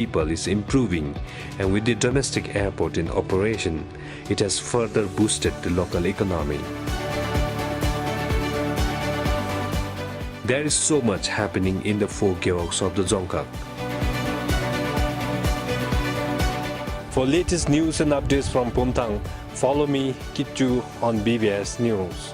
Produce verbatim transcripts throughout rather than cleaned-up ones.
people is improving, and with the domestic airport in operation, it has further boosted the local economy. There is so much happening in the four gewogs of the Dzongkhag. For latest news and updates from Pumthang, follow me, Kitchu, on B B S News.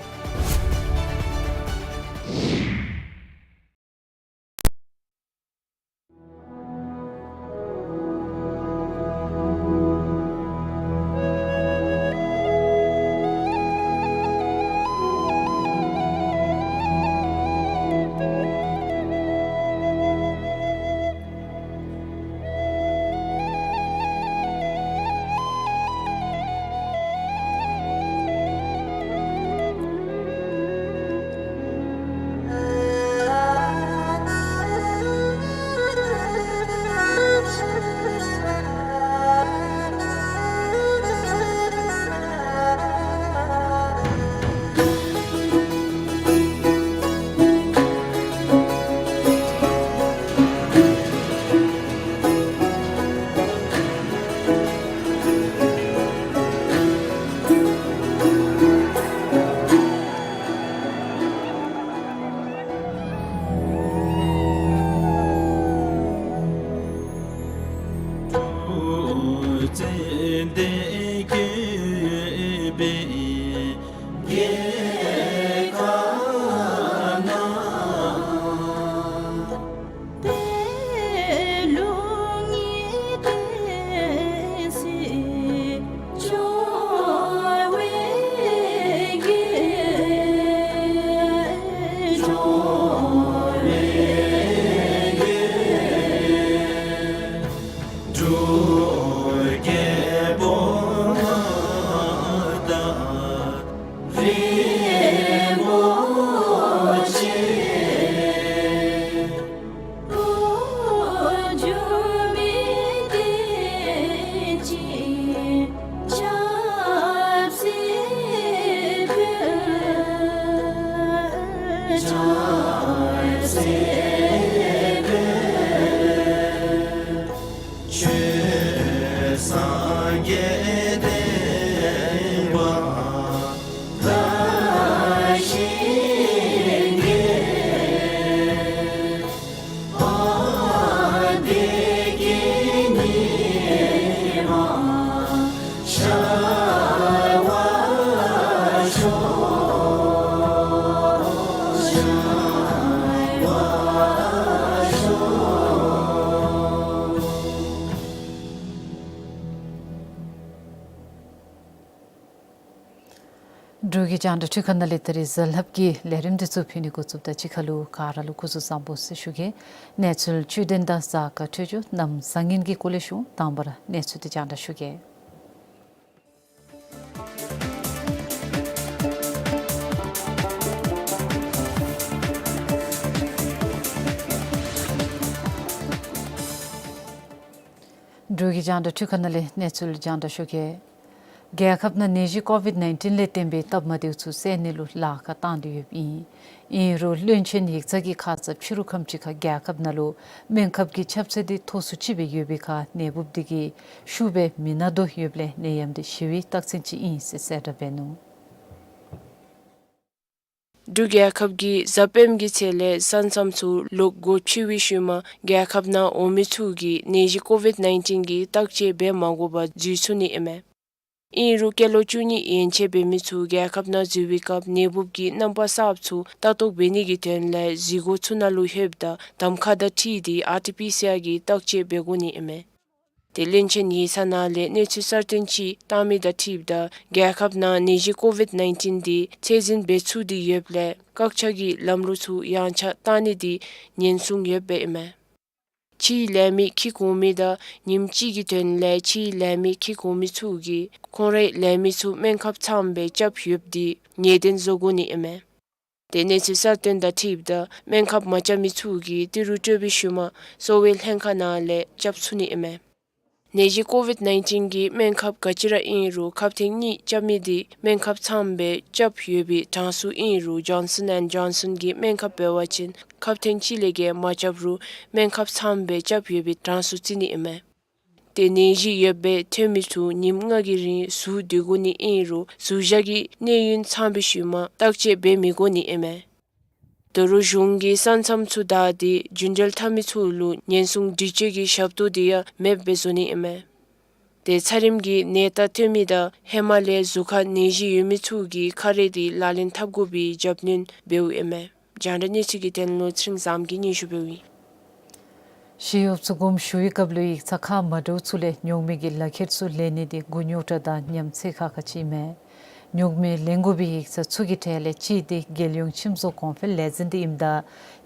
འབྲུག་གི་རྒྱང་བསྒྲགས་འཕྲུལ་ཁང་ནང་ལས་ད་རིས་གཟའ་ལྷགཔ་གི་ལས་རིམ་འདི་ཚུ་ཕུལ་ནི་འགོ་བཙུགསཔ་ད་གཅིག་ཁར་ལུ་ག་ར་ལུ་སྐུ་གཟུགས་བཟང་པོ་ཟེར་ཞུ་གེ། གནས་ཚུལ་བཅུད་ལྡན་དང་གཟའ་སྐར་འཕྲོད་སྦྱོར་གནམ་བཟང་ངན་གྱི་སྐོར་ལས་ཞུ། དང་པ་ར་གནས་ཚུལ་འདི་རྒྱང་བསྒྲགས་ཞུ་གེ། འབྲུག་གི་རྒྱང་བསྒྲགས་འཕྲུལ་ཁང་ནང་ལས་གནས་ཚུལ་རྒྱང་བསྒྲགས་ཞུ་གེ། རྒྱལ་ཁབ་ནང་ནད་གཞི་ཀོ་ཝིཌ་ནའིན་ཊིན་ལས་བརྟེན་པའི་སྟབས་མ་བདེཝ་ཚུ་སེལ་ནི་ལུ་ལཱ་ཁག་བཏང་སྟེ་ཡོདཔ་ཨིན། ཨིན་རུང་བློན་ཆེན་ཡིག་ཚང་གི་ཁ་ཙ་ཕྱི་རུ་ཁམས་ཅིག་ཁར་རྒྱལ་ཁབ་ནང་ལུ་སྨན་ཁབ་ཀྱི་ཁྱབ་ཚད་འདི་མཐོ་སུ་ཅིག་སྦེ་ཡོད་པའི་ཁར་ནད་འབུཔ་འདི་གིས་ཤུགས་སྦེ་མི་ན་དོ་ཡོདཔ་ལས་ནད་ཡམས་འདི་ཞི་བའི་རྟགས་མཚན་ཅིག་ཨིན་ཟེར་གསལ་བསྒྲགས་འབད་ནུག། འབྲུག་རྒྱལ་ཁབ་ཀྱིས་གཟའ་སྤེནམ་གྱི་ཚེས་ལས་ས་མཚམས་ཚུ་ལོག་སྒོ་ཕྱེ་བའི་ཤུལ་མ་རྒྱལ་ཁབ་ནང་འོང་མི་ཚུ་གིས་ནད་གཞི་ཀོ་ཝིཌ་ནའིན་ཊིན་གྱི་བརྟག་དཔྱད་འབད་མ་དགོ་པར་འཛུལ་ཚུགས་ནི་ཨིན་མས། ཨིན་རུང་སྐྱེས་ལོ་བཅུ་གཉིས་ཡན་ཆད་འབད་མི་ཚུ་རྒྱལ་ཁབ་ནང་འཛུལ་བའི་སྐབས་ནད་འབུཔ་གི་རྣམ་པ་གསརཔ་ཚུ་ལྟ་རྟོག་འབད་ནི་གི་དོན་ལས་འཛུལ་སྒོ་ཚུ་ནང་ལུ་ལྷོདཔ་ད་གདམ་ཁ་དང་འཁྲིལ་ཏེ་ཨར་ཊི་པི་སི་ཨར་གྱི་བརྟག་དཔྱད་འབད་དགོ་ནི་ཨིན་མས། དེ་བློན་ཆེན་ཡིག་ཚང་ནང་ལས་གནས་ཚུལ་གསར་བཏོན་ཅིག་བཏང་མི་དང་འཁྲིལཝ་ད་རྒྱལ་ཁབ་ནང་ནད་གཞི་ཀོ་ཝིཌ་ནའིན་ཊིན་འདི་ཚད་འཛིན་འབད་ཚུགས་ཏེ་ཡོདཔ་ལས་བཀག་ཆ་གི་ལམ་ལུགས་ཚུ་ཡངས་ཆག་བཏང་ནི་འདི་ཉེན་སྲུང་ཡོདཔ་ཨིན་མས། ཕྱིའི་ལས་མི་འཁྱིད་འོང་མི་དང་ཉིནམ་གཅིག་གི་དོན་ལས་ཕྱིའི་ལས་མི་འཁྱིད་འོང་མི་ཚུ་གིས་ཁོང་རའི་ལས་མི་ཚུ་སྨན་ཁབ་ཚངམ་སྦེ་རྐྱབ་ཡོདཔ་འདི་ངེས་གཏན་བཟོ་དགོ་ནི་ཨིན་མས། དེ་གནས་ཚུལ་གསར་བཏོན་དང་འཁྲིལཝ་ད་སྨན་ཁབ་མ་རྐྱབ་མི་ཚུ་གིས་ཏི་རུ་སྤྲོད་པའི་ཤུལ་མ་གསོ་བའི་ལྷན་ཁག་ནང་ལས་རྐྱབ་ཚུགས་ནི་ཨིན་མས། ནད་གཞི་ཀོ་ཝིཌ་ནའིན་ཊིན་གྱི་སྨན་ཁབ་ག་ཅི་ར་ཨིན་རུང་ཁབ་ཐེངས་གཉིས་རྐྱབ་མི་འདི་སྨན་ཁབ་ཚངམ་སྦེ་རྐྱབ་ཡོད་པའི་གྲངས་སུ་ཨིན་རུང་ཇོན་སཱོན་ཨེནཌ་ཇོན་སཱོན་གྱི་སྨན་ཁབ་འབད་བ་ཅིན་ཁབ་ཐེངས་གཅིག་ལས་བརྒལ་མ་རྐྱབ་རུང་སྨན་ཁབ་ཚངམ་སྦེ་རྐྱབ་ཡོད་པའི་གྲངས་སུ་བརྩི་ནི་ཨིན་མས། ཏེ་ནད་གཞི་ཡོདཔ་སྦེ་ཐོན་མི་ཚུ་ཉིནམ་ལྔ་གི་རིང་ཟུར་སྡོད་དགོ་ནི་ཨིན་རུང་ཟུར་བཞག་གི་གནས་ཡུན་ཚང་པའི་ཤུལ་མ་བརྟག་དཔྱད་འབད་མི་དགོ་ནི་ཨིན་མས། ད་རུང་གཞུང་གིས་ས་མཚམས་ཚུ་བདའ་སྟེ་རྒྱུན་འགྲུལ་འཐབ་མི་ཚུ་ལུ་ཉེན་སྲུང་སྒྲིག་ཆས་ཀྱི་ཞབས་ཏོག་འདི་ཡང་མེདཔ་སྦེ་བཟོ་ནི་ཨིན་མས། ཏེ་ཚ་རིམས་ཀྱི་ནད་རྟགས་ཐོན་མི་དང་ཧེ་མ་ལས་གཟུགས་ཁར་ནད་གཞི་ཡོད་མི་ཚུ་གིས་ཁ་རས་འདི་ལག་ལེན་འཐབ་དགོ་པའི་རྒྱབ་སྣོན་འབདཝ་ཨིན་མས། རྒྱང་བསྒྲགས་གནས་ཚུལ་གྱི་དོན་ལུ་ཚེ་རིང་བཟངམོ་གིས་སྙན་ཞུ་འབདཝ་ཨིན། ཞི་གཡོགཔ་ཚུ་དགོངསམ་ཞུ་བའི་སྐབས་ལུ་ཡིག་ཚང་ཁག་མ་འདྲཝ་ཚུ་ལས་ཉོག་མེད་ཀྱི་ལག་ཁྱེར་ཚུ་ལེན་ནི་འདི་མགུ་རྙོག་དྲགས་དང་ཉམས་ཚད་ཁག་ཁ་ཅིག་ཨིན་མས། ཉོག་མེད་ལེན་དགོ་པའི་ཡིག་ཚང་ཚུ་གི་གྲས་ལས་གཅིག་འདི་རྒྱལ་ཡོངས་ཁྱིམ་བཟོ་གོང་འཕེལ་ལས་འཛིན་འདི་ཨིནམ་ད་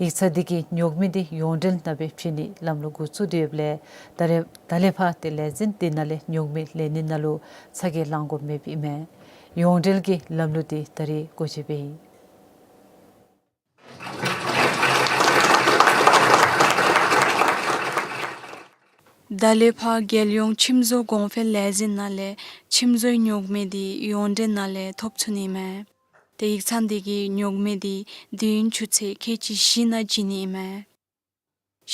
ཡིག་ཚང་འདི་གིས་ཉོག་མེད་འདི་ཡོངས་འབྲེལ་ནང་སྦེ་བྱིན་ནིའི་ལམ་ལུགས་འགོ་བཙུགས་ཏེ་ཡོདཔ་ལས་ད་རེས་ད་ལས་ཕར་ཏེ་ལས་འཛིན་འདི་ནང་ལས་ཉོག་མེད་ལེན་ནི་ནང་ལུ་ཚ་གྱང་ལང་དགོཔ་མེདཔ་ཨིན་མས། ཡོངས་འབྲེལ་གྱི་ལམ་ལུགས་འདི་ད་རེས་འགོ་འབྱེད་འབད་ཡི། ད་ལས་ཕར་རྒྱལ་ཡོངས་ཁྱིམ་བཟོ་གོང་འཕེལ་ལས་འཛིན་ནང་ལས་ཁྱིམ་བཟོའི་ཉོག་མེད་འདི་ཡོངས་འབྲེལ་ནང་ལས་ཐོབ་ཚུགས་ནི་མས། ཏེ་ཡིག་ཚང་འདི་གིས་ཉོག་མེད་འདི་དུས་ཡུན་ཆུ་ཚོད་ཁལ་གཅིག་བཞི་ནང་བྱིན་ནི་མས།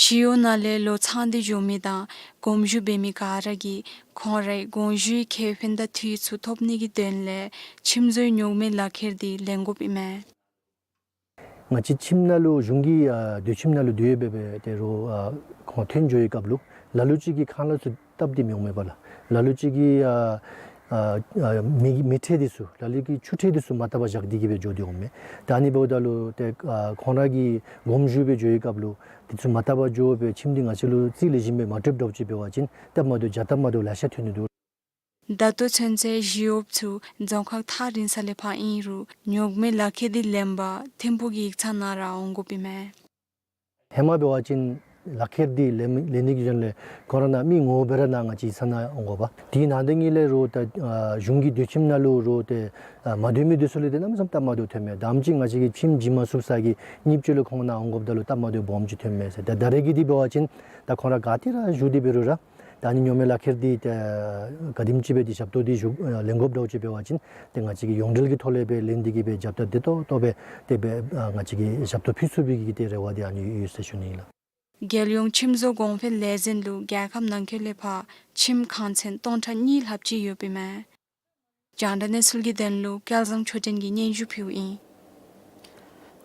ཞི་གཡོག་ནང་ལས་ལོ་ཚང་སྟེ་འགྱོ་མི་དང་དགོངས་ཞུ་འབད་མི་ག་ར་གིས་ཁོང་རའི་དགོངས་ཞུའི་ཁེ་ཕན་དང་འཐུས་ཚུ་ཐོབ་ནི་གི་དོན་ལས་ཁྱིམ་བཟོའི་ཉོག་མེད་ལག་ཁྱེར་འདི་ལེན་དགོཔ་ཨིན་མས། ང་བཅས་ཁྱིམ་ནང་ལུ་གཞུང་གི་ཨ་སྡོད་ཁྱིམ་ནང་ལུ་སྡོད་སྦེ་སྦེ་ཏེ་རུང་ཨ་ཁོང་ཐོན་འགྱོ་བའི་སྐབས་ལུ་ལ་ལུ་ཅིག་གིས་ཁང་གླ་ཚུ་བཏབ་སྟེ་མི་འོང་མས་པ་ལགས། ལ་ལུ་ཅིག་གིས་ཨ་ཨ་ཨ་མེ་མེ་ཁྲལ་འདི་ཚུ་ལ་ལུ་གིས་ཆུ་ཁྲལ་འདི་ཚུ་མ་བཏབ་པར་བཞག་སྟེ་གི་སྦེ་འགྱོ་སྟེ་འོང་མས། ད་ཨ་ནི་འབདཝ་ད་ལུ་ཏེ་ཨ་ཁོང་ར་གིས་དགོངས་ཞུ་སྦེ་འགྱོ་བའི་སྐབས་ལུ་འདི་ཚུ་མ་བཏབ་པར་འགྱོ་སྦེ་ཁྱིམ་འདི་ང་བཅས་ལུ་རྩིས་ལེགས་ཤོམ་སྦེ་མ་སྤྲོདཔ་འདྲཝ་ཅིག་འབད་བ་ཅིན་སྟབས་མ་བདེཝ་བྱ་སྟབས་མ་བདེཝ་ལེ་ཤ་ཐོན་ནི་འདུག། ད་ལྟོ་ཚུན་ཚོད་ཞི་གཡོགཔ་ཚུ་རྫོང་ཁག་ཐག་རིང་ས་ལས་ཕར་ཨིན་རུང་ཉོག་མེད་ལག་ཁྱེར་འདི་ལེན་པར་ཐིམ་ཕུག་གི་ཡིག་ཚང་ནང་ར་འོང་དགོཔ་ཨིན་མས། ཧེ་མ་འབད་བ་ཅིན་ལག་ཁྱེར་འདི་ལེན་ལེན་ནི་གི་དོན་ལས་ཁོང་ར་ནཱ་མི་ངོ་མ་སྦེ་ར་ནཱ་ང་བཅས་ཡིག་ཚང་ནང་འོང་དགོ་པས། དེ་ནང་དེ་གཉིས་ལས་རུང་ད་ཨ་གཞུང་གི་སྡོད་ཁྱིམ་ནང་ལུ་རུང་ཏེ་ཨ་མ་སྡོད་མི་འདི་ཚུ་ལུ་ཏེ་གནམ་མེད་ས་མེད་སྟབས་མ་བདེཝ་ཐོན་མས། དམ་ཅིག་ང་བཅས་ཀྱིས་ཁྱིམ་བྱིན་མ་ཚུགས་ས་གི་གཉིས་ཕྱི་ལུ་ཁོང་ནཱ་འོང་དགོཔ་ད་ལུ་སྟབས་མ་བདེཝ་སྦོམ་ཅིག་ཐོན་མས་ཟེར། ད་ད་རེས་ཀྱི་འདི་འབད་བ་ཅིན་ད་ཁོང་ར་ག་ཏེ་ར་བཞུགས་ཏེ་འབད་རུང་ར་ད་ཨ་ནི་ཉོག་མེད་ལག་ཁྱེར་འདི་ཏེ་ག་དེམ་ཅིག་སྦེ་འདི་ཞབས་ཏོག་འདི་ཞུ་ལེན་དགོཔ་འདྲཝ་ཅིག་འབད་བ་ཅིན་ཏེ་ང་བཅས་ཀྱིས་ཡོངས་འབྲེལ་གྱི་ཐོག་ལས་སྦེ་ལེན་ཏེ་གི་སྦེ་རྒྱབ་ཐབས་བདེ་ཏོག་ཏོ་སྦེ་ཏེ་སྦེ་ཨ་ང་བཅས་ཀྱིས་ཞབས་ཏོག་ཕུལ་ཚུགས་པའི་གི་ཏེ་རེ་བ་འདི་ཨ་ནི་ཡོད་ཟེར་ཞུ་ནི་ལགས། རྒྱལ་ཡོངས་ཁྱིམ་བཟོ་གོང་འཕེལ་ལས་འཛིན་ལུ་རྒྱལ་ཁབ་ནང་འཁོད་ལས་ཕར་ཁྱིམ་ཁང་ཚན་སྟོང་ཕྲག་གཉིས་ལྷགཔ་ཅིག་ཡོདཔ་ཨིན་མས། རྒྱང་བསྒྲགས་གནས་ཚུལ་གྱི་དོན་ལུ་སྐལ་བཟང་ཆོས་སྒྲོན་གྱིས་སྙན་ཞུ་ཕུལཝ་ཨིན།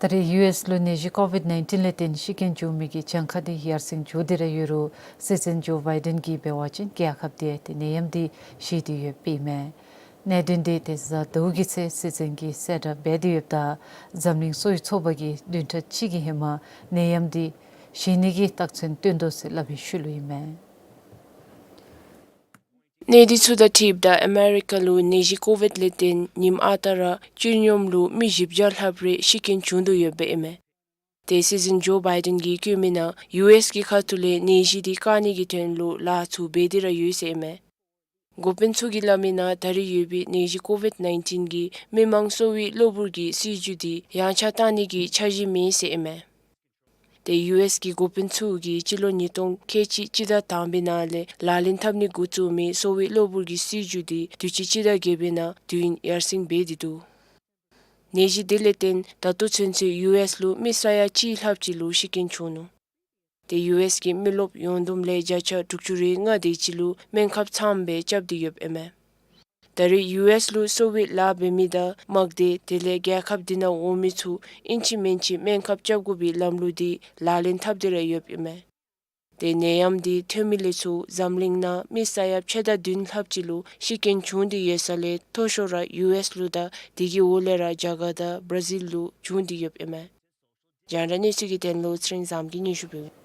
ད་རེས་ཡུ་ཨེསི་ལུ་ནད་གཞི་ཀོ་ཝིཌ་ནའིན་ཊིན་ལས་བརྟེན་ཤི་རྐྱེན་བྱུང་མི་གི་གྱངས་ཁ་འདི་ཡར་སེང་འགྱོ་སྟེ་ར་ཡོད་རུང་སྲིད་འཛིན་ཇོ་བའི་ཌེན་གྱིས་འབད་བ་ཅིན་རྒྱལ་ཁབ་འདི་ཏེ་ནད་ཡམས་འདི་ཞི་སྟེ་ཡོདཔ་ཨིན་མས། གནད་དོན་འདི་ཏེ་གཟའ་ཟླཝ་གི་ཚེས་སྲིད་འཛིན་གྱིས་གསལ་བསྒྲགས་འབད་དེ་ཡོདཔ་ད་འཛམ་གླིང་གསོ་བའི་ཚོགས་པ་གིས་བདུན་ཕྲག་གཅིག་གི་ཧེ་མ་ནད་ཡམས་འདི་ཞི་ནི་གི་རྟགས་མཚན་སྟོན་དོ་ཟེར་སླབ་པའི་ཤུལ་ལུ་ཨིན་མས། གནས་ཚུལ་ཚུ་དང་འཁྲིལཝ་ད་ཨ་མེ་རི་ཀ་ལུ་ནད་གཞི་ཀོ་ཝིཌ་ལས་བརྟེན་ཉིནམ་ཨ་རྟག་ར་སྤྱི་སྙོམས་ལུ་མི་བཞི་བརྒྱ་ལྷགཔ་རེ་ཤི་རྐྱེན་བྱུང་དོ་ཡོདཔ་ཨིན་མས། ཏེ་སྲིད་འཛིན་ཇོ་བའི་ཌེན་གྱིས་བཀོད་མི་ནང་ཡུ་ཨེསི་གི་ཁ་ཐུག་ལས་ནད་གཞི་འདི་བཀག་ནི་གི་དོན་ལུ་ལཱ་ཚུ་འབད་དེ་ར་ཡོད་ཟེར་ཨིན་མས། འགོ་དཔོན་ཚུ་གིས་སླབ་མི་ནང་ད་རེས་ཡོད་པའི་ནད་གཞི་ཀོ་ཝིཌ་ནའིན་ཊིན་གྱིས་མི་མང་གསོ་བའི་གློ་བུར་གྱི་སྲིད་བྱུས་འདི་ཡངས་ཆག་བཏང་ནི་གི་འཆར་གཞི་མེད་ཟེར་ཨིན་མས། ཏེ་ཡུ་ཨེསི་གི་འགོ་དཔོན་ཚུ་གིས་སྤྱི་ལོ་ཉིས་སྟོང་ཁལ་གཅིག་གཅིག་བརྒྱ་དང་པའི་ནང་ལས་ལག་ལེན་འཐབ་ནི་འགོ་བཙུགས་མི་གསོ་བའི་གློ་བུར་གྱི་སྲིད་བྱུས་འདི་དུས་ཅི་སྤྱི་ཟླ་བརྒྱད་པའི་ནང་དུས་ཡུན་ཡར་སེང་འབད་དེ་འདུག། ནད་གཞི་འདི་ལས་བརྟེན་ད་ལྟོ་ཚུན་ཚོད་ཡུ་ཨེསི་ལུ་མི་ས་ཡ་གཅིག་ལྷགཔ་ཅིག་ལུ་ཤི་རྐྱེན་བྱུང་ནུག། ཏེ་ཡུ་ཨེསི་གི་མི་རློབས་ཡོངས་བསྡོམས་ལས་བརྒྱ་ཆ་དྲུག་ཅུ་རེ་ལྔ་དེ་ཅིག་ལུ་སྨན་ཁབ་ཚངམ་སྦེ་རྐྱབ་སྟེ་ཡོདཔ་ཨིན་མས། ད་རེས་ཡུ་ཨེསི་ལུ་གསོ་བའི་ལཱ་འབད་མི་དང་དམག་སྡེ་དེ་ལས་རྒྱལ་ཁབ་འདི་ནང་འོང་མི་ཚུ་ཨིན་ཅི་མིན་ཅི་སྨན་ཁབ་རྐྱབ་དགོ་པའི་ལམ་ལུགས་འདི་ལག་ལེན་འཐབ་སྟེ་ར་ཡོདཔ་ཨིན་མས། ཏེ་ནད་ཡམས་འདི་ཐོན་མི་ལས་ཚུར་འཛམ་གླིང་ནང་མི་ས་ཡ་ཕྱེད་དང་བདུན་ལྷགཔ་ཅིག་ལུ་ཤི་རྐྱེན་བྱུང་སྟེ་ཡོད་ས་ལས་མཐོ་ཤོས་ར་ཡུ་ཨེསི་ལུ་དང་དེ་གི་འོག་ལས་ར་རྒྱ་གར་དང་བར་ཛིལ་ལུ་བྱུང་སྟེ་ཡོདཔ་ཨིན་མས། རྒྱང་བསྒྲགས་གནས་ཚུལ་གྱི་དོན་ལུ་ཚེ་རིང་བཟངམོ་གིས་སྙན་ཞུ་ཕུལཝ་ཨིན།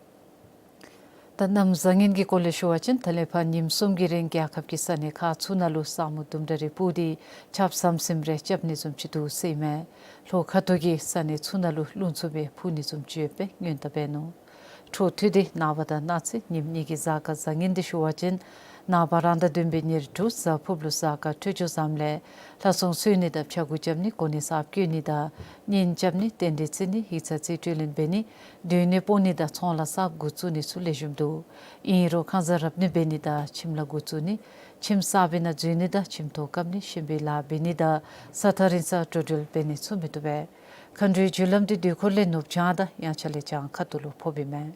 ད་གནམ་བཟང་ངན་གྱི་སྐོར་ལས་ཞུ་བ་ཅིན་ད་ལས་ཕར་ཉིནམ་གསུམ་གྱི་རིང་རྒྱལ་ཁབ་ཀྱི་ས་གནས་ཁག་ཚུ་ནང་ལུ་ས་སྨུག་དུམ་གྲ་རེ་སྤུབས་ཏེ་ཆརཔ་ཟམ་ཟིམ་རེ་རྐྱབ་ནི་བཟུམ་ཅིག་འདུག་ཟེར་ཨིན་མས། ལྷོ་ཁ་ཐུག་གི་ས་གནས་ཚུ་ནང་ལུ་རླུང་འཚུབ་སྦེ་འཕུ་ནི་བཟུམ་ཅིག་ཡོདཔ་སྦེ་སྔོན་བརྡ་འབད་ནུག། འཕྲོ་མཐུད་དེ་ནངས་པ་དང་གནངས་ཚེ་ཉིནམ་གཉིས་ཀྱི་གཟའ་སྐར་བཟང་ངན་འདི་ཞུ་བ་ཅིན་ ནངས་པ་རང་ཟླ་བདུན་པའི་ཉེར་དྲུག་གཟའ་ཕུར་བུ་གཟའ་སྐར་འཕྲོད་སྦྱོར་བཟངམ་ལས་ལྷ་སྲུང་གསོལ་ནི་དང་ཕྱག་འགུ་རྐྱབ་ནི་གོ་གནས་གསརཔ་བསྐོ་ནི་དང་གཉེན་རྐྱབ་ནི་རྟེན་འབྲེལ་བརྩི་ནི་ཡིག་ཚང་རྩིས་སྤྲོད་ལེན་འབད་ནི་སྡོད་གནས་སྤོ་ནི་དང་ཚོང་ལཱ་གསརཔ་འགོ་བཙུགས་ནི་ཚུ་ལེགས་ཤོམ་འདུག། ཨིན་རུང་ཁང་གསར་རབ་གནས་འབད་ནི་དང་ཁྱིམ་ལཱ་འགོ་བཙུགས་ནི་ཁྱིམ་གསར་པའི་ནང་འཛུལ་ནི་དང་ཁྱིམ་ཐོག་བཀབ་ནི་ཞོན་པའི་ལཱ་འབད་ནི་དང་ས་ཐག་རིང་སར་འགྲོ་འགྲུལ་འབད་ནི་ཚུ་མི་བཏུབ་པས། མཁའ་འགྲོའི་རྒྱུ་ལམ་འདི་དུས་འཁོར་ལས་ནུབ་བྱང་དང་དབྱངས་འཆར་ལས་བྱང་ཁ་ཐུག་ལུ་ཕོགཔ་ཨིན་མས།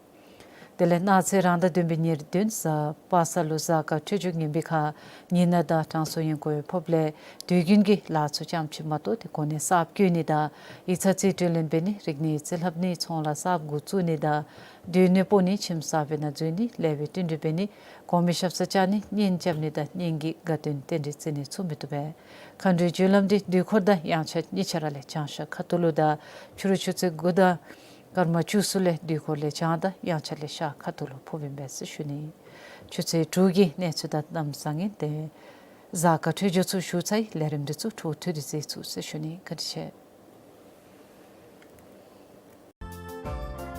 དེ་ལས་གནངས་ཚེ་རང་ཟླ་བདུན་པའི་ཉེར་བདུན་གཟའ་པ་སངས་ལུ་གཟའ་སྐར་འཕྲོད་སྦྱོར་ངན་པའི་ཁར་ཉི་ནག་དང་གྲང་སོ་ཡན་གོ་ཡང་ཕོགཔ་ལས་དུས་རྒྱུན་གྱི་ལཱ་ཚུ་ཙམ་ཅིག་མ་གཏོགས་ཏེ་གོ་གནས་གསརཔ་བསྐོ་ནི་དང་ཡིག་ཚང་རྩིས་སྤྲོད་ལེན་འབད་ནི་རིག་གནས་རྩིས་ལྷབ་ནི་ཚོང་ལཱ་གསརཔ་འགོ་བཙུགས་ནི་དང་སྡོད་གནས་སྤོ་ནི་ཁྱིམ་གསར་པའི་ནང་འཛུལ་ནི་ལེགས་པའི་བསྟུན་གྲོས་འབད་ནི་གོང་མའི་ཞབས་སར་བཅར་ནི་གཉེན་རྐྱབ་ནི་དང་གཉེན་གྱི་དགའ་སྟོན་རྟེན་འབྲེལ་བརྩི་ནི་ཚུ་མི་བཏུབ་པས། མཁའ་འགྲོའི་རྒྱུ་ལམ་འདི་དུས་འཁོར་དང་དབྱངས་འཆར་གཉིས་ཆ་ར་ལས་བྱང་ཤར་ཁ་ཐུག་ལུ་དང་ཕྱི་རུ་ཆུ་ཚོད་དགུ་དང་སྐར་མ་བཅུ་གསུམ་ལས་དུས་འཁོར་ལས་བྱང་དང་དབྱངས་འཆར་ལས་ཤར་ཁ་ཐུག་ལུ་ཕོགཔ་ཨིན་པས་ཟེར་ཞུ་ནི། ཆུ་ཚོད་དྲུག་གི་གནས་ཚུལ་དང་གནམ་བཟང་ངན་དེ་གཟའ་སྐར་འཕྲོད་སྦྱོར་ཚུ་ཞུ་ཚར་ཡི། ལས་རིམ་འདི་ཚུ་འཕྲོ་མཐུད་དེ་གཟིགས་ཚུགས་ཟེར་ཞུ་ནི། བཀའ་དྲིན་ཆེ།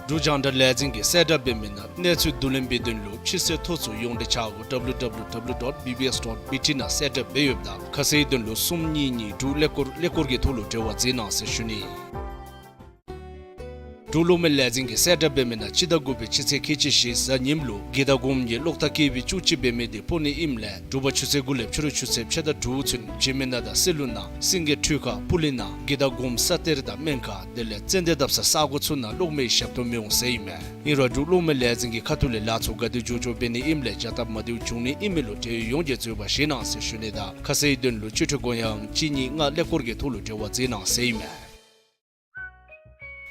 འབྲུག་རྒྱང་བསྒྲགས་ལས་འཛིན་གྱིས་གསལ་བསྒྲགས་འབད་མི་ནང་གནས་ཚུལ་བསྡུ་ལེན་འབད་དོན་ལུ་ཕྱི་སེལ་ཐོ་ཚུ་ཡོངས་འབྲེལ་ཆ་སྒོ་W W W dot B B S dot B T ནང་གསལ་བསྒྲགས་འབད་ཡོདཔ་ད་ཁ་གསལ་དོན་ལུ་གསུམ་གཉིས་གཉིས་དྲུག་ཀླད་ཀོར་ཀླད་ཀོར་གྱི་ཐོག་ལུ་འབྲེལ་བ་མཛད་གནང་ཟེར་ཞུ་ནི། འབྲུག་གློག་མེ་ལས་འཛིན་གྱིས་གསལ་བསྒྲགས་འབད་མི་ནང་སྤྱི་ཟླ་དགུ་པའི་སྤྱི་ཚེས་ཁལ་གཅིག་བཞི་གཟའ་ཉིམ་ལུ་དགེ་དང་སྒོམ་གཉིས་གློག་ཐག་བཀལ་བའི་བཅུ་གཅིག་འབད་མི་དེ་སྤོ་ནི་ཨིནམ་ལས་དྲོ་པ་ཆུ་ཚོད་དགུ་ལས་ཕྱི་རུ་ཆུ་ཚོད་ཕྱེད་དང་དྲུག་ཚུན་འཇིགས་མེད་ནགས་དང་སེ་ལུ་ནང་སེང་གེ་ཁྲུས་ཁ་སྤུ་ལེན་ནང་དགེ་དང་སྒོམ་ས་གཏེར་དང་སྨན་ཁང་དེ་ལས་ཙན་དན་བཏབ་ས་ས་གོ་ཚུ་ནང་གློག་མེའི་ཞབས་ཏོག་མི་འོང་ཟེར་ཨིན་མས། ཨིན་རུང་འབྲུག་གློག་མེ་ལས་འཛིན་གྱི་ཁ་ཐུག་ལས་ལཱ་ཚུ་ག་དེ་མགྱོགས་མགྱོགས་འབད་ནི་ཨིནམ་ལས་བྱ་སྟབས་མ་བདེཝ་འབྱུང་ནི་ཨིན་མི་ལུ་འབྲེལ་ཡོད་ཡོངས་ཀྱིས་འཛོལ་བ་བཞེས་གནང་ཟེར་ཞུ་ནི་དང་ཁ་གསལ་དོན་ལུ་སྤྱི་འཐུས་སྒོ་ཡང་གཅིག་གཉིས་ལྔ་ཀླད་ཀོར་གྱི་ཐོག་ལུ་འབྲེལ་བ་མཛད་གནང་ཟེར་ཨིན་མས།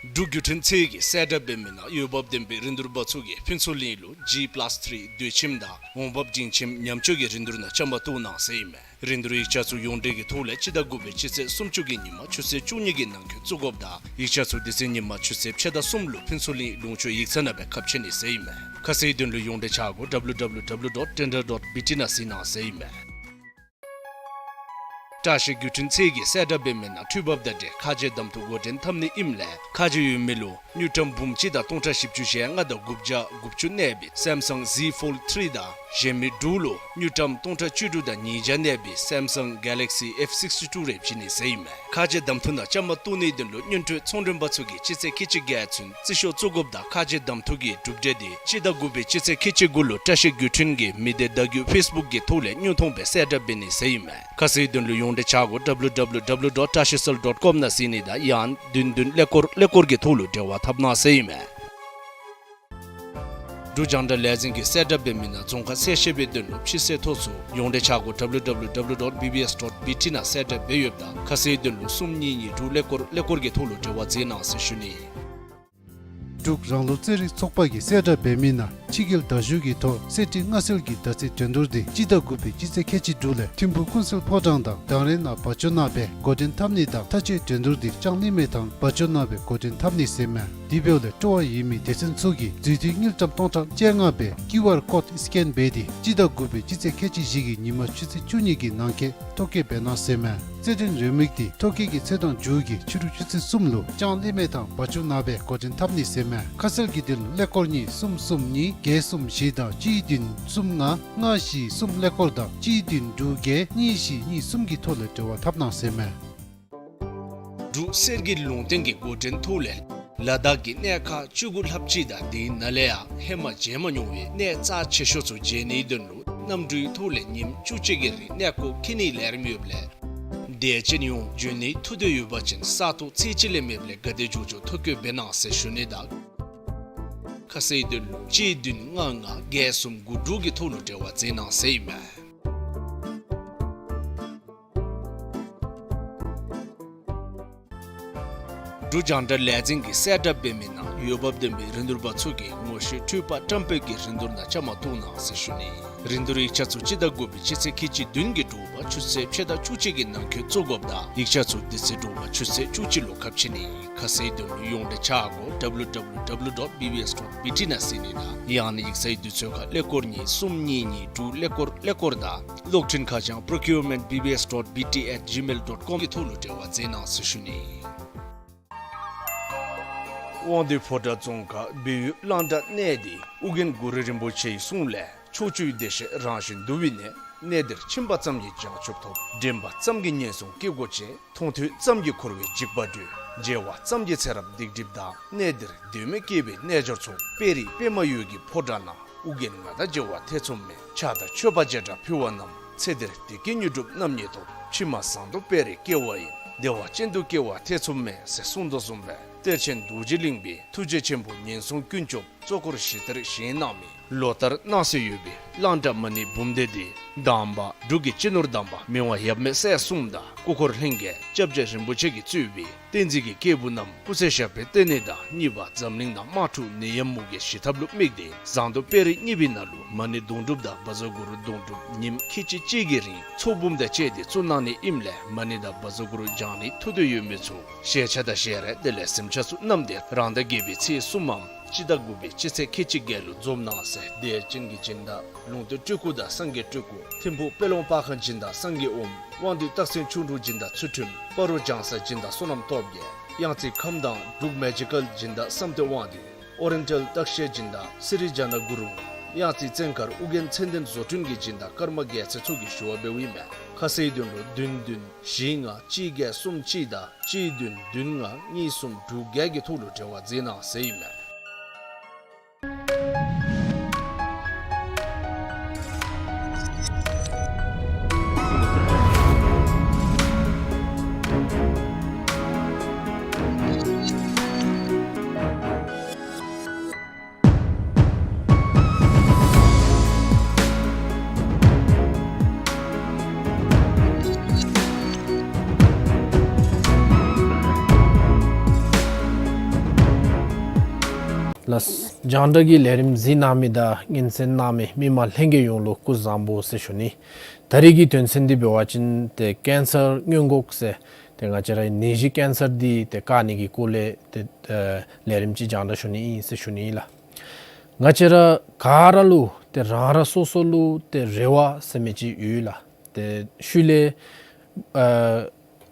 འབྲུག་བརྒྱུད་འཕྲིན་ཚད་ཀྱིས་གསལ་བསྒྲགས་འབད་མི་ནང་འོས་འབབ་ལྡན་པའི་རིན་བསྡུར་པ་ཚུ་གིས་ཕུན་ཚོགས་གླིང་ལུ་G plus three སྡོད་ཁྱིམ་དང་འོང་འབབ་འབྲིང་ཁྱིམ་ཉམས་བཅོས་ཀྱི་རིན་བསྡུར་ནང་བཅའ་མར་གཏོགས་གནང་ཟེར་ཨིན་མས། རིན་བསྡུར་ཡིག་ཆ་ཚུ་ཡོངས་འབྲེལ་གྱི་ཐོག་ལས་སྤྱི་ཟླ་དགུ་པའི་སྤྱི་ཚེས་སུམ་ཅུ་གི་ཉིན་མ་ཆུ་ཚོད་བཅུ་གཉིས་ཀྱི་ནང་འཁོད་བཙུགས་དགོཔ་ད་ཡིག་ཆ་ཚུ་དེ་ཚེ་ཉིན་མ་ཆུ་ཚོད་ཕྱེད་དང་གསུམ་ལུ་ཕུན་ཚོགས་གླིང་ལུང་ཕྱོགས་ཡིག་ཚང་ནང་སྦེ་ཁ་ཕྱེ་ནི་ཟེར་ཨིན་མས། ཁ་གསལ་དོན་ལུ་ཡོངས་འབྲེལ་ཆ་སྒོ་W W W dot tender dot B T ནང་གཟིགས་གནང་ཟེར་ཨིན་མས། བཀྲ་ཤིས་བརྒྱུད་འཕྲིན་ཚད་ཀྱིས་གསལ་བསྒྲགས་འབད་མི་ནང་འཕྲུལ་འབབ་དང་འབྲེལ་ཁ་རྗེ་གདམ་འཐུ་འགོ་འདྲེན་འཐབ་ནི་ཨིནམ་ལས་ཁ་རྗེ་ཡོད་མི་ལུ་དངུལ་ཀྲམ་འབུམ་གཅིག་དང་སྟོང་ཕྲག་བཞི་བཅུ་ཞེ་ལྔ་དང་དགུ་བརྒྱ་དགུ་བཅུ་གནས་པའི་Samsung Z Fold three དང་གཞན་མི་དྲུག་ལུ་དངུལ་ཀྲམ་སྟོང་ཕྲག་བཅུ་དྲུག་དང་ཉིས་བརྒྱ་གནས་པའི་Samsung Galaxy F sixty-two རེ་བྱིན་ནི་ཟེར་ཨིན་མས། ཁ་རྗེ་གདམ་འཐུ་ནང་བཅའ་མར་གཏོགས་ནིའི་དོན་ལུ་སྔོན་འགྲོའི་ཚོང་མགྲོན་པ་ཚུ་གིས་སྤྱི་ཚེས་ཁལ་གཅིག་བརྒྱད་ཚུན་རྩིས་ཤོག་བཙུགས་དགོཔ་དང་ཁ་རྗེ་གདམ་འཐུ་གི་གྲུབ་འབྲས་དེ་སྤྱི་ཟླ་དགུ་པའི་སྤྱི་ཚེས་ཁལ་གཅིག་དགུ་ལུ་བཀྲ་ཤིས་བརྒྱུད་འཕྲིན་གྱི་མི་སྡེ་བརྡ་བརྒྱུད་ཕེསི་བུཀ་གི་ཐོག་ལས་དངོས་མཐོང་སྦེ་གསལ་བསྒྲགས་འབད་ནི་ཟེར་ཨིན་མས། ཁ་གསལ་དོན་ལུ་ཡོངས་འབྲེལ་ཆ་སྒོ W W W dot tashicell dot com ནང་གཟིགས་ནི་དང་ཡང་བདུན་བདུན་ཀླད་ཀོར་ཀླད་ཀོར་གྱི་ཐོག་ལུ་འབྲེལ་བ་འཐབ་གནང་ཟེར་ཨིན་མས། འབྲུག་རྒྱང་བསྒྲགས་ལས་འཛིན་གྱིས་གསལ་བསྒྲགས་འབད་མི་ནང་རྫོང་ཁག་གསལ་བཤད་པའི་དོན་ལུ་ཕྱི་སེལ་ཐོ་ཚུ་ཡོངས་འབྲེལ་ཆ་སྒོ W W W dot B B S dot B T ནང་གསལ་བསྒྲགས་འབད་ཡོདཔ་ད་ཁ་གསལ་དོན་ལུ་གསུམ་གཉིས་གཉིས་དྲུག་ཀླད་ཀོར་ཀླད་ཀོར་གྱི་ཐོག་ལུ་འབྲེལ་བ་མཛད་གནང་ཟེར་ཞུ་ནི། འབྲུག་རང་ལུགས་རྩེད་རིགས་ཚོགས་པ་གིས་གསལ་བསྒྲགས་འབད་མི་ནང་ཕྱི་རྒྱལ་དར་ཞུ་གི་ཐོག་གསེར་ཁྲི་མངའ་གསོལ་གྱི་མདའ་རྩེད་འགྲན་བསྡུར་དེ་སྤྱི་ཟླ་དགུ་པའི་སྤྱི་ཚེས་ཁལ་གཅིག་དྲུག་ལས་ཐིམ་ཕུག་ཀུན་གསལ་ཕོ་བྲང་དང་དང་རེ་ནང་བ་ཅོ་ནང་སྦེ་འགོ་འདྲེན་འཐབ་ནི་དང་མཐའ་དཔྱད་འགྲན་བསྡུར་དེ་ལྕང་གླིང་མེ་ཐང་བ་ཅོ་ནང་སྦེ་འགོ་འདྲེན་འཐབ་ནི་ཟེར་མས། དེ་འབདཝ་ལས་སྤྲོ་བ་ཡོད་མི་སྡེ་ཚན་ཚུ་གིས་འཛུལ་ཐུན་དངུལ་ཀྲམ་སྟོང་ཕྲག་བཅོ་ལྔ་སྦེ་ཀིའུ་ཨར་ཀོཌ་སི་ཀེན་འབད་དེ་སྤྱི་ཟླ་དགུ་པའི་སྤྱི་ཚེས་ཁལ་གཅིག་བཞི་གི་ཉིན་མ་ཆུ་ཚོད་བཅུ་གཉིས་ཀྱི་ནང་འཁོད་ཐོ་བཀོད་འབད་གནང་ཟེར་མས། རྩེད་འགྲན་རེའུ་མིག་དེ་ཐོ་བཀོད་ཀྱི་ཚེས་དང་མཇུག་གི་ཕྱི་རུ་ཆུ་ཚོད་གསུམ་ལུ་ལྕང་གླིང་མེ་ཐང་བ་ཅོ་ནང་སྦེ་འགོ་འདྲེན་འཐབ་ནི་ཟེར་མས། ཁ་གསལ་གྱི་དོན་ལུ་ཀླད་ཀོར་གཉིས་གསུམ་གསུམ་གཉིས་བརྒྱད་གསུམ་བཞི་དང་གཅིག་བདུན་གསུམ་ལྔ་ལྔ་བཞི་གསུམ་ཀླད་ཀོར་དང་གཅིག་བདུན་དྲུག་བརྒྱད་གཉིས་བཞི་གཉིས་གསུམ་གྱི་ཐོག་ལས་འབྲེལ་བ་འཐབ་གནང་ཟེར་མས། འབྲུག་གསེར་གྱི་ལུང་བསྟན་གྱི་འགོ་འདྲེན་ཐོག་ལས་ལ་དྭགས་ཀྱི་གནས་ཁག་བཅུ་དགུ་ལྷགཔ་ཅིག་དང་དེའི་ནང་ལས་ཡང་ཧེ་མ་མཇལ་མ་མྱོང་བའི་གནས་རྩ་ཆེ་ཤོས་ཚུ་མཇལ་ནིའི་དོན་ལུ་གནམ་གྲུའི་ཐོག་ལས་ཉིནམ་བཅུ་གཅིག་གི་རིང་གནས་སྐོར་འཁྱིད་ནིའི་ལས་རིམ་ཡོདཔ་ལས་དད་ཅན་ཡོངས་འབྱོན་ནིའི་ཐུགས་འདོད་ཡོད་པ་ཅིན་ས་ཐོག་ཚེས་གཅིག་ལས་མེདཔ་ལས་ག་དེ་མགྱོགས་མགྱོགས་ཐོ་བཀོད་འབད་གནང་ཟེར་ཞུ་ནི་དང་། ཁ་གསལ་དོན་ལུ་གཅིག་བདུན་ལྔ་ལྔ་བརྒྱད་གསུམ་དགུ་དྲུག་གི་ཐོག་ལུ་འབྲེལ་བ་མཛད་གནང་ཟེར་ཨིན་མས། འབྲུག་རྒྱང་བསྒྲགས་ལས་འཛིན་གྱིས་གསལ་བསྒྲགས་འབད་མི་ནང་འོས་འབབ་ལྡན་པའི་རིན་བསྡུར་པ་ཚུ་གིས་ངོ་ཤེས་འཕྲུལ་པ་བཀྲམ་སྤེལ་གྱི་རིན་བསྡུར་ནང་བཅའ་མར་གཏོགས་གནང་ཟེར་ཞུ་ནི། རིན་བསྡུར་ཡིག་ཆ་ཚུ་སྤྱི་ཟླ་དགུ་པའི་སྤྱི་ཚེས་ཁལ་གཅིག་བདུན་གྱི་དྲོ་པ་ཆུ་ཚོད་ཕྱེད་དང་བཅུ་གཅིག་གི་ནང་འཁོད་བཙུགས་དགོཔ་དང་ཡིག་ཆ་ཚུ་དེ་ཚེ་དྲོ་པ་ཆུ་ཚོད་བཅུ་གཅིག་ལུ་ཁ་ཕྱེ་ནི། ཁ་གསལ་དོན་ལུ་ཡོངས་འབྲེལ་ཆ་སྒོ་W W W dot B B S dot B T ནང་གཟིགས་ནི་དང་ཡང་ན་ཡིག་ཚང་གི་དུས་ཚོད་ཁར་ཀླད་ཀོར་གཉིས་གསུམ་གཉིས་གཉིས་དྲུག་ཀླད་ཀོར་ཀླད་ཀོར་དང་གློག་འཕྲིན་ཁ་བྱང་procurement B B S dot B T at gmail dot com གི་ཐོག་ལུ་འབྲེལ་བ་མཛད་གནང་ཟེར་ཞུ་ནི། དབང་འདུས་ཕོ་བྲང་རྫོང་ཁག་སྦས་ཡུལ་གླང་བྲག་གནས་འདི་ཨོ་རྒྱན་གུ་རུ་རིན་པོ་ཆེའི་གསུང་ལས་ ཕྱོགས་བཅུའི་བདེ་གཤེགས་རང་བཞིན་འདུ་བའི་གནས། གནས་འདིར་ཕྱིན་པ་ཙམ་གྱིས་བྱང་ཆུབ་ཐོབ། འདྲེན་པ་ཙམ་གྱིས་ངན་སོང་སྐྱེ་སྒོ་བཅད། མཐོང་ཐོས་ཙམ་གྱིས་འཁོར་བའི་འཇིགས་པ་སྒྲོལ། མཇལ་བ་ཙམ་གྱིས་ཚེ་རབས་སྡིག་སྒྲིབ་དག། གནས་འདིར་དོན་མེད་སྐྱེ་བའི་རྣལ་འབྱོར་ཚོགས། དཔལ་རི་པདྨ་འོད་ཀྱི་ཕོ་བྲང་ན། ཨོ་རྒྱན་ང་དང་མཇལ་བ་ཐེ་ཚོམ་མེད། ཕྱག་དང་མཆོད་པ་བྱེ་བྲག་ཕུལ་བ་རྣམས། ཚེ་འདིར་བདེ་སྐྱིད་མྱུར་འགྲུབ་རྣམ་གཉིས་ཐོབ། ཕྱི་མ་བཟང་དུ་དཔལ་རི་སྐྱེ་བ་ཡིན། བདེ་བ་ཅན་དུ་སྐྱེ་བ་ཐེ་ཚོམ་མེད། ཟེར་གསུངས་དོ་བཟུམ་སྦེ་གཏེར་ཆེན་རྡོ་རྗེ་གླིང་པའི་ཐུགས་རྗེ་ཆེན་པོ་ངན་སོང་ཀུན་སྐྱོབ་གཙོ་འཁོར་ཞི་བདེར་བཞེངས་གནང་མི་ལོ་ལྟར་གནང་སྲོལ་ཡོད་པའི་གླང་དར་མ་ཎི་འབུམ་སྡེ་འདི་དང་པ་འབྲུག་གི་སྤྱི་ནོར་དམ་པ་མི་དབང་ཡབ་མེས་སྲས་གསུམ་དང་སྐུ་འཁོར་ལྷན་རྒྱས་སྐྱབས་རྗེ་རིན་པོ་ཆེ་གིས་གཙོས་པའི་བསྟན་འཛིན་གྱི་སྐྱེས་བུ་རྣམས་སྐུ་ཚེ་ཞབས་པད་བརྟན་ནི་དང་གཉིས་པ་འཛམ་གླིང་ནང་དམག་འཁྲུག་ནད་ཡམས་མུ་གེ་ཞི་ཐབས་ལུ་དམིགས་ཏེ་བཟང་དུ་དཔལ་རི་གཉིས་པའི་ནང་ལུ་མ་ཎི་སྡོང་གྲུབ་དང་བཛྲ་གུ་རུ་སྡོང་གྲུབ་ཉིནམ་ཁལ་གཅིག་གཅིག་གི་རིང་ཚོགས་འབུམ་དང་བཅས་ཏེ་བཙུགས་གནང་ནི་ཨིནམ་ལས་མ་ཎི་དང་བཛྲ་གུ་རུ་བགྱང་ནི་ཐུགས་འདོད་ཡོད་མི་ཚུ་ཞལ་ཆད་དང་ཞལ་རས་དེ་ལས་གཟིམ་ཆས་ཚུ་བསྣམས་ཏེ་རང་ཟླ་བརྒྱད་པའི་ཚེས་གསུམ་མམ་སྤྱི་ཟླ་དགུ་པའི་སྤྱི་ཚེས་ཁལ་གཅིག་བརྒྱད་ལུ་འཛོམས་གནང་ཟེར་བདེ་ཆེན་གྱི་སྦྱིན་བདག་ལུང་བསྟན་སྤྲུལ་སྐུ་དང་སངས་རྒྱས་སྤྲུལ་སྐུ། ཐིམ་ཕུག་དཔལ་ལུང་པར་ཁང་སྦྱིན་བདག་སངས་རྒྱས་ཨོཾ། དབང་འདུས་སྟག་སེང་ཁྱུང་འབྲུག་སྦྱིན་བདག་ཚུལ་ཁྲིམས། སྤ་རོ་ལྗང་གསལ་སྦྱིན་བདག་བསོད་ནམས་སྟོབས་རྒྱས། གཡང་རྩེ་ཁམས་དྭངས་འབྲུག་མེ་ཇི་ཀཱལ་སྦྱིན་བདག་བསམ་གཏན་དབང་འདུས། ཨོ་རི་ཡེན་ཊལ་སྟག་ཤད་སྦྱིན་བདག་སི་རི་ཛྙཱ་ན་གུ་རུ། གཡང་རྩེ་བཙན་མཁར་ཨོ་རྒྱན་མཚན་ལྡན་བཟོ་སྐྲུན་གྱི་སྦྱིན་བདག་ཀརྨ་རྒྱལ་མཚན་ཚུ་གིས་ཞུ་བ་འབདཝ་ཨིན་མས། ཁ་གསལ་དོན་ལུ་བདུན་བདུན་བཞི་ལྔ་གཅིག་བརྒྱད་གསུམ་གཅིག་དང་གཅིག་བདུན་བདུན་ལྔ་གཉིས་གསུམ་དྲུག་བརྒྱད་ཀྱི་ཐོག་ལུ་འབྲེལ་བ་མཛད་གནང་ཟེར་ཨིན་མས། ལགས། རྒྱང་བསྒྲགས་ཀྱི་ལས་རིམ་གཟིགས་གནང་མི་དང་སྙན་གསན་གནང་མི་མི་མང་ལྷན་རྒྱས་ཡོངས་ལུ་སྐུ་གཟུགས་བཟང་པོ་ཟེར་ཞུ་ནི། ད་རིས་ཀྱི་དོན་ཚན་འདི་འབད་བ་ཅིན་ཏེ་ཀེན་སར་སྔོན་འགོག་ཟེར་ཏེ་ང་བཅས་རའི་ནད་གཞི་ཀེན་སར་འདི་ཏེ་བཀག་ནི་གི་སྐོར་ལས་ཏེ་ལས་རིམ་ཅིག་རྒྱང་བསྒྲགས་ཞུ་ནི་ཨིན་ཟེར་ཞུ་ནི་ལགས། ང་བཅས་ར་ག་ར་ལུ་ཏེ་རང་ར་སོ་སོ་ལུ་ཏེ་རེ་བ་ཟེར་མི་ཅིག་ཡོད་ལགས། ཏེ་ཤུལ་ལས་ཨ་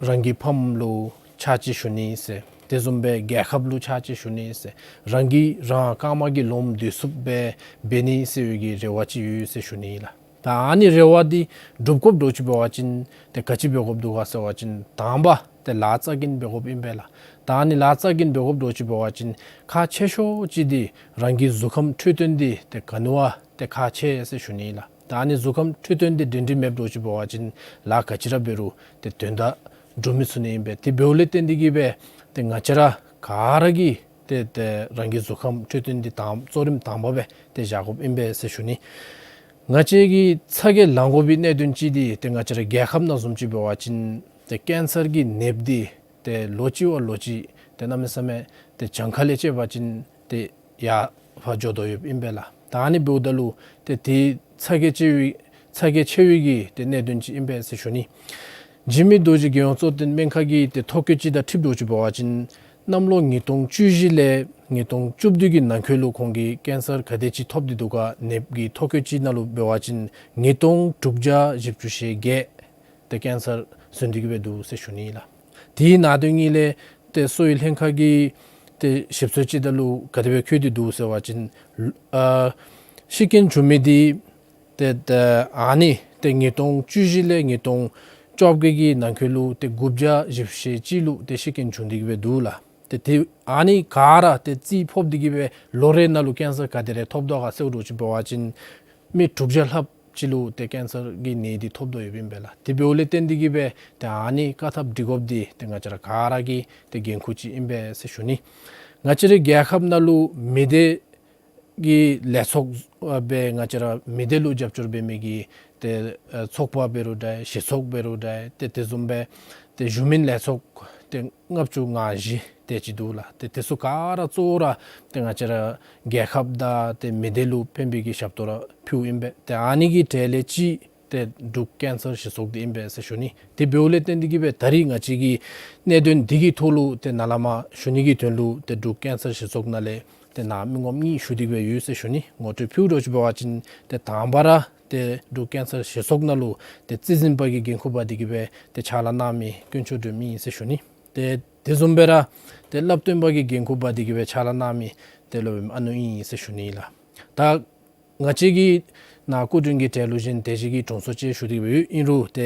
རང་གི་ཕམ་ལུ་ཕྱག་ཕྱི་ཞུ་ནི་ཟེར། དེ་བཟུམ་སྦེ་རྒྱལ་ཁབ་ལུ་ཕྱག་ཕྱི་ཞུ་ནི་ཟེར། རང་གིས་རང་རྐངམ་གིས་ལོངམ་སྡོད་ཚུགསཔ་སྦེ་འབད་ནི་ཟེར་བའི་གི་རེ་བ་ཅིག་ཡོད་ཟེར་ཞུ་ནི་ལགས། ད་ཨ་ནི་རེ་བ་འདི་འགྲུབ་དགོཔ་འདྲཝ་ཅིག་འབད་བ་ཅིན་ཏེ་ག་ཅི་འབད་དགོཔ་འདུག་ག་ཟེར་བ་ཅིན་དང་པ་ཏེ་ལཱ་རྩ་འགེངས་འབད་དགོཔ་ཨིན་པས་ལགས། ད་ཨ་ནི་ལཱ་རྩ་འགེངས་འབད་དགོཔ་འདྲཝ་ཅིག་འབད་བ་ཅིན་ཁག་ཆེ་ཤོས་ཅིག་འདི་རང་གི་གཟུགས་ཁམས་འཕྲོད་བསྟེན་འདི་ཏེ་ག་ནི་བ་ཏེ་ཁག་ཆེ་ཟེར་ཞུ་ནི་ལགས། ད་ཨ་ནི་གཟུགས་ཁམས་འཕྲོད་བསྟེན་འདི་སྒྲིང་སྒྲིང་མེདཔ་འདྲཝ་ཅིག་འབད་བ་ཅིན་ལཱ་ག་ཅི་ར་འབད་རུང་ཏེ་དོན་དག་འགྲུབ་མི་ཚུགས་ནི་ཨིན་པས། དེ་འབདཝ་ལས་བརྟེན་ཏེ་གིས་སྦེ་ཏེ་ང་བཅས་ར་ག་ར་གིས་ཏེ་ཏེ་རང་གི་གཟུགས་ཁམས་འཕྲོད་བསྟེན་འདི་དང་གཙོ་རིམ་དང་པ་སྦེ་ཏེ་བཞག་དགོཔ་ཨིན་པས་ཟེར་ཞུ་ནི། ང་བཅས་ཀྱིས་ཚ་གྱང་ལང་དགོ་པའི་གནད་དོན་ཅིག་འདི་ཏེ་ང་བཅས་ར་རྒྱལ་ཁབ་ནང་བཟུམ་ཅིག་འབད་བ་ཅིན་ཏེ་ཀེན་སར་གྱི་ནདཔ་འདི་ཏེ་ལོ་གཅིག་བ་ལོ་གཅིག་ཏེ་གནམ་མེད་ས་མེད་ཏེ་གྱངས་ཁ་ལས་བཅད་པ་ཅིན་ཏེ་ཡར་ཕར་འགྱོ་དོ་ཡོདཔ་ཨིན་པས་ལགས། ད་ཨ་ནི་འབདཝ་ད་ལུ་ཏེ་དེ་ཚ་གྱང་ཆེ་བའི་ཚ་གྱང་ཆེ་བའི་གི་ཏེ་གནད་དོན་ཅིག་ཨིན་པས་ཟེར་ཞུ་ནི། འཇིགས་མེད་རྡོ་རྗེ་རྒྱལ་ཡོངས་གཙོ་བསྟེན་སྨན་ཁང་གི་ཏེ་ཐོ་བཀོད་ཅིག་དང་འཁྲིལཝ་འདྲཝ་ཅིག་འབད་བ་ཅིན་གནམ་ལོ་ཉིས་སྟོང་བཅུ་བཞི་ལས་ཉིས་སྟོང་བཅུ་བདུན་གྱི་ནང་འཁོད་ལུ་ཁོང་གིས་ཀེན་སར་ག་དེ་ཅིག་ཐོབ་སྟེ་འདུག་ག་ནདཔ་གི་ཐོ་བཀོད་ཅིག་ནང་ལུ་འབད་བ་ཅིན་ཉིས་སྟོང་དྲུག་བརྒྱ་བཞི་བཅུ་ཞེ་བརྒྱད་ཏེ་ཀེན་སར་ཟོན་ཏེ་གིས་སྦེ་འདུག་ཟེར་ཞུ་ནི་ལགས། དེའི་ནང་དོན་གཉིས་ལས་ཏེ་གསོ་བའི་ལྷན་ཁག་གི་ཏེ་ཞིབ་འཚོལ་ཅིག་ནང་ལུ་ག་དེ་སྦེ་འཁོད་དེ་འདུག་ཟེར་བ་ཅིན་ཨ་ཤི་རྐྱེན་བྱུང་མི་འདི་ཏེ་ཏེ་ཨ་ནི་ཏེ་ཉིས་སྟོང་བཅུ་བཞི་ལས་ཉིས་སྟོང་བཅོ་བརྒྱད་ཀྱི་ནང་འཁོད་ལུ་ཏེ་དགུ་བརྒྱ་བཞི་བཅུ་ཞེ་གཅིག་ལུ་ཏེ་ཤི་རྐྱེན་བྱུང་སྟེ་གིས་སྦེ་འདུག་ལགས། ཏེ་ཏེ་ཨ་ནི་ག་ར་ཏེ་རྩིས་ཕབ་སྟེ་གིས་སྦེ་ལོ་རེ་ནང་ལུ་ཀེན་སར་ག་དེ་རེ་ཐོབ་དོ་ག་ཟེརཝ་འདྲཝ་ཅིག་འབད་བ་ཅིན་མི་དྲུག་བརྒྱ་ལྷགཔ་ཅིག་ལུ་ཏེ་ཀེན་སར་གྱི་ནད་འདི་ཐོབ་དོ་ཡོདཔ་ཨིན་པས་ལགས། དེ་འབདཝ་ལས་བརྟེན་ཏེ་གིས་སྦེ་ཏེ་ཨ་ནི་བཀག་ཐབས་སྒྲིག་དགོཔ་འདི་ཏེ་ང་བཅས་ར་ག་ར་གི་ཏེ་འགན་ཁུར་ཅིག་ཨིན་པས་ཟེར་ཞུ་ནི། ང་བཅས་རའི་རྒྱལ་ཁབ་ནང་ལུ་མི་སྡེ་གི་ལས་ཚོགས་ཨ་སྦེ་ང་བཅས་ར་མི་སྡེ་ལུ་རྒྱབ་སྐྱོར་འབད་མི་གི་ཏེ་ཨ་ཚོགས་པ་འབད་རུང་འདྲ་གཞི་ཚོགས་འབད་རུང་འདྲ་ཏེ་དེ་བཟུམ་སྦེ་ཏེ་གཞུང་མིན་ལས་ཚོགས་ཏེ་ལྔ་བཅུ་ང་བཞི་དེ་ཅིག་འདུག་ལགས། ཏེ་དེ་ཚུ་ག་ར་གཙོ་བོ་ར་ཏེ་ང་བཅས་ར་རྒྱལ་ཁབ་དང་ཏེ་མི་སྡེ་ལུ་ཕན་པའི་གི་ཞབས་ཏོག་ར་ཕུལཝ་ཨིན་པས། ཏེ་ཨ་ནི་གི་གྲས་ལས་གཅིག་ཏེ་འབྲུག་ཀེན་སར་གཞི་ཚོགས་འདི་ཨིན་པས་ཟེར་ཞུ་ནི། དེ་འབདཝ་ལས་བརྟེན་ཏེ་གིས་སྦེ་ད་རིས་ང་བཅས་ཀྱིས་གནད་དོན་འདི་གི་ཐོག་ལུ་ཏེ་ནཱ་ལས་མར་ཞུ་ནི་གི་དོན་ལུ་ཏེ་འབྲུག་ཀེན་སར་གཞི་ཚོགས་ནང་ལས་ཏེ་ནཱ་མི་ངོམ་གཉིས་ཞུ་སྟེ་གིས་སྦེ་ཡོད་ཟེར་ཞུ་ནི། ངོ་སྤྲོད་ཕུལཝ་འདྲཝ་ཅིག་འབད་བ་ཅིན་ཏེ་དང་པ་ར་ཏེ་འབྲུག་ཀེན་སར་གཞི་ཚོགས་ནང་ལུ་ཏེ་རྩིས་འཛིན་པ་གི་འགན་ཁུར་འབག་སྟེ་གིས་སྦེ་ཏེ་ཕྱག་ལཱ་གནང་མི་དཀོན་མཆོག་སྒྲོལ་མ་ཨིན་ཟེར་ཞུ་ནི། ཏེ་དེ་བཟུམ་སྦེ་ར་ཏེ་བསླབ་སྟོན་པ་གི་འགན་ཁུར་འབག་སྟེ་གིས་སྦེ་ཕྱག་ལཱ་གནང་མི་ཏེ་སློབ་དཔོན་ཨ་ནུ་ཨིན་ཟེར་ཞུ་ནི་ལགས། ད་ང་བཅས་ཀྱི་ ནཱ་སྐུ་མདུན་གྱི་གྲལ་ལུ་བཞིན་དེ་བཞིན་གྱི་དྲུང་འཚོ་ཅིག་ཞུ་སྟེ་གི་སྦེ་ཡོད། ཨིན་རུང་ཏེ་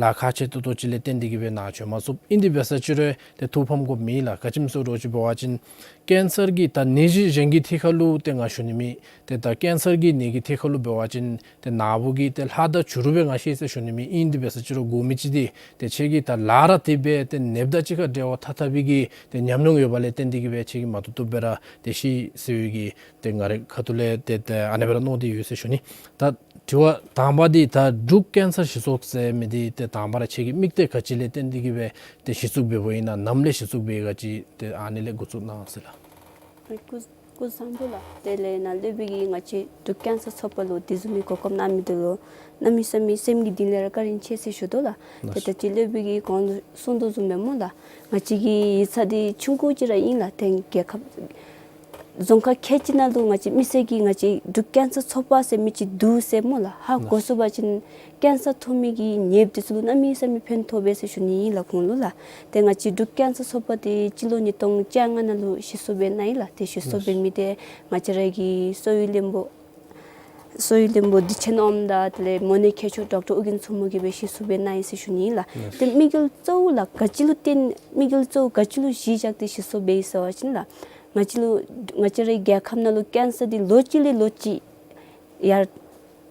ལཱ་ཁག་ཆེ་ཏོག་ཏོ་ཅིག་ལས་བརྟེན་ཏེ་གི་སྦེ་ནཱ་བྱོན་མ་ཚུགས། ཨིན་དེ་འབད་ས་ཅིག་རུང་ཏེ་ཐུགས་ཕམ་དགོཔ་མེད་ལགས། ག་ཅི་སྨོ་ཟེར་བ་ཅིན་ཀེན་སར་གྱི་ད་ནད་གཞི་གཞན་གྱི་ཐད་ཁར་ལུ་ཏེ་ང་ཞུ་ནི་མེད། ཏེ་ད་ཀེན་སར་གྱི་ནད་ཀྱི་ཐད་ཁར་ལུ་འབད་བ་ཅིན་ཏེ་ནཱ་བུ་གིས་ཏེ་ལྷག་དར་འཕྱར་རུང་སྦེ་ང་ཤེས་ཟེར་ཞུ་ནི་མེད། ཨིན་དེ་འབད་ས་ཅིག་རུང་དགོ་མི་ཅིག་འདི་ཏེ་ཁྱོད་ཀྱིས་ད་ལཱ་ར་དེ་སྦེ་ཏེ་ནདཔ་དང་གཅིག་ཁར་འབྲེལ་བ་འཐབ་འཐབ་པའི་གི་ཏེ་ཉམས་མྱོང་ཡོདཔ་ལས་བརྟེན་ཏེ་གི་སྦེ་ཁྱོད་ཀྱིས་མ་བཏུབ་བཏུབ་སྦེ་ར་ཏེ་ཤེས་ཟེར་བའི་གི་ཏེ་ང་རའི་ཁ་ཐུག་ལས་ཏེ་ཏེ་ཨ་ནེ་སྦེ་ར་མནོ་སྟེ་ཡོད་ཟེར་ཞུ་ནི། ད་དྲི་བ་དང་པ་འདི་ད་འབྲུག་ཀེན་སར་གཞི་ཚོགས་ཟེར་མི་འདི་ཏེ་དང་པ་ར་ཁྱོད་ཀྱི་དམིགས་གཏད་ག་ཅི་ལས་བརྟེན་ཏེ་གི་སྦེ་ཏེ་གཞི་བཙུགས་འབདཝ་ཨིན་ན་ནམ་ལས་གཞི་བཙུགས་འབད་ག་ཅི་ཏེ་ཨ་ནི་ལས་འགོ་བཙུགས་གནང་ཟེར་ལགས། སྐུ་སྐུ་གཟུགས་བཟང་པོ་ལགས། དེ་ལས་ནཱ་སློབ་དཔོན་གྱིས་ང་བཅས་འབྲུག་ཀེན་སར་ཚོགས་པ་ལུ་དེ་བཟུམ་མའི་གོ་སྐབས་གནང་མི་འདི་ལུ་གནམ་མེད་ས་མེད་སེམས་ཀྱི་གཏིང་ལས་ར་བཀའ་དྲིན་ཆེ་ཟེར་ཞུ་དོ་ལགས། ཏེ་ད་ཅི་སློབ་དཔོན་གྱིས་གོང་ལུ་གསུངས་དོ་བཟུམ་སྦེ་སྨོ་ལགས། ང་བཅས་ཀྱི་ཡིག་ཚང་འདི་ཆུང་ཀུ་ཅིག་ར་ཨིན་ལགས། ཏེ་རྒྱལ་ཁབ་རྫོང་ཁག་ཁལ་གཅིག་ནང་ལུ་ང་བཅས་མི་སེར་གྱིས་ང་བཅས་འབྲུག་ཀེན་སར་ཚོགས་པ་ཟེར་མི་ཅིག་འདུག་ཟེར་སྨོ་ལགས། ཧ་གོ་སོང་པ་ཅིན་ཀེན་སར་ཐོབ་མི་གི་ནདཔ་འདི་ཚུ་ལུ་གནམ་མེད་ས་མེད་ཕན་ཐོགས་པས་ཟེར་ཞུ་ནི་ཨིན་ལགས་ཁོང་ལུ་ལགས། ཏེ་ང་བཅས་འབྲུག་ཀེན་སར་ཚོགས་པ་འདི་སྤྱི་ལོ་ཉིས་སྟོང་བཅོ་ལྔ་ནང་ལུ་གཞི་བཙུགས་འབད་གནང་ཡི་ལགས། ཏེ་གཞི་བཙུགས་འབད་མི་འདི་ང་བཅས་ར་གི་གསོ་བའི་བློན་པོ་གསོ་བའི་བློན་པོ་བདེ་ཆེན་ཨོམ་དང་དེ་ལས་མོ་ནེ་མཁས་མཆོག་ཌོག་ཊར་ཨོ་རྒྱན་མཚོ་མོ་གིས་སྦེ་གཞི་བཙུགས་འབད་གནང་ཡི་ཟེར་ཞུ་ནི་ཨིན་ལགས། ཏེ་དམིགས་ཡུལ་གཙོ་བོ་ལགས་ག་ཅི་ལུ་བརྟེན་དམིགས་ཡུལ་གཙོ་བོ་ག་ཅི་ལུ་གཞི་བཞག་སྟེ་གཞི་བཙུགས་འབད་ཡི་ཟེར་བ་ཅིན་ལགས། ང་བཅས་ལུ་ང་བཅས་རའི་རྒྱལ་ཁབ་ནང་ལུ་ཀེན་སར་འདི་ལོ་གཅིག་ལས་ལོ་གཅིག་ཡར་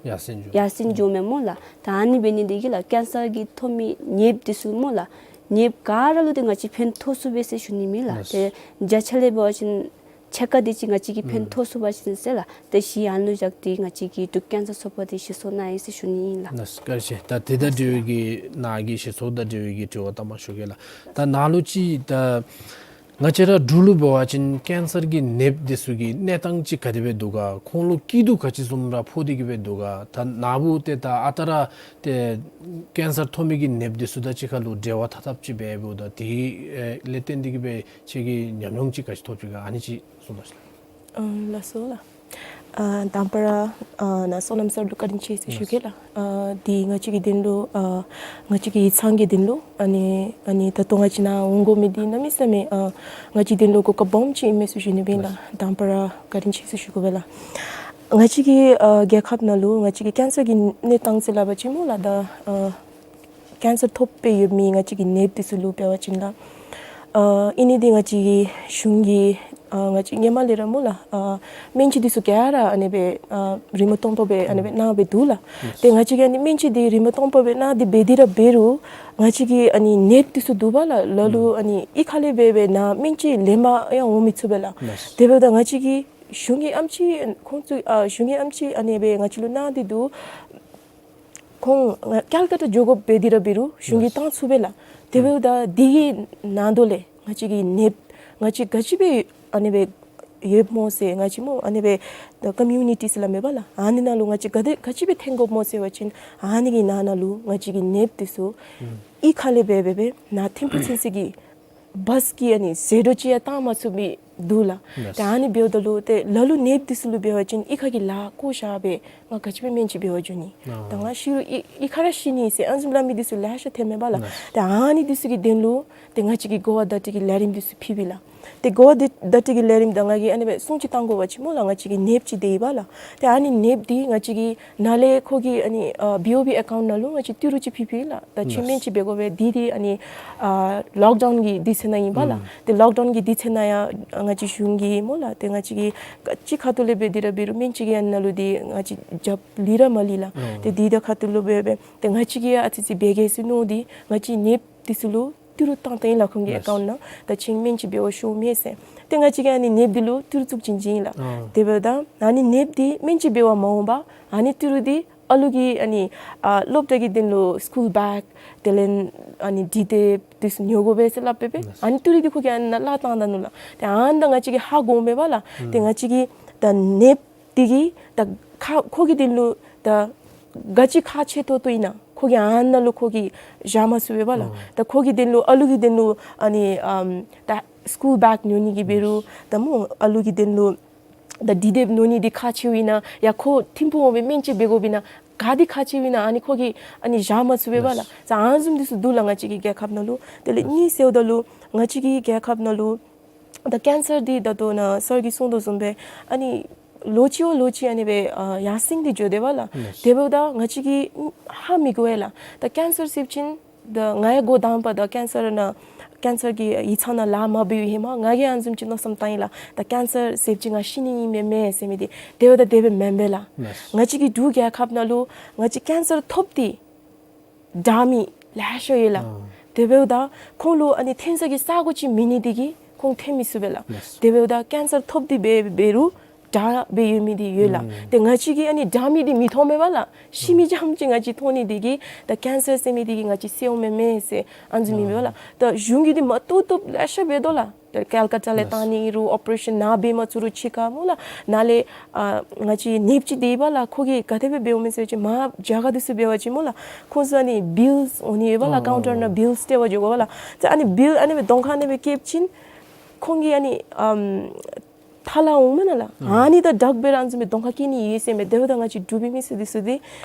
ཡར་སེང་འགྱོ་ཡར་སེང་འགྱོཝ་མས་སྨོ་ལགས། ད་ཨ་ནི་འབད་ནི་འདི་གིས་ལགས་ཀེན་སར་གྱིས་ཐོབ་མི་ནདཔ་འདི་ཚུ་སྨོ་ལགས། ནདཔ་ག་ར་ལུ་ཏེ་ང་བཅས་ཕན་ཐོགས་ཚུགས་པས་ཟེར་ཞུ་ནི་མེད་ལགས། ལགས། ཏེ་བརྒྱ་ཆ་ལས་འབད་བ་ཅིན་ཕྱེད་ཀ་དེ་ཅིག་ང་བཅས་ཀྱིས་ཕན་ཐོགས་ཚུགས་པ་ཅིན་ཟེར་ལགས། ཏེ་གཞི་ཨ་ནཱ་ལུ་བཞག་སྟེ་ང་བཅས་ཀྱིས་འབྲུག་ཀེན་སར་ཚོགས་པ་འདི་གཞི་བཙུགས་གནང་ཡི་ཟེར་ཞུ་ནི་ཨིན་ལགས། ལགས། བཀའ་དྲིན་ཆེ། ད་དེ་དང་འབྲེལ་བའི་གི་ནཱ་གི་གཞི་ཚོགས་དང་འབྲེལ་བའི་གི་དྲི་བ་ད་མ་ཞུ་གེ་ལགས། ད་ནཱ་ལུ་ཅིག་ད་ང་བཅས་ར་འབྲུག་ལུ་འབད་བ་ཅིན་ཀེན་སར་གྱི་ནདཔ་འདི་ཚུ་གི་གནས་སྟངས་ཅིག་ག་དེ་སྦེ་འདུག་ག། ཁོང་ལུ་སྐྱིད་སྡུག་ག་ཅི་བཟུམ་ར་ཕོག་སྟེ་གི་སྦེ་འདུག་ག། ད་ནཱ་བུ་ཏེ་ད་ཨ་རྟག་ར་ཏེ་ཀེན་སར་ཐོབ་མི་གི་ནདཔ་འདི་ཚུ་དང་གཅིག་ཁར་ལུ་འབྲེལ་བ་འཐབ་འཐབ་ཅིག་འབད་འབདཝ་ད་དེ་ལས་བརྟེན་ཏེ་གི་སྦེ་ཁྱོད་ཀྱིས་ཉམས་མྱོང་ཅིག་ག་ཅི་ཐོབ་ཅི་ག་ཨ་ནི་ཅིག་གསུང་དང་ཤིག་ལགས། ཨ་ལགས་སོ་ལགས། ཨ་དང་པ་ར་ཨ་ནཱ་བསོད་ནམས་སར་ལུ་བཀའ་དྲིན་ཆེ་ཟེར་ཞུ་གེ་ལགས། ཨ་འདི་ང་བཅས་ཀྱི་དོན་ལུ་ཨ་ང་བཅས་ཀྱི་ཡིག་ཚང་གི་དོན་ལུ་ཨ་ནི་ཨ་ནི་ད་ལྟོ་ང་བཅས་ནཱ་འོང་དགོ་མི་འདི་གནམ་མེད་ས་མེད་ཨ་ང་བཅས་དོན་ལུ་གོ་སྐབས་སྦོམ་ཅིག་ཨིན་མས་ཟེར་ཞུ་ནི་སྦེ་ཨིན་ལགས། དང་པ་ར་བཀའ་དྲིན་ཆེ་ཟེར་ཞུ་དགོ་པས་ལགས། ང་བཅས་ཀྱི་ཨ་རྒྱལ་ཁབ་ནང་ལུ་ང་བཅས་ཀྱི་ཀེན་སར་གྱི་གནས་སྟངས་ཟེར་སླབ་པ་ཅིན་སྨོ་ལགས། ད་ཨ་ཀེན་སར་ཐོབ་སྦེ་ཡོད་མི་ང་བཅས་ཀྱི་ནདཔ་འདི་ཚུ་ལུ་འབད་བ་ཅིན་ལགས། ཨ་ཨིན་ནི་འདི་ང་བཅས་ཀྱི་གཞུང་གིས་ཨ་ང་བཅས་སྔོན་མ་ལས་ར་སྨོ་ལགས། ཨ་སྨན་བཅོས་འདི་ཚུ་ག་ར་ཨ་ནི་སྦེ་ཨ་རིན་མེད་སྟོང་པ་སྦེ་ཨ་ནི་སྦེ་གནང་སྦེ་འདུག་ལགས། ཏེ་ང་བཅས་ཀྱིས་ཨ་ནི་སྨན་བཅོས་འདི་རིན་མེད་སྟོང་པ་སྦེ་གནང་སྟེ་འབད་དེ་ར་འབད་རུང་ང་བཅས་ཀྱི་ཨ་ནི་ནདཔ་འདི་ཚུ་འདུག་པ་ལགས། ལ་ལུ་ཨ་ནི་གཡུས་ཁ་ལས་འབད་སྦེ་ནཱ་སྨན་བཅོས་ལེན་པར་ཡང་འོང་མི་ཚུགས་པས་ལགས། དེ་འབདཝ་ད་ང་བཅས་ཀྱི་གཞུང་གིས་ཨེམ་ཆི་ཁོང་ཚུ་ཨ་གཞུང་གིས་ཨེམ་ཆི་ཨ་ནི་སྦེ་ང་བཅས་ལུ་གནང་སྟེ་འདུག། ཁོང་ཨ་ཀལ་ཀ་ཏ་འགྱོ་དགོཔ་འབད་དེ་ར་འབད་རུང་གཞུང་གིས་བཏང་ཚུགས་པས་ལགས། དེ་འབདཝ་ད་འདི་གི་ནང་དོག་ལས་ང་བཅས་ཀྱི་ནདཔ་ང་བཅས་ག་ཅི་སྦེ་ཨ་ནི་སྦེ་ཡོདཔ་སྨོ་ཟེར་ང་བཅས་སྨོ་ཨ་ནི་སྦེ་ད་ཀོ་མིའུ་ནི་ཊི་ཟེར་སླབ་མས་པ་ལགས། ཨ་ནི་ནང་ལུ་ང་བཅས་ག་དེ་ག་ཅི་སྦེ་འཐོན་དགོཔ་སྨོ་ཟེར་བ་ཅིན་ཨ་ནི་གི་ནང་ན་ལུ་ང་བཅས་ཀྱི་ནདཔ་འདི་ཚུ་གཡུས་ཁ་ལས་འབད་སྦེ་སྦེ་ནཱ་ཐིམ་ཕུག་ཚུན་ཚོད་ཀྱི་བཱས་ཀྱི་ཨ་ནི་ཟད་འགྲོ་ཅིག་ཡང་བཏང་མ་ཚུགས་པའི་འདུག་ལགས། ཏེ་ཨ་ནི་འབདཝ་ད་ལུ་ཏེ་ལ་ལུ་ནདཔ་འདི་ཚུ་ལུ་འབད་བ་ཅིན་གཡུས་ཁ་གི་ལཱ་བཀོ་བཞག་སྦེ་ང་ག་ཅི་སྦེ་སྨན་བཅོས་འབད་བར་འགྱོ་ནི། ད་ང་ཤི་རུང་གཡུས་གཡུས་ཁར་ར་ཤི་ནི་ཟེར་ཨ་ནི་བཟུམ་སླབ་མི་འདི་ཚུ་ལེ་ཤ་ཐོནམ་མས་པ་ལགས། ཏེ་ཨ་ནི་འདི་ཚུ་གི་དོན་ལུ་ཏེ་ང་བཅས་ཀྱིས་གོ་བ་བརྡ་སྤྲོད་ཀྱི་ལས་རིམ་འདི་ཚུ་ཕུལ་བས་ལགས། ཏེ་གོ་བ་བརྡ་བརྡ་སྤྲོད་ཀྱི་ལས་རིམ་ད་ང་གིས་ཨ་ནི་སྦེ་གསུང་ཅིག་བཏང་དགོ་པ་ཅིན་སྨོ་ལགས། ང་བཅས་ཀྱི་ནདཔ་ཅིག་དེ་ཨིན་པ་ལགས། ཏེ་ཨ་ནི་ནདཔ་འདི་ང་བཅས་ཀྱིས་ནཱ་ལས་ཁོ་གི་ཨ་ནི་ཨ་བི་ཨོ་བི་ཨེ་ཀའུནཊ་ནང་ལུ་ང་བཅས་ཏི་རུ་ཅིག་ཕུལ་ཕུལ་ལགས། ད་ཁྱོད་སྨན་བཅོས་འབད་དགོ་པས། འདི་འདི་ཨ་ནི་ཨ་ལོག་ཌའུན་གྱི་དུས་ཚོད་ནང་ཨིན་པ་ལགས། ཏེ་ལོག་ཌའུན་གྱི་དུས་ཚོད་ནང་ཡང་ང་བཅས་གཞུང་གིས་སྨོ་ལགས། ཏེ་ང་བཅས་ཀྱིས་ག་ཅི་ཁ་ཐུག་ལས་འབད་དེ་ར་འབད་རུང་སྨན་བཅོས་ཀྱི་ཨ་ནི་ནང་ལུ་འདི་ང་བཅས་རྒྱབ་ལུས་ར་མ་ལུས་ལགས། ཏེ་འདི་དང་ཁ་ཐུག་ལུ་འབད་སྦེ་ཏེ་ང་བཅས་ཀྱིས་ཨ་ཙི་ཙི་འབད་གེ་ཟེར་མནོ་སྟེ་ང་བཅས་ནདཔ་འདི་ཚུ་ལུ་ཏི་རུ་བཏང་བཏངམ་ཨིན་ལགས། ཁོང་གི་ཨེ་ཀའུནཊ་ནང་ད་ཁྱོད་སྨན་བཅོས་འབད་བར་ཤོག་མས་ཟེར། ཏེ་ང་བཅས་ཀྱིས་ཨ་ནི་ནདཔ་འདི་ལུ་ཏི་རུ་བཙུགས་བྱིན་བྱིནམ་ཨིན་ལགས། དེ་འབདཝ་ད་ཨ་ནི་ནདཔ་འདི་སྨན་བཅོས་འབད་བར་མ་འོངམ་ཨ་ནི་ཏི་རུ་འདི་ཨ་ལུ་གི་ཨ་ནི་ཨ་སློབ་གྲྭ་གི་དོན་ལུ་སི་ཀུལ་བེག་དེ་ལས་ཨ་ནི་འབྲི་དེབ་འདི་ཚུ་ཉོ་དགོ་པས་ཟེར་སླབ་སྦེ་སྦེ་ཨ་ནི་ཏི་རུ་འདི་ཁོ་གིས་ཨ་ནཱ་བླངས་བཏང་ད་ནུག་ལགས། ཏེ་ཨ་ནི་ད་ང་བཅས་ཀྱིས་ཧ་གོཝ་མས་པ་ལགས། ཏེ་ང་བཅས་ཀྱིས་ད་ནདཔ་འདི་གིས་ད་ཁ་ཁོ་གི་དོན་ལུ་ད་ག་ཅི་ཁག་ཆེ་ཏོག་ཏོ་ཨིན་ན་ཁོ་གིས་ཨ་ནཱ་ལུ་ཁོ་གིས་བཞག་མ་ཚུགས་པས་པ་ལགས། ད་ཁོ་གི་དོན་ལུ་ཨ་ལུ་གི་དོན་ལུ་ཨ་ནི་ཨམ་ད་སི་ཀུལ་བེག་ཉོ་ནི་གི་འབད་རུང་ད་སྨོ་ཨ་ལུ་གི་དོན་ལུ་ད་འབྲི་དེབ་ཉོ་ནི་འདི་ཁག་ཆེཝ་ཨིན་ན་ཡང་ཁོ་ཐིམ་ཕུག་འོང་སྦེ་སྨན་བཅོས་འབད་དགོཔ་ཨིན་ན་ག་འདི་ཁག་ཆེཝ་ཨིན་ན་ཨ་ནི་ཁོ་གིས་ཨ་ནི་བཞག་མ་ཚུགས་པས་པ་ལགས། ད་ཨ་ནི་བཟུམ་འདི་ཚུ་འདུག་ལགས། ང་བཅས་ཀྱི་རྒྱལ་ཁབ་ནང་ལུ་དེ་ལས་གཉིས་ཟེརཝ་ད་ལུ་ང་བཅས་ཀྱི་རྒྱལ་ཁབ་ནང་ལུ་ད་ཀེན་སར་འདི་ད་ལྟོ་ནཱ་སར་གྱིས་གསུངས་དོ་བཟུམ་སྦེ་ཨ་ནི་ ལོ་གཅིག་བ་ལོ་གཅིག་ཨ་ནི་སྦེ་ཨ་ཡར་སེང་སྟེ་འགྱོ་དེས་པ་ལགས། ལགས། དེ་འབདཝ་ད་ང་བཅས་ཀྱིས་ཧ་མི་གོ་བས་ལགས། ད་ཀེན་སར་ཟེར་བ་ཅིན་ད་ང་ཡང་འགོ་དང་པ་ད་ཀེན་སར་ནང་ཀེན་སར་གྱི་ཡིག་ཚང་ནང་ལཱ་མ་འབད་བའི་ཧེ་མ་ང་གིས་ཨ་ནི་བཟུམ་ཅིག་མནོ་བསམ་བཏང་ཡི་ལགས། ད་ཀེན་སར་ཟེར་བ་ཅིན་ང་ཤི་ནི་ཨིན་མས་མས་ཟེར་མི་འདི། དེ་འབདཝ་ད་དེ་སྦེ་མེན་པས་ལགས། ལགས། ང་བཅས་ཀྱི་འབྲུག་རྒྱལ་ཁབ་ནང་ལུ་ང་བཅས་ཀེན་སར་ཐོབ་སྟེ་དྲག་མི་ལེ་ཤ་ཡོད་ལགས། ཨ། དེ་འབདཝ་ད་ཁོང་ལུ་ཨ་ནི་འཐོན་ས་གི་ས་གོ་ཅིག་མེད་ནི་དེ་གིས་ཁོང་འཐོན་མི་ཚུགས་པས་ལགས། ལགས། དེ་འབདཝ་ད་ཀེན་སར་ཐོབ་སྟེ་འབད་འབད་རུང་དྲག་སྦེ་ཡོད་མི་འདི་ཡོད་ལགས། ཨུམ། ཏེ་ང་བཅས་ཀྱིས་ཨ་ནི་དྲག་མི་འདི་མི་མཐོང་མས་པ་ལགས། ཤི་མི་རྐྱངམ་ཅིག་ང་བཅས་མཐོང་ནི་དེ་གིས་ད་ཀེན་སར་ཟེར་མི་དེ་གིས་ང་བཅས་བསད་འོང་མས་མས་ཟེར་ཨ་ནི་བཟུམ་ཨིན་པས་ལགས། ཨ། ད་གཞུང་གིས་འདི་མ་བཏུབ་བཏུབ་ལེ་ཤ་འབད་དོ་ལགས། ད་ཀལ་ཀ་ཏ་ལས། ལགས། བཏང་ནི་རུང་ཨོ་པ་རེ་ཤཱན་ནཱ་འབད་མ་ཚུགས་རུང་ཕྱི་ཁར་སྨོ་ལགས། ནཱ་ལས་ཨ་ང་བཅས་ནདཔ་ཅིག་འདི་འབདཝ་ལགས། ཁོ་གིས་ག་དེ་སྦེ་འབདཝ་མས་ཟེར་བ་ཅིན་མར་རྒྱ་གར་འདི་ཚུ་འབད་བ་ཅིན་སྨོ་ལགས། ཁོང་ཚུ་ཨ་ནི་བིལསི་འོང་ནི་ཡོད་པ་ལགས། ཨོ། ཀའུན་ཊར་ནང་བིལསི་སྟེར་བར་འགྱོ་དགོ་པ་ལགས། ད་ཨ་ནི་བིལ་ཨ་ནི་སྦེ་གདོང་ཁར་ཨ་ནི་སྦེ་བཀལ་བ་ཅིན་ཁོང་གིས་ཨ་ནི་ཨམ་ཐ་ལ་འོང་མེན་ན་ལགས། ཨ། ཨ་ནི་ད་དྲག་སྦེ་ར་ཨ་ནི་བཟུམ་སྦེ་གདོང་ཁར་བཀལ་ནི་ཡོད་ཟེར་མས། དེ་འབདཝ་ད་ང་བཅས་འབྲུག་པའི་མི་སེར་འདི་ཚུ་འདི་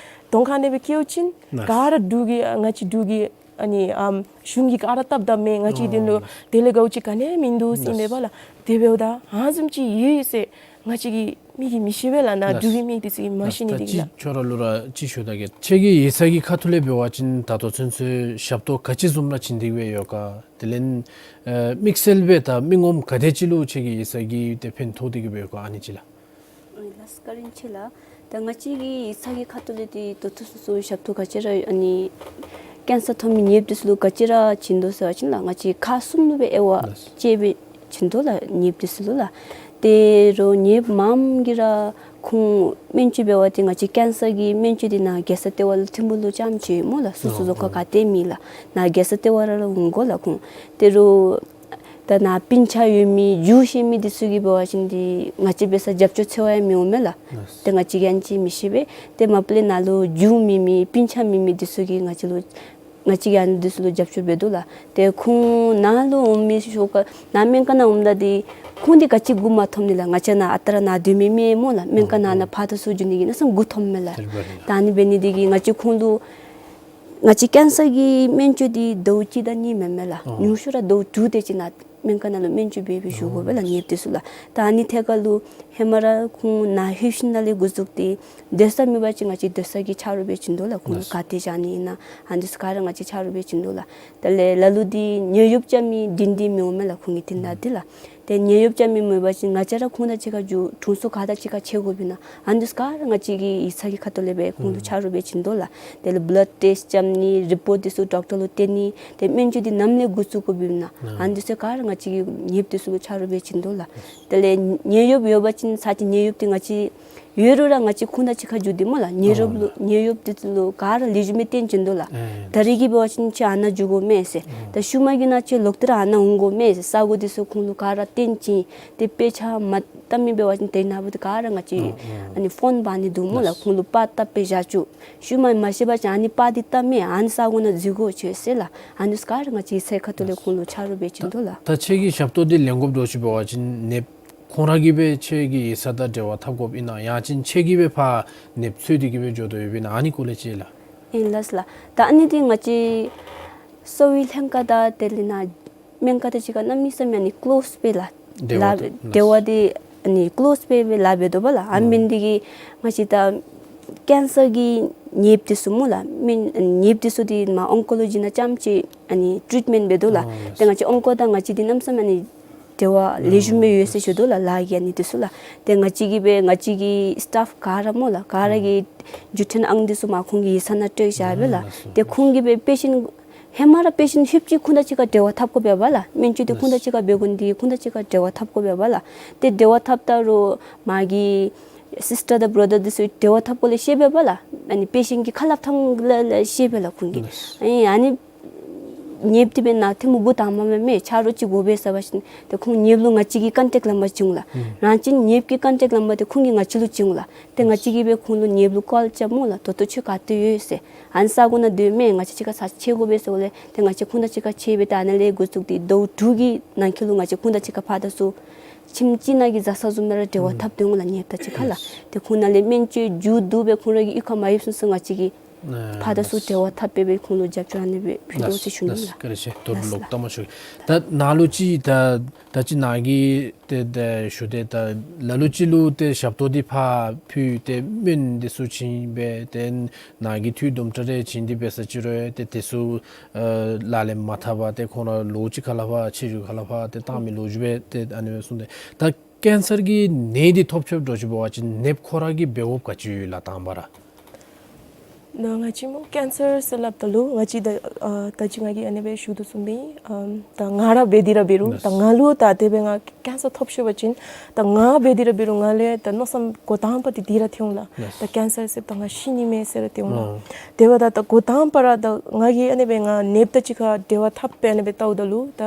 གདོང་ཁར་ཨ་ནི་སྦེ་བཀལ་བ་ཅིན། ལགས། ག་ར་འབྲུག་གི་ཨ་ང་བཅས་འབྲུག་གི་ཨ་ནི་ཨམ་གཞུང་གིས་ག་ར་བཏབ་བཏབ་མས། ང་བཅས་འདི་ལུ། ཨོ། དེ་ལས་དགའཝ་ཅིག་ག་ནི་ཡང་མིན་འདུག་ཟེར་ཨིན་པས་པ་ལགས། དེ་འབདཝ་ད་ཨ་ནི་བཟུམ་ཅིག་ཡོད་ཟེར་ང་བཅས་ཀྱི་མིག་གིས་མི་ཤེས་པས་ལགས། ནཱ། ལགས། འབྲུག་པའི་མི་འདི་ཚུ་གིས་མ། ལགས། ཤེས་ནི་ད་འདི་གིས་ཅིག་ལགས། ཁྱོད་ར་ལུ་ར་ཅིག་ཞུ་ད་གེ། ཁྱོད་ཀྱིས་ཡིག་ཚང་གི་ཁ་ཐུག་ལས་འབད་བ་ཅིན་ད་ལྟོ་ཚུན་ཚོད་ཞབས་ཏོག་ག་ཅི་བཟུམ་ར་བྱིན་ཏེ་གི་སྦེ་ཡོད་ག། དེ་ལས་ཨེ་དམིགས་བསལ་སྦེ་ད་མི་ངོམ་ག་དེ་ཅིག་ལུ་ཁྱོད་ཀྱིས་ཡིག་ཚང་གིས་ཏེ་ཕན་ཐོགས་ཏེ་གི་སྦེ་ཡོད་ག། ཨ་ནི་ཅིག་ལགས། ཨེ་ལགས་སོ། བཀའ་དྲིན་ཆེ་ལགས། ད་ང་བཅས་ཀྱི་ཡིག་ཚང་གི་ཁ་ཐུག་ལས་འདི་ད་ལྟོ་ཚུན་ཚོད་ཞབས་ཏོག་ག་ཅི་ར་ཨ་ནི་ཀེན་སར་ཐོབ་མི་ནདཔ་འདི་ཚུ་ལུ་ག་ཅི་ར་བྱིན་དོ་ཟེར་བ་ཅིན་ལགས། ང་བཅས་ཁག་གསུམ་ལུ་སྦེ་དབྱེ་བ། ལགས། དཔྱེ་སྦེ་བྱིན་དོ་ལགས། ནདཔ་འདི་ཚུ་ལུ་ལགས། ཏེ་རོགས་ནདཔ་མངམ་གིས་ར་ཁོང་སྨན་བཅོས་འབད་བ་ཏེ་ང་བཅས་ཀེན་སར་གྱི་སྨན་བཅོས་འདི་ནཱ་རྒྱལ་ས་ལྟེ་བ་ལུ་ཐིམ་ཕུག་ལུ་རྐྱངམ་ཅིག་སྨོ་ལགས། སོ་སོ། ཨོ། རྫོང་ཁག། ཨོ། ག་ཏེ་མེད་ལགས། ནཱ་རྒྱལ་ས་ལྟེ་བ་ར་ལུ་འོང་དགོ་ལགས་ཁོང། ཏེ་རོགས་ད་ནཱ་སྤུན་ཆ་ཡོད་མི་རྒྱུགས་ཤེས་མི་འདི་ཚུ་གིས་འབད་བ་ཅིན་འདི་ང་བཅས་འབད་ས་རྒྱབ་སྐྱོར་འཚོལ་བ་ཡང་མི་འོང་མས་ལགས། ལགས། ཏེ་ང་བཅས་ཀྱིས་ཨ་ནི་ཅིག་མི་ཤེས་པས། ཏེ་མ་པ་ལས་ནཱ་ལུ་རྒྱུགས་མེད་མི་སྤུན་ཆ་མེད་མི་འདི་ཚུ་གིས་ང་བཅས་ལུ་ང་བཅས་ཀྱིས་ཨ་ནི་འདི་ཚུ་ལུ་རྒྱབ་སྐྱོར་འབད་དོ་ལགས། ཏེ་ཁོང་ནཱ་ལུ་འོང་མི་ཤོ་ཀ་ནཱ་སྨན་ཁང་ནང་འོངམ་ད་འདི་ཁོང་འདི་ག་ཅི་མགུ་མ་འཐོམ་ནི་ལགས། ང་བཅས་ནཱ་ཨ་རྟག་ར་ནཱ་སྡོད་མི་མས་སྨོ་ལགས། སྨན་ཁང་ནང་ཨ་ནཱ་ཕར་དང་ཚུར་འགྱོ་ནི་གི་ནང་སང་མགུ་འཐོམ་མས་ལགས། ཨོ། ད་ཨ་ནི་འབད་ནི་འདི་གིས་ང་བཅས་ཁོང་ལུ་ང་བཅས་ཀེན་སར་གྱི་སྨན་བཅོས་འདི་ཟླཝ་གཅིག་དང་གཉིས་མེན་མས་ལགས། ཨོ། ཉུང་ཤོས་ར་ཟླཝ་དྲུག་དེ་ཅིག་ནཱ་སྨན་ཁང་ནང་ལུ་སྨན་བཅོས་འབད་འབད་བཞུགས་དགོ་པས་ལགས། ཨོ། ནདཔ་འདི་ཚུ་ལགས། ད་ཨ་ནི་ཐད་ཁར་ལུ་ཧེ་མ་ར་ཁོང་ནཱ་ལྷོད་ཞིནམ་ལས་འགོ་བཙུགས་ཏེ་སྡོད་ས་མེད་པ་ཅིན་ང་བཅས་སྡོད་ས་གི་ཆ་རོགས་འབད་བྱིན་དོ་ལགས། ཁོང་ལུ། ལགས། ག་ཏེ་བཞག་ནི་ཨིན་ན་ཨ་ནི་འདི་ཚུ་ག་ར་ང་བཅས་ཆ་རོགས་འབད་བྱིན་དོ་ལགས། དེ་ལས་ལ་ལུ་འདི་ཉལ་གཡོག་རྐྱབ་མི་འདྲེན་འདི་མི་འོང་མས་ལགས། ཁོང་གི་འདི་ནང་འདི་ལགས། ཏེ་ཉལ་གཡོག་རྐྱབ་མི་མེད་པ་ཅིན་ང་བཅས་ར་ཁོང་དང་གཅིག་ཁར་འགྱོ་དྲུང་འཚོ་ག་དང་གཅིག་ཁར་ཕྱད་དགོཔ་ཨིན་ན་ཨ་ནི་འདི་ཚུ་ག་ར་ང་བཅས་ཀྱི་ཡིག་ཚང་གི་ཁ་ཐུག་ལས་སྦེ་ཁོང་ལུ་ཨུམ་ཆ་རོགས་འབད་བྱིན་དོ་ལགས། དེ་ལས་བ་ལཌ་ཊེསཊ་རྐྱབ་ནི་རི་པོརཊ་འདི་ཚུ་ཌོག་ཊར་ལུ་སྟོན་ནི་ཏེ་སྨན་བཅོས་འདི་ནམ་ལས་འགོ་བཙུགས་དགོཔ་ཨིན་ན་ཨུམ་ཨ་ནི་འདི་ཚུ་ག་ར་ང་བཅས་ཀྱིས་ནདཔ་འདི་ཚུ་ལུ་ཆ་རོགས་འབད་བྱིན་དོ་ལགས། དེ་ལས་ཉལ་གཡོག་ཡོད་པ་ཅིན་ཚར་གཅིག་ཉལ་གཡོག་འདི་ང་བཅས་ཡོད་རུང་ར་ང་བཅས་ཁོང་དང་གཅིག་ཁར་འགྱོ་སྟེ་སྨོ་ལགས། ཉལ་གཡོག་ལུ་ཨོ་ལགས། ཉལ་གཡོག་འདི་ཚུ་ལུ་ག་ར་ལེགས་ཤོམ་སྦེ་སྟོན་བྱིན་དོ་ལགས། ཨེ་ད་རིས་ཀྱི་འབད་བ་ཅིན་ཁྱོད་ཨ་ནཱ་འགྱོ་དགོ་མས་ཟེར། ཨོ་ད་ཤུལ་མ་གི་ནང་ཁྱོད་ལོག་སྟེ་ར་ཨ་ནཱ་འོང་དགོ་མས་ཟེར། ས་གོ་འདི་ཚུ་ཁོང་ལུ་ག་ར་སྟོན་བྱིན། ཏེ་དཔེ་ཆ་མ་བལྟ་མི་འབད་བ་ཅིན་དེ་ནང་འབདཝ་ད་ག་ར་ང་བཅས་ཨོ་ཨོ་ཨ་ནི་ཕོན་འབག་ནི་འདུག་སྨོ་ལགས། ལགས། ཁོང་ལུ་པར་བཏབ་སྦེ་བཞག་བཅུག། ཤུལ་མ་མ་ཤེས་པ་ཅིན་ཨ་ནི་པར་འདི་བལྟ་མས། ཨ་ནི་ས་གོ་ནང་འཛུལ་དགོ་ཁྱོད་ཟེར་ལགས། ཨ་ནི་ཚུ་ག་ར་ང་བཅས་ཡིག་ཚང་གི་ཁ་ཐུག་ལས་ཁོང་ལུ་ཆ་རོགས་འབད་བྱིན་དོ་ལགས། ད་ཁྱོད་ཀྱིས་ཞབས་ཏོག་འདི་ལེན་དགོཔ་འདྲཝ་ཅིག་འབད་བ་ཅིན་ནདཔ་ཁོང་ར་གིས་སྦེ་ཁྱོད་ཀྱི་ཡིག་ཚང་དང་འབྲེལ་བ་འཐབ་དགོཔ་ཨིན་ན་ཡང་ཅིན་ཁྱོད་ཀྱིས་སྦེ་ཕར་ནདཔ་འཚོལ་ཏེ་གི་སྦེ་འགྱོ་དོ་ཡོདཔ་ཨིན་ན་ཨ་ནི་སྐོར་ལས་ཅིག་ལགས། ཨིན་ལགས་ལགས། ད་ཨ་ནི་འདི་ང་བཅས་གསོ་བའི་ལྷན་ཁག་དང་དེ་ལས་ནཱ་སྨན་ཁང་དང་གཅིག་ཁར་གནམ་མེད་ས་མེད་ཨ་ནི་ཀློསི་སྦེ་ལགས། འབྲེལ་བ་ལགས་འབྲེལ་བ་འདི་ཨ་ནི་ཀློསི་སྦེ་སྦེ་ལཱ་འབད་དོ་བ་ལགས། ཨ་ཨུམ་འབད་ནི་འདི་གིས་ང་བཅས་ད་ཀེན་སར་གྱི་ནདཔ་འདི་ཚུ་སྨོ་ལགས། སྨན་ནདཔ་འདི་ཚུ་འདི་མར་ཨོང་ཀོ་ལོ་ཇི་ནང་རྐྱངམ་ཅིག་ཨ་ནི་ཊྲིཊ་མེནཊ་འབད་དོ་ལགས། ཨོ་ཡེས། ཏེ་ང་བཅས་ཨོང་ཀོ་དང་ང་བཅས་འདི་གནམ་མེད་ས་མེད་ཨ་ནི་འབྲེལ་བ་ལེགས་ཤོམ་སྦེ་ཡོད་ཟེར་ཞུ་དོ་ལགས། ལཱ་གི་ཨ་ནི་འདི་ཚུ་ལགས། ཏེ་ང་བཅས་ཀྱིས་སྦེ་ང་བཅས་ཀྱི་སི་ཊཱཕ་ག་ར་སྨོ་ལགས། ག་ར་གི་ཨུམ་འགྲུལ་འཕྲིན་ཨང་འདི་ཚུ་མར་ཁོང་གི་ཡིག་ཚང་ནང་སྤྲོད་བཞག་པས་ལགས། ཨོ་ལགས་སོ། ཏེ་ཁོང་གིས་སྦེ་པེ་ཤེནཊ་ཧེ་མ་ར་པེ་ཤེནཊ་ལྷོདཔ་ཅིག་ཁོང་དང་གཅིག་ཁར་འབྲེལ་བ་འཐབ་དགོ་པས་པ་ལགས། སྨན་བཅོས་འདི་ཁོང་དང་གཅིག་ཁར་འབད་དགོ་ནི་འདི་ཁོང་དང་གཅིག་ཁར་འབྲེལ་བ་འཐབ་དགོ་པས་པ་ལགས། ཏེ་འབྲེལ་བ་འཐབ་ད་རུང་མ་གི་སིསི་ཊར་དང་བི་ར་དར་འདི་ཚུ་འབྲེལ་བ་འཐབ་དགོཔ་ལས་ཤེས་པས་པ་ལགས། ཨ་ནི་པེ་ཤེནཊ་གི་ཁ་སླབ་ཐངས་ལས་ལས་ཤེས་པས་ལགས་ཁོང་གིས། ལགས། ཨ་ནི་ཨ་ནི་ནདཔ་འདི་འབད་ན་ཐལ་མོ་སྦུག་དང་པ་མེན་མས། ཆ་རོགས་ཅིག་དགོ་པས་ཟེར་བ་ཅིན་ཏེ་ཁོང་ནདཔ་ལུ་ང་བཅས་ཀྱིས་ཀོན་ཊེཀཊ་ལམ་པ་བྱིན་འོང་ལགས། ཨུམ་རང་བཞིན་ནདཔ་གི་ཀོན་ཊེཀཊ་ལམ་པ་འདི་ཁོང་གིས་ང་བཅས་ལུ་བྱིན་འོང་ལགས། ཏེ་ང་བཅས་ཀྱིས་སྦེ་ཁོང་ལུ་ནདཔ་ལུ་ཀོལ་རྐྱབ་སྨོ་ལགས། ད་ལྟོ་ཁྱོད་ག་ཏེ་ཡོད་ཟེར། ཨ་ནི་ས་གོ་ནང་སྡོད་མས། ང་བཅས་གཅིག་ཁར་ཚར་ཕྱད་དགོ་པས་ཟེརཝ་ལས་ཏེ་ང་བཅས་ཁོང་དང་གཅིག་ཁར་ཕྱད་སྦེ་ད་ཨ་ནཱ་ལས་འགོ་བཙུགས་ཏེ་ཟླཝ་དྲུག་གི་ནང་འཁོད་ལུ་ང་བཅས་ཁོང་དང་གཅིག་ཁར་ཕར་དང་ཚུར་ཁྱིམ་གཅིག་ནང་གི་བཟའ་ཚང་བཟུམ་སྦེ་ར་འབྲེལ་བ་ཨུམ་འཐབ་སྡོད་འོང་ལགས། ནདཔ་དང་གཅིག་ཁར་ལགས། ཡེས། ཏེ་ཁོང་ནཱ་ལས་སྨན་བཅོས་མཇུག་བསྡུ་སྦེ་ཁོང་ར་གི་གཡུས་ཁར་མ་ལྷོད་ཚུན་ཚོད་ང་བཅས་ཀྱིས་ ཕར་དང་ཚུར་འབྲེལ་བ་འཐབ་སྦེ་སྦེ་ཁོང་ལུ་རྒྱབ་སྐྱོར་ཨ་ནི་སྦེ་ཕུལ་དོ་ཟེར་ཞུ་ནི་ལགས། བཀའ་དྲིན་ཆེ། ད་རུང་ལོག་ལྟ་མ་ཤོག། ད་ནཱ་ལུ་ཅིག་ད་ད་ཅི་ནཱ་གིས་ཏེ་ད་ཞུ་སྟེ་ད་ལ་ལུ་ཅིག་ལུ་ཏེ་ཞབས་ཏོག་འདི་ཕར་ཕུལ་ཏེ་སྨན་འདི་ཚུ་བྱིན་སྦེ་ཏེ་ནཱ་གིས་འཐུས་དུམ་གྲ་རེ་བྱིན་ཏེ་འབད་ས་ཅིག་རུང་ཏེ་དེ་ཚུ་ཨ་ལག་ལེན་མ་འཐབ་པར་ཏེ་ཁོང་ར་ལོ་གཅིག་ཁ་ལས་ཕར་ཕྱི་རུ་ཁ་ལས་ཕར་ཏེ་བཏང་མི་ལོ་རྒྱུས་སྦེ་ཏེ་ཨ་ནི་སྦེ་གསུངས་ཏེ། ད་ཀེན་སར་གྱི་ནད་འདི་ཐོབ་ཆོགཔ་འདྲཝ་ཅིག་འབད་བ་ཅིན་ནདཔ་ཁོ་ར་གིས་འབད་དགོཔ་ག་ཅི་ཡོད་ལགས་དང་པ་ར། ད་ང་བཅས་མོ་ཀེན་སར་ཟེར་སླབ་ད་ལུ་ང་བཅས་ད་ཨ་ད་ཅི་ང་གིས་ཨ་ནི་སྦེ་ཞུ་དོ་བཟུམ་སྦེ་ཨམ་ད་ང་ར་འབད་དེ་ར་འབད་རུང་ད་ང་ལུ་ད་དེ་སྦེ་ང་ཀེན་སར་ཐོབ་ཤོར་བ་ཅིན་ད་ང་འབད་དེ་ར་འབད་རུང་ང་ལས་ད་མནོ་བསམ་འགོ་དང་པ་འདི་འདི་ར་ཐོན་འོང་ལགས། ད་ཀེན་སར་ཟེརཝ་ད་ང་ཤི་ནི་མས་ཟེར་ར་ཐོན་འོང་ལགས། དེ་འབདཝ་ད་ད་འགོ་དང་པ་ར་ད་ང་གིས་ཨ་ནི་སྦེ་ང་ནདཔ་དང་གཅིག་ཁར་འབྲེལ་བ་འཐབ་སྦེ་ཨ་ནི་སྦེ་བལྟཝ་ད་ལུ་ད་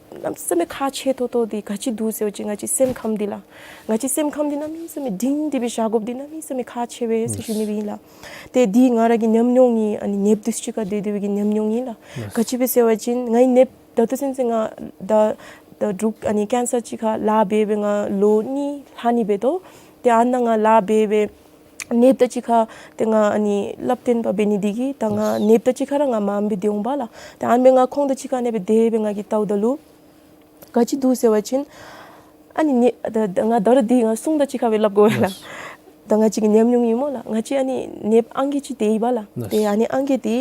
གནམ་མེད་ས་མེད་ཁག་ཆེ་ཏོག་ཏོ་འདི་ག་ཅི་འདུག་ཟེར་བ་ཅིན་ང་བཅས་སེམས་ཁམས་འདི་ལགས། ང་བཅས་སེམས་ཁམས་འདི་གནམ་མེད་ས་མེད་སྒྲིང་སྒྲི་སྦེ་བཞག་དགོཔ་འདི་གནམ་མེད་ས་མེད་ཁག་ཆེ་བས་ཟེར་ཞུ་ནི་སྦེ་ཨིན་ལགས། ཏེ་འདི་ང་ར་གི་ཉམས་མྱོང་ཨིན། ཨ་ནི་ནདཔ་དང་གཅིག་ཁར་སྡོད་སྡོད་པའི་གི་ཉམས་མྱོང་ཨིན་ལགས། ག་ཅི་སྦེ་ཟེར་བ་ཅིན་ང་གི་ནདཔ་ད་ལྟོ་ཚུན་ཚོད་ང་ད་ད་འབྲུག་ཨ་ནི་ཀེན་སར་གཅིག་ཁར་ལཱ་འབད་སྦེ་ང་ལོ་གཉིས་ལྷག་ནི་འབད་དོ། ཏེ་ཨ་ནཱ་ང་ལཱ་འབད་སྦེ་ནདཔ་དང་གཅིག་ཁར་ཏེ་ང་ཨ་ནི་བསླབ་སྟོན་པ་འབད་ནི་འདི་གིས་ད་ང་ནདཔ་དང་གཅིག་ཁར་ར་ང་མངམ་སྦེ་སྡོད་འོང་པ་ལགས། ཏེ་ཨ་ནི་སྦེ་ང་ཁོང་དང་གཅིག་ཁར་ཨ་ནི་སྦེ་སྡོད་སྦེ་ང་གིས་བལྟཝ་ད་ལུ་ག་ཅི་འདུག་ཟེར་བ་ཅིན་ཨ་ནི་ནི་ད་ད་ང་ད་རུང་འདི་ང་གསུང་དང་གཅིག་ཁར་སྦེ་སླབ་དགོ་པས་ལགས། ད་ང་བཅས་ཀྱི་ཉམས་མྱོང་ཨིན་སྨོ་ལགས། ང་བཅས་ཨ་ནི་ནདཔ་ཨང་རྒས་ཅིག་འདུག་པ་ལགས། ཏེ་ཨ་ནི་ཨང་རྒས་འདི་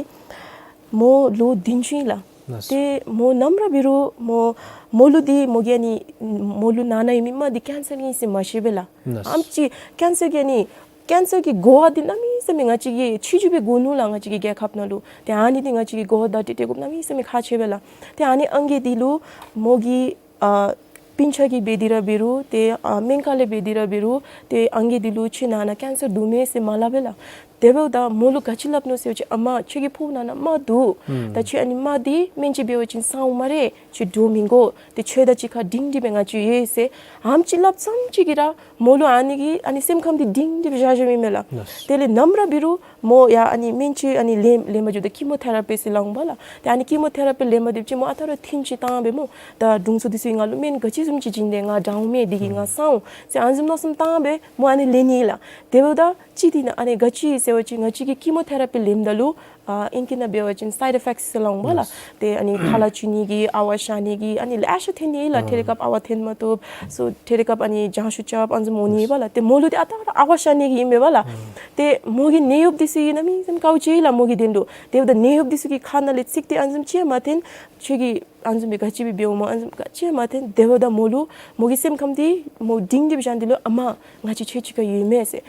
མོ་ལོ་བདུན་ཅུ་ཨིན་ལགས། ཏེ་མོ་ནམ་ར་འབད་རུང་མོ་མོ་ལུ་འདི་མོ་གི་ཨ་ནི་མོ་ལུ་ན་ན་ཡོད་མི་རྨ་འདི་ཀེན་སར་ཨིན་ཟེར་མ་ཤེས་པས་ལགས། ཨམ་ཅིག་ཀེན་སར་གྱི་ཨ་ནི་ཀེན་སར་གྱི་གོ་བ་འདི་གནམ་མེད་ས་མེད་ང་བཅས་ཀྱིས་ཆོས་རྒྱུགས་སྦེ་གོ་ནུག་ལགས། ང་བཅས་ཀྱི་རྒྱལ་ཁབ་ནང་ལུ་ཏེ་ཨ་ནི་འདི་ང་བཅས་ཀྱིས་གོ་བ་བརྡ་སྤྲོད་སྤྲོད་དགོཔ་གནམ་མེད་ས་མེད་ཁག་ཆེ་བས་ལགས། ཏེ་ཨ་ནི་ཨང་རྒས་འདི་ལུ་མོ་གི་ཨ་སྤུན་ཆ་གིས་འབད་དེ་ར་འབད་རུང་ཏེ་ཨ་སྨན་ཁང་ལས་འབད་དེ་ར་འབད་རུང་ཏེ་ཨང་རྒས་འདི་ལུ་ཁྱོད་ནང་ན་ཀེན་སར་འདུག་མས་ཟེར་མ་སླབ་པས་ལགས། དེ་འབདཝ་ད་མོ་ལུ་ག་ཅི་སླབ་ནུག་ཟེར་བ་ཅིན་ཨ་མ་ཁྱོད་ཀྱི་ཕོཝ་ནང་ན་རྨ་འདུག། ད་ཁྱོད་ཨ་ནི་རྨ་འདི་སྨན་བཅོས་འབད་བ་ཅིན་སངས་འོང་སྨ་རེ། ཁྱོད་འདྲོག་མི་དགོ། ཏེ་ཁྱོད་དང་གཅིག་ཁར་སྒྲིང་སྒྲི་སྦེ་ང་བཅས་ཡོད་ཟེར་ཨམ་ཅིག་སླབ་ཙམ་ཅིག་གིས་ར་མོ་ལུ་ཨ་ནི་གི་ཨ་ནི་སེམས་ཁམས་འདི་སྒྲིང་སྒྲི་སྦེ་བཞག་བཞགཔ་ཨིན་མས་ལགས། དེ་ལས་ནམ་ར་འབད་རུང་མོ་ཡར་ཨ་ནི་སྨན་བཅོས་ཨ་ནི་ལེན་ལེན་པར་འགྱོཝ་ད་ཀི་མོ་ཐེ་ར་པི་ཟེར་སླབ་འོང་པ་ལགས། ཏེ་ཨ་ནི་ཀི་མོ་ཐེ་ར་པི་ལེན་པར་འགྱོཝ་ཅིག་མོ་ཨ་རྟག་ར་ཐུན་ཅིག་བཏང་སྦེ་མོ་ད་དྲུང་འཚོ་འདི་ཚུ་གིས་ང་ལུ་སྨན་ག་ཅི་བཟུམ་ཅིག་བྱིན་ཏེ་ང་དྲག་འོང་མས། འདི་གིས་ང་སངས་འོང་ཟེར་ཨ་ནི་བཟུམ་མནོ་བསམ་བཏང་སྦེ་མོ་ཨ་ནི་ལེན་ནི་ལགས། དེ་འབདཝ་ད་ཅི་འདི་ནང་ཨ་ནི་ག་ཅི་ཟེར་བ་ཅིན་ང་བཅས་ཀྱིས་ཀི་མོ་ཐེ་ར་པི་ལེནམ་ད་ལུ་ཨ་ཨིང་སྐད་ནང་འབད་བ་ཅིན་སའིཌ་ཨི་ཕེཀཊ་ཟེར་སླབ་འོང་པ་ལགས། ཏེ་ཨ་ནི་ཁ་ལ་བཅུག་ནི་གི་ཨ་ཝ་ཤ་ནི་གི་ཨ་ནི་ལེ་ཤ་ཐོན་ནི་ལགས། ཨ་ཐེངས་རེ་སྐབས་ཨ་ཝ་འཐེན་མ་བཏུབ། སོ་ཐེངས་རེ་སྐབས་ཨ་ནི་ལྗང་ཤུ་རྐྱབ་ཨ་ནི་བཟུམ་འོང་ནི་པ་ལགས། ཏེ་མོ་ལུ་ཏེ་ཨ་རྟག་ར་ཨ་ཝ་ཤ་ནི་གི་ཨིན་པས་པ་ལགས། ཏེ་མོ་གི་ནད་གཡོགཔ་འདི་ཚུ་གིས་གནམ་མེད་ས་མེད་དཀའཝ་སྤྱད་ཡི་ལགས་མོ་གི་དོན་ལུ། དེ་འབདཝ་ད་ནད་གཡོགཔ་འདི་ཚུ་གི་ཁ་ནང་ལས་ཚིག་འདི་ཨ་ནི་བཟུམ་ཅིག་མ་འཐེན། ཁྱོད་ཀྱིས་ཨ་ནི་བཟུམ་སྦེ་ག་ཅི་སྦེ་འབད་འོང་མོ་ཨ་ནི་བཟུམ་ག་ཅི་མ་འཐེན། དེ་འབདཝ་ད་མོ་ལུ་མོ་གི་སེམས་ཁམས་འདི་མོ་སྒྲིང་སྒྲི་སྦེ་བཞག་ནི་འདི་ལུ་ཨ་མ་ང་བཅས་ཁྱོད་གཅིག་ཁར་ཡོད་མས་ཟེར།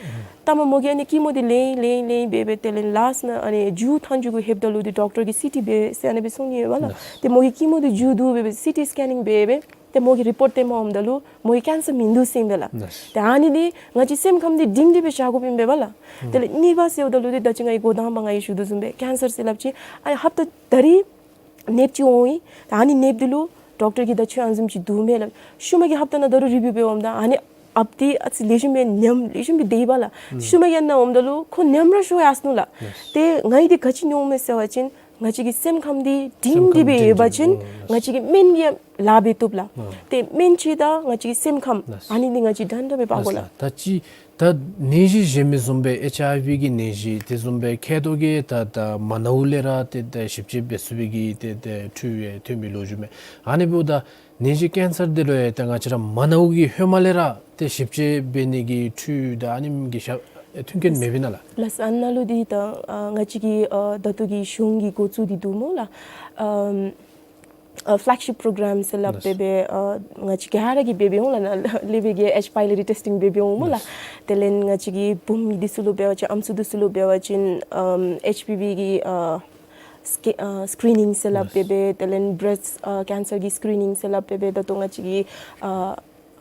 ཨུམ། ད་མ་མོ་གིས་ཨ་ནི་ཀི་མོ་འདི་ལེན་ལེན་ལེན་འབད་འབད་དེ་ལས་ལཱསཊ་ནང་ཨ་ནི་མཇུག་མཐའ་མཇུག་གུ་ལྷོདཔ་ད་ལུ་ཏེ་ཌོག་ཊར་གྱིས་སི་ཊི་འབད་ཟེར་ཨ་ནི་སྦེ་གསུང་ནི་ཡོད་པ་ལགས། ལགས། ཏེ་མོ་གི་ཀི་མོ་འདི་མཇུག་བསྡུ་འབད་འབད་སི་ཊི་སི་ཀེ་ནིང་འབད་འབད་ཏེ་མོ་གིས་རི་པོཊ་སྟོནམ་འོངམ་ད་ལུ་མོ་གིས་ཀེན་སར་མིན་འདུག་ཟེར་ཨིན་པས་ལགས། ལགས། ཏེ་ཨ་ནི་འདི་ང་བཅས་སེམས་ཁམས་འདི་སྒྲིང་སྒྲི་སྦེ་བཞག་དགོཔ་ཨིན་པས་པ་ལགས། ཨུམ། དེ་ལས་གཉིས་པ་ཟེརཝ་ད་ལུ་ཏེ་ད་ཅི་ང་གིས་འགོ་དང་པ་ང་གིས་ཞུ་དོ་བཟུམ་སྦེ་ཀེན་སར་ཟེར་སླབ་ཅི་ཨ་ནི་ཧབ་ཏ་ད་རིས་ནདཔ་ཅིག་འོང་ཡི། ད་ཨ་ནི་ནདཔ་འདི་ལུ་ཌོག་ཊར་གྱིས་ད་ཁྱོད་ཨ་ནི་བཟུམ་ཅིག་འདུག་མས་སླབ། ཤུལ་མ་གི་ཧབ་ཏ་ནང་ད་རུང་རི་བིའུ་འབད་འོངམ་ད་ཨ་ནི་ཨཔ་འདི་ཨ་ཙི་ལེགས་ཤོམ་སྦེ་ཉམས་ལེགས་ཤོམ་སྦེ་སྡོད་ཡི་པ་ལགས། ཨུམ། ཤུལ་མ་གི་ཨ་ནཱ་འོངམ་ད་ལུ་ཁོ་ཉམས་ར་ཤོར་ཡར་སོ་ནུག་ལགས། ལགས། ཏེ་ང་གིས་འདི་ག་ཅི་མྱོང་མས་ཟེར་བ་ཅིན་ང་བཅས་ཀྱི་སེམས་ཁམས་འདི་སྒྲིང་སྒྲི་སྦེ་ཡོད་པ་ཅིན་ང་བཅས་ཀྱི་སྨན་གྱིས་ཡང་ལཱ་འབད་བཏུབ་ལགས། ཨུམ། ཏེ་སྨན་གཅིག་དང་ང་བཅས་ཀྱི་སེམས་ཁམས། ལགས། ཨ་ནི་འདི་ང་བཅས་འདྲན་འདྲ་སྦེ་འབག་དགོ་ལགས། ད་ཅི་ད་ནད་གཞི་གཞན་མི་བཟུམ་སྦེ་ཨེཆ་ཨའི་ཝི་གི་ནད་གཞི་དེ་བཟུམ་སྦེ་མཁལ་རྡོག་གི་ད་ད་མ་ནཝ་ལས་ར་ཏེ་ད་ཞིབ་དཔྱད་འབད་ཚུགས་པའི་གི་ཏེ་ད་འཕྲུལ་ཡང་ཐོན་པའི་ལོ་རྒྱུས་མས། ཨ་ནི་འབདཝ་ད་ནད་གཞི་ཀེན་སར་འདི་ལུ་ཡང་ད་ང་བཅས་ར་མ་ནཝ་གི་ཧེ་མ་ལས་ར་ཏེ་ཞིབ་དཔྱད་འབད་ནི་གི་འཕྲུལ་ད་ཨ་ནི་གི་ཤ་མཐུན་རྐྱེན་མེད་པས་ན་ལགས། ལགས། ཨ་ནཱ་ལུ་འདི་ད་ཨ་ང་བཅས་ཀྱི་ཨ་ད་ལྟོ་གི་གཞུང་གིས་འགོ་བཙུགས་ཏེ་འདུག་སྨོ་ལགས། ཨམ་ཨ་ཕེ་ལེག་ཤིཔ་པོརོ་གརམ་ཟེར་སླབ། ལགས། འབད་འབད་ཨ་ང་བཅས་ག་ར་གིས་འབད་འབད་འོང་ལགས། ནཱ་ལས་འབད་གི་ཨེཆ་པའི་ལི་ཊེསི་ཊིང་འབད་འབད་འོང་སྨོ་ལགས། ལགས། དེ་ལས་ང་བཅས་ཀྱི་བུམོ་འདི་ཚུ་ལུ་འབད་བ་ཅིན་ཨམ་སྲུ་འདི་ཚུ་ལུ་འབད་བ་ཅིན་ཨམ་ཨེཆ་པི་ཝི་གི་ཨ་སི་ཀི་ཨ་སི་ཀི་རི་ནིང་ཟེར་སླབ། ལགས། འབད་འབད་དེ་ལས་བེརེསཊ་ཨ་ཀེན་སར་གྱི་སི་ཀི་རི་ནིང་ཟེར་སླབ། འབད་འབད་ད་ལྟོ་ང་བཅས་ཀྱི་ཨ་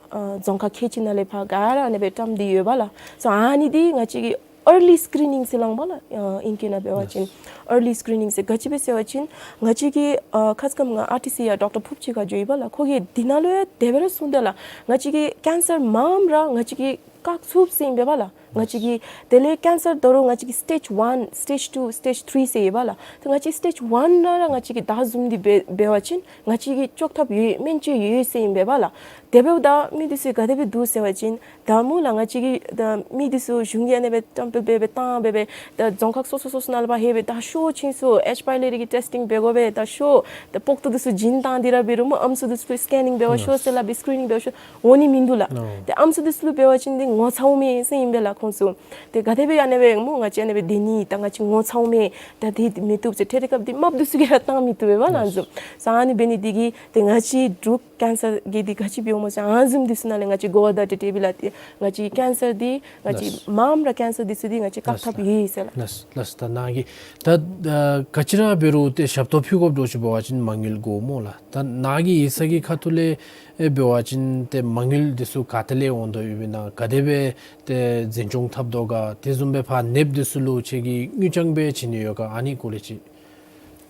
ཨ་རྫོང་ཁག་ཁལ་གཅིག་ནང་ལས་ཕར་ག་ར་ཨ་ནི་སྦེ་བཀྲམ་སྟེ་ཡོད་པ་ལགས། སོ་ཨ་ནི་འདི་ང་བཅས་ཀྱི་ཨར་ལི་སི་ཀི་རི་ནིང་ཟེར་སླབ་པ་ལགས། ཨ་ཨིང་སྐད་ནང་འབད་བ་ཅིན་ཨར་ལི་སི་ཀི་རི་ནིང་ཟེར། ག་ཅི་སྦེ་ཟེར་བ་ཅིན་ང་བཅས་ཀྱི་ཨ་ཁ་ཙ་ཁམས་ང་ཨར་ཊི་སི་ཡར་ཌོག་ཊར་ཕུརཔ་ཅིག་ཁར་འགྱོ་ཡི་པ་ལགས། ཁོ་གིས་འདི་ནང་ལུ་ཡང་དེ་སྦེ་ར་གསུངས་ད་ལགས། ང་བཅས་ཀྱི་ཀེན་སར་མངམ་ར་ང་བཅས་ཀྱི་ བཀག་ཚུགས་ཟེར་ཨིན་པས་ལགས། ང་བཅས་ཀྱི་དེ་ལས་ཀེན་སར་ད་རུང་ང་བཅས་ཀྱི་སི་ཊེཇ་ཝན་སི་ཊེཇ་ཊུ་སི་ཊེཇ་ཐི་རི་ཟེར་ཡོད་པས་ལགས། ཏེ་ང་བཅས་སི་ཊེཇ་ཝན་ནང་ར་ང་བཅས་ཀྱིས་ད་བཟུམ་འདི་འབད་འབད་བ་ཅིན་ང་བཅས་ཀྱིས་ལྕོགས་ཐབས་ཡོད་སྨན་བཅོས་ཡོད་ཟེར་ཨིན་པས་ལགས། དེ་འབདཝ་ད་མི་འདི་ཚུ་ག་དེ་སྦེ་འདུག་ཟེར་བ་ཅིན་ད་སྨོ་ལགས། ང་བཅས་ཀྱི་ད་མི་འདི་ཚུ་གཞུང་གིས་ཨ་ནི་སྦེ་བཀྲམ་སྤེལ་འབད་འབད་བཏང་འབད་འབད་ད་རྫོང་ཁག་སོ་སོ་སོ་སོ་ནང་ལུ་ཕར་ལྷོད་སྦེ་ད་ཤོག་ཁྱེད་ཚུ་ཨེཆ་པའི་ལེ་རི་གི་ཊེསི་ཊིང་འབད་དགོ་པས། ད་ཤོག་ད་ཕོག་ཐུག་འདི་ཚུ་བྱིན་བཏང་སྟེ་ར་འབད་རུང་སྨོ་ཨམ་སྲུ་འདི་ཚུ་ལུ་སི་ཀེ་ནིང་འབད་བ་ཤོག་ཨ་སེལ་ལགས་སྦེ་སི་ཀི་རི་ནིང་འབད་བ་ཤོག་འོང་ནི་མིན་འདུག་ལགས། ཨོ། ཏེ་ཨམ་སྲུ་འདི་ཚུ་ལུ་འབད་བ་ཅིན་འདི་ངོ་ཚ་འོང་མས་ཟེར་ཨིན་པས་ལགས་ཁོང་ཚུ། ཏེ་ག་དེ་སྦེ་ཨ་ནི་སྦེ་སྨོ་ང་བཅས་ཨ་ནི་སྦེ་སྡོད་ནི་ད་ང་བཅས་ངོ་ཚ་འོང་མས། ད་འདི་མི་བཏུབ་ཟེར་ཐད་རི་ཁབ་འདི་རྨགཔ་འདི་ཚུ་གིས་ར་བཏང་མི་བཏུབ་པས་ལགས་ཨ་ནི་བཟུམ། ཨ་ནི་འབད་ནི་འདི་གིས་ཏེ་ང་བཅས་འབྲུག་ཀེན་སར་གྱི་འདི་ག་ཅི་འབདཝ་སྨོ་ཟེར་ཨ་ནི་བཟུམ་འདི་ཚུ་ནང་ལས་ང་བཅས་གོ་བརྡ་དེ་སྤྲོད་པས་ལགས། ཏེ་ང་བཅས་ཀེན་སར་འདི་ང་བཅས་ལགས། མངམ་ར་ཀེན་སར་འདི་ཚུ་འདི་ང་བཅས་བཀག་ཐབས་ཡོད་ཟེར་ལགས། ལགས་ལགས། ད་ནཱ་གིས་ད་ཨ་ག་ཅི་ར་འབད་རུང་ཏེ་ཞབས་ཏོག་ཕུལ་དགོཔ་འདྲཝ་ཅིག་འབད་བ་ཅིན་མ་དངུལ་དགོ་སྨོ་ལགས། ད་ནཱ་གི་ཡིག་ཚང་གི་ཁ་ཐུག་ལས་ཨེ་འབད་བ་ཅིན་ཏེ་མ་དངུལ་འདི་ཚུ་ག་ཏེ་ལས་འོང་དོ་ཡོདཔ་ཨིན་ན་ག་དེ་སྦེ་ཏེ་འཛིན་སྐྱོང་འཐབ་དོ་ག། དེ་བཟུམ་སྦེ་ཕར་ནདཔ་འདི་ཚུ་ལུ་ཁྱེད་ཀྱིས་དངུལ་རྐྱང་སྦེ་བྱིན་ནི་ཡོད་ག། ཨ་ནི་སྐོར་ལས་ཅིག།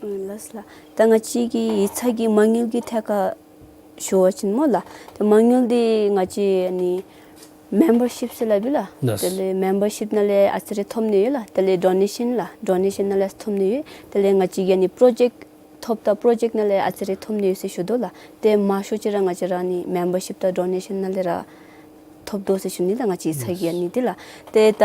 ཨུམ་ལགས་ལགས། ད་ང་བཅས་ཀྱི་ཡིག་ཚང་གི་མ་དངུལ་གྱི་ཐད་ཁར་ཞུ་བ་ཅིན་སྨོ་ལགས། ད་མ་དངུལ་འདི་ང་བཅས་ཨ་ནི་མེམ་བར་ཤིབ་ཟེར་སླབ་ཨིན་ལགས། ལགས། དེ་ལས་མེམ་བར་ཤིབ་ནང་ལས་ཨ་ཙི་རེ་ཐོབ་ནི་ཡོད་ལགས། དེ་ལས་ཌོ་ནེ་ཤཱན་ལགས། ཌོ་ནེ་ཤཱན་ནང་ལས་ཨ་ཙི་ཐོབ་ནི་ཡོད། དེ་ལས་ང་བཅས་ཀྱི་ཨ་ནི་པྲོ་ཇེཀཊ་ཐོབ་ད་པྲོ་ཇེཀཊ་ནང་ལས་ཨ་ཙི་རེ་ཐོབ་ནི་ཡོད་ཟེར་ཞུ་དོ་ལགས། ཏེ་མང་ཤོས་ཅིག་ར་ང་བཅས་ར་ཨ་ནི་མེམ་བར་ཤིབ་དང་ཌོ་ནེ་ཤཱན་ནང་ལས་ར་ཐོབ་དོ་ཟེར་ཞུ་ནི་ལགས། ང་བཅས་ཡིག་ཚང་གི་ཨ་ནི་འདི་ལགས། ཏེ་ད་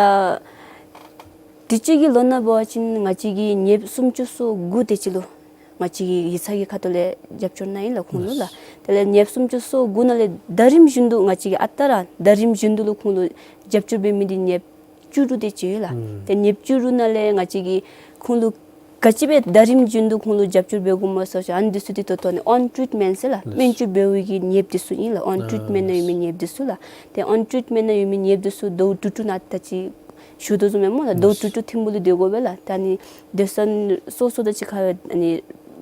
དུས་ཅི་གི་ལོ་ནང་འབད་བ་ཅིན་ང་བཅས་ཀྱིས་ཉེསཔ་སུམ་ཅུ་སོ་དགུ་དེ་ཅིག་ལུ་ང་བཅས་ཀྱི་ཡིག་ཚང་གི་ཁ་ཐུག་ལས་རྒྱབ་སྐྱོར་གནང་ཡི་ལགས་ཁོང་ལུ་ལགས། དེ་ལས་ཉེསཔ་སུམ་ཅུ་སོ་དགུ་ནང་ལས་ཟླ་རིམ་བཞིན་དུ་ང་བཅས་ཀྱིས་ཨ་རྟག་ར་ཟླ་རིམ་བཞིན་དུ་ལུ་ཁོང་ལུ་རྒྱབ་སྐྱོར་འབད་མི་འདི་ཉེསཔ་བཅུ་དྲུག་དེ་ཅིག་ཡོད་ལགས། ཨུམ། ཏེ་ཉེསཔ་བཅུ་དྲུག་ནང་ལས་ང་བཅས་ཀྱིས་ཁོང་ལུ་ག་ཅི་སྦེ་ཟླ་རིམ་བཞིན་དུ་ཁོང་ལུ་རྒྱབ་སྐྱོར་འབད་དགོཔ་སྨོ་ཟེར་ཨ་ནི་འདི་ཚུ་འདི་ད་ལྟོ་ཨ་ནི་ཨོན་ཊྲིཊ་མེནཊ་ཟེར་ལགས། ལགས། སྨན་བཅོས་འབད་བའི་གི་ཉེསཔ་འདི་ཚུ་ཨིན་ལགས། ཨོན་ཊྲིཊ་མེནཊ་ནང་ཡོད་མི་ཉེསཔ་འདི་ཚུ་ལགས། ཏེ་ཨོན་ཊྲིཊ་མེནཊ་ནང་ཡོད་མི་ཉེསཔ་འདི་ཚུ་ཟླཝ་དྲུག་དྲུག་ནང་ད་ཅི་ཞུ་དོ་བཟུམ་སྦེ་སྨོ་ལགས། ཟླཝ་དྲུག་དྲུག་ཐིམ་ཕུག་ལུ་སྡོད་དགོ་པས་ལགས། ད་ཨ་ནི་སྡོད་ས་སོ་སོ་དང་གཅིག་ཁར་ཨ་ནི་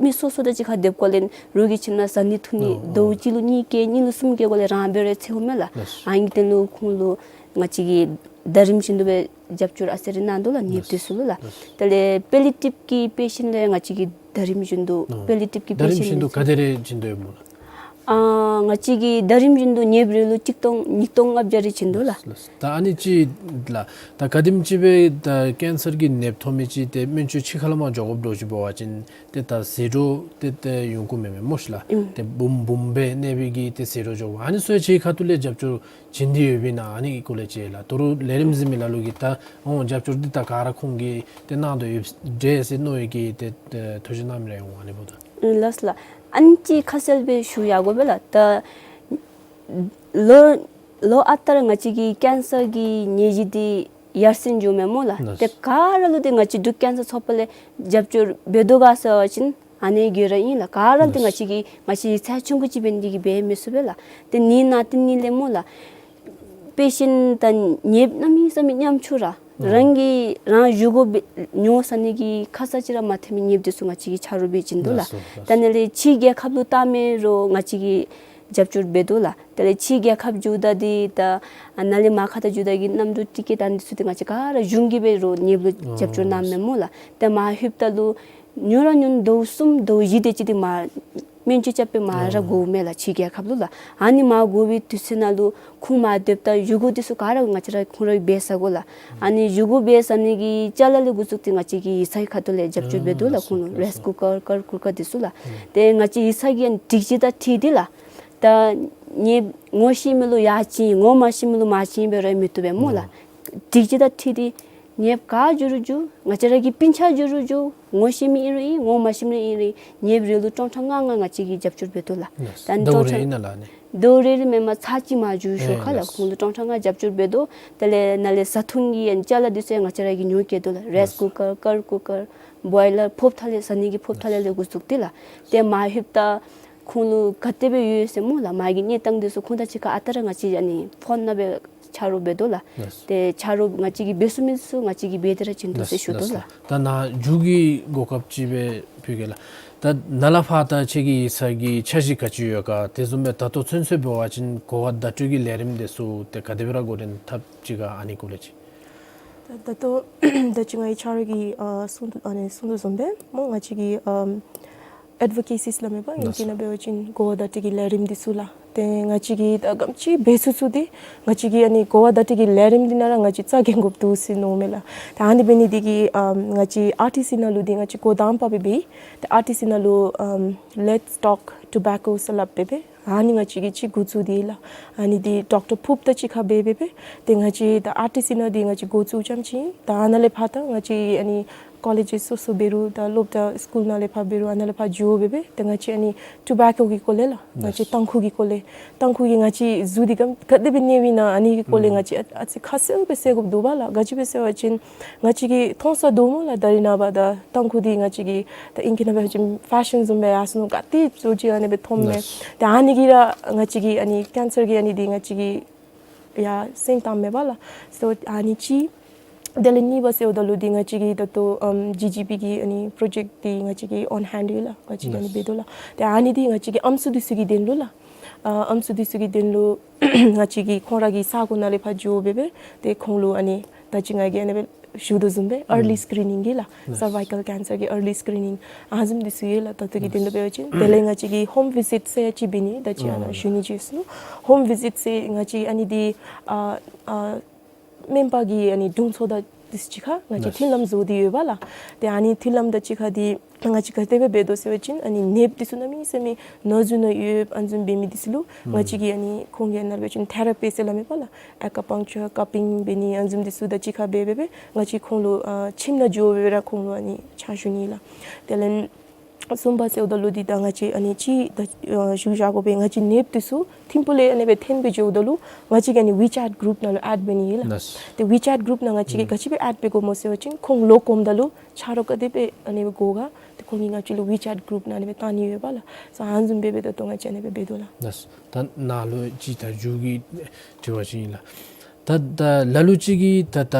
མི་སོ་སོ་དང་གཅིག་ཁར་སྡོདཔ་གོ་ལས་རོགས་ཀྱིས་ཁྱིམ་ནང་བཟའ་ནི་འཐུང་ནི་ཨོ་ཨོ། ཟླཝ་གཅིག་ལུ་གཉིས་བཀལ་གཉིས་ལུ་གསུམ་བཀལ་དགོ་ལས་རང་འབད་རུང་འཚོལཝ་མས་ལགས། ལགས། ཨ་ནི་དེ་ལུ་ཁོང་ལུ་ང་བཅས་ཀྱིས་ཟླ་རིམ་བཞིན་དུ་སྦེ་རྒྱབ་སྐྱོར་ཨ་ཙི་རེ་གནང་དོ་ལགས། ཉེསཔ་འདི་ཚུ་ལུ་ལགས། ལགས། དེ་ལས་པེ་ལི་ཊིབ་ཀྱི་པེ་ཤེནཊ་ལུ་ཡང་ང་བཅས་ཀྱིས་ཟླ་རིམ་བཞིན་དུ་ཨོ། པེ་ལི་ཊིབ་ཀྱི་ཟླ་པེ་ཤེནཊ་རིམ་བཞིན་དུ་ག་དེ་རེ་བྱིན་དོ་ཡོདཔ་སྨོ་ལགས། ཨ་ང་བཅས་ཀྱིས་ཟླ་རིམ་བཞིན་དུ་ཉེསཔ་རེ་ལུ་གཅིག་སྟོང་ཉིས་སྟོང་ལྔ་བརྒྱ་རེ་བྱིན་དོ་ལགས། ལགས་ལགས། ད་ཨ་ནི་ཅིག་ལགས། ད་ག་དེམ་ཅིག་སྦེ་ད་ཀེན་སར་གྱི་ནདཔ་ཐོབ་མི་ཅིག་ཏེ་སྨན་བཅོས་ཕྱི་ཁ་ལས་མར་འགྱོ་དགོཔ་འདྲཝ་ཅིག་འབད་བ་ཅིན་ཏེ་ད་ཟད་འགྲོ་ཏེ་ཏེ་ཡོང་དགོ་མེན་མས་སྨོ་ཤི་ལགས། ཨུམ། ཏེ་འབུམ་འབུམ་སྦེ་གནས་པའི་གི་ཏེ་ཟད་འགྲོ་འགྱོཝ་ཨ་ནི་ཚུ་ཁྱེད་ཁ་ཐུག་ལས་རྒྱབ་སྐྱོར་བྱིན་ཏེ་ཡོདཔ་ཨིན་ན། ཨ་ནི་སྐོར་ལས་ཅིག་ལགས། ད་རུང་ལས་རིམ་གཟིགས་མི་ལ་ལུ་གིས་ད་ཨོ་རྒྱབ་སྐྱོར་འདི་ད་ག་ར་ཁོང་གིས་ཏེ་གནང་དོ་ཡོད་འདྲས་ཟེར་མནོ་བའི་གི་ཏེ་ཏེ་ཐུགས་བཞེད་གནང་མི་རེ་འོང་ཨ་ནི་འབདཝ་ད། ཨུམ་ལགས་ལགས། ཨ་ནི་ཅིག་ཁ་གསལ་སྦེ་ཞུ་ཡར་དགོ་པས་ལགས། ད་ལོ་ལོ་ཨ་རྟག་ར་ང་བཅས་ཀྱི་ཀེན་སར་གྱི་ནད་གཞི་འདི་ཡར་སེང་འགྱོཝ་མས་སྨོ་ལགས། ལགས། ཏེ་ག་ར་ལུ་ཏེ་ང་བཅས་འབྲུག་ཀེན་སར་ཚོགས་པ་ལས་རྒྱབ་སྐྱོར་འབད་དོ་ག་ཟེར་བ་ཅིན་ཨ་ནི་གི་ར་ཨིན་ལགས། ག་ར་ལུ་ཏེ་ང་བཅས་ཀྱི་ང་བཅས་ཚ་ཆུང་ཀུ་ཅིག་འབད་ནི་དེ་གིས་འབད་མི་ཚུགས་པས་ལགས། ཏེ་ནི་ན་ཏེ་ནི་ལས་སྨོ་ལགས། པེ་ཤེནཊ་དང་ནདཔ་གནམ་མེད་ས་མེད་ཉམ་ཆུང་ར་ཨོ། རང་གིས་རང་བཞེས་སྒོ་སྦེ་ཉོ་ཟ་ནི་གི་ཁ་ཙ་ཅིག་ར་མ་ཐོན་མི་ནདཔ་འདི་ཚུ་ང་བཅས་ཀྱིས་ཆ་རོགས་འབད་བྱིན་དོ་ལགས། ལགས་སོ་ལགས་སོ། ད་ནཱ་ལས་ཕྱི་རྒྱལ་ཁབ་ལུ་བཏང་མི་རུང་ང་བཅས་ཀྱིས་རྒྱབ་སྐྱོར་འབད་དོ་ལགས། དེ་ལས་ཕྱི་རྒྱལ་ཁབ་འགྱོཝ་ད་འདི་ད་ནཱ་ལས་མར་ཁ་ཐུག་འགྱོཝ་ད་གི་གནམ་གྲུ་ཊི་ཀེཊ་ད་འདི་ཚུ་འདི་ང་བཅས་ག་ར་གཞུང་གིས་འབད་རུང་ནདཔ་ལུ་རྒྱབ་སྐྱོར་གནངམ་མས་སྨོ་ལགས། ཏེ་མར་ལྷོདཔ་ད་ལུ་ཉུང་ར་ཉུང་ཟླཝ་གསུམ་ཟླཝ་བཞི་དེ་ཅིག་འདི་མར་སྨན་བཅོས་རྐྱབ་སྦེ་མར་ར་ཨོ་དགོ་མས་ལགས་ཕྱི་རྒྱལ་ཁབ་ལུ་ལགས། ཨ་ནི་མར་དགོ་པའི་དུས་ཚོད་ནང་ལུ་ཁོང་མར་སྡོདཔ་ད་བཞེས་སྒོ་འདི་ཚུ་ག་ར་ང་བཅས་ར་ཁོང་ར་འབད་ཟ་དགོ་ལགས། ཨ་ནི་བཞེས་སྒོ་འབད་ཟ་ནི་གི་ཅ་ལ་ལས་འགོ་བཙུགས་ཏེ་ང་བཅས་ཀྱི་ཡིག་ཚང་གི་ཁ་ཐུག་ལས་རྒྱབ་སྐྱོར་འབད་དོ་ལགས། ཨ་ཁོང་ལུ་རའིསི་ཀུ་ཀར་ཀར་ཀུ་ཀར་འདི་ཚུ་ལགས། ཨ་ཏེ་ང་བཅས་ཡིག་ཚང་གི་ཨ་ནི་སྒྲིག་གཞི་དང་འཁྲིལ་ཏེ་ལགས། ད་ནདཔ་ངོ་ཤེས་མི་ལུ་ཡར་བྱིན་ངོ་མ་ཤེས་མི་ལུ་མར་བྱིན་འབད་རུང་མི་བཏུབ་པས་སྨོ་ལགས། ཨ་སྒྲིག་གཞི་དང་འཁྲིལ་ཏེ་ནདཔ་ག་འགྱོ་རུང་འགྱོ་ང་བཅས་ར་གི་སྤུན་ཆ་འགྱོ་རུང་འགྱོ་ངོ་ཤེས་མི་ཨིན་རུང་ཨིན་ངོ་མ་ཤེས་མི་ཨིན་རུང་ཨིན་ནདཔ་རེ་ལུ་སྟོང་ཕྲག་ལྔ་ལྔ་ང་བཅས་ཀྱིས་རྒྱབ་སྐྱོར་འབད་དོ་ལགས། ལགས། ད་ཟླཝ་རེ་ཨིན་ན་ལགས་ཨ་ནི། ཟླཝ་རེ་རེ་མེན་མར་ཚར་གཅིག་མར་འགྱོ་ཤོག་ཁ་ལགས། ཨེ་ལགས། ཁོང་ལུ་སྟོང་ཕྲག་ལྔ་རྒྱབ་སྐྱོར་འབད་དོ། དེ་ལས་ནཱ་ལས་བཟའ་འཐུང་གི་ཡང་ཅ་ལ་འདི་ཚུ་ཡང་ང་བཅས་ར་གིས་ཉོ་བསྐྱལ་དོ་ལགས། རའིསི་ལགས། ཀུ་ཀར་ཀར་ཀུ་ཀར་བོའི་ལར་ཕོརཔ་ཐ་ལེ་ཟ་ནི་གི་ཕོརཔ་ཐ་ལེ་ལས་འགོ་བཙུགས་ཏེ་ལགས། ཏེ་མར་ལྷོདཔ་ད་ཁོང་ལུ་ག་དེ་སྦེ་ཡོད་ཟེར་སྨོ་ལགས་མར་གྱི་གནས་སྟངས་འདི་ཚུ་ཁོང་དང་གཅིག་ཁར་ཨ་རྟག་ར་ང་བཅས་ཨ་ནི་ཕོན་ནང་སྦེ་ཆ་རོགས་འབད་དོ་ལགས། ལགས། ཏེ་ཆ་རོགས་ང་བཅས་ཀྱིས་འབད་ཚུགས་མི་ཚུ་ང་བཅས་ཀྱིས་འབད་དེ་ར་བྱིན་དོ་ཟེར་ཞུ་དོ་ལགས། ལགས། ད་ནཱ་མཇུག་གི་གོ་སྐབས་ཅིག་སྦེ་ཕུལ་གེ་ལགས། ད་ནཱ་ལས་ཕར་ད་ཁྱེད་ཀྱི་ཡིག་ཚང་གི་འཆར་གཞི་ག་ཅི་ཡོད་ག། དེ་བཟུམ་སྦེ་ད་ལྟོ་ཚུན་ཚོད་འབད་བ་ཅིན་གོ་བ་བརྡ་སྤྲོད་ཀྱི་ལས་རིམ་འདི་ཚུ་ཏེ་ག་དེ་སྦེ་ར་འགོ་འདྲེན་འཐབ་ཅི་ག་ཨ་ནི་སྐོར་ལས་ཅིག། ད་ད་ལྟོ་ད་ཅི་ང་གིས་ཆ་རོགས་ཀྱིས་ཨ་གསུང་དོ་ཨ་ནི་གསུང་དོ་བཟུམ་སྦེ་སྨོ་ང་བཅས་ཀྱི་ཨམ་ཨེཌ་བོ་ཀེ་སི་ཟེར་སླབ་མས་པ་ཨིང་སྐད་ནང་འབད་བ་ཅིན་གོ་བ་བརྡ་སྤྲོད་ཀྱི་ལས་རིམ་འདི་ཚུ་ལགས། ཏེ་ང་བཅས་ཀྱིས་ད་ག་དེམ་ཅིག་འབད་ཚུགས་ཚུགས་འདི་ང་བཅས་ཀྱི་ཨ་ནི་གོ་བ་བརྡ་སྤྲོད་ཀྱི་ལས་རིམ་འདི་ནང་ར་ང་བཅས་རྩ་འགེངས་དགོཔ་འདུག་ཟེར་མནོཝ་མས་ལགས། ད་ཨ་ནི་འབད་ནི་འདི་གིས་ཨམ་ང་བཅས་ཨར་ཊི་སི་ནང་ལུ་འདི་ང་བཅས་འགོ་དང་པ་སྦེ་འབད་ཡི། ཏེ་ཨར་ཊི་སི་ནང་ལུ་ཨམ་Let's Talk Tobacco ཟེར་སླབ་སྦེ་འབད་ཨ་ནི་ང་བཅས་ཀྱིས་ཅིག་འགོ་བཙུགས་ཏེ་ལགས། ཨ་ནི་འདི་ཌོག་ཊར་ཕུབ་དང་གཅིག་ཁར་འབད་འབད་འབད། ཏེ་ང་བཅས་ད་ཨར་ཊི་སི་ནང་འདི་ང་བཅས་འགོ་བཙུགས་རྐྱངམ་ཅིག་ཨིན། ད་ཨ་ནཱ་ལས་ཕར་ད་ང་བཅས་ཨ་ནི་ཀོ་ལེཇ་སོ་སོ་འབད་རུང་ད་སློབ་གྲྭ་སི་ཀུལ་ནང་ལས་ཕར་འབད་རུང་ཨ་ནཱ་ལས་ཕར་འགྱོ་འབད་འབད། ཏེ་ང་བཅས་ཨ་ནི་ཊོ་བེ་ཀོ་གི་སྐོར་ལས་ལགས། ང་བཅས་ཡེས། ཏམ་ཁུ་གི་སྐོར་ལས། ཏམ་ཁུ་གིས་ང་བཅས་གཟུགས་འདི་ག་ག་དེ་སྦེ་གནསཔ་ཨིན་ན་ཨ་ནི་གི་སྐོར་ལས་ང་བཅས་ཨ་ཨ་ཙི་ཁ་གསལ་སྦེ་གསལ་དགོཔ་འདུག་པ་ལགས། ག་ཅི་སྦེ་ཟེར་བ་ཅིན་ང་བཅས་ཀྱིས་མཐོང་ས་འདུག་སྨོ་ལགས། ད་རེས་ནངས་པ་ད་ཏམ་ཁུ་འདི་ང་བཅས་ཀྱིས་ད་ཨིང་སྐད་ནང་འབད་བ་ཅིན་ཕེ་ཤཱན་བཟུམ་སྦེ་ཡར་སོང་ནུག། ག་ཏེ་ཚུ་ཅིག་ཨ་ནི་སྦེ་མཐོངམ་མས། ལགས། ཏེ་ཨ་ནི་གིས་ར་ང་བཅས་ཀྱི་ཨ་ནི་ཀེན་སར་གྱི་ཨ་ནི་འདི་ང་བཅས་ཀྱིས་ཡར་སེང་བཏངམ་མས་པ་ལགས། སོ་ཨ་ནི་གཅིག། དེ་ལས་གཉིས་པ་ཟེརཝ་ད་ལུ་འདི་ང་བཅས་ཀྱི་ད་ལྟོ་ཨམ་ཇི་ཇི་པི་གི་ཨ་ནི་པྲོ་ཇེཀཊ་འདི་ང་བཅས་ཀྱི་ཨོན་ཧེནཌ་ཡོད་ལགས། ང་བཅས་ཀྱིས་ཨ་ནི་ལགས། འབད་དོ་ལགས། ཏེ་ཨ་ནི་འདི་ང་བཅས་ཀྱི་ཨམ་སྲུ་འདི་ཚུ་གི་དོན་ལུ་ལགས། ཨ་ཨམ་སྲུ་འདི་ཚུ་གི་དོན་ལུ་ང་བཅས་ཀྱིས་ཁོང་ར་གི་ས་གོ་ནང་ལས་ཕར་འགྱོ་འབད་འབད་ཏེ་ཁོང་ལུ་ཨ་ནི་ད་ཅི་ང་གིས་ཨ་ནི་སྦེ་ཞུ་དོ་བཟུམ་སྦེ་ཨར་ལི་ཨུམ་སི་ཀི་རི་ནིང་གི་ལགས། ལགས། སར་བའི་ཀཱལ་ཀེན་སར་གྱི་ཨར་ལི་སི་ཀི་རི་ནིང་ཨ་བཟུམ་འདི་ཚུ་ཡོད་ལགས། ད་ལྟོ་གི་དོན་ལུ་འབད་བ་ཅིན། དེ་ལས་ང་བཅས་ཀྱིས་ཧོམ་བི་ཟིཊ་ཟེར་ཅིག་འབད་ནི། ད་ཅི་ཨ་ནཱ་ཨོ་ཞུ་ནི་བརྗེད་སོ་ནུག། ཧོམ་བི་ཟིཊ་ཟེར་ང་བཅས་ཨ་ནི་འདི་ཨ་ཨ་སྨན་པ་གི་ཨ་ནི་དྲུང་འཚོ་དང་འདི་ཚུ་གཅིག་ཁར་ང་བཅས་ལགས། མཐུན་ལམ་བཟོ་སྟེ་ཡོད་པ་ལགས། ཏེ་ཨ་ནི་མཐུན་ལམ་དང་གཅིག་ཁར་འདི་ང་བཅས་ག་དེ་སྦེ་འབད་དོ་ཟེར་བ་ཅིན་ཨ་ནི་ནདཔ་འདི་ཚུ་གནམ་མེད་ས་མེད་ན་ཟུག་ནང་ཡོདཔ་ཨ་ནི་བཟུམ་འབད་མི་འདི་ཚུ་ལུ་ང་བཅས་ཀྱིས་ཨ་ནི་ཁོང་གི་ཨ་ནཱ་འབད་བ་ཅིན་ཐེ་ར་པི་ཟེར་སླབ་མས་པ་ལགས། ཨེ་ཀུ་པང་ཅར་ཀཱ་པིང་འབད་ནི་ཨ་ནི་བཟུམ་འདི་ཚུ་དང་གཅིག་ཁར་འབད་འབད་འབད་ང་བཅས་ཁོང་ལུ་ཨ་ཁྱིམ་ནང་འགྱོ་འབད་འབད་ར་ཁོང་ལུ་ཨ་ནི་ཕྱག་ཞུ་ནི་ལགས། དེ་ལས་གསུམ་པ་ཟེརཝ་ད་ལུ་འདི་ད་ང་བཅས་ཨ་ནི་ཅིག་ད་ཨ་ཞུ་བཞག་དགོ་པས། ང་བཅས་ནདཔ་འདི་ཚུ་ཐིམ་ཕུག་ལས་ཨ་ནི་སྦེ་འཐོན་སྦེ་འགྱོཝ་ད་ལུ་ང་བཅས་ཀྱིས་ཨ་ནི་ཝི་ཅེཊ་གུ་རུབ་ནང་ལུ་ཨེཌ་འབད་ནི་ཨིན་ལགས། ལགས། ཏེ་ཝི་ཅེཊ་གུ་རུབ་ནང་ང་བཅས་ཀྱིས་ཨུམ་ག་ཅི་སྦེ་ཨེཌ་འབད་དགོཔ་སྨོ་ཟེར་བ་ཅིན་ཁོང་ལོག་འོངམ་ད་ལུ་ཆ་རོགས་ག་དེ་སྦེ་ཨ་ནི་སྦེ་འགྱོ་ག་ཏེ་ཁོང་གིས་ང་བཅས་ལུ་ཝི་ཅེཊ་གུ་རུབ་ནང་ཨ་ནི་སྦེ་བཏང་ནི་ཡོད་པ་ལགས། སོ་ཨ་ནི་བཟུམ་སྦེ་འབད་འབད་ད་ལྟོ་ང་བཅས་ཨ་ནི་སྦེ་འབད་དོ་ལགས། ལགས། ད་ནཱ་ལུ་ཅིག་ད་མཇུག་གི་དྲི་བ་ཅིག་ཨིན་ལགས། ད་ད་ལ་ལུ་ཅིག་གིས་ད་ད་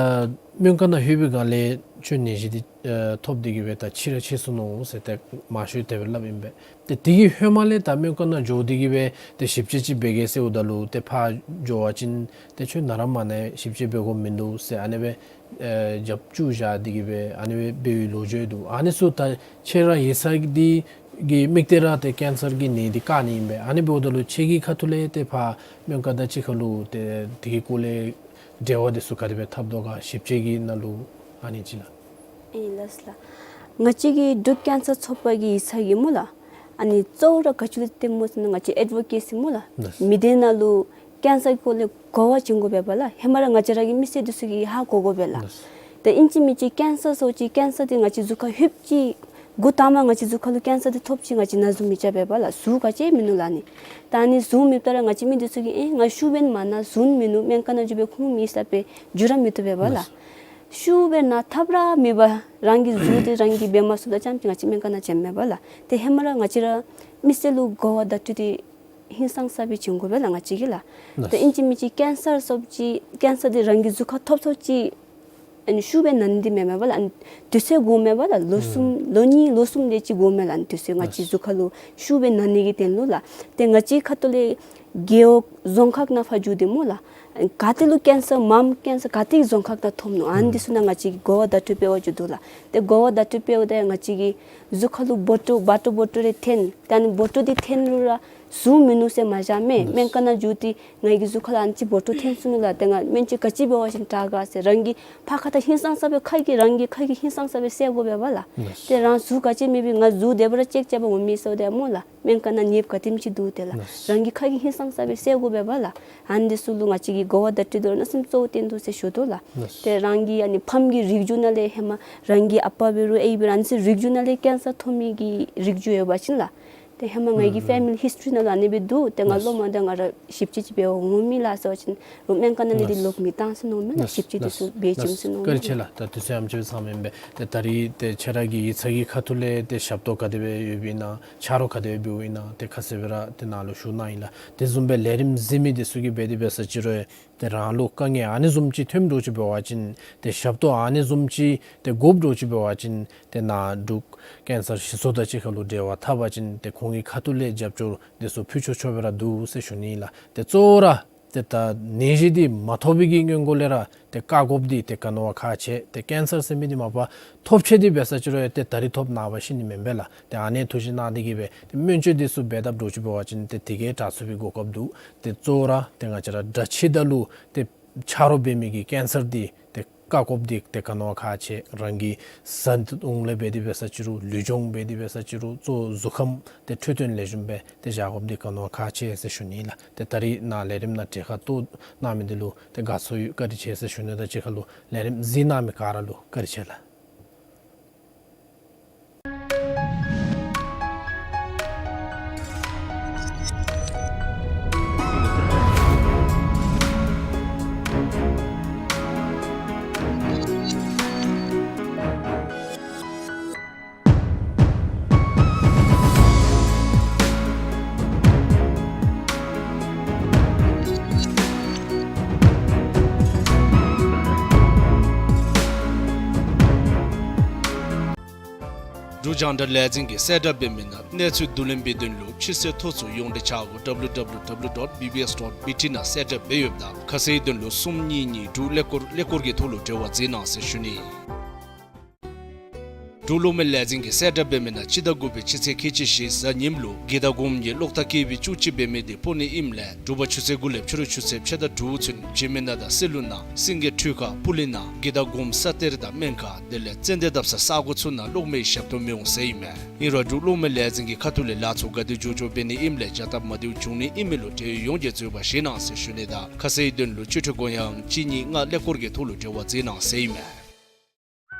སྨན་ཁང་ནང་ལྷོད་པའི་སྒང་ལས་ཁྱོད་ནད་གཞི་འདི་ཨེ་ཐོབ་སྟེ་གི་སྦེ་ད་ཕྱི་ར་ཕྱད་སོ་ནུག་ཟེར་ཏེ་མང་ཤོས་དེ་སྦེ་སླབ་ཨིན་པས། ཏེ་དེ་གི་ཧེ་མ་ལས་ད་སྨན་ཁང་ནང་འགྱོ་སྟེ་གི་སྦེ་ཏེ་ཞིབ་དཔྱད་ཅིག་འབད་གེ་ཟེརཝ་ད་ལུ་ཏེ་ཕར་འགྱོ་བ་ཅིན་ཏེ་ཁྱོད་ནཱ་ར་མ་ན་ཞིབ་དཔྱད་འབད་དགོཔ་མིན་འདུག་ཟེར་ཨ་ནི་སྦེ་ཨེ་རྒྱབ་བཅུག་བཞག་སྟེ་གི་སྦེ་ཨ་ནི་སྦེ་འབད་བའི་ལོ་རྒྱུས་འདུག། ཨ་ནི་ཚུ་ད་ཁྱེད་ར་ཡིག་ཚང་འདི་གི་དམིགས་གཏད་ར་ཏེ་ཀེན་སར་གྱི་ནད་འདི་བཀག་ནི་ཨིན་པས། ཨ་ནི་འབདཝ་ད་ལུ་ཁྱེད་ཀྱི་ཁ་ཐུག་ལས་ཏེ་ཕར་སྨན་ཁང་དང་གཅིག་ཁར་ལུ་ཏེ་དེ་གི་སྐོར་ལས་འབྲེལ་བ་འདི་ཚུ་ག་དེ་སྦེ་འཐབ་དོ་ག་ཞིབ་དཔྱད་ཀྱི་ནང་ལུ་ཨ་ནི་ཅིག་ལགས། ཨིན་ལགས་ལགས། ང་བཅས་ཀྱི་འབྲུག་ཀེན་སར་ཚོགས་པ་གི་ཡིག་ཚང་གིས་སྨོ་ལགས། ཨ་ནི་གཙོ་བོ་ར་ག་ཅི་ལུ་བརྟེན་སྨོ་ཟེར་ན་ང་བཅས་ཨེཌ་བོ་ཀེ་སི་སྨོ་ལགས། ལགས། མི་སྡེ་ནང་ལུ་ཀེན་སར་གྱི་སྐོར་ལས་གོ་བ་བྱིན་དགོ་པས་པ་ལགས། ཧེ་མ་ར་ང་བཅས་ར་གི་མི་སེར་འདི་ཚུ་གིས་ཧ་གོ་དགོ་པས་ལགས། ལགས། ཏེ་ཨིན་ཅི་མིན་ཅི་ཀེན་སར་ཟེར་ཅི་ཀེན་སར་འདི་ང་བཅས་གཟུགས་ཁར་ལྷོདཔ་ཅིག་འགོ་དང་པ་ང་བཅས་གཟུགས་ཁར་ལུ་ཀེན་སར་འདི་ཐོབ་ཅི་ང་བཅས་ན་ཟུག་མི་རྐྱབ་པས་པ་ལགས། ཟུག་ག་ཅི་མིན་ནུག་ལགས་ཨ་ནི། ད་ཨ་ནི་ཟུག་མེདཔ་ད་ར་ང་བཅས་མི་འདི་ཚུ་གིས་ཨེ་ང་ཤུགས་སྦེ་མ་ན་ཟུག་མིན་ནུག་སྨན་ཁང་ནང་འགྱོ་སྦེ་ཁུངས་མེད་ཟེར་སྦེ་འགྱོ་ར་མི་བཏུབ་པས་པ་ལགས། ལགས། ཤུགས་སྦེ་ན་ཐབས་ར་མེད་པར་རང་གི་ཟུག་འདི་རང་གིས་འབད་མ་ཚུགས་ད་རྐྱངམ་ཅིག་ང་བཅས་སྨན་ཁང་ནང་བྱིནམ་མས་པ་ལགས། ཏེ་ཧེ་མ་ར་ང་བཅས་ར་མི་སེར་ལུ་གོ་བ་བརྡ་སྤྲོད་འདི་ཧིང་སངས་ས་སྦེ་བྱིན་དགོ་པས་ལགས་ང་བཅས་ཀྱིས་ལགས། ལགས། ཏེ་ཨིན་ཅི་མིན་ཅི་ཀེན་སར་ཟེར་ཅི་ཀེན་སར་འདི་རང་གི་གཟུགས་ཁར་ཐོབ་ཐོབ་ཅིག་ཨ་ནི་ཤུགས་སྦེ་ན་ནི་འདི་མེན་མས་པ་ལགས། ཨ་ནི་དུས་ཚོད་འགོརཝ་མས་པ་ལགས། ལོ་གསུམ་ཨུམ་ལོ་གཉིས་ལོ་གསུམ་དེ་ཅིག་འགོརཝ་མས་ལགས། ཨ་ནི་དུས་ཚོད་ང་བཅས་ལགས། གཟུགས་ཁར་ལུ་ཤུགས་སྦེ་ན་ནི་གི་དོན་ལུ་ལགས། ཏེ་ང་བཅས་ཁ་ཐུག་ལས་རྒེད་འོག་རྫོང་ཁག་ནང་ཕར་འགྱོ་སྟེ་སྨོ་ལགས། ག་ཏེ་ལུ་ཀེན་སར་མངམ་ཀེན་སར་ག་ཏེ་རྫོང་ཁག་ནང་ཐོབ་ནུག་ཨ་ནི་འདི་ཚུ་ནང་ང་བཅས་ཀྱིས་གོ་བ་བརྡ་སྤྲོད་འབད་བར་འགྱོ་དོ་ལགས། ཏེ་གོ་བ་བརྡ་སྤྲོད་འབདཝ་ད་ང་བཅས་ཀྱི་གཟུགས་ཁར་ལུ་བོ་ཊལ་བ་ཊར་བོ་ཊལ་རེ་འཐོན། ཏེ་ཨ་ནི་བོ་ཊལ་འདི་འཐོན་རུང་ར་ཟུག་མིན་ནུག་ཟེར་མ་བཞག་མས། ལགས། སྨན་ཁང་ནང་འགྱོ་སྟེ་ངེ་གི་གཟུགས་ཁར་ལུ་ཨ་ནི་ཅིག་བོ་ཊལ་འཐོན་སོ་ནུག་ལགས། ཏེ་ང་སྨན་བཅོས་ག་ཅི་འབད་བ་ཅིན་དྲག་ག་ཟེར་རང་གིས་ཕར་ཁ་ཐག་ཧིང་སངས་ས་སྦེ་ཁ་གིས་རང་གི་ཁ་གིས་ཧིང་སངས་ས་སྦེ་བསལ་དགོ་པས་པ་ལགས། ལགས། ཏེ་རང་ཟུག་ག་ཅི་མེད་པའི་ང་ཟུག་དེ་སྦེ་ར་ཅེཀ་རྐྱབ་པར་འོང་མི་ཟེརཝ་ད་སྨོ་ལགས། སྨན་ཁང་ནང་ནདཔ་ག་དེམ་ཅིག་འདུག་ཏེ་ལགས། ལགས། རང་གི་ཁ་གིས་ཧིང་སངས་ས་སྦེ་བསལ་དགོ་པས་པ་ལགས། ཨ་ནི་འདི་ཚུ་ལུ་ང་བཅས་ཀྱིས་གོ་བ་བརྡ་སྤྲོད་འདི་ར་གནམ་མེད་ས་མེད་གཙོ་བོ་བཏོན་འདུག་ཟེར་ཞུ་དོ་ལགས། ལགས། ཏེ་རང་གི་ཨ་ནི་ཕམ་གྱི་རིགས་རྒྱུད་ནང་ལས་ཧེ་མ་རང་གི་ཨ་པ་འབད་རུང་ཨའི་འབད་རུང་ཨ་ནི་ཚུ་རིགས་རྒྱུད་ནང་ལས་ཀེན་སར་ཐོབ་མི་གི་རིགས་རྒྱུད་ཡོད་པ་ཅིན་ལགས། ཏེ་ཧེ་མ་ངེ་གི་ཨུམ་ཕེ་མི་ལི་ཧིས་ཊོ་རི་ནང་ལུ་ཨ་ནི་སྦེ་འདུག། ཏེ་ང་ལགས། སློབ་མ་དང་ང་ར་ཞིབ་དཔྱད་ཅིག་འབད་བར་འོང་མི་ལགས་ཟེར་བ་ཅིན་རུང་སྨན་ཁང་ནང་ལས་འདི་ལགས། ལོག་མི་བཏང་ཟེར་མནོཝ་མས་ལགས། ལགས། ཞིབ་དཔྱད་འདི་ལགས། ཚུ་འབད་བྱིནམ་ཟེར་མནོཝ་མས་ལགས། བཀའ་དྲིན་ཆེ་ལགས། ད་དུས་ཚོད་ཡང་ཅིག་ཚང་མེན་པས། ཏེ་ད་རིས་ཏེ་ཁྱེད་ར་གི་ཡིག་ཚང་གི་ཁ་ཐུག་ལས་ཏེ་ཞབས་ཏོག་ག་དེ་སྦེ་ཡོདཔ་ཨིན་ན་ཆ་རོགས་ག་དེ་སྦེ་འབདཝ་ཨིན་ན་ཏེ་ཁ་གསལ་སྦེ་ར་ཏེ་ནཱ་ལུ་ཞུ་གནང་ཡི་ལགས། དེ་བཟུམ་སྦེ་ལས་རིམ་གཟིགས་མི་འདི་ཚུ་གིས་འབད་དེ་འབད་ས་ཅིག་རུང་ཏེ་རང་ལུ་དཀའ་ངལ་ཨ་ནི་བཟུམ་ཅིག་ཐོནམ་འདྲཝ་ཅིག་འབད་བ་ཅིན་ཏེ་ཞབས་ཏོག་ཨ་ནི་བཟུམ་ཅིག་ཏེ་དགོཔ་འདྲཝ་ཅིག་འབད་བ་ཅིན་ཏེ་ནཱ་འབྲུག་ཀེན་སར་སྤྱི་ཚོགས་དང་གཅིག་ཁར་ལུ་འབྲེལ་བ་འཐབ་པ་ཅིན་ཏེ་ཁོང་གི་ཁ་ཐུག་ལས་རྒྱབ་སྐྱོར་འདི་ཚུ་ཕུལ་ཆོག་ཆོག་སྦེ་ར་འདུག་ཟེར་ཞུ་ནི་ལགས། ཏེ་གཙོ་བོ་ར་ ཏེ་ད་ནད་གཞི་འདི་མ་ཐོབ་པའི་གི་སྔོན་འགོ་ལས་ར་ཏེ་བཀག་དགོཔ་འདི་ཏེ་ག་ནི་བ་ཁག་ཆེ། ཏེ་ཀེན་སར་ཟེར་མི་འདི་མ་པ་ཐོབ་ཅི་འདི་འབད་ས་ཅི་རུང་ཡང་ཏེ་ད་རིས་ཐོབ་ནངས་པ་ཤི་ནི་མེན་པས་ལགས། ཏེ་ཨ་ནི་ཐུགས་བཞེད་གནང་སྟེ་གིས་སྦེ་ཏེ་སྨན་བཅོས་འདི་ཚུ་འབད་དཔ་འདྲཝ་ཅིག་འབད་བ་ཅིན་ཏེ་དེ་གིས་དྲག་ཚུགས་པའི་གོ་སྐབས་འདུག། ཏེ་གཙོ་བོ་ར་ཏེ་ང་བཅས་ར་དགྲ་ཕྱི་དང་ལུ་ཏེ་ཆ་རོགས་འབད་མི་གི་ཀེན་སར་འདི་ཏེ་བཀག་དགོཔ་འདི་ཏེ་ག་ནི་བ་ཁག་ཆེ། རང་གི་བཟའ་འཐུང་ལས་འབད་དེ་འབད་ས་ཅི་རུང་ལུས་སྦྱོང་འབད་དེ་འབད་ས་ཅི་རུང་གཙོ་བོ་གཟུགས་ཁམས་ཏེ་འཕྲོད་བསྟེན་ལེགས་ཤོམ་སྦེ་ཏེ་བཞག་དགོཔ་འདི་ག་ནི་བ་ཁག་ཆེ་ཟེར་ཞུ་ནི་ལགས། ཏེ་ད་རིས་ནཱ་ལས་རིམ་ནང་གྲལ་ཁར་གཏོགས་གནང་མི་འདི་ལུ་ཏེ་དགའ་ཚོར་ཡོད། བཀའ་དྲིན་ཆེ་ཟེར་ཞུ་ནི་དང་གཅིག་ཁར་ལུ་ལས་རིམ་གཟིགས་གནང་མི་ག་ར་ལུ་བཀའ་དྲིན་ཆེ་ལགས། འབྲུག་རྒྱང་བསྒྲགས་ལས་འཛིན་གྱིས་གསལ་བསྒྲགས་འབད་མི་ནང་གནས་ཚུལ་བསྡུ་ལེན་འབད་དོན་ལུ་ཕྱི་སེལ་ཐོ་ཚུ་ཡོངས་འབྲེལ་ཆ་སྒོ་W W W dot B B S dot B T ནང་གསལ་བསྒྲགས་འབད་ཡོདཔ་ད་ཁ་གསལ་དོན་ལུ་གསུམ་གཉིས་གཉིས་དྲུག་ཀླད་ཀོར་ཀླད་ཀོར་གྱི་ཐོག་ལུ་འབྲེལ་བ་མཛད་གནང་ཟེར་ཞུ་ནི། འབྲུག་གློག་མེ་ལས་འཛིན་གྱིས་གསལ་བསྒྲགས་འབད་མི་ནང་སྤྱི་ཟླ་དགུ་པའི་སྤྱི་ཚེས་ཁལ་གཅིག་བཞི་གཟའ་ཉིམ་ལུ་དགེ་ཟླ་དགོངམ་གྱི་གློག་ཐག་བཀལ་བའི་བཅུ་གཅིག་འབད་མི་འདི་སྤོ་ནི་ཨིནམ་ལས་དྲོ་པ་ཆུ་ཚོད་དགུ་ལས་ཕྱི་རུ་ཆུ་ཚོད་ཕྱེད་དང་དྲུག་ཚུན་འཇིགས་མེད་ནགས་དང་སེ་ལུ་ནང་སེང་གེ་ཁྲུས་ཁ་སྤུ་ལེན་ནང་དགེ་ཟླ་དགོངམ་ས་གཏེར་དང་སྨན་ཁང་དེ་ལས་ཙན་དན་བཏབ་ས་ས་གོ་ཚུ་ནང་གློག་མེའི་ཞབས་ཏོག་མི་འོང་ཟེར་ཨིན་མས། ཨིན་རུང་འབྲུག་གློག་མེ་ལས་འཛིན་གྱི་ཁ་ཐུག་ལས་ལཱ་ཚུ་ག་དེ་མགྱོགས་མགྱོགས་འབད་ནི་ཨིནམ་ལས་བྱ་སྟབས་མ་བདེཝ་འབྱུང་ནི་ཨིན་མི་ལུ་འབྲེལ་ཡོད་ཡོངས་ཀྱིས་འཛོལ་བ་བཞེས་གནང་ཟེར་ཞུ་ནི་དང་ཁ་གསལ་དོན་ལུ་སྤྱི་འཐུས་སྒོ་ཡང་གཅིག་གཉིས་ལྔ་ཀླད་ཀོར་གྱི་ཐོག་ལུ་འབྲེལ་བ་མཛད་གནང་ཟེར་ཨིན་མས།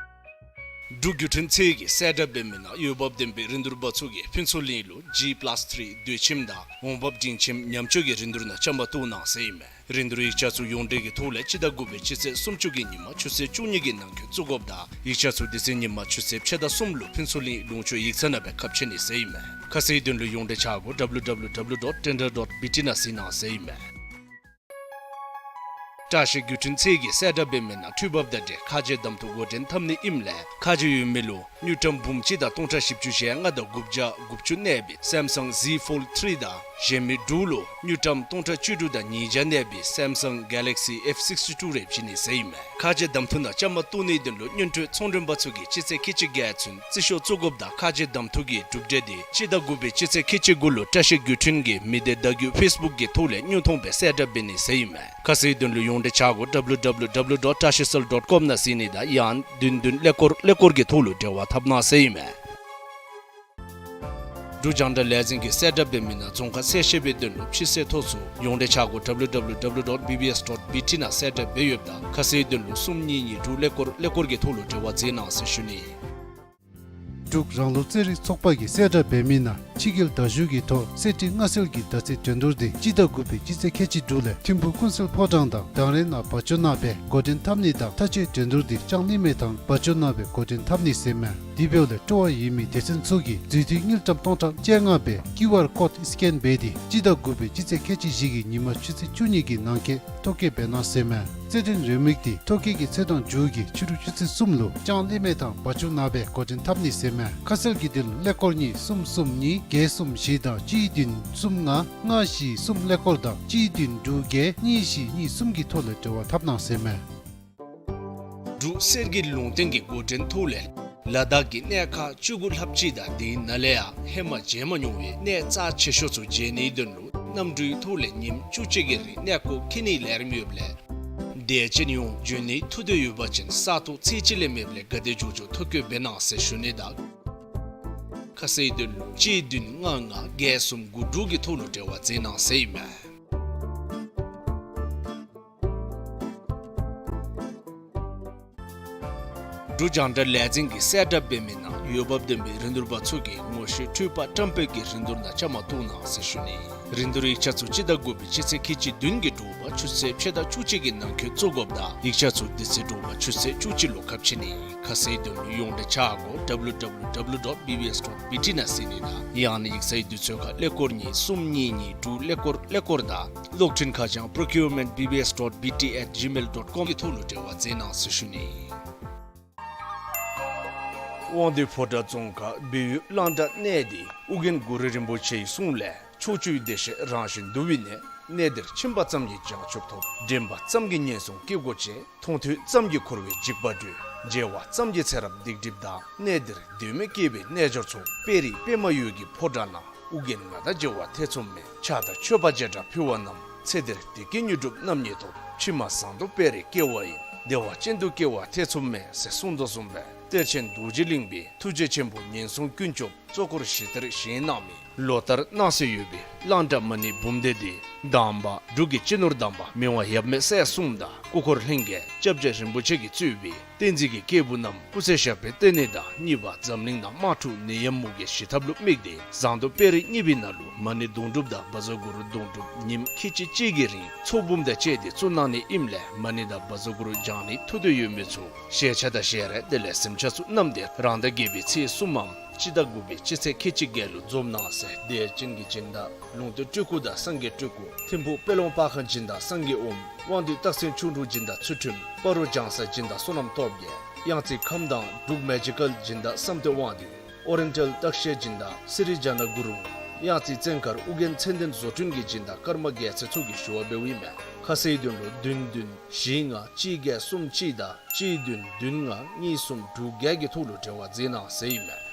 འབྲུག་བརྒྱུད་འཕྲིན་ཚད་ཀྱིས་གསལ་བསྒྲགས་འབད་མི་ནང་འོས་འབབ་ལྡན་པའི་རིན་བསྡུར་པ་ཚུ་གིས་ཕུན་ཚོགས་གླིང་ལུ་G plus three དུས་ཁྱིམ་དང་འོང་འབབ་འབྲིང་ཁྱིམ་ཉམས་བཅོས་ཀྱི་རིན་བསྡུར་ནང་བཅའ་མར་གཏོགས་གནང་ཟེར་ཨིན་མས། རིན་བསྡུར་ཡིག་ཆ་ཚུ་ཡོངས་འབྲེལ་གྱི་ཐོག་ལས་སྤྱི་ཟླ་དགུ་པའི་སྤྱི་ཚེས་སུམ་ཅུ་གི་ཉིན་མ་ཆུ་ཚོད་བཅུ་གཉིས་ཀྱི་ནང་འཁོད་བཙུགས་དགོཔ་དང་ཡིག་ཆ་ཚུ་དེ་ཚེ་ཉིན་མ་ཆུ་ཚོད་ཕྱེད་དང་གསུམ་ལུ་ཕུན་ཚོགས་གླིང་ལུང་ཕྱོགས་ཡིག་ཚང་ནང་སྦེ་ཁ་ཕྱེ་ནི་ཟེར་ཨིན་མས། ཁ་གསལ་དོན་ལུ་ཡོངས་འབྲེལ་ཆ་སྒོ W W W dot tender dot B T ནང་གཟིགས་གནང་ཟེར་ཨིན་མས། བཀྲ་ཤིས་བརྒྱུད་འཕྲིན་ཚད་ཀྱིས་གསལ་བསྒྲགས་འབད་མི་ནང་འཕྲུལ་འབབ་དང་འབྲེལ་ཁ་རྗེ་གདམ་འཐུ་འགོ་འདྲེན་འཐབ་ནི་ཨིནམ་ལས་ཁ་རྗེ་ཡོད་མི་ལུ་དངུལ་ཀྲམ་འབུམ་གཅིག་དང་སྟོང་ཕྲག་བཞི་བཅུ་ཞེ་ལྔ་དང་དགུ་བརྒྱ་དགུ་བཅུ་གནས་པའི་Samsung Z Fold three དང་གཞན་མི་དྲུག་ལུ་དངུལ་ཀྲམ་སྟོང་ཕྲག་བཅུ་དྲུག་དང་ཉིས་བརྒྱ་གནས་པའི་Samsung Galaxy F sixty-two རེ་བྱིན་ནི་ཟེར་ཨིན་མས། ཁ་རྗེ་གདམ་འཐུ་ནང་བཅའ་མར་གཏོགས་ནིའི་དོན་ལུ་སྔོན་འགྲོའི་ཚོང་མགྲོན་པ་ཚུ་གིས་སྤྱི་ཚེས་ཁལ་གཅིག་བརྒྱད་ཚུན་རྩིས་ཤོག་བཙུགས་དགོཔ་དང་ཁ་རྗེ་གདམ་འཐུ་གི་གྲུབ་འབྲས་འདི་སྤྱི་ཟླ་དགུ་པའི་སྤྱི་ཚེས་ཁལ་གཅིག་དགུ་ལུ་བཀྲ་ཤིས་བརྒྱུད་འཕྲིན་གྱི་མི་སྡེ་བརྡ་བརྒྱུད་ཕེསི་བུཀ་གི་ཐོག་ལས་དངོས་མཐོང་སྦེ་གསལ་བསྒྲགས་འབད་ནི་ཟེར་ཨིན་མས། ཁ་གསལ་དོན་ལུ་ཡོངས་འབྲེལ་ཆ་སྒོ W W W dot tashicell dot com ནང་གཟིགས་ནི་དང་ཡང་བདུན་བདུན་ཀླད་ཀོར་ཀླད་ཀོར་གྱི་ཐོག་ལུ་འབྲེལ་བ་འཐབ་གནང་ཟེར་ཨིན་མས། འབྲུག་རྒྱང་བསྒྲགས་ལས་འཛིན་གྱིས་གསལ་བསྒྲགས་འབད་མི་ནང་རྫོང་ཁ་གསལ་བཤད་པའི་དོན་ལུ་ཕྱི་སེལ་ཐོ་ཚུ་ཡོངས་འབྲེལ་ཆ་སྒོ W W W dot B B S dot B T ནང་གསལ་བསྒྲགས་འབད་ཡོདཔ་ད་ཁ་གསལ་དོན་ལུ་གསུམ་གཉིས་གཉིས་དྲུག་ཀླད་ཀོར་ཀླད་ཀོར་གྱི་ཐོག་ལུ་འབྲེལ་བ་མཛད་གནང་ཟེར་ཞུ་ནི། འབྲུག་རང་ལུགས་རྩེད་རིགས་ཚོགས་པ་གིས་གསལ་བསྒྲགས་འབད་མི་ནང་ཕྱི་རྒྱལ་དར་ཤུལ་གྱི་ཐོག་གསེར་ཁྲི་མངའ་གསོལ་གྱི་མདའ་རྩེད་འགྲན་བསྡུར་འདི་སྤྱི་ཟླ་དགུ་པའི་སྤྱི་ཚེས་ཁལ་གཅིག་དྲུག་ལས་ཐིམ་ཕུག་ཀུན་གསལ་ཕོ་བྲང་དང་དང་རེ་ནང་བ་ཅོ་ནང་སྦེ་འགོ་འདྲེན་འཐབ་ནི་དང་མཐའ་དཔྱད་འགྲན་བསྡུར་འདི་ལྕང་གླིང་མེ་ཐང་བ་ཅོ་ནང་སྦེ་འགོ་འདྲེན་འཐབ་ནི་ཟེར་མས། དེ་འབདཝ་ལས་སྤྲོ་བ་ཡོད་མི་སྡེ་ཚན་ཚུ་གིས་རྫུས་མཐུད་དངུལ་ཀྲམ་སྟོང་ཕྲག་བཅོ་ལྔ་སྦེ་ཀིའུ་ཨར་ཀོཌ་སི་ཀེན་འབད་དེ་སྤྱི་ཟླ་དགུ་པའི་སྤྱི་ཚེས་ཁལ་གཅིག་བཞི་གི་ཉིན་མ་ཆུ་ཚོད་བཅུ་གཉིས་ཀྱི་ནང་འཁོད་ཐོ་བཀོད་འབད་གནང་ཟེར་མས། རྩེད་འགྲན་རེའུ་མིག་འདི་ཐོ་བཀོད་ཀྱི་ཚེས་གྲངས་མཇུག་གི་ཕྱི་རུ་ཆུ་ཚོད་གསུམ་ལུ་ལྕང་གླིང་མེ་ཐང་བ་ཅོ་ནང་སྦེ་འགོ་འདྲེན་འཐབ་ནི་ཟེར་མས། ཁ་གསལ་གྱི་དོན་ལུ་ཀླད་ཀོར་གཉིས་གསུམ་གསུམ་གཉིས་བརྒྱད་གསུམ་བཞི་དང་གཅིག་བདུན་གསུམ་ལྔ་ལྔ་བཞི་གསུམ་ཀླད་ཀོར་དང་གཅིག་བདུན་དྲུག་བརྒྱད་གཉིས་བཞི་གཉིས་གསུམ་གྱི་ཐོག་ལས་འབྲེལ་བ་འཐབ་གནང་ཟེར་མས། འབྲུག་གསེར་གྱི་ལུང་བསྟན་གྱི་འགོ་འདྲེན་ཐོག་ལས་ལ་དྭགས་ཀྱི་གནས་ཁག་བཅུ་དགུ་ལྷགཔ་ཅིག་དང་དེའི་ནང་ལས་ཡང་ཧེ་མ་མཇལ་མ་མྱོང་བའི་གནས་རྩ་ཆེ་ཤོས་ཚུ་མཇལ་ནིའི་དོན་ལུ་གནམ་གྲུའི་ཐོག་ལས་ཉིནམ་བཅུ་གཅིག་གི་རིང་གནས་སྐོར་འཁྱིད་ནིའི་ལས་རིམ་ཡོདཔ་ལས་དད་ཅན་ཡོངས་འབྱོན་ནིའི་ཐུགས་འདོད་ཡོད་པ་ཅིན་ས་ཐོག་ཚེས་གཅིག་ལས་མེདཔ་ལས་ག་དེ་མགྱོགས་མགྱོགས་ཐོ་བཀོད་འབད་གནང་ཟེར་ཞུ་ནི་དང་ཁ་གསལ་དོན་ལུ་གཅིག་བདུན་ལྔ་ལྔ་བརྒྱད་གསུམ་དགུ་དྲུག་གི་ཐོག་ལུ་འབྲེལ་བ་མཛད་གནང་ཟེར་ཨིན་མས། འབྲུག་རྒྱང་བསྒྲགས་ལས་འཛིན་གྱིས་གསལ་བསྒྲགས་འབད་མི་ནང་འོས་འབབ་ལྡན་པའི་རིན་བསྡུར་པ་ཚུ་གིས་ངོ་ཤེས་འཕྲུལ་པ་བཀྲམ་སྤེལ་གྱི་རིན་བསྡུར་ནང་བཅའ་མར་གཏོགས་གནང་ཟེར་ཞུ་ནི། རིན་བསྡུར་ཡིག་ཆ་ཚུ་སྤྱི་ཟླ་དགུ་པའི་སྤྱི་ཚེས་ཁལ་གཅིག་བདུན་གྱི་དྲོ་པ་ཆུ་ཚོད་ཕྱེད་དང་བཅུ་གཅིག་གི་ནང་འཁོད་བཙུགས་དགོཔ་དང་ཡིག་ཆ་ཚུ་དེ་ཚེ་དྲོ་པ་ཆུ་ཚོད་བཅུ་གཅིག་ལུ་ཁ་ཕྱེ་ནི། ཁ་གསལ་དོན་ལུ་ཡོངས་འབྲེལ་ཆ་སྒོ W W W dot B B S dot B T ནང་གཟིགས་ནི་དང་ཡང་ན་ཡིག་ཚང་དུས་ཚོད་ཁར་ཀླད་ཀོར་གཉིས་གསུམ་གཉིས་གཉིས་དྲུག་ཀླད་ཀོར་ཀླད་ཀོར་དང་གློག་འཕྲིན་ཁ་བྱང་procurement B B S dot B T at gmail dot com གི་ཐོག་ལུ་འབྲེལ་བ་མཛད་གནང་ཟེར་ཞུ་ནི། དབང་འདུས་ཕོ་བྲང་རྫོང་ཁག་སྦས་ཡུལ་གླང་བྲག་གནས་འདི་ཨོ་རྒྱན་གུ་རུ་རིན་པོ་ཆེའི་གསུང་ལས་ཕྱོགས་བཅུའི་བདེ་གཤེགས་རང་བཞིན་འདུ་བའི་གནས། གནས་འདིར་ཕྱིན་པ་ཙམ་གྱིས་བྱང་ཆུབ་ཐོབ། དྲན་པ་ཙམ་གྱིས་ངན་སོང་སྐྱེ་སྒོ་བཅད། མཐོང་ཐོས་ཙམ་གྱིས་འཁོར་བའི་འཇིགས་པ་སྒྲོལ། མཇལ་བ་ཙམ་གྱིས་ཚེ་རབས་སྡིག་སྒྲིབ་དག། གནས་འདིར་དོན་མེད་སྐྱེ་བའི་རྣལ་འབྱོར་ཚོགས། དཔལ་རི་པདྨ་འོད་ཀྱི་ཕོ་བྲང་ན། ཨུ་རྒྱན་ང་དང་མཇལ་བ་ཐེ་ཚོམ་མེད། ཕྱག་དང་མཆོད་པ་བྱེ་བྲག་ཕུལ་བ་རྣམས། ཚེ་འདིར་བདེ་སྐྱིད་མྱུར་འགྲུབ་རྣམ་གཉིས་ཐོབ། ཕྱི་མ་ཟངས་མདོག་དཔལ་རིར་སྐྱེ་བ་ཡིན། བདེ་བ་ཅན་དུ་སྐྱེ་བ་ཐེ་ཚོམ་མེད་ཟེར་གསུངས་དོ་བཟུམ་སྦེ་གཏེར་ཆེན་རྡོ་རྗེ་གླིང་པའི་ཐུགས་རྗེ་ཆེན་པོ་ངན་སོང་ཀུན་སྐྱོབ་གཙོ་འཁོར་ཞི་བདེར་བཞེངས་གནང་མི་ལོ་ལྟར་གནང་སྲོལ་ཡོད་པའི་གླང་བྲག་མ་ཎི་འབུམ་སྡེ་འདི་གདམས་པ་འབྲུག་གི་སྤྱི་ནོར་དམ་པ་མི་དབང་ཡབ་མེས་སྲས་གསུམ་དང་སྐུ་འཁོར་ལྷན་རྒྱས་སྐྱབས་རྗེ་རིན་པོ་ཆེ་གིས་གཙོས་པའི་བསྟན་འཛིན་གྱི་སྐྱེས་བུ་རྣམས་སྐུ་ཚེ་ཞབས་པད་བརྟན་ནི་དང་གཉིས་པ་འཛམ་གླིང་ནང་དམག་འཁྲུག་ནད་ཡམས་མུ་གེ་ཞི་ཐབས་ལུ་དམིགས་ཏེ་ཟངས་མདོག་དཔལ་རི་གཉིས་པའི་ནང་ལུ་མ་ཎི་དུང་སྒྲུབ་དང་བཛྲ་གུ་རུ་དུང་སྒྲུབ་ཉིནམ་ཁལ་གཅིག་གཅིག་གི་རིང་ཚོགས་འབུམ་དང་བཅས་ཏེ་བཙུགས་གནང་ནི་ཨིནམ་ལས་མ་ཎི་དང་བཛྲ་གུ་རུ་བགྱང་ནི་ཐུགས་འདོད་ཡོད་མི་ཚུ་ཞལ་ཆད་དང་ཞལ་རས་དེ་ལས་གཟིམ་ཆས་ཚུ་བསྣམས་ཏེ་རང་ཟླ་བརྒྱད་པའི་ཚེས་གསུམ་མམ་སྤྱི་ཟླ་དགུ་པའི་སྤྱི་ཚེས་ཁལ་གཅིག་བརྒྱད་ལུ་འཛོམས་གནང་ཟེར། དད་ཅན་གྱི་སྦྱིན་བདག་ལུང་བསྟན་སྤྲུལ་སྐུ་དང་སངས་རྒྱས་སྤྲུལ་སྐུ། ཐིམ་ཕུག་དཔལ་དབང་པ་ཁང་སྦྱིན་བདག་སངས་རྒྱས་ཨོཾ། དབང་འདུས་སྟག་སེང་ཁྱུང་འབྲུག་སྦྱིན་བདག་ཚུལ་ཁྲིམས། སྤ་རོ་ལྗང་གསལ་སྦྱིན་བདག་བསོད་ནམས་སྟོབས་རྒྱས། གཡང་རྩེ་ཁམས་དྭངས་འབྲུག་མེ་ཇི་ཀཱལ་སྦྱིན་བདག་བསམ་གཏན་དབང་འདུས། ཨོ་རེན་ཊལ་སྟག་ཤད་སྦྱིན་བདག་སི་རི་ཇ་ན་གུ་རུ། གཡང་རྩེ་བཙན་མཁར་ཨོ་རྒྱན་མཚན་ལྡན་བཟོ་སྐྲུན་གྱི་སྦྱིན་བདག་ཀརྨ་རྒྱལ་མཚན་ཚུ་གིས་ཞུ་བ་འབདཝ་ཨིན་མས། ཁ་གསལ་དོན་ལུ་བདུན་བདུན་བཞི་ལྔ་གཅིག་བརྒྱད་གསུམ་གཅིག་དང་གཅིག་བདུན་བདུན་ལྔ་གཉིས་གསུམ་དྲུག་བརྒྱད་ཀྱི་ཐོག་ལུ་འབྲེལ་བ་མཛད་གནང་ཟེར་ཨིན་མས།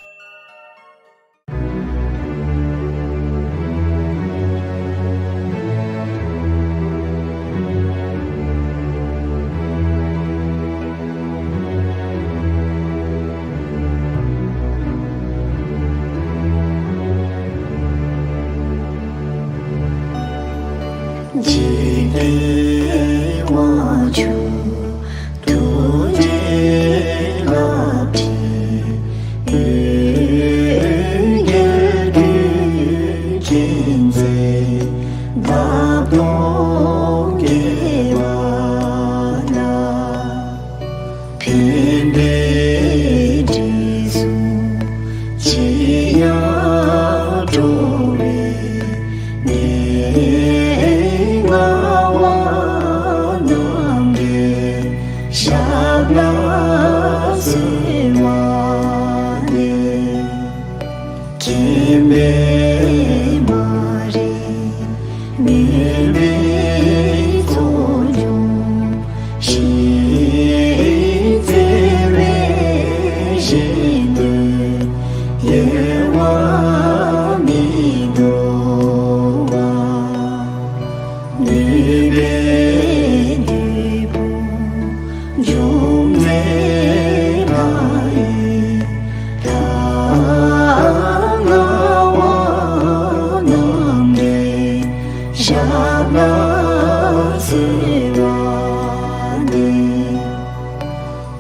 འཇིག་རྟེན་དབང་ཕྱུག་ཐུགས་རྗེའི་རླབས་ཀྱིས། འོད་གསལ་ཀུན་མཁྱེན་མཛད་དག་སྟོང་རྒྱས་པ་ལ། ཕན་པའི་དྲི་བསུང་ཅི་ཡང་སྤྲོ་བའི་གནས། ལྔ་པ་རྣམས་ཀྱི་ཞབས་ལ་གསོལ་བ་འདེབས། མཁྱེན་པའི་མ་རིག་མུན་པའི་ཚོགས་འཇོམས་ཤིང་། བརྩེ་བའི་ཞལ་ནས་དབྱེ་བ་མི་འདོར་བ། ནུས་པའི་བདུད་དཔུང་འཇོམས་མཛད་ལྷ་ཡི་དྭགས། ལྔ་པ་རྣམས་ཀྱི་ཞབས་ལ་གསོལ་བ་འདེབས།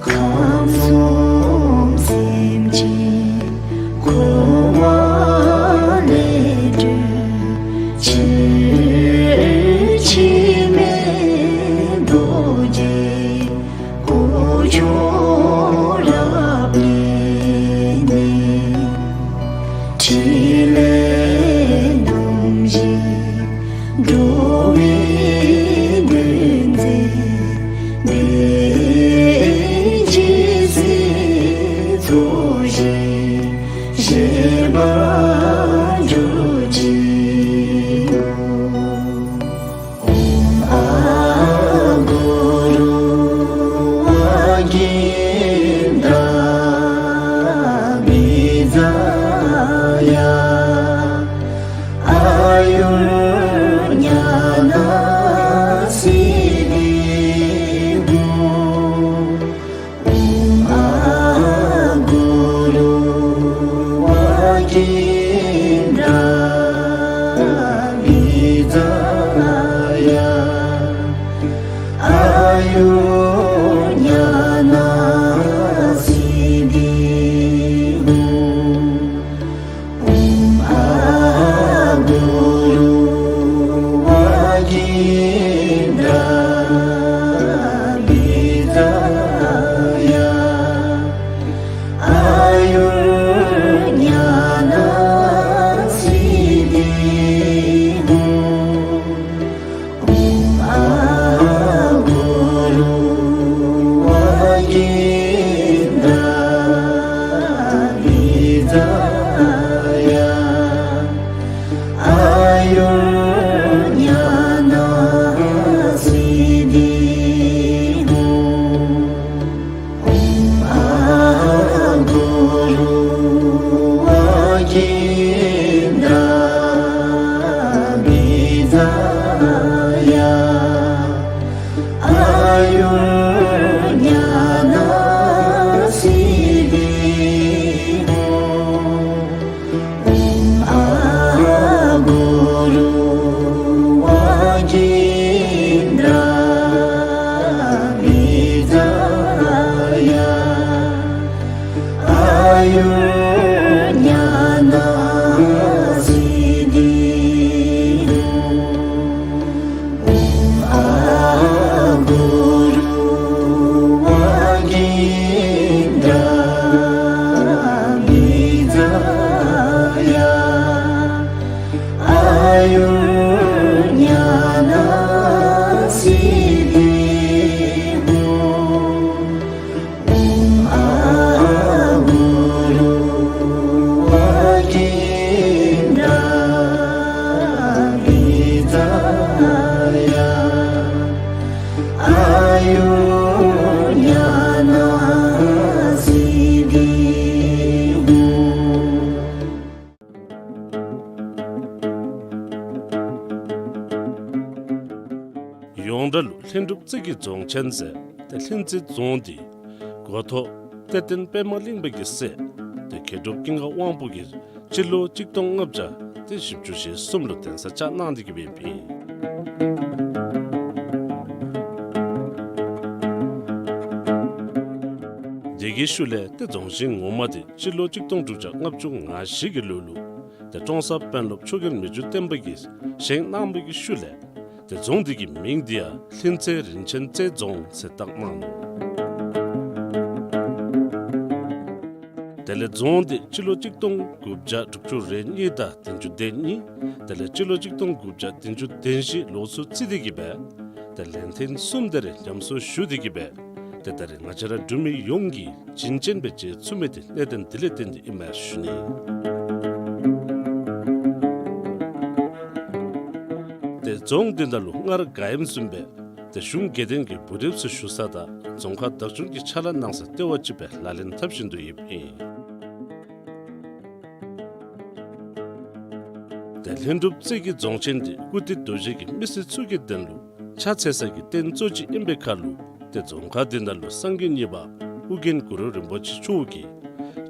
ཁམས་གསུམ་སེམས་ཅན་འཁོར་བ་ལས་སྒྲོལ་ཕྱིར། འཆི་མེད་རྡོ་རྗེ་སྐུ་མཆོག་རབ་བརྙེས་ནས། ཕྲིན་ལས་རྣམ་བཞི་འགྲོ་བའི་དོན་མཛད། བདེ་སྐྱིད་སྲིད་མཚོ་བཞི་བཞད་པར་གྱུར་ཅིག། ཨོཾ་ཨཱཿུ་རུ་ཝཱ་ཀིནྡྷ་བི་ཛ་ཡ། ཨཱ་ཡུར་ཉ་ན་སིདྡྷི་ཧཱུྃ། ཨོཾ་ཨཱཿུ་རུ་ཝཱ་ཀིནྡྷ་བི་ཛ་ཡ། ཨཱ་ཡུར་ཉ་ན་སིདྡྷི་ཧཱུྃ། ཨོཾ་ཨཱཿུ་རུ་ཝཱ་ཀིནྡྷ་བི་ཛ་ཡ། ཨཱ་ཡུར་ཉ་ན་སིདྡྷི་ཧཱུྃ། ཨོཾ་ཨཱཿུ་རུ་ཝཱ་ཀིནྡྷ་བི་ཛ་ཡ། ཨཱ་ཡུར་ཉ་ན་ ཡོངས་གྲགས་ལུ་ལྷུན་གྲུབ་རྩེ་གི་རྫོང་ཆེན་ཟེར་ཏེ་ལྷུན་རྩེ་རྫོང་འདི་འགོ་ཐོག་གཏེར་སྟོན་པདྨ་གླིང་པ་གི་སྲས་ཏེ་མཁས་གྲུབ་ཀུན་དགའ་དབང་པོ་གིས་སྤྱི་ལོ་གཅིག་སྟོང་ལྔ་བརྒྱ་ཏེ་བཞི་བཅུ་ཞེ་གསུམ་ལུ་གདན་ས་བཅགས་གནང་སྟེ་གི་སྦེ་ཨིན། དེ་གི་ཤུལ་ལས་ཏེ་རྫོང་ཆེན་ངོ་མ་འདི་སྤྱི་ལོ་གཅིག་སྟོང་དྲུག་བརྒྱ་ལྔ་བཅུ་ང་བཞི་གི་ལོ་ལུ་ཏེ་ཀྲོང་གསར་དཔོན་སློབ་ཆོས་རྒྱལ་མི་འགྱུར་བརྟན་པ་གིས་བཞེངས་གནང་བའི་གི་ཤུལ་ལས་ཏེ་རྫོང་འདི་གི་མིང་འདི་ཡང་ལྷུན་རྩེ་རིན་ཆེན་རྩེ་རྫོང་ཟེར་བཏགས་གནང་ནུག། དེ་ལས་རྫོང་འདི་སྤྱི་ལོ་གཅིག་སྟོང་དགུ་བརྒྱ་དྲུག་ཅུ་རེ་གཉིས་དང་བདུན་ཅུ་དོན་གཉིས། དེ་ལས་སྤྱི་ལོ་གཅིག་སྟོང་དགུ་བརྒྱ་བདུན་ཅུ་དོན་བཞི་ལོ་ཚུ་རྩིས་ཏེ་གི་སྦེ་ཏེ་ལན་ཐེངས་གསུམ་དེ་རེ་ཉམས་གསོ་ཞུ་སྟེ་གི་སྦེ་ཏེ་ད་རེས་ང་བཅས་ར་འབྲུག་མི་ཡོངས་ཀྱིས་བྱིན་ཅན་སྦེ་མཇལ་ཚུགས་མི་འདི་གནད་དོན་འདི་ལས་བརྟེན་ཏེ་ཨིན་མས་ཞུ་ནི། ཏེ་རྫོང་འདི་ནང་ལུ་སྔར་ག་ཨིནམ་བཟུམ་སྦེ་ཏེ་གཞུང་དགེ་ལྡན་གྱི་འབུལ་རེབ་ཚུ་ཞུ་ས་དང་རྫོང་ཁག་བདག་སྐྱོང་གི་ཕྱག་ལཱ་གནང་ས་ལྟེ་བ་ཅིག་སྦེ་ལག་ལེན་འཐབ་བཞིན་དུ་ཡོདཔ་ཨིན། ཏེ་ལྷུན་གྲུབ་རྩེ་གི་རྫོང་ཆེན་འདི་ཀུར་སྟོད་རྡོ་རྗེ་གི་མི་སེར་ཚུ་གི་དོན་ལུ་ཕྱག་འཚལ་ས་གི་རྟེན་གཙོ་ཅིག་ཨིན་པའི་ཁར་ལུ་ཏེ་རྫོང་ཁག་འདི་ནང་ལུ་སངས་རྒྱས་གཉིས་པ་ཨོ་རྒྱན་གུ་རུ་རིན་པོ་ཆེ་མཆོག་གིས་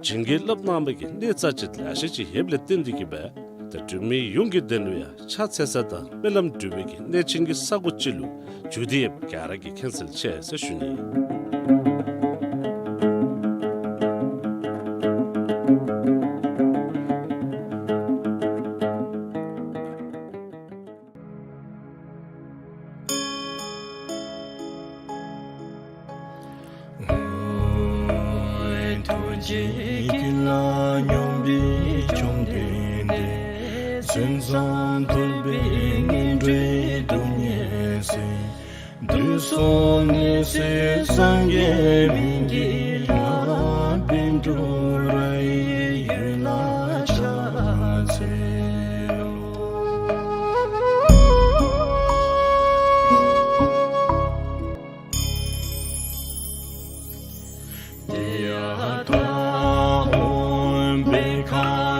བྱིན་གྱིས་བརླབས་གནང་བའི་གི་གནས་རྩ་ཆེ་ལེ་ཤ་ཅིག་ཡོདཔ་ལས་བརྟེན་ཏེ་གི་སྦེ་ཏེ་འབྲུག་མི་ཡོངས་ཀྱི་དོན་ལུ་ཡང་ཕྱག་འཚལ་ས་དང་སྨོན་ལམ་སྒྲུབ་པའི་གི་གནས་ཆེན་གྱི་ས་གོ་ཅིག་ལུ་གྱུར་ཏེ་ཡོདཔ་ག་ར་གིས་མཁྱེན་གསལ་ཆེ་ཟེར་ཞུ་ནི། ཐུགས་རྗེ་ཀུན་ལ་སྙོམས་པའི་བཅོམ་ལྡན་འདས། མཚན་ཙམ་ཐོས་པས་ངན་འགྲོའི་སྡུག་བསྔལ་སེལ། དུག་གསུམ་ནད་སེལ་སངས་རྒྱས་སྨན་གྱི་བླ། པཎ་གྲུབ་ར་ཡི་འོད་ལ་ཕྱག་འཚལ་ལོ། ཏདྱ་ཐཱ། ཨོཾ་བྷཻ་ཥ་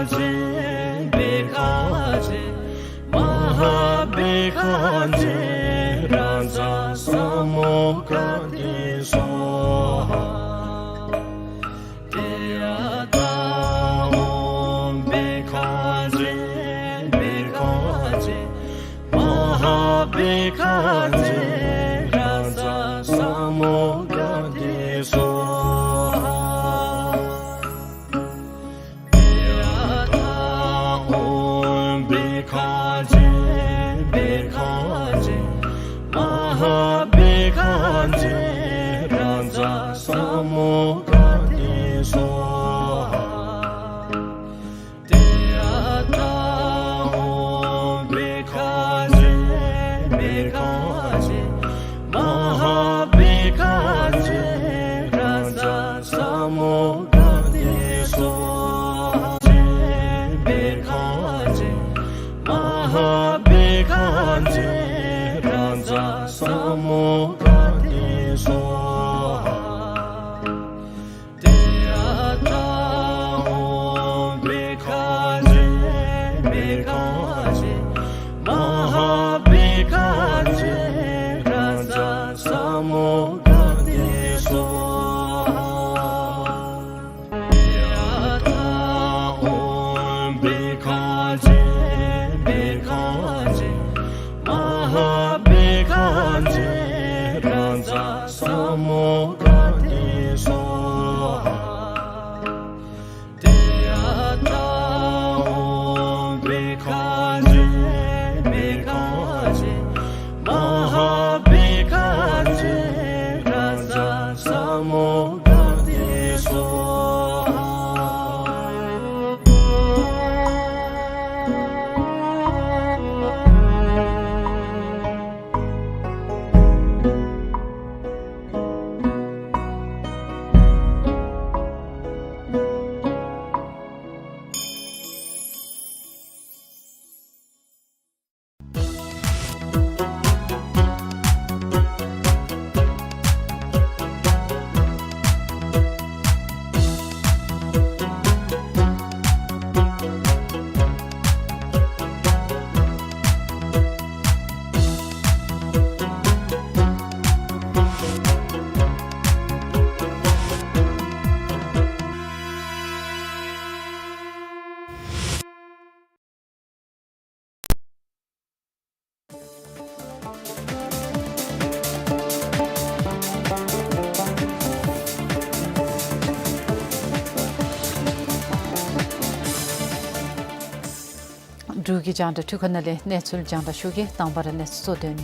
ཛྱེ་བྷཻ་ཥ་ཛྱེ་མ་ཧཱ་བྷཻ་ཥ་ཛྱེ་རཱ་ཛ་ས་མུདྒ་ཏེ་སྭཱ་ཧཱ། ཏདྱ་ཐཱ། ཨོཾ་བྷཻ་ཥ་ཛྱེ་བྷཻ་ཥ་ཛྱེ་མ་ཧཱ་བྷཻ་ཥ་ཛྱེ་རཱ་ཛ་ས་མུདྒ་ཏེ་སྭཱ་ཧཱ། ཏདྱ་ཐཱ། ཨོཾ་བྷཻ་ཥ་ཛྱེ་བྷཻ་ཥ་ཛྱེ་མ་ཧཱ་བྷཻ་ཥ་ཛྱེ་རཱ་ཛ་ས་མུདྒ་ཏེ་སྭཱ་ཧཱ། ཏདྱ་ཐཱ། ཨོཾ་བྷཻ་ཥ་ཛྱེ་བྷཻ་ཥ་ भिक्खवे महाभिक्खवे राजासमूहगणे स्वाहा। याथा ओम भिक्खवे भिक्खवे महाभिक्खवे राजासमूहगणे स्वाहा। याथा ओम भिक्खवे भिक्खवे महाभिक्खवे राजासमूहगणे स्वाहा। འབྲུག་གི་རྒྱང་བསྒྲགས་འཕྲུལ་ཁང་ནང་ལས་གནས་ཚུལ་རྒྱང་བསྒྲགས་ཞུ་གེ། དང་པ་ར་གནས་ཚུལ་གཙོ་དོན།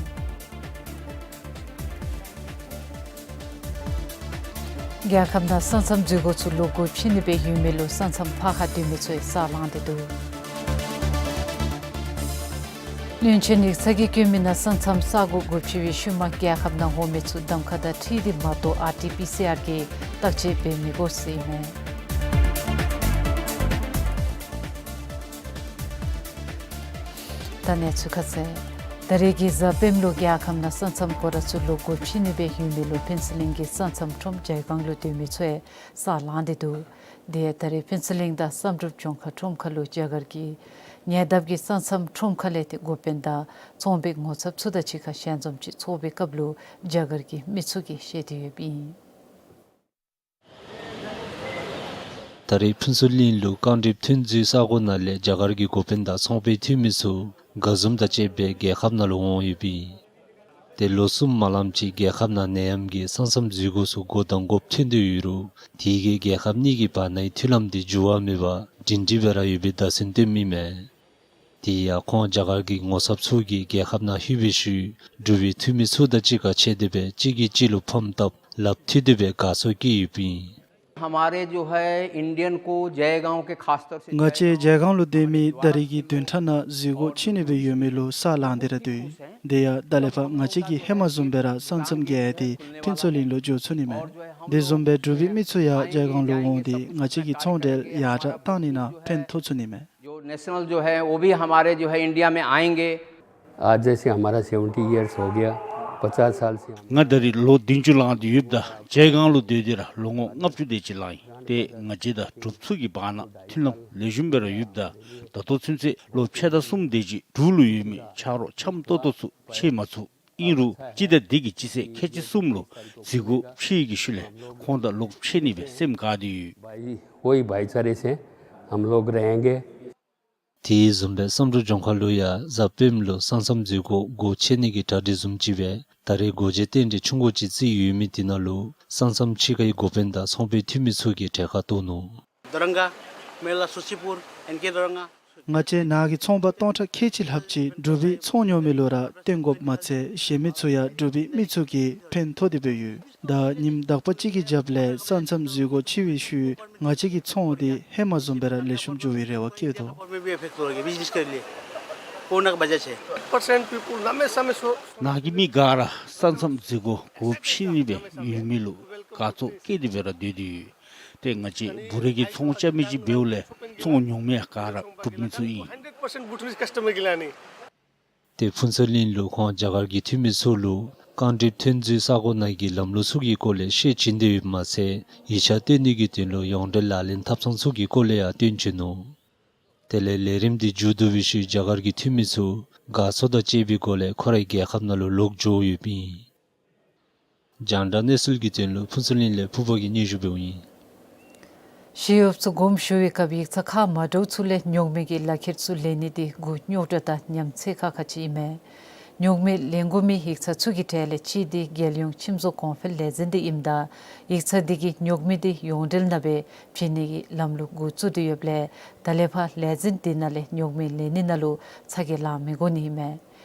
རྒྱལ་ཁབ་ནང་ས་མཚམས་འཛུལ་སྒོ་ཚུ་ལོག་སྒོ་ཕྱེ་ནི་སྦེ་ཡོད་མི་ལུ་ས་མཚམས་ཕར་ཁ་སྡོད་མི་ཚུ་ཡང་ས་ལངས་ཏེ་འདུག། བློན་ཆེན་ཡིག་ཚང་གིས་བཀོད་མི་ནང་ས་མཚམས་ས་སྒོ་སྒོ་ཕྱེ་བའི་ཤུལ་མ་རྒྱལ་ཁབ་ནང་འོང་མི་ཚུ་གདམ་ཁ་དང་འཁྲིལ་ཏེ་མ་གཏོགས་ཨར་ཊི་པི་སི་ཨར་གྱི་བརྟག་དཔྱད་འབད་མི་དགོ་ཟེར་ཨིན་མས། ད་གནས་ཚུལ་ཁ་གསལ། ད་རེས་ཀྱི་གཟའ་སྤེནམ་ལུ་རྒྱལ་ཁབ་ནང་ས་མཚམས་སྒོ་ར་ཚུ་ལོག་སྒོ་ཕྱེ་ནི་སྦེ་ཡོད་མི་ལུ་ཕུན་ཚོགས་གླིང་གི་ས་མཚམས་ཁྲོམ་ཇའི་སྒང་ལུ་སྡོད་མི་ཚུ་ཡང་ས་ལངས་ཏེ་འདུག། དེ་ཡང་ད་རེས་ཕུན་ཚོགས་གླིང་དང་བསམ་གྲུབ་ལྗོངས་མཁར་ཁྲོམ་ཁ་ལུ་རྒྱ་གར་གྱི་ཉེ་འདབས་ཀྱི་ས་མཚམས་ཁྲོམ་ཁ་ལས་ཏེ་འགོ་དཔོན་དང་ཚོང་པའི་ངོ་ཚབ་ཚུ་དང་གཅིག་ཁར་ཞལ་འཛོམས་ཅིག་ཚོགས་པའི་སྐབས་ལུ་རྒྱ་གར་གྱི་མི་ཚུ་གིས་བཤད་དེ་ཡོདཔ་ཨིན། ད་རེས་ཕུན་ཚོགས་གླིང་ལུ་རྐང་སྒྲིགཔ་ཐོན་རྫས་ས་སྒོ་ནང་ལས་རྒྱ་གར་གྱི་འགོ་དཔོན་དང་ཚོང་པའི་འཐུས་མི་ཚུ་དགའ་འཛུམ་དང་བཅས་པའི་རྒྱལ་ཁབ་ནང་ལུ་འོང་ཡོདཔ་ཨིན། ཏེ་ལོ་གསུམ་མ་ལངམ་ཅིག་རྒྱལ་ཁབ་ནང་ནད་ཡམས་ཀྱིས་ས་མཚམས་འཛུལ་སྒོ་ཚུ་སྒོ་བསྡམ་དགོཔ་ཐོན་ཏེ་ཡོད་རུང་དེ་གིས་རྒྱལ་ཁབ་གཉིས་ཀྱི་བར་ནའི་མཐུན་ལམ་དེ་འགྱུར་བ་མེད་པར་སྒྲིང་སྒྲི་སྦེ་ར་ཡོད་པའི་བརྡ་མཚོན་སྟོནམ་ཨིན་མས། དེ་ཡང་ཁོང་རྒྱ་གར་གྱི་ངོ་ཚབ་ཚུ་གིས་རྒྱལ་ཁབ་ནང་ལྷོད་པའི་ཤུལ་འབྲུག་པའི་འཐུས་མི་ཚུ་དང་གཅིག་ཁར་ཕྱད་དེ་སྦེ་གཅིག་གིས་གཅིག་ལུ་ཕམ་བཏབ་ལགཔ་མཐུད་དེ་སྦེ་དགའ་ཚོར་བསྐྱེད་ཡོདཔ་ཨིན། हमारे जो है इंडियन को जयगांव के खास तौर से ང་བཅས་ཇའི་སྒང་ལུ་སྡོད་མི་ད་རེས་ཀྱི་བདུན་ཕྲག་ནང་འཛུལ་སྒོ་ཕྱེ་ནི་སྦེ་ཡོད་མི་ལུ་ས་ལངས་ཏེ་ར་སྡོད། དེ་ཡང་ད་ལས་ཕར་ང་བཅས་ཀྱིས་ཧེ་མ་བཟུམ་སྦེ་ར་ས་མཚམས་བརྒལ་ཏེ་ཕུན་ཚོགས་གླིང་ལུ་འགྱོ་ཚུགས་ནི་མས། དེ་བཟུམ་སྦེ་འབྲུག་པའི་མི་ཚུ་ཡང་ཇའི་སྒང་ལུ་འོང་སྟེ་ང་བཅས་ཀྱི་ཚོང་འབྲེལ་ཡར་དྲག་བཏང་ནི་ནང་ཕན་ཐོགས་ཚུགས་ནི་མས། जो नेशनल जो है वो भी हमारे जो है इंडिया में आएंगे। आज जैसे हमारा सेवेंटी ईयर्स हो गया, पचास साल से हम ང་ད་རེས་ལོ་བདུན་ཅུ་ལང་སྟེ་ཡོདཔ་ད་ཇའི་སྒང་ལུ་སྡོད་དེ་ར་ལོ་ངོ་ལྔ་བཅུ་དེ་ཅིག་ལང་ཡི། ཏེ་ང་བཅས་དང་འབྲུགཔ་ཚུ་གི་བར་ན་མཐུན་ལམ་ལེགས་ཤོམ་སྦེ་ར་ཡོདཔ་ད་ད་ལྟོ་ཚུན་ཚོད་ལོ་ཕྱེད་དང་གསུམ་དེ་ཅིག་འབྲུག་ལུ་ཡོད་མི་ཆ་རོགས་འཆམ་ཏོག་ཏོ་ཚུ་ཕྱད་མ་ཚུགས། ཨིན་རུང་སྤྱི་ཟླ་འདི་གི་སྤྱི་ཚེས་ཁལ་གཅིག་གསུམ་ལུ་འཛུལ་སྒོ་ཕྱེ་ཡི་གི་ཤུལ་ལས་ཁོང་དང་ལོག་ཕྱད་ནི་སྦེ་སེམས་དགའ་སྟེ་ཡོད། भाई, वही भाईचारे से हम लोग रहेंगे। དེ་བཟུམ་སྦེ་བསམ་གྲུབ་ལྗོངས་མཁར་ལུ་ཡང་གཟའ་སྤེནམ་ལུ་ས་མཚམས་འཛུལ་སྒོ་སྒོ་ཕྱེ་ནི་གི་གྲ་སྒྲིག་བཟུམ་ཅིག་སྦེ་ད་རེས་སྒོ་འབྱེད་རྟེན་འབྲེལ་ཆུང་ཀུ་ཅིག་བརྩིས་ཡོད་མི་དེ་ནང་ལུ་ས་མཚམས་ཕྱི་ཁའི་འགོ་དཔོན་དང་ཚོང་པའི་འཐུས་མི་ཚུ་གིས་གྲལ་ཁར་གཏོགས་ནུག། दोरंगा, मेला सुसीपुर, एनके दोरंगा। ང་བཅས་ནཱ་གི་ཚོང་པ་སྟོང་ཕྲག་ཁལ་གཅིག་ལྷགཔ་ཅིག་འབྲུག་པའི་ཚོང་ཉོ་མི་ལུ་ར་བཏོན་དགོཔ་མ་ཚད་གཞན་མི་ཚུ་ཡང་འབྲུག་པའི་མི་ཚུ་གིས་ཕན་ཐོགས་ཏེ་སྦེ་ཡོད། ད་ཉིནམ་དག་པ་ཅིག་གི་རྒྱབ་ལས་ས་མཚམས་འཛུལ་སྒོ་ཕྱེ་བའི་ཤུལ་ང་བཅས་ཀྱི་ཚོང་འདི་ཧེ་མ་བཟུམ་སྦེ་ར་ལེགས་ཤོམ་འགྱོ་བའི་རེ་བ་བསྐྱེད་དོ། परसेंट पीपल हमेशा में सो ནཱ་གི་མི་ག་ར་ས་མཚམས་འཛུལ་སྒོ་སྒོ་ཕྱེ་ནི་སྦེ་ཡོད་མི་ལུ་དགའ་ཚོར་བསྐྱེད་དེ་སྦེ་ར་སྡོད་དེ་ཡོད། ཏེ་ང་བཅས་བུ་རེ་གི་ཚོང་རྐྱབ་མི་ཅིག་འབདཝ་ལས་ཚོང་ཉོ་མི་ཡང་ག་ར་འབྲུག་མི་ཚུ་ཨིན། हंड्रेड परसेंट भूटानीज कस्टमर के लिए आनी। ཏེ་ཕུན་ཚོགས་གླིང་ལུ་ཁོང་རྒྱ་གར་གྱི་འཐུས་མི་ཚུ་ལུ་རྐང་སྒྲིགཔ་ཐོན་རྫས་ས་སྒོ་ནང་གི་ལམ་ལུགས་ཚུ་གི་སྐོར་ལས་བཤད་བྱིན་ཏེ་ཡོདཔ་མ་ཚད་ཡིག་ཆ་སྟོན་ནི་གི་དོན་ལུ་ཡོངས་འབྲེལ་ལག་ལེན་ཐབ་ཚང་ཚུ་གི་སྐོར་ལས་ཡང་སྟོན་བྱིན་ནུག། དེ་ལས་ལས་རིམ་འདི་མཇུག་བསྡུ་བའི་ཤུལ་རྒྱ་གར་གྱི་འཐུས་མི་ཚུ་དགའ་ཚོར་དང་བཅས་པའི་སྒོ་ལས་ཁོང་རའི་རྒྱལ་ཁབ་ནང་ལུ་ལོག་འགྱོ་ཡོདཔ་ཨིན། རྒྱང་བསྒྲགས་གནས་ཚུལ་གྱི་དོན་ལུ་ཕུན་ཚོགས་གླིང་ལས་ཕུརཔ་གིས་སྙན་ཞུ་འབདཝ་ཨིན། ཞི་གཡོགཔ་ཚུ་དགོངསམ་ཞུ་བའི་སྐབས་ཡིག་ཚང་ཁག་མ་འདྲཝ་ཚུ་ལས་ཉོག་མེད་ཀྱི་ལག་ཁྱེར་ཚུ་ལེན་ནི་འདི་མགུ་རྙོག་དྲགས་དང་ཉམས་ཚད་ཁག་ཁ་ཅིག་ཨིན་མས། ཉོག་མེད་ལེན་དགོ་མི་ཡིག་ཚང་ཚུ་གི་གྲས་ལས་གཅིག་འདི་རྒྱལ་ཡོངས་ཁྱིམ་བཟོ་གོང་འཕེལ་ལས་འཛིན་འདི་ཨིནམ་ད་ཡིག་ཚང་འདི་གིས་ཉོག་མེད་འདི་ཡོངས་འབྲེལ་ནང་སྦེ་བྱིན་ནི་གི་ལམ་ལུགས་འགོ་བཙུགས་ཏེ་ཡོདཔ་ལས་ད་ལས་ཕར་ལས་འཛིན་འདི་ནང་ལས་ཉོག་མེད་ལེན་ནི་ནང་ལུ་ཚ་གྱང་ལང་མི་དགོ་ནི་ཨིན་མས།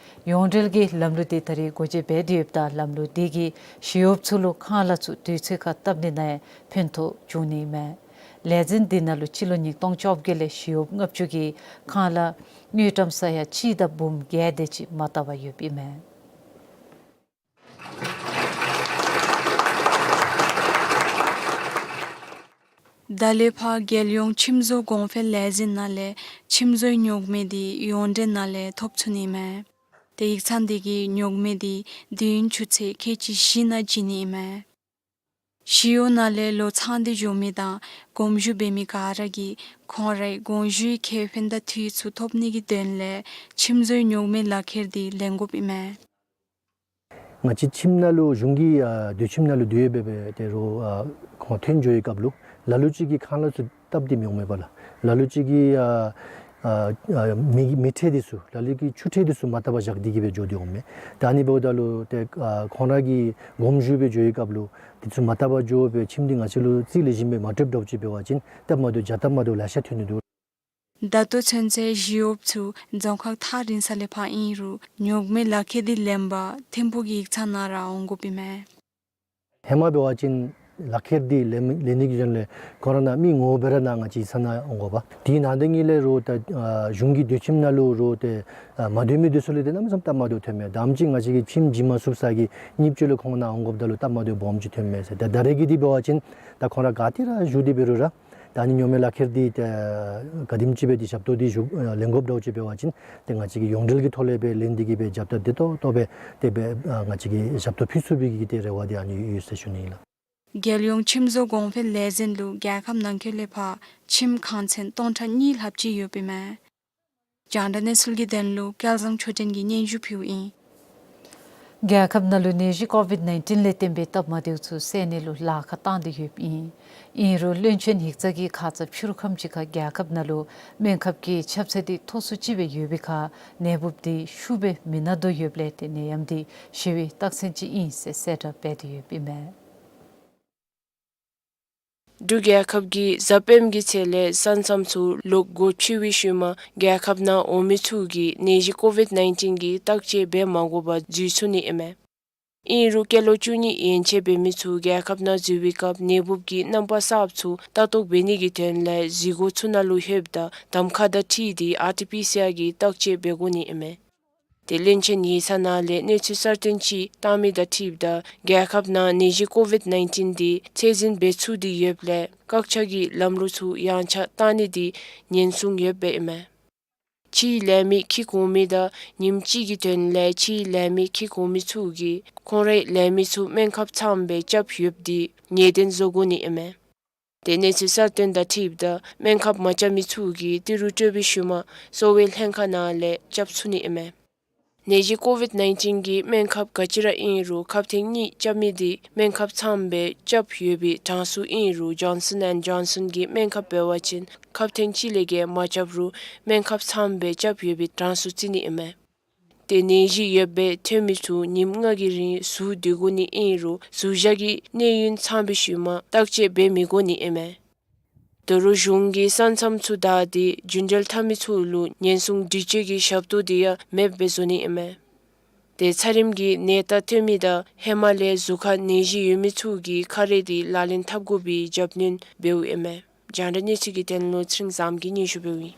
ཡོངས་འབྲེལ་གྱི་ལམ་ལུགས་འདི་ད་རེས་འགོ་འབྱེད་འབད་དེ་ཡོདཔ་ད་ལམ་ལུགས་འདི་གིས་ཞི་གཡོགཔ་ཚུ་ལུ་ཁང་གླ་ཚུ་དུས་ཚོད་ཁར་བཏབ་ནི་ནང་ཕན་ཐོགས་འབྱུང་ནི་ཨིན་མས། ལས་འཛིན་འདི་ནང་ལུ་སྤྱི་ལོ་ཉིས་སྟོང་བཅོ་བརྒྱད་ལས་ཞི་གཡོགཔ་ལྔ་བཅུ་གིས་ཁང་གླ་དངུལ་ཀྲམ་ས་ཡ་གཅིག་དང་འབུམ་བརྒྱད་དེ་ཅིག་མ་བཏབ་པར་ཡོདཔ་ཨིན་མས། ད་ལས་ཕར་རྒྱལ་ཡོངས་ཁྱིམ་བཟོ་གོང་འཕེལ་ལས་འཛིན་ནང་ལས་ཁྱིམ་བཟོའི་ཉོག་མེད་འདི་ཡོངས་འབྲེལ་ནང་ལས་ཐོབ་ཚུགས་ནི་ཨིན་མས། ཏེ་ཡིག་ཚང་འདི་གིས་ཉོག་མེད་འདི་དུས་ཡུན་ཆུ་ཚོད་ཁལ་གཅིག་བཞི་ནང་བྱིན་ནི་ཨིན་མས། ཞི་གཡོག་ནང་ལས་ལོ་ཚང་སྟེ་འགྱོ་མི་དང་དགོངས་ཞུ་འབད་མི་ག་ར་གིས་ཁོང་རའི་དགོངས་ཞུའི་ཁེ་ཕན་དང་འཐུས་ཚུ་ཐོབ་ནི་གི་དོན་ལས་ཁྱིམ་བཟོའི་ཉོག་མེད་ལག་ཁྱེར་འདི་ལེན་དགོཔ་ཨིན་མས། ང་བཅས་ཁྱིམ་ནང་ལུ་གཞུང་གི་ཨ་སྡོད་ཁྱིམ་ནང་ལུ་སྡོད་སྦེ་སྦེ་ཏེ་རོགས་ཨ་ཁོང་ཐོན་འགྱོ་བའི་སྐབས་ལུ་ལ་ལུ་ཅིག་གིས་ཁང་གླ་ཚུ་བཏབ་སྟེ་མི་འོང་མས་པ་ལགས། ལ་ལུ་ཅིག་གིས་ཨ་ཨ་ཨ་མེ་མེ་ཁྲལ་འདི་ཚུ་ལ་ལུ་ཅིག་གིས་ཆུ་ཁྲལ་འདི་ཚུ་མ་བཏབ་པར་བཞག་སྟེ་གི་སྦེ་འགྱོ་སྟེ་འོང་མས། ད་ཨ་ནི་འབདཝ་ད་ལུ་ཏེ་ཨ་ཁོང་ར་གིས་དགོངས་ཞུ་སྦེ་འགྱོ་བའི་སྐབས་ལུ་འདི་ཚུ་མ་བཏབ་པར་འགྱོ་སྦེ་ཁྱིམ་འདི་ང་བཅས་ལུ་རྩིས་ལེགས་ཤོམ་སྦེ་མ་སྤྲོདཔ་འདྲཝ་ཅིག་འབད་བ་ཅིན་སྟབས་མ་བདེཝ་བྱ་སྟབས་མ་བདེཝ་ལེ་ཤ་ཐོན་ནི་འདུག། ད་ལྟོ་ཚུན་ཚོད་ཞི་གཡོགཔ་ཚུ་རྫོང་ཁག་ཐག་རིང་ས་ལས་ཕར་ཨིན་རུང་ཉོག་མེད་ལག་ཁྱེར་འདི་ལེན་པར་ཐིམ་ཕུག་གི་ཡིག་ཚང་ནང་ར་འོང་དགོཔ་ཨིན་མས། ཧེ་མ་འབད་བ་ཅིན་ལག་ཁྱེར་འདི་ལེན་ལེན་ནི་གི་དོན་ལས་ཁོང་ར་ནང་མི་ངོ་བོ་སྦེ་ར་ནཱ་ང་བཅས་ཡིག་ཚང་ནང་འོང་དགོ་པ། དེ་ནང་དེ་གཉིས་ལས་རོགས་ད་ཨ་གཞུང་གི་སྡོད་ཁྱིམ་ནང་ལུ་རོགས་ཏེ་ཨ་མ་སྡོད་མི་འདི་ཚུ་ལུ་ཏེ་གནམ་མེད་ས་མེད་སྟབས་མ་བདེཝ་ཐོན་མས། ད་ཨ་ནེམ་ཅིག་ང་བཅས་ཀྱི་ཁྱིམ་བྱིན་མ་ཚུགས་ས་གི་གཉིས་ཆ་ལུ་ཁོང་ནཱ་འོང་དགོཔ་ད་ལུ་སྟབས་མ་བདེཝ་སྦོམ་ཅིག་ཐོན་མས་ཟེར། ད་ད་རེས་ཀྱི་འདི་འབད་བ་ཅིན་ད་ཁོང་ར་ག་ཏེ་ར་བཞུགས་ཏེ་འབད་རུང་ར་ད་ཨ་ནི་ཉོག་མེད་ལག་ཁྱེར་འདི་ཏེ་ག་དེམ་ཅིག་སྦེ་འདི་ཞབས་ཏོག་འདི་ཞུ་ལེན་དགོཔ་འདྲཝ་ཅིག་འབད་བ་ཅིན་ཏེ་ང་བཅས་ཀྱིས་ཡོངས་འབྲེལ་གྱི་ཐོག་ལས་སྦེ་ལེན་ཏེ་གི་སྦེ་རྒྱབ་ད་བདེ་ཏོག་ཏོ་སྦེ་དེ་སྦེ་ཨ་ང་བཅས་ཀྱིས་ཞབས་ཏོག་ཕུལ་ཚུགས་པའི་གི་ཏེ་རེ་བ་འདི་ཨ་ནི་ཡོད་ཟེར་ཞུ་ནི་ཨིན་ལགས། རྒྱལ་ཡོངས་ཁྱིམ་བཟོ་གོང་འཕེལ་ལས་འཛིན་ལུ་རྒྱལ་ཁབ་ནང་འཁོད་ལས་ཕར་ཁྱིམ་ཁང་ཚན་སྟོང་ཕྲག་གཉིས་ལྷགཔ་ཅིག་ཡོདཔ་ཨིན་མས། རྒྱང་བསྒྲགས་གནས་ཚུལ་གྱི་དོན་ལུ་སྐལ་བཟང་ཆོས་སྒྲོན་གྱིས་སྙན་ཞུ་ཕུལཝ་ཨིན། རྒྱལ་ཁབ་ནང་ལུ་ནད་གཞི་ཀོ་བིཌ་ནའིན་ཊིན་ལས་བརྟེན་པའི་སྟབས་མ་བདེཝ་ཚུ་སེལ་ནི་ལུ་ལཱ་ཁག་བཏང་སྟེ་ཡོདཔ་ཨིན། ཨིན་རུང་བློན་ཆེན་ཡིག་ཚང་གིས་ཁ་ཙ་ཕྱི་རུ་ཁམས་ཅིག་ཁར་རྒྱལ་ཁབ་ནང་ལུ་སྨན་ཁབ་ཀྱི་ཁྱབ་ཚད་འདི་མཐོ་སུ་ཅིག་སྦེ་ཡོད་པའི་ཁར་ནད་འབུཔ་འདི་ཤུགས་སྦེ་མི་ན་དོ་ཡོདཔ་ལས་ཏེ་ནད་ཡམས་འདི་ཞི་བའི་རྟགས་མཚན་ཅིག་ཨིན་ཟེར་གསལ་བསྒྲགས་འབད་དེ་ཡོདཔ་ཨིན་མས། འབྲུག་རྒྱལ་ཁབ་ཀྱིས་གཟའ་སྤེནམ་གྱི་ཚེས་ལས་ས་མཚམས་ཚུ་ལོག་སྒོ་ཕྱེ་བའི་ཤུལ་མ་རྒྱལ་ཁབ་ནང་འོང་མི་ཚུ་གིས་ནད་གཞི་ཀོ་བིཌ་ནའིན་ཊིན་གྱི་བརྟག་དཔྱད་འབད་མ་དགོ་པར་འཛུལ་ཚུགས་ནི་ཨིན་མས། ཨིན་རུང་སྐྱེས་ལོ་བཅུ་གཉིས་ཡན་ཆད་འབད་མི་ཚུ་རྒྱལ་ཁབ་ནང་འཛུལ་བའི་སྐབས་ནད་འབུཔ་ཀྱི་རྣམ་པ་གསརཔ་ཚུ་ལྟ་རྟོག་འབད་ནི་གི་དོན་ལས་འཛུལ་སྒོ་ཚུ་ནང་ལུ་ལྷོདཔ་ད་གདམ་ཁ་དང་འཁྲིལ་ཏེ་ཨར་ཊི་པི་སི་ཨར་གྱི་བརྟག་དཔྱད་འབད་དགོ་ནི་ཨིན་མས། ཏེ་བློན་ཆེན་ཡིག་ཚང་ནང་ལས་གནས་ཚུལ་གསར་བཏོན་ཅིག་བཏང་མི་དང་འཁྲིལཝ་ད་རྒྱལ་ཁབ་ནང་ནད་གཞི་ཀོ་བིཌ་ནའིན་ཊིན་འདི་ཚད་འཛིན་འབད་ཚུགས་ཏེ་ཡོདཔ་ལས་བཀག་ཆ་གི་ལམ་ལུགས་ཚུ་ཡང་ཆག་བཏང་ནི་འདི་ཉེན་སྲུང་ཡོདཔ་ཨིན་མས། ཕྱིའི་ལས་མི་འཁྱིད་འོང་མི་དང་ཉིནམ་གཅིག་གི་དོན་ལས་ཕྱིའི་ལས་མི་འཁྱིད་འོང་མི་ཚུ་གིས་ཁོང་རའི་ལས་མི་ཚུ་སྨན་ཁབ་ཚངམ་སྦེ་རྐྱབ་ཡོདཔ་འདི་ངེས་གཏན་བཟོ་དགོ་ནི་ཨིན་མས། ཏེ་གནས་ཚུལ་གསར་བཏོན་དང་འཁྲིལཝ་ད་སྨན་ཁབ་མ་རྐྱབ་མི་ཚུ་གིས་ཏི་རུ་སྤྲོད་པའི་ཤུལ་མ་གསོ་བའི་ལྷན་ཁག་ནང་ལས་རྐྱབ་ཚུགས་ནི་ཨིན་མས། ནད་གཞི་ཀོ་བིཌ་ནའིན་ཊིན་གྱི་སྨན་ཁབ་ག་ཅི་ར་ཨིན་རུང་ཁབ་ཐེངས་གཉིས་རྐྱབ་མི་འདི་སྨན་ཁབ་ཚངམ་སྦེ་རྐྱབ་ཡོད་པའི་གྲངས་སུ་ཨིན་རུང་ཇོན་སཱོན་ཨེནཌ་ཇོན་སཱོན་གྱི་སྨན་ཁབ་འབད་བ་ཅིན་ཁབ་ཐེངས་གཅིག་ལས་བརྒལ་མ་རྐྱབ་རུང་སྨན་ཁབ་ཚངམ་སྦེ་རྐྱབ་ཡོད་པའི་གྲངས་སུ་བརྩི་ནི་ཨིན་མས། ཏེ་ནད་གཞི་ཡོདཔ་སྦེ་ཐོན་མི་ཚུ་ཉིནམ་ལྔ་གི་རིང་ཟུར་སྡོད་དགོ་ནི་ཨིན་རུང་ཟུར་བཞག་གི་གནས་ཡུན་ཚང་པའི་ཤུལ་མ་བརྟག་དཔྱད་འབད་མི་དགོ་ནི་ཨིན་མས། ད་རུང་གཞུང་གིས་ས་མཚམས་ཚུ་བདའ་སྟེ་རྒྱུན་འགྲུལ་འཐབ་མི་ཚུ་ལུ་ཉེན་སྲུང་སྒྲིག་གཅོད་ཀྱི་ཞབས་ཏོག་འདི་ཡང་མེདཔ་སྦེ་བཟོ་ནི་ཨིན་མས། ཏེ་ཚ་རིམས་ཀྱི་ནད་རྟགས་ཐོན་མི་དང་ཧེ་མ་ལས་གཟུགས་ཁར་ནད་གཞི་ཡོད་མི་ཚུ་གིས་ཁ་རས་འདི་ལག་ལེན་འཐབ་དགོ་པའི་རྒྱབ་སྣོན་འབདཝ་ཨིན་མས། རྒྱང་བསྒྲགས་གནས་ཚུལ་གྱི་དོན་ལུ་ཚེ་རིང་བཟངམོ་གིས་སྙན་ཞུ་འབདཝ་ཨིན།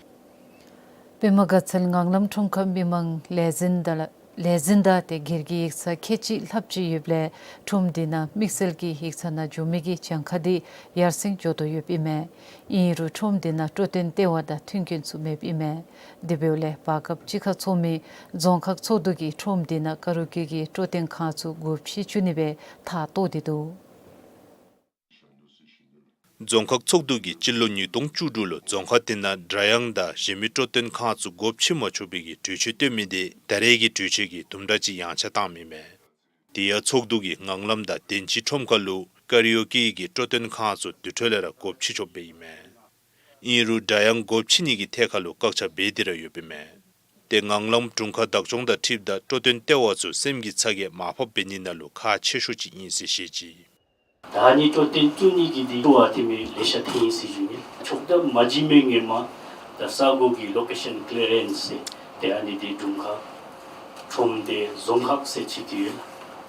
པདྨ་དགའ་ཚལ་ངང་ལམ་ཁྲོམ་ཁར་མི་མང་ལས་འཛིན་དང་ལས་འཛིན་དང་ཏེ་སྒེར་གྱི་ཡིག་ཚང་ཁལ་གཅིག་ལྷགཔ་ཅིག་ཡོདཔ་ལས་ཁྲོམ་འདི་ནང་དམིགས་བསལ་གྱི་ཡིག་ཚང་ནང་འགྱོ་མི་གི་གྱངས་ཁ་འདི་ཡར་སེང་འགྱོ་དོ་ཡོདཔ་ཨིན་མས། ཨིན་རུང་ཁྲོམ་འདི་ནང་སྤྲོ་སྟོན་ལྟེ་བ་དང་མཐུན་རྐྱེན་ཚུ་མེདཔ་ཨིན་མས། དེ་འབདཝ་ལས་བར་སྐབས་ཅིག་ཁར་ཚོགས་མི་རྫོང་ཁག་ཚོགས་འདུ་གིས་ཁྲོམ་འདི་ནང་ཀ་རོ་ཀེ་གི་སྤྲོ་སྟོན་ཁང་ཚུ་སྒོ་ཕྱེ་བཅུག་ནི་སྦེ་ཐག་བཏོག་སྟེ་འདུག། རྫོང་ཁག་ཚོགས་འདུ་གིས་སྤྱི་ལོ་ཉིས་སྟོང་བཅུ་དྲུག་ལུ་རྫོང་ཁག་དེ་ནང་སྒྲ་དབྱངས་དང་གཞན་མི་སྤྲོ་སྟོན་ཁང་ཚུ་སྒོ་ཕྱེ་མ་ཆོག་པའི་གི་གྲོས་ཆོད་བཏོན་མི་དེ་ད་རེས་ཀྱི་གྲོས་ཆོད་ཀྱིས་དུམ་གྲ་ཅིག་ཡངས་ཆག་བཏང་མི་མས། དེ་ཡང་ཚོགས་འདུ་གིས་ངང་ལམ་དང་དན་ཅི་ཁྲོམ་ཁ་ལུ་ཀ་ར་ཨོ་ཀེ་གི་སྤྲོ་སྟོན་ཁང་ཚུ་དེ་འཕྲོ་ལས་ར་སྒོ་ཕྱེ་ཆོགཔ་སྦེ་ཨིན་མས། ཨིན་རུང་སྒྲ་དབྱངས་སྒོ་ཕྱེ་ནི་གི་ཐད་ཁར་ལུ་བཀག་ཆ་འབད་དེ་ར་ཡོདཔ་ཨིན་མས། ཏེ་ངང་ལམ་དྲུང་ཁག་བདག་སྐྱོང་དང་འཁྲིལཝ་ད་སྤྲོ་སྟོན་ལྟེ་བ་ཚུ་སེམས་ཀྱི་ཚ་གྱང་མར་ཕབ་འབད་ནི་ནང་ལུ་ཁག་ཆེ་ཤོས་ཅིག་ཨིན་ཟེར་བཤད་ཅི། ད་ནི་སྤྲོ་སྟོན་བཙུགས་ནི་གི་འདི་བཙུགས་པ་འཐུས་མི་ལེ་ཤ་ཐོན་ཡི་ཟེར་ཞུ་ནི། ཆོག་ད་མ་བྱིན་མི་ངོ་མ་ད་ས་གོ་གི་ལོ་ཀེ་ཤཱན་ཀི་ལི་ཡ་རེནསི་ཟེར་ཏེ་ཨ་ནི་འདི་དྲུང་ཁག་ཁྲོམ་སྡེ་རྫོང་ཁག་ཟེར་ཅིག་འདི་ཡོད་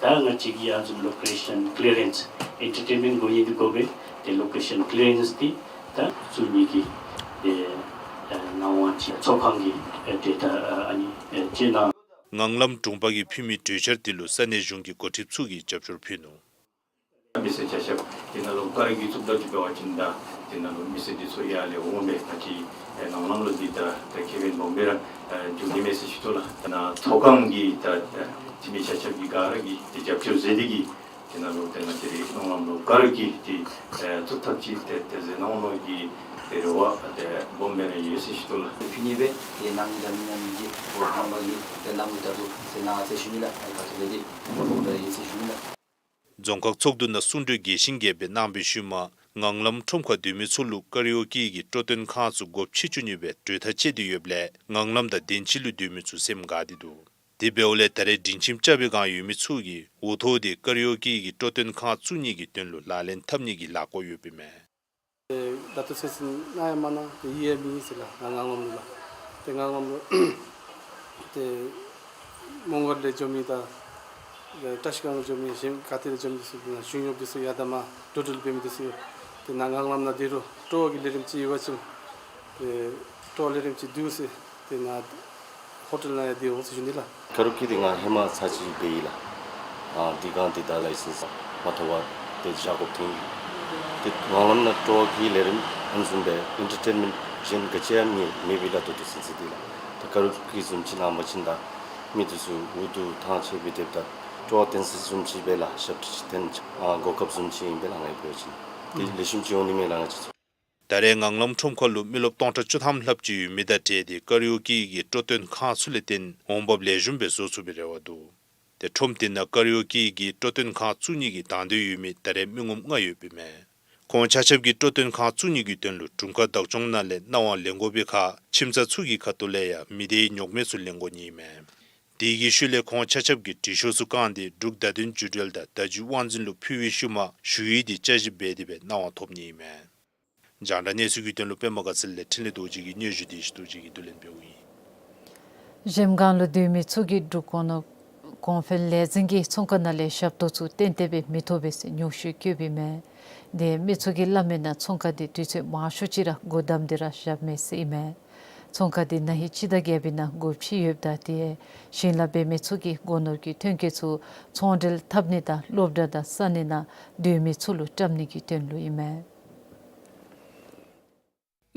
ལགས། ད་ང་བཅས་ཀྱིས་ཨ་ནི་བཟུམ་ལོ་ཀེ་ཤཱན་ཀི་ལི་ཡ་རེནསི་ཨེན་ཊར་ཊེན་མེནཊ་དགོ་ནི་འདི་དགོ་པས། ཏེ་ལོ་ཀེ་ཤཱན་ཀི་ལི་ཡ་རེནསི་འདི་ད་བཙུགས་ནི་གི་ཏེ་ཨ་གནང་བ་ཅིག་ཚོགས་ཁང་གིས་ཨེ་ཏེ་ད་ཨ་ནི་ཨེ་ཅིག་གནང་། ངང་ལམ་དྲུང་པ་གིས་ཕུལ་མི་གྲོས་འཆར་དེ་ལུ་ས་གནས་གཞུང་གི་འགོ་ཁྲིདཔ་ཚུ་གིས་རྒྱབ་སྐྱོར་ཕུལ་ནུག། མི་སེར་ཆ་ཁྱབ་དེ་ནང་ལུ་ག་ར་གིས་ཚུགས་ད་ཅིག་འབད་བ་ཅིན་ད་དེ་ནང་ལུ་མི་སེར་འདི་ཚུ་ཡར་ལས་འོང་སྦེ་ང་བཅས་ཨེ་ངང་ལམ་ལུ་འདི་ད་ད་ཁེ་ཕན་སྦོམ་སྦེ་ར་ཨེ་འབྱུང་ནི་མས་ཟེར་ཞུ་དོ་ལགས། ད་ནཱ་ཚོགས་ཁང་གི་ད་ཨེ་འཐུས་མི་ཆ་ཁྱབ་ཀྱིས་ག་ར་གིས་ཏེ་རྒྱབ་སྐྱོར་མཛད་དེ་གིས་དེ་ནང་ལུ་ཏེ་ང་བཅས་རའི་ངང་ལམ་ལུ་ག་ར་གིས་ཏེ་ཨེ་ཚུགས་ཐབས་ཅིག་ཏེ་ཏེ་མཛད་གནང་ནི་གི་ཏེ་རེ་བ་ཏེ་སྦོམ་སྦེ་ར་ཡོད་ཟེར་ཞུ་དོ་ལགས། ཕུལ་ནི་སྦེ་ཏེ་གནང་ད་མི་གནང་མི་གི་འོ་ཧམ་པ་གིས་ཏེ་གནང་མི་ད་ལུ་ཟེར་གནང་ཟེར་ཞུ་ནི་ལགས། ཨ་ད་ཐུགས་ལས་ཏེ་སྦོམ་སྦེ་ར་ཡོད་ཟེར་ཞུ་ནི་ལགས། རྫོང་ཁག་ཚོགས་འདུ་ནང་གསུང་གྲོས་རྒྱས་ཤིང་རྒྱས་པ་སྦེ་གནང་བའི་ཤུལ་མ་ངང་ལམ་ཁྲོམ་ཁར་སྡོད་མི་ཚུ་ལུ་ཀ་ར་ཨོ་ཀེ་གི་སྤྲོ་སྟོན་ཁང་ཚུ་སྒོ་ཕྱེ་བཅུག་ནི་སྦེ་གྲོས་ཐག་བཅད་དེ་ཡོདཔ་ལས་ངང་ལམ་དང་དན་ཅི་ལུ་སྡོད་མི་ཚུ་སེམས་དགའ་སྟེ་འདུག། དེ་འབདཝ་ལས་ད་རེས་སྒྲིང་ཁྱིམ་རྐྱབ་པའི་བསྒང་ཡོད་མི་ཚུ་གིས་འོས་ཐོབ་སྟེ་ཀ་ར་ཨོ་ཀེ་གི་སྤྲོ་སྟོན་ཁང་བཙུགས་ནི་གི་དོན་ལུ་ལག་ལེན་འཐབ་ནི་གི་ལས་འགུལ་ཡོདཔ་ཨིན་མས། ད་ལྟོ་ཚུན་ཚོད་གནང་ཡང་མ་གནང་། ཏེ་ཡོད་མི་ཨིན་ཟེར་ལགས། ང་ངང་ལམ་ལུ་ལགས། ཏེ་ངང་ལམ་ལུ་ཏེ་མོང་སྒར་ལས་འགྱོ་མི་དང་བཀྲིས་སྒང་ལས་འགྱོ་མི་གཞན་ག་ཏེ་ལས་འགྱོ་མི་འདི་ཚུ་ནཱ་གཞུང་གཡོགཔ་འདི་ཚུ་ཡར་དང་མར་འགྲོ་འགྲུལ་འབད་མི་འདི་ཚུ་ཡོད། ཏེ་ནཱ་ངང་ལམ་ནང་འདི་རུ་སྤྲོ་བ་གི་ལས་རིམ་ཅིག་ཡོད་པ་ཅིན་ཏེ་སྤྲོ་བ་ལས་རིམ་ཅིག་འདུག་ཟེར་ཏེ་ནཱ་ཧོ་ཊེལ་ནང་ཡང་སྡོད་འོང་ཟེར་ཞུ་ནི་ལགས། ཀ་ར་ཨོ་ཀེ་འདི་ང་ཧེ་མ་ཚར་གཅིག་འབད་ཡི་ལགས། ཨ་འདི་སྒང་འདི་ད་ལའི་སེནསི་མ་ཐོབ་པར་ཏེ་བཞག་དགོཔ་ཐོན་ཡི། ཏེ་ངང་ལམ་ནང་སྤྲོ་བ་གི་ལས་རིམ་ཨ་ནི་བཟུམ་སྦེ་ཨེན་ཊར་ཊེན་མེནཊ་གཞན་ག་ཅི་ཡང་མེད་མེད་པས་ལགས། ད་ལྟོ་ཚུན་ཚོད་འདི་ལགས། ད་ཀ་ར་ཨོ་ཀེ་བཟུམ་ཅིག་གནང་པ་ཅིན་ད་མི་འདི་ཚུ་འུ་སྡུག་ཐང་ཆད་སྦེ་སྡོདཔ་ད་སྤྲོ་བ་བསྟན་ས་བཟུམ་ཅིག་སྦེ་ལགས། ཞབས་ཁྲ་ཅིག་འཐེན་ཨ་གོ་སྐབས་བཟུམ་ཅིག་ཨིན་པས་ལགས། ང་གིས་འབད་བ་ཅིན་ཏེ་ལེགས་ཤོམ་ཅིག་འོང་ནི་མས་ལགས་ང་བཅས་ཚུ། ད་རེས་ངང་ལམ་ཁྲོམ་ཁ་ལུ་མི་རློབས་སྟོང་ཕྲག་བཅུ་ཐམ་ལྷགཔ་ཅིག་ཡོད་མི་དང་འབྲེལ་ཏེ་ཀ་ར་ཨོ་ཀེ་གི་སྤྲོ་སྟོན་ཁང་ཚུ་ལས་བརྟེན་འོང་འབབ་ལེགས་ཤོམ་སྦེ་བཟོ་ཚུགས་པའི་རེ་བ་འདུག། ཏེ་ཁྲོམ་དེ་ནང་ཀ་ར་ཨོ་ཀེ་གི་སྤྲོ་སྟོན་ཁང་བཙུགས་ནི་གི་དང་འདོད་ཡོད་མི་ད་རེས་མི་ངོམ་ལྔ་ཡོདཔ་ཨིན་མས། ཁོང་ཆ་ཁྱབ་ཀྱིས་སྤྲོ་སྟོན་ཁང་བཙུགས་ནི་གི་དོན་ལུ་དྲུང་ཁག་བདག་སྐྱོང་ནང་ལས་གནང་བ་ལེན་དགོ་པའི་ཁར་ཁྱིམ་ཚང་ཚུ་གི་ཁ་ཐུག་ལས་ཡང་མི་སྡེའི་ཉོགས་མེད་ཚུ་ལེན་དགོ་ནི་ཨིན་མས། དེ་གི་ཤུལ་ལས་ཁོང་ཆ་ཁྱབ་ཀྱིས་དྲི་ཤོག་ཚུ་བཀང་སྟེ་འབྲུག་བརྡ་དོན་བརྒྱུད་འབྲེལ་དང་བརྡ་བརྒྱུད་དབང་འཛིན་ལུ་ཕུལ་བའི་ཤུལ་མ་ཞུ་ཡིག་དེ་བསྐྱར་ཞིབ་འབད་དེ་སྦེ་གནང་བ་ཐོབ་ནི་ཨིན་མས། རྒྱང་བསྒྲགས་གནས་ཚུལ་གྱི་དོན་ལུ་པདྨ་དགའ་ཚལ་ལས་འཕྲིན་ལས་རྡོ་རྗེ་གི་སྙན་ཞུ་དེ་ཞུ་རྡོ་རྗེ་གིས་བསྡུ་ལེན་འབདཝ་ཨིན། གཞལམ་སྒང་ལུ་སྡོད་མི་ཚུ་གིས་འབྲུག་སྒོ་ནོར་གོང་འཕེལ་ལས་འཛིན་གྱིས་ཚོང་ཁང་ནང་ལས་ཞབས་ཏོག་ཚུ་ཏན་ཏན་སྦེ་མི་ཐོབ་པས་ཟེར་ཉོགས་བཤད་བཀོདཔ་ཨིན་མས། དེ་མི་ཚུ་གིས་སླབ་མིའི་ནང་ཚོང་ཁང་དེ་དུས་ཚོད་མང་ཤོས་ཅིག་ར་སྒོ་བསྡམས་ཏེ་ར་བཞགཔ་མས་ཟེར་ཨིན་མས། ཚོང་ཁང་དེ་ན་ཧིང་སྤྱི་ཟླ་བརྒྱད་པའི་ནང་སྒོ་ཕྱེ་ཡོདཔ་ད་དེ་ཞིང་ལཱ་འབད་མི་ཚུ་གིས་སྒོ་ནོར་གྱི་ཐོན་སྐྱེད་ཚུ་ཚོང་འབྲེལ་འཐབ་ནི་དང་སློབ་གྲྭ་དང་ས་གནས་ནང་སྡོད་མི་ཚུ་ལུ་བཀྲམ་ནི་གི་དོན་ལུ་ཨིན་མས།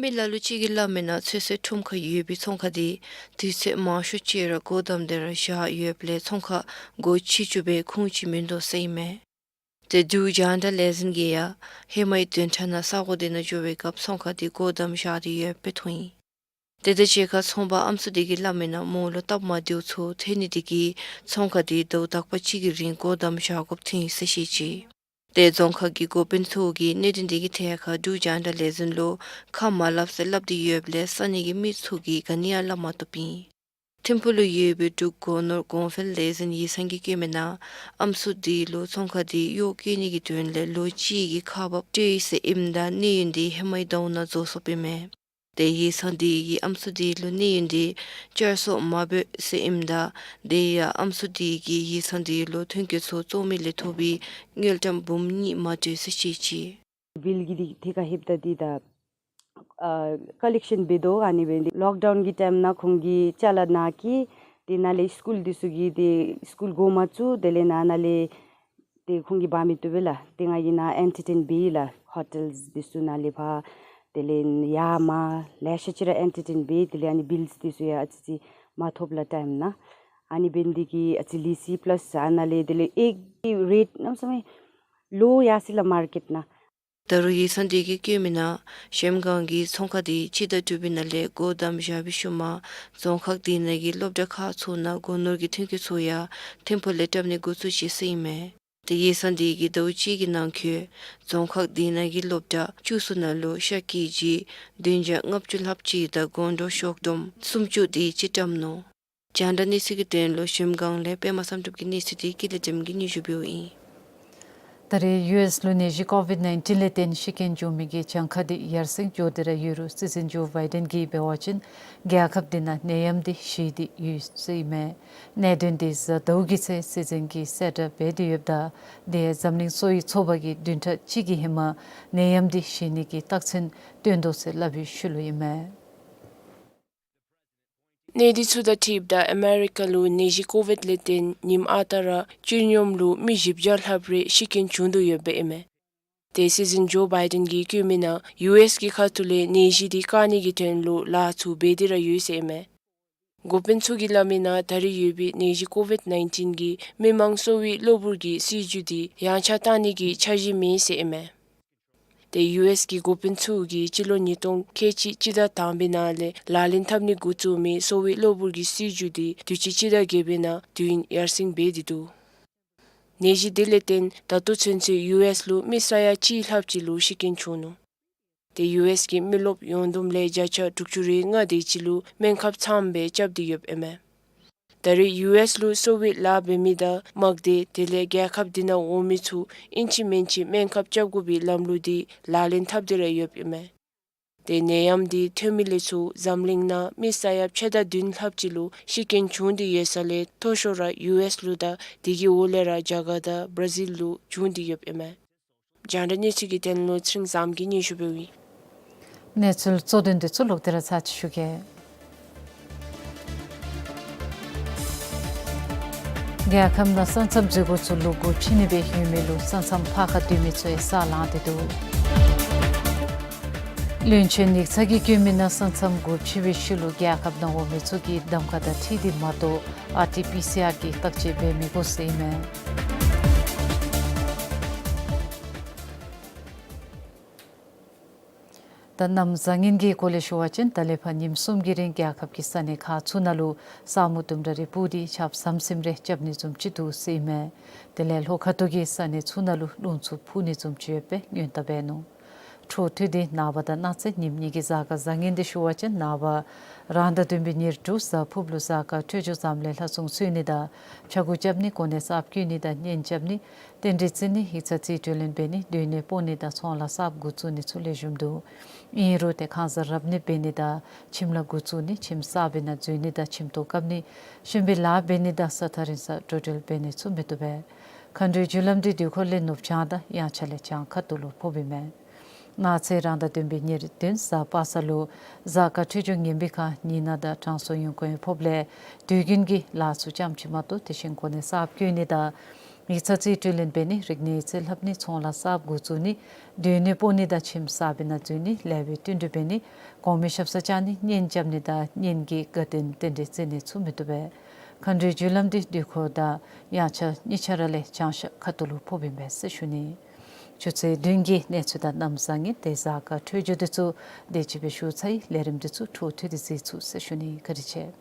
མི་ལ་ལུ་ཅིག་གིས་སླབ་མིའི་ནང་ཚོད་བསྲེ་ཁྲོམ་ཁར་ཡོད་པའི་ཚོང་ཁང་དེ་དུས་ཚོད་མང་ཤོས་ཅིག་ར་སྒོ་བསྡམས་ཏེ་ར་བཞག་ཡོདཔ་ལས་ཚོང་ཁང་སྒོ་ཕྱེ་བཅུག་པའི་ཁུངས་ཅིག་མིན་འདུག་ཟེར་ཨིན་མས། ཏེ་འབྲུག་རྒྱང་བསྒྲགས་ལས་འཛིན་གྱིས་ཡང་ཧེ་མའི་བདུན་ཕྲག་ནང་ས་གོ་དེ་ནང་འགྱོ་བའི་སྐབས་ཚོང་ཁང་དེ་སྒོ་བསྡམས་བཞག་སྟེ་ཡོདཔ་སྦེ་མཐོང་ཡི། དེ་དང་གཅིག་ཁར་ཚོང་པ་ཨམ་སྲུ་དེ་གིས་སླབ་མིའི་ནང་མོ་ལུ་སྟབས་མ་བདེཝ་ཚུ་ཐོན་ནི་དེ་གིས་ཚོང་ཁང་དེ་ཟླཝ་དག་པ་ཅིག་གི་རིང་སྒོ་བསྡམས་བཞག་དགོཔ་ཐོན་ཡི་ཟེར་བཤད་ཅི། ཏེ་རྫོང་ཁག་གི་འགོ་དཔོན་ཚུ་གིས་གནད་དོན་དེ་གི་ཐད་ཁར་འབྲུག་རྒྱང་བསྒྲགས་ལས་འཛིན་ལུ་ཁ་མ་སླབ་ཟེར་སླབ་སྟེ་ཡོདཔ་ལས་ས་གནས་ཀྱི་མི་ཚུ་གིས་ག་ནི་ཡང་སླབ་མ་བཏུབ་ཨིན། ཐིམ་ཕུག་ལུ་ཡོད་པའི་འབྲུག་སྒོ་ནོར་གོང་འཕེལ་ལས་འཛིན་ཡིག་ཚང་གིས་བཀོད་མིའི་ནང་ཨམ་སྲུ་དེ་ལུ་ཚོང་ཁང་དེ་གཡོག་བཀོལ་ནི་གི་དོན་ལས་ལོ་གཅིག་གི་ཁག་འབག་སྤྲོད་ཡི་ཟེར་ཨིནམ་ད་གནས་ཡུན་དེ་ཧེ་མའི་ཟླཝ་ནང་རྫོགས་སོཔ་ཨིན་མས། ཏེ་ཡིག་ཚང་དེ་གིས་ཨམ་སྲུ་དེ་ལུ་གནས་ཡུན་དེ་བསྐྱར་གསོ་མ་འབད་ཟེར་ཨིནམ་ད་དེ་ཡང་ཨམ་སྲུ་དེ་གིས་ཡིག་ཚང་དེ་ལུ་ཐོན་སྐྱེད་ཚུ་བཙོང་མི་ལས་ཐོབ་པའི་དངུལ་ཀྲམ་འབུམ་གཉིས་མ་སྤྲོད་ཟེར་བཤད་ཅི། བིལ་གྱི་དེ་ཐད་ཁར་ལྷོདཔ་ད་དེ་ད་ཨ་ཀ་ལེག་ཤཱན་འབད་དོ། ཨ་ནི་འབད་ནི་དེ་ལོག་ཌའུན་གྱི་ཊའིམ་ནང་ཁོང་གི་ཅ་ལ་ནང་གི་དེ་ནང་ལས་སི་ཀུལ་དེ་ཚུ་གི་དེ་སི་ཀུལ་འགོ་མ་བཙུགས་དེ་ལས་ནང་ན་ལས་དེ་ཁོང་གིས་འབག་མི་བཏུབ་པས་ལགས། དེ་ང་གིས་ནཱ་ཨེན་ཊར་ཊེན་འབད་ཡི་ལགས། ཧོ་ཊེལ་དེ་ཚུ་ནང་ལས་ཕར་དེ་ལས་ཡར་མར་ལེ་ཤ་ཅིག་ར་ཨེན་ཊར་ཊེན་འབད། དེ་ལས་ཨ་ནི་བིལས་དེ་ཚུ་ཡང་ཨ་ཙི་ཅིག་མ་ཐོབ་ལགས་ཊའིམ་ནང་། ཨ་ནི་འབད་ནི་དེ་གིས་ཨ་ཙི་ལི་སི་པ་ལཱས་ཨ་ནཱ་ལས་དེ་ལས་ཨེག་གི་རེཊ་གནམ་མེད་ས་མེད་ལོ་ཡར་སོ་ཡི་ལགས་མར་ཀེཊ་ནང་། ད་རུང་ཡིག་ཚང་འདི་གིས་བཀོད་མི་ནང་གཞལམ་སྒང་གི་ཚོང་ཁང་འདི་སྤྱི་ཟླ་དྲུག་པའི་ནང་ལས་སྒོ་བསྡམས་བཞག་པའི་ཤུལ་མ་རྫོང་ཁག་འདི་ནང་གི་སློབ་གྲྭ་ཁག་ཚུ་ནང་སྒོ་ནོར་གྱི་ཐོན་སྐྱེད་ཚུ་ཡང་ཐིམ་ཕུག་ལས་བཏབ་ནི་འགོ་བཙུགས་ཅི་ཟེར་ཨིན་མས། ཏེ་ཡིག་ཚང་འདི་གིས་ཟླཝ་གཅིག་གི་ནང་འཁོད་རྫོང་ཁག་འདི་ནང་གི་སློབ་གྲྭ་བཅུ་གསུམ་ནང་ལུ་ཤ་ཀེ་ཇི་བདུན་བརྒྱ་ལྔ་བཅུ་ལྷགཔ་ཅིག་དང་སྒོང་དྲོ་ཤོག་ལྡོམ་སུམ་ཅུ་དེ་ཅིག་བཀྲམ་ནུག། རྒྱང་བསྒྲགས་གནས་ཚུལ་གྱི་དོན་ལུ་གཞལམ་སྒང་ལས་པདྨ་བསམ་གྲུབ་ཀྱི་གནས་ཚུལ་འདི་ཀུན་ལེགས་སྒྲོལམ་གིས་སྙན་ཞུ་འབདཝ་ཨིན། ད་རེས་ཡུ་ཨེསི་ལུ་ནད་གཞི་ཀོ་ཝིཌ་ནའིན་ཊིན་ལས་བརྟེན་ཤི་རྐྱེན་བྱུང་མི་གི་གྱངས་ཁ་འདི་ཡར་སེང་འགྱོ་སྟེ་ར་ཡོད་རུང་སྲིད་འཛིན་ཇོ་བའི་ཌེན་གྱིས་འབད་བ་ཅིན་རྒྱལ་ཁབ་འདི་ནང་ནད་ཡམས་འདི་ཞི་སྟེ་ཡོད་ཟེར་ཨིན་མས། གནད་དོན་འདི་གཟའ་ཟླཝ་གི་ཚེ་སྲིད་འཛིན་གྱིས་གསལ་བསྒྲགས་འབད་དེ་ཡོདཔ་ད་དེ་འཛམ་གླིང་གསོ་བའི་ཚོགས་པ་གིས་བདུན་ཕྲག་གཅིག་གི་ཧེ་མ་ནད་ཡམས་འདི་ཞི་ནི་གི་རྟགས་མཚན་སྟོན་དོ་ཟེར་སླབ་པའི་ཤུལ་ལུ་ཨིན་མས། གནས་འདི་ཚུ་དང་འཁྲིལཝ་ད་ཨ་མེ་རི་ཀ་ལུ་ནད་གཞི་ཀོ་ཝིཌ་ལས་བརྟེན་ཉིནམ་ཨ་རྟག་ར་སྤྱི་སྙོམས་ལུ་མི་བཞི་བརྒྱ་ལྷགཔ་རེ་ཤི་རྐྱེན་བྱུང་དོ་ཡོདཔ་ཨིན་མས། ཏེ་སྲིད་འཛིན་ཇོ་བའི་ཌེན་གྱིས་བཀོད་མི་ནང་ཡུ་ཨེསི་གི་ཁ་ཐུག་ལས་ནད་གཞི་འདི་བཀག་ནི་གི་དོན་ལུ་ལཱ་ཚུ་འབད་དེ་ར་ཡོད་ཟེར་ཨིན་མས། འགོ་དཔོན་ཚུ་གིས་སླབ་མི་ནང་ད་རེས་ཡོད་པའི་ནད་གཞི་ཀོ་ཝིཌ་ནའིན་ཊིན་གྱིས་མི་མང་གསོ་བའི་གློ་བུར་གྱི་སྲིད་བྱུས་འདི་ཡངས་ཆག་བཏང་ནི་གི་འཆར་གཞི་མེད་ཟེར་ཨིན་མས། ཏེ་ཡུ་ཨེསི་གི་འགོ་དཔོན་ཚུ་གིས་སྤྱི་ལོ་ཉིས་སྟོང་ཁལ་གཅིག་སྤྱི་ཟླ་དང་པའི་ནང་ལས་ལག་ལེན་འཐབ་ནི་འགོ་བཙུགས་མི་གསོ་བའི་གློ་བུར་གྱི་སྲིད་བྱུས་འདི་དུས་ཅི་སྤྱི་ཟླ་བརྒྱད་པའི་ནང་དུས་ཡུན་ཡར་སེང་འབད་དེ་འདུག། ནད་གཞི་འདི་ལས་བརྟེན་ད་ལྟོ་ཚུན་ཚོད་ཡུ་ཨེསི་ལུ་མི་ས་ཡ་གཅིག་ལྷགཔ་ཅིག་ལུ་ཤི་རྐྱེན་བྱུང་ནུག། ཏེ་ཡུ་ཨེསི་གི་མི་རློབས་ཡོངས་བསྡོམས་ལས་བརྒྱ་ཆ་དྲུག་ཅུ་རེ་ལྔ་དེ་ཅིག་ལུ་སྨན་ཁབ་ཚངམ་སྦེ་རྐྱབ་སྟེ་ཡོདཔ་ཨིན་མས། ད་རེས་ཡུ་ཨེསི་ལུ་གསོ་བའི་ལཱ་འབད་མི་དང་དམག་སྡེ་དེ་ལས་རྒྱལ་ཁབ་འདི་ནང་འོང་མི་ཚུ་ཨིན་ཅི་མིན་ཅི་སྨན་ཁབ་རྐྱབ་དགོ་པའི་ལམ་ལུགས་འདི་ལག་ལེན་འཐབ་སྟེ་ར་ཡོདཔ་ཨིན་མས། ཏེ་ནད་ཡམས་འདི་ཐོན་མི་ལས་ཚུར་འཛམ་གླིང་ནང་མི་ས་ཡ་ཕྱེད་དང་བདུན་ལྷགཔ་ཅིག་ལུ་ཤི་རྐྱེན་བྱུང་སྟེ་ཡོད་ས་ལས་མཐོ་ཤོས་ར་ཡུ་ཨེསི་ལུ་དང་དེ་གི་འོག་ལས་ར་རྒྱ་གར་དང་བར་ཛིལ་ལུ་བྱུང་སྟེ་ཡོདཔ་ཨིན་མས། རྒྱང་བསྒྲགས་གནས་ཚུལ་གྱི་དོན་ལུ་ཚེ་རིང་བཟངམོ་གིས་སྙན་ཞུ་འབདཝ་ཨིན། གནས་ཚུལ་གཙོ་དོན་འདི་ཚུ་ལོག་སྟེ་ར་ཚར་ཅིག་ཞུ་གེ། རྒྱལ་ཁབ་ནང་ས་མཚམས་འཛུལ་སྒོ་ཚུ་ལུ་སྒོ་ཕྱེ་ནི་སྦེ་ཡོད་མི་ལུ་ས་མཚམས་ཕར་ཁ་སྡོད་མི་ཚུ་ཡང་ས་ལང་སྟེ་འདུག། བློན་ཆེན་ཡིག་ཚང་གིས་བཀོད་མི་ནང་ས་མཚམས་སྒོ་ཕྱེ་བའི་ཤུལ་ལུ་རྒྱལ་ཁབ་ནང་འོང་མི་ཚུ་གིས་གདམ་ཁ་དང་འཁྲིལ་ཏེ་མ་གཏོགས་ཨར་ཊི་པི་སི་ཨར་གྱི་བརྟག་དཔྱད་འབད་མི་དགོ་ཟེར་ཨིན་མས། ད་གནམ་བཟང་ངན་གྱི་སྐོར་ལས་ཞུ་བ་ཅིན་ད་ལས་ཕར་ཉིནམ་གསུམ་གྱི་རིང་རྒྱལ་ཁབ་ཀྱི་ས་གནས་ཁག་ཚུ་ནང་ལུ་ས་སྨུག་ལྡུམ་ར་རེ་སྤུབས་ཏེ་ཆརཔ་ཟམ་ཟིམ་རེ་རྐྱབ་ནི་བཟུམ་ཅིག་འདུག་ཟེར་ཨིན་མས། དེ་ལས་ལྷོ་ཁ་ཐུག་གི་ས་གནས་ཚུ་ནང་ལུ་རླུང་འཚུབ་འཕུ་ནི་བཟུམ་ཅིག་ཡོད་པའི་སྔོན་བརྡ་འབད་ནུག། འཕྲོ་མཐུད་དེ་ནངས་པ་དང་གནངས་ཚེ་ཉིནམ་གཉིས་ཀྱི་གཟའ་སྐར་བཟང་ངན་འདི་ཞུ་བ་ཅིན་ནངས་པ་རང་ཟླ་བདུན་པའི་ཉེར་དྲུག་གཟའ་ཕུརཔ་ལུ་གཟའ་སྐར་འཕྲོད་སྦྱོར་ཙམ་ལས་ལྷ་སྲུང་འཚོལ་ནི་དང་ཕྱྭ་འགུགས་རྐྱབ་ནི་གོ་གནས་གསརཔ་བསྐོ་ནི་དང་གཉེན་རྐྱབ་ནི་རྟེན་འབྲེལ་བརྩི་ནི་ཡིག་ཚང་རྩིས་སྤྲོད་ལེན་འབད་ནི་སྡོད་གནས་སྤོ་ནི་དང་ཚོང་ལཱ་གསརཔ་འགོ་བཙུགས་ནི་ཚུ་ལེགས་ཤོམ་འདུག། ཨིན་རུང་ཏེ་ཁང་གསར་རབ་གནས་འབད་ནི་དང་ཁྱིམ་ལཱ་འགོ་བཙུགས་ནི་ཁྱིམ་གསར་པའི་ནང་འཛུལ་ནི་དང་ཁྱིམ་ཐོག་བཀབ་ནི་གཤིན་པོའི་ལཱ་འབད་ནི་དང་ས་ཐག་རིང་ས་འགྲོ་འགྲུལ་འབད་ནི་ཚུ་མི་བཏུབ་པས། མཁའ་འགྲོའི་རྒྱུ་ལམ་འདི་དུས་འཁོར་ལས་ནུབ་བྱང་དང་དབྱངས་འཆར་ལས་བྱང་ཁ་ཐུག་ལུ་ཕོགཔ་ཨིན་མས། གནངས་ཚེ་རང་ཟླ་བདུན་པའི་ཉེར་བདུན་གཟའ་པ་སངས་ལུ་གཟའ་སྐར་འཕྲོད་སྦྱོར་ངན་པའི་ཁར་ཉི་ནག་དང་དྲང་སྲོང་ཡོན་ཀོང་ཕོགཔ་ལས་དུས་རྒྱུན་གྱི་ལཱ་ཚུ་ཙམ་ཅིག་མ་གཏོགས་དེ་བཞིན་གོ་གནས་གསརཔ་བསྐོ་ནི་དང་ཡིག་ཚང་རྩིས་སྤྲོད་ལེན་འབད་ནི་རིག་གནས་ཡིག་ཚད་ལྷབ་ནི་ཚོང་ལཱ་གསརཔ་འགོ་བཙུགས་ནི་སྡོད་གནས་སྤོ་ནི་དང་ཁྱིམ་གསར་པའི་ནང་འཛུལ་ནི་ལེགས་པའི་བསྟུན་གྲོས་འབད་ནི་གོང་མའི་ཞབས་སར་བཅར་ནི་གཉེན་རྐྱབ་ནི་དང་གཉེན་གྱི་དགའ་སྟོན་རྟེན་འབྲེལ་བརྩི་ནི་ཚུ་མི་བཏུབ་པས། མཁའ་འགྲོའི་རྒྱུ་ལམ་འདི་དུས་འཁོར་དང་དབྱངས་འཆར་གཉིས་ཆ་ར་ལས་བྱང་ཤར་ཁ་ཐུག་ལུ་ཕོགཔ་ཨིན་པས་ཟེར་ཞུ་ནི། ཆུ་ཚོད་བདུན་གྱི་གནས་ཚུལ་དང་གནམ་བཟང་ངན་དེ་གཟའ་སྐར་འཕྲོད་སྦྱོར་འདི་ཚུ་དེ་ཅིག་སྦེ་ཞུ་ཚར་ཡི། ལས་རིམ་འདི་ཚུ་འཕྲོ་མཐུད་དེ་གཟིགས་ཚུགས་ཟེར་ཞུ་ནི། བཀའ་དྲིན་ཆེ།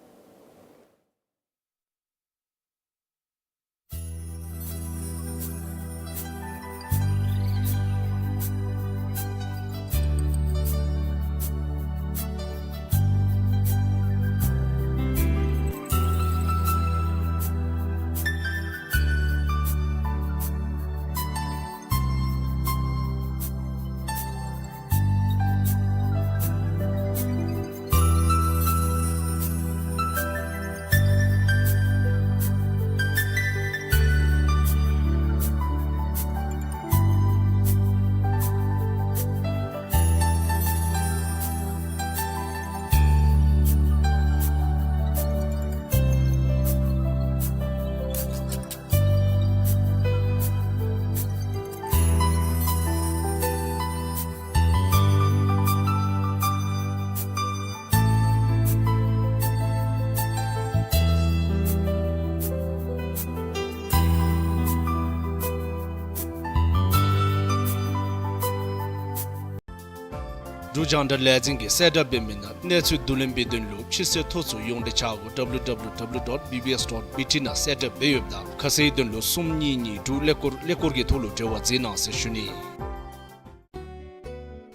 འབྲུག་རྒྱང་བསྒྲགས་ལས་འཛིན་གྱིས་གསལ་བསྒྲགས་འབད་མི་ནང་གནས་ཚུལ་བསྡུ་ལེན་འབད་དོན་ལུ་ཕྱི་སེལ་ཐོ་ཚུ་ཡོངས་འབྲེལ་ཆ་སྒོ་W W W dot B B S dot B T ནང་གསལ་བསྒྲགས་འབད་ཡོདཔ་ད་ཁ་གསལ་དོན་ལུ་གསུམ་གཉིས་གཉིས་དྲུག་ཀླད་ཀོར་ཀླད་ཀོར་གྱི་ཐོག་ལུ་འབྲེལ་བ་མཛད་གནང་ཟེར་ཞུ་ནི།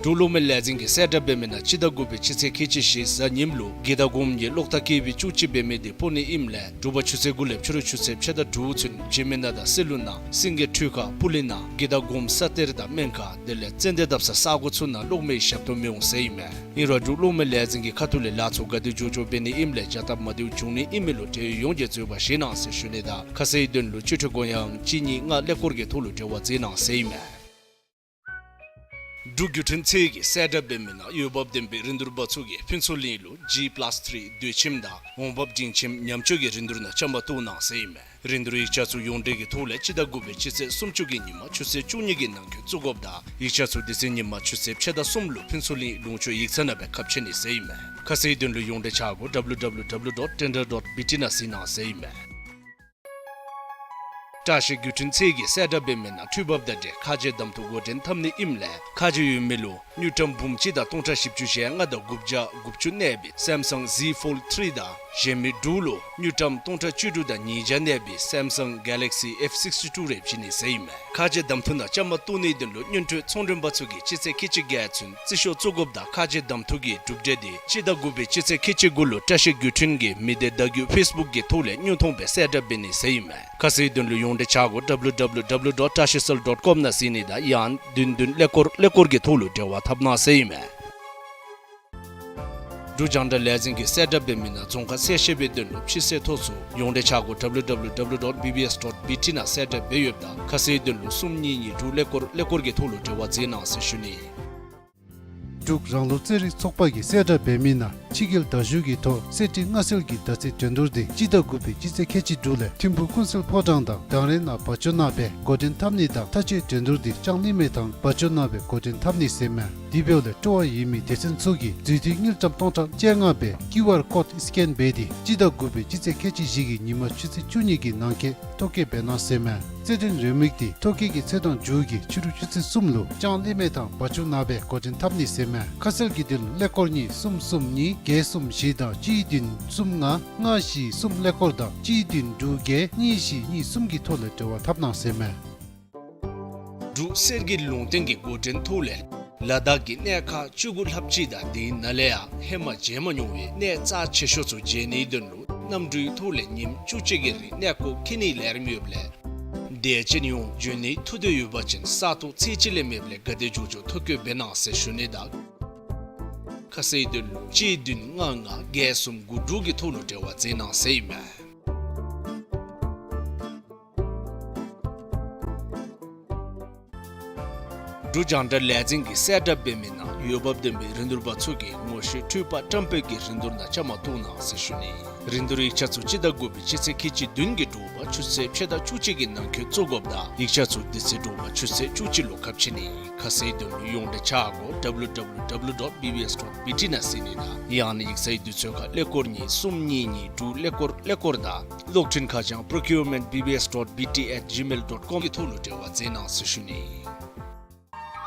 འབྲུག་གློག་མེ་ལས་འཛིན་གྱིས་གསལ་བསྒྲགས་འབད་མི་ནང་སྤྱི་ཟླ་དགུ་པའི་སྤྱི་ཚེས་ཁལ་གཅིག་བཞི་གཟའ་ཉིམ་ལུ་དགེ་དང་སྒོམ་གཉིས་གློག་ཐག་བཀལ་བའི་བཅུ་གཅིག་འབད་མི་དེ་སྤོ་ནི་ཨིནམ་ལས་དྲོ་པ་ཆུ་ཚོད་དགུ་ལས་ཕྱི་རུ་ཆུ་ཚོད་ཕྱེད་དང་དྲུག་ཚུན་འཇིགས་མེད་ན་དང་སྲིད་ལུ་ནང་སེང་གེ་ཁྲུས་ཁ་སྤུ་ལེན་ནང་དགེ་དང་སྒོམ་ས་གཏེར་དང་སྨན་ཁང་དེ་ལས་ཙན་དན་བཏབ་ས་ས་གོ་ཚུ་ནང་གློག་མེའི་ཞབས་ཏོག་མི་འོང་ཟེར་ཨིན་མས། ཨིན་རུང་འབྲུག་གློག་མེ་ལས་འཛིན་གྱི་ཁ་ཐུག་ལས་ལཱ་ཚུ་ག་དེ་མགྱོགས་མགྱོགས་འབད་ནི་ཨིནམ་ལས་བྱ་སྟབས་མ་བདེཝ་འབྱུང་ནི་ཨིན་མི་ལུ་འབྲེལ་ཡོད་ཡོངས་ཀྱིས་འཛོལ་བ་བཞེས་གནང་ཟེར་ཞུ་ནི་དང་ཁ་གསལ་དོན་ལུ་སྤྱི་འཐུས་སྐུ་ཡངས་གཅིག་གཉིས་ལྔ་ཀླད་ཀོར་གྱི་ཐོག་ལུ་འབྲེལ་བ་མཛད་གནང་ཟེར་ཨིན་མས། འབྲུག་བརྒྱུད་འཕྲིན་ཚད་ཀྱིས་གསལ་བསྒྲགས་འབད་མི་ནང་འོས་འབབ་ལྡན་པའི་རིན་བསྡུར་པ་ཚུ་གིས་ཕུན་ཚོགས་གླིང་ལུ་G plus three དུས་ཁྱིམ་དང་འོང་འབབ་འབྲིང་ཁྱིམ་ཉམས་བཅོས་ཀྱི་རིན་བསྡུར་ནང་བཅའ་མར་གཏོགས་གནང་ཟེར་ཨིན་མས། རིན་བསྡུར་ཡིག་ཆ་ཚུ་ཡོངས་འབྲེལ་གྱི་ཐོག་ལས་སྤྱི་ཟླ་དགུ་པའི་སྤྱི་ཚེས་སུམ་ཅུ་གི་ཉིན་མ་ཆུ་ཚོད་བཅུ་གཉིས་ཀྱི་ནང་འཁོད་བཙུགས་དགོཔ་ད་ཡིག་ཆ་ཚུ་དེ་ཚེ་ཉིན་མ་ཆུ་ཚོད་ཕྱེད་དང་གསུམ་ལུ་ཕུན་ཚོགས་གླིང་ལུང་ཕྱོགས་ཡིག་ཚང་ནང་སྦེ་ཁ་ཕྱེ་ནི་ཟེར་ཨིན་མས། ཁ་གསལ་དོན་ལུ་ཡོངས་འབྲེལ་ཆ་སྒོ་W W W dot tender dot B T ནང་གཟིགས་གནང་ཟེར་ཨིན་མས། བཀྲ་ཤིས་བརྒྱུད་འཕྲིན་ཚད་ཀྱིས་གསལ་བསྒྲགས་འབད་མི་ནང་འཕྲུལ་འབབ་དང་འབྲེལ་ཁ་རྗེ་གདམ་འཐུ་འགོ་འདྲེན་འཐབ་ནི་ཨིནམ་ལས་ཁ་རྗེ་ཡོད་མི་ལུ་དངུལ་ཀྲམ་འབུམ་གཅིག་དང་སྟོང་ཕྲག་བཞི་བཅུ་ཞེ་ལྔ་དང་དགུ་བརྒྱ་དགུ་བཅུ་གནས་པའི་Samsung Z Fold three དང་གཞན་མི་དྲུག་ལུ་དངུལ་ཀྲམ་སྟོང་ཕྲག་བཅུ་དྲུག་དང་ཉིས་བརྒྱ་གནས་པའི་Samsung Galaxy F sixty-two རེ་བྱིན་ནི་ཟེར་ཨིན་མས། ཁ་རྗེ་གདམ་འཐུ་ནང་བཅའ་མར་གཏོགས་ནིའི་དོན་ལུ་སྔོན་འགྲོའི་ཚོང་མགྲོན་པ་ཚུ་གིས་སྤྱི་ཚེས་ཁལ་གཅིག་བརྒྱད་ཚུན་རྩིས་ཤོག་བཙུགས་དགོཔ་ད་ཁ་རྗེ་གདམ་འཐུ་གི་གྲུབ་འབྲས་དེ་སྤྱི་ཟླ་དགུ་པའི་སྤྱི་ཚེས་ཁལ་གཅིག་དགུ་ལུ་བཀྲ་ཤིས་བརྒྱུད་འཕྲིན་གྱི་མི་སྡེ་བརྡ་བརྒྱུད་ཕེསི་བུཀ་གི་ཐོག་ལས་དངོས་མཐོང་སྦེ་གསལ་བསྒྲགས་འབད་ནི་ཟེར་ཨིན་མས། ཁ་གསལ་དོན་ལུ་ཡོངས་འབྲེལ་ཆ་སྒོ W W W dot tashicell dot com ནང་གཟིགས་ནི་དང་ཡང་བདུན་བདུན་ཀླད་ཀོར་ཀླད་ཀོར་གྱི་ཐོག་ལུ་འབྲེལ་བ་འཐབ་གནང་ཟེར་ཨིན་མས། འབྲུག་རྒྱང་བསྒྲགས་ལས་འཛིན་གྱིས་གསལ་བསྒྲགས་འབད་མི་ནང་རྫོང་ཁག་གསལ་བཤད་པའི་དོན་ལུ་ཕྱི་སེལ་ཐོ་ཚུ་ཡོངས་འབྲེལ་ཆ་སྒོ་W W W dot B B S dot B T ནང་གསལ་བསྒྲགས་འབད་ཡོདཔ་ད་ཁ་གསལ་དོན་ལུ་གསུམ་གཉིས་གཉིས་དྲུག་ཀླད་ཀོར་ཀླད་ཀོར་གྱི་ཐོག་ལུ་འབྲེལ་བ་མཛད་གནང་ཟེར་ཞུ་ནི། འབྲུག་རང་ལུགས་རྩེད་རིགས་ཚོགས་པ་གིས་གསལ་བསྒྲགས་འབད་མི་ནང་ཕྱི་རྒྱལ་དར་ཤུལ་གྱི་ཐོག་གསེར་ཁྲི་མངའ་གསོལ་གྱི་ཟླ་ཚེས་འགྲན་བསྡུར་དེ་སྤྱི་ཟླ་དགུ་པའི་སྤྱི་ཚེས་ཁལ་གཅིག་དྲུག་ལས་ཐིམ་ཕུག་ཀུན་གསལ་ཕོ་བྲང་དང་དང་རེ་ནང་བ་ཅོ་ནང་སྦེ་འགོ་འདྲེན་འཐབ་ནི་དང་མཐའ་དཔྱད་འགྲན་བསྡུར་དེ་ལྕང་གླིང་མི་ཐང་བ་ཅོ་ནང་སྦེ་འགོ་འདྲེན་འཐབ་ནི་ཟེར་མས། དེ་འབདཝ་ལས་སྤྲོ་བ་ཡོད་མི་སྡེ་ཚན་ཚུ་གིས་རྫུས་མཐུད་དངུལ་ཀྲམ་སྟོང་ཕྲག་བཅོ་ལྔ་སྦེ་ཀིའུ་ཨར་ཀོཌ་སི་ཀེན་འབད་དེ་སྤྱི་ཟླ་དགུ་པའི་སྤྱི་ཚེས་ཁལ་གཅིག་བཞི་གི་ཉིན་མ་ཆུ་ཚོད་བཅུ་གཉིས་ཀྱི་ནང་འཁོད་ཐོ་བཀོད་འབད་གནང་ཟེར་མས། རྩེད་འགྲན་རེའུ་མིག་དེ་ཐོ་བཀོད་ཀྱི་ཚེས་དང་མཇུག་གི་ཕྱི་རུ་ཆུ་ཚོད་གསུམ་ལུ་ལྕང་གླིང་མི་ཐང་བ་ཅོ་ནང་སྦེ་འགོ་འདྲེན་འཐབ་ནི་ཟེར་མས། ཁ་གསལ་གྱི་དོན་ལུ་ཀླད་ཀོར་གཉིས་གསུམ་གསུམ་གཉིས་བརྒྱད་གསུམ་བཞི་དང་གཅིག་བདུན་གསུམ་ལྔ་ལྔ་བཞི་གསུམ་ཀླད་ཀོར་དང་གཅིག་བདུན་དྲུག་བརྒྱད་གཉིས་བཞི་གཉིས་གསུམ་གྱི་ཐོག་ལས་འབྲེལ་བ་འཐབ་གནང་ཟེར་མས། འབྲུག་གསེར་གྱི་ལུང་བསྟན་གྱི་འགོ་འདྲེན་ཐོག་ལས་ལ་དྭགས་ཀྱི་གནས་ཁག་བཅུ་དགུ་ལྷགཔ་ཅིག་དང་དེའི་ནང་ལས་ཡང་ཧེ་མ་མཇལ་མ་མྱོང་བའི་གནས་རྩ་ཆེ་ཤོས་ཚུ་མཇལ་ནིའི་དོན་ལུ་གནམ་གྲུའི་ཐོག་ལས་ཉིནམ་བཅུ་གཅིག་གི་རིང་གནས་སྐོར་འཁྱིད་ནིའི་ལས་རིམ་ཡོདཔ་ལས་དེ་ཅིག་ཡང་འབྱོན་ནིའི་ཐུགས་འདོད་ཡོད་པ་ཅིན་ས་སྟོང་ཚད་ཅིག་ལས་མེདཔ་ལས་ག་དེ་མགྱོགས་མགྱོགས་ཐོ་བཀོད་འབད་གནང་ཟེར་ཞུ་ནི་དང་ཁ་གསལ་དོན་ལུ་གཅིག་བདུན་ལྔ་ལྔ་བརྒྱད་གསུམ་དགུ་དྲུག་གི་ཐོག་ལུ་འབྲེལ་བ་མཛད་གནང་ཟེར་ཨིན་མས། འབྲུག་རྒྱང་བསྒྲགས་ལས་འཛིན་གྱིས་གསལ་བསྒྲགས་འབད་མི་ནང་འོས་འབབ་ལྡན་པའི་རིན་བསྡུར་པ་ཚུ་གིས་ངོ་ཤེས་འཕྲུལ་པ་བཀྲམ་སྤེལ་གྱི་རིན་བསྡུར་ནང་བཅའ་མར་གཏོགས་གནང་ཟེར་ཞུ་ནི། རིན་བསྡུར་ཡིག་ཆ་ཚུ་སྤྱི་ཟླ་དགུ་པའི་སྤྱི་ཚེས་ཁལ་གཅིག་བདུན་གྱི་དྲོ་པ་ཆུ་ཚོད་ཕྱེད་དང་བཅུ་གཅིག་གི་ནང་འཁོད་བཙུགས་དགོཔ་དང་ཡིག་ཆ་ཚུ་དེ་ཚེ་དྲོ་པ་ཆུ་ཚོད་བཅུ་གཅིག་ལུ་ཁ་ཕྱེ་ནི། ཁ་གསལ་དོན་ལུ་ཡོངས་འབྲེལ་ཆ་སྒོ W W W dot B B S dot B T ནང་གཟིགས་ནི་དང་ཡང་ན་ཡིག་ཚང་གི་དུས་ཚོད་ཁར་ཀླད་ཀོར་གཉིས་གསུམ་གཉིས་གཉིས་དྲུག་ཀླད་ཀོར་ཀླད་ཀོར་དང་གློག་འཕྲིན་ཁ་བྱང་procurement B B S dot B T at gmail dot com གི་ཐོག་ལུ་འབྲེལ་བ་མཛད་གནང་ཟེར་ཞུ་ནི།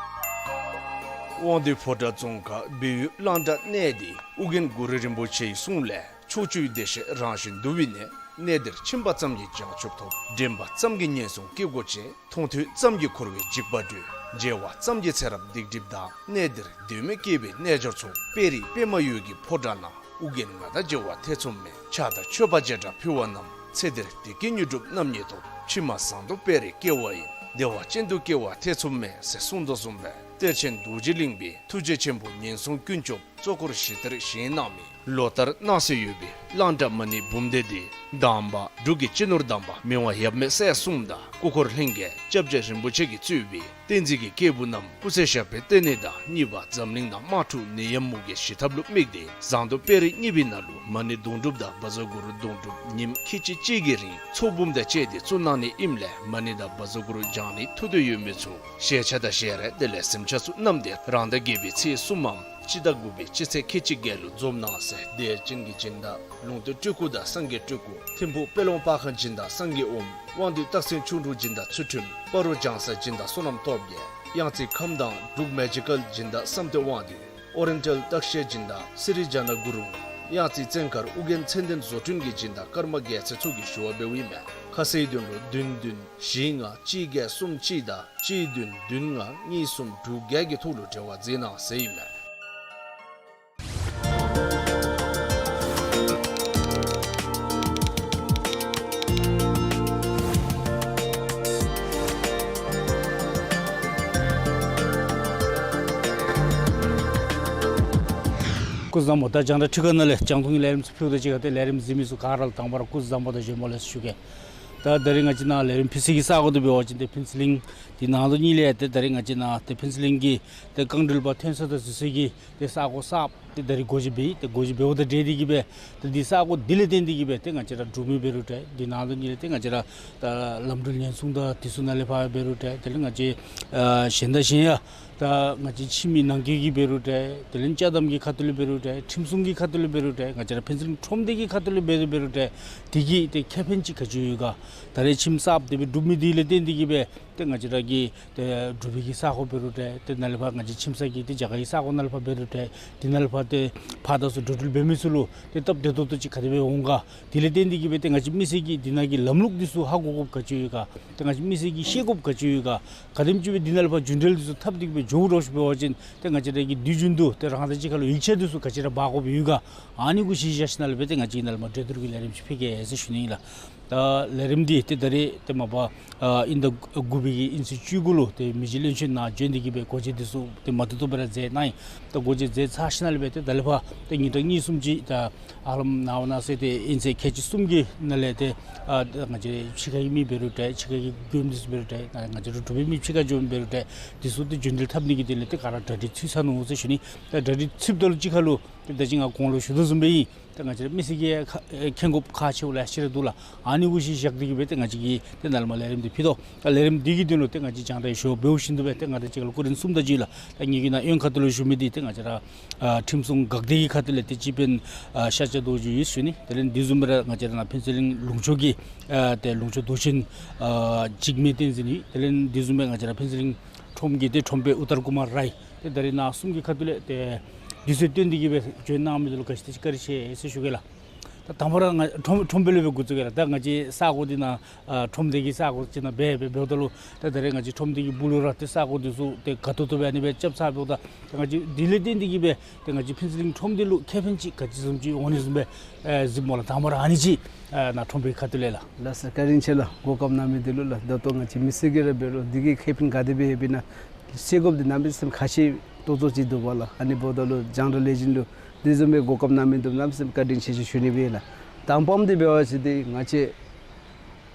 དབང་འདུས་ཕོ་བྲང་རྫོང་ཁག་སྦས་ཡུལ་གླང་བྲག་གནས་འདི་ཨོ་རྒྱན་གུ་རུ་རིན་པོ་ཆེའི་གསུང་ལས་ཕྱོགས་བཅུའི་བདེ་གཤེགས་རང་བཞིན་འདུ་བའི་གནས། གནས་འདིར་ཕྱིན་པ་ཙམ་གྱིས་བྱང་ཆུབ་ཐོབ། འདྲེན་པ་ཙམ་གྱིས་ངན་སོང་སྐྱེ་སྒོ་བཅད། མཐོང་ཐོས་ཙམ་གྱིས་འཁོར་བའི་འཇིགས་པ་སྒྲོལ། མཇལ་བ་ཙམ་གྱིས་ཚེ་རབས་སྡིག་སྒྲིབ་དག། གནས་འདིར་གདོད་མའི་སྐྱེས་པའི་རྣལ་འབྱོར་ཚོགས། དཔལ་རི་པདྨ་འོད་ཀྱི་ཕོ་བྲང་ན། ཨོ་རྒྱན་ང་དང་མཇལ་བ་ཐེ་ཚོམ་མེད། ཕྱག་དང་མཆོད་པ་བྱེ་བྲག་ཕུལ་བ་རྣམས། ཚེ་འདིར་བདེ་སྐྱིད་མྱུར་འགྲུབ་རྣམ་གཉིས་ཐོབ། ཕྱི་མ་ཟངས་མདོག་དཔལ་རིར་སྐྱེ་བ་ཡིན། བདེ་བ་ཅན་དུ་སྐྱེ་བ་ཐེ་ཚོམ་མེད་ཟེར་གསུངས་དོ་བཟུམ་སྦེ་གཏེར་ཆེན་རྡོ་རྗེ་གླིང་པའི་ཐུགས་རྗེ་ཆེན་པོ་ངན་སོང་ཀུན་སྐྱོབ་གཙོ་འཁོར་ཞི་བདེར་བཞེངས་གནང་མི་ལོ་ལྟར་གནང་སྲོལ་ཡོད་པའི་གླང་བྲག་མ་ཎི་འབུམ་སྡེ་འདི་དང་པ་འབྲུག་གི་སྤྱི་ནོར་དམ་པ་མི་དབང་ཡབ་མེས་སྲས་གསུམ་དང་སྐུ་འཁོར་ལྷན་རྒྱས་སྐྱབས་རྗེ་རིན་པོ་ཆེ་གིས་གཙོས་པའི་བསྟན་འཛིན་གྱི་སྐྱེས་བུ་རྣམས་སྐུ་ཚེ་ཞབས་པད་བརྟན་ནི་དང་གཉིས་པ་འཛམ་གླིང་ནང་དམག་འཁྲུག་ནད་ཡམས་མུ་གེ་ཞི་ཐབས་ལུ་དམིགས་ཏེ་ཟངས་མདོག་དཔལ་རི་གཉིས་པའི་ནང་ལུ་མ་ཎི་དུང་སྒྲུབ་དང་བཛྲ་གུ་རུ་དུང་སྒྲུབ་ཉིནམ་ཁལ་གཅིག་གཅིག་གི་རིང་ཚོགས་འབུམ་དང་བཅས་ཏེ་བཙུགས་གནང་ནི་ཨིནམ་ལས་མ་ཎི་དང་བཛྲ་གུ་རུ་བགྱང་ནི་ཐུགས་འདོད་ཡོད་མི་ཚུ་ཞལ་ཆས་དང་ཞལ་རས་དེ་ལས་གཟིམ་ཆས་ཚུ་བསྣམས་ཏེ་རང་ཟླ་བརྒྱད་པའི་ཚེས་གསུམ་མམ་སྤྱི་ཟླ་དགུ་པའི་སྤྱི་ཚེས་ཁལ་གཅིག་བརྒྱད་ལུ་འཛོམས་གནང་ཟེར་དད་ཅན་གྱི་སྦྱིན་བདག་ལུང་སྟོད་སྤྲུལ་སྐུ་དང་སངས་རྒྱས་སྤྲུལ་སྐུ། ཐིམ་ཕུག་དཔལ་ལུང་པར་ཁང་སྦྱིན་བདག་སངས་རྒྱས་ཨོམ། དབང་འདུས་སྟག་སེང་ཆོས་དྲུག་སྦྱིན་བདག་ཚུལ་ཁྲིམས། སྤ་རོ་ལྗང་ས་སྦྱིན་བདག་བསོད་ནམས་སྟོབས་རྒྱས། གཡང་རྩེ་ཁམས་དྭངས་འབྲུག་མེ་ཇི་ཀལ་སྦྱིན་བདག་བསམ་གཏན་དབང་འདུས། ཨོ་རི་ཡེན་ཊལ་བརྟག་དཔྱད་སྦྱིན་བདག་སི་རི་ཇ་ན་གུ་རུ། གཡང་རྩེ་བཙན་མཁར་ཨོ་རྒྱན་ཚེ་བརྟན་བཟོ་སྐྲུན་གྱི་སྦྱིན་བདག་ཀརྨ་རྒྱལ་མཚན་ཚུ་གིས་ཞུ་བ་འབདཝ་ཨིན་མས། ཁ་གསལ་དོན་ལུ་བདུན་བདུན་བཞི་ལྔ་གཅིག་བརྒྱད་གསུམ་གཅིག་དང་གཅིག་བདུན་བདུན་ལྔ་གཉིས་གསུམ་དྲུག་བརྒྱད་ཀྱི་ཐོག་ལུ་འབྲེལ་བ་མཛད་གནང་ཟེར་ཨིན་མས། སྐུ་གཟུགས་བཟང་པོ། ད་རྒྱང་བསྒྲགས་ཁྲི་ཁ་ནང་ལས་རྒྱང་མཐོང་གི་ལས་རིམ་ཚུ་ཕུལཝ་དང་གཅིག་ཁར་ཏེ་ལས་རིམ་གཟིགས་མི་ཚུ་ག་ར་ལུ་དང་པ་ར་སྐུ་གཟུགས་བཟང་པོ་དང་བྱོན་པ་ལེགས་སོ་ཞུ་གེ། ད་ད་རིས་ང་བཅས་ནཱ་ལས་རིམ་ཕུལ་ས་གི་ས་གོ་འདི་འབད་བ་ཅིན་ཏེ་ཕུན་ཚོགས་གླིང་འདི་ནང་དོན་གཉིས་ལས་ཏེ་ད་རིས་ང་བཅས་ནཱ་ཏེ་ཕུན་ཚོགས་གླིང་གི་ཏེ་རྐང་འགྲུལ་པ་ཐོན་ས་དང་འཛུལ་ས་གི་ཏེ་ས་གོ་གསརཔ་ཏེ་ད་རིས་སྒོ་འབྱེད་འབད་ཡི། ཏེ་སྒོ་འབྱེད་འབདཝ་དང་འབྲེལ་ཏེ་གིས་སྦེ་ཏེ་འདི་ས་གོ་འདི་ལས་བརྟེན་ཏེ་གིས་སྦེ་ཏེ་ང་བཅས་ར་འབྲུག་མི་འབད་རུང་ཏེ་འདི་ནང་དོན་གཉིས་ལས་ཏེ་ང་བཅས་ར་ད་ལམ་འགྲུལ་ཉེན་སྲུང་དང་འདི་ཚུ་ནང་ལས་ཕར་འབད་རུང་ཏེ་དེ་ལས་ང་བཅས་ཨ་གཞན་དང་གཞན་ཡང་ད་ང་བཅས་ཁྱིམ་གྱི་ནང་འཁོད་ཀྱི་འབད་རུང་ཏེ་དེ་ལས་ཅ་དམ་གྱི་ཁ་ཐུག་ལས་འབད་རུང་ཏེ་ཁྲིམས་སྲུང་གི་ཁ་ཐུག་ལས་འབད་རུང་ཏེ་ང་བཅས་ར་ཕུན་ཚོགས་གླིང་ཁྲོམ་སྡེ་གི་ཁ་ཐུག་ལས་འབད་རུང་འབད་རུང་ཏེ་དེ་གིས་ཏེ་ཁེ་ཕན་ཅིག་ག་ཅི་ཡོད་ག། ད་རེས་ཁྱིམ་གསརཔ་འདི་སྦེ་གྲུབ་མི་འདི་ལས་བརྟེན་ཏེ་གིས་སྦེ་ཏེ་ང་བཅས་ར་གི་ཏེ་འབྲུག་པའི་གི་ས་གོ་འབད་རུང་ཏེ་ཏེ་ནཱ་ལས་ཕར་ང་བཅས་ཁྱིམ་ཚང་གི་ཏེ་རྒྱ་གར་གྱི་ས་གོ་ནང་ལས་ཕར་འབད་རུང་ཏེ་འདི་ནང་ལས་ཕར་ཏེ་ཕར་དང་ཚུར་འགྲོ་འགྲུལ་འབད་མི་ཚུ་ལུ་ཏེ་སྟབས་བདེ་ཏོག་ཏོ་ཅིག་ག་དེ་སྦེ་འོང་ག། དེ་ལས་བརྟེན་ཏེ་གིས་སྦེ་ཏེ་ང་བཅས་མི་སེར་གྱིས་འདི་ནང་གི་ལམ་ལུགས་འདི་ཚུ་ཧ་གོ་དགོཔ་ག་ཅི་ཡོད་ག། ཏེ་ང་བཅས་མི་སེར་གྱིས་ཤེས་དགོཔ་ག་ཅི་ཡོད་ག། ག་དེམ་ཅིག་སྦེ་འདི་ནང་ལས་ཕར་རྒྱུན་འགྲུལ་འདི་ཚུ་འཐབ་སྟེ་གིས་སྦེ་འགྱོ་དགོཔ་འདྲཝ་ཅིག་འབད་བ་ཅིན་ཏེ་ང་བཅས་ར་གི་དུས་རྒྱུན་དུ་ཏེ་རང་དང་གཅིག་ཁར་ལུ་ཡིག་ཆ་འདི་ཚུ་ག་ཅི་ར་འབག་དགོཔ་ཡོད་ག། ཨ་ནི་གུ་གཞི་བཞག་ཞིནམ་ལས་སྦེ་ཏེ་ང་བཅས་ནཱ་ལས་མར་གྲོས་བསྡུར་གྱི་ལས་རིམ་ཅིག་ཕུལ་གེ་ཟེར་ཞུ་ནི་ཨིན་ལགས། ད་ལས་རིམ་འདི་ཏེ་ད་རེས་ཏེ་མ་པ་ཨ་དབྱིན་ཟླ་དགུ་པའི་གི་དབྱིན་ཚེས་བཅུ་དགུ་ལུ་ཏེ་མི་རྗེ་བློན་ཆེན་ནཱ་བྱོན་ཏེ་གིས་སྦེ་སྒོ་འབྱེད་འདི་ཚུ་ཏེ་མ་ཏོག་ཏོ་སྦེ་ར་མཛད་གནང་ཡི། ད་སྒོ་འབྱེད་མཛད་ཚར་ཞིནམ་ལས་སྦེ་ཏེ་ད་ལས་ཕར་ཏེ་ཉིན་གྲངས་གཉིས་གསུམ་ཅིག་ད་ཧ་ལམ་ནངས་པ་གནངས་ཚེ་ཏེ་དབྱིན་ཚེས་ཁལ་གཅིག་གསུམ་གྱི་ནང་ལས་ཏེ་ཨ་ང་བཅས་ཕྱི་ཁ་གི་མི་འབད་རུང་ཏེ་ཕྱི་ཁ་གི་མགྱོནམ་འདི་ཚུ་འབད་རུང་ཏེ་ང་བཅས་ར་འབྲུག་པའི་མི་ཕྱི་ཁར་འགྱོ་མི་འབད་རུང་ཏེ་འདི་ཚུ་ཏེ་རྒྱུན་འགྲུལ་འཐབ་ནི་གི་དོན་ལས་ཏེ་ག་ར་གྲ་སྒྲིག་ཚུད་ཚར་ནུག་ཟེར་ཞུ་ནི། ད་གྲ་སྒྲིག་ཚུདཔ་ད་ལུ་གཅིག་ཁར་ལུ་ཏེ་ད་ཅི་ང་གོང་ལུ་ཞུ་དོ་བཟུམ་སྦེ་ཨིན། ད་ང་བཅས་ར་མི་སེར་གྱིས་ཁ་ཨེ་མཁྱེན་དགོཔ་ཁག་ཆེཝ་ལེ་ཤ་ར་འདུག་ལགས། ཨ་ནི་གུ་གཞི་བཞག་སྟེ་གིས་སྦེ་ཏེ་ང་བཅས་ཀྱིས་ཏེ་ནཱ་ལས་མར་ལས་རིམ་འདི་ཕུལ་དོ། ད་ལས་རིམ་འདི་གི་དོན་ལུ་ཏེ་ང་བཅས་རྒྱང་བསྒྲགས་ཞུ་བ་འབདཝ་བཞིན་དུ་སྦེ་ཏེ་ང་བཅས་གཅིག་ཁར་ལུ་སྐུ་མགྲོན་གསུམ་དང་གཅིག་ལགས། ད་ངེ་གི་ནཱ་གཡོན་ཁ་ཐུག་ལུ་བཞུགས་མི་འདི་ཏེ་ང་བཅས་ར་ཨ་ཁྲིམས་སྲུང་འགག་སྡེ་གི་ཁ་ཐུག་ལས་ཏེ་སྤྱི་དཔོན་ཨ་ཤཱཀྱ་རྡོ་རྗེ་ཡོད་ཞུ་ནི། དེ་ལས་འདི་བཟུམ་སྦེ་ར་ང་བཅས་ར་ནཱ་ཕུན་ཚོགས་གླིང་ལུང་ཕྱོགས་ཀྱི་ཨ་ཏེ་ལུང་ཕྱོགས་མདོ་ཆེན་ཨ་འཇིགས་མེད་བསྟན་འཛིན་ཡོད། དེ་ལས་འདི་བཟུམ་སྦེ་ང་བཅས་ར་ཕུན་ཚོགས་གླིང་ཁྲོམ་གྱི་ཏེ་ཁྲོམ་དཔོན་ཨུ་ཏར་ཀུ་མར་རའི་ཏེ་ད་རིས་ནཱ་གསུམ་གྱི་ཁ་ཐུག་ལས་ཏེ་དུས་ཚོད་བཏོན་ཏེ་གིས་སྦེ་བྱོན་གནང་མི་འདི་ལུ་ག་ཅི་ཏེ་ཅིག་བཀའ་དྲིན་ཆེ་ཟེར་ཞུ་གེ་ལགས། ད་དང་པ་ར་ང་ཁྲོམ་ཁྲོམ་དཔོན་ལས་སྦེ་འགོ་བཙུགས་གེ་ལགས། ད་ང་བཅས་ས་གོ་འདི་ནཱ་ཨ་ཁྲོམ་སྡེ་གི་ས་གོ་ཅིག་ནང་སྦེ་སྦེ་འབདཝ་ད་ལུ་ད་ད་རེས་ང་བཅས་ཁྲོམ་སྡེ་གི་སྦུག་ལུ་ར་ཏེ་ས་གོ་འདི་ཚུ་ཏེ་ག་ཏོག་ཏོ་སྦེ་ཨ་ནི་སྦེ་རྐྱབ་ཚར་འབདཝ་ད་ད་ང་བཅས་འདི་ལས་བརྟེན་ཏེ་གིས་སྦེ་ཏེ་ང་བཅས་ཕུན་ཚོགས་གླིང་ཁྲོམ་སྡེ་ལུ་ཁེ་ཕན་ཅིག་ག་ཅི་བཟུམ་ཅིག་འོང་ནི་བཟུམ་སྦེ་ཨེ་གཟིགསཔ་སྨོ་ལགས། དང་པ་ར་ཨ་ནི་ཅིག་ཨ་ནཱ་ཁྲོམ་དཔོན་ཁ་ཐུག་ལས་ལགས། ལགས་སོ། བཀའ་དྲིན་ཆེ་ལགས། གོ་སྐབས་གནང་མི་འདི་ལུ་ལགས། ད་ལྟོ་ང་བཅས་མི་སེར་གྱིས་ར་འབད་རུང་འདི་གི་ཁེ་ཕན་ག་དེ་སྦེ་ཡོདཔ་ཨིན་ན་ཤེས་དགོཔ་འདི་གནམ་མེད་ས་མེད་ཁག་ཆེ་ཏོག་ཏོ་ཅིག་འདུག་པ་ལགས། ཨ་ནི་འབདཝ་ད་ལུ་རྒྱང་བསྒྲགས་ལས་འཛིན་ལུ་འདི་བཟུམ་སྦེ་གོ་སྐབས་གནང་མི་འདི་གནམ་མེད་ས་མེད་བཀའ་དྲིན་ཆེ་ཟེར་ཞུ་ནི་སྦེ་ལགས། དང་པམ་འདི་འབད་བ་ཅིན་འདི་ང་བཅས་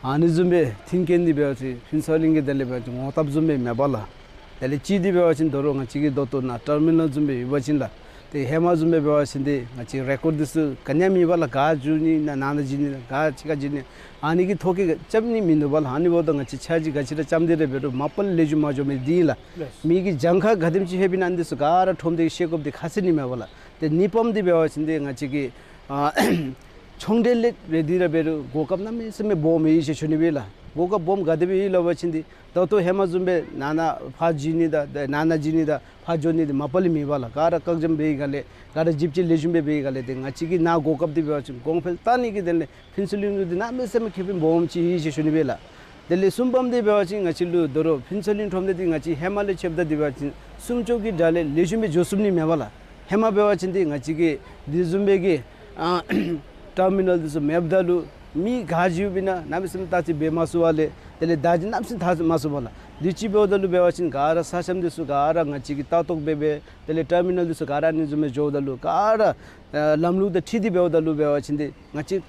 ཨ་ནི་བཟུམ་སྦེ་མཐུན་རྐྱེན་འདི་འབད་བ་ཅིན་ཕུན་ཚོགས་གླིང་གི་དོན་ལས་འབད་བ་ཅིན་ངོ་བཏབ་བཟུམ་སྦེ་མེད་པ་ལགས། དེ་ལས་གཅིག་འདི་འབད་བ་ཅིན་ད་རུང་ང་བཅས་ཀྱི་ད་ལྟོ་ནཱ་ཊར་མི་ནཱལ་བཟུམ་སྦེ་ཡོད་པ་ཅིན་ལགས། ཏེ་ཧེ་མ་བཟུམ་སྦེ་འབད་བ་ཅིན་འདི་ང་བཅས་རེ་ཀོཌ་འདི་ཚུ་ག་ནི་ཡང་མེད་པ་ལགས། ག་འགྱོ་ནི་ན་ནཱ་ན་འགྱོ་ནི་ན་ག་ཅི་ཁར་འགྱོ་ནི་ཨ་ནི་གི་ཐོ་བཀོད་རྐྱབ་ནི་མིན་འདུག་པ་ལགས། ཨ་ནི་འབདཝ་ད་ང་བཅས་ཆ་གཞི་ག་ཅི་ར་རྐྱབ་སྟེ་ར་འབད་རུང་མ་པ་ལས་ལེགས་ཤོམ་མ་འགྱོ་མི་འདི་ཨིན་ལགས། ལགས། མི་གི་གྱངས་ཁ་ག་དེམ་ཅིག་ལྷོདཔ་ཨིན་ན་འདི་ཚུ་ག་ར་ཁྲོམ་སྡེ་གིས་ཤེས་དགོཔ་འདི་ཁ་གསལ་ནི་མེད་པ་ལགས། ཏེ་གཉིས་པམ་འདི་འབད་བ་ཅིན་འདི་ང་བཅས་ཀྱི་ཨ་ཆུང་འདྲེན་ལས་རེ་འདི་ར་འབད་རུང་གོ་སྐབས་གནམ་མེད་ས་མེད་སྦོམ་ཡོད་ཟེར་ཞུ་ནི་སྦེ་ལགས། གོ་སྐབས་སྦོམ་ག་དེ་སྦེ་ཡོད་ལབ་པ་ཅིན་འདི་ད་ལྟོ་ཧེ་མ་བཟུམ་སྦེ་ནཱ་ནཱ་ཕར་འགྱོ་ནི་དང་ཏེ་ནཱ་ནཱ་འགྱོ་ནི་དང་ཕར་འགྱོ་ནི་འདི་མ་པ་ལས་མེད་པ་ལགས། ག་ར་བཀག་འཇམ་འབད་བའི་སྒང་ལས་ག་ར་ཞིབ་དཔྱད་ལེགས་ཤོམ་སྦེ་འབད་བའི་སྒང་ལས་ཏེ་ང་བཅས་ཀྱིས་ནཱ་གོ་སྐབས་འདི་འབད་བ་ཅིན་གོང་འཕེལ་གཏང་ནི་གི་དོན་ལས་ཕུན་ཚོགས་གླིང་ལུ་འདི་གནམ་མེད་ས་མེད་ཁེ་ཕན་སྦོམ་ཅིག་ཡོད་ཟེར་ཞུ་ནི་སྦེ་ལགས། དེ་ལས་གསུམ་པམ་འདི་འབད་བ་ཅིན་ང་བཅས་ལུ་ད་རུང་ཕུན་ཚོགས་གླིང་ཁྲོམ་སྡེ་འདི་ང་བཅས་ཧེ་མ་ལས་ཕྱདཔ་ད་འདི་འབད་བ་ཅིན་སྲུང་སྐྱོབ་ཀྱི་དྲག་ལས་ལེགས་ཤོམ་སྦེ་འགྱོ་ཚུགས་ནི་མེད་པ་ལགས། ཧེ་མ་འབད་བ་ཅིན་འདི་ང་བཅས་ཀྱི་འདི་བཟུམ་སྦེ་གི་ཨ་ཊར་མི་ནཱལ་འདི་ཚུ་མེདཔ་ད་ལུ་མི་ག་འགྱོཝ་ཨིན་ན་གནམ་མེད་ས་མེད་བརྟག་དཔྱད་འབད་མ་ཚུགས་པ་ལས་དེ་ལས་བརྡ་ཅིག་གནམ་མེད་ས་མེད་བཏང་མ་ཚུགས་པ་ལགས། འདི་ཅིག་འབདཝ་ད་ལུ་འབད་བ་ཅིན་ག་ར་ས་མཚམས་འདི་ཚུ་ག་ར་ང་བཅས་ཀྱིས་ལྟ་རྟོག་འབད་འབད་དེ་ལས་ཊར་མི་ནཱལ་འདི་ཚུ་ག་ར་ཨ་ནི་བཟུམ་སྦེ་འགྱོཝ་ད་ལུ་ག་ར་ཨ་ལམ་ལུགས་དང་འཁྲིལ་ཏེ་འབདཝ་ད་ལུ་འབད་བ་ཅིན་འདི་ང་བཅས་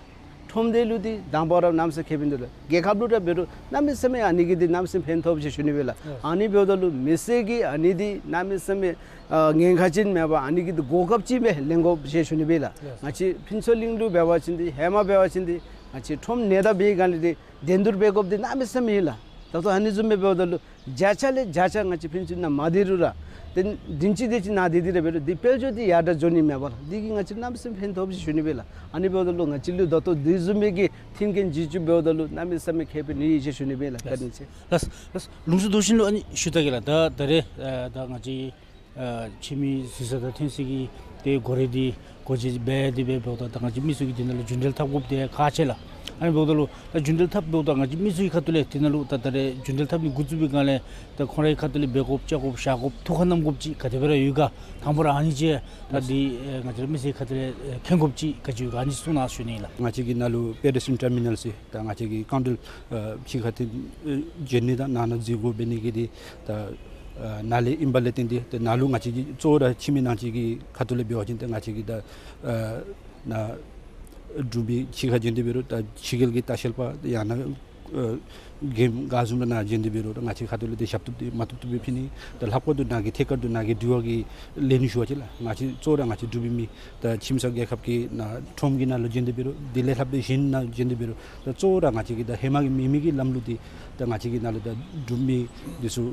ཁྲོམ་སྡེ་ལུ་འདི་དང་པ་ར་གནམ་མེད་ས་མེད་ཁེ་ཕན་འདུག་ལགས། རྒྱལ་ཁབ་ལུ་ར་འབད་རུང་གནམ་མེད་ས་མེད་ཨ་ནི་གིས་འདི་གནམ་མེད་ས་མེད་ཕན་ཐོགས་ཟེར་ཞུ་ནི་སྦེ་ལགས། ཨ་ནི་འབདཝ་ད་ལུ་མི་སེར་གྱིས་ཨ་ནི་འདི་གནམ་མེད་ས་མེད་ཨ་ཉེན་ཁ་ཅན་མེད་པར་ཨ་ནི་གི་འདི་གོ་སྐབས་ཅིག་སྦེ་ལེན་དགོ་ཟེར་ཞུ་ནི་སྦེ་ལགས། ང་བཅས་ཕུན་ཚོགས་གླིང་ལུ་འབད་བ་ཅིན་འདི་ཧེ་མ་འབད་བ་ཅིན་འདི་ང་བཅས་ཁྲོམ་ནང་ད་འབད་བའི་སྒང་ལས་འདི་འགྲན་བསྡུར་འབད་དགོཔ་འདི་གནམ་མེད་ས་མེད་ཨིན་ལགས། ད་ལྟོ་ཨ་ནི་བཟུམ་སྦེ་འབདཝ་ད་ལུ་བརྒྱ་ཆ་ལས་བརྒྱ་ཆ་ང་བཅས་ཕུན་ཚོགས་ནང་མ་སྡོད་རུང་ར་ཏེ་བདུན་ཅིག་དེ་ཅིག་ནཱ་སྡོད་དེ་ར་འབད་རུང་འདི་དཔལ་འབྱོར་འདི་ཡར་དྲག་འགྱོ་ནི་མེད་པ་ལགས། འདི་གིས་ང་བཅས་གནམ་མེད་ས་མེད་ཕན་ཐོགས་ཟེར་ཞུ་ནི་སྦེ་ལགས། ཨ་ནི་འབདཝ་ད་ལུ་ང་བཅས་ལུ་ད་ལྟོ་འདི་བཟུམ་སྦེ་གི་མཐུན་རྐྱེན་བྱུང་བཅུག་འབདཝ་ད་ལུ་གནམ་མེད་ས་མེད་ཁེ་ཕན་ཡོད་ཟེར་ཞུ་ནི་སྦེ་ལགས། བཀའ་དྲིན་ཆེ། ལགས་ལགས། ལུང་ཕྱོགས་མདོ་ཆེན་ལུ་ཨ་ནི་ཞུ་ད་གེ་ལགས། ད་ད་རེས་ཨ་ད་ང་བཅས་ ཨ་ཕྱི་མི་གཟིགས་ས་དང་ཐོན་ས་གི་ཏེ་སྒོ་ར་འདི་སྒོ་འབྱེད་འབད་དེ་སྦེ་འབདཝ་ད་ད་ང་བཅས་མི་ཚུ་གིས་འདི་ནང་ལུ་རྒྱུན་འགྲུལ་འཐབ་དགོཔ་འདི་ཁག་ཆེ་ལགས། ཨ་ནི་འབདཝ་ད་ལུ་ད་རྒྱུན་འགྲུལ་འཐབ་འབདཝ་ད་ང་བཅས་མི་ཚུ་གི་ཁ་ཐུག་ལས་འདི་ནང་ལུ་ད་ད་རེས་རྒྱུན་འགྲུལ་འཐབ་ནི་འགོ་བཙུགས་པའི་སྒང་ལས་ད་ཁོང་རའི་ཁ་ཐུག་ལས་འབད་དགོཔ་བཅའ་དགོཔ་བཞག་དགོཔ་ཐུགས་ཁར་བསྣམ་དགོཔ་ཅིག་ག་དེ་སྦེ་ར་ཡོད་ག། དང་པ་ར་ཨ་ནི་ཅིག་ད་འདི་ཨེ་ང་བཅས་ར་མི་སེར་ཁ་ཐུག་ལས་ཨེ་མཁྱེན་དགོཔ་ཅིག་ག་ཅི་ཡོད་ག། ཨ་ནི་གསུང་གནང་ཞུ་ནི་ལགས། ང་བཅས་ཀྱི་ནང་ལུ་པེ་ཌེ་སི་ཊན་ཊར་མི་ནཱལ་ཟེར་ད་ང་བཅས་ཀྱི་རྐང་འགྲུལ་ཨ་ཕྱི་ཁ་ཐུག་ཨེ་འགྱོ་ནི་དང་ནང་ན་འཛུལ་དགོ་འབད་ནི་གི་འདི་ད་ཨ་ནཱ་ལས་ཨིན་པ་ལས་བརྟེན་ཏེ་ད་ནཱ་ལུ་ང་བཅས་ཀྱི་གཙོ་བོ་ར་ཕྱི་མི་ནང་བཅས་ཀྱི་ཁ་ཐུག་ལས་འབད་བ་ཅིན་ཏེ་ང་བཅས་ཀྱི་ད་ཨ་ནཱ་འབྲུག་པའི་ཕྱི་ཁར་འགྱོ་སྟེ་འབད་རུང་ད་ཕྱི་རྒྱལ་གྱི་ལྟ་བཤལ་པ་ཡང་ན་ཨ་རྒནམ་ག་བཟུམ་སྦེ་ནཱ་འགྱོ་སྟེ་འབད་རུང་ད་ང་བཅས་ཁ་ཐུག་ལས་ཏེ་ཞབས་ཏོག་འདི་མ་ཐོབ་ཐོབ་སྦེ་ཕུལ་ནི། ད་ལྷག་པར་དུ་ནཱ་གི་ཐད་ཀར་དུ་ནཱ་གི་དྲི་བ་གི་ལན་ཞུ་བ་ཅིན་ལགས། ང་བཅས་གཙོ་བོ་ར་ང་བཅས་འབྲུག་པའི་མི་ད་ཁྱིམ་ཚང་རྒྱལ་ཁབ་ཀྱི་ནཱ་ཁྲོམ་གྱི་ནང་ལུ་འགྱོ་སྟེ་འབད་རུང་དེ་ལས་ལྷག་སྦེ་གཞན་ནང་འགྱོ་སྟེ་འབད་རུང་ད་གཙོ་བོ་ར་ང་བཅས་ཀྱི་ད་ཧེ་མ་གི་མེད་མི་གི་ལམ་ལུགས་འདི་ད་ང་བཅས་ཀྱི་ནཱ་ལུ་ད་འབྲུག་མི་འདི་ཚུ་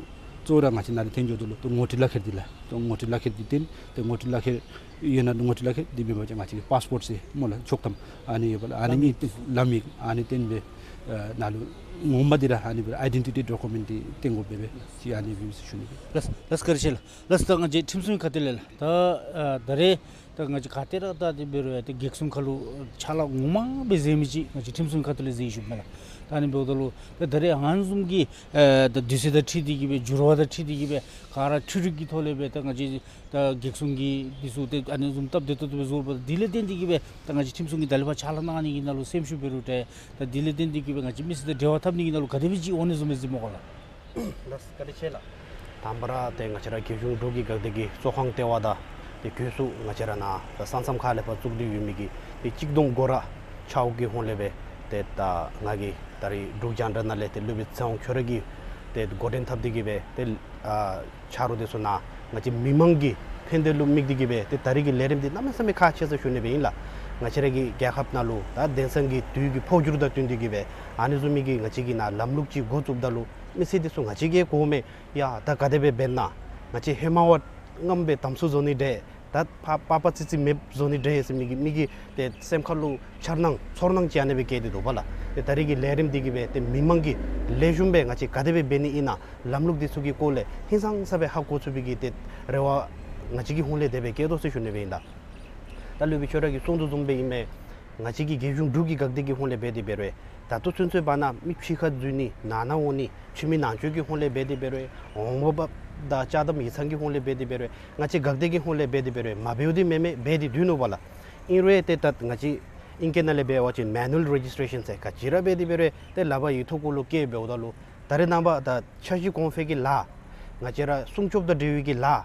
གཙོ་བོ་ར་ང་བཅས་ནཱ་ལུ་ཐོན་འགྱོ་དོ་ལོ། ད་ངོ་སྤྲོད་ལག་ཁྱེར་འདི་ལགས། ད་ངོ་སྤྲོད་ལག་ཁྱེར་འདི་སྟོན། ད་ངོ་སྤྲོད་ལག་ཁྱེར་ཡོད་ན་ངོ་སྤྲོད་ལག་ཁྱེར་འདི་མེན་པ་ཅིན་ང་བཅས་ཀྱི་པཱསི་པོརཊ་ཟེར་སྨོ་ལགས། ཆོག་ཐམ་ཨ་ནི་ཡོདཔ་ལགས། ཨ་ནི་ལམ་ཡིག་ལམ་ཡིག་ཨ་ནི་སྟོན་སྦེ་ཨ་ནཱ་ལུ་ངོ་མ་འདི་ར་ཨ་ནི་སྦེ་ཨའི་ཌེན་ཊི་ཊི་ཌོ་ཀུ་མེནཊ་འདི་སྟོན་དགོ་པས་སྦེ་ཅིག་ཨ་ནི་སྦེ་ཞུ་ནི་སྦེ། ལགས་ལགས་བཀའ་དྲིན་ཆེ་ལགས། ལགས་ད་ང་བཅས་ཁྲིམས་སྲུང་ཁ་ཐུག་ལས་ལགས། ད་ཨ་ད་རེས་ད་ང་བཅས་ག་ཏེ་ར་ད་དེ་འབད་རུང་ཡང་ཏེ་རྒྱལ་སྲུང་ཁ་ལུ་ཕྱག་ལཱ་ངོ་མ་སྦེ་མཛད་མི་ཅིག་ང་བཅས་ཁྲིམས་སྲུང་ཁ་ཐུག་ལས་མཛད་ཡི་ཞུཝ་མས་ལགས། ད་ཨ་ནི་འབདཝ་ད་ལུ་ད་ད་རེས་ཨ་ནི་བཟུམ་གྱི་ཨེ་ད་དུས་ཚོད་དང་འཁྲིལ་ཏེ་གི་སྦེ་འགྱུར་བ་དང་འཁྲིལ་ཏེ་གི་སྦེ་ག་ར་འཕྲུལ་རིག་གི་ཐོག་ལས་སྦེ་ད་ང་བཅས་ད་རྒྱལ་སྲུང་གི་འདི་ཚུ་ཏེ་ཨ་ནི་བཟུམ་སྟབས་བདེ་ཏོག་ཏོ་སྦེ་བཟོ་བ་འདི་ལས་བརྟེན་ཏེ་གི་སྦེ་ད་ང་བཅས་ཁྲིམས་སྲུང་གིས་ད་ལས་ཕར་ཕྱག་ལཱ་གནང་ནི་གི་ནང་ལུ་སེམས་ཤུགས་འབད་རུང་འདྲ། ད་འདི་ལས་བརྟེན་ཏེ་གི་སྦེ་ང་བཅས་མི་སེར་དང་འབྲེལ་བ་འཐབ་ནི་གི་ནང་ལུ་ག་དེ་སྦེ་ཅིག་འོང་ནི་བཟུམ་སྦེ་གཟིགས་སྨོ་ག་ལགས། ལགས་བཀའ་དྲིན་ཆེ་ལགས། དང་པ་ར་ཏེ་ང་བཅས་ར་རྒྱལ་གཞུང་འབྲུག་གི་འགག་སྡེ་གི་གཙོ་ཁང་ལྟེ་བ་དང་ཏེ་གུས་སུ་ང་བཅས་ར་ནཱ་ད་ས་མཚམས་ཁ་ལས་ཕར་བཙུགས་ཏེ་ཡོད་མི་གི་ཏེ་གཅིག་སྟོང་སྒོ་ར་ཆའོ་གི་ཧོང་ལས་སྦེ་ཏེ་ད་ང་གིས་ད་རེས་འབྲུག་རྒྱང་བསྒྲགས་ནང་ལས་ཏེ་སློབ་དཔོན་ཚེ་དབང་ཁྱོད་ར་གིས་ཏེ་འགོ་འདྲེན་འཐབ་སྟེ་གི་སྦེ་ཏེ་ཨ་ཆ་རོགས་འདི་ཚུ་ནཱ་ང་བཅས་མི་མང་གི་ཕན་བདེ་ལུ་དམིགས་ཏེ་གི་སྦེ་ཏེ་ད་རེས་ཀྱི་ལས་རིམ་འདི་གནམ་མེད་ས་མེད་ཁག་ཆེ་ཟེར་ཞུ་ནི་སྦེ་ཨིན་ལགས། ང་བཅས་ར་གི་རྒྱལ་ཁབ་ནང་ལུ་ད་དེང་སང་གི་དུས་ཀྱི་འཕོ་འགྱུར་དང་བསྟུན་ཏེ་གི་སྦེ་ཨ་ནི་བཟུམ་མའི་གི་ང་བཅས་ཀྱི་ནཱ་ལམ་ལུགས་ཅིག་འགོ་བཙུགསཔ་ད་ལུ་མི་སེར་འདི་ཚུ་ང་བཅས་ཀྱིས་གོ་མས། ཡ་ད་ག་དེ་སྦེ་འབད་ན་ང་བཅས་ཧེ་མ་བ་རྔམ་སྦེ་དམ་སུ་བཟོ་ནི་འདྲས། ད་ཕར་པ་པ་ཙི་ཙི་མེདཔ་བཟོ་ནི་འདྲས་ཟེར་མི་གི་མི་གི་ཏེ་སེམས་ཁ་ལུ་འཆར་སྣང་ཚོར་སྣང་ཅིག་ཨ་ནི་སྦེ་སྐྱེས་ཏེ་འདུག་པ་ལགས། ཏེ་ད་རེས་ཀྱི་ལས་རིམ་འདི་གིས་སྦེ་ཏེ་མི་མང་གིས་ལེགས་ཤོམ་སྦེ་ང་བཅས་ག་དེ་སྦེ་འབད་ནི་ཨིན་ན་ལམ་ལུགས་འདི་ཚུ་གི་སྐོར་ལས་ཧིང་སངས་ས་སྦེ་ཧ་གོ་ཚུགས་པའི་གི་ཏེ་རེ་བ་ང་བཅས་ཀྱི་ཧོང་ལས་དེ་སྦེ་བསྐྱེད་དོ་ཟེར་ཞུ་ནི་སྦེ་ཨིན་ལགས། ད་སློབ་དཔོན་ཁྱོད་ར་གིས་གསུང་དོ་བཟུམ་སྦེ་ཨིན་མས། ང་བཅས་ཀྱི་རྒྱལ་གཞུང་འབྲུག་གི་འགག་སྡེ་གི་ཧོང་ལས་འབད་དེ་འབད་རུང་ད་ལྟོ་ཚུན་ཚོད་བར་ན་མི་ཕྱི་ཁར་འཛུལ་ནི་ནང་ན་འོང་ནི་ཕྱི་མི་ནང་འཛུལ་གྱི་ཧོང་ལས་འབད་དེ་འབད་རུང་འོང་འབབ་དང་ཅ་དམ་ཡིག་ཚང་གི་ཧོང་ལས་འབད་དེ་འབད་རུང་ང་བཅས་འགག་སྡེ་གི་ཧོང་ལས་འབད་དེ་འབད་རུང་མ་འབདཝ་འདི་མེན་མས། འབད་དེ་འདུག་ནོ་པ་ལགས། ཨིན་རུང་ཏེ་ད་ང་བཅས་ཨིང་སྐད་ནང་ལས་འབད་བ་ཅིན་མེ་ནུ་ཨལ་རེ་ཇིས་ཊེ་ཤཱན་ཟེར་ག་ཅི་ར་འབད་དེ་འབད་རུང་ཏེ་ལག་པར་ཡིག་ཐོག་གུ་ལུ་བཀལ་འབདཝ་ད་ལུ་ད་རེས་ནངས་པ་ད་འཆར་གཞི་གོང་འཕེལ་གྱི་ལཱ་ང་བཅས་ར་སྲུང་སྐྱོབ་དང་འབྲེལ་བའི་གི་ལཱ་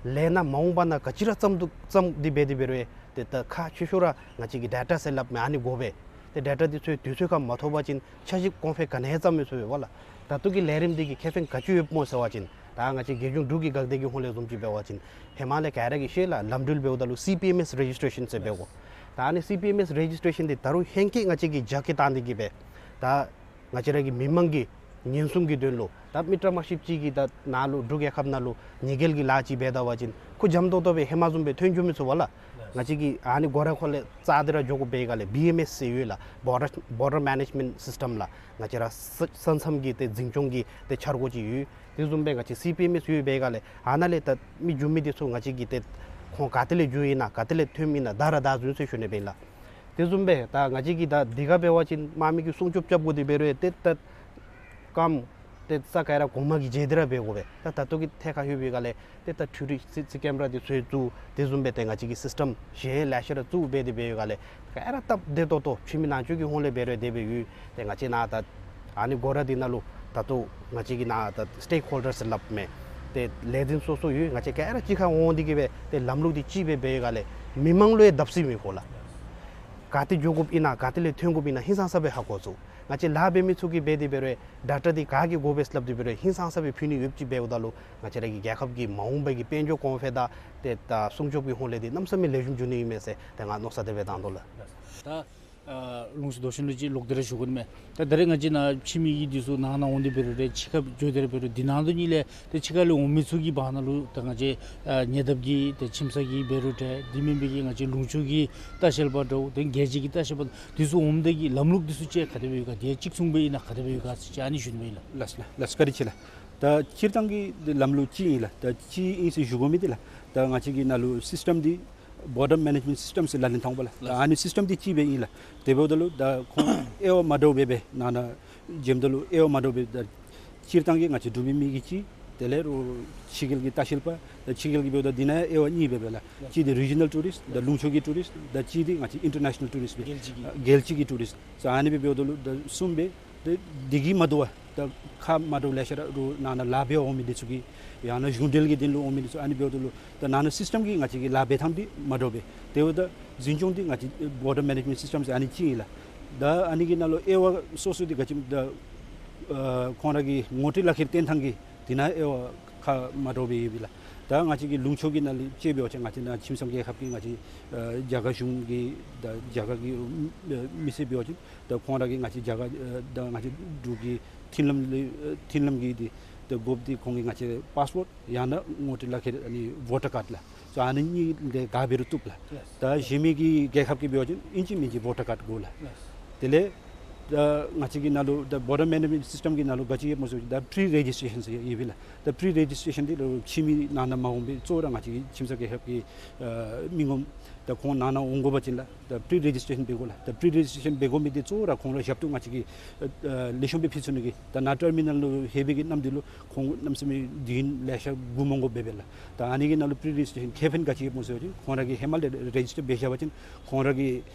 ལས་སྣ་མ་འོངས་པ་ནང་ག་ཅི་ར་བརྩམ་འདུག་བརྩམ་སྟེ་འབད་དེ་འབད་རུང་ཏེ་ད་ཁག་ཆེ་ཤོས་ར་ང་བཅས་ཀྱི་ཌེ་ཊ་ཟེར་སླབ་མི་ཨ་ནི་དགོ་པས། ཏེ་ཌེ་ཊ་འདི་ཚུ་དུས་ཚོད་ཁར་མ་ཐོབ་པ་ཅིན་འཆར་གཞི་གོང་འཕེལ་ག་ནི་ཡང་བརྩམ་མི་ཚུགས་པས་པ་ལགས། ད་ལྟོ་གི་ལས་རིམ་འདི་གི་ཁེ་ཕན་ག་ཅི་ཡོདཔ་སྨོ་ཟེར་བ་ཅིན་ད་ང་བཅས་རྒྱལ་གཞུང་འབྲུག་གི་འགག་སྡེ་གི་ཧོང་ལས་བཟུམ་ཅིག་འབད་བ་ཅིན་ཧེ་མ་ལས་ག་ར་གིས་ཤེས་ལགས། ལམ་འགྲུལ་འབདཝ་ད་ལུ་སི་པི་ཨེམ་ཨེས་རེ་ཇིས་ཊེ་ཤཱན་ཟེར་འབད་དགོ། ད་ཨ་ནི་སི་པི་ཨེམ་ཨེས་རེ་ཇིས་ཊེ་ཤཱན་འདི་ད་རུང་ཧེང་སྐལ་ང་བཅས་ཀྱིས་རྒྱ་སྐྱེད་བཏང་སྟེ་གི་སྦེ་ད་ང་བཅས་ར་གི་མི་མང་གི་ཉེན་སྲུང་གི་དོན་ལུ་ད་མི་ཀྲམ་བཞི་བཅུ་ཅིག་གིས་ད་ནཱ་ལུ་འབྲུག་རྒྱལ་ཁབ་ནང་ལུ་ཉེས་འགེལ་གྱི་ལཱ་ཅིག་འབད་ད་པ་ཅིན་ཁོ་འཇམ་ཏོང་ཏོ་སྦེ་ཧེ་མ་བཟུམ་སྦེ་ཐོན་འགྱོ་མི་ཚུགས་པ་ལགས། ང་བཅས་ཀྱིས་ཨ་ནི་སྒོ་ར་ཁོ་ལས་བཙུགས་ཏེ་ར་འགྱོ་དགོ་པའི་སྒང་ལས་བི་ཨེམ་ཨེས་ཟེར་ཡོད་ལགས། བོར་ཌར་བོར་ཌར་མེ་ནེཇ་མེནཊ་སིསི་ཊམ་ལགས། ང་བཅས་ར་ས་ས་མཚམས་ཀྱི་ཏེ་འཛིན་སྐྱོང་གི་ཏེ་འཆར་སྒོ་ཅིག་ཡོད། དེ་བཟུམ་སྦེ་ང་བཅས་སི་པི་ཨེམ་ཨེས་ཡོད་པའི་སྒང་ལས་ཨ་ནཱ་ལས་ད་མི་འགྱོ་མི་འདི་ཚུ་ང་བཅས་ཀྱིས་ཏེ་ཁོང་ག་ཏེ་ལས་འགྱོཝ་ཨིན་ན་ག་ཏེ་ལས་ཐོནམ་ཨིན་ན་བདའ་ར་བདའ་བཟུང་ཟེར་ཞུ་ནི་སྦེ་ཨིན་ལགས། དེ་བཟུམ་སྦེ་ད་ང་བཅས་ཀྱིས་ད་འདི་ག་འབད་བ་ཅིན་དམག་མི་གི་སྲུང་སྐྱོབ་རྐྱབ་དགོ་དེ་འབད་རུང་ཏེ་ད་རྐངམ་ཏེ་ས་ག་ར་གོང་མ་གིས་འགྱེལ་ཏེ་ར་འབད་དགོ་པས། ད་ད་ལྟོ་གི་ཐད་ཁར་ལྷོད་པའི་སྒང་ལས་ཏེ་ད་འཕྲུལ་རིག་སི་སི་ཊི་ཀེམ་ར་འདི་ཚུ་བཙུགས། དེ་བཟུམ་སྦེ་ཏེ་ང་བཅས་ཀྱིས་སིསི་ཊམ་གཞན་ལེ་ཤ་ར་བཙུགས་འབད་དེ་འབད་བའི་སྒང་ལས་ག་ར་སྟབས་བདེ་ཏོག་ཏོ་ཕྱི་མི་ནང་འཛུལ་གྱི་ཧོང་ལས་འབད་རུང་དེ་སྦེ་ཡོད། ཏེ་ང་བཅས་ནཱ་ད་ཨ་ནི་སྒོ་ར་འདི་ནང་ལུ་ད་ལྟོ་ང་བཅས་ཀྱི་ནཱ་ད་སི་ཊེཀ་ཧོལ་ཌར་ཟེར་སླབ་མི་ཏེ་ལས་འཛིན་སོ་སོ་ཡོད། ང་བཅས་ག་ར་གཅིག་ཁར་འོང་སྟེ་གི་སྦེ་ཏེ་ལམ་ལུགས་འདི་གཅིག་སྦེ་འབད་བའི་སྒང་ལས་མི་མང་ལུ་ཡང་བརྡབ་གསིག་མི་ཕོག་ལགས། ག་ཏེ་འགྱོ་དགོཔ་ཨིན་ན་ག་ཏེ་ལས་ཐོན་དགོཔ་ཨིན་ན་ཧིང་སངས་ས་སྦེ་ཧ་གོ་ཚུགས། ང་བཅས་ལཱ་འབད་མི་ཚུ་གིས་འབད་དེ་འབད་རུང་ཌེ་ཊ་འདི་ག་གིས་དགོ་པས་སླབ་སྟེ་འབད་རུང་ཧིང་སངས་ས་སྦེ་ཕུལ་ནི་ཡོདཔ་ཅིག་འབདཝ་ད་ལུ་ང་བཅས་ར་གི་རྒྱལ་ཁབ་ཀྱི་མ་འོངས་པ་གི་དཔལ་འབྱོར་གོང་འཕེལ་དང་ཏེ་ད་སྲུང་སྐྱོབ་ཀྱི་ཧོང་ལས་འདི་གནམ་མེད་ས་མེད་ལེགས་ཤོམ་འགྱོ་ནི་ཨིན་མས་ཟེར་ཏེ་ང་མནོ་བསམ་དེ་སྦེ་བཏང་དོ་ལགས། ད་ཨ་ལུང་རྩིས་རྡོ་ཤིང་ལུ་ཅིག་ལོག་སྟེ་ར་ཞུ་དགོ་ནི་མས། ད་ད་རེས་ང་བཅས་ནཱ་ཕྱི་མི་གི་འདི་ཚུ་ནང་ན་འོང་སྟེ་འབད་རུང་ཏེ་ཕྱི་ཁར་འགྱོ་སྟེ་ར་འབད་རུང་འདི་ནང་དོ་ནི་ལས་ཏེ་ཕྱི་ཁ་ལས་འོང་མི་ཚུ་གི་བར་ན་ལུ་ད་ང་བཅས་ཨ་ཉེ་འདབས་ཀྱི་ཏེ་ཁྱིམ་ཚང་གི་འབད་རུང་ཏེ་འདི་མེན་པའི་གི་ང་བཅས་ལུང་ཕྱོགས་ཀྱི་ལྟ་བཤལ་པ་འདྲཝ་ཏེ་རྒྱལ་སྤྱི་གི་ལྟ་བཤལ་པ་འདི་ཚུ་འོངམ་ད་གི་ལམ་ལུགས་འདི་ཚུ་ཅིག་ག་དེ་སྦེ་ཡོད་ག། དེ་གཅིག་མཚུངས་སྦེ་ཨིན་ན་ག་དེ་སྦེ་ཡོད་ག་ཟེར་ཅིག་ཨ་ནི་ཞུ་ནི་སྦེ་ཨིན་ལགས། ལགས་ལགས་ལགས་བཀའ་དྲིན་ཆེ་ལགས། ད་སྤྱིར་བཏང་གི་ལམ་ལུགས་གཅིག་ཨིན་ལགས། ད་གཅིག་ཨིན་ཟེར་ཞུ་དགོ་མི་འདི་ལགས། ད་ང་བཅས་ཀྱི་ནང་ལུ་སིསི་ཊམ་འདི་བོར་ཌར་མེ་ནེཇ་མེནཊ་སིསི་ཊམ་ཟེར་ལག་ལེན་འཐབ་པས་ལགས། ད་ལགས། ཨ་ནི་སིསི་ཊམ་འདི་གཅིག་སྦེ་ཨིན་ལགས། དེ་འབདཝ་ད་ལུ་ད་ཁོང་དབྱེ་བ་མ་འདྲཝ་སྦེ་སྦེ་ནང་ན་འཛེམ་ད་ལུ་དབྱེ་བ་མ་འདྲཝ་སྦེ་ད་སྤྱིར་བཏང་གི་ང་བཅས་འབྲུག་པའི་མི་གིས་གཅིག། དེ་ལས་རོགས་ཕྱི་རྒྱལ་གྱི་ལྟ་བཤལ་པ། ད་ཕྱི་རྒྱལ་གྱི་འབདཝ་ད་འདི་ནང་དབྱེ་བ་གཉིས་སྦེ་སྦེ་ལགས། གཅིག་འདི་རི་ཇི་ནཱལ་ཊུ་རིསིཊ། ད་ལུང་ཕྱོགས་ཀྱི་ཊུ་རིསིཊ། ད་གཅིག་འདི་ང་བཅས་ཨིན་ཊར་ནེ་ཤ་ནཱལ་ཊུ་རིསིཊ་སྦེ། རྒྱལ་སྤྱི་གི། རྒྱལ་སྤྱི་གི་ཊུ་རིསིཊ། ད་ཨ་ནི་སྦེ་འབདཝ་ད་ལུ་ད་གསུམ་སྦེ་ད་འདི་གིས་མ་དོ་བར་ད་ཁག་མ་འདྲཝ་ལེ་ཤ་ར་རོགས་ནང་ན་ལཱ་འབད་འོང་མི་འདི་ཚུ་གི་ཡང་ན་གཞུང་འབྲེལ་གྱི་དོན་ལུ་འོང་མི་འདི་ཚུ་ཨ་ནི་འབདཝ་ད་ལུ་ད་ནང་ན་སིསི་ཊམ་གྱི་ང་བཅས་ཀྱི་ལཱ་འབད་ཐངས་འདི་མ་འདྲཝ་སྦེ། དེ་འབདཝ་ད་འཛིན་སྐྱོང་འདི་ང་བཅས་བོར་ཌར་མེ་ནེཇ་མེནཊ་སིསི་ཊམ་ཟེར་ཨ་ནི་གཅིག་ཨིན་ལགས། ད་ཨ་ནི་གི་ནང་ལུ་དབྱེ་བ་སོ་སོ་འདི་ག་ཅི་ད་ཨ་ཁོང་ར་གི་ངོ་སྤྲོད་ལག་ཁྱེར་སྟོན་ཐངས་ཀྱི་འདི་ནང་དབྱེ་བ་ཁག་མ་འདྲཝ་སྦེ་ཡོད་པས་ལགས། ད་ང་བཅས་ཀྱི་ལུང་ཕྱོགས་ཀྱི་ནང་ལུ་དཔྱེ་འབད་བ་ཅིན་ང་བཅས་ནཱ་ཁྱིམ་ཚང་རྒྱལ་ཁབ་ཀྱི་ང་བཅས་ཨ་རྒྱ་གར་གཞུང་གི་ད་རྒྱ་གར་གྱི་ཨ་མི་སེར་འབད་བ་ཅིན་ད་ཁོང་ར་གིས་ང་བཅས་རྒྱ་གར་ཨ་ད་ང་བཅས་འབྲུག་གི་མཐུན་ལམ་ལས་ཨ་མཐུན་ལམ་གྱི་འདི་ད་དགོཔ་འདི་ཁོང་གིས་ང་བཅས་པཱསི་པོརཊ་ཡང་ན་ངོ་སྤྲོད་ལག་ཁྱེར་ཨ་ནི་བོ་ཊར་ཀཱཌ་ལགས། སོ་ཨ་ནི་གཉིས་ལས་ག་འབད་རུང་བཏུབ་ལགས། ལགས། ད་གཞན་མི་གི་རྒྱལ་ཁབ་ཀྱི་འབད་བ་ཅིན་ཨིན་ཅི་མིན་ཅི་བོ་ཊར་ཀཱཌ་དགོ་ལགས། ལགས། དེ་ལས་ད་ང་བཅས་ཀྱི་ནང་ལུ་ད་བོར་ཌར་མེ་ནེཇ་མེནཊ་སིསི་ཊམ་གྱི་ནང་ལུ་ག་ཅི་ཡོདཔ་སྨོ་ཟེར་བ་ཅིན་ད་པི་རི་རེ་ཇིསི་ཊེ་ཤཱན་ཟེར་ཡོད་པས་ལགས། ད་པི་རི་རེ་ཇིསི་ཊེ་ཤཱན་འདི་ལུ་ཕྱི་མི་ནང་ན་མ་འོང་པའི་གཙོ་བོ་ར་ང་བཅས་ཀྱི་ཁྱིམ་ཚང་རྒྱལ་ཁབ་ཀྱི་ཨ་མི་ངོམ་ད་ཁོང་ནང་ན་འོང་དགོ་པ་ཅིན་ལགས། ད་པི་རི་རེ་ཇིསི་ཊེ་ཤཱན་འབད་དགོ་ལགས། ད་པི་རི་རེ་ཇིསི་ཊེ་ཤཱན་འབད་དགོ་མི་འདི་གཙོ་བོ་ར་ཁོང་ར་ཞབས་ཏོག་ང་བཅས་ཀྱིས་ཨ་ཨ་ལེགས་ཤོམ་སྦེ་ཕུལ་ཚུགས་ནི་གི། ད་ནཱ་ཊར་མི་ནཱལ་ལུ་ལྷོད་པའི་གི་གནམ་འདི་ལུ་ཁོང་གནམ་མེད་ས་མེད་དུས་ཡུན་ལེ་ཤ་སྒུག་མ་དགོཔ་སྦེ་ལགས། ད་ཨ་ནི་གི་ནང་ལུ་པི་རི་རེ་ཇིསི་ཊེ་ཤཱན་ཁེ་ཕན་ག་ཅི་ཡོདཔ་སྨོ་ཟེར་བ་ཅིན་ཁོང་ར་གིས་ཧེ་མ་ལས་རེ་ཇིསི་ཊར་འབད་བཞག་པ་ཅིན་ཁོང་ར་གི་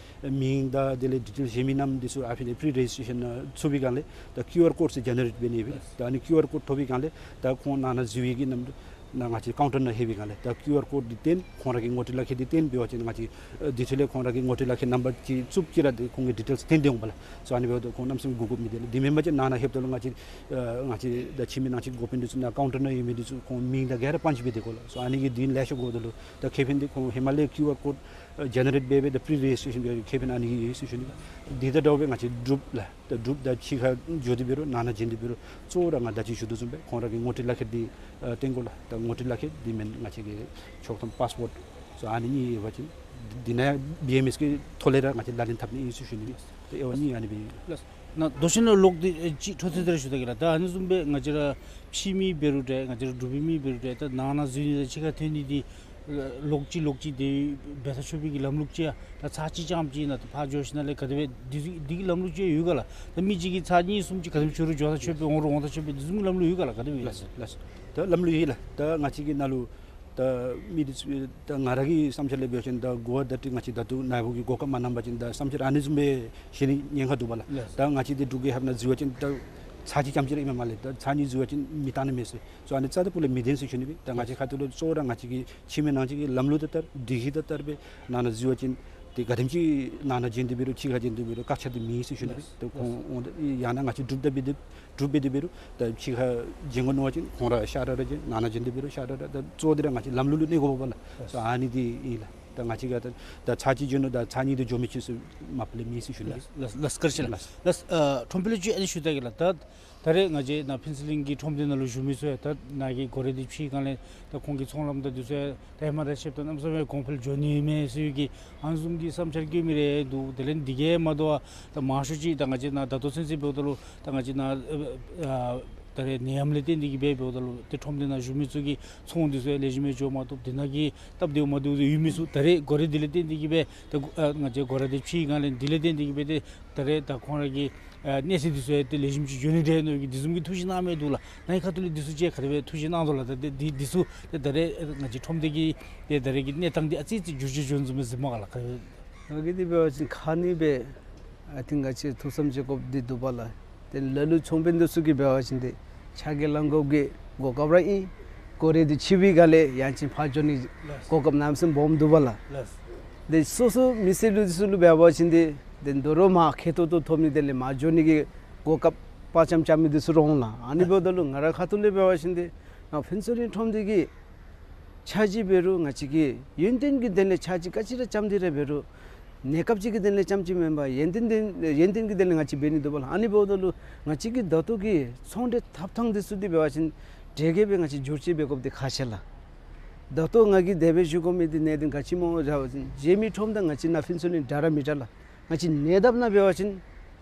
མིང་དང་དེ་ལས་ཌི་ཊེལ་གཞན་མི་རྣམས་འདི་ཚུ་ཨ་ཕི་ལས་པི་རི་རེ་ཇིསི་ཊེ་ཤཱན་ནང་ཚུད་པའི་སྒང་ལས་ད་ཀིའུ་ཨར་ཀོཌ་ཟེར་ཇེ་ནེ་རེཊ་འབད་ནི་ཡོད་པས། ད་ཨ་ནི་ཀིའུ་ཨར་ཀོཌ་ཐོབ་པའི་སྒང་ལས་ད་ཁོང་ནང་ན་འཛུལ་བའི་གི་གནམ་ནང་ང་བཅས་ཀའུན་ཊར་ནང་ལྷོད་པའི་སྒང་ལས་ད་ཀིའུ་ཨར་ཀོཌ་འདི་སྟོན། ཁོང་ར་གི་ངོ་སྤྲོད་ལག་ཁྱེར་འདི་སྟོན་འབད་བ་ཅིན་ང་བཅས་ཨ་དེ་ཚུ་ལས་ཁོང་ར་གི་ངོ་སྤྲོད་ལག་ཁྱེར་ནམ་བར་ཅིག་བཙུགས་ཅི་ར་འདི་ཁོང་གི་ཌི་ཊེལསི་སྟོན་ཏེ་འོང་པས་ལགས། སོ་ཨ་ནི་འབདཝ་ད་ཁོང་གནམ་མེད་ས་མེད་སྒུག་དགོཔ་མེད། དེ་ལས་དེ་མེན་པ་ཅིན་ནང་ན་ལྷོདཔ་ད་ལུ་ང་བཅས་ཨ་ང་བཅས་ད་ཁྱིམ་མི་ནང་ཅིག་དགོ་པའི་འདི་ཚུ་ནཱ་ཀའུན་ཊར་ནང་ཡོད་མི་འདི་ཚུ་ཁོང་མིང་དང་ག་ར་པཱན་ཆི་འབད་དེ་དགོ་ལགས། སོ་ཨ་ནི་གི་དུས་ཡུན་ལེ་ཤ་འགོརཝ་ད་ལུ་ད་ཁེ་ཕན་འདི་ཁོང་ཧེ་མ་ལས་ཀིའུ་ཨར་ཀོཌ་ཨ་ཇེ་ནེ་རེཊ་འབད་འབད་ད་པི་རི་རེ་ཇིསི་ཊེ་ཤཱན་འབད་ཁེ་ཕན་ཨ་ནི་ཡོད་ཟེར་ཞུ་ནི། འདི་དང་འདྲཝ་སྦེ་ང་བཅས་གྲུབ་ལགས། ད་གྲུབ་ད་ཕྱི་ཁར་འགྱོ་སྟེ་འབད་རུང་ནང་ན་བྱོན་ཏེ་འབད་རུང་གཙོ་བོ་ར་ང་ད་ཅི་ཞུ་དོ་བཟུམ་སྦེ་ཁོང་ར་གི་ངོ་སྤྲོད་ལག་ཁྱེར་འདི་ཨ་སྟོན་དགོ་ལགས། ད་ངོ་སྤྲོད་ལག་ཁྱེར་འདི་མེན་ང་བཅས་ཀྱི་ཆོག་ཐམ་པཱསི་པོརཊ་སོ་ཨ་ནི་གཉིས་ཡོད་པ་ཅིན་འདི་ནང་བི་ཨེམ་ཨེསི་གི་ཐོག་ལས་ར་ང་བཅས་ལག་ལེན་འཐབ་ནི་ཨིན་ཟེར་ཞུ་ནི། ད་དབྱེ་བ་གཉིས་ཨ་ནི་སྦེ་ཨིན་ལགས། ལགས། ནཱ་མདོ་ཤོད་ནང་ལོག་སྟེ་ཨེ་ཅིག་འཕྲོ་མཐུད་དེ་ར་ཞུ་ད་གེ་ལགས། ད་ཨ་ནི་བཟུམ་སྦེ་ང་བཅས་ར་ཕྱི་མི་འབད་རུང་འདྲ་ང་བཅས་ར་འབྲུག་པའི་མི་འབད་རུང་འདྲ་ད་ནང་ན་འཛུལ་ནི་དང་ཕྱི་ཁར་ཐོན་ནི་འདི་ལོག་ཅི་ལོག་ཅི་དེ་འབད་ས་ཆོག་པའི་གི་ལམ་ལུགས་ཅིག་ཡང་ད་ཚར་གཅིག་རྐྱངམ་ཅིག་ནཱ་ད་ཕར་འགྱོ་ཞིནམ་ལས་ག་དེ་སྦེ་འདི་འདི་གི་ལམ་ལུགས་ཅིག་ཡོད་ག་ལགས། ད་མི་གཅིག་གིས་ཚར་གཉིས་གསུམ་ཅིག་ག་དེ་སྦེ་འགྱོ་རུང་འགྱོ་ས་ཆོག་པའི་འོང་རུང་འོང་ས་ཆོག་པའི་འདི་བཟུམ་གྱི་ལམ་ལུགས་ཡོད་ག་ལགས། ག་དེ་སྦེ་ཡོད། ལགས་ལགས། ད་ལམ་ལུགས་ཡོད་ལགས། ད་ང་བཅས་ཀྱི་ནང་ལུ་ད་མི་འདི་ཚུ་ད་ང་ར་གི་བསམ་འཆར་ལས་འབད་བ་ཅིན་ད་གོ་བརྡ་འདི་ང་བཅས་ད་ལྟོ་ནཱ་བུ་གི་གོ་སྐབས་མ་གནང་པ་ཅིན་ད་བསམ་འཆར་ཨ་ནི་བཟུམ་སྦེ་བཤད་ནི་ཉེན་ཁ་འདུག་པ་ལགས། ལགས། ད་ང་བཅས་འདི་འབྲུག་རྒྱལ་ཁབ་ནང་འཛུལ་བ་ཅིན་ད་ཚར་གཅིག་རྐྱངམ་ཅིག་ར་ཨིན་མས་མ་ལས་ད་ཚར་གཉིས་འཛུལ་བ་ཅིན་མི་གཏང་ནི་མས་ཟེར། སོ་ཨ་ནི་རྩ་དང་སྤུ་ལས་མི་བདེན་ཟེར་ཞུ་ནི་སྦེ། ད་ང་བཅས་ཁ་ཐུག་ལུ་གཙོ་བོ་ར་ང་བཅས་ཀྱི་ཕྱི་མི་ནང་བཅས་ཀྱི་ལམ་ལུགས་དང་ལྟར་སྒྲིག་གཞི་དང་ལྟར་སྦེ་ནང་ན་འཛུལ་བ་ཅིན་ཏེ་ག་དེམ་ཅིག་ནང་ན་བྱོན་ཏེ་འབད་རུང་ཕྱི་ཁར་བྱོན་ཏེ་འབད་རུང་བཀག་ཆ་འདི་མེད་ཟེར་ཞུ་ནི་སྦེ། ཏེ་ཁོང་འོང་ད་ཡང་ན་ང་བཅས་གྲུབ་ད་འབད་དེ་གྲུབ་འབད་དེ་འབད་རུང་ད་ཕྱི་ཁར་བྱོན་དགོ་མནོ་བ་ཅིན་ཁོང་ར་ཤ་ར་ར་བྱོན། ནང་ན་བྱོན་ཏེ་འབད་རུང་ཤ་ར་ར། ད་གཙོ་བོ་འདི་ར་ང་བཅས་ལམ་ལུགས་ལུ་གནས་དགོཔ་པ་ལགས། སོ་ཨ་ནི་འདི་ཨིན་ལགས། ད་ང་བཅས་ཀྱིས་ད་ད་ཚར་གཅིག་བྱོན་ནུག་ད་ཚར་གཉིས་འདི་འགྱོ་མི་ཆོག་ཟེར་མ་པ་ལས་མེད་ཟེར་ཞུ་ནི། ལགས་ལགས་ལགས། བཀའ་དྲིན་ཆེ་ལགས། ལགས། ལགས། ཨ་ཁྲོམ་དཔོན་ལུ་ཅིག་ཨ་ནི་ཞུ་ད་གེ་ལགས། ད་ད་རེས་ང་བཅས་ནཱ་ཕུན་ཚོགས་གླིང་གི་ཁྲོམ་སྡེ་ནང་ལུ་བཞུགས་མི་ཚུ་ཡང་ད་ནཱ་གི་སྒོ་ར་འདི་ཕྱེ་བའི་སྒང་ལས་ད་ཁོང་གི་ཚོང་ལམ་དང་འདི་ཚུ་ཡང་ད་ཧེ་མ་དང་ཕྱདཔ་ད་གནམ་མེད་ས་མེད་གོང་འཕེལ་འགྱོ་ནི་ཨིན་མས་ཟེར་གྱི་ཨ་ནི་བཟུམ་གྱི་བསམ་འཆར་བཀོད་མི་རེ་འདུག། དེ་ལས་འདི་གིས་མ་དོ་བར་ད་མང་ཤོས་ཅིག་ད་ང་བཅས་ནཱ་ད་ལྟོ་ཚུན་ཚོད་འབདཝ་ད་ལུ་ད་ང་བཅས་ནཱ་ཨ་ད་རེས་ནད་ཡམས་ལས་བརྟེན་ཏེ་གིས་སྦེ་འབདཝ་ད་ལུ་ཏེ་ཁྲོམ་སྡེ་ནང་བཞུགས་མི་ཚུ་གི་ཚོང་འདི་ཚུ་ཡང་ལེགས་ཤོམ་སྦེ་འགྱོ་མ་བཏུབ། དེ་ནང་གི་སྟབས་བདེཝ་མ་བདེཝ་ཚུ་ཡོད་མི་ཚུ་ད་རེས་སྒོ་ར་འདི་ལས་བརྟེན་ཏེ་གིས་སྦེ་ད་ཨ་ང་བཅས་སྒོ་ར་འདི་ཕྱེ་བའི་སྒང་ལས་འདི་ལས་བརྟེན་ཏེ་གིས་སྦེ་ཏེ་ད་རེས་ད་ཁོང་ར་གི་ཨ་གནས་ཚད་འདི་ཚུ་ཡང་ཏེ་ལེགས་ཤོམ་ཅིག་འགྱོ་ནི་འདྲས་མནོ་གི་འདི་བཟུམ་གྱི་ཐུགས་བཞེད་གནང་མི་འདུག་ལགས། ནཱ་གི་ཁ་ཐུག་ལས་འདི་ཚུ་ཅིག་ག་དེ་སྦེ་ཐུགས་བཞེད་གནང་དོ་ལགས། ད་འདི་འདི་འདི་ཚུ་ཏེ་ད་རེས་ང་བཅས་ཁྲོམ་སྡེ་གི་ཏེ་ད་རེས་ཀྱི་གནས་སྟངས་འདི་ཨ་ཙི་ཙི་འགྱུར་བཅོས་བྱུང་བཟུམ་སྦེ་གཟིགསཝ་མས་ག་ལགས། ང་གིས་འདི་འབད་བ་ཅིན་ཁ་ནི་སྦེ་ཨ་ཏིང་ང་བཅས་ཐུགས་བསམ་བཞེས་དགོཔ་འདི་འདུག་པ་ལགས། ཏེ་ལ་ལུ་ཚོང་དཔོན་འདི་ཚུ་གིས་འབད་བ་ཅིན་ཏེ་ཕྱག་གི་ལཱ་འགོ་གི་གོ་སྐབས་ར་ཨིན། སྒོ་ར་འདི་ཕྱེ་བའི་སྒང་ལས་ཡང་ཅིན་ཕར་འགྱོ་ནི་གོ་སྐབས་གནམ་མེད་ས་མེད་སྦོམ་འདུག་པ་ལགས། ལགས། ཏེ་སོ་སོ་མི་སེར་ལུ་འདི་ཚུ་ལུ་འབད་བ་ཅིན་ཏེ་ཏེ་དོ་རུང་མར་ཁེ་ཏོག་ཏོ་ཐོབ་ནི་དེ་ལས་མར་འགྱོ་ནི་གི་གོ་སྐབས་དཔའ་བཅམ་བཅམ་མི་འདི་ཚུ་ར་འོང་ལགས། ཨ་ནི་འབདཝ་ད་ལུ་ང་རའི་ཁ་ཐུག་ལས་འབད་བ་ཅིན་ཏེ་ནཱ་ཕུན་ཚོགས་གླིང་ཁྲོམ་སྡེ་གིས་འཆར་གཞི་འབད་རུང་ང་བཅས་ཀྱིས་ཡོན་ཏན་གྱི་དོན་ལས་འཆར་གཞི་ག་ཅི་ར་བརྩམས་ཏེ་ར་འབད་རུང་གནས་སྐབས་ཅིག་གི་དོན་ལས་རྐྱངམ་ཅིག་མེན་པར་ཡོན་ཏན་དོན་ཡོན་ཏན་གྱི་དོན་ལས་ང་བཅས་འབད་ནི་འདུག་པ་ལགས། ཨ་ནི་འབདཝ་ད་ལུ་ང་བཅས་ཀྱི་ད་ལྟོ་གི་ཚོང་འབྲེལ་འཐབ་ཐངས་འདི་ཚུ་འདི་འབད་བ་ཅིན་དེ་གིས་སྦེ་ང་བཅས་བསྒྱུར་བཅོས་འབད་དགོཔ་འདི་ཁག་ཆེ་ལགས། ད་ལྟོ་ང་གིས་དེ་སྦེ་ཞུ་དགོ་མི་འདི་གནད་དོན་ག་ཅི་སྨོ་ཟེར་བ་ཅིན་རྗེས་མའི་ཁྲོམ་དང་ང་བཅས་ནཱ་ཕུན་ཚོགས་གླིང་འདྲ་ར་མི་འདྲ་ལགས། ང་བཅས་ནད་འཐབ་ནང་འབད་བ་ཅིན་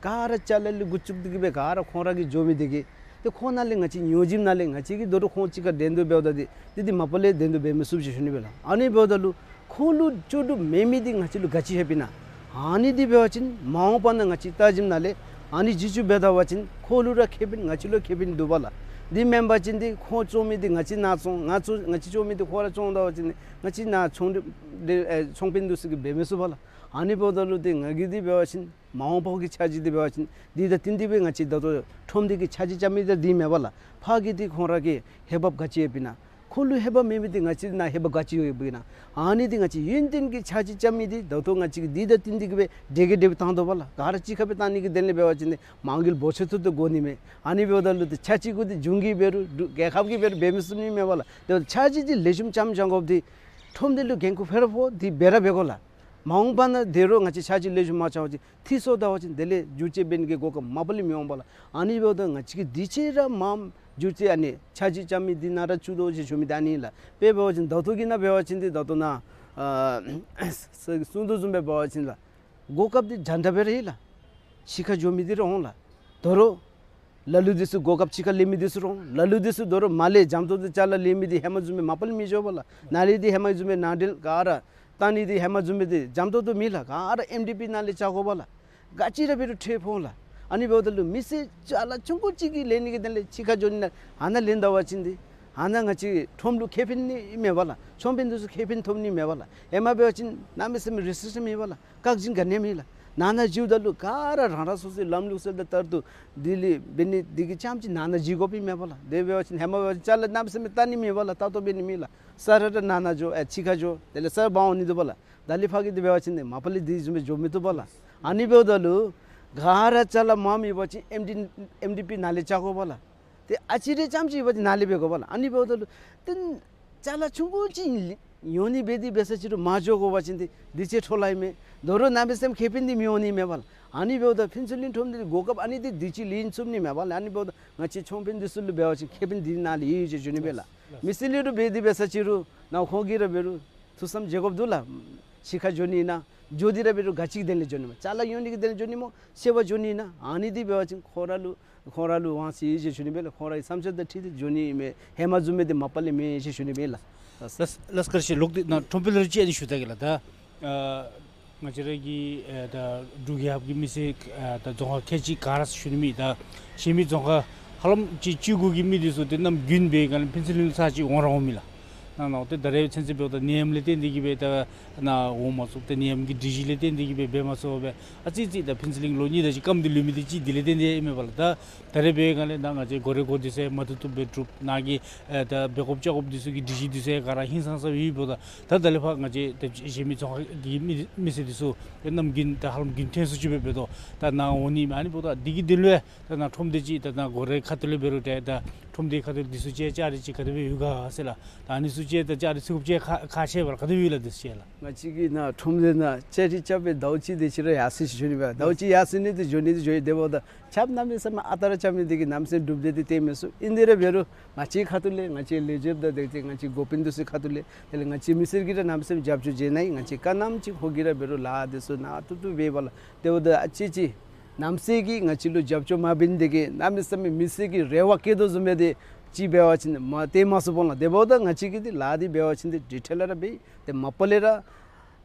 ག་ར་ཅ་ལ་ལས་འགོ་བཙུགས་ཏེ་གིས་སྦེ་ག་ར་ཁོང་ར་གིས་འགྱོ་མི་འདི་གིས་ ཏེ་ཁོང་ནང་ལས་ང་བཅས་ཉོ་བྱིནམ་ནང་ལས་ང་བཅས་ཀྱིས་དོ་རུང་ཁོང་གཅིག་ཁར་འགྲན་བསྡུར་འབདཝ་ད་འདི་འདི་འདི་མ་པ་ལས་འགྲན་བསྡུར་འབད་མི་ཚུགས་ཟེར་ཞུ་ནི་སྦེ་ལགས། ཨ་ནི་འབདཝ་ད་ལུ་ཁོང་ལུ་ལྕོགས་གྲུབ་མེད་མི་འདི་ང་བཅས་ལུ་ག་ཅི་ཧེ་པས་ན། ཨ་ནི་འདི་འབད་བ་ཅིན་མ་འོངས་པ་ནང་ང་བཅས་བལྟ་བྱིནམ་ནང་ལས་ཨ་ནི་བརྒྱུད་བཅུག་འབད་ད་བ་ཅིན་ཁོང་ལུ་ར་ཁེ་ཕན་ང་བཅས་ལུ་ཁེ་ཕན་འདུག་པ་ལགས། འདི་མེན་པ་ཅིན་འདི་ཁོང་བཙོང་མི་འདི་ང་བཅས་ནཱ་བཙོང་ང་བཙོང་ང་བཅས་བཙོང་མི་འདི་ཁོང་ར་བཙོང་ད་བ་ཅིན་ང་བཅས་ནཱ་ཚོང་འདི་ཨེ་ཚོང་དཔོན་འདི་ཚུ་གིས་འབད་མི་ཚུགས་པ་ལགས། ཨ་ནི་འབདཝ་ད་ལུ་འདི་ང་གིས་འདི་འབད་བ་ཅིན་མ་འོངས་པ་གི་འཆར་གཞི་འདི་འབད་བ་ཅིན་འདི་དང་བསྟུན་ཏེ་སྦེ་ང་བཅས་ད་ལྟོ་ཁྲོམ་སྡེ་གི་འཆར་གཞི་རྐྱབ་མི་འདི་འདི་མེན་པ་ལགས། ཕར་གྱི་འདི་ཁོང་ར་གི་ཧེ་བག་ག་ཅི་ཡོདཔ་ཨིན་ན། ཁོང་ལུ་ཧེ་བག་མེད་མི་འདི་ང་བཅས་ནང་ཧེ་བག་ག་ཅི་ཡོདཔ་ཨིན་ན། ཨ་ནི་འདི་ང་བཅས་ཡུན་བརྟན་གྱི་འཆར་གཞི་རྐྱབ་མི་འདི་ད་ལྟོ་ང་བཅས་ཀྱིས་འདི་དང་བསྟུན་ཏེ་གི་སྦེ་དེ་གི་དེ་སྦེ་བཏང་དོ་པ་ལགས། ག་ར་གཅིག་ཁར་སྦེ་བཏང་ནི་གི་དོན་ལས་འབད་བ་ཅིན་འདི་མ་དངུལ་འབོར་ཆེ་ཏོག་ཏོ་དགོ་ནི་མས། ཨ་ནི་འབདཝ་ད་ལུ་འདི་འཆར་གཞི་གུ་འདི་གཞུང་གིས་འབད་རུང་འབྲུག་རྒྱལ་ཁབ་ཀྱིས་འབད་རུང་འབད་མི་ཚུགས་ནི་མེན་པ་ལགས། དེ་འཆར་གཞི་འདི་ལེགས་ཤོམ་རྐྱངམ་རྐྱང་དགོཔ་འདི་ཁྲོམ་སྡེ་ལུ་འགན་ཁུར་ཕར་ཕོག་འདི་འབད་ར་འབད་དགོ་ལགས། མ་འོངས་པ་ནང་དོ་རུང་ང་བཅས་འཆར་གཞི་ལེགས་ཤོམ་མ་ཚང་བ་ཅིན་འཐུས་སོང་ད་བ་ཅིན་དེ་ལས་བསྒྱུར་བཅོས་འབད་ནི་གི་གོ་སྐབས་མ་པ་ལས་མི་འོང་པ་ལགས། ཨ་ནི་འབདཝ་ད་ང་བཅས་ཀྱིས་དུས་ཅི་ར་མངམ་བསྒྱུར་བཅོས་ཨ་ནི་འཆར་གཞི་རྐྱབ་མི་འདི་ནང་ར་བཅུག་དོ་ཟེར་ཞུ་མི་འདི་ཨ་ནི་ལགས། དཔེ་འབད་བ་ཅིན་ད་ལྟོ་གི་ནང་འབད་བ་ཅིན་འདི་ད་ལྟོ་ནཱ་ཨ་ས་གསུང་དོ་བཟུམ་སྦེ་འབད་བ་ཅིན་ལགས། གོ་སྐབས་འདི་འདྲན་འདྲ་སྦེ་ར་ཡོད་ལགས། ཕྱི་ཁར་འགྱོ་མི་འདི་ར་འོང་ལགས། དོ་རུང་ལ་ལུ་འདི་ཚུ་གོ་སྐབས་ཕྱི་ཁར་ལེན་མི་འདི་ཚུ་ར་འོང་། ལ་ལུ་འདི་ཚུ་དོ་རུང་མར་ལས་འཇམ་ཏོང་ཏོ་ཅ་ལ་ལེན་མི་འདི་ཧེ་མ་བཟུམ་སྦེ་མ་པ་ལས་མི་འགྱོ་བ་ལགས། ནཱ་ལས་འདི་ཧེ་མ་བཟུམ་སྦེ་ནང་འདྲེན་ག་ར་བཏང་ནི་འདི་ཧེ་མ་བཟུམ་སྦེ་འདི་འཇམ་ཏོང་ཏོ་མེད་ལགས། ག་ར་ཨེམ་ཌི་པི་ནང་ལས་རྐྱབ་དགོ་པ་ལགས། ག་ཅི་ར་འབད་རུང་ཁྲལ་ཕོག་ལགས། ཨ་ནི་འབདཝ་ད་ལུ་མི་སེར་ཅ་ལ་ཆུང་ཀུ་ཅིག་གིས་ལེན་ནི་གི་དོན་ལས་ཕྱི་ཁར་འགྱོ་ནི་ནང་ཨ་ནཱ་ལེན་ད་བ་ཅིན་འདི་ཨ་ནཱ་ང་བཅས་ཁྲོམ་ལུ་ཁེ་ཕན་ནི་མེད་པ་ལགས། ཚོང་དཔོན་འདི་ཚུ་ཁེ་ཕན་ཐོབ་ནི་མེད་པ་ལགས། ཧེ་མ་འབད་བ་ཅིན་གནམ་མེད་ས་མེད་རེ་སི་ཊིག་ཤཱན་མེད་པ་ལགས། བཀག་འཛིན་ག་ནི་མེད་ལགས། ནང་ན་འགྱོཝ་ད་ལུ་ག་ར་རང་རང་སོ་སོའི་ལམ་ལུགས་སྲོལ་དང་ལྟར་དུ་དེ་ལས་འབད་ནི་འདི་གིས་རྐྱངམ་ཅིག་ནང་ན་འགྱོ་དགོཔ་ཨིན་མས་པ་ལགས། དེ་འབད་བ་ཅིན་ཧེ་མ་འབད་བ་ཅིན་ཅ་ལ་གནམ་མེད་ས་མེད་བཏང་ནི་མེད་པ་ལགས། ལྟ་རྟོག་འབད་ནི་མེད་ལགས། ས་ར་ར་ནང་ན་འགྱོ་ཨེ་ཕྱི་ཁར་འགྱོ་དེ་ལས་ས་ར་འབག་འོང་ནི་འདུག་པ་ལགས། ད་ལས་ཕར་གྱི་འདི་འབད་བ་ཅིན་ནི་མ་པ་ལས་འདི་བཟུམ་སྦེ་འགྱོ་མི་བཏུབ་པ་ལགས། ཨ་ནི་འབདཝ་ད་ལུ་ག་ར་ཅ་ལ་མངམ་ཡོད་པ་ཅིན་ཨེམ་ཌི་ཨེམ་ཌི་པི་ནང་ལས་རྐྱབ་དགོ་པ་ལགས། ཏེ་ཨ་ཙི་རེ་རྐྱངམ་ཅིག་ཡོད་པ་ཅིན་ནཱ་ལས་འབད་དགོ་པ་ལགས། ཨ་ནི་འབདཝ་ད་ལུ་ཏེ་ཅ་ལ་ཆུང་ཀུ་ཅིག་ཡོད་ནི་འབད་དེ་འབད་ས་ཅིག་རུང་མ་འགྱོ་དགོ་པ་ཅིན་འདི་འདི་ཅིག་འཕྲོ་བརླག་ཨིན་མས། དོ་རུང་གནམ་མེད་ས་མེད་ཁེ་ཕན་འདི་མི་འོང་ནི་མས་པ་ལགས། ཨ་ནི་འབདཝ་ད་ཕུན་ཚོགས་གླིང་ཁྲོམ་སྡེ་གོ་སྐབས་ཨ་ནི་འདི་འདི་ཅིག་ལེན་ཚུགས་ནི་མས་པ་ལགས། ཨ་ནི་འབདཝ་ད་ང་བཅས་ཚོང་དཔོན་འདི་ཚུ་ལུ་འབད་བ་ཅིན་ཁེ་ཕན་འདི་ནང་ལས་ཡོད་ཟེར་ཞུ་ནི་སྦེ་ལགས། མི་སེར་ལས་རུང་འབད་དེ་འབད་ས་ཅིག་རུང་ནཱ་ཁོང་གིས་ར་འབད་རུང་ཐུགས་བསམ་བཞེས་དགོཔ་འདུག་ལགས། ཕྱི་ཁར་འགྱོ་ནི་ཨིན་ན་འགྱོ་སྟེ་ར་འབད་རུང་ག་ཅི་གི་དོན་ལས་འགྱོ་ནི་མས། ཅ་ལ་ཡོད་ནི་གི་དོན་ལས་འགྱོ་ནི་སྨོ། ཤེས་པར་འགྱོ་ནི་ཨིན་ན། ཨ་ནི་འདི་འབད་བ་ཅིན་ཁོང་ར་ལུ་ཁོང་ར་ལུ་དབང་ཚད་ཡོད་ཟེར་ཞུ་ནི་སྦེ་ལགས། ཁོང་རའི་བསམ་འཆར་དང་འཁྲིལ་ཏེ་འགྱོ་ནི་ཨིན་མས། ཧེ་མ་བཟུམ་སྦེ་འདི་མ་པ་ལས་མེད་ཟེར་ཞུ་ནི་སྦེ་ལགས། ལགས་ལགས་བཀྲིན་ཆེ་ལུ། འདི་ནཱ་ཁྲོམ་དཔོན་ལུ་ཅིག་ཨ་ནི་ཞུ་ད་གེ་ལགས། ད་ཨ་ང་བཅས་ར་གི་ཨེ་ད་འབྲུག་རྒྱལ་ཁབ་ཀྱི་མི་སེར་ཨེ་ད་རྫོང་ཁག་ཁལ་གཅིག་ག་ར་ཞུ་ནི་མེད། ད་གཞན་མི་རྫོང་ཁག་ཧ་ལམ་ཅིག་བཅུ་དགུ་གི་མི་འདི་ཚུ་ཏེ་གནམ་དགུན་འབད་ག་ལས་ཕུན་ཚོགས་གླིང་ལུ་ཚར་གཅིག་འོང་ར་འོང་མི་ལགས། ནཱ་ནཱ་ཏེ་ད་རེས་ཚུན་ཚོད་འབདཝ་ད་ནད་ཡམས་ལས་བརྟེན་ཏེ་གིས་སྦེ་ད་ནཱ་འོང་མ་ཚུགས། ཏེ་ནད་ཡམས་ཀྱི་སྒྲིག་གཞི་ལས་བརྟེན་ཏེ་གིས་སྦེ་འབད་མ་ཚུགས་པས། ཨ་ཙི་ཙི་ད་ཕུན་ཚོགས་གླིང་ལོ་གཉིས་དེ་ཅིག་སྐམ་སྟེ་ལུས་མི་དེ་ཅིག་དེ་ལས་བརྟེན་ཏེ་ཨིན་མས་པ་ལགས། ད་ད་རེས་འབད་ག་ལས་ད་ང་བཅས་སྒོ་རའི་སྒོ་འདི་ཚུ་མ་བཏུབ་བཏུབ་སྦེ་གྲུབ། ནཱ་གི་ཨེ་ད་འབད་དགོཔ་བཅའ་དགོཔ་འདི་ཚུ་གི་སྒྲིག་གཞི་འདི་ཚུ་ག་ར་ཧིང་སངས་ས་སྦེ་ཡོདཔ་ད་ད་ད་ལས་ཕར་ང་བཅས་ད་གཞན་མི་རྫོང་ཁག་གི་མི་མི་སེར་འདི་ཚུ་ཏེ་གནམ་དགུན་ད་ཧ་ལམ་དགུན་ཐོན་སུ་ཅིག་སྦེ་འབད་དོ། ད་ནཱ་འོང་ནི་མས། ཨ་ནི་འབདཝ་ད་འདི་གི་དོན་ལུ་ད་ནཱ་ཁྲོམ་སྡེ་ཅིག་ད་ནཱ་སྒོ་རའི་ཁ་ཐུག་ལས་འབད་རུང་ཏེ་ད་ཁྲོམ་སྡེ་ཁ་ཐུག་འདི་ཚུ་ཅིག་ཅ་རིས་ཅིག་ག་དེ་སྦེ་ཡོད་ག་ཟེར་ལགས། ད་ཨ་ནི་ཚུ་ཅིག་ད་ཅ་རིས་ཚུ་ཅིག་ཁག་ཁག་ཆེ་བ་ལགས། ག་དེ་སྦེ་ཡོད་ལགས་འདི་ཚུ་ཅིག་ལགས། ང་བཅས་ཀྱི་ནཱ་ཁྲོམ་སྡེ་ནང་ཅ་རིས་རྐྱབ་སྦེ་ཟླཝ་གཅིག་དེ་ཅིག་ར་ཡར་སོ་ཡི་ཟེར་ཞུ་ནི་སྦེ། ཟླཝ་གཅིག་ཡར་སོ་ནི་དེ་འགྱོ་ནི་དེ་འགྱོ་ཡི། དེ་འབདཝ་ད་རྐྱབ་གནམ་མེད་ས་མེད་ཨ་རྟག་ར་རྐྱབ་མི་དེ་གིས་གནམ་མེད་ས་མེད་འགྲུབ་སྟེ་དེ་སྟོན་མི་ཚུགས། ཨིན་དེ་ར་འབད་རུང་ང་བཅས་ཁ་ཐུག་ལས་ང་བཅས་ལས་བྱེདཔ་དང་དེ་ཅིག་ང་བཅས་འགོ་དཔོན་འདི་ཚུ་ཁ་ཐུག་ལས་དེ་ལས་ང་བཅས་མི་སེར་གྱིས་ར་གནམ་མེད་ས་མེད་རྒྱབ་སྐྱོར་བྱིན་ནི་ཨིན། ང་བཅས་ག་ནམ་ཅིག་ཁོང་གིས་ར་འབད་རུང་ལཱ་འདི་ཚུ་ནཱ་ཐུབ་ཐུབ་འབད་བ་ལགས། དེ་འབདཝ་ད་ཨ་ཙི་ཙི་གནམ་མེད་ས་མེད་ཀྱི་ང་བཅས་ལུ་རྒྱབ་སྐྱོར་མ་འབད་ནི་དེ་གིས་གནམ་མེད་ས་མེད་མི་སེར་གྱི་རེ་བ་བསྐྱེད་དོ་བཟུམ་སྦེ་དེ་ཅིག་འབད་བ་ཅིན་མ་སྟོན་མ་ཚུགས་པ་ལགས། དེ་འབདཝ་ད་ང་བཅས་ཀྱིས་དེ་ལཱ་འདི་འབད་བ་ཅིན་དེ་ཌི་ཊེལ་ར་འབད། དེ་མ་པ་ལས་ར་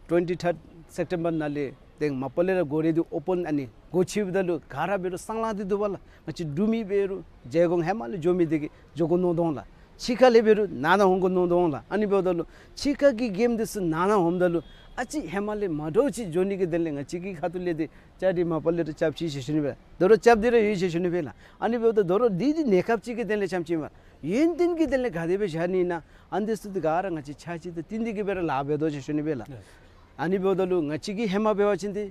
ཊུ་ཝེན་ཊི་ཐརཌ་སེབ་ཊེམ་བར་ནང་ལས་དེ་མ་པ་ལས་ར་སྒོ་རའི་འདི་ཨོ་པེན་ཨ་ནི་སྒོ་ཕྱེཝ་ད་ལུ་ག་ར་འབད་རུང་སྲང་ལམ་འདི་འདུག་པ་ལགས། ང་བཅས་འབྲུག་མི་འབད་རུང་རྒྱལ་ཁོངས་ཧེ་མ་ལས་འགྱོ་མི་དེ་གིས་འགྱོ་དགོ་མནོ་དོ་ལགས། ཕྱི་ཁ་ལས་འབད་རུང་ནང་ན་འོང་དགོ་མནོ་དོ་ལགས། ཨ་ནི་འབདཝ་ད་ལུ་ཕྱི་ཁ་གི་གེམ་འདི་ཚུ་ནང་ན་འོངམ་ད་ལུ་ཨ་ཙི་ཧེ་མ་ལས་མ་འདྲཝ་ཅིག་འགྱོ་ནི་གི་དོན་ལས་ང་བཅས་ཀྱི་ཁ་ཐུག་ལས་དེ་ཅ་རིས་མ་པ་ལས་ར་རྐྱབ་ཅི་ཟེར་ཞུ་ནི་སྦེ། དོ་རུང་རྐྱབ་སྟེ་ར་ཡོད་ཟེར་ཞུ་ནི་སྦེ་ལགས། ཨ་ནི་འབདཝ་ད་དོ་རུང་འདི་འདི་གནས་སྐབས་ཅིག་གི་དོན་ལས་རྐྱངམ་ཅིག་མ་ཡུན་བརྟན་གྱི་དོན་ལས་ག་དེ་སྦེ་བཞག་ནི་ཨིན་ན། ཨ་ནི་འདི་ཚུ་འདི་ག་ར་ང་བཅས་འཆར་གཞི་དང་བསྟུན་ཏེ་གིས་སྦེ་ར་ལཱ་འབད་དོ་ཟེར་ཞུ་ནི་སྦེ་ལགས། ཨ་ནི་འབདཝ་ད་ལུ་ང་བཅས་ཀྱིས་ཧེ་མ་འབད་བ་ཅིན་འདི་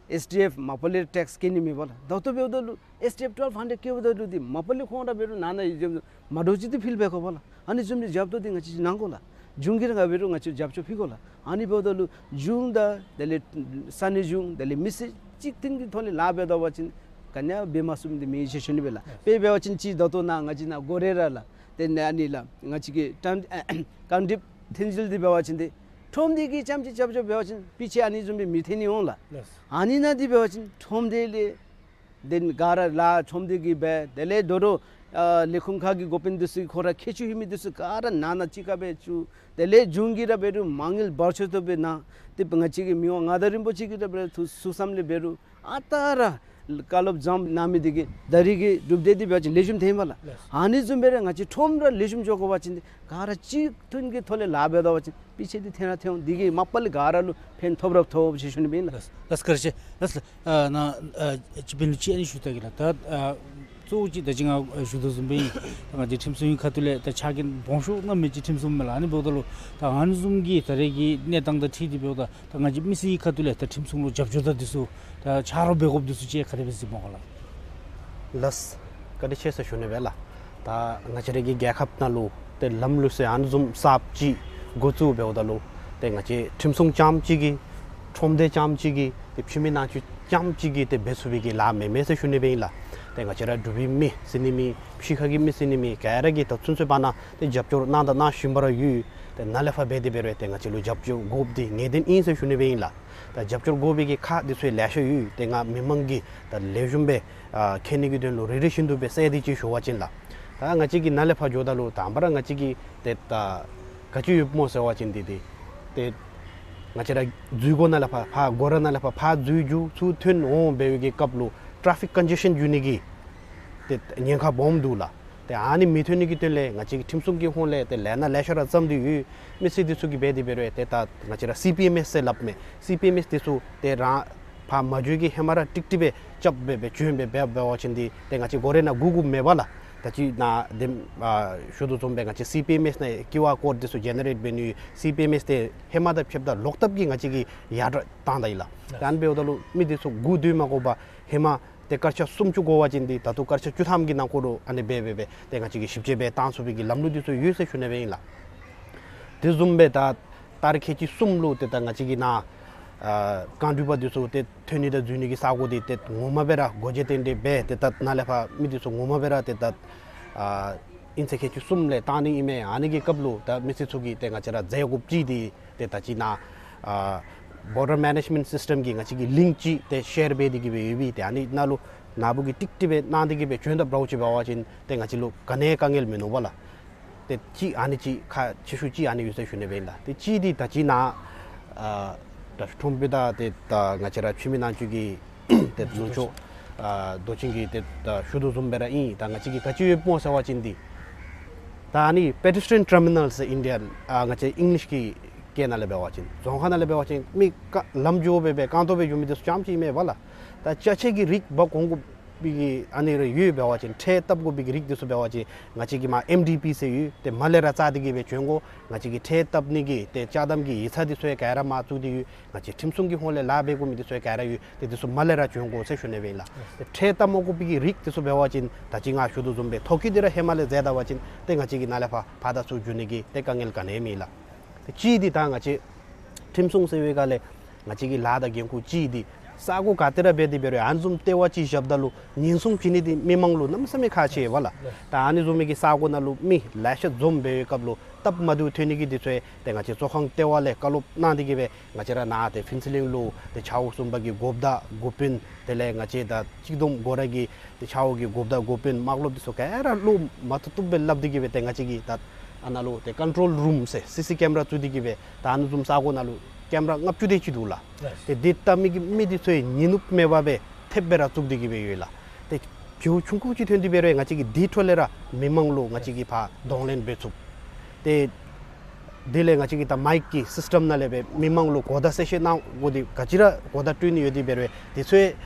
ཨེས་ཌི་ཨེཕ་མ་པ་ལས་ར་ཊེགསི་བཀལ་ནི་མེད་པ་ལགས། ད་ལྟོ་འབདཝ་ད་ལུ་ཨེས་ཌི་ཨེཕ་ཊུ་ཝེལ་ཧན་ཌེཌ་བཀལཝ་ད་ལུ་འདི་མ་པ་ལས་ཁོང་ར་འབད་རུང་ནང་ན་ཡོད་མ་འདྲཝ་ཅིག་འདི་ཕུལ་འབད་དགོ་པ་ལགས། ཨ་ནི་བཟུམ་གྱི་རྒྱབ་སྐྱོར་འདི་ང་བཅས་ཀྱིས་གནང་དགོ་ལགས། གཞུང་གིས་ར་ང་འབད་རུང་ང་བཅས་རྒྱབ་སྐྱོར་ཕུལ་དགོ་ལགས། ཨ་ནི་འབདཝ་ད་ལུ་གཞུང་དང་དེ་ལས་ས་གནས་གཞུང་དེ་ལས་མི་སེར་གཅིག་མཐུན་གྱི་ཐོག་ལས་ལཱ་འབད་ད་པ་ཅིན་ག་ནི་ཡང་འབད་མ་ཚུགས་མི་འདི་མེད་ཟེར་ཞུ་ནི་སྦེ་ལགས། དཔེ་འབད་བ་ཅིན་ཅིག་ད་ལྟོ་ནཱ་ང་བཅས་ནཱ་སྒོ་རའི་ར་ལགས། དེ་ནཱ་ཨ་ནི་ལགས་ང་བཅས་ཀྱི་ཀན་ཀན་དིབ་ཐོན་རྫས་འདི་འབད་བ་ཅིན་འདི་ཁྲོམ་སྡེ་གིས་རྐྱངམ་ཅིག་རྒྱབ་སྐྱོར་འབད་བ་ཅིན་དཔེ་ཆ་ཨ་ནི་བཟུམ་སྦེ་མི་ཐོན་ནི་འོང་ལགས། ལགས། ཨ་ནི་ནང་འདི་འབད་བ་ཅིན་ཁྲོམ་སྡེ་ལས་དེ་ག་ར་ལཱ་ཁྲོམ་སྡེ་གིས་འབད། དེ་ལས་དོ་རུང་ ཨ་ལས་ཁུངས་ཁག་གི་འགོ་དཔོན་འདི་ཚུ་ཁོ་ར་ཁྱད་ཆོས་ཡོད་མི་འདི་ཚུ་ག་ར་ནང་ན་གཅིག་ཁར་སྦེ་བཅུག། དེ་ལས་གཞུང་གིས་ར་འབད་རུང་མ་དངུལ་འབོར་ཆེ་ཏོག་ཏོ་སྦེ་གནང་། ཏེ་ང་བཅས་ཀྱི་མི་དབང་མངའ་བདག་རིན་པོ་ཆེ་གིས་ར་འབད་རུང་ཐུགས་ཐུགས་བསམ་ལས་འབད་རུང་ཨ་རྟག་ར་བཀའ་སློབ་བཟང་གནང་མི་འདི་གིས་ད་རིས་ཀྱི་གྲུབ་འབྲས་འདི་འབད་བ་ཅིན་ལེགས་ཤོམ་ཐོན་པས་ལགས། ལགས། ཨ་ནི་བཟུམ་སྦེ་ར་ང་བཅས་ཁྲོམ་ར་ལེགས་ཤོམ་འགྱོ་དགོ་པ་ཅིན་ག་ར་གཅིག་མཐུན་གྱི་ཐོག་ལས་ལཱ་འབད་དོ་བ་ཅིན་དཔེ་ཆ་འདི་ཐོན་ར་ཐོན་འོང་། འདི་གིས་མ་པ་ལས་ག་ར་ལུ་ཕན་ཐོགས་ར་ཐོགས་ཟེར་ཞུ་ནི་ཨིན་ལགས། ལགས་ལགས། བཀའ་དྲིན་ཆེ་ལགས། ཨ་ནཱ་ཨ་སྤྱི་དཔོན་ལུ་ཅིག་ཨ་ནི་ཞུ་ད་གེ་ལགས། ད་ཨ་གཙོ་བོ་ཅིག་ད་ཅི་ང་ཞུ་དོ་བཟུམ་སྦེ་ཨིན། ད་ང་བཅས་ཁྲིམས་སྲུང་གི་ཁ་ཐུག་ལས་ད་ཕྱག་འགན་སྦོམ་ཤོས་གནམ་མེད་ཅིག་ཁྲིམས་སྲུང་མས་ལགས། ཨ་ནི་འབདཝ་ད་ལུ་ད་ཨ་ནི་བཟུམ་གྱི་ད་རེས་ཀྱི་གནས་སྟངས་དང་འཁྲིལ་ཏེ་འབདཝ་ད་ད་ང་བཅས་མི་སེར་གྱི་ཁ་ཐུག་ལས་ད་ཁྲིམས་སྲུང་ལུ་རྒྱབ་སྐྱོར་དང་འདི་ཚུ་ད་ཆ་རོགས་འབད་དགོཔ་འདི་ཚུ་ཅིག་ག་དེ་སྦེ་གཟིགས་སྨོ་ལགས། ལགས། བཀའ་དྲིན་ཆེ་ཟེར་ཞུ་ནི་སྦེ་ལགས། ད་ང་བཅས་ར་གི་རྒྱལ་ཁབ་ནང་ལུ་ཏེ་ལམ་ལུགས་ཟེར་ཨ་ནི་བཟུམ་གསརཔ་ཅིག་འགོ་བཙུགས་འབདཝ་ད་ལུ་ཏེ་ང་བཅས་ཁྲིམས་སྲུང་རྐྱངམ་གཅིག་གིས་ཁྲོམ་སྡེ་རྐྱངམ་གཅིག་གིས་ཏེ་ཕྱི་མི་ནང་འཁོད་རྐྱངམ་གཅིག་གིས་ཏེ་འབད་ཚུགས་པའི་གི་ལཱ་མེན་མས་ཟེར་ཞུ་ནི་སྦེ་ཨིན་ལགས། ཏེ་ང་བཅས་ར་འབྲུག་པའི་མི་ཟེར་ནི་མེད། ཕྱི་ཁ་གི་མི་ཟེར་ནི་མེད། ག་ར་གིས་ད་ཚུན་ཚོད་བར་ན་ཏེ་རྒྱབ་སྐྱོར་གནང་དང་གནང་བཞིན་པ་ར་ཡོད། ཏེ་ནཱ་ལས་ཕར་འབད་དེ་འབད་རུང་ཏེ་ང་བཅས་ལུ་རྒྱབ་སྐྱོར་དགོཔ་འདི་ངེས་བདེན་ཨིན་ཟེར་ཞུ་ནི་སྦེ་ཨིན་ལགས། ད་རྒྱབ་སྐྱོར་དགོ་པའི་གི་ཁག་འདི་ཚུ་ལེ་ཤ་ཡོད། ཏེ་ང་མི་མང་གིས་ད་ལེགས་ཤོམ་སྦེ་ཨ་མཁྱེན་ནི་གི་དོན་ལུ་རེ་རེ་བཞིན་དུ་སྦེ་གསལ་འདེབས་ཅིག་ཞུ་བ་ཅིན་ལགས། ད་ང་བཅས་ཀྱིས་ནཱ་ལས་ཕར་འགྱོཝ་ད་ལུ་དང་པ་ར་ང་བཅས་ཀྱིས་ཏེ་ད་ག་ཅི་ཡོདཔ་སྨོ་ཟེར་བ་ཅིན་འདི་ཏེ་ཏེ་ང་བཅས་ར་འཛུལ་སྒོ་ནང་ལས་ཕར་ཕར་སྒོ་ར་ནང་ལས་ཕར་ཕར་འཛུལ་རྒྱུ་ཚུར་ཐོན་འོང་འབད་བའི་གི་སྐབས་ལུ་ཊེ་ཕིག་ཀོན་ཇེ་ཤཱན་འགྱོ་ནི་གི་ཏེ་ཉེན་ཁ་སྦོམ་འདུག་ལགས། ཏེ་ཨ་ནི་མི་ཐོན་ནི་གི་དོན་ལས་ང་བཅས་ཀྱི་ཁྲིམས་སྲུང་གི་ཧོངས་ལས་ཏེ་ལས་སྣ་ལེ་ཤ་ར་བརྩམས་ཏེ་ཡོད། མི་སེར་འདི་ཚུ་གིས་འབད་དེ་འབད་རུང་ཏེ་ད་ང་བཅས་ར་སི་པི་ཨེམ་ཨེསི་ཟེར་སླབ་མས། སི་པི་ཨེམ་ཨེསི་འདི་ཚུ་ཏེ་རང་ཕར་མ་འགྱོ་གི་ཧེ་མ་ར་ཀྲིག་ཀྲི་སྦེ་རྐྱབ་སྦེ་སྦེ་བྱོན་སྦེ་འབད་འབད་བ་ཅིན་འདི་ཏེ་ང་བཅས་སྒོ་རའི་ནང་སྒུག་དགོཔ་མེད་པས་ལགས། ད་ཅི་ནཱ་དེམ་ཨ་ཞུ་དོ་བཟུམ་སྦེ་ང་བཅས་སི་པི་ཨེམ་ཨེསི་ནང་ཀིའུ་ཨར་ཀོཌ་འདི་ཚུ་ཇེ་ནེ་རེཊ་འབད་ནི་ཡོད། སི་པི་ཨེམ་ཨེསི་འདི་ཧེ་མ་དང་ཕྱདཔ་ད་ལོག་ཐབས་ཀྱིས་ང་བཅས་ཀྱིས་ཡར་དྲག་བཏང་ད་ཡི་ལགས། ད་ཨ་ནི་འབདཝ་ད་ལུ་མི་འདི་ཚུ་སྒུག་སྡོད་མ་དགོ་པར་ཧེ་མ་ཏེ་སྐར་ཆ་སུམ་ཅུ་འགོར་བ་ཅིན་འདི་ད་ལྟོ་སྐར་ཆ་བཅུ་ཐམ་གྱི་ནང་འཁོད་ལུ་ཨ་ནི་སྦེ་སྦེ་སྦེ་ཏེ་ང་བཅས་ཀྱིས་ཞིབ་དཔྱད་འབད་བཏང་ཚུགས་པའི་གི་ལམ་ལུགས་འདི་ཚུ་ཡོད་ཟེར་ཞུ་ནི་སྦེ་ཨིན་ལགས། དེ་བཟུམ་སྦེ་ད་ཏ་རིག་ཁལ་གཅིག་གསུམ་ལུ་ཏེ་ད་ང་བཅས་ཀྱི་ནཱ་ཨ་རྐང་འགྲུལ་པ་འདི་ཚུ་ཏེ་ཐོན་ནི་དང་འཛུལ་ནི་གི་ས་སྒོ་འདི་ཏེ་ངོ་མ་སྦེ་ར་སྒོ་འབྱེད་རྟེན་འབྲེལ་འབད་ཏེ་ད་ནཱ་ལས་ཕར་མི་འདི་ཚུ་ངོ་མ་སྦེ་ར་ཏེ་ད་ཨ་ཨིན་ཚད་ཁལ་གཅིག་གསུམ་ལས་བཏང་ནི་ཨིན་མས། ཨ་ནི་གི་སྐབས་ལུ་ད་མི་སེར་ཚུ་གིས་ཏེ་ང་བཅས་ར་མཛད་དགོཔ་ཅིག་འདི་ཏེ་ད་ཅི་ནཱ་ཨ་བོར་ཌར་མེ་ནེཇ་མེནཊ་སིསི་ཊེམ་གི་ང་བཅས་ཀྱིས་ལིངཀ་ཅིག་ཏེ་ཤེར་འབད་དེ་གི་སྦེ་ཡོད་པས། ཏེ་ཨ་ནི་ནང་ལུ་ནཱ་བུ་གིས་ཀྲིག་ཀྲི་སྦེ་གནང་སྟེ་གི་སྦེ་བྱོན་དཔ་འདྲཝ་ཅིག་འབད་བ་ཅིན་ཏེ་ང་བཅས་ལུ་ག་ནི་དཀའ་ངལ་མིན་ནུག་པ་ལགས། ཏེ་གཅིག་ཨ་ནི་གཅིག་ཁག་ཆེ་ཤོས་གཅིག་ཨ་ནི་ཡོད་ཟེར་ཞུ་ནི་སྦེ་ཨིན་ལགས། ཏེ་གཅིག་འདི་ད་ཅི་ནཱ་ཨ་ད་ཁྲོམ་དཔོན་དང་ཏེ་ད་ང་བཅས་ར་ཕྱི་མི་ནང་འཁོད་ཀྱི་ཏེ་ལུང་ཕྱོགས་ཨ་མདོ་ཆེན་གྱིས་ཏེ་ད་ཞུ་དོ་བཟུམ་སྦེ་ར་ཨིན། ད་ང་བཅས་ཀྱིས་ག་ཅི་ཡོདཔ་སྨོ་ཟེར་བ་ཅིན་འདི་ད་ཨ་ནི་པེ་ཌེ་སི་ཊི་རི་ཡན་ཊར་མི་ནཱལ་ཟེར་ཨིན་ཌི་ཡ་ཨ་ང་བཅས་ཨིང་ལིཤ་གི་སྐད་ནང་ལས་འབད་བ་ཅིན་རྫོང་ཁ་ནང་ལས་འབད་བ་ཅིན་མི་རྐང་ལམ་འགྱོ་སྦེ་སྦེ་རྐང་སྟོང་སྦེ་འགྱོ་མི་འདི་ཚུ་རྐྱངམ་ཅིག་ཨིན་མས་པ་ལགས། ད་ཅ་ཆས་ཀྱི་རིགས་འབག་འོང་དགོ་པའི་གི་ཨ་ནི་རེ་ཡོད་འབད་བ་ཅིན་ཁྲལ་བཏབ་དགོ་པའི་གི་རིགས་འདི་ཚུ་འབད་བ་ཅིན་ང་བཅས་ཀྱིས་མར་ཨེམ་ཌི་པི་ཟེར་ཡོད། ཏེ་མར་ལས་ར་བཙག་སྟེ་གི་སྦེ་བྱོན་དགོ། ང་བཅས་ཀྱིས་ཁྲལ་བཏབ་ནི་གི་ཏེ་ཅ་དམ་གྱི་ཡིག་ཚང་འདི་ཚུ་ཡང་ག་ར་མར་བཙུགས་ཏེ་ཡོད། ང་བཅས་ཁྲིམས་སྲུང་གི་ཧོངས་ལས་ལཱ་འབད་དགོ་མི་འདི་ཚུ་ཡང་ག་ར་ཡོད། ཏེ་འདི་ཚུ་མར་ལས་ར་བྱོན་དགོ་ཟེར་ཞུ་ནི་སྦེ་ཨིན་ལགས། ཏེ་ཁྲལ་བཏབ་མ་དགོ་པའི་གི་རིགས་འདི་ཚུ་འབད་བ་ཅིན་ད་ཅི་ང་ཞུ་དོ་བཟུམ་སྦེ་ཐོ་བཀོད་འདི་ར་ཧེ་མ་ལས་མཛད་ད་པ་ཅིན་ཏེ་ང་བཅས་ཀྱིས་ནཱ་ལས་ཕར་ཕར་དང་ཚུར་འགྱོ་ནི་གི་ཏེ་དཀའ་ངལ་ག་ནི་ཡང་མེད་ལགས། ཏེ་གཅིག་འདི་ད་ང་བཅས་ཁྲིམས་སྲུང་ཟེར་བའི་སྒང་ལས་ང་བཅས་ཀྱི་ལཱ་དང་འགན་ཁུར་གཅིག་འདི་ས་སྒོ་ག་ཏེ་ར་འབད་དེ་འབད་རུང་ཨ་ནི་བཟུམ་ལྟེ་བ་ཅིག་བཞགཔ་ད་ལུ་ཉེན་སྲུང་བྱིན་ནི་འདི་མི་མང་ལུ་གནམ་མེད་ས་མེད་ཁག་ཆེ་བས་ལགས། ད་ཨ་ནི་བཟུམ་མའི་གི་ས་སྒོ་ནང་ལུ་མི་ལེ་ཤ་འཛོམས་འབད་བའི་སྐབས་ལུ་སྟབས་མ་བདེཝ་ཐོན་ནི་གི་འདི་ཚུ་ཡང་ཏེ་ང་བཅས་གཙོ་ཁང་ལྟེ་བ་ལས་བཀའ་སློབ་གནང་སྟེ་གི་སྦེ་ང་བཅས་ར་ནཱ་ཏེ་ཕུན་ཚོགས་གླིང་ལུ་ཏེ་ཆ་ཁོངས་གསུམ་པ་གི་འགོ་བདག་འགོ་དཔོན་དེ་ལས་ང་བཅས་ད་གཅིག་བསྡོམས་སྒོ་ར་གི་ཏེ་ཆ་ཁོངས་ཀྱི་འགོ་བདག་འགོ་དཔོན་དམག་སློབ་འདི་ཚུ་ག་ར་བློ་མ་བཏུབ་བཏུབ་སྦེ་སླབ་སྟེ་གི་སྦེ་ཏེ་ང་བཅས་ཀྱིས་ད་ཨ་ནཱ་ལུ་ཏེ་ཀོན་ཊོལ་རུམ་ཟེར་སི་སི་ཀེམ་ར་བཙུགས་ཏེ་གི་སྦེ་ད་ཨ་ནི་བཟུམ་ས་སྒོ་ནང་ལུ་ཀེམ་ར་ལྔ་བཅུ་དེ་ཅིག་འདུག་ལགས། ལགས། ཏེ་འདི་བལྟ་མི་གི་མི་འདི་ཚུ་ཡང་ཉིན་ནུབ་མེད་པར་སྦེ་ཐེབས་སྦེ་ར་བཙུགས་ཏེ་གི་སྦེ་ཡོད་ལགས། ཏེ་བྱེལཝ་ཆུང་ཀུ་ཅིག་ཐོན་ཏེ་འབད་རུང་ང་བཅས་ཀྱིས་འདི་འཕྲོ་ལས་ར་མི་མང་ལུ་ང་བཅས་ཀྱིས་ཕར་གདོང་ལེན་འབད་ཚུགས། ཏེ་དེ་ལས་ང་བཅས་ཀྱིས་ད་མའིཀ་གི་སིསི་ཊེམ་ནང་ལས་སྦེ་མི་མང་ལུ་གོ་བརྡ་གསལ་བཤད་གནང་དགོ་འདི་ག་ཅི་ར་གོ་བརྡ་སྤྲོད་ནི་ཡོད་དེ་འབད་རུང་དེ་ཚུ་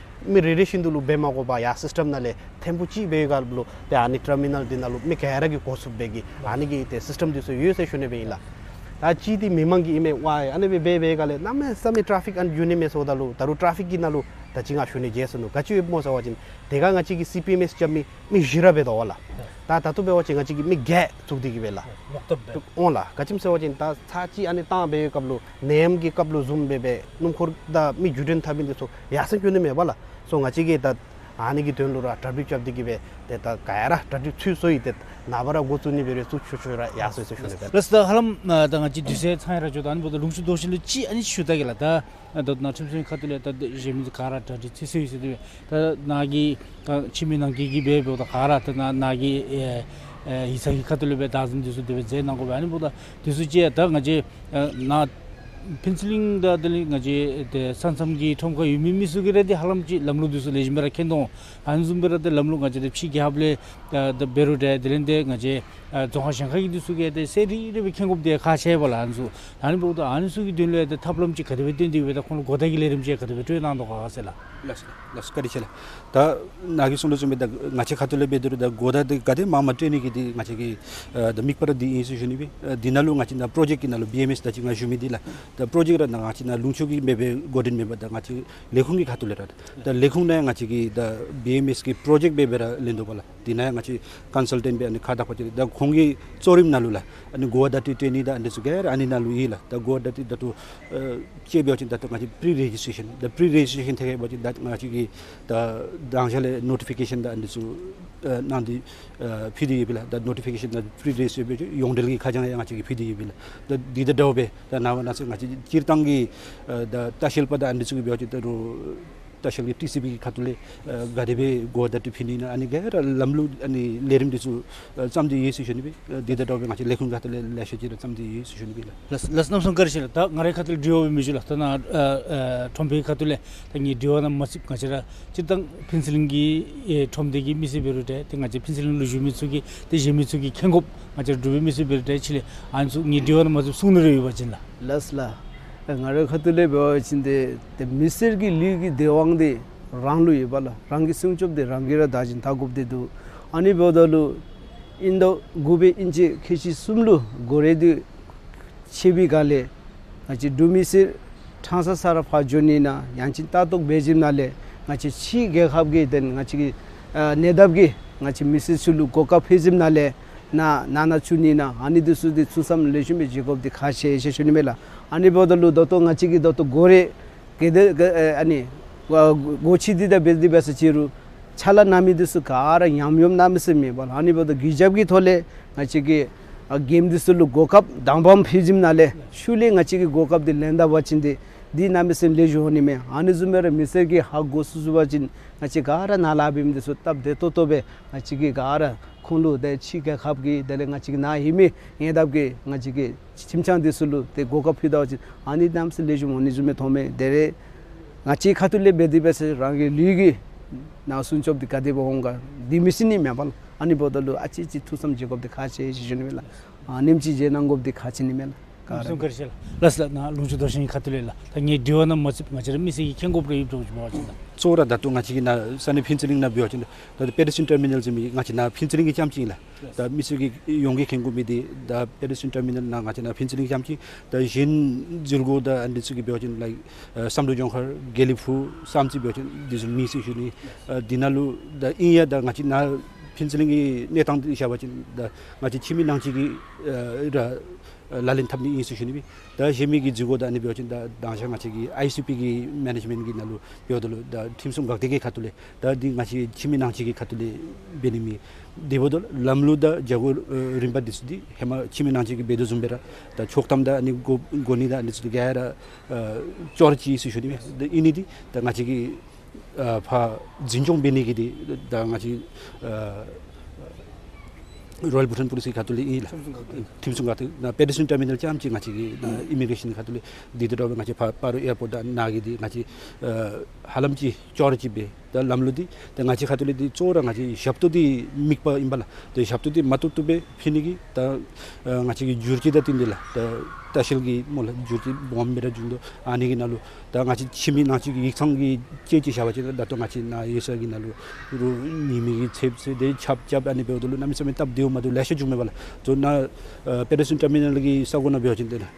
མི་རེ་རེ་བཞིན་དུ་ལུ་འབད་མ་དགོ་པར་ཡར་སིསི་ཊེམ་ནང་ལས་ཐེངས་པོ་གཅིག་འབད་བའི་སྐབས་ལུ་ཏེ་ཨ་ནི་ཊར་མི་ནཱལ་འདི་ནང་ལུ་མི་ག་ར་གིས་གོ་ཚུགས་པའི་གི་ཨ་ནི་གི་ཏེ་སིསི་ཊེམ་འདི་ཚུ་ཡོད་ཟེར་ཞུ་ནི་སྦེ་ཨིན་ལགས། ད་གཅིག་འདི་མི་མང་གིས་ཨིན་མས། ཝའི་ཨ་ནི་སྦེ་འབད་བའི་སྐབས་ལས་གནམ་མེད་ས་མེད་ཊེ་ཕིག་ཨ་ནི་འགྱོ་ནི་མས་ཟེརཝ་ད་ལུ་ད་རུང་ཊེ་ཕིག་གི་ནང་ལུ་ད་ཅི་ང་ཞུ་ནི་བརྗེད་སོ་ནུག། ག་ཅི་ཡོདཔ་སྨོ་ཟེར་བ་ཅིན་ཏེ་ག་ང་བཅས་ཀྱིས་སི་པི་ཨེམ་ཨེསི་རྐྱབ་མི་མི་བཞི་ར་འབད་དོ་བ་ལགས། ད་ད་ལྟོ་འབད་བ་ཅིན་ང་བཅས་ཀྱིས་མི་བརྒྱད་བཙུགས་ཏེ་གི་སྦེ་ལགས། ལོག་སྟབས་འབད་འོང་ལགས། ག་ཅི་སྨོ་ཟེར་བ་ཅིན་ད་ཚར་གཅིག་ཨ་ནི་བཏང་འབད་བའི་སྐབས་ལུ་ནད་ཡམས་ཀྱི་སྐབས་ལུ་བཟུམ་སྦེ་སྦེ་སྣུམ་འཁོར་དང་མི་བརྒྱུད་འདྲེན་འཐབ་མི་འདི་ཚུ་ཡར་སེང་འགྱོ་ནི་མས་པ་ལགས། སོ་ང་བཅས་ཀྱིས་ད་ ཨ་ནི་གི་དོན་ལུ་ར་གྲ་སྒྲིག་རྐྱབ་སྟེ་གི་སྦེ་ཏེ་ད་ག་ཡ་ར་གྲ་སྒྲིག་ཚུ་སོང་ཡི། ཏེ་ནངས་པ་ར་འགོ་བཙུགས་ནི་འབད་རུང་བཙུགས་ཆོག་ཆོག་ར་ཡར་སོང་ཡི་ཟེར་ཞུ་ནི་ཨིན་པས། ལགས་སོ། ད་ཧ་ལམ་ཨ་ད་ང་བཅས་དུས་ཚོད་ཚང་ཡི་ར་འགྱོ་དོ། ཨ་ནི་འབདཝ་ད་ལུང་ཕྱོགས་མདོ་ཆེན་ལུ་ཅིག་ཨ་ནི་ཞུ་ད་གེ་ལགས། ད་ཨ་ད་ནཱ་ཁྲིམས་སྲུང་གི་ཁ་ཐུག་ལས་ད་གཞན་མི་ག་ར་གྲ་སྒྲིག་ཚུ་སོང་ཡི་ཟེར་དེ་སྦེ། ད་ནཱ་གི་ད་ཕྱི་མི་ནང་འགལ་གྱི་སྦེ་འབདཝ་ད་ག་ར་ད་ནཱ་ནཱ་གི་ཨེ་ཨེ་ཡིག་ཚང་གི་ཁ་ཐུག་ལས་སྦེ་བདག་འཛིན་འདི་ཚུ་དེ་སྦེ་མཛད་གནང་དགོ་པས། ཨ་ནི་འབདཝ་ད་འདི་ཚུ་ཅིག་ད་ང་བཅས་ཨ་ནཱ་ཕུན་ཚོགས་གླིང་དང་དེ་ལས་ང་བཅས་ཏེ་ས་མཚམས་ཀྱི་ཁྲོམ་ཁར་ཡོད་མི་མི་ཚུ་གིས་ར་ཏེ་ཧ་ལམ་ཅིག་ལམ་ལུགས་འདི་ཚུ་ལེགས་ཤོམ་སྦེ་ར་མཁྱེན་དོ། ཨ་ནི་བཟུམ་སྦེ་ར་ཏེ་ལམ་ལུགས་ང་བཅས་ཏེ་ཕྱི་རྒྱལ་ཁབ་ལས་ཨ་ད་འབད་རུང་ཏེ་དེ་ལས་ཏེ་ང་བཅས་ཨ་རྫོང་ཁག་གཞན་ཁ་གི་འདི་ཚུ་གིས་ཏེ་གསལ་རི་རི་སྦེ་མཁྱེན་དགོཔ་འདི་ཁག་ཆེ་བས་ལགས། ཨ་ནི་ཚུ་ད་ཨ་ནི་འབདཝ་ད་ཨ་ནི་ཚུ་གི་དོན་ལུ་ཏེ་ཐབས་ལམ་ཅིག་ག་དེ་སྦེ་བཏོན་ཏེ་ཡོད་པས། ད་ཁོང་ལུ་གོ་བརྡ་གི་ལས་རིམ་ཅིག་ག་དེ་སྦེ་སྤྲོད་གནང་དོ་ག་ཟེར་ལགས། ལགས་སོ་ལགས་སོ། བཀའ་དྲིན་ཆེ་ལགས། ད་ནཱ་གིས་གསུང་དོ་བཟུམ་སྦེ་ད་ང་བཅས་ཁ་ཐུག་ལས་འབད་དེ་རུང་ད་གོ་བརྡ་འདི་ག་དེ་མང་མང་སྤྲོད་ནི་གི་འདི་ང་བཅས་ཀྱི་ཨ་ད་དམིགས་པ་ར་འདི་ཨིན་ཟེར་ཞུ་ནི་སྦེ། ཨ་འདི་ནང་ལུ་ང་བཅས་ནཱ་པྲོ་ཇེཀཊ་ཀྱི་ནང་ལུ་བི་ཨེམ་ཨེས་ད་ཅི་ང་ཞུ་མི་འདི་ལགས། ད་པྲོ་ཇེཀཊ་ར་ནཱ་ང་བཅས་ནཱ་ལུང་ཕྱོགས་ཀྱི་མེན་པར་འགོ་འདྲེན་མེན་པར་ད་ང་བཅས་ལས་ཁུངས་ཀྱི་ཁ་ཐུག་ལས་ར་ད་ལས་ཁུངས་ནང་ང་བཅས་ཀྱིས་ད་བི་ཨེམ་ཨེས་ཀྱི་པྲོ་ཇེཀཊ་སྦེ་འབད་ར་ལེན་དོ་བས་ལགས། འདི་ནང་ང་བཅས་ཀོན་སལ་ཊེནཊ་སྦེ་ཨ་ནི་ཁ་བཏགས་པ་ཅིན་ད་ཁོང་གི་གཙོ་རིམ་ནང་ལུ་ལགས། ཨ་ནི་གོ་བརྡ་འདི་སྤྲོད་ནི་དང་ཨ་ནི་ཚུ་ག་ར་ཨ་ནི་ནང་ལུ་ཨིན་ལགས། ད་གོ་བརྡ་འདི་ད་ལྟོ་ཨ་ཅིག་འབད་བ་ཅིན་ད་ལྟོ་ང་བཅས་པི་རི་རེ་ཇིས་ཊེ་ཤཱན་ད་པི་རི་རེ་ཇིས་ཊེ་ཤཱན་ཐད་ཁར་འབད་བ་ཅིན་ད་ང་བཅས་ཀྱིས་ད་དང་ཞག་ལས་ནོ་ཊི་ཕི་ཀེ་ཤཱན་ད་ཨ་ནི་ཚུ་ཨ་གནང་སྟེ་ཨ་ཕུལ་ཏེ་ཡོད་པས་ལགས། ད་ནོ་ཊི་ཕི་ཀེ་ཤཱན་ད་པི་རི་རེ་ཇིས་ཊེ་ཤཱན་འབད་བ་ཅིན་ཡོངས་འབྲེལ་གྱི་ཁ་བྱང་ཡང་ང་བཅས་ཀྱིས་ཕུལ་ཏེ་ཡོད་པས་ལགས། ད་འདི་དང་འདྲཝ་སྦེ་ད་ནངས་པ་གནངས་ཚེ་ང་བཅས་སྤྱིར་བཏང་གི་ཨ་ད་ལྟ་བཤལ་པ་ད་ཨ་ནི་ཚུ་གིས་འབད་བ་ཅིན་ད་རུང་ལྟ་བཤལ་གྱི་ཊི་སི་པི་གི་ཁ་ཐུག་ལས་ཨ་ག་དེ་སྦེ་གོ་བརྡ་འདི་ཕུལ་ནི་ཨིན་ན་ཨ་ནི་ག་ར་ལམ་ལུགས་ཨ་ནི་ལས་རིམ་འདི་ཚུ་ཨ་བརྩམས་ཏེ་ཡོད་ཟེར་ཞུ་ནི་སྦེ། ཨ་འདི་དང་འདྲཝ་སྦེ་ང་བཅས་ལས་ཁུངས་ཁ་ཐུག་ལས་ལེ་ཤ་ཅིག་ར་བརྩམས་ཏེ་ཡོད་ཟེར་ཞུ་ནི་སྦེ་ལགས། ལགས་ལགས་གནམ་མེད་ས་མེད་བཀའ་དྲིན་ཆེ་ལགས། ད་ང་རའི་ཁ་ཐུག་ལས་དྲི་བ་སྦེ་མི་ཞུ་ལགས། ད་ནཱ་ཨ་ཨ་ཁྲོམ་དཔོན་ཁ་ཐུག་ལས་ད་ངེའི་དྲི་བ་ནང་མ་ཚུདཔ་ང་བཅས་ར་སྤྱིར་བཏང་ཕུན་ཚོགས་གླིང་གི་ཨེ་ཁྲོམ་སྡེ་གི་མི་སེར་འབད་རུང་ཏེ་ཏེ་ང་བཅས་ཕུན་ཚོགས་གླིང་ལུ་བཞུགས་མི་ཚུ་གིས་ཏེ་གཞན་མི་ཚུ་གིས་མཁྱེན་དགོཔ་ང་བཅས་ར་འབྲུག་པའི་མི་སེར་འབད་རུང་ཏེ་ཕྱི་ལས་ཨ་ནི་ཚུ་ངེའི་དྲི་བ་ནང་མ་ཚུདཔ་གསུང་ནི་རེ་ཡོད་པ་ཅིན་ལགས། ལགས་ལགས། ང་རའི་ཁ་ཐུག་ལས་འབད་བ་ཅིན་ཏེ་ཏེ་མི་སེར་གྱི་ལུས་ཀྱི་བདེ་དབང་འདི་རང་ལུ་ཡོད་པས་ལགས། རང་གི་སྲུང་སྐྱོབ་འདི་རང་གིས་ར་བདག་འཛིན་འཐབ་དགོཔ་འདི་འདུག། ཨ་ནི་འབདཝ་ད་ལུ་དབྱིན་ཟླ་དགུ་པའི་དབྱིན་ཚེས་ཁལ་གཅིག་གསུམ་ལུ་འགོ་འདྲེན་འདི་ཆད་པའི་སྒང་ལས་ང་བཅས་འབྲུག་མི་སེར་ཕྲང་སར་ས་ར་ཕར་འགྱོ་ནི་ན་ཡང་ཅིན་ལྟ་རྟོག་འབད་ཞིནམ་ལས་ང་བཅས་ཕྱི་རྒྱལ་ཁབ་ཀྱི་ཏེ་ང་བཅས་ཀྱི་ཨ་གནས་བདག་གིས་ང་བཅས་མི་སེར་ཚུ་ལུ་གོ་སྐབས་ཕུལ་ཞིནམ་ལས་ནཱ་ནཱ་ནཱ་བཙུགས་ནི་ན་ཨ་ནི་འདི་ཚུ་འདི་ཚུ་བསམ་ལེགས་ཤོམ་སྦེ་བྱེད་དགོཔ་འདི་ཁག་ཆེ་ཟེར་ཞུ་ནི་མས་ལགས། ཨ་ནི་འབདཝ་ད་ལུ་ད་ལྟོ་ང་བཅས་ཀྱིས་ད་ལྟོ་འགོ་འདྲེན་ག་དེ་ག་ཨ་ནི་ཨ་འགོ་འདྲེན་འདི་ད་འབད་དེ་འབད་ས་ཅིག་རུང་ཕྱག་ལཱ་གནང་མི་འདི་ཚུ་ག་ར་ཉམས་མྱོང་གནམ་མེད་ས་མེད་ཡོད་པས་ལགས། ཨ་ནི་འབདཝ་ད་གུས་ཞབས་ཀྱི་ཐོག་ལས་ང་བཅས་ཀྱིས་ཨ་རྒནམ་འདི་ཚུ་ལུ་གོ་སྐབས་དང་པམ་ཕུལ་ཞིནམ་ལས་ཤུལ་ལས་ང་བཅས་ཀྱིས་གོ་སྐབས་འདི་ལེན་ད་པ་ཅིན་ཏེ་འདི་གནམ་མེད་ས་མེད་ལེགས་ཤོམ་འོང་ནི་མས། ཨ་ནི་བཟུམ་སྦེ་ར་མི་སེར་གྱིས་ཧ་གོ་ཚུགས་ཚུགས་པ་ཅིན་ང་བཅས་ག་ར་ནཱ་ལཱ་འབད་མི་འདི་ཚུ་སྟབས་བདེ་ཏོག་ཏོ་སྦེ་ང་བཅས་ཀྱིས་ག་ར་ཁོང་ལུ་ཏེ་ཕྱི་རྒྱལ་ཁབ་ཀྱི་དེ་ལས་ང་བཅས་ཀྱི་ནཱ་ཡོད་མི་གནས་བདག་གི་ང་བཅས་ཀྱི་ཁྱིམ་ཚང་འདི་ཚུ་ལུ་ཏེ་གོ་སྐབས་ཕུལ་ད་པ་ཅིན་ཨ་ནི་གནམ་མེད་ས་མེད་ལེགས་ཤོམ་འོང་ནི་བཟུམ་སྦེ་མཐོངམ་མས། དེ་ལས་ང་བཅས་ཁ་ཐུག་ལས་འབད་དེ་འབད་ས་རང་གི་ལུས་ཀྱི་ནང་སྲུང་སྐྱོབ་འདི་ག་དེ་སྦེ་འོང་ག་འདི་མི་ཤེས་ནི་མས་པ་ལགས། ཨ་ནི་འབདཝ་ད་ལུ་ཨ་ཙི་ཅིག་ཐུགས་བསམ་བཞེས་དགོཔ་འདི་ཁག་ཆེ་ཟེར་ཞུ་ནི་མས་ལགས། ཨ་ནེམ་ཅིག་བཞེས་གནང་དགོཔ་འདི་ཁག་ཆེ་ནི་མས་ལགས། གནམ་མེད་ས་མེད་བཀའ་དྲིན་ཆེ་ལགས། ལགས་ལགས། ནཱ་ལུང་ཕྱོགས་མདོ་ཆེན་གྱི་ཁ་ཐུག་ལས་ལགས། ད་ངེའི་དྲི་བ་ནང་མ་ཚུདཔ་ང་བཅས་ར་མི་སེར་གྱིས་མཁྱེན་དགོཔ་རེ་ཡོདཔ་འདྲཝ་ཅིག་འབད་བ་ཅིན་ལགས། གཙོ་བོ་ར་ད་ལྟོ་ང་བཅས་ཀྱི་ནཱ་ས་གནས་ཕུན་ཚོགས་གླིང་ནང་འབད་བ་ཅིན་ད་ད་པེ་ཌེ་སི་ཊར་མི་ནཱལ་ཟེར་མི་ང་བཅས་ནཱ་ཕུན་ཚོགས་གླིང་གི་རྐྱངམ་ཅིག་ཨིན་ལགས། ད་མི་སེར་གྱིས་ཡོངས་ཀྱིས་མཁྱེན་དགོ་མི་འདི་ད་པེ་ཌེ་སི་ཊར་མི་ནཱལ་ནཱ་ང་བཅས་ནཱ་ཕུན་ཚོགས་གླིང་གི་རྐྱངམ་ཅིག། ད་གཞན་འཛུལ་སྒོ་ད་ཨ་ནི་ཚུ་གི་འབད་བ་ཅིན་ལའིཀ་ཨ་བསམ་གྲུབ་ལྗོངས་མཁར་དགེ་ལེགས་ཕུག་བསམ་རྩེ་འབད་བ་ཅིན་འདི་ཚུ་མེད་ཟེར་ཞུ་ནི། ཨ་འདི་ནང་ལུ་ད་ཨིན་ཡང་ད་ང་བཅས་ནཱ་ཕུན་ཚོགས་གླིང་གི་གནས་སྟངས་འདི་བཞག་པ་ཅིན་ད་ང་བཅས་ཕྱི་མི་ནང་བཅུད་ཀྱིས་ཨ་ར་ཨ་ལག་ལེན་འཐབ་ནི་ཨིན་ཟེར་ཞུ་ནི་སྦེ། ད་གཞན་མི་གི་འཛུལ་སྒོ་ད་ཨ་ནི་འབད་བ་ཅིན་ད་དང་ཞག་ང་བཅས་ཀྱི་ཨའི་སི་པི་གི་མེ་ནེཇ་མེནཊ་གི་ནང་ལུ་འབདཝ་ད་ལུ་ད་ཁྲིམས་སྲུང་འགག་སྡེ་གི་ཁ་ཐུག་ལས་ད་འདི་ང་བཅས་ཕྱི་མི་ནང་བཅུད་ཀྱི་ཁ་ཐུག་ལས་འབད་ནི་མས། དེ་འབདཝ་ད་ལམ་ལུགས་དང་བྱ་སྒོ་ཨ་རིམ་པ་འདི་ཚུ་འདི་ཧེ་མ་ཕྱི་མི་ནང་བཅུད་ཀྱིས་འབད་དོ་བཟུམ་སྦེ་ར་ད་ཆོག་ཐམ་དང་ཨ་ནི་གོ་གོ་གནས་དང་ཨ་ནི་ཚུ་འདི་ག་ར་ཨ་ཅོག་ར་གཅིག་ཨིན་ཟེར་ཞུ་ནི་མས། ད་ཨིན་ནི་འདི་ད་ང་བཅས་ཀྱིས་ཨ་ཕར་འཛིན་སྐྱོང་འབད་ནི་གི་འདི་ད་ང་བཅས་ཨ་རོ་ཡལ་བྷུ་ཊཱན་པོ་ལིསི་གི་ཁ་ཐུག་ལས་ཨིན་ལགས། ཁྲིམས་སྲུང་འགག་སྡེ། ཁྲིམས་སྲུང་འགག་སྡེ་ནཱ་པེ་ཌེ་སི་ཊར་མི་ནཱལ་རྐྱངམ་ཅིག་ང་བཅས་ཀྱི་ཨ་ཨི་མི་གྲེ་ཤཱན་ཁ་ཐུག་ལས་འདི་དང་འདྲཝ་སྦེ་ང་བཅས་ཕར་སྤ་རོ་ཨེར་པོརཊ་དང་ནཱ་གི་འདི་ང་བཅས་ཨ་ཧ་ལམ་ཅིག་ཅོག་ར་གཅིག་སྦེ། ད་ལམ་ལུགས་འདི་ད་ང་བཅས་ཁ་ཐུག་ལས་འདི་གཙོ་བོ་ར་ང་བཅས་ཞབས་ཏོག་འདི་དམིགས་པ་ཨིན་པས་ལགས། ད་ཞབས་ཏོག་འདི་མ་བཏུབ་བཏུབ་སྦེ་ཕུལ་ནི་གི་ད་ཨ་ང་བཅས་ཀྱི་བསྒྱུར་བཅོས་དང་བསྟུན་ཏེ་ལགས། ད་ལྟ་བཤལ་གྱི་སྨོ་ལགས། བསྒྱུར་བཅོས་སྦོམ་སྦེ་ར་བྱུང་དོ། ཨ་ནི་གི་ནང་ལུ་ད་ང་བཅས་ཕྱི་མི་ནང་བཅུད་ཀྱི་ཡིག་ཚང་གི་དཔྱད་ཅིག་བཞག་པ་ཅིན་ད་ལྟོ་ང་བཅས་ནཱ་ཡོད་ས་གི་ནང་ལུ་རུང་ཉིན་མའི་གི་ཚདཔ་ཚད་དེ་ཆརཔ་རྐྱབ་ཨ་ནི་འབདཝ་ད་ལུ་གནམ་མེད་ས་མེད་སྟབས་བདེཝ་མ་བདེཝ་ལེ་ཤ་བྱུངམ་མས་པ་ལགས། ད་ནཱ་ཨ་པེ་ཌེ་སི་ཊར་མི་ནཱལ་གི་ས་གོ་ནང་འབད་བ་ཅིན་ཏེ་ལགས་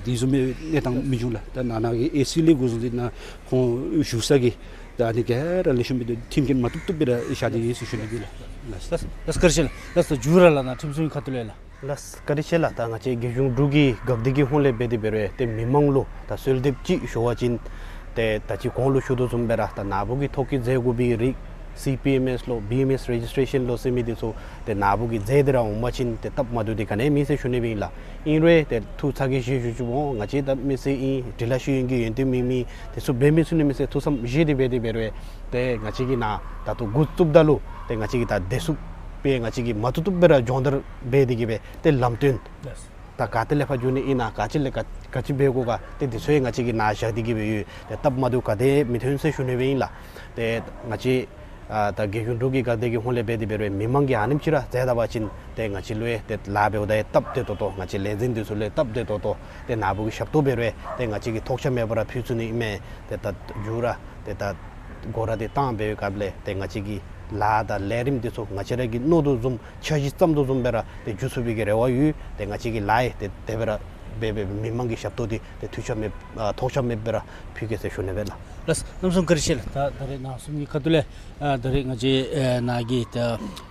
འདི་བཟུམ་མའི་གནས་སྟངས་མི་བྱུང་ལགས། ད་ནཱ་ནཱ་གི་ཨེ་སི་ལས་འགོ་བཟུང་སྟེ་ནཱ་ཁོང་བཞུགས་ས་གི་ད་ཨ་ནི་ག་ར་ལེགས་ཤོམ་སྦེ་ད་མཐུན་རྐྱེན་མ་བཏུབ་བཏུབ་སྦེ་ར་བཞག་སྟེ་ཡོད་ཟེར་ཞུ་ནི་ཨིན་ལགས། ལགས་ལགས་བཀའ་དྲིན་ཆེ་ལགས། ལགས་སོ། མཇུག་ར་ལགས་ནཱ་ཁྲིམས་སྲུང་གི་ཁ་ཐུག་ལས་ལགས། ལགས་བཀའ་དྲིན་ཆེ་ལགས། ད་ང་བཅས་རྒྱལ་གཞུང་འབྲུག་གི་འགག་སྡེ་གི་ཧོངས་ལས་འབད་དེ་འབད་རུང་ཏེ་མི་མང་ལུ་ད་གསོལ་འདེབས་ཅིག་ཞུ་བ་ཅིན་ཏེ་ད་ཅི་གོང་ལུ་ཞུ་དོ་བཟུམ་སྦེ་ར་ད་ནཱ་བུ་གིས་ཐོ་བཀོད་མཛད་དགོ་པའི་རིགས་ སི་པི་ཨེམ་ཨེས་ལོ་བི་ཨེམ་ཨེས་རེ་ཇིས་ཊེ་ཤཱན་ལོ་ཟེར་མི་འདི་ཚུ་ཏེ་ནཱ་བུ་གི་རྫས་འདི་ར་འོང་པ་ཅིན་ཏེ་སྟབས་མ་བདེཝ་འདི་ག་ནི་མེད་ཟེར་ཞུ་ནི་སྦེ་ཨིན་ལགས། ཨིན་རུང་ཏེ་ཐུགས་ཚ་གྱང་བཞེས་ཞུ་ཞུཝ་འོང་། ང་བཅས་ད་མི་སེར་ཨིན། འབྲི་ལྷག་ཤེས་ཡོན་གྱི་ཡོན་ཏན་མེད་མི་དེ་ཚུ་འབད་མི་ཚུ་ནི་མི་སེར་ཐུགས་བསམ་བཞེས་ཏེ་འབད་དེ་འབད་རུང་ཏེ་ང་བཅས་ཀྱིས་ནཱ་ད་ལྟོ་འགོ་བཙུགསཔ་ད་ལུ་ཏེ་ང་བཅས་ཀྱིས་ད་བདེ་སྡུག་སྦེ་ང་བཅས་ཀྱིས་མ་བཏུབ་བཏུབ་སྦེ་ར་སྦྱོང་བརྡར་འབད་དེ་གིས་སྦེ་ཏེ་ལམ་སྟོན་ལགས། ད་ག་ཏེ་ལས་ཕར་འགྱོ་ནི་ཨིན་ན་ག་ཅི་ལས་ག་ག་ཅི་འབད་དགོ་ག་ཏེ་འདི་ཚུ་ཡང་ང་བཅས་ཀྱིས་ནཱ་བཞག་སྟེ་གིས་སྦེ་ཡོད། ཏེ་སྟབས་མ་བདེཝ་ག་ཏེ་མི་ཐོན་ཟེར་ཞུ་ནི་སྦེ་ཨིན་ལགས། ཏེ་ང་བཅས་ཨ་ད་དགེ་སློང་འབྲུག་གི་འགག་སྡེ་གི་ཧོངས་ལས་འབད་དེ་འབད་རུང་མི་མང་གིས་ཨ་ནེམ་ཅིག་ར་མཛད་ད་པ་ཅིན་ཏེ་ང་བཅས་ལུ་ཡང་ཏེ་ལཱ་འབདཝ་ད་ཡང་སྟབས་བདེ་ཏོག་ཏོ། ང་བཅས་ལས་འཛིན་འདི་ཚུ་ལུ་ཡང་སྟབས་བདེ་ཏོག་ཏོ། ཏེ་ནཱ་བུ་གི་ཞབས་ཏོག་འབད་རུང་ཏེ་ང་བཅས་ཀྱིས་ཐོགས་ཆགས་མེད་པར་ཕུལ་ཚུགས་ནི་ཨིན་མས། ཏེ་ད་མཇུག་ར་ཏེ་ད་སྒོ་ར་འདི་བཏང་འབད་བའི་སྐབས་ལས་ཏེ་ང་བཅས་ཀྱི་ལཱ་དང་ལས་རིམ་འདི་ཚུ་ང་བཅས་ར་གིས་མནོ་དོ་བཟུམ་འཆར་གཞི་བརྩམ་དོ་བཟུམ་སྦེ་ར་ཏེ་འགྱོ་ཚུགས་པའི་གི་རེ་བ་ཡོད། ཏེ་ང་བཅས་ཀྱི་ལཱ་ཡང་ཏེ་དེ་སྦེ་ར་འབད་འབད་མི་མང་གི་ཞབས་ཏོག་འདི་ཏེ་ཐོགས་ཆགས་མེད་ཨ་ཐོགས་ཆགས་མེད་པར་ཕུལ་གེ་ཟེར་ཞུ་ནི་སྦེ་ལགས། ལགས། རྣམ་གསུམ་བཀའ་དྲིན་ཆེ་ལགས། ད་ད་རེས་ནཱ་གསུམ་གྱི་ཁ་ཐུག་ལས་ཨ་ད་རེས་ང་བཅས་ཨ་ནཱ་གི་ད་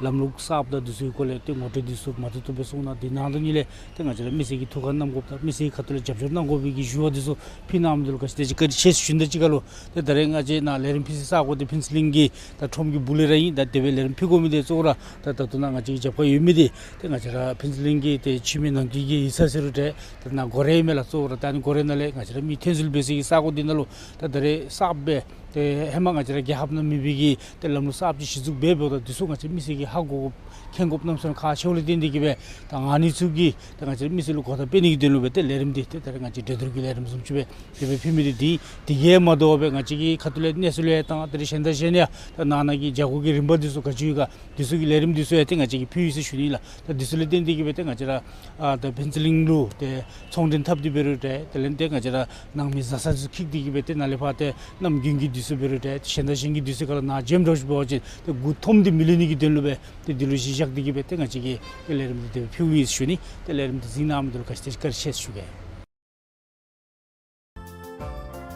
ལམ་ལུགས་གསརཔ་དང་འདི་ཚུ་གི་སྐོར་ལས་ཏེ་ངོ་སྤྲོད་འདི་ཚུ་མ་བཏུབ་བཏུབ་སྦེ་གསུངས་གནང་། དེ་ནང་དོན་ཉིད་ལས་ཏེ་ང་བཅས་ར་མི་སེར་གྱི་ཐུགས་ཁར་བསྣམ་དགོཔ་དང་མི་སེར་གྱི་ཁ་ཐུག་ལས་རྒྱབ་སྐྱོར་གནང་དགོ་པའི་གི་ཞུ་བ་འདི་ཚུ་ཕུལ་གནང་མི་འདི་ལུ་ག་ཅི་དེ་ཅིག་བཀའ་དྲིན་ཆེ་ཟེར་ཞུ་ནི་དང་གཅིག་ཁར་ལུ་ཏེ་ད་རེས་ང་བཅས་ནཱ་ལས་རིམ་ཕུལ་སའི་ས་གོ་འདི་ཕུན་ཚོགས་གླིང་གི་ད་ཁྲོམ་གྱི་སྦུག་ལས་ར་ཨིན། ད་དེ་སྦེ་ལས་རིམ་ཕུལ་དགོ་མི་འདི་གཙོ་བོ་ར་ད་ད་ལྟོ་ནཱ་ང་བཅས་ཀྱི་རྒྱབ་ཁར་ཡོད་མི་འདི་ཏེ་ང་བཅས་ར་ཕུན་ཚོགས་གླིང་གི་ཏེ་ཆུ་སྨད་ནང་འཁོད་ཀྱི་ཡིག་ཚང་ཟེར་རུང་འདྲ། ད་ནཱ་སྒོ་ར་ཨིན་མས་ལགས། གཙོ་བོ་ར་ད་ཨ་ནི་སྒོ་རའི་ནང་ལས་ང་བཅས་ར་མི་འཐོན་འཛུལ་འབད་སའི་གི་ས་གོ་འདི་ནང་ལུ་ད་ད་རེས་གསརཔ་སྦེ་ཏེ་ཧེ་མ་ང་བཅས་ར་རྒྱལ་ཁབ་ནང་མེད་པའི་གི་ཏེ་ལམ་ལུགས་གསརཔ་ཅིག་གཞི་བཙུགས་འབད་འབདཝ་ད་འདི་ཚུ་ང་བཅས་མི་སེར་གྱིས་ཧ་གོ་དགོཔ་མཁྱེན་དགོཔ་གནམ་མེད་ས་མེད་ཁག་ཆེཝ་ལས་བརྟེན་ཏེ་གིས་སྦེ་ད་ཨ་ནི་ཚུ་གི་ད་ང་བཅས་མི་སེར་ལུ་གོ་བརྡ་སྤེལ་ནི་གི་དོན་ལུ་སྦེ་ཏེ་ལས་རིམ་འདི་ཏེ་ད་རེས་ང་བཅས་འགྲན་བསྡུར་གྱི་ལས་རིམ་བཟུམ་ཅིག་སྦེ་དེ་སྦེ་ཕུལ་མི་འདི་འདི་དེ་གིས་མ་དོ་བར་སྦེ་ང་བཅས་ཀྱི་ཁ་ཐུག་ལས་གནས་ཚུལ་ཡང་བཏང་། ད་རེས་གཞན་དང་གཞན་ཡང་ད་ནང་ན་གི་བྱ་སྒོ་གི་རིམ་པ་འདི་ཚུ་ག་ཅི་ཡོད་ག་འདི་ཚུ་གི་ལས་རིམ་འདི་ཚུ་ཡང་ཏེ་ང་བཅས་ཀྱིས་ཕུལ་ཡི་ཟེར་ཞུ་ནི་ལགས། ད་འདི་ཚུ་ལས་བརྟེན་ཏེ་གིས་སྦེ་ཏེ་ང་བཅས་ར་ཨ་ད་ཕུན་ཚོགས་གླིང་ལུ་ཏེ་ཚོང་འབྲེལ་འཐབ་སྟེ་འབད་རུང་འདྲ། དེ་ལས་ཏེ་ང་བཅས་ར་ནང་མི་བཟའ་ཚང་ཚུ་འཁྱིད་དེ་གིས་སྦེ་ཏེ་ནཱ་ལས་ཕར་ཏེ་གནམ་དགུན་གྱི་དུས་ཚོད་འབད་རུང་འདྲ། གཞན་དང་གཞན་གྱི་དུས་ཚོད་ཁར་ལུ་ནཱ་འགྱོ་འགྱོ་ཞིནམ་ལས་ཏེ་མགུ་འཐོམ་སྟེ་མི་ལུས་ནི་གི་དོན་ལུ་སྦེ་ཏེ་འདི་ལུ་གཞི་བཞག་སྟེ་གིས་སྦེ་ཏེ་ང་བཅས་ཀྱིས་ཏེ་ལས་རིམ་འདི་ཏེ་ཕུལཝ་ཨིན་ཟེར་ཞུ་ནི། ཏེ་ལས་རིམ་འདི་གཟིགས་གནང་མི་འདི་ལུ་ག་ཅི་དེ་ཅིག་བཀའ་དྲིན་ཆེ་ཟེར་ཞུ་གེ།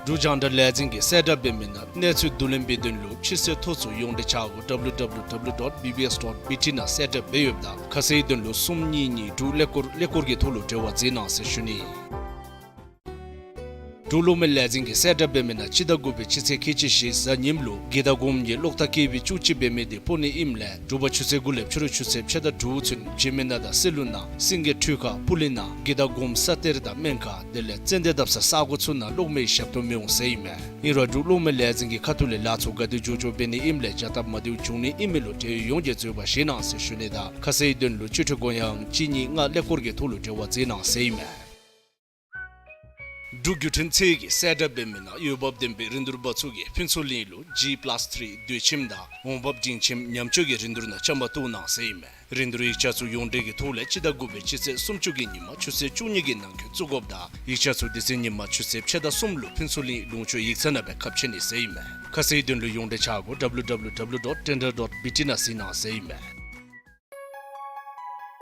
འབྲུག་རྒྱང་བསྒྲགས་ལས་འཛིན་གྱིས་གསལ་བསྒྲགས་འབད་མི་ནང་གནས་ཚུལ་བསྡུ་ལེན་འབད་དོན་ལུ་ཕྱི་སེལ་ཐོ་ཚུ་ཡོངས་འབྲེལ་ཆ་སྒོ་W W W dot B B S dot B T ནང་གསལ་བསྒྲགས་འབད་ཡོདཔ་ད་ཁ་གསལ་དོན་ལུ་གསུམ་གཉིས་གཉིས་དྲུག་ཀླད་ཀོར་ཀླད་ཀོར་གྱི་ཐོག་ལུ་འབྲེལ་བ་མཛད་གནང་ཟེར་ཞུ་ནི། འབྲུག་གློག་མེ་ལས་འཛིན་གྱིས་གསལ་བསྒྲགས་འབད་མི་ནང་སྤྱི་ཟླ་དགུ་པའི་སྤྱི་ཚེས་ཁལ་གཅིག་གཞེས་གཟའ་ཉིམ་ལུ་དགེ་དགའ་སྒོམ་གྱི་གློག་ཐག་བཀལ་བའི་བཅུ་གཅིག་པའི་མེ་འདི་སྤོ་ནི་ཨིནམ་ལས་དྲོ་པ་ཆུ་ཚོད་དགུ་ལས་ཕྱི་རུ་ཆུ་ཚོད་ཕྱེད་དང་དྲུག་ཚུན་འཇིགས་མེད་ནགས་དང་སེ་ལུ་ནང་སེང་གེ་ཁྲུས་ཁ་སྤུ་ལེན་ནང་དགེ་དགའ་སྒོམ་ས་གཏེར་དང་སྨན་ཁང་དེ་ལས་ཙན་དན་བཏབ་ས་ས་གོ་ཚུ་ནང་གློག་མེའི་ཞབས་ཏོག་མི་འོང་ཟེར་ཨིན་མས། ཨིན་རུང་འབྲུག་གློག་མེ་ལས་འཛིན་གྱི་ཁ་ཐུག་ལས་ལཱ་ཚུ་ག་དེ་མགྱོགས་མགྱོགས་འབད་ནི་ཨིནམ་ལས་བྱ་སྟབས་མ་བདེཝ་འབྱུང་ནི་ཨིན་མི་ལུ་འབྲེལ་ཡོད་ཡོངས་ཀྱིས་འཛོལ་བ་བཞེས་གནང་ཟེར་ཞུ་ནི་དང་ཁ་གསལ་དོན་ལུ་སྤྱི་འཐུས་སྒོ་ཡང་གཅིག་གཉིས་ལྔ་ཀླད་ཀོར་གྱི་ཐོག་ལུ་འབྲེལ་བ་མཛད་གནང་ཟེར་ཨིན་མས། འབྲུག་བརྒྱུད་འཕྲིན་ཚད་ཀྱིས་གསལ་བསྒྲགས་འབད་མི་ནང་འོས་འབབ་ལྡན་པའི་རིན་བསྡུར་པ་ཚུ་གིས་ཕུན་ཚོགས་གླིང་ལུ་G plus three དུས་ཁྱིམ་དང་འོང་འབབ་འབྲིང་ཁྱིམ་ཉམས་བཅོས་ཀྱི་རིན་བསྡུར་ནང་བཅའ་མར་གཏོགས་གནང་ཟེར་ཨིན་མས། རིན་བསྡུར་ཡིག་ཆ་ཚུ་ཡོངས་འབྲེལ་གྱི་ཐོག་ལས་སྤྱི་ཟླ་དགུ་པའི་སྤྱི་ཚེས་སུམ་ཅུ་གི་ཉིན་མ་ཆུ་ཚོད་བཅུ་གཉིས་ཀྱི་ནང་འཁོད་བཙུགས་དགོཔ་དང་ཡིག་ཆ་ཚུ་དེ་ཚེ་ཉིན་མ་ཆུ་ཚོད་ཕྱེད་དང་གསུམ་ལུ་ཕུན་ཚོགས་གླིང་ལུང་ཕྱོགས་ཡིག་ཚང་ནང་སྦེ་ཁ་ཕྱེ་ནི་ཟེར་ཨིན་མས། ཁ་གསལ་དོན་ལུ་ཡོངས་འབྲེལ་ཆ་སྒོ་W W W dot tender dot B T ནང་གཟིགས་གནང་ཟེར་ཨིན་མས།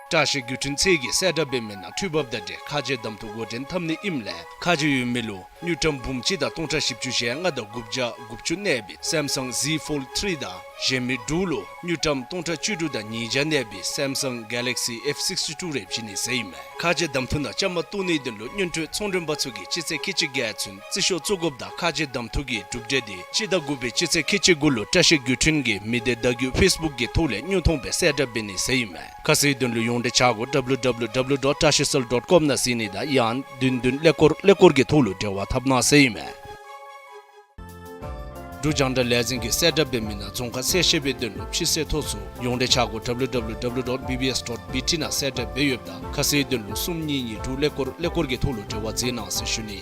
བཀྲ་ཤིས་བརྒྱུད་འཕྲིན་ཚད་ཀྱིས་གསལ་བསྒྲགས་འབད་མི་ནང་འཕྲུལ་འབབ་དང་འབྲེལ་ཁ་རྗེ་གདམ་འཐུ་འགོ་འདྲེན་འཐབ་ནི་ཨིནམ་ལས་ཁ་རྗེ་ཡོད་མི་ལུ་དངུལ་ཀྲམ་འབུམ་གཅིག་དང་སྟོང་ཕྲག་བཞི་བཅུ་ཞེ་ལྔ་དང་དགུ་བརྒྱ་དགུ་བཅུ་གནས་པའི་Samsung Z Fold three དང་གཞན་མི་དྲུག་ལུ་དངུལ་ཀྲམ་སྟོང་ཕྲག་བཅུ་དྲུག་དང་ཉིས་བརྒྱ་གནས་པའི་Samsung Galaxy F sixty-two རེ་བྱིན་ནི་ཟེར་ཨིན་མས། ཁ་རྗེ་གདམ་འཐུ་ནང་བཅའ་མར་གཏོགས་ནིའི་དོན་ལུ་སྔོན་འགྲོའི་ཚོང་མགྲོན་པ་ཚུ་གིས་སྤྱི་ཚེས་ཁལ་གཅིག་བརྒྱད་ཚུན་རྩིས་ཤོག་བཙུགས་དགོཔ་དང་ཁ་རྗེ་གདམ་འཐུ་གི་གྲུབ་འབྲས་དེ་སྤྱི་ཟླ་དགུ་པའི་སྤྱི་ཚེས་ཁལ་གཅིག་དགུ་ལུ་བཀྲ་ཤིས་བརྒྱུད་འཕྲིན་གྱི་མི་སྡེ་བརྡ་བརྒྱུད་ཕེསི་བུཀ་གི་ཐོག་ལས་དངོས་མཐོང་སྦེ་གསལ་བསྒྲགས་འབད་ནི་ཟེར་ཨིན་མས། ཁ་གསལ་དོན་ལུ་ཡོངས་འབྲེལ་ཆ་སྒོ་W W W dot tashicell dot com ནང་གཟིགས་ནི་དང་ཡང་བདུན་བདུན་ཀླད་ཀོར་ཀླད་ཀོར་གྱི་ཐོག་ལུ་འབྲེལ་བ་འཐབ་གནང་ཟེར་ཨིན་མས། འབྲུག་རྒྱང་བསྒྲགས་ལས་འཛིན་གྱིས་གསལ་བསྒྲགས་འབད་མི་ནང་རྫོང་ཁག་གསལ་བཤད་པའི་དོན་ལུ་ཕྱི་སེལ་ཐོ་ཚུ་ཡོངས་འབྲེལ་ཆ་སྒོ་W W W dot B B S dot B T ནང་གསལ་བསྒྲགས་འབད་ཡོདཔ་ད་ཁ་གསལ་དོན་ལུ་གསུམ་གཉིས་གཉིས་དྲུག་ཀླད་ཀོར་ཀླད་ཀོར་གྱི་ཐོག་ལུ་འབྲེལ་བ་མཛད་གནང་ཟེར་ཞུ་ནི།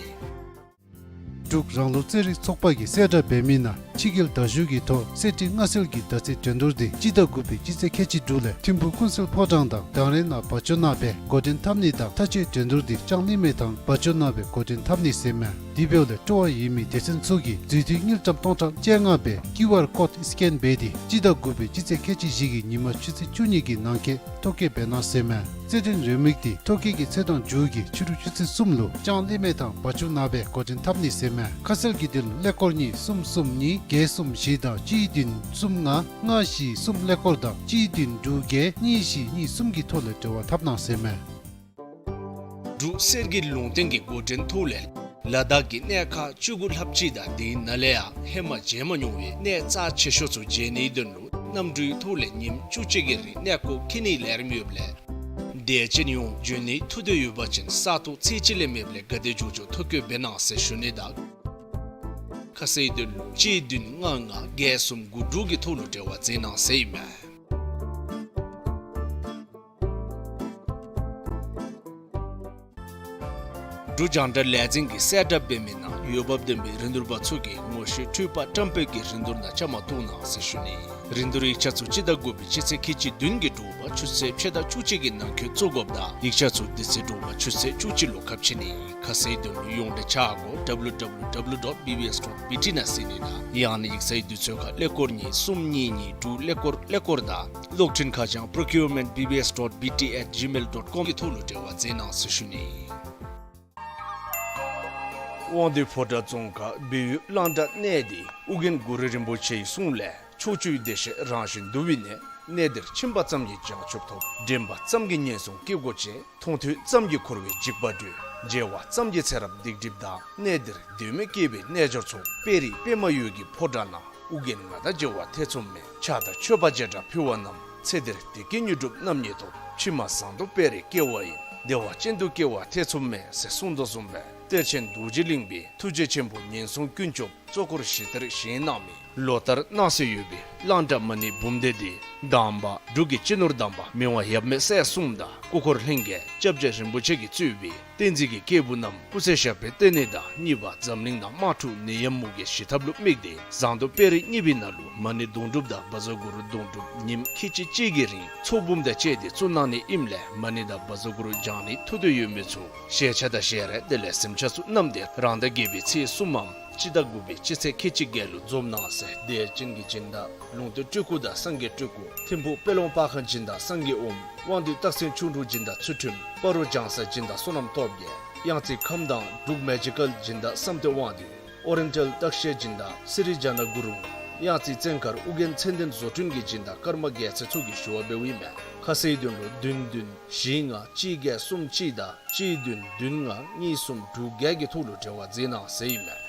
འབྲུག་རང་ལུགས་རྩེད་རིགས་ཚོགས་པ་གིས་གསལ་བསྒྲགས་འབད་མི་ནང་ཕྱི་རྒྱལ་དར་ཞུ་གི་ཐོག་གསེར་ཁྲི་མངའ་གསོལ་གྱི་ཟླ་ཚེས་འགྲན་བསྡུར་དེ་སྤྱི་ཟླ་དགུ་པའི་སྤྱི་ཚེས་ཁལ་གཅིག་དྲུག་ལས་ཐིམ་ཕུག་ཀུན་གསལ་ཕོ་བྲང་དང་དང་རེ་ནང་བ་ཅོ་ནང་སྦེ་འགོ་འདྲེན་འཐབ་ནི་དང་མཐའ་དཔྱད་འགྲན་བསྡུར་དེ་ལྕང་གླིང་མེ་ཐང་བ་ཅོ་ནང་སྦེ་འགོ་འདྲེན་འཐབ་ནི་ཟེར་མས། དེ་འབདཝ་ལས་སྤྲོ་བ་ཡོད་མི་སྡེ་ཚན་ཚུ་གིས་རྫུས་མཐུད་དངུལ་ཀྲམ་སྟོང་ཕྲག་བཅོ་ལྔ་སྦེ་ཀིའུ་ཨར་ཀོཌ་སི་ཀེན་འབད་དེ་སྤྱི་ཟླ་དགུ་པའི་སྤྱི་ཚེས་ཁལ་གཅིག་བཞི་གི་ཉིན་མ་ཆུ་ཚོད་བཅུ་གཉིས་ཀྱི་ནང་འཁོད་ཐོ་བཀོད་འབད་གནང་ཟེར་མས། རྩེད་འགྲན་རེའུ་མིག་དེ་ཐོ་བཀོད་ཀྱི་ཚེས་དང་མཇུག་གི་ཕྱི་རུ་ཆུ་ཚོད་གསུམ་ལུ་ལྕང་གླིང་མེ་ཐང་བ་ཅོ་ནང་སྦེ་འགོ་འདྲེན་འཐབ་ནི་ཟེར་མས། ཁ་གསལ་གྱི་དོན་ལུ་ཀླད་ཀོར་གཉིས་གསུམ་གསུམ་གཉིས་བརྒྱད་གསུམ་བཞི་དང་གཅིག་བདུན་གསུམ་ལྔ་ལྔ་བཞི་གསུམ་ཀླད་ཀོར་དང་གཅིག་བདུན་དྲུག་བརྒྱད་གཉིས་བཞི་གཉིས་གསུམ་གྱི་ཐོག་ལས་འབྲེལ་བ་འཐབ་གནང་ཟེར་མས། འབྲུག་གསེར་གྱི་ལུང་བསྟན་གྱི་འགོ་འདྲེན་ཐོག་ལས་ ལ་དྭགས་ཀྱི་གནས་ཁག་བཅུ་དགུ་ལྷགཔ་ཅིག་དང་དེའི་ནང་ལས་ཡང་ཧེ་མ་མཇལ་མ་མྱོང་བའི་གནས་རྩ་ཆེ་ཤོས་ཚུ་མཇལ་ནིའི་དོན་ལུ་གནམ་གྲུའི་ཐོག་ལས་ཉིནམ་བཅུ་གཅིག་གི་རིང་གནས་སྐོར་འཁྱིད་ནིའི་ལས་རིམ་ཡོདཔ་ལས་དེ་ཅིག་ཡང་འབྱོན་ནིའི་ཐུགས་འདོད་ཡོད་པ་ཅིན་ས་སྟོང་ཚད་ཅིག་ལས་མེདཔ་ལས་ག་དེ་མགྱོགས་མགྱོགས་ཐོ་བཀོད་འབད་གནང་ཟེར་ཞུ་ནི་དང་། ཁ་གསལ་དོན་ལུ་གཅིག་བདུན་ལྔ་ལྔ་བརྒྱད་གསུམ་དགུ་དྲུག་གི་ཐོག་ལུ་འབྲེལ་བ་མཛད་གནང་ཟེར་ཨིན་མས། འབྲུག་རྒྱང་བསྒྲགས་ལས་འཛིན་གྱིས་གསལ་བསྒྲགས་འབད་མི་ནང་འོས་འབབ་ལྡན་པའི་རིན་བསྡུར་པ་ཚུ་གིས་ངོ་ཤེས་འཕྲུལ་པ་བཀྲམ་སྤེལ་གྱི་རིན་བསྡུར་ནང་བཅའ་མར་གཏོགས་གནང་ཟེར་ཞུ་ནི། རིན་བསྡུར་ཡིག་ཆ་ཚུ་སྤྱི་ཟླ་དགུ་པའི་སྤྱི་ཚེས་ཁལ་གཅིག་བདུན་གྱི་དྲོ་པ་ཆུ་ཚོད་ཕྱེད་དང་བཅུ་གཅིག་གི་ནང་འཁོད་བཙུགས་དགོཔ་དང་ཡིག་ཆ་ཚུ་དེ་ཚེ་དྲོ་པ་ཆུ་ཚོད་བཅུ་གཅིག་ལུ་ཁ་ཕྱེ་ནི། ཁ་གསལ་དོན་ལུ་ཡོངས་འབྲེལ་ཆ་སྒོ་W W W dot B B S dot B T ནང་གཟིགས་ནི་དང་ཡང་ན་ཡིག་ཚང་གི་དུས་ཚོད་ཁར་ཀླད་ཀོར་གཉིས་གསུམ་གཉིས་གཉིས་དྲུག་ཀླད་ཀོར་ཀླད་ཀོར་དང་གློག་འཕྲིན་ཁ་བྱང་procurement B B S dot B T at gmail dot com གི་ཐོག་ལུ་འབྲེལ་བ་མཛད་གནང་ཟེར་ཞུ་ནི། དབང་འདུས་ཕོ་བྲང་རྫོང་ཁག་སྦས་ཡུལ་གླང་བྲག་གནས་འདི་ཨོ་རྒྱན་གུ་རུ་རིན་པོ་ཆེའི་གསུང་ལས་ཕྱོགས་བཅུའི་བདེ་གཤེགས་རང་བཞིན་འདུ་བའི་གནས། གནས་འདིར་ཕྱིན་པ་ཙམ་གྱིས་བྱང་ཆུབ་ཐོབ། འདྲེན་པ་ཙམ་གྱིས་ངན་སོང་སྐྱེ་སྒོ་བཅད། མཐོང་ཐོས་ཙམ་གྱིས་འཁོར་བའི་འཇིགས་པ་སྒྲོལ། མཇལ་བ་ཙམ་གྱིས་ཚེ་རབས་སྡིག་སྒྲིབ་དག། གནས་འདིར་དོན་མེད་སྐྱེ་བའི་རྣལ་འབྱོར་ཚོགས། དཔལ་རི་པདྨ་འོད་ཀྱི་ཕོ་བྲང་ན། ཨོ་རྒྱན་ང་དང་མཇལ་བ་ཐེ་ཚོམ་མེད། ཕྱག་དང་མཆོད་པ་བྱེ་བྲག་ཕུལ་བ་རྣམས། ཚེ་འདིར་བདེ་སྐྱིད་དངོས་གྲུབ་རྣམ་གཉིས་ཐོབ། ཕྱི་མ་ཟངས་མདོག་དཔལ་རིར་སྐྱེ་བ་ཡིན། བདེ་བ་ཅན་དུ་སྐྱེ་བ་ཐེ་ཚོམ་མེད། ཟེར་གསུངས་དོ་བཟུམ་སྦེ་གཏེར་ཆེན་རྡོ་རྗེ་གླིང་པའི་ཐུགས་རྗེ་ཆེན་པོ་ངན་སོང་ཀུན་སྐྱོབ་གཙོ་འཁོར་བཞི་ལྟར་བཞེངས་གནང་མི་ལོ་ལྟར་གནང་སྲོལ་ཡོད་པའི་གླང་བྲག་མ་ཎི་འབུམ་སྡེ་འདི་དང་པ་འབྲུག་གི་སྤྱི་ནོར་དང་པ་མི་དབང་ཡབ་མེས་སྲས་གསུམ་དང་སྐུ་འཁོར་ལྷན་རྒྱས་སྐྱབས་རྗེ་རིན་པོ་ཆེ་གིས་གཙོས་པའི་བསྟན་འཛིན་གྱི་སྐྱེས་བུ་རྣམས་སྐུ་ཚེ་ཞབས་པད་བརྟན་ནི་དང་གཉིས་པ་འཛམ་གླིང་ནང་དམག་འཁྲུག་ནད་ཡམས་མུ་གེ་ཞི་ཐབས་ལུ་དམིགས་ཏེ་ཟངས་མདོག་དཔལ་རི་གཉིས་པའི་ནང་ལུ་མ་ཎི་དོང་སྒྲུབ་དང་བཛྲ་གུ་རུ་དོང་སྒྲུབ་ཉིནམ་ཁལ་གཅིག་གཅིག་གི་རིང་ཚོགས་འབུམ་དང་བཅས་ཏེ་བཙུགས་གནང་ནི་ཨིནམ་ལས་མ་ཎི་དང་བཛྲ་གུ་རུ་བགྱང་ནི་ཐུགས་འདོད་ཡོད་མི་ཚུ་ཞལ་ཆས་དང་ཞལ་རས་དེ་ལས་གཟིམ་ཆས་ཚུ་བསྣམས་ཏེ་རང་ཟླ་བརྒྱད་པའི་ཚེས་གསུམ་མམ་སྤྱི་ཟླ་དགུ་པའི་སྤྱི་ཚེས་ཁལ་གཅིག་བརྒྱད་ལུ་འཛོམས་གནང་ཟེར། དད་ཅན་གྱི་སྦྱིན་བདག་ལུང་བསྟན་སྤྲུལ་སྐུ་དང་སངས་རྒྱས་སྤྲུལ་སྐུ། ཐིམ་ཕུག་དཔལ་ལུང་པར་ཁང་སྦྱིན་བདག་སངས་རྒྱས་དབངམོ། དབང་འདུས་སྟག་སེང་ཁྱུང་འབྲུག་སྦྱིན་བདག་ཚུལ་ཁྲིམས། སྤ་རོ་ལྗང་གསལ་སྦྱིན་བདག་བསོད་ནམས་སྟོབས་རྒྱས། གཡང་རྩེ་ཁམས་དྭངས་འབྲུག་མེ་ཇི་ཀཱལ་སྦྱིན་བདག་བསམ་གཏན་དབང་འདུས། ཨོ་རི་ཡེན་ཊལ་སྟག་ཤད་སྦྱིན་བདག་སི་རི་ཇ་ན་གུ་རུ། གཡང་རྩེ་བཙན་མཁར་ཨོ་རྒྱན་མཚན་ལྡན་བཟོ་སྐྲུན་གྱི་སྦྱིན་བདག་ཀརྨ་རྒྱལ་མཚན་ཚུ་གིས་ཞུ་བ་འབདཝ་ཨིན་མས། ཁ་གསལ་དོན་ལུ་བདུན་བདུན་བཞི་ལྔ་གཅིག་བརྒྱད་གསུམ་གཅིག་དང་གཅིག་བདུན་བདུན་ལྔ་གཉིས་གསུམ་དྲུག་བརྒྱད་ཀྱི་ཐོག་ལུ་འབྲེལ་བ་མཛད་གནང་ཟེར་ཨིན་མས།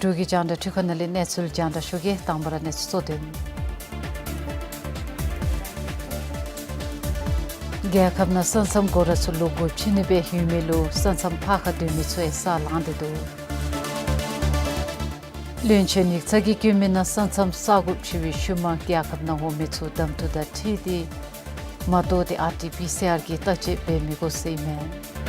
འབྲུག་གི་རྒྱང་བསྒྲགས་འཕྲུལ་ཁང་ནང་ལས་གནས་ཚུལ་རྒྱང་བསྒྲགས་ཞུ་གེ། དང་པ་ར་གནས་ཚུལ་གཙོ་དོན། རྒྱལ་ཁབ་ནང་ས་མཚམས་སྒོ་ར་ཚུ་ལུ་སྒོ་ཕྱེ་ནི་སྦེ་ཡོད་མི་ལུ་ས་མཚམས་ཕར་ཁ་སྡོད་མི་ཚུ་ཡང་ས་ལངས་ཏེ་འདུག། བློན་ཆེན་ཡིག་ཚང་གིས་བཀོད་མི་ནང་ས་མཚམས་ས་སྒོ་ཕྱེ་བའི་ཤུལ་མ་རྒྱལ་ཁབ་ནང་འོང་མི་ཚུ་གདམ་འཐུ་དང་འཁྲིལ་ཏེ་མ་དོ་སྟེ་ཨར་ཊི་པི་སི་ཨར་གྱི་བརྟག་དཔྱད་འབད་མི་དགོ་ཟེར་ཨིན་མས།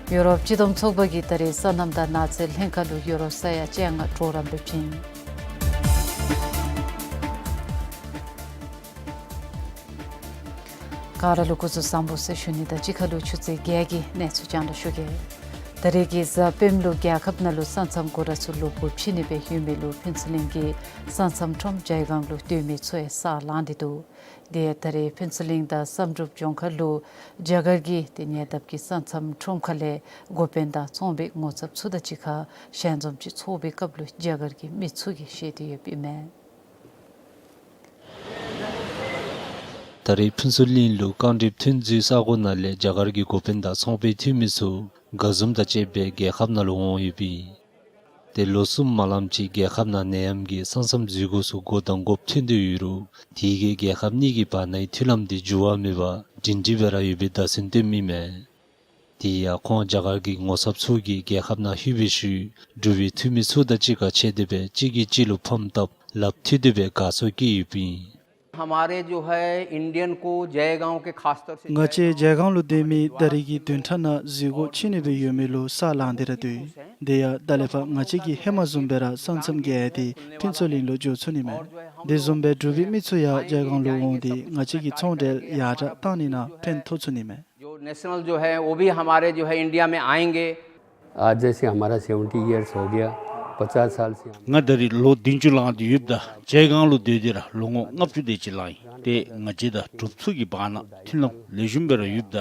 ཡུ་རོབ་སྤྱི་བསྡོམས་ཚོགས་པ་གིས་ད་རེས་སོ་ནམ་དང་ནགས་ཚལ་ལྷན་ཁག་ལུ་ཡུ་རོ་ས་ཡ་བཅོ་ལྔ་གྲོགས་རམ་སྦེ་བྱིན། ག་ར་ལུ་སྐུ་གཟུགས་བཟང་པོ་ཟེར་ཞུ་ནི་དང་གཅིག་ཁར་ལུ་ཆུ་ཚོད་བརྒྱད་ཀྱི་གནས་ཚུལ་རྒྱང་བསྒྲགས་ཞུ་གེ། ད་རེས་ཀྱི་གཟའ་སྤེནམ་ལུ་རྒྱལ་ཁབ་ནང་ལུ་ས་མཚམས་སྒོ་ར་ཚུ་ལུ་སྒོ་ཕྱེ་ནི་སྦེ་ཡོད་མི་ལུ་ཕུན་ཚོགས་གླིང་གི་ས་མཚམས་ཁྲོམ་ཇའི་སྒང་ལུ་སྡོད་མི་ཚུ་ཡང་ས་ལངས་ཏེ་འདུག། དེ་ཡང་ད་རེས་ཕུན་ཚོགས་གླིང་དང་བསམ་གྲུབ་ལྗོངས་མཁར་ལུ་རྒྱ་གར་གྱི་དེ་ཉེ་འདབས་ཀྱི་ས་མཚམས་ཁྲོམ་ཁ་ལས་འགོ་དཔོན་དང་ཚོང་པའི་ངོ་ཚབ་ཚུ་དང་གཅིག་ཁར་ཞལ་འཛོམས་ཅིག་ཚོགས་པའི་སྐབས་ལུ་རྒྱ་གར་གྱི་མི་ཚུ་གིས་བཤད་དེ་ཡོདཔ་ཨིན་མས། ད་རེས་ཕུན་ཚོགས་གླིང་ལུ་རྐང་སྒྲིགཔ་ཐོན་རྫས་ས་གོ་ནང་ལས་རྒྱ་གར་གྱི་འགོ་དཔོན་དང་ཚོང་པའི་འཐུས་མི་ཚུ་དགའ་འཛུམ་དང་བཅས་པའི་རྒྱལ་ཁབ་ནང་ལུ་འོང་ཡོདཔ་ཨིན། ཏེ་ལོ་གསུམ་མ་ལངམ་ཅིག་རྒྱལ་ཁབ་ནང་ནད་ཡམས་ཀྱིས་ས་མཚམས་འཛུལ་སྒོ་ཚུ་སྒོ་དང་སྒོ་ཕྱེ་སྡོད་ཡོད་རུང་དེ་གིས་རྒྱལ་ཁབ་གཉིས་ཀྱི་བར་ནའི་མཐུན་ལམ་དེ་འགྱུར་བ་མེད་པར་སྒྲིང་སྒྲི་སྦེ་ར་ཡོད་པའི་བརྡ་མཚོན་སྟོནམ་ཨིན་མས། དེ་ཡང་ཁོང་རྒྱ་གར་གྱི་ངོ་ཚབ་ཚུ་གིས་རྒྱལ་ཁབ་ནང་ལྷོད་པའི་ཤུལ་འབྲུག་པའི་འཐུས་མི་ཚུ་དང་གཅིག་ཁར་ཕྱད་དེ་སྦེ་གཅིག་གིས་གཅིག་ལུ་ཕམ་བཏབ་ལགཔ་མཐུད་དེ་སྦེ་དགའ་ཚོར་བསྐྱེད་ཡོདཔ་ཨིན། हमारे जो है इंडियन को जयगांव के खास तौर से ང་བཅས་ཇའི་སྒང་ལུ་སྡོད་མི་ད་རེས་ཀྱི་བདུན་ཕྲག་ནང་འཛུལ་སྒོ་ཕྱེ་ནི་སྦེ་ཡོད་མི་ལུ་ས་ལངས་ཏེ་ར་འདུག། དེ་ཡང་ད་ལས་ཕར་ང་བཅས་ཀྱིས་ཧེ་མ་བཟུམ་སྦེ་ར་ས་མཚམས་བརྒལ་ཏེ་ཕུན་ཚོགས་གླིང་ལུ་འགྱོ་ཚུགས་ནི་མས། དེ་བཟུམ་སྦེ་འབྲུག་པའི་མི་ཚུ་ཡང་ཇའི་སྒང་ལུ་འོང་སྟེ་ང་བཅས་ཀྱི་ཚོང་འབྲེལ་ཡར་དྲག་གཏང་ནི་ནང་ཕན་ཐོགས་ཚུགས་ནི་མས། जो नेशनल जो है, वो भी हमारे जो है, इंडिया में आएंगे। आज जैसे हमारा सेवेंटी ईयर्स हो गया, पचास साल से। ང་ད་རེས་ལོ་བདུན་ཅུ་ལང་སྟེ་ཡོདཔ་ད་ཇའི་སྒང་ལུ་སྡོད་དེ་ར་ལོ་ངོ་ལྔ་བཅུ་དེ་ཅིག་ལང་ཡི། ཏེ་ང་བཅས་དང་འབྲུགཔ་ཚུ་གི་བར་ན་མཐུན་ལམ་ལེགས་ཤོམ་སྦེ་ར་ཡོདཔ་ད་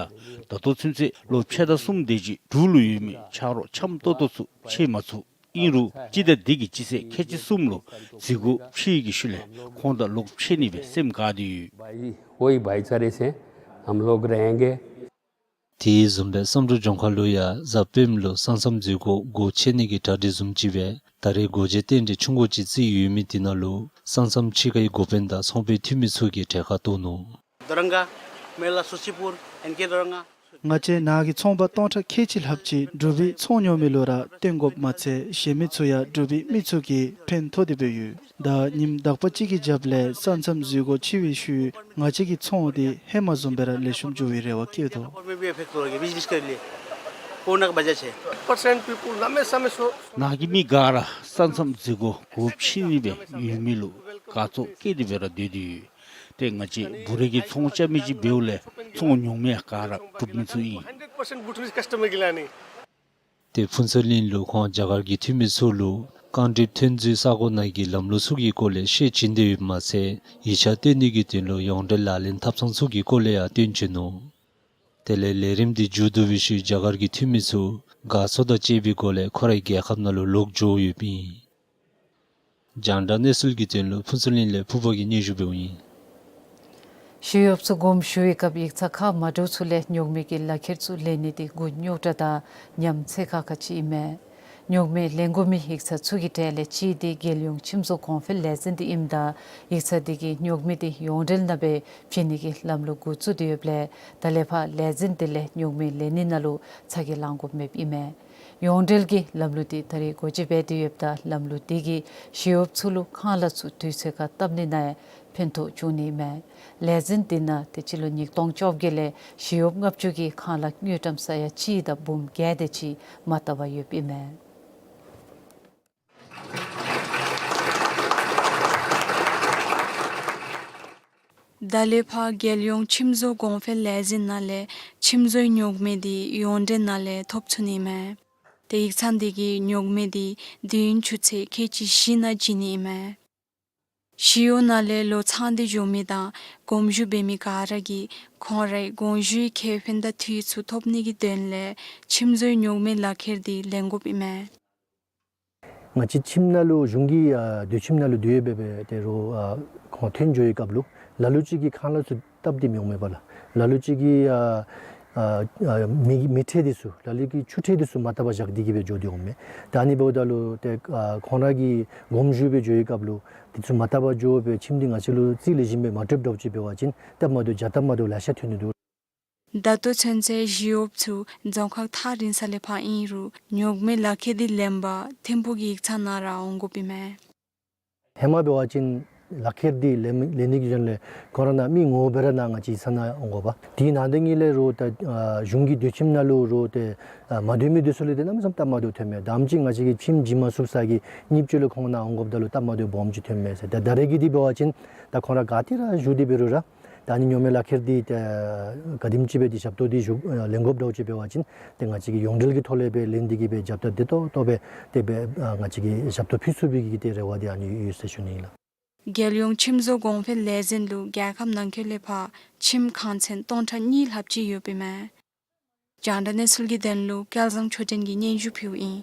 ད་ལྟོ་ཚུན་ཚོད་ལོ་ཕྱེད་དང་གསུམ་དེ་ཅིག་འབྲུག་ལུ་ཡོད་མི་ཆ་རོགས་འཆམ་ཏོག་ཏོ་ཚུ་ཕྱད་མ་ཚུགས། ཨིན་རུང་སྤྱི་ཟླ་འདི་གི་སྤྱི་ཚེས་ཁལ་གཅིག་གསུམ་ལུ་འཛུལ་སྒོ་ཕྱེ་ཡི་གི་ཤུལ་ལས་ཁོང་དང་ལོག་ཕྱད་ནི་སྦེ་སེམས་དགའ་སྟེ་ཡོད། भाई, वही भाईचारे से हम लोग रहेंगे। དེ་བཟུམ་སྦེ་བསམ་གྲུབ་ལྗོངས་མཁར་ལུ་ཡང་གཟའ་སྤེནམ་ལུ་ས་མཚམས་འཛུལ་སྒོ་སྒོ་ཕྱེ་ནི་གི་གྲ་སྒྲིག་བཟུམ་ཅིག་སྦེ་ད་རེས་སྒོ་འབྱེད་རྟེན་འབྲེལ་ཆུང་ཀུ་ཅིག་བརྩིས་ཡོད་མི་དེ་ནང་ལུ་ས་མཚམས་ཕྱི་ཁའི་འགོ་དཔོན་དང་ཚོང་པའི་འཐུས་མི་ཚུ་གིས་གྲལ་ཁར་གཏོགས་ནུག། दोरंगा, मेला सुसीपुर, एनके दोरंगा। ང་བཅས་ནཱ་གི་ཚོང་པ་སྟོང་ཕྲག་ཁལ་གཅིག་ལྷགཔ་ཅིག་འབྲུག་པའི་ཚོང་ཉོ་མི་ལུ་ར་བཏོན་དགོཔ་མ་ཚད་གཞན་མི་ཚུ་ཡང་འབྲུག་པའི་མི་ཚུ་གིས་ཕན་ཐོགས་ཏེ་སྦེ་ཡོད། ད་ཉིནམ་དག་པ་ཅིག་གི་རྒྱབ་ལས་ས་མཚམས་འཛུལ་སྒོ་ཕྱེ་བའི་ཤུལ་ང་བཅས་ཀྱི་ཚོང་འདི་ཧེ་མ་བཟུམ་སྦེ་ར་ལེགས་ཤོམ་འགྱོ་བའི་རེ་བ་བསྐྱེད་དོ། बिजनेस के लिए पूर्ण बजट है। परसेंट पीपुल लंबे समय से ནཱ་གི་མི་ག་ར་ས་མཚམས་འཛུལ་སྒོ་སྒོ་ཕྱེ་ནི་སྦེ་ཡོད་མི་ལུ་དགའ་ཚོར་བསྐྱེད་དེ་སྦེ་ར་སྡོད་དེ་ཡོད། ཏེ་ང་བཅས་འབུ་རས་ཀྱི་ཚོང་རྐྱབ་མི་ཅིག་འབདཝ་ལས་ཚོང་ཉོ་མི་ཡང་ག་ར་འབྲུག་མི་ཚུ་ཨིན། हंड्रेड परसेंट भूटानीज कस्टमर के लिए आनी। ཏེ་ཕུན་ཚོགས་གླིང་ལུ་ཁོང་རྒྱ་གར་གྱི་འཐུས་མི་ཚུ་ལུ་རྐང་གྲིབ་ཐོན་རྫས་ས་གོ་ནང་གི་ལམ་ལུགས་ཚུ་གི་སྐོར་ལས་བཤད་བྱིན་ཏེ་ཡོདཔ་མ་ཚད་ཡིག་ཆ་སྟོན་ནི་གི་དོན་ལུ་ཡོངས་འབྲེལ་ལག་ལེན་ཐབས་ཚང་ཚུ་གི་སྐོར་ལས་ཡང་སྟོན་བྱིན་ནུག། དེ་ལས་ལས་རིམ་འདི་མཇུག་བསྡུ་བའི་ཤུལ་རྒྱ་གར་གྱི་འཐུས་མི་ཚུ་དགའ་ཚོར་དང་བཅས་པའི་སྒོ་ལས་ཁོ་རའི་རྒྱལ་ཁབ་ནང་ལུ་ལོག་འགྱོ་ཡོདཔ་ཨིན། རྒྱང་བསྒྲགས་གནས་ཚུལ་གྱི་དོན་ལུ་ཕུན་ཚོགས་གླིང་ལས་ཕུར་པ་གིས་སྙན་ཞུ་འབདཝ་ཨིན། ཞི་གཡོགཔ་ཚུ་དགོངསམ་ཞུ་བའི་སྐབས་ཡིག་ཚང་ཁག་མ་འདྲཝ་ཚུ་ལས་ཉོག་མེད་ཀྱི་ལག་ཁྱེར་ཚུ་ལེན་ནི་འདི་མགུ་རྙོག་དྲགས་དང་ཉམས་ཚད་ཁག་ཁ་ཅིག་ཨིན་མས། ཉོག་མེད་ལེན་དགོ་མི་ཡིག་ཚང་ཚུ་གི་གྲས་ལས་གཅིག་འདི་རྒྱལ་ཡོངས་ཁྱིམ་བཟོ་གོང་འཕེལ་ལས་འཛིན་འདི་ཨིནམ་ད་ཡིག་ཚང་འདི་གིས་ཉོག་མེད་འདི་ཡོངས་འབྲེལ་ནང་སྦེ་བྱིན་ནི་གི་ལམ་ལུགས་འགོ་བཙུགས་ཏེ་ཡོདཔ་ལས་ད་ལས་ཕར་ལས་འཛིན་འདི་ལས་ཉོག་མེད་ལེན་ནི་ནང་ལུ་ཚ་གྱང་ལང་དགོཔ་མེདཔ་ཨིན་མས། ཡོངས་འབྲེལ་གྱི་ལམ་ལུགས་འདི་ད་རེས་སྒོ་འབྱེད་འབད་དེ་ཡོདཔ་ད་ལམ་ལུགས་འདི་གིས་ཞི་གཡོགཔ་ཚུ་ལུ་ཁང་གླ་ཚུ་དུས་ཚོད་ཁར་བཏབ་ནི་ནང་ཡང་ཕན་ཐོགས་འབྱུང་ནི་ཨིན་མས། ལས་འཛིན་འདི་ནང་ཏེ་སྤྱི་ལོ་ཉིས་སྟོང་བཅོ་བརྒྱད་ལས་ཞི་གཡོགཔ་ལྔ་བཅུ་གི་ཁང་གླ་དངུལ་ཀྲམ་ས་ཡ་གཅིག་དང་འབུམ་བརྒྱད་དེ་ཅིག་མ་བཏབ་པར་ཡོདཔ་ཨིན་མས། ད་ལས་ཕར་རྒྱལ་ཡོངས་ཁྱིམ་བཟོ་གོང་འཕེལ་ལས་འཛིན་ནང་ལས་ཁྱིམ་བཟོའི་ཉོག་མེད་འདི་ཡོངས་འབྲེལ་ནང་ལས་ཐོབ་ཚུགས་ནི་མས། ཏེ་ཡིག་ཚང་འདི་གིས་ཉོག་མེད་འདི་དུས་ཡུན་ཆུ་ཚོད་ཁལ་གཅིག་བཞི་ནང་བྱིན་ནི་མས། ཞི་གཡོག་ནང་ལས་ལོ་ཚང་སྟེ་འགྱོ་མི་དང་དགོངས་ཞུ་འབད་མི་ག་ར་གིས་ཁོང་རའི་དགོངས་ཞུའི་ཁེ་ཕན་དང་འཐུས་ཚུ་ཐོབ་ནི་གི་དོན་ལས་ཁྱིམ་བཟོའི་ཉོག་མེད་ལག་ཁྱེར་འདི་ལེན་དགོཔ་ཨིན་མས། ང་བཅས་ཁྱིམ་ནང་ལུ་གཞུང་གི་ཨ་སྡོད་ཁྱིམ་ནང་ལུ་སྡོད་ཡོདཔ་སྦེ་ཏེ་རོགས་ཨ་ཁོང་ཐོན་འགྱོ་བའི་སྐབས་ལུ་ལ་ལུ་ཅིག་གིས་ཁང་གླ་ཚུ་བཏབ་སྟེ་མི་འོང་མས་པ་ལགས། ལ་ལུ་ཅིག་གིས་ཨ་ཨ་ཨ་མེ་མེ་ཁྲལ་འདི་ཚུ་ལ་ལུ་གིས་ཆུ་ཁྲལ་འདི་ཚུ་མ་བཏབ་པར་བཞག་སྟེ་གི་སྦེ་འགྱོ་སྟེ་འོང་མས། ད་ཨ་ནི་འབདཝ་ད་ལུ་ཏེ་ཨ་ཁོང་ར་གིས་དགོངས་ཞུ་སྦེ་འགྱོ་བའི་སྐབས་ལུ་འདི་ཚུ་མ་བཏབ་པར་འགྱོ་སྦེ་ཁྱིམ་འདི་ང་བཅས་ལུ་རྩིས་ལེགས་ཤོམ་སྦེ་མ་སྤྲོདཔ་འདྲཝ་ཅིག་འབད་བ་ཅིན་སྟབས་མ་བདེཝ་བྱ་སྟབས་མ་བདེཝ་ལེ་ཤ་ཐོན་ནི་འདུག། ད་ལྟོ་ཚུན་ཚོད་ཞི་གཡོགཔ་ཚུ་རྫོང་ཁག་ཐག་རིང་ས་ལས་ཕར་ཨིན་རུང་ཉོག་མེད་ལག་ཁྱེར་འདི་ལེན་པར་ཐིམ་ཕུག་གི་ཡིག་ཚང་ནང་ར་འོང་དགོཔ་ཨིན་མས། ཧེ་མ་འབད་བ་ཅིན་ལག་ཁྱེར་འདི་ལེན་ལེན་ནི་གི་དོན་ལས་ཁོང་ར་ནཱ་མི་ངོ་སྦེ་ར་ནཱ་ང་བཅས་ཡིག་ཚང་ནང་འོང་དགོ་པས། དེའི་ནང་དེ་གཉིས་ལས་རོགས་ཏེ་ཨ་གཞུང་གི་སྡོད་ཁྱིམ་ནང་ལུ་རོགས་ཏེ་ཨ་མ་སྡོད་མི་འདི་ཚུ་ལས་ཏེ་གནམ་མེད་ས་མེད་སྟབས་མ་བདེཝ་ཐོན་མས། ད་ཨེམ་ཅིག་ང་བཅས་ཀྱིས་ཁྱིམ་བྱིན་མ་ཚུགསཔ་ས་གི་ཉིནམ་ཅིག་ལུ་ཁོང་ནཱ་འོང་དགོཔ་ད་ལུ་སྟབས་མ་བདེཝ་སྦོམ་ཅིག་ཐོན་མས་ཟེར། ད་ད་རེས་ཀྱི་འདི་འབད་བ་ཅིན་ད་ཁོང་ར་ག་ཏེ་ར་བཞུགས་ཏེ་འབད་རུང་ར་ད་ཨ་ནི་ཉོག་མེད་ལག་ཁྱེར་འདི་ཏེ་ག་དེམ་ཅིག་སྦེ་འདི་ཞབས་ཏོག་འདི་ཞུ་ལེན་དགོཔ་འདྲཝ་ཅིག་འབད་བ་ཅིན་ཏེ་ང་བཅས་ཀྱིས་ཡོངས་འབྲེལ་གྱི་ཐོག་ལས་སྦེ་ལེན་ཏེ་གི་སྦེ་རྒྱབ་ཐག་བདེ་ཏོག་ཏོ་སྦེ་ཏེ་སྦེ་ཨ་ང་བཅས་ཀྱིས་ཞབས་ཏོག་ཕུལ་ཚུགས་པའི་གི་ཏེ་རེ་བ་འདི་ཨ་ནི་ཡོད་ཟེར་ཞུ་ནི་ཨིན་ལགས། རྒྱལ་ཡོངས་ཁྱིམ་བཟོ་གོང་འཕེལ་ལས་འཛིན་ལུ་རྒྱལ་ཁབ་ནང་འཁོད་ལས་ཕར་ཁྱིམ་ཁང་ཚན་སྟོང་ཕྲག་གཉིས་ལྷགཔ་ཅིག་ཡོདཔ་ཨིན་མས། རྒྱང་བསྒྲགས་གནས་ཚུལ་གྱི་དོན་ལུ་སྐལ་བཟང་ཆོས་སྒྲོན་གྱིས་སྙན་ཞུ་ཕུལཝ་ཨིན།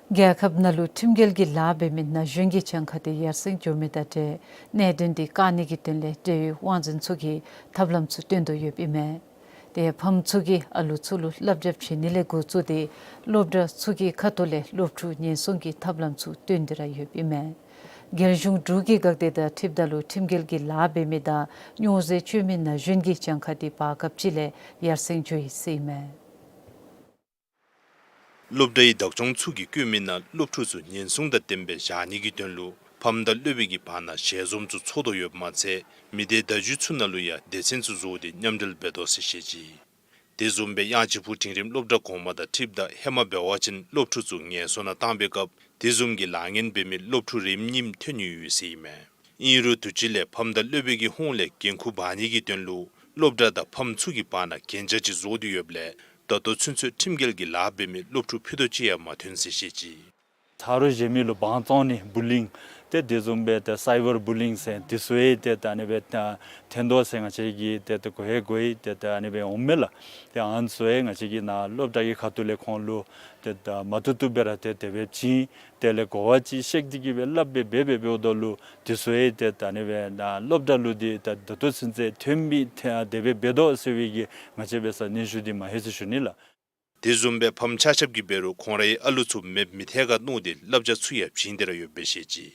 རྒྱལ་ཁབ་ནང་ལུ་ཁྲིམས་འགལ་གྱི་ལཱ་འབད་མི་ན་གཞོན་གྱི་གྱངས་ཁ་དེ་ཡར་སེང་འགྱོ་མི་དང་འབྲེལ་གནད་དོན་དེ་བཀག་ནི་གི་དོན་ལས་འབྲེལ་ཡོད་དབང་འཛིན་ཚུ་གིས་ཐབས་ལམ་ཚུ་སྟོན་དོ་ཡོདཔ་ཨིན་མས། ཏེ་ཕམ་ཚུ་གིས་ཨ་ལུ་ཚུ་ལུ་བསླབ་བྱ་བྱིན་ནི་ལས་འགོ་བཙུགས་ཏེ་སློབ་གྲྭ་ཚུ་གི་ཁ་ཐུག་ལས་སློབ་ཕྲུག་ཉེན་སྲུང་གི་ཐབས་ལམ་ཚུ་སྟོན་ཏེ་ར་ཡོདཔ་ཨིན་མས། རྒྱལ་གཞུང་འབྲུག་གི་འགག་སྡེ་དང་འཁྲིལཝ་ད་ལུ་ཁྲིམས་འགལ་གྱི་ལཱ་འབད་མི་དང་སྨྱོ་རྫས་སྤྱོད་མི་ན་གཞོན་གྱི་གྱངས་ཁ་དེ་བར་སྐབས་ཅིག་ལས་ཡར་སེང་འགྱོ་ཡི་ཟེར་ཨིན་མས། སློབ་གྲྭའི་བདག་སྐྱོང་ཚུ་གིས་བཀོད་མི་ནང་སློབ་ཕྲུག་ཚུ་ཉེན་སྲུང་དང་ལྡནམ་སྦེ་བཞག་ནི་གི་དོན་ལུ་ཕམ་དང་སློབ་དཔོན་གྱི་བར་ན་ཞལ་འཛོམས་ཚུ་ཚོགས་དོ་ཡོདཔ་མ་ཚད་མི་སྡེ་བརྡ་བརྒྱུད་ཚུ་ནང་ལུ་ཡང་སྡེ་ཚན་ཚུ་བཟོ་སྟེ་མཉམ་འབྲེལ་འབད་དོ་ཟེར་བཤད་ཅི། དེ་བཟུམ་སྦེ་གཡང་ཆི་ཕུ་འབྲིང་རིམ་སློབ་གྲྭ་གོང་མ་དང་འཁྲིལཝ་ད་ཧེ་མ་འབད་བ་ཅིན་སློབ་ཕྲུག་ཚུ་ངལ་གསོ་ནང་བཏང་པའི་སྐབས་དེ་བཟུམ་གྱི་ལཱ་ངན་འབད་མི་སློབ་ཕྲུག་རེ་གཉིསམ་ཐོན་ནི་ཡོད་ཟེར་ཨིན་མས། ཨིན་རུང་དུས་ཅི་ལས་ཕམ་དང་སློབ་དཔོན་གྱི་ཧོངས་ལས་འགན་ཁུར་འབག་ནི་གི་དོན་ལུ་སློབ་གྲྭ་དང་ཕམ་ཚུ་གི་བར་ན་གན་རྒྱ་ཅིག་བཟོ་སྟེ་ཡོདཔ་ལས་ད་ལྟོ་ཚུན་ཚོད་ཁྲིམས་འགལ་གྱི་ལཱ་འབད་མི་སློབ་ཕྲུག་ཕུད་རྡོག་གཅིག་ཡང་མ་ཐོན་ཟེར་བཤད་ཅི། ཚ་རོགས་གཞན་མི་ལུ་དབང་བཙོང་ནི་བུ་ལིང་ཏེ་དེ་བཟུམ་སྦེ་ཏེ་སའི་བར་བུ་ལིང་ཟེར་དེ་ཚུ་ཡང་ཏེ་ད་ཨ་ནི་སྦེ་ཐོན་དོ་ཟེར་ང་བཅས་ཀྱིས་ཏེ་ཏེ་གོ་ཡང་གོ་ཡི། ཏེ་ད་ཨ་ནི་སྦེ་འོང་མས་ལགས། ཏེ་ཨ་ནི་ཚུ་ཡང་ང་བཅས་ཀྱིས་ནཱ་སློབ་གྲྭ་གི་ཁ་ཐུག་ལས་ཁོང་ལུ་ཏེ་ད་མ་བཏུབ་བཏུབ་སྦེ་ར་ཏེ་དེ་སྦེ་བྱིན། དེ་ལས་གོ་བ་ཅིག་བཤད་དེ་གིས་སྦེ་སླབ་སྦེ་འབད་འབད་འབདཝ་ད་ལུ་དེ་ཚུ་ཡང་ཏེ་ད་ཨ་ནི་སྦེ་ནཱ་སློབ་གྲྭ་ལུ་འདི་ད་ད་ལྟོ་ཚུན་ཚོད་ཐོན་མི་ཐོན་དེ་སྦེ་འབད་དོ་ཟེར་བའི་གི་ང་བཅས་འབད་ས་གནས་ཚུལ་འདི་མ་ལྷོད་ཟེར་ཞུ་ནི་ལགས། དེ་བཟུམ་སྦེ་ཕམ་ཆ་ཁྱབ་ཀྱིས་འབད་རུང་ཁོང་རའི་ཨ་ལུ་ཚུ་མེདཔ་མི་ཐལ་ག་མནོ་སྟེ་བསླབ་བྱ་ཚུ་ཡང་བྱིན་ཏེ་ར་ཡོདཔ་སྦེ་བཤད་ཅི།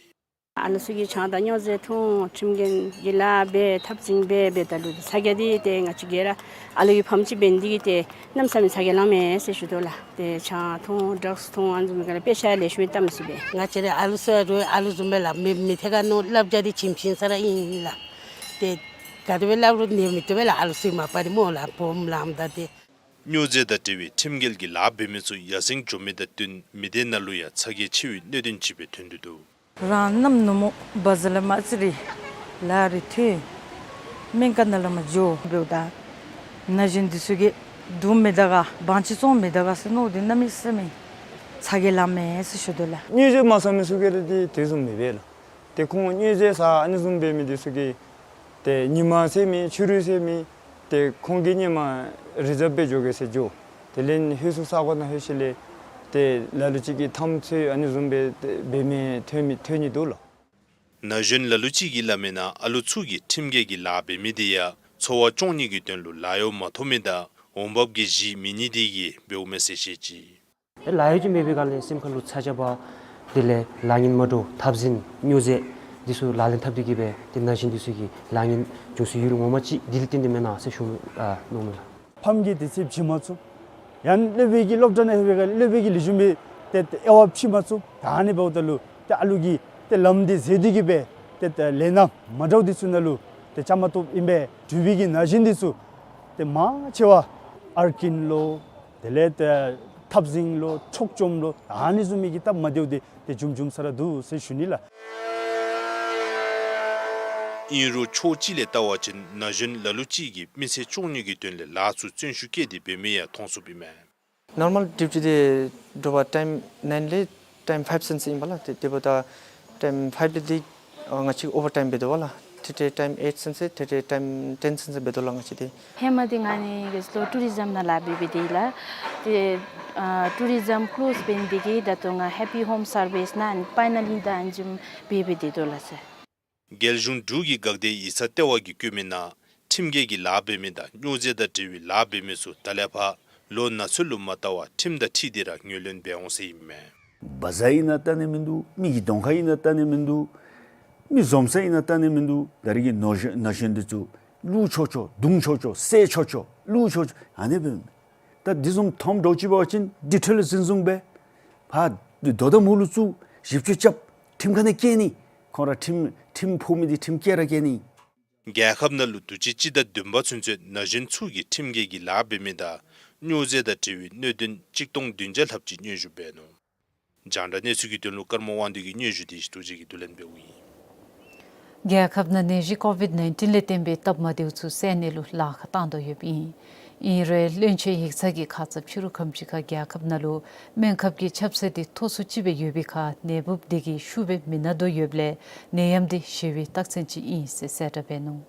ཨ་ལུ་ཚུ་གིས་ཆང་དང་སྨྱོ་རྫས་འཐུང་ཁྲིམས་འགལ་གྱི་ལཱ་འབད་འཐབ་འཛིང་འབད་འབདཝ་ད་ལུ་ཚ་གྱང་འདི་ཏེ་ང་བཅས་ཀྱིས་ར་ཨ་ལུ་གི་ཕམ་ཅིག་འབད་ནི་འདི་གིས་ཏེ་གནམ་མེད་ས་མེད་ཚ་གྱང་ལང་མས་ཟེར་ཞུ་དོ་ལགས། ཏེ་ཆང་འཐུང་ཌྲགསི་འཐུང་ཨ་ནི་བཟུམ་ག་ར་དཔེ་ཆ་ལེགས་ཤོམ་བལྟ་མི་ཚུགས་པས། ང་བཅས་ར་ཨ་ལུ་ཚུ་ར་ཨ་ལུ་བཟུམ་སྦེ་ལགས་མེདཔ་མི་ཐལ་ག་མནོ་བསླབ་བྱ་འདི་བྱིན་བྱིན་ས་ར་ཨིན་ལགས། ཏེ་ག་དེ་སྦེ་སླབ་རུང་ནི་མི་བཏུབ་པས་ལགས། ཨ་ལུ་ཚུ་མ་པ་ར་སྨོ་ལགས་སྦོམ་ལངམ་ད་ཏེ། སྨྱོ་རྫས་དང་འབྲེལ་བའི་ཁྲིམས་འགལ་གྱི་ལཱ་འབད་མི་ཚུ་ཡར་སེང་འགྱོ་མི་དང་བསྟུན་མི་སྡེ་ནང་ལུ་ཡང་ཚ་གྱང་ཆེ་བའི་གནད་དོན་ཅིག་སྦེ་ཐོན་དོ་འདུག། རང་རྣམ་ནུབ་མོ་བ་ཛར་ལས་མར་ཅིག་ར་ལཱ་རེ་ཐོན་སྨན་ཁང་ནང་ལས་མར་འགྱོ་འབདཝ་ད་ན་གཞོན་འདི་ཚུ་གིས་འཐུང་མི་ད་ག་དབང་ཅིག་བཙོང་མི་ད་ག་ཟེར་མནོ་སྟེ་གནམ་མེད་ས་མེད་ཚ་གྱང་ལང་མས་ཟེར་ཞུ་དོ་ལགས། སྨྱོ་རྫས་མ་ཟ་མི་ཚུ་གིས་ར་འདི་དེ་བཟུམ་མེན་པས་ལགས། ཏེ་ཁོང་སྨྱོ་རྫས་ཟ་ཨ་ནི་བཟུམ་འབད་མི་འདི་ཚུ་གིས་ཏེ་ཉིན་མ་ཟེར་མེད་ཕྱི་རུ་ཟེར་མེད་ཏེ་ཁོང་གིས་སྔོན་མ་རི་ཛརབ་འབད་འགྱོ་གེ་ཟེར་འགྱོ། དེ་ལས་ཧེ་སུ་ས་གོ་ནང་ལྷོད་ཞིནམ་ལས་ཏེ་ལ་ལུ་ཅིག་གིས་ཐམ་ཚོད་ཨ་ནི་བཟུམ་སྦེ་ཏེ་འབད་མི་ཐོན་མི་ཐོན་ནི་འདུག་ལགས། ན་གཞོན་ལ་ལུ་ཅིག་གིས་སླབ་མི་ནང་ཨ་ལུ་ཚུ་གིས་ཁྲིམས་འགལ་གྱི་ལཱ་འབད་མི་འདི་ཡང་འཚོ་བ་སྐྱོང་ནི་གི་དོན་ལུ་ལཱ་གཡོག་མ་ཐོབ་མི་དང་འོང་འབབ་ཀྱི་གཞི་མེད་ནི་འདི་གིས་འབདཝ་མས་ཟེར་བཤད་ཅི། ལཱ་གཡོག་ཅིག་མེད་པའི་སྒང་ལས་སེམས་ཁ་ལུ་ཚ་གྱང་འབག། དེ་ལས་ལཱ་ངན་མ་འདྲཝ་འཐབ་འཛིང་སྨྱོ་རྫས་འདི་ཚུ་ལག་ལེན་འཐབ་སྟེ་གིས་སྦེ་ཏེ་ན་གཞོན་འདི་ཚུ་གིས་ལཱ་ངན་འབྱུང་སའི་ཡུལ་ངོ་མ་ཅིག་འདི་ལས་བརྟེན་ཏེ་མེན་ན་ཟེར་ཞུ་ཨ་མནོཝ་མས་ལགས། ཕམ་གྱིས་དུས་ཚོད་བྱིན་མ་ཚུགས། ཡང་སློབ་དཔོན་གྱིས་སློབ་གྲྭ་ནང་ལྷོད་པའི་སྒང་ལས་སློབ་དཔོན་གྱིས་ལེགས་ཤོམ་སྦེ་ཏེ་དབྱེ་བ་ཕྱེ་མ་ཚུགས། ད་ཨ་ནི་འབདཝ་ད་ལུ་ཏེ་ཨ་ལུ་གིས་ཏེ་ལམ་འདི་འཛོལ་ཏེ་གིས་སྦེ་ཏེ་ཏེ་ལས་སྣ་མ་འདྲཝ་འདི་ཚུ་ནང་ལུ་ཏེ་བཅའ་མར་གཏོགསཔ་ཨིན་པས། འབྲུག་པའི་གི་ན་གཞོན་འདི་ཚུ་ཏེ་མང་ཆེ་བ་ཨར་ཀིན་ལོ་དེ་ལས་ཏེ་འཐབ་འཛིང་ལོ་འཕྲོག་བཅོམ་ལོ་ཨ་ནི་བཟུམ་མའི་གི་སྟབས་མ་བདེཝ་འདི་ཏེ་འབྱུང་འབྱུང་ས་ར་འདུག་ཟེར་ཞུ་ནི་ལགས། ཨིན་རུང་ཕྱོགས་གཅིག་ལས་བལྟ་བ་ཅིན་ན་གཞོན་ལ་ལུ་ཅིག་གིས་མི་ཚེ་སྐྱོང་ནི་གི་དོན་ལས་ལཱ་ཚུ་བརྩོན་ཤུགས་བསྐྱེད་དེ་འབད་མི་ཡང་མཐོང་ཚུགསཔ་ཨིན་མས། ནོར་མཱལ་ཌིའུ་ཊི་འདི་དྲོ་པ་ཊའིམ་ནཱའིན་ལས་ཊའིམ་ཕའིབ་ཚུན་ཚོད་ཨིན་པས་ལགས། ཏེ་དེ་འབདཝ་ད་ཊའིམ་ཕའིབ་ལས་འདི་ཨ་ང་བཅས་ཨོ་ཝར་ཊའིམ་འབད་དོ་བས་ལགས། ཏེ་ཏེ་ཊའིམ་ཨེཊ་ཚུན་ཚོད་ཏེ་ཏེ་ཊའིམ་ཊེན་ཚུན་ཚོད་འབད་དོ་ལགས་ང་བཅས་འདི། ཧེ་མ་འདི་ང་ནི་གེས་ལོ་ཊུ་རི་ཛམ་ནང་ལཱ་འབད་འབད་དེ་ལགས། ཏེ་ཨ་ཊུ་རི་ཛམ་ཀློསི་འབད་ནི་འདི་གིས་ད་ལྟོ་ང་ཧེ་པི་ཧོམ་སར་བིསི་ནང་ཕའི་ནཱལ་ལི་ད་ཨ་ནི་བཟུམ་འབད་འབད་དེ་སྡོད་ལགས་སར། རྒྱལ་གཞུང་འབྲུག་གི་འགག་སྡེ་ཡིག་ཚང་ལྟེ་བ་གིས་བཀོད་མི་ནང་ཁྲིམས་འགལ་གྱི་ལཱ་འབད་མི་དང་སྨྱོ་རྫས་དང་འབྲེལ་བའི་ལཱ་འབད་མི་ཚུ་ད་ལས་ཕར་ལོ་ན་ཚོད་ལུ་མ་བལྟ་བར་ཁྲིམས་དང་འཁྲིལ་ཏེ་ར་ངོས་ལེན་འབད་འོང་ཟེར་ཨིན་མས། བ་ཛར་ཨིན་ན་བལྟ་ནི་མིན་འདུག། མི་གི་གདོང་ཁར་ཨིན་ན་བལྟ་ནི་མིན་འདུག། མི་འཛོམས་ས་ཨིན་ན་བལྟ་ནི་མིན་འདུག། ད་རེས་ཀྱི་ན་གཞོན་ན་གཞོན་འདི་ཚུ་བླུག་ཆོག་ཆོག་བརྡུང་ཆོག་ཆོག་བསད་ཆོག་ཆོག་བླུག་ཆོག་ཆོག་ཨ་ནི་འབད་མས། ད་འདི་བཟུམ་མཐོངམ་འདྲཝ་ཅིག་འབད་བ་ཅིན་འདི་འཕྲལ་ལས་འཛིན་བཟུང་འབད། ཕར་དོ་དམ་འོག་ལུ་བཙུགས་ཞིབ་དཔྱད་རྐྱབ། ཁྲིམས་ཁང་ནང་བསྐྱལ་ནི། ཁོང་ར་ཁྲིམས་ཁྲིམས་ཕོག་མི་འདི་ཁྲིམས་བཀལ་ར་བཀལ་ནི། རྒྱལ་ཁབ་ནང་ལུ་དུས་ཅི་སྤྱི་ཟླ་བདུན་པ་ཚུན་ཚོད་ན་གཞོན་ཚུ་གིས་ཁྲིམས་འགལ་གྱི་ལཱ་འབད་མི་དང་སྨྱོ་རྫས་དང་འབྲེལ་བའི་གནད་དོན་གཅིག་སྟོང་བདུན་བརྒྱ་ལྷགཔ་ཅིག་སྙན་ཞུ་འབད་ནུག། རྒྱང་བསྒྲགས་གནས་ཚུལ་གྱི་དོན་ལུ་ཀརྨ་དབང་འདུས་ཀྱི་སྙན་ཞུ་འདི་ཞི་ཏུ་ཅིག་གིས་བསྡུ་ལེན་འབདཝ་ཨིན། རྒྱལ་ཁབ་ནང་ནད་གཞི་ཀོ་ཝིཌ་ནཱའིན་ཊིན་ལས་བརྟེན་པའི་སྟབས་མ་བདེཝ་ཚུ་སེལ་ནི་ལུ་ལཱ་ཁག་བཏང་དོ་ཡོདཔ་ཨིན། ཨིན་རུང་བློན་ཆེན་ཡིག་ཚང་གིས་ཁ་ཙ་ཕྱི་རུ་ཁམས་ཅིག་ཁར་རྒྱལ་ཁབ་ནང་ལུ་སྨན་ཁབ་ཀྱི་ཁྱབ་ཚད་འདི་མཐོ་སུ་ཅིག་སྦེ་ཡོད་པའི་ཁར་ནད་འབུཔ་འདི་གིས་ཤུགས་སྦེ་མི་ན་དོ་ཡོདཔ་ལས་ནད་ཡམས་འདི་ཞི་བའི་རྟགས་མཚན་ཅིག་ཨིན་ཟེར་གསལ་བསྒྲགས་འབད་ནུག།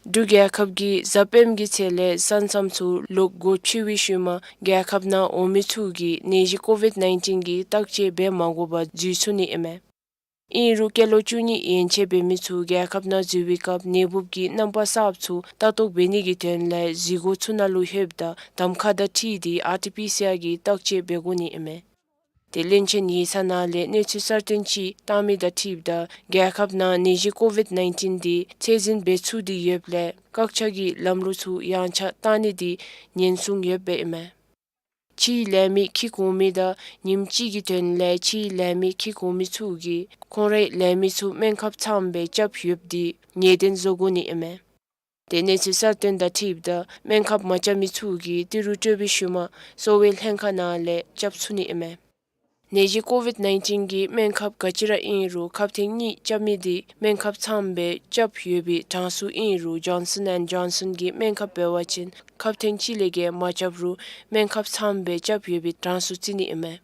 འབྲུག་རྒྱལ་ཁབ་ཀྱིས་གཟའ་སྤེནམ་གི་ཚེས་ལས་ས་མཚམས་ཚུ་ལོག་སྒོ་ཕྱེ་བའི་ཤུལ་མ་རྒྱལ་ཁབ་ནང་འོང་མི་ཚུ་གིས་ནད་གཞི་ཀོ་ཝིཌ་ནཱའིན་ཊིན་གྱི་བརྟག་དཔྱད་འབད་མ་དགོ་པར་འཛུལ་ཚུགས་ནི་ཨིན་མས། ཨིན་རུང་སྐྱེས་ལོ་བཅུ་གཉིས་ཡན་ཆད་འབད་མི་ཚུ་རྒྱལ་ཁབ་ནང་འཛུལ་བའི་སྐབས་ནད་འབུཔ་གི་རྣམ་པ་གསརཔ་ཚུ་ལྟ་རྟོག་འབད་ནི་གི་དོན་ལས་འཛུལ་སྒོ་ཚུ་ནང་ལུ་ལྷོདཔ་ད་གདམ་ཁ་དང་འཁྲིལ་ཏེ་ཨར་ཊི་པི་སི་ཨར་གྱི་བརྟག་དཔྱད་འབད་དགོ་ནི་ཨིན་མས། ཏེ་བློན་ཆེན་ཡིག་ཚང་ནང་ལས་གནས་ཚུལ་གསར་བཏོན་ཅིག་བཏང་མི་དང་འཁྲིལཝ་ད་རྒྱལ་ཁབ་ནང་ནད་གཞི་ཀོ་ཝིཌ་ནཱའིན་ཊིན་འདི་ཚད་འཛིན་འབད་ཚུགས་ཏེ་ཡོདཔ་ལས་བཀག་ཆ་གི་ལམ་ལུགས་ཚུ་ཡངས་ཆག་བཏང་ནི་འདི་ཉེན་སྲུང་ཡོདཔ་ཨིན་མས། ཕྱིའི་ལས་མི་འཁྱིད་འོང་མི་དང་ཉིནམ་གཅིག་གི་དོན་ལས་ཕྱིའི་ལས་མི་འཁྱིད་འོང་མི་ཚུ་གིས་ཁོང་རའི་ལས་མི་ཚུ་སྨན་ཁབ་ཚངམ་སྦེ་རྐྱབ་ཡོདཔ་འདི་ངེས་གཏན་བཟོ་དགོ་ནི་ཨིན་མས། ཏེ་གནས་ཚུལ་གསར་བཏོན་དང་འཁྲིལཝ་ད་སྨན་ཁབ་མ་རྐྱབ་མི་ཚུ་གིས་ཏི་རུ་སྤྲོད་པའི་ཤུལ་མ་གསོ་བའི་ལྷན་ཁག་ནང་ལས་རྐྱབ་ཚུགས་ནི་ཨིན་མས། ནད་གཞི་ཀོ་ཝིཌ་ནཱའིན་ཊིན་གྱི་སྨན་ཁབ་ག་ཅི་ར་ཨིན་རུང་ཁབ་ཐེངས་གཉིས་རྐྱབ་མི་འདི་སྨན་ཁབ་ཚངམ་སྦེ་རྐྱབ་ཡོད་པའི་གྲངས་སུ་ཨིན་རུང་ཇོན་སཱོན་ཨེནཌ་ཇོན་སཱོན་གྱི་སྨན་ཁབ་འབད་བ་ཅིན་ཁབ་ཐེངས་གཅིག་ལས་བརྒལ་མ་རྐྱབ་རུང་སྨན་ཁབ་ཚངམ་སྦེ་རྐྱབ་ཡོད་པའི་གྲངས་སུ་བརྩི་ནི་ཨིན་མས།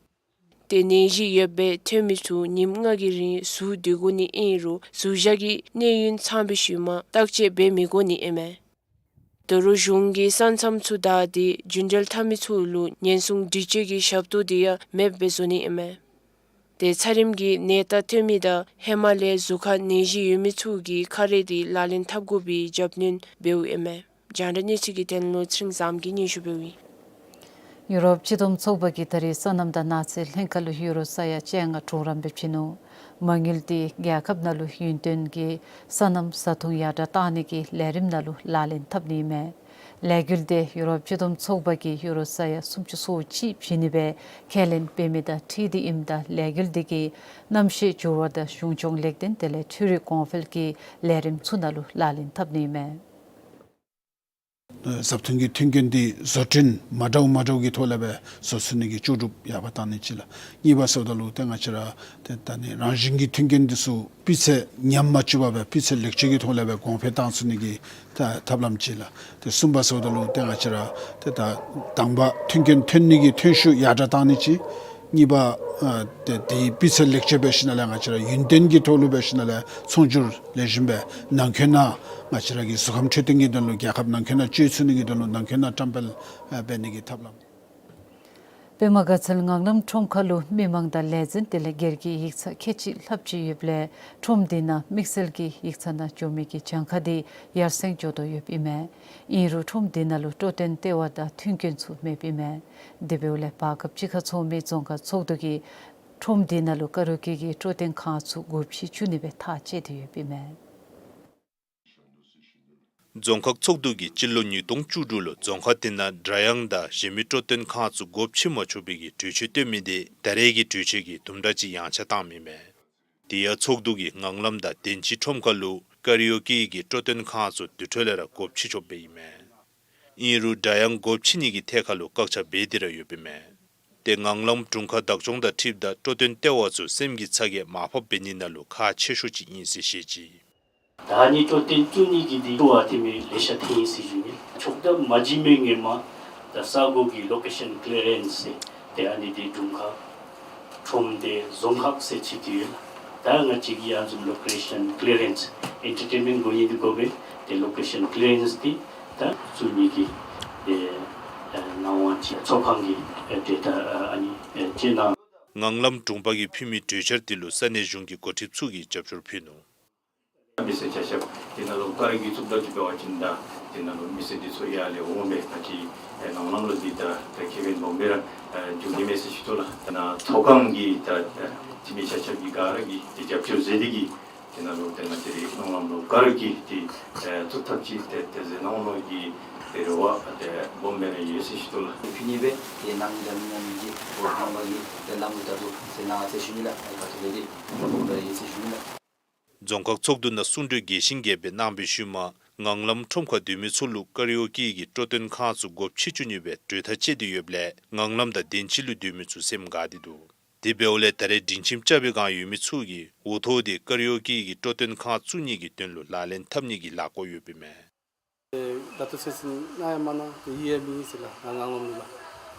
ཏེ་ནད་གཞི་ཡོདཔ་སྦེ་ཐོན་མི་ཚུ་ཉིནམ་ལྔ་གི་རིང་ཟུར་སྡོད་དགོ་ནི་ཨིན་རུང་ཟུར་བཞག་གི་གནས་ཡུན་ཚང་པའི་ཤུལ་མ་བརྟག་དཔྱད་འབད་མི་དགོ་ནི་ཨིན་མས། ད་རུང་གཞུང་གི་ས་མཚམས་ཚུ་བདའ་སྟེ་རྒྱུན་འགྲུལ་འཐབ་མི་ཚུ་ལུ་ཉེན་སྲུང་སྒྲིག་ཆས་ཀྱི་ཞབས་ཏོག་དེ་ཡང་མེདཔ་སྦེ་བཟོ་ནི་ཨིན་མས། ཏེ་ཚ་རིམས་ཀྱི་ནད་རྟགས་ཐོན་མི་དང་ཧེ་མ་ལས་གཟུགས་ཁར་ནད་གཞི་ཡོད་མི་ཚུ་གིས་ཁ་རས་དེ་ལག་ལེན་འཐབ་དགོ་པའི་རྒྱབ་སྣོན་འབདཝ་ཨིན་མས། རྒྱང་བསྒྲགས་གནས་ཚུལ་གྱི་དོན་ལུ་ཚེ་རིང་བཟངམོ་གིས་སྙན་ཞུ་འབདཝ་ཨིན། ཡུ་རོབ་སྤྱི་བསྡོམས་ཚོགས་པ་གིས་ད་རེས་སོ་ནམ་དང་ནགས་ཚལ་ལྷན་ཁག་ལུ་ཡུ་རོ་ས་ཡ་བཅོ་ལྔ་གྲོང་རམ་སྦེ་བྱིན་ནུག། མ་དངུལ་དེ་རྒྱལ་ཁབ་ནང་ལུ་ཡུན་བརྟན་གྱི་སོ་ནམ་བཟའ་འཐུང་ཡར་དྲགས་གཏང་ནི་གི་ལས་རིམ་ནང་ལུ་ལག་ལེན་འཐབ་ནི་མས། ལས་འགུལ་དེ་ཡུ་རོབ་སྤྱི་བསྡོམས་ཚོགས་པ་གིས་ཡུ་རོ་ས་ཡ་སུམ་ཅུ་སོ་གཅིག་བྱིན་ནི་སྦེ་ཁས་ལེན་འབད་མི་དང་འཁྲིལ་ཏེ་ཨིནམ་ད་ལས་འགུལ་དེ་གིས་གནམ་གཤིས་འགྱུར་བ་དང་གཞུང་སྐྱོང་ལེགས་ལྡན་དེ་ལས་འཕྲུལ་རིག་གོང་འཕེལ་གྱི་ལས་རིམ་ཚུ་ནང་ལུ་ལག་ལེན་འཐབ་ནི་མས། བཟའ་འཐུང་གི་མཐུན་རྐྱེན་འདི་བཟོ་སྐྲུན་མ་འདྲཝ་མ་འདྲཝ་གི་ཐོག་ལས་སྦེ་བཟོ་ཚུགས་ནི་གི་ལྕོགས་གྲུབ་ཡར་འཕར་བཏང་ནི་གཅིག་ལགས། གཉིས་པ་ཟེརཝ་ད་ལུ་ཏེ་ང་བཅས་ར་ཏེ་ད་ནི་རང་བཞིན་གྱི་མཐུན་རྐྱེན་འདི་ཚུ་སྤུས་ཚད་ཉམས་མ་བཅུག་པར་སྦེ་སྤུས་ཚད་ལེགས་བཅོས་ཀྱི་ཐོག་ལས་སྦེ་གོང་འཕེལ་བཏང་ཚུགས་ནི་གི་ཐབས་ལམ་གཅིག་ལགས། ཏེ་གསུམ་པ་ཟེརཝ་ད་ལུ་ཏེ་ང་བཅས་ར་ཏེ་ད་དང་པ་མཐུན་རྐྱེན་ཐོན་ནི་གི་ཐོན་ཤུགས་ཡར་དྲགས་བཏང་ནི་གཅིག། གཉིས་པ་ཨ་ཏེ་དེའི་སྤུས་ཚད་ལེགས་བཅོས་འབད་ཞིནམ་ལས་ང་བཅས་ར་ཡུན་བརྟན་གྱི་ཐོག་ལུ་འབད་ཞིནམ་ལས་ཚོང་སྒྱུར་ལེགས་ཤོམ་སྦེ་ནང་འཁོད་ནང་ང་བཅས་ར་གི་གཟུགས་ཁམས་འཕྲོད་བསྟེན་གྱི་དོན་ལུ་རྒྱལ་ཁབ་ནང་འཁོད་ནང་སྤྱོད་ཚུགས་ནི་གི་དོན་ལུ་ནང་འཁོད་ནང་བཀྲམ་སྤེལ་ཨ་འབད་ནི་གི་ཐབས་ལམ། པདྨ་དགའ་ཚལ་ངང་ལམ་ཁྲོམ་ཁ་ལུ་མི་མང་དང་ལས་འཛིན་དེ་ལས་སྒེར་གྱི་ཡིག་ཚང་ཁལ་གཅིག་ལྷགཔ་ཅིག་ཡོདཔ་ལས་ཁྲོམ་དེ་ནང་དམིགས་བསལ་གྱི་ཡིག་ཚང་ནང་འགྱོ་མི་གི་གྱངས་ཁ་དེ་ཡར་སེང་འགྱོ་དོ་ཡོདཔ་ཨིན་མས། ཨིན་རུང་ཁྲོམ་དེ་ནང་ལུ་སྤྲོ་སྟོན་ལྟེ་བ་དང་མཐུན་རྐྱེན་ཚུ་མེདཔ་ཨིན་མས། དེ་འབདཝ་ལས་བར་སྐབས་ཅིག་ཁར་ཚོགས་མི་རྫོང་ཁག་ཚོགས་འདུ་གིས་ཁྲོམ་དེ་ནང་ལུ་ཀ་ར་ཨོ་ཀེ་གི་སྤྲོ་སྟོན་ཁང་ཚུ་སྒོ་ཕྱེ་བཅུག་ནི་སྦེ་ཐག་བཅད་དེ་ཡོདཔ་ཨིན་མས། རྫོང་ཁག་ཚོགས་འདུ་གིས་སྤྱི་ལོ་ཉིས་སྟོང་བཅུ་དྲུག་ལུ་རྫོང་ཁག་དེ་ནང་སྒྲ་དབྱངས་དང་གཞན་མི་སྤྲོ་སྟོན་ཁང་ཚུ་སྒོ་ཕྱེ་མ་ཆོག་པའི་གི་གྲོས་ཆོད་བཏོན་མི་དེ་ད་རེས་ཀྱི་གྲོས་ཆོད་ཀྱིས་དུམ་གྲ་ཅིག་ཡངས་ཆག་བཏངམ་ཨིན་མས། དེ་ཡང་ཚོགས་འདུ་གིས་ངང་ལམ་དང་བདེན་ཅི་ཁྲོམ་ཁ་ལུ་ཀ་ར་ཨོ་ཀེ་གི་སྤྲོ་སྟོན་ཁང་ཚུ་དེ་འཕྲོ་ལས་ར་སྒོ་ཕྱེ་ཆོགཔ་སྦེ་ཨིན་མས། ཨིན་རུང་སྒྲ་དབྱངས་སྒོ་ཕྱེ་ནི་གི་ཐད་ཁར་ལུ་བཀག་ཆ་འབད་དེ་ར་ཡོདཔ་ཨིན་མས། ཏེ་ངང་ལམ་དྲུང་ཁག་བདག་སྐྱོང་དང་འཁྲིལཝ་ད་སྤྲོ་སྟོན་ལྟེ་བ་ཚུ་སེམས་ཀྱི་ཚ་གྱང་མར་ཕབ་འབད་ནི་ནང་ལུ་ཁག་ཆེ་ཤོས་ཅིག་ཨིན་ཟེར་བཤད་ཅི། ད་ཨ་ནི་སྤྲོ་སྟོན་བཙུགས་ནི་གི་འདི་ལུ་ཨ་ཏེ་མི་ལེ་ཤ་ཐོན་ཡི་ཟེར་ཞུ་ནི། ཆོག་ཐམ་མ་བྱིན་མི་ངོ་མ་ད་ས་གོ་གི་ལོ་ཀེ་ཤཱན་ཀི་ལི་ཡ་རེནསི་ཟེར་ཏེ་ཨ་ནི་འདི་དྲུང་ཁག་ཁྲོམ་སྡེ་རྫོང་ཁག་ཟེར་ཅིག་འདི་ཡོད་ལགས། ད་ང་བཅས་ཀྱིས་ཡར་བཟུམ་ལོ་ཀེ་ཤཱན་ཀི་ལི་ཡ་རེནསི་ཨེན་ཊར་ཊེན་མེནཊ་དགོ་ནི་འདི་དགོ་པས། ཏེ་ལོ་ཀེ་ཤཱན་ཀི་ལི་ཡ་རེནསི་འདི་ད་བཙུགས་ནི་གི་ཨེ་ཨེ་གནང་བ་ཅིག་ཚོགས་ཁང་གིས་ཨེ་ཏེ་ད་ཨ་ནི་ཨེ་ཅིག་གནང་། ངང་ལམ་དྲུང་པ་གིས་ཕུལ་མི་གྲོས་འཆར་དེ་ལུ་ས་གནས་གཞུང་གི་འགོ་ཁྲིདཔ་ཚུ་གིས་རྒྱབ་སྐྱོར་ཕུལ་ནུག། མི་སེར་ཆ་ཁྱབ་དེ་ནང་ལུ་ཀ་ར་གི་བཙུགས་ད་ཅིག་འབད་བ་ཅིན་ད་དེ་ནང་ལུ་མི་སེར་འདི་ཚུ་ཡར་ལས་འོང་སྦེ་ང་བཅས་ཨེ་ངང་ལམ་ལུ་འདི་ད་ད་ཁེ་ཕན་སྦོམ་སྦེ་ར་ཨེ་འབྱུང་ནི་མས་ཟེར་ཞུ་དོ་ལགས། དེ་ནང་ཚོགས་ཁང་གི་ད་ཨེ་འཐུས་མི་ཆ་ཁྱབ་ཀྱིས་ག་ར་གིས་ཏེ་རྒྱབ་སྐྱོར་མཛད་དེ་གིས་དེ་ནང་ལུ་ཏེ་ང་བཅས་རའི་ངང་ལམ་ལུ་ཀ་ར་གི་འདི་ཨེ་བཙུགས་ཐབས་ཅིག་ཏེ་ཏེ་མཛད་གནང་ནི་གི་ཏེ་རེ་བ་ཏེ་སྦོམ་སྦེ་ར་ཡོད་ཟེར་ཞུ་དོ་ལགས། ཕུལ་ནི་སྦེ་ཏེ་ནང་མི་དང་མི་མཉམ་གྱི་འགོ་དཔོན་པ་གིས་ཏེ་ལམ་ལུགས་ད་ལུ་མཛད་གནང་ཟེར་ཞུ་ནི་ལགས། ཨ་ག་ཏེ་ལས་འདི་སྦོམ་སྦེ་ར་ཡོད་ཟེར་ཞུ་ནི་ལགས། རྫོང་ཁག་ཚོགས་འདུ་ནང་གསུང་གྲོས་རྒྱས་ཤིང་རྒྱས་པ་གནང་པའི་ཤུལ་མ་ངང་ལམ་ཁྲོམ་ཁར་སྡོད་མི་ཚུ་ལུ་ཀ་ར་ཨོ་ཀེ་གི་སྤྲོ་སྟོན་ཁང་ཚུ་སྒོ་ཕྱེ་བཅུག་ནི་སྦེ་གྲོས་ཐག་བཅད་དེ་ཡོདཔ་ལས་ངང་ལམ་དང་བདེན་ཅི་ལུ་སྡོད་མི་ཚུ་སེམས་དགའ་སྟེ་འདུག། དེ་འབདཝ་ལས་ད་རེས་སྒྲིང་ཁྱིམ་རྐྱབ་པའི་བསྒང་ཡོད་མི་ཚུ་གིས་འོས་ཐོབ་སྟེ་ཀ་ར་ཨོ་ཀེ་གི་སྤྲོ་སྟོན་ཁང་བཙུགས་ནི་གི་དོན་ལུ་ལག་ལེན་འཐབ་ནི་གི་ལས་བཀོད་ཡོདཔ་ཨིན་མས། ད་ལྟོ་ཚེ་ཚེ་གནང་ཡང་མ་གནང་། ཏེ་ཡིད་ཡང་མི་ཡིད་ཟེར་ལགས། ང་ངང་ལམ་ལུ་ལགས།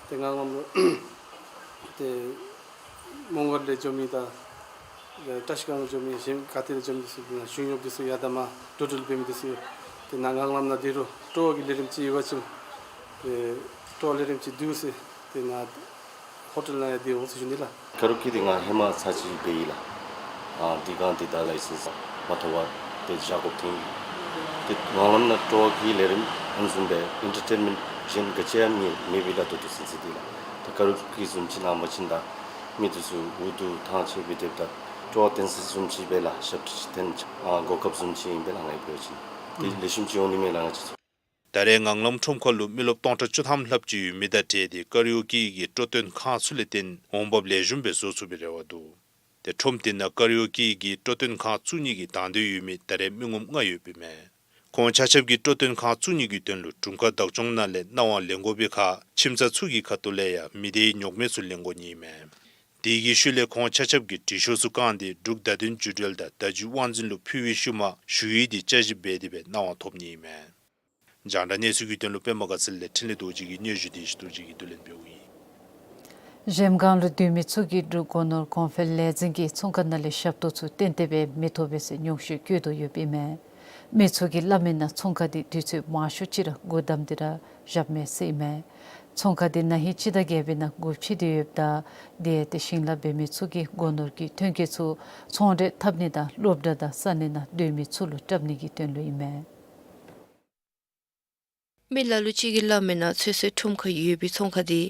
ཏེ་ངང་ལམ་ལུ་ཏེ་མོང་སྒར་ལས་འགྱོ་མི་དང་བཀྲ་ཤིས་སྒང་ལས་འགྱོ་མི་གཞན་ག་ཏེ་ལས་འགྱོ་མི་ཚུ་ཏེ་ནཱ་གཞུང་གཡོགཔ་འདི་ཚུ་ཡར་དང་མར་འགྲོ་འགྲུལ་འབད་མི་འདི་ཚུ་ཏེ་ནཱ་ངང་ལམ་ནང་སྡོད་རུང་སྤྲོ་བ་གི་ལས་རིམ་ཅིག་ཡོད་པ་ཅིན་ཏེ་སྤྲོ་བ་ལས་རིམ་ཅིག་འདུག་ཟེར་ཏེ་ནཱ་ཧོ་ཊེལ་ནང་ཡང་སྡོད་འོང་ཟེར་ཞུ་ནི་ལགས། ཀ་ར་ཨོ་ཀེ་འདི་ང་ཧེ་མ་ཚར་གཅིག་འབད་ཡི་ལགས། ཨ་འདི་སྒང་འདི་ད་ལའི་སེནསི་མ་ཐོབ་པར་ཏེ་བཞག་དགོཔ་ཐོན་ཡི། ཏེ་ངང་ལམ་ནང་སྤྲོ་བ་གི་ལས་རིམ་ཨ་ནི་བཟུམ་སྦེ་ཨེན་ཊར་ཊེན་མེནཊ་གཞན་ག་ཅི་ཡང་མེད་མེད་པས་ལགས། ད་ལྟོ་ཚུན་ཚོད་འདི་ལགས། ད་ཀ་ར་ཨོ་ཀེ་བཟུམ་ཅིག་གནང་པ་ཅིན་ད་མི་འདི་ཚུ་འུ་སྡུག་ཐང་ཆད་སྦེ་སྡོདཔ་ད་སྤྲོ་བ་བཏོན་ས་བཟུམ་ཅིག་སྦེ་ལགས། ཞབས་ཁྲ་ཅིག་འཐེན་ཨ་གོ་སྐབས་བཟུམ་ཅིག་ཨིན་པས་ལགས། ང་གིས་འབད་བ་ཅིན་ཏེ་ལེགས་ཤོམ་ཅིག་འོང་ནི་མས་ལགས་ང་བཅས་ཚུ། ད་རེས་ངང་ལམ་ཁྲོམ་ཁ་ལུ་མི་རློབས་སྟོང་ཕྲག་བཅུ་ཐམ་ལྷགཔ་ཅིག་ཡོད་མི་དང་འཁྲིལ་ཏེ་ཀ་ར་ཨོ་ཀེ་གི་སྤྲོ་སྟོན་ཁང་ཚུ་ལས་བརྟེན་འོང་འབབ་ལེགས་ཤོམ་སྦེ་བཟོ་ཚུགས་པའི་རེ་བ་འདུག། ཏེ་ཁྲོམ་དེ་ནང་ཀ་ར་ཨོ་ཀེ་གི་སྤྲོ་སྟོན་ཁང་བཙུགས་ནི་གི་དང་འདོད་ཡོད་མི་ད་རེས་མི་ངོམ་ལྔ་ཡོདཔ་ཨིན་མས། ཁོང་ཆ་ཁྱབ་ཀྱིས་སྤྲོ་སྟོན་ཁང་བཙུགས་ནི་གི་དོན་ལུ་དྲུང་ཁག་བདག་སྐྱོང་ནང་ལས་གནང་བ་ལེན་དགོ་པའི་ཁར་ཁྱིམ་ཚང་ཚུ་གི་ཁ་ཐུག་ལས་ཡང་མི་སྡེའི་ཉོག་མེད་ཚུ་ལེན་དགོ་ནི་ཨིན་མས། དེ་གི་ཤུལ་ལས་ཁོང་ཆ་ཁྱབ་ཀྱིས་དྲི་ཤོག་ཚུ་བཀང་སྟེ་འབྲུག་བརྡ་དོན་བརྒྱུད་འབྲེལ་དང་བརྡ་བརྒྱུད་དབང་འཛིན་ལུ་ཕུལ་བའི་ཤུལ་མ་ཞུ་ཡིག་དེ་བསྐྱར་ཞིབ་འབད་དེ་སྦེ་གནང་བ་ཐོབ་ནི་ཨིན་མས། རྒྱང་བསྒྲགས་གནས་ཚུལ་གྱི་དོན་ལུ་པདྨ་དགའ་ཚལ་ལས་འཕྲིན་ལས་རྡོ་རྗེ་གི་སྙན་ཞུ་དེ་ཞུ་རྡོ་རྗེ་གིས་བསྡུ་ལེན་འབདཝ་ཨིན། གཞལམ་སྒང་ལུ་སྡོད་མི་ཚུ་གིས་འབྲུག་སྒོ་ནོར་གོང་འཕེལ་ལས་འཛིན་གྱི་ཚོང་ཁང་ནང་ལས་ཞབས་ཏོག་ཚུ་ཏན་ཏན་སྦེ་མི་ཐོབ་པས་ཟེར་ཉོགས་བཤད་བཀོད་དོ་ཡོདཔ་ཨིན་མས། མི་ཚུ་གིས་སླབ་མི་ནང་ཚོང་ཁང་འདི་དུས་ཚོད་མང་ཤོས་ཅིག་ར་སྒོ་བསྡམས་ཏེ་ར་བཞགཔ་མས་ཟེར་ཨིན་མས། ཚོང་ཁང་འདི་ན་ཧིང་སྤྱི་ཟླ་བརྒྱད་པའི་ནང་སྒོ་ཕྱེ་སྟེ་ཡོདཔ་ད་དེ་ཡང་ཏེ་ཞིང་ལཱ་འབད་མི་ཚུ་གིས་སྒོ་ནོར་གྱི་ཐོན་སྐྱེད་ཚུ་ཚོང་འབྲེལ་འཐབ་ནི་དང་སློབ་གྲྭ་དང་ས་གནས་ནང་སྡོད་མི་ཚུ་ལུ་སྤྲོད་ནི་གི་དོན་ལུ་ཨིན་མས། མི་ལ་ལུ་ཅིག་གིས་སླབ་མི་ནང་ཚོད་བསྲེ་ཁྲོམ་ཁར་ཡོད་པའི་ཚོང་ཁང་འདི་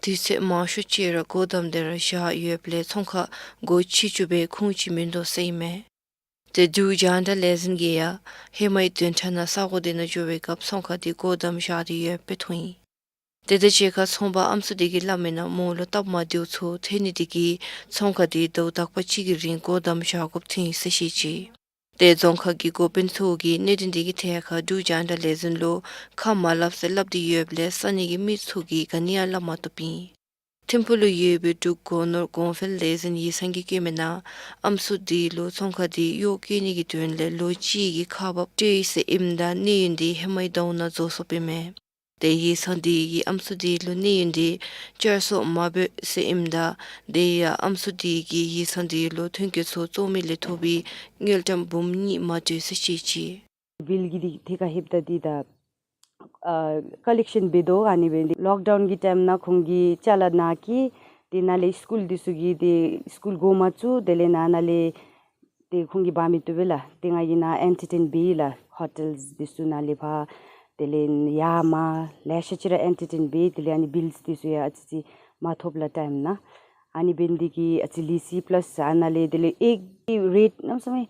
དུས་ཚོད་མང་ཤོས་ཅིག་ར་སྒོ་བསྡམས་ཏེ་ར་བཞག་ཡོདཔ་ལས་ཚོང་ཁང་སྒོ་ཕྱེ་བཅུག་པའི་ཁུངས་ཅིག་མིན་འདུག་ཟེར་ཨིན་མས། ཏེ་འབྲུག་རྒྱང་བསྒྲགས་ལས་འཛིན་གྱིས་ཡང་ཧེ་མའི་བདུན་ཕྲག་ནང་ས་གོ་འདི་ནང་འགྱོ་བའི་སྐབས་ཚོང་ཁང་འདི་སྒོ་བསྡམས་བཞག་སྟེ་ཡོདཔ་སྦེ་མཐོང་ཡི། དེ་དང་གཅིག་ཁར་ཚོང་པ་ཨམ་སྲུ་འདི་གིས་སླབ་མི་ནང་མོ་ལུ་སྟབས་མ་བདེཝ་ཚུ་ཐོན་ནི་འདི་གིས་ཚོང་ཁང་འདི་ཟླཝ་དག་པ་ཅིག་གི་རིང་སྒོ་བསྡམས་བཞག་དགོཔ་ཐོན་ཡི་ཟེར་བཤད་ཅི། ཏེ་རྫོང་ཁག་གི་འགོ་དཔོན་ཚུ་གིས་གནད་དོན་འདི་གི་ཐད་ཁར་འབྲུག་རྒྱང་བསྒྲགས་ལས་འཛིན་ལུ་ཁ་མ་སླབ་ཟེར་སླབ་སྟེ་ཡོདཔ་ལས་ས་གནས་ཀྱི་མི་ཚུ་གིས་ག་ནི་ཡང་སླབ་མ་བཏུབ་ཨིན། ཐིམ་ཕུག་ལུ་ཡོད་པའི་འབྲུག་སྒོ་ནོར་གོང་འཕེལ་ལས་འཛིན་ཡིག་ཚང་གིས་བཀོད་མི་ནང་ཨམ་སྲུ་འདི་ལུ་ཚོང་ཁང་འདི་གཡོག་བཀོལ་ནི་གི་དོན་ལས་ལོ་གཅིག་གི་ཁག་འབག་སྤྲོད་ཡི་ཟེར་ཨིནམ་ད་གནས་ཡུན་འདི་ཧེ་མའི་ཟླཝ་ནང་རྫོགས་སོཔ་ཨིན་མས། ཏེ་ཡིག་ཚང་འདི་གིས་ཨམ་སྲུ་འདི་ལུ་གནས་ཡུན་འདི་བསྐྱར་གསོ་མ་འབད་ཟེར་ཨིནམ་ད་དེ་ཡང་ཨམ་སྲུ་འདི་གིས་ཡིག་ཚང་འདི་ལུ་ཐོན་སྐྱེད་ཚུ་བཙོང་མི་ལས་ཐོབ་པའི་དངུལ་ཀྲམ་འབུམ་གཉིས་མ་སྤྲོད་ཟེར་བཤད་ཅི། བིལ་གྱི་འདི་ཐད་ཁར་ལྷོདཔ་ད་འདི་ད་ཨ་ཀོ་ལེག་ཤཱན་འབད་དོ། ཨ་ནི་འབད་ནི་འདི་ལོག་ཌའུན་གྱི་ཊའིམ་ནང་ཁོང་གི་ཅ་ལ་ནང་གི་དེ་ནང་ལས་སི་ཀུལ་འདི་ཚུ་གི་དེ་སི་ཀུལ་འགོ་མ་བཙུགས་དེ་ལས་ནང་ན་ལས་ཏེ་ཁོང་གིས་འབག་མི་བཏུབ་པས་ལགས། ཏེ་ང་གིས་ནཱ་ཨེན་ཊར་ཊེན་འབད་ཡི་ལགས། ཧོ་ཊེལ་འདི་ཚུ་ནང་ལས་ཕར་དེ་ལས་ཡར་མར་ལེ་ཤ་ཅིག་ར་ཨེན་ཊར་ཊེན་འབད་ཡི། དེ་ལས་ཨ་ནི་བིལསི་འདི་ཚུ་ཡང་ཨ་ཙི་ཅིག་མ་ཐོབ་ལགས་ཊའིམ་ནང་། ཨ་ནི་འབད་ནི་འདི་གིས་ཨ་ཙི་ལི་སི་པ་ལཱསི་ཨ་ནཱ་ལས་དེ་ལས་ཨེག་གི་རེཊ་གནམ་མེད་ས་མེད་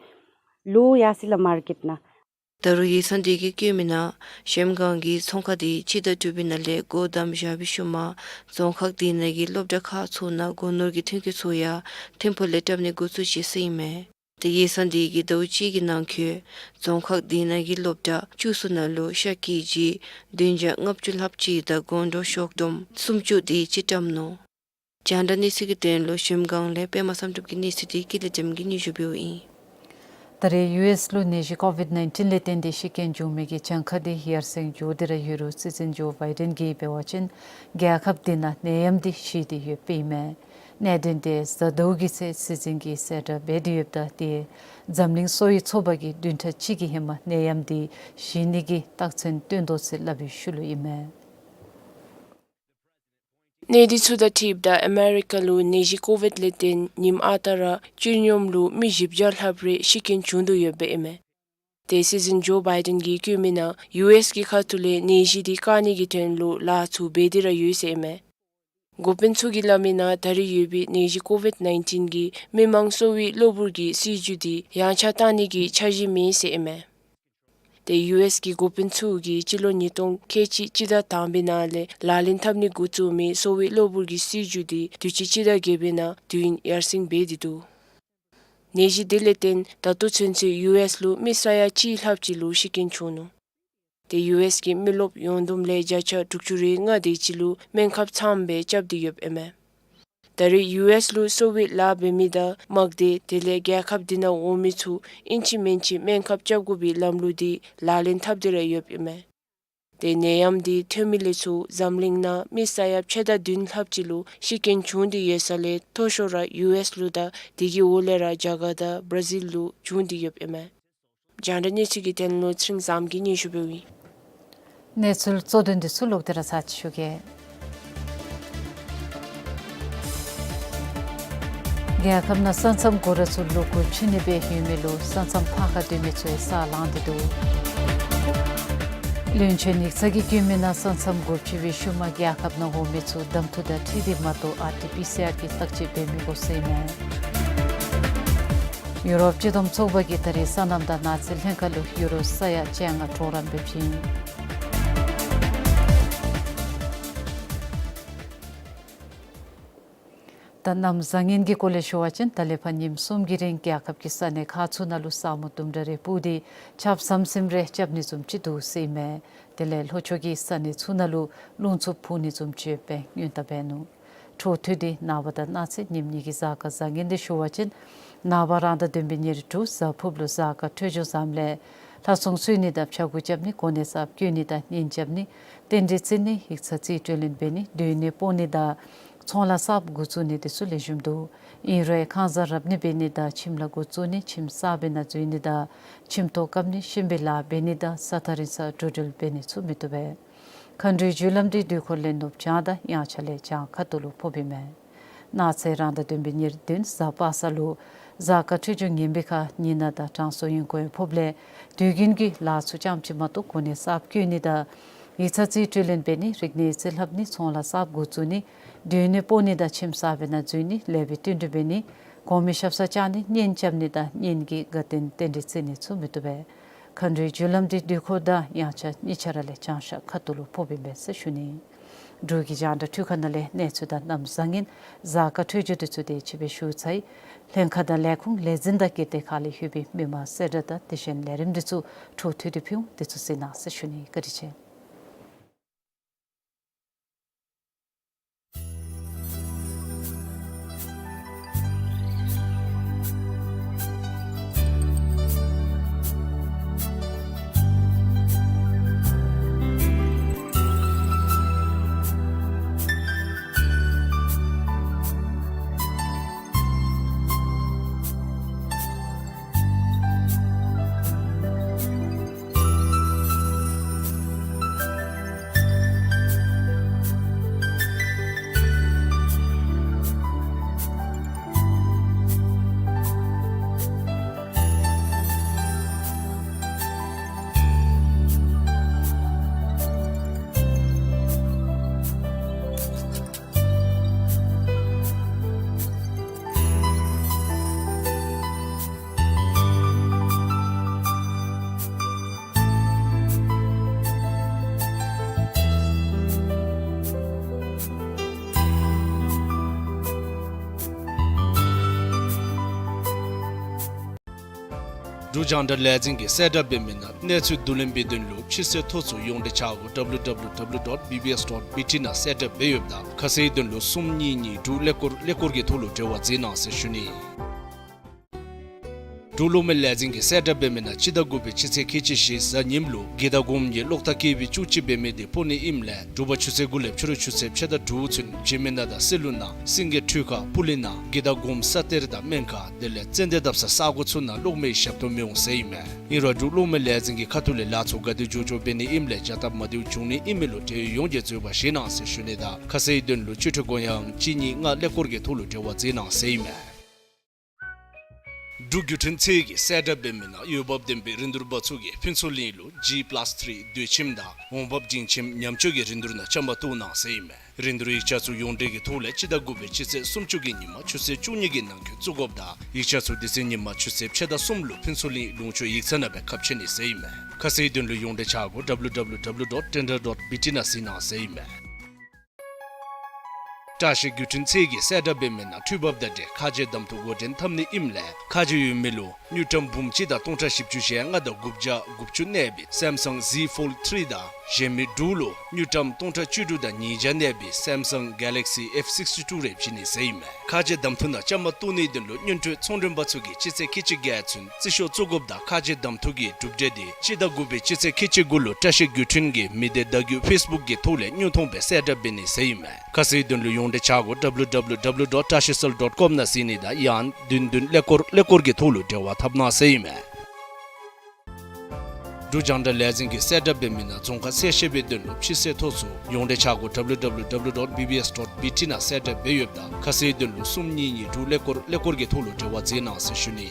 ལོ་ཡར་སོ་ཡི་ལགས་མར་ཀེཊ་ནང་། ད་རུང་ཡིག་ཚང་འདི་གིས་བཀོད་མི་ནང་གཞལམ་སྒང་གི་ཚོང་ཁང་འདི་སྤྱི་ཟླ་དྲུག་པའི་ནང་ལས་སྒོ་བསྡམས་བཞག་པའི་ཤུལ་མ་རྫོང་ཁག་འདི་ནང་གི་སློབ་གྲྭ་ཁག་ཚུ་ནང་སྒོ་ནོར་གྱི་ཐོན་སྐྱེད་ཚུ་ཡང་ཐིམ་ཕུག་ལས་སྤྲོད་ནི་འགོ་བཙུགས་ཅི་ཟེར་ཨིན་མས། ཏེ་ཡིག་ཚང་འདི་གིས་ཟླཝ་གཅིག་གི་ནང་འཁོད་རྫོང་ཁག་འདི་ནང་གི་སློབ་གྲྭ་བཅུ་གསུམ་ནང་ལུ་ཤར་སྐྱེས་ཀྱི་བདུན་བརྒྱ་ལྔ་བཅུ་ལྷགཔ་ཅིག་དང་སྒོང་རྡོག་ཤོག་ལྡོམ་སུམ་ཅུ་དེ་ཅིག་བཀྲམ་ནུག། རྒྱང་བསྒྲགས་གནས་ཚུལ་གྱི་དོན་ལུ་གཞལམ་སྒང་ལས་པདྨ་བསམ་གྲུབ་ཀྱི་གནས་ཚུལ་འདི་ཀུན་ལེགས་བདེམ་གྱིས་སྙན་ཞུ་འབདཝ་ཨིན། ད་རེས་ཡུ་ཨེསི་ལུ་ནད་གཞི་ཀོ་ཝིཌ་ནའིན་ཊིན་ལས་བརྟེན་ཏེ་ཤི་རྐྱེན་བྱུང་མི་གི་གྱངས་ཁ་འདི་ཡར་སེང་འགྱོ་སྟེ་ར་ཡོད་རུང་སྲིད་འཛིན་ཇོ་བའི་ཌེན་གྱིས་འབད་བ་ཅིན་རྒྱལ་ཁབ་འདི་ནང་ནད་ཡམས་འདི་ཞི་སྟེ་ཡོདཔ་ཨིན་མས། གནད་དོན་འདི་གཟའ་ཟླཝ་གི་ཚེ་སྲིད་འཛིན་གྱིས་གསལ་བསྒྲགས་འབད་དེ་ཡོདཔ་ད་ཏེ་འཛམ་གླིང་གསོ་བའི་ཚོགས་པ་གིས་བདུན་ཕྲག་གཅིག་གི་ཧེ་མ་ནད་ཡམས་འདི་ཞི་ནི་གི་རྟགས་མཚན་སྟོན་དོ་ཟེར་སླབ་པའི་ཤུལ་ལུ་ཨིན་མས། གནས་ཚུལ་ཚུ་དང་འཁྲིལཝ་ད་ཨ་མེ་རི་ཀ་ལུ་ནད་གཞི་ཀོ་ཝིཌ་ལས་བརྟེན་ཉིནམ་ཨ་རྟག་ར་སྤྱི་ཡོངས་ལུ་མི་བཞི་བརྒྱ་ལྷགཔ་རེ་ཤི་རྐྱེན་བྱུང་དོ་ཡོདཔ་ཨིན་མས། ཏེ་སྲིད་འཛིན་ཇོ་བའི་ཌེན་གྱིས་བཀོད་མི་ནང་ཡུ་ཨེསི་གི་ཁ་ཐུག་ལས་ནད་གཞི་འདི་བཀག་ནི་གི་དོན་ལུ་ལཱ་ཚུ་འབད་དེ་ར་ཡོད་ཟེར་ཨིན་མས། འགོ་དཔོན་ཚུ་གིས་སླབ་མི་ནང་ད་རེས་ཡོད་པའི་ནད་གཞི་ཀོ་ཝིཌ་ནའིན་ཊིན་གྱིས་མི་མང་གསོ་བའི་གློ་བུར་གྱི་སྲིད་བྱུས་འདི་ཡངས་ཆག་བཏང་ནི་གི་འཆར་གཞི་མེད་ཟེར་ཨིན་མས། ཏེ་ཡུ་ཨེསི་གི་འགོ་དཔོན་ཚུ་གིས་སྤྱི་ལོ་ཉིས་སྟོང་ཁལ་གཅིག་སྤྱི་ཟླ་དང་པའི་ནང་ལས་ལག་ལེན་འཐབ་ནི་འགོ་བཙུགས་མི་གསོ་བའི་གློ་བུར་གྱི་སྲིད་བྱུས་འདི་དུས་ཅི་སྤྱི་ཟླ་བརྒྱད་པའི་ནང་དུས་ཡུན་ཡར་སེང་འབད་དེ་འདུག། ནད་གཞི་འདི་ལས་བརྟེན་ད་ལྟོ་ཚུན་ཚོད་ཡུ་ཨེསི་ལུ་མི་ས་ཡ་གཅིག་ལྷགཔ་ཅིག་ལུ་ཤི་རྐྱེན་བྱུང་ནུག། ཏེ་ཡུ་ཨེསི་གི་མི་རློབས་ཡོངས་བསྡོམས་ལས་བརྒྱ་ཆ་དྲུག་ཅུ་རེ་ལྔ་དེ་ཅིག་ལུ་སྨན་ཁབ་ཚངམ་སྦེ་རྐྱབ་སྟེ་ཡོདཔ་ཨིན་མས། ད་རེས་ཡུ་ཨེསི་ལུ་གསོ་བའི་ལཱ་འབད་མི་དང་དམག་སྡེ་དེ་ལས་རྒྱལ་ཁབ་འདི་ནང་འོང་མི་ཚུ་ཨིན་ཅི་མིན་ཅི་སྨན་ཁབ་རྐྱབ་དགོ་པའི་ལམ་ལུགས་འདི་ལག་ལེན་འཐབ་སྟེ་ར་ཡོདཔ་ཨིན་མས། ཏེ་ནད་ཡམས་འདི་ཐོན་མི་ལས་ཚུར་འཛམ་གླིང་ནང་མི་ས་ཡ་ཕྱེད་དང་བདུན་ལྷགཔ་ཅིག་ལུ་ཤི་རྐྱེན་བྱུང་སྟེ་ཡོད་ས་ལས་མཐོ་ཤོས་ར་ཡུ་ཨེསི་ལུ་དང་དེ་གི་འོག་ལས་ར་རྒྱ་གར་དང་བར་ཛིལ་ལུ་བྱུང་སྟེ་ཡོདཔ་ཨིན་མས། རྒྱང་བསྒྲགས་གནས་ཚུལ་གྱི་དོན་ལུ་ཚེ་རིང་བཟངམོ་གིས་སྙན་ཞུ་འབདཝ་ཨིན། གནས་ཚུལ་གཙོ་དོན་འདི་ཚུ་ལོག་སྟེ་ར་ཚར་ཅིག་ཞུ་གེ། རྒྱལ་ཁབ་ནང་ས་མཚམས་སྒོ་ར་ཚུ་ལོག་སྒོ་ཕྱེ་ནི་སྦེ་ཡོད་མི་ལུ་ས་མཚམས་ཕར་ཁ་སྡོད་མི་ཚུ་ཡང་ས་ལངས་ཏེ་འདུག། བློན་ཆེན་ཡིག་ཚང་གིས་བཀོད་མི་ནང་ས་མཚམས་སྒོ་ཕྱེ་བའི་ཤུལ་མ་རྒྱལ་ཁབ་ནང་འོང་མི་ཚུ་གདམ་འཐུ་དང་འཁྲིལ་ཏེ་མ་གཏོགས་ཨར་ཊི་པི་སི་ཨར་གྱི་བརྟག་དཔྱད་འབད་མི་དགོ་ཟེར་ཨིན་མས། ཡུ་རོབ་སྤྱི་བསྡོམས་ཚོགས་པ་གིས་ད་རེས་སོ་ནམ་དང་ནགས་ཚལ་ལྷན་ཁག་ལུ་ཡུ་རོ་ས་ཡ་བཅོ་ལྔ་གྲོགས་རམ་འབད་ཅི། ད་གནམ་བཟང་ངན་གྱི་སྐོར་ལས་ཞུ་བ་ཅིན་ད་ལས་ཕར་ཉིནམ་གསུམ་གྱི་རིང་རྒྱལ་ཁབ་ཀྱི་ས་གནས་ཁག་ཚུ་ནང་ལུ་ས་སྨུག་དུམ་གྲ་རེ་སྤུབས་ཏེ་ཆརཔ་ཟམ་ཟིམ་རེ་རྐྱབ་ནི་བཟུམ་ཅིག་འདུག་ཟེར་ཨིན་མས། དེ་ལས་ལྷོ་ཕྱོགས་ཀྱི་ས་གནས་ཚུ་ནང་ལུ་རླུང་འཚུབ་འཕུ་ནི་བཟུམ་ཅིག་ཡོདཔ་སྦེ་སྔོན་བརྡ་འབད་ནུག། འཕྲོ་མཐུད་དེ་ནངས་པ་དང་གནངས་ཚེ་ཉིནམ་གཉིས་ཀྱི་གཟའ་སྐར་བཟང་ངན་འདི་ཞུ་བ་ཅིན་ནངས་པ་རང་ཟླ་བདུན་པའི་ཉེར་དྲུག་གཟའ་ཕུརཔ་ལུ་གཟའ་སྐར་འཕྲོད་སྦྱོར་བཟངམ་ལས་ལྷ་སྲུང་གསོལ་ནི་དང་ཕྱྭ་འགུགས་རྐྱབ་ནི་གོ་གནས་གསརཔ་བསྐོ་ནི་དང་གཉེན་རྐྱབ་ནི་རྟེན་འབྲེལ་བརྩི་ནི་ཡིག་ཚང་རྩིས་སྤྲོད་ལེན་འབད་ནི་སྡོད་གནས་སྤོ་ནི་དང་ ཚོང་ལཱ་གསརཔ་འགོ་བཙུགས་ནི་དེ་ཚུ་ལེགས་ཤོམ་འདུག། ཨིན་རུང་ཁང་གསར་རབ་གནས་འབད་ནི་དང་ཁྱིམ་ལཱ་འགོ་བཙུགས་ནི་ཁྱིམ་གསརཔ་ནང་འཛུལ་ནི་དང་ཁྱིམ་ཐོག་བཀབ་ནི་ཤེས་ལྡན་ལཱ་འབད་ནི་དང་ས་ཐག་རིང་ས་འགྲོ་འགྲུལ་འབད་ནི་ཚུ་མི་བཏུབ་པས། མཁའ་འགྲོའི་རྒྱུ་ལམ་འདི་དུས་འཁོར་ལས་ནུབ་བྱང་དང་དབྱངས་འཆར་ལས་བྱང་ཁ་ཐུག་ལུ་ཕོགཔ་ཨིན་མས། གནངས་ཚེ་རང་ཟླ་བདུན་པའི་ཉེར་བདུན་གཟའ་པ་སངས་ལུ་གཟའ་སྐར་འཕྲོད་སྦྱོར་ངན་པའི་ཁར་ཉི་ནག་དང་དྲང་སྲོང་ཡོན་ཁོན་ཕོགཔ་ལས་དུས་རྒྱུན་གྱི་ལཱ་ཚུ་ཙམ་ཅིག་མ་གཏོགས་གོ་གནས་གསརཔ་བསྐོ་ནི་དང་ཡིག་ཚང་རྩིས་སྤྲོད་ལེན་འབད་ནི་རིག་གནས་རྩིས་ལྷབ་ནི་ཚོང་ལཱ་གསརཔ་འགོ་བཙུགས་ནི་སྡོད་གནས་སྤོ་ནི་དང་ཁྱིམ་གསརཔ་ནང་འཛུལ་ནི་ལེགས་པའི་བསྟུན་གྲོས་འབད་ནི་གོང་མའི་ཞབས་སར་བཅར་ནི་གཉེན་རྐྱབ་ནི་དང་གཉེན་གྱི་དགའ་སྟོན་རྟེན་འབྲེལ་བརྩི་ནི་ཚུ་མི་བཏུབ་པས། མཁའ་འགྲོའི་རྒྱུ་ལམ་འདི་དུས་འཁོར་དང་དབྱངས་འཆར་གཉིས་ཆ་ར་ལས་བྱང་ཤར་ཁ་ཐུག་ལུ་ཕོགཔ་ཨིན་པས་ཟེར་ཞུ་ནི། འབྲུག་གི་རྒྱང་བསྒྲགས་འཕྲུལ་ཁང་ནང་ལས་གནས་ཚུལ་དང་གནམ་བཟང་ངན་གཟའ་སྐར་འཕྲོད་སྦྱོར་དེ་ཚུ་དེ་ཅིག་སྦེ་ཞུ་ཚར་ཡི། ལྷན་ཁག་དང་ལས་ཁུངས་ལས་འཛིན་དང་གི་སྡེ་ཁག་ལས་ཡོད་པའི་མི་མང་གསལ་བསྒྲགས་དང་དེ་བཞིན་ལས་རིམ་དེ་ཚུ་འཕྲོ་མཐུད་དེ་ཕུལ་འོང་། དེ་ཚུ་གཟིགས་གནང་ཟེར་ཞུ་ནི། བཀའ་དྲིན་ཆེ། འབྲུག་རྒྱང་བསྒྲགས་ལས་འཛིན་གྱིས་གསལ་བསྒྲགས་འབད་མི་ནང་གནས་ཚུལ་བསྡུ་ལེན་འབད་དོན་ལུ་ཕྱི་གསལ་ཐོ་ཚུ་ཡོངས་འབྲེལ་ཆ་སྒོ་W W W dot B B S dot B T ནང་གསལ་བསྒྲགས་འབད་ཡོདཔ་ད་ཁ་གསལ་དོན་ལུ་གསུམ་གཉིས་གཉིས་དྲུག་ཀླད་ཀོར་ཀླད་ཀོར་གྱི་ཐོག་ལུ་འབྲེལ་བ་མཛད་གནང་ཟེར་ཞུ་ནི། འབྲུག་གློག་མེ་ལས་འཛིན་གྱིས་གསལ་བསྒྲགས་འབད་མི་ནང་སྤྱི་ཟླ་དགུ་པའི་སྤྱི་ཚེས་ཁལ་གཅིག་བཞི་གཟའ་ཉིམ་ལུ་དགེ་ཟླ་དགོངམ་གྱི་གློག་ཐག་ཀེ་ཝི་བཅུ་གཅིག་འབད་མི་དེ་ཕོག་ནི་ཨིནམ་ལས་དྲོ་པ་ཆུ་ཚོད་དགུ་ལས་ཕྱི་རུ་ཆུ་ཚོད་ཕྱེད་དང་དྲུག་ཚུན་འཇིགས་མེད་ནགས་དང་སེ་ལུ་ནགས་སེང་གེ་ཁྲུས་ཁ་སྤུ་ལེན་ནགས་དགེ་ཟླ་དགོངམ་ས་གཏེར་དང་སྨན་ཁང་དེ་ལས་ཙན་དན་བཏབ་ས་ས་གོ་ཚུ་ནང་གློག་མེའི་ཞབས་ཏོག་མི་འོང་ཟེར་ཨིན་མས། ཨིན་རུང་འབྲུག་གློག་མེ་ལས་འཛིན་གྱི་ཁ་ཐུག་ལས་ལཱ་ཚུ་ག་དེ་མགྱོགས་མགྱོགས་འབད་ནི་ཨིནམ་ལས་བྱ་སྟབས་མ་བདེཝ་འབྱུང་ནི་ཨིན་མི་ལུ་འབྲེལ་ཡོད་ཡོངས་ཀྱིས་འཛོལ་བ་བཞེས་གནང་ཟེར་ཞུ་ནི་དང་ཁ་གསལ་དོན་ལུ་སྤྱི་འཐུས་སྒོ་ཡང་གཅིག་གཉིས་ལྔ་ཀླད་ཀོར་གྱི་ཐོག་ལུ་འབྲེལ་བ་མཛད་གནང་ཟེར་ཨིན་མས། འབྲུག་བརྒྱུད་འཕྲིན་ཚད་ཀྱིས་གསལ་བསྒྲགས་འབད་མི་ནང་འོས་འབབ་ལྡན་པའི་རིན་བསྡུར་པ་ཚུ་གིས་ཕུན་ཚོགས་གླིང་ལུ་ཇི་པ་ལཱས་ཐི་རི་དུས་ཁྱིམ་དང་འོང་འབབ་འབྲིང་ཁྱིམ་ཉམས་བཅོས་ཀྱི་རིན་བསྡུར་ནང་བཅའ་མར་གཏོགས་གནང་ཟེར་ཨིན་མས། རིན་བསྡུར་ཡིག་ཆ་ཚུ་ཡོངས་འབྲེལ་གྱི་ཐོག་ལས་སྤྱི་ཟླ་དགུ་པའི་སྤྱི་ཚེས་སུམ་ཅུ་གི་ཉིན་མ་ཆུ་ཚོད་བཅུ་གཉིས་ཀྱི་ནང་འཁོད་བཙུགས་དགོཔ་ད་ཡིག་ཆ་ཚུ་དེ་ཚེ་ཉིན་མ་ཆུ་ཚོད་ཕྱེད་དང་གསུམ་ལུ་ཕུན་ཚོགས་གླིང་ལུང་ཕྱོགས་ཡིག་ཚང་ནང་སྦེ་ཁ་ཕྱེ་ནི་ཟེར་ཨིན་མས། ཁ་གསལ་དོན་ལུ་ཡོངས་འབྲེལ་ཆ་སྒོ་W W W dot tender dot B T ནང་གཟིགས་གནང་ཟེར་ཨིན་མས། བཀྲ་ཤིས་བརྒྱུད་འཕྲིན་ཚད་ཀྱིས་གསལ་བསྒྲགས་འབད་མི་ནང་འཕྲུལ་འབབ་དང་འབྲེལ་ཁ་རྗེ་གདམ་འཐུ་འགོ་འདྲེན་འཐབ་ནི་ཨིནམ་ལས་ཁ་རྗེ་ཡོད་མི་ལུ་དངུལ་ཀྲམ་འབུམ་གཅིག་དང་སྟོང་ཕྲག་བཞི་བཅུ་ཞེ་ལྔ་དང་དགུ་བརྒྱ་དགུ་བཅུ་གནས་པའི་Samsung Z Fold three དང་གཞན་མི་དྲུག་ལུ་དངུལ་ཀྲམ་སྟོང་ཕྲག་བཅུ་དྲུག་དང་ཉིས་བརྒྱ་གནས་པའི་Samsung Galaxy F sixty-two རེ་བྱིན་ནི་ཟེར་ཨིན་མས། ཁ་རྗེ་གདམ་འཐུ་ནང་བཅའ་མར་གཏོགས་ནིའི་དོན་ལུ་སྔོན་འགྲོའི་ཚོང་མགྲོན་པ་ཚུ་གིས་སྤྱི་ཚེས་ཁལ་གཅིག་བརྒྱད་ཚུན་རྩིས་ཤོག་བཙུགས་དགོཔ་ད་ཁ་རྗེ་གདམ་འཐུ་གི་གྲུབ་འབྲས་དེ་སྤྱི་ཟླ་དགུ་པའི་སྤྱི་ཚེས་ཁལ་གཅིག་དགུ་ལུ་བཀྲ་ཤིས་བརྒྱུད་འཕྲིན་གྱི་མི་སྡེ་བརྡ་བརྒྱུད་ཕེསི་བུཀ་གི་ཐོག་ལས་དངོས་མཐོང་སྦེ་གསལ་བསྒྲགས་འབད་ནི་ཟེར་ཨིན་མས། ཁ་གསལ་དོན་ལུ་ཡོངས་འབྲེལ་ཆ་སྒོ་W W W dot tashicell dot com ནང་གཟིགས་ནི་དང་ཡང་བདུན་བདུན་ཀླད་ཀོར་ཀླད་ཀོར་གྱི་ཐོག་ལུ་འབྲེལ་བ་འཐབ་གནང་ཟེར་ཨིན་མས། འབྲུག་རྒྱང་བསྒྲགས་ལས་འཛིན་གྱིས་གསལ་བསྒྲགས་འབད་མི་ནང་རྫོང་ཁ་གསལ་བཤད་པའི་དོན་ལུ་ཕྱི་གསལ་ཐོ་ཚུ་ཡོངས་འབྲེལ་ཆ་སྒོ་W W W dot B B S dot B T ནང་གསལ་བསྒྲགས་འབད་ཡོདཔ་ད་ཁ་གསལ་དོན་ལུ་གསུམ་གཉིས་གཉིས་དྲུག་ཀླད་ཀོར་ཀླད་ཀོར་གྱི་ཐོག་ལུ་འབྲེལ་བ་མཛད་གནང་ཟེར་ཞུ་ནི།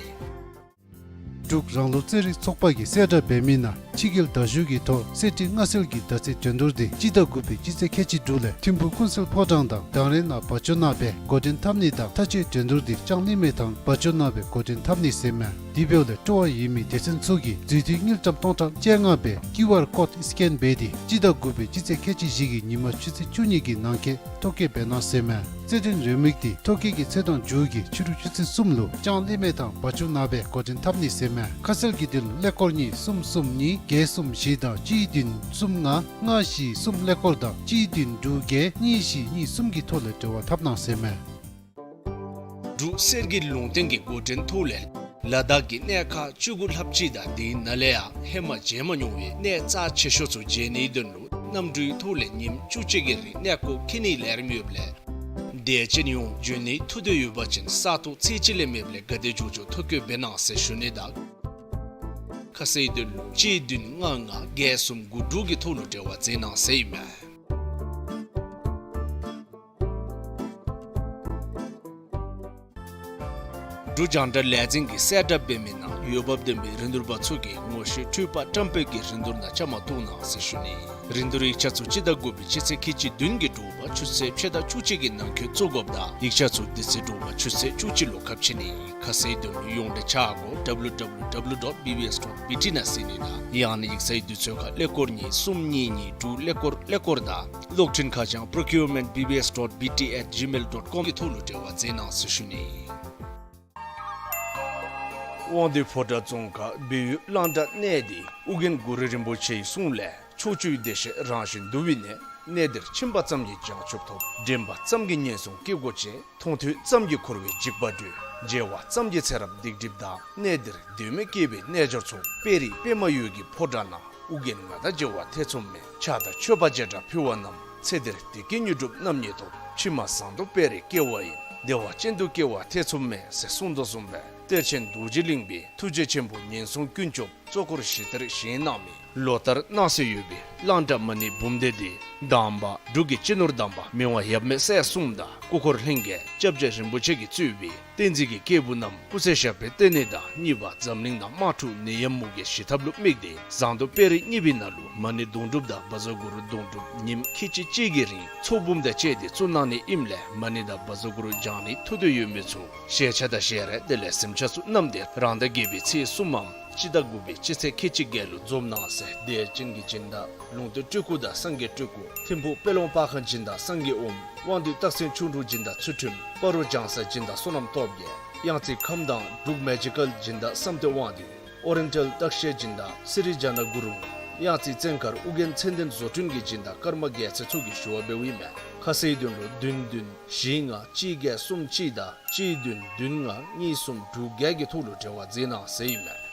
འབྲུག་རང་ལུགས་རྩེད་རིགས་ཚོགས་པ་གིས་གསལ་བསྒྲགས་འབད་མི་ནང་ཕྱི་རྒྱལ་དར་ཤུལ་གྱི་ཐོག་གསེར་ཁྲི་མངའ་གསོལ་གྱི་ཟླ་ཚེས་འགྲན་བསྡུར་དེ་སྤྱི་ཟླ་དགུ་པའི་སྤྱི་ཚེས་ཁལ་གཅིག་དྲུག་ལས་ཐིམ་ཕུག་ཀུན་གསལ་ཕོ་བྲང་དང་དང་རེ་ནང་བ་ཅོ་ནང་སྦེ་འགོ་འདྲེན་འཐབ་ནི་དང་མཐའ་དཔྱད་འགྲན་བསྡུར་དེ་ལྕང་གླིང་མེ་ཐང་བ་ཅོ་ནང་སྦེ་འགོ་འདྲེན་འཐབ་ནི་ཟེར་མས། དེ་འབདཝ་ལས་སྤྲོ་བ་ཡོད་མི་སྡེ་ཚན་ཚུ་གིས་རྫུས་མཐུད་དངུལ་ཀྲམ་སྟོང་ཕྲག་བཅོ་ལྔ་སྦེ་ཀིའུ་ཨར་ཀོཌ་སི་ཀེན་འབད་དེ་སྤྱི་ཟླ་དགུ་པའི་སྤྱི་ཚེས་ཁལ་གཅིག་བཞི་གི་ཉིན་མ་ཆུ་ཚོད་བཅུ་གཉིས་ཀྱི་ནང་འཁོད་ཐོ་བཀོད་འབད་གནང་ཟེར་མས། རྩེད་འགྲན་རེའུ་མིག་དེ་ཐོ་བཀོད་ཀྱི་ཚེས་དང་མཇུག་གི་ཕྱི་རུ་ཆུ་ཚོད་གསུམ་ལུ་ལྕང་གླིང་མེ་ཐང་བ་ཅོ་ནང་སྦེ་འགོ་འདྲེན་འཐབ་ནི་ཟེར་མས། ཁ་གསལ་གྱི་དོན་ལུ་ཀླད་ཀོར་གཉིས་གསུམ་གསུམ་གཉིས་བརྒྱད་གསུམ་བཞི་དང་གཅིག་བདུན་གསུམ་ལྔ་ལྔ་བཞི་གསུམ་ཀླད་ཀོར་དང་གཅིག་བདུན་དྲུག་བརྒྱད་གཉིས་བཞི་གཉིས་གསུམ་གྱི་ཐོག་ལས་འབྲེལ་བ་འཐབ་གནང་ཟེར་མས། འབྲུག་གསེར་གྱི་ལུང་བསྟན་གྱི་འགོ་འདྲེན་ཐོག་ལས་ལ་དྭགས་ཀྱི་གནས་ཁག་བཅུ་དགུ་ལྷགཔ་ཅིག་དང་དེའི་ནང་ལས་ཡང་ཧེ་མ་མཇལ་མ་མྱོང་བའི་གནས་རྩ་ཆེ་ཤོས་ཚུ་མཇལ་ནིའི་དོན་ལུ་གནམ་གྲུའི་ཐོག་ལས་ཉིནམ་བཅུ་གཅིག་གི་རིང་གནས་སྐོར་འཁྱིད་ནིའི་ལས་རིམ་ཡོདཔ་ལས་ དད་ཅན་ཡོངས་འབྱོན་ནི་ཐུགས་འདོད་ཡོད་པ་ཅིན་ས་སྟོང་ཚད་གཅིག་ལས་མེདཔ་ལས་ག་དེ་མགྱོགས་མགྱོགས་ཐོ་བཀོད་འབད་གནང་ཟེར་ཞུ་ནི་དང་། ཁ་གསལ་དོན་ལུ་གཅིག་བདུན་ལྔ་ལྔ་བརྒྱད་གསུམ་དགུ་དྲུག་གི་ཐོག་ལུ་འབྲེལ་བ་མཛད་གནང་ཟེར་ཨིན་མས། འབྲུག་རྒྱང་བསྒྲགས་ལས་འཛིན་གྱིས་གསལ་བསྒྲགས་འབད་མི་ནང་འོས་འབབ་ལྡན་པའི་རིན་བསྡུར་པ་ཚུ་གིས་ངོ་ཤེས་འཕྲུལ་པ་བཀྲམ་སྤེལ་གྱི་རིན་བསྡུར་ནང་བཅའ་མར་གཏོགས་གནང་ཟེར་ཞུ་ནི། རིན་བསྡུར་ཡིག་ཆ་ཚུ་སྤྱི་ཟླ་དགུ་པའི་སྤྱི་ཚེས་ཁལ་གཅིག་བདུན་གྱི་དྲོ་པ་ཆུ་ཚོད་ཕྱེད་དང་བཅུ་གཅིག་གི་ནང་འཁོད་བཙུགས་དགོཔ་དང་ཡིག་ཆ་ཚུ་དེ་ཚེ་དྲོ་པ་ཆུ་ཚོད་བཅུ་གཅིག་ལུ་ཁ་ཕྱེ་ནི། ཁ་གསལ་དོན་ལུ་ཡོངས་འབྲེལ་ཆ་སྒོ་W W W dot B B S dot B T ནང་གཟིགས་ནི་དང་ཡང་ན་ཡིག་ཚང་གི་དུས་ཚོད་ཁར་ཀླད་ཀོར་གཉིས་གསུམ་གཉིས་གཉིས་དྲུག་ཀླད་ཀོར་ཀླད་ཀོར་དང་གློག་འཕྲིན་ཁ་བྱང་procurement B B S dot B T at gmail dot com གི་ཐོག་ལུ་འབྲེལ་བ་མཛད་གནང་ཟེར་ཞུ་ནི། དབང་འདུས་ཕོ་བྲང་རྫོང་ཁག་སྦས་ཡུལ་གླང་བྲག་གནས་འདི་ཨོ་རྒྱན་གུ་རུ་རིན་པོ་ཆེའི་གསུང་ལས། ཕྱོགས་བཅུའི་བདེ་གཤེགས་རང་བཞིན་འདུ་བའི་གནས། གནས་འདིར་ཕྱིན་པ་ཙམ་གྱིས་བྱང་ཆུབ་ཐོབ། འདྲེན་པ་ཙམ་གྱིས་ངན་སོང་སྐྱེ་སྒོ་བཅད། མཐོང་ཐོས་ཙམ་གྱིས་འཁོར་བའི་འཇིགས་པ་སྒྲོལ། མཇལ་བ་ཙམ་གྱིས་ཚེ་རབས་སྡིག་སྒྲིབ་དག། གནས་འདིར་སྡོད་མི་སྐྱེ་བོའི་རྣལ་འབྱོར་ཚོགས། དཔལ་རི་པདྨ་འོད་ཀྱི་ཕོ་བྲང་ན། ཨོ་རྒྱན་ང་དང་མཇལ་བ་ཐེ་ཚོམ་མེད། ཕྱག་དང་མཆོད་པ་བྱེ་བྲག་ཕུལ་བ་རྣམས། ཚེ་འདིར་བདེ་སྐྱིད་དངོས་གྲུབ་རྣམ་གཉིས་ཐོབ། ཕྱི་མ་བཟང་དུ་སྤེལ་རེས་སྐྱེ་བ་ཡིན། བདེ་བ་ཅན་དུ་སྐྱེ་བ་ཐེ་ཚོམ་མེད། ཟེར་གསུངས་དོ་བཟུམ་སྦེ་གཏེར་ཆེན་རྡོ་རྗེ་གླིང་པའི་ཐུགས་རྗེ་ཆེན་པོ་ངན་སོང་ཀུན་སྐྱོབ་གཙོ་འཁོར་བཞི་ལྟར་བཞེངས་གནང་མི་ལོ་ལྟར་གནང་སྲོལ་ཡོད་པའི་གླང་བྲག་མ་ཎི་འབུམ་སྡེ་འདི་དང་པ་འབྲུག་གི་སྤྱི་ནོར་དམ་པ་མི་དབང་ཡབ་མེས་སྲས་གསུམ་དང་སྐུ་འཁོར་ལྷན་རྒྱས་སྐྱབས་རྗེ་རིན་པོ་ཆེ་གིས་གཙོས་པའི་བསྟན་འཛིན་གྱི་སྐྱེས་བུ་རྣམས་སྐུ་ཚེ་ཞབས་པད་བརྟན་ནི་དང་གཉིས་པ་འཛམ་གླིང་ནང་དམག་འཁྲུག་ནད་ཡམས་མུ་གེ་ཞི་ཐབས་ལུ་དམིགས་ཏེ་བཟང་དུ་སྤེལ་རེས་གཉིས་པའི་ནང་ལུ་མ་ཎི་དུང་སྒྲུབ་དང་བཛྲ་གུ་རུ་དུང་སྒྲུབ་ཉིནམ་ཁལ་གཅིག་གཅིག་གི་རིང་ཚོགས་འབུམ་དང་བཅས་ཏེ་བཙུགས་གནང་ནི་ཨིནམ་ལས་མ་ཎི་དང་བཛྲ་གུ་རུ་བགྱང་ནི་ཐུགས་འདོད་ཡོད་མི་ཚུ་ཞལ་ཆད་དང་ཞལ་རས་དེ་ལས་གཟིམ་ཆས་ཚུ་བསྣམས་ཏེ་རང་ཟླ་བརྒྱད་པའི་ཚེས་གསུམ་མམ་སྤྱི་ཟླ་དགུ་པའི་སྤྱི་ཚེས་ཁལ་གཅིག་བརྒྱད་ལུ་འཛོམས་གནང་ཟེར། དད་ཅན་གྱི་སྦྱིན་བདག་ལུང་བསྟན་སྤྲུལ་སྐུ་དང་སངས་རྒྱས་སྤྲུལ་སྐུ། ཐིམ་ཕུག་དཔལ་ལུང་པར་ཁང་སྦྱིན་བདག་སངས་རྒྱས་ཨོམ། དབང་འདུས་སྟག་སེང་ཁྱུང་འབྲུག་སྦྱིན་བདག་ཚུལ་ཁྲིམས། སྤ་རོ་ལྗང་ས་སྦྱིན་བདག་བསོད་ནམས་སྟོབས་རྒྱས། གཡང་རྩེ་ཁམས་དྭངས་འབྲུག་མེ་ཇི་ཀལ་སྦྱིན་བདག་བསམ་གཏན་དབང་འདུས། ཨོ་རི་ཡེན་ཊལ་སྟག་ཤད་སྦྱིན་བདག་སི་རི་ཇ་ན་གུ་རུང་། གཡང་རྩེ་བཙན་མཁར་ཨོ་རྒྱན་མཚན་ལྡན་བཟོ་སྐྲུན་གྱི་སྦྱིན་བདག་ཀརྨ་རྒྱལ་མཚན་ཚུ་གིས་ཞུ་བ་འབདཝ་ཨིན་མས། ཁ་གསལ་དོན་ལུ་བདུན་བདུན་བཞི་ལྔ་གཅིག་བརྒྱད་གསུམ་གཅིག་དང་གཅིག་བདུན་བདུན་ལྔ་གཉིས་གསུམ་དྲུག་བརྒྱད་ཀྱི་ཐོག་ལུ་འབྲེལ་བ་མཛད་གནང་ཟེར་ཨིན་མས།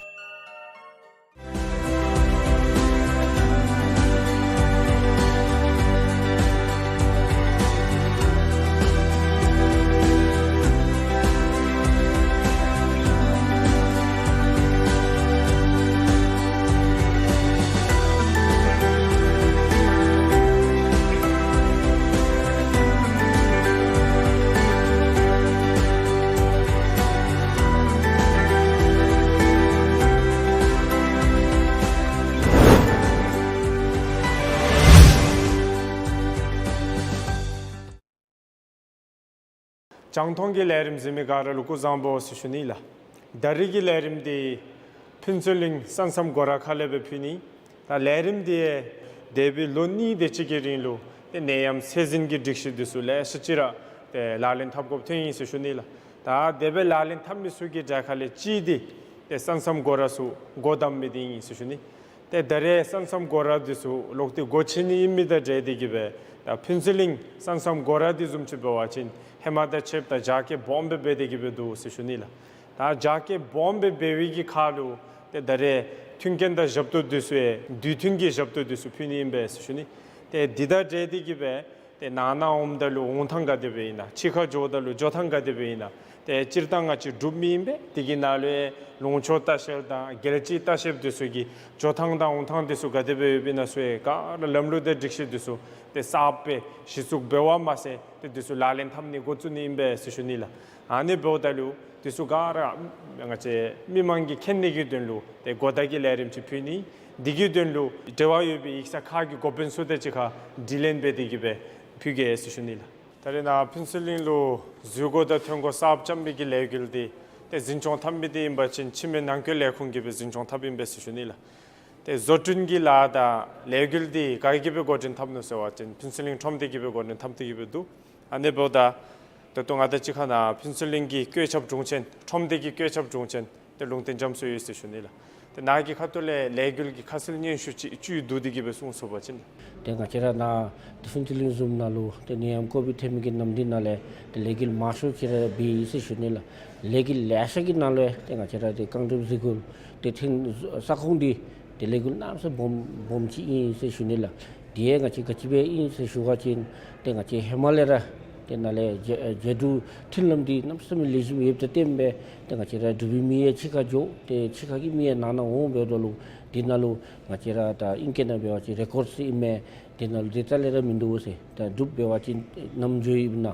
རྒྱང་མཐོང་གི་ལས་རིམ་གཟིགས་མི་ག་ར་ལུ་སྐུ་གཟུགས་བཟང་པོ་ཟེར་ཞུ་ནི་ལགས། ད་རིས་ཀྱི་ལས་རིམ་འདི་ཕུན་ཚོགས་གླིང་ས་མཚམས་སྒོ་ར་ཁ་ལས་སྦེ་ཕུལ་ནི། ད་ལས་རིམ་འདི་འདས་པའི་ལོ་གཉིས་དེ་ཅིག་གི་རིང་ལུ་ཏེ་ནད་ཡམས་ཚད་འཛིན་གྱི་སྒྲིག་གཞི་འདི་ཚུ་ལེ་ཤ་ཅིག་ར་ཏེ་ལག་ལེན་འཐབ་དགོཔ་ཐོན་ཡི་ཟེར་ཞུ་ནི་ལགས། ད་དེ་སྦེ་ལག་ལེན་འཐབ་མི་ཚུ་གི་གྲས་ཁ་ལས་གཅིག་འདི་ཏེ་ས་མཚམས་སྒོ་ར་ཚུ་སྒོ་བསྡམ་མི་འདི་ཨིན་ཟེར་ཞུ་ནི། ཏེ་ད་རེས་ས་མཚམས་སྒོ་ར་འདི་ཚུ་ལོག་སྟེ་སྒོ་ཕྱེ་ནི་ཨིན་མི་དང་འབྲེལ་ཏེ་གི་སྦེ་ད་ཕུན་ཚོགས་གླིང་ས་མཚམས་སྒོ་ར་འདི་བཟུམ་ཅིག་འབད་བ་ཅིན་ཧེ་མ་དང་ཕྱདཔ་ད་རྒྱ་སྐྱེད་སྦོམ་སྦེ་འབད་དེ་གི་སྦེ་འདུག་ཟེར་ཞུ་ནི་ལགས། ད་རྒྱ་སྐྱེད་སྦོམ་སྦེ་འབད་བའི་གི་ཁར་ལུ་ཏེ་ད་རེས་མཐུན་རྐྱེན་དང་ཞབས་ཏོག་འདི་ཚུ་ཡང་དུས་མཐུན་གྱི་ཞབས་ཏོག་འདི་ཚུ་ཕུལ་ནི་ཨིན་པས་ཟེར་ཞུ་ནི། ཏེ་འདི་དང་འབྲེལ་ཏེ་གི་སྦེ་ཏེ་ནང་ན་འོངམ་ད་ལུ་འོང་ཐངས་ག་དེ་སྦེ་ཨིན་ན། ཕྱི་ཁར་འགྱོཝ་ད་ལུ་འགྱོ་ཐངས་ག་དེ་སྦེ་ཨིན་ན། ཏེ་སྤྱིར་བཏང་ང་བཅས་སྒྲུབ་མི་ཨིན་པས། དེ་གི་ནང་ལུ་ཡང་ལུང་ཕྱོགས་ལྟ་བཤལ་དང་རྒྱལ་སྤྱིའི་ལྟ་བཤལཔ་འདི་ཚུ་གི་འགྱོ་ཐངས་དང་འོང་ཐངས་འདི་ཚུ་ག་དེ་སྦེ་ཡོདཔ་ཨིན་ན་ཚུ་ཡང་ག་ར་ལམ་ལུགས་དང་སྒྲིག་གཞི་འདི་ཚུ་ཏེ་གསརཔ་སྦེ་གཞི་བཙུགས་འབད་བ་མ་ཚད་ཏེ་འདི་ཚུ་ལག་ལེན་འཐབ་ནི་འགོ་བཙུགས་ནི་ཨིན་པས་ཟེར་ཞུ་ནི་ལགས། ཨ་ནི་འབདཝ་ད་ལུ་འདི་ཚུ་ག་ར་ང་བཅས་མི་མང་གིས་མཁྱེན་ནི་གི་དོན་ལུ་ཏེ་གོ་བརྡ་གི་ལས་རིམ་ཅིག་ཕུལ་ནི། འདི་གི་དོན་ལུ་འབྲེལ་བ་ཡོད་པའི་ཡིག་ཚང་ཁག་གི་འགོ་དཔོན་ཚུ་དང་གཅིག་ཁར་དྲི་ལན་འབད་དེ་གི་སྦེ་ཕུལ་གེ་ཟེར་ཞུ་ནི་ལགས། ད་རེས་ནཱ་ཕུན་ཚོགས་གླིང་ལུ་འཛུལ་སྒོ་དང་ཐོན་སྒོ་གསརཔ་རྐྱབ་མི་གི་ལས་འགུལ་འདི་ཏེ་འཛིན་སྐྱོང་འཐབ་མི་འདི་ཨིན་པ་ཅིན་ཕྱི་མི་ནང་འཁོད་ལས་ཁུངས་ཀྱིས་སྦེ་འཛིན་སྐྱོང་འཐབ་ཨིན་པས་ཟེར་ཞུ་ནི་ལགས། ཏེ་བཟོ་སྐྲུན་གྱི་ལཱ་དང་ལས་འགུལ་འདི་ག་གིས་སྦེ་འགོ་འདྲེན་འཐབ་ནུག་ཟེར་བ་ཅིན་ཕུན་ཚོགས་གླིང་ཁྲོམ་སྡེ་གིས་སྦེ་འགོ་འདྲེན་འཐབ་སྟེ་གི་སྦེ་འདུག། ཨ་ནི་འབདཝ་ད་ད་ལྟོ་ང་དང་གཅིག་ཁར་ནཱ་ཕུན་ཚོགས་གླིང་གི་བཀོད་ཁྱབ་དྲུང་ཆེན་ཁྲོམ་སྡེ་གི་བཀོད་ཁྱབ་དྲུང་ཆེན་ཏེ་ལུང་བསྟན་རྒྱ་མཚོ་ཡོད་ཟེར་ཞུ་ནི་ལགས། ཏེ་ནཱ་གི་ཁ་ཐུག་ལས་ལས་འགུལ་གྱི་ཁ་གསལ་སྙན་ཞུ་ཅིག་བཅུད་བསྡུ་སྟེ་གི་སྦེ་གསུངས་སོང་པ་ཅིན། ཏེ་ང་བཅས་ར་ནཱ་ཏེ་ཕུན་ཚོགས་གླིང་བཟུམ་ནང་ལུ་ཏེ་ནད་ཡམས་ཀོ་བིཌ་ཐོན་མི་གི་ནམ་དུས་ནང་ལས་ཏེ་ལས་འགུལ་མང་ཤོས་ཅིག་ར་འབད་ཡི་ཟེར་ཞུ་ནི་ལགས། ལས་འགུལ་ལེ་ཤ་གི་ནང་ལུ་ཏེ་ང་བཅས་ར་ཏེ་རྐང་གྲུབ་འཛུལ་སྒོ་ཏེ་ཐོན་ས་ཁོངས་འདི་ཏེ་ལས་འགུལ་གནམ་ས་སྦོམ་སྦོམ་ཅིག་ཨིན་ཟེར་ཞུ་ནི་ལགས། དེ་ཡང་ང་བཅས་ག་ཅི་སྦེ་ཨིན་ཟེར་ཞུ་བ་ཅིན་ཏེ་ང་བཅས་ཧེ་མ་ལས་ར་ ཏེ་ནཱ་ལས་རྒྱ་རྒྱ་འབྲུག་མཐུན་ལམ་འདི་གནམ་མེད་ས་མེད་ལེགས་ཤོམ་ཡོདཔ་དང་བསྟུན་སྦེ་ཏེ་ང་བཅས་ར་འབྲུག་པའི་མི་ཡང་ཕྱི་ཁར་འགྱོ། ཏེ་ཕྱི་ཁ་གི་མི་ཡང་ནང་ན་འོང་། འབདཝ་ད་ལུ་འདི་ནང་ལུ་ང་བཅས་ར་ད་ཨིང་སྐད་ནང་འབད་བ་ཅིན་རེ་ཀོཌ་ཟེར་ཨིན་མས། འདི་ནང་ལུ་ཏེ་རྩ་ལས་ར་མིན་འདུག་ཟེར། ད་འབྲུགཔ་འབད་བ་ཅིན་ནམ་འགྱོ་ཡི་ན་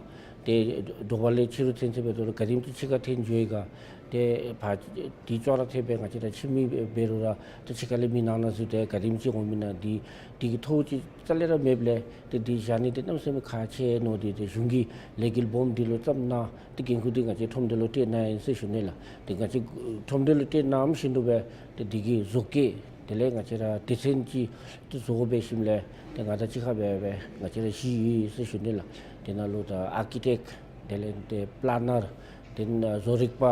ཏེ་དྲོ་པ་ལས་ཕྱི་རུ་ཐོན་ཚར་འབདཝ་ད་ལུ་ག་དེམ་ཅིག་ཕྱི་ཁར་ཐོན་འགྱོ་ཡི་ག། ཏེ་ཕར་དེ་ཅོག་ར་འཐདཔ་སྦེ་ང་བཅས་ར་ཕྱི་མི་འབད་རུང་ར་ཏེ་ཕྱི་ཁ་ལས་མི་ནང་ན་འཛུལ་ཏེ་ག་དེམ་ཅིག་འོང་མི་ན་འདི་འདི་གི་ཐོ་ཅིག་རྩ་ལས་ར་མེདཔ་ལས་ཏེ་འདི་བཞག་ནི་འདི་གནམ་མེད་ས་མེད་ཁག་ཆེ་ནུག། འདི་ཏེ་གཞུང་གིས་ལས་འགུལ་སྦོམ་འདི་ལུ་བརྩམས་གནང་། ཏེ་འགན་ཁུར་འདི་ང་བཅས་ཁྲོམ་སྡེ་ལུ་སྤྲོད་གནང་ཡི་ཟེར་ཞུ་ནི་ལགས། ཏེ་ང་བཅས་ཁྲོམ་སྡེ་ལུ་སྤྲོད་གནངམ་བཞིན་དུ་སྦེ་ཏེ་འདི་གི་བཟོ་བཀོད་དེ་ལས་ང་བཅས་ར་སྡེ་ཚན་ཅིག་ཏེ་བཟོ་དགོ་པས་ཞིནམ་ལས་ཏེ་ང་དང་གཅིག་ཁར་སྦེ་སྦེ་ང་བཅས་ར་བཞི་ཡོད་ཟེར་ཞུ་ནི་ལགས། དེ་ནང་ལུ་ད་ཨར་ཀི་ཊེཀ་དེ་ལས་ཏེ་པི་ལེ་ནར་དེ་ནང་བཟོ་རིག་པ་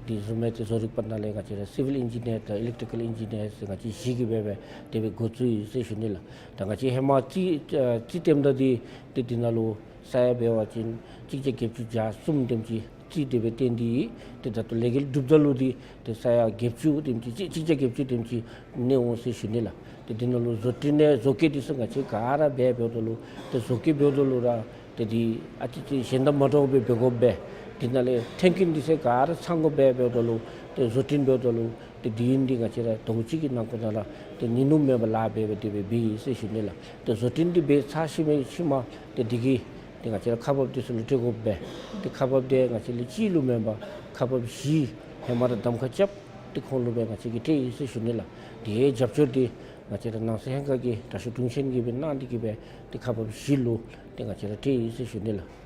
འདི་བཟུམ་སྦེ་ཏེ་བཟོ་རིག་པ་ནང་ལས་ང་བཅས་ར་སི་བིལ་ཨིན་ཇི་ནི་ཡར་དང་ཨི་ལེག་ཊི་ཀལ་ཨིན་ཇི་ནི་ཡར་ཟེར་ང་བཅས་བཞི་གིས་སྦེ་སྦེ་དེ་སྦེ་འགོ་བཙུགས་ཡི་ཟེར་ཞུ་ནི་ལགས། ད་ང་བཅས་ཧེ་མ་རྩིས་རྩིས་སྟོནམ་ད་འདི་ཏེ་འདི་ནང་ལུ་ས་ཡ་འབད་བ་ཅིན་གཅིག་བརྒྱ་བརྒྱད་ཅུ་གྱ་གསུམ་དེམ་ཅིག་རྩིས་དེ་སྦེ་བཏོན་ཏེ་ཡོད། ཏེ་ད་ལྟོ་ལས་འགུལ་གྲུབ་ད་ལུ་འདི་ཏེ་ས་ཡ་བརྒྱད་ཅུ་དེམ་ཅིག་གཅིག་གཅིག་བརྒྱ་བརྒྱད་ཅུ་དེམ་ཅིག་གནས་འོང་ཟེར་ཞུ་ནི་ལགས། ཏེ་འདི་ནང་ལུ་བཟོ་སྐྲུན་ནི་བཟོ་བཀོད་འདི་ཚུ་ང་བཅས་ག་ར་འབད་འབདཝ་ད་ལུ་ཏེ་བཟོ་བཀོད་འབདཝ་ད་ལུ་ར་ཏེ་འདི་ཨ་ཙི་ཅིག་གཞན་དང་མ་འདྲཝ་སྦེ་འབད་དགོ་པས། འདི་ནང་ལས་མཐུན་རྐྱེན་འདི་ཚུ་ག་ར་ཚང་དགོ་པས། འབདཝ་ད་ལུ་ཏེ་བཟོ་སྐྲུན་འབདཝ་ད་ལུ་ཏེ་འདི་ཡོན་འདི་ང་བཅས་ར་ཟླཝ་གཅིག་གི་ནང་འཁོད་ནང་ར་ཏེ་ཉིན་ནུབ་མེད་པར་ལཱ་འབད་འབད་དེ་སྦེ་འབད་ཡི་ཟེར་ཞུ་ནི་ལགས། ཏེ་བཟོ་སྐྲུན་འདི་འབད་ཚར་ཞིནམ་ལས་ཤུལ་མ་ཏེ་འདི་གི་ཏེ་ང་བཅས་ར་ཁག་འབགཔ་འདི་ཚུ་ལུ་སྤྲོད་དགོ་པས། ཏེ་ཁག་འབགཔ་འདི་ང་བཅས་ལས་གཅིག་ལུ་མེན་པར་ཁག་འབགཔ་བཞི་ཧེ་མ་ར་གདམ་ཁ་རྐྱབ་སྟེ་ཁོང་ལུ་སྦེ་ང་བཅས་ཀྱིས་སྤྲོད་ཡི་ཟེར་ཞུ་ནི་ལགས། དེའི་རྒྱབ་སྐྱོར་འདི་ང་བཅས་ར་ནང་སྲིད་ལྷན་ཁག་གིས་དྲག་ཤོས་དྲུང་ཆེན་གྱིས་སྦེ་གནང་སྟེ་གིས་སྦེ་ཏེ་ཁག་འབགཔ་བཞི་ལུ་ཏེ་ང་བཅས་ར་སྤྲོད་ཡི་ཟེར་ཞུ་ནི་ལགས།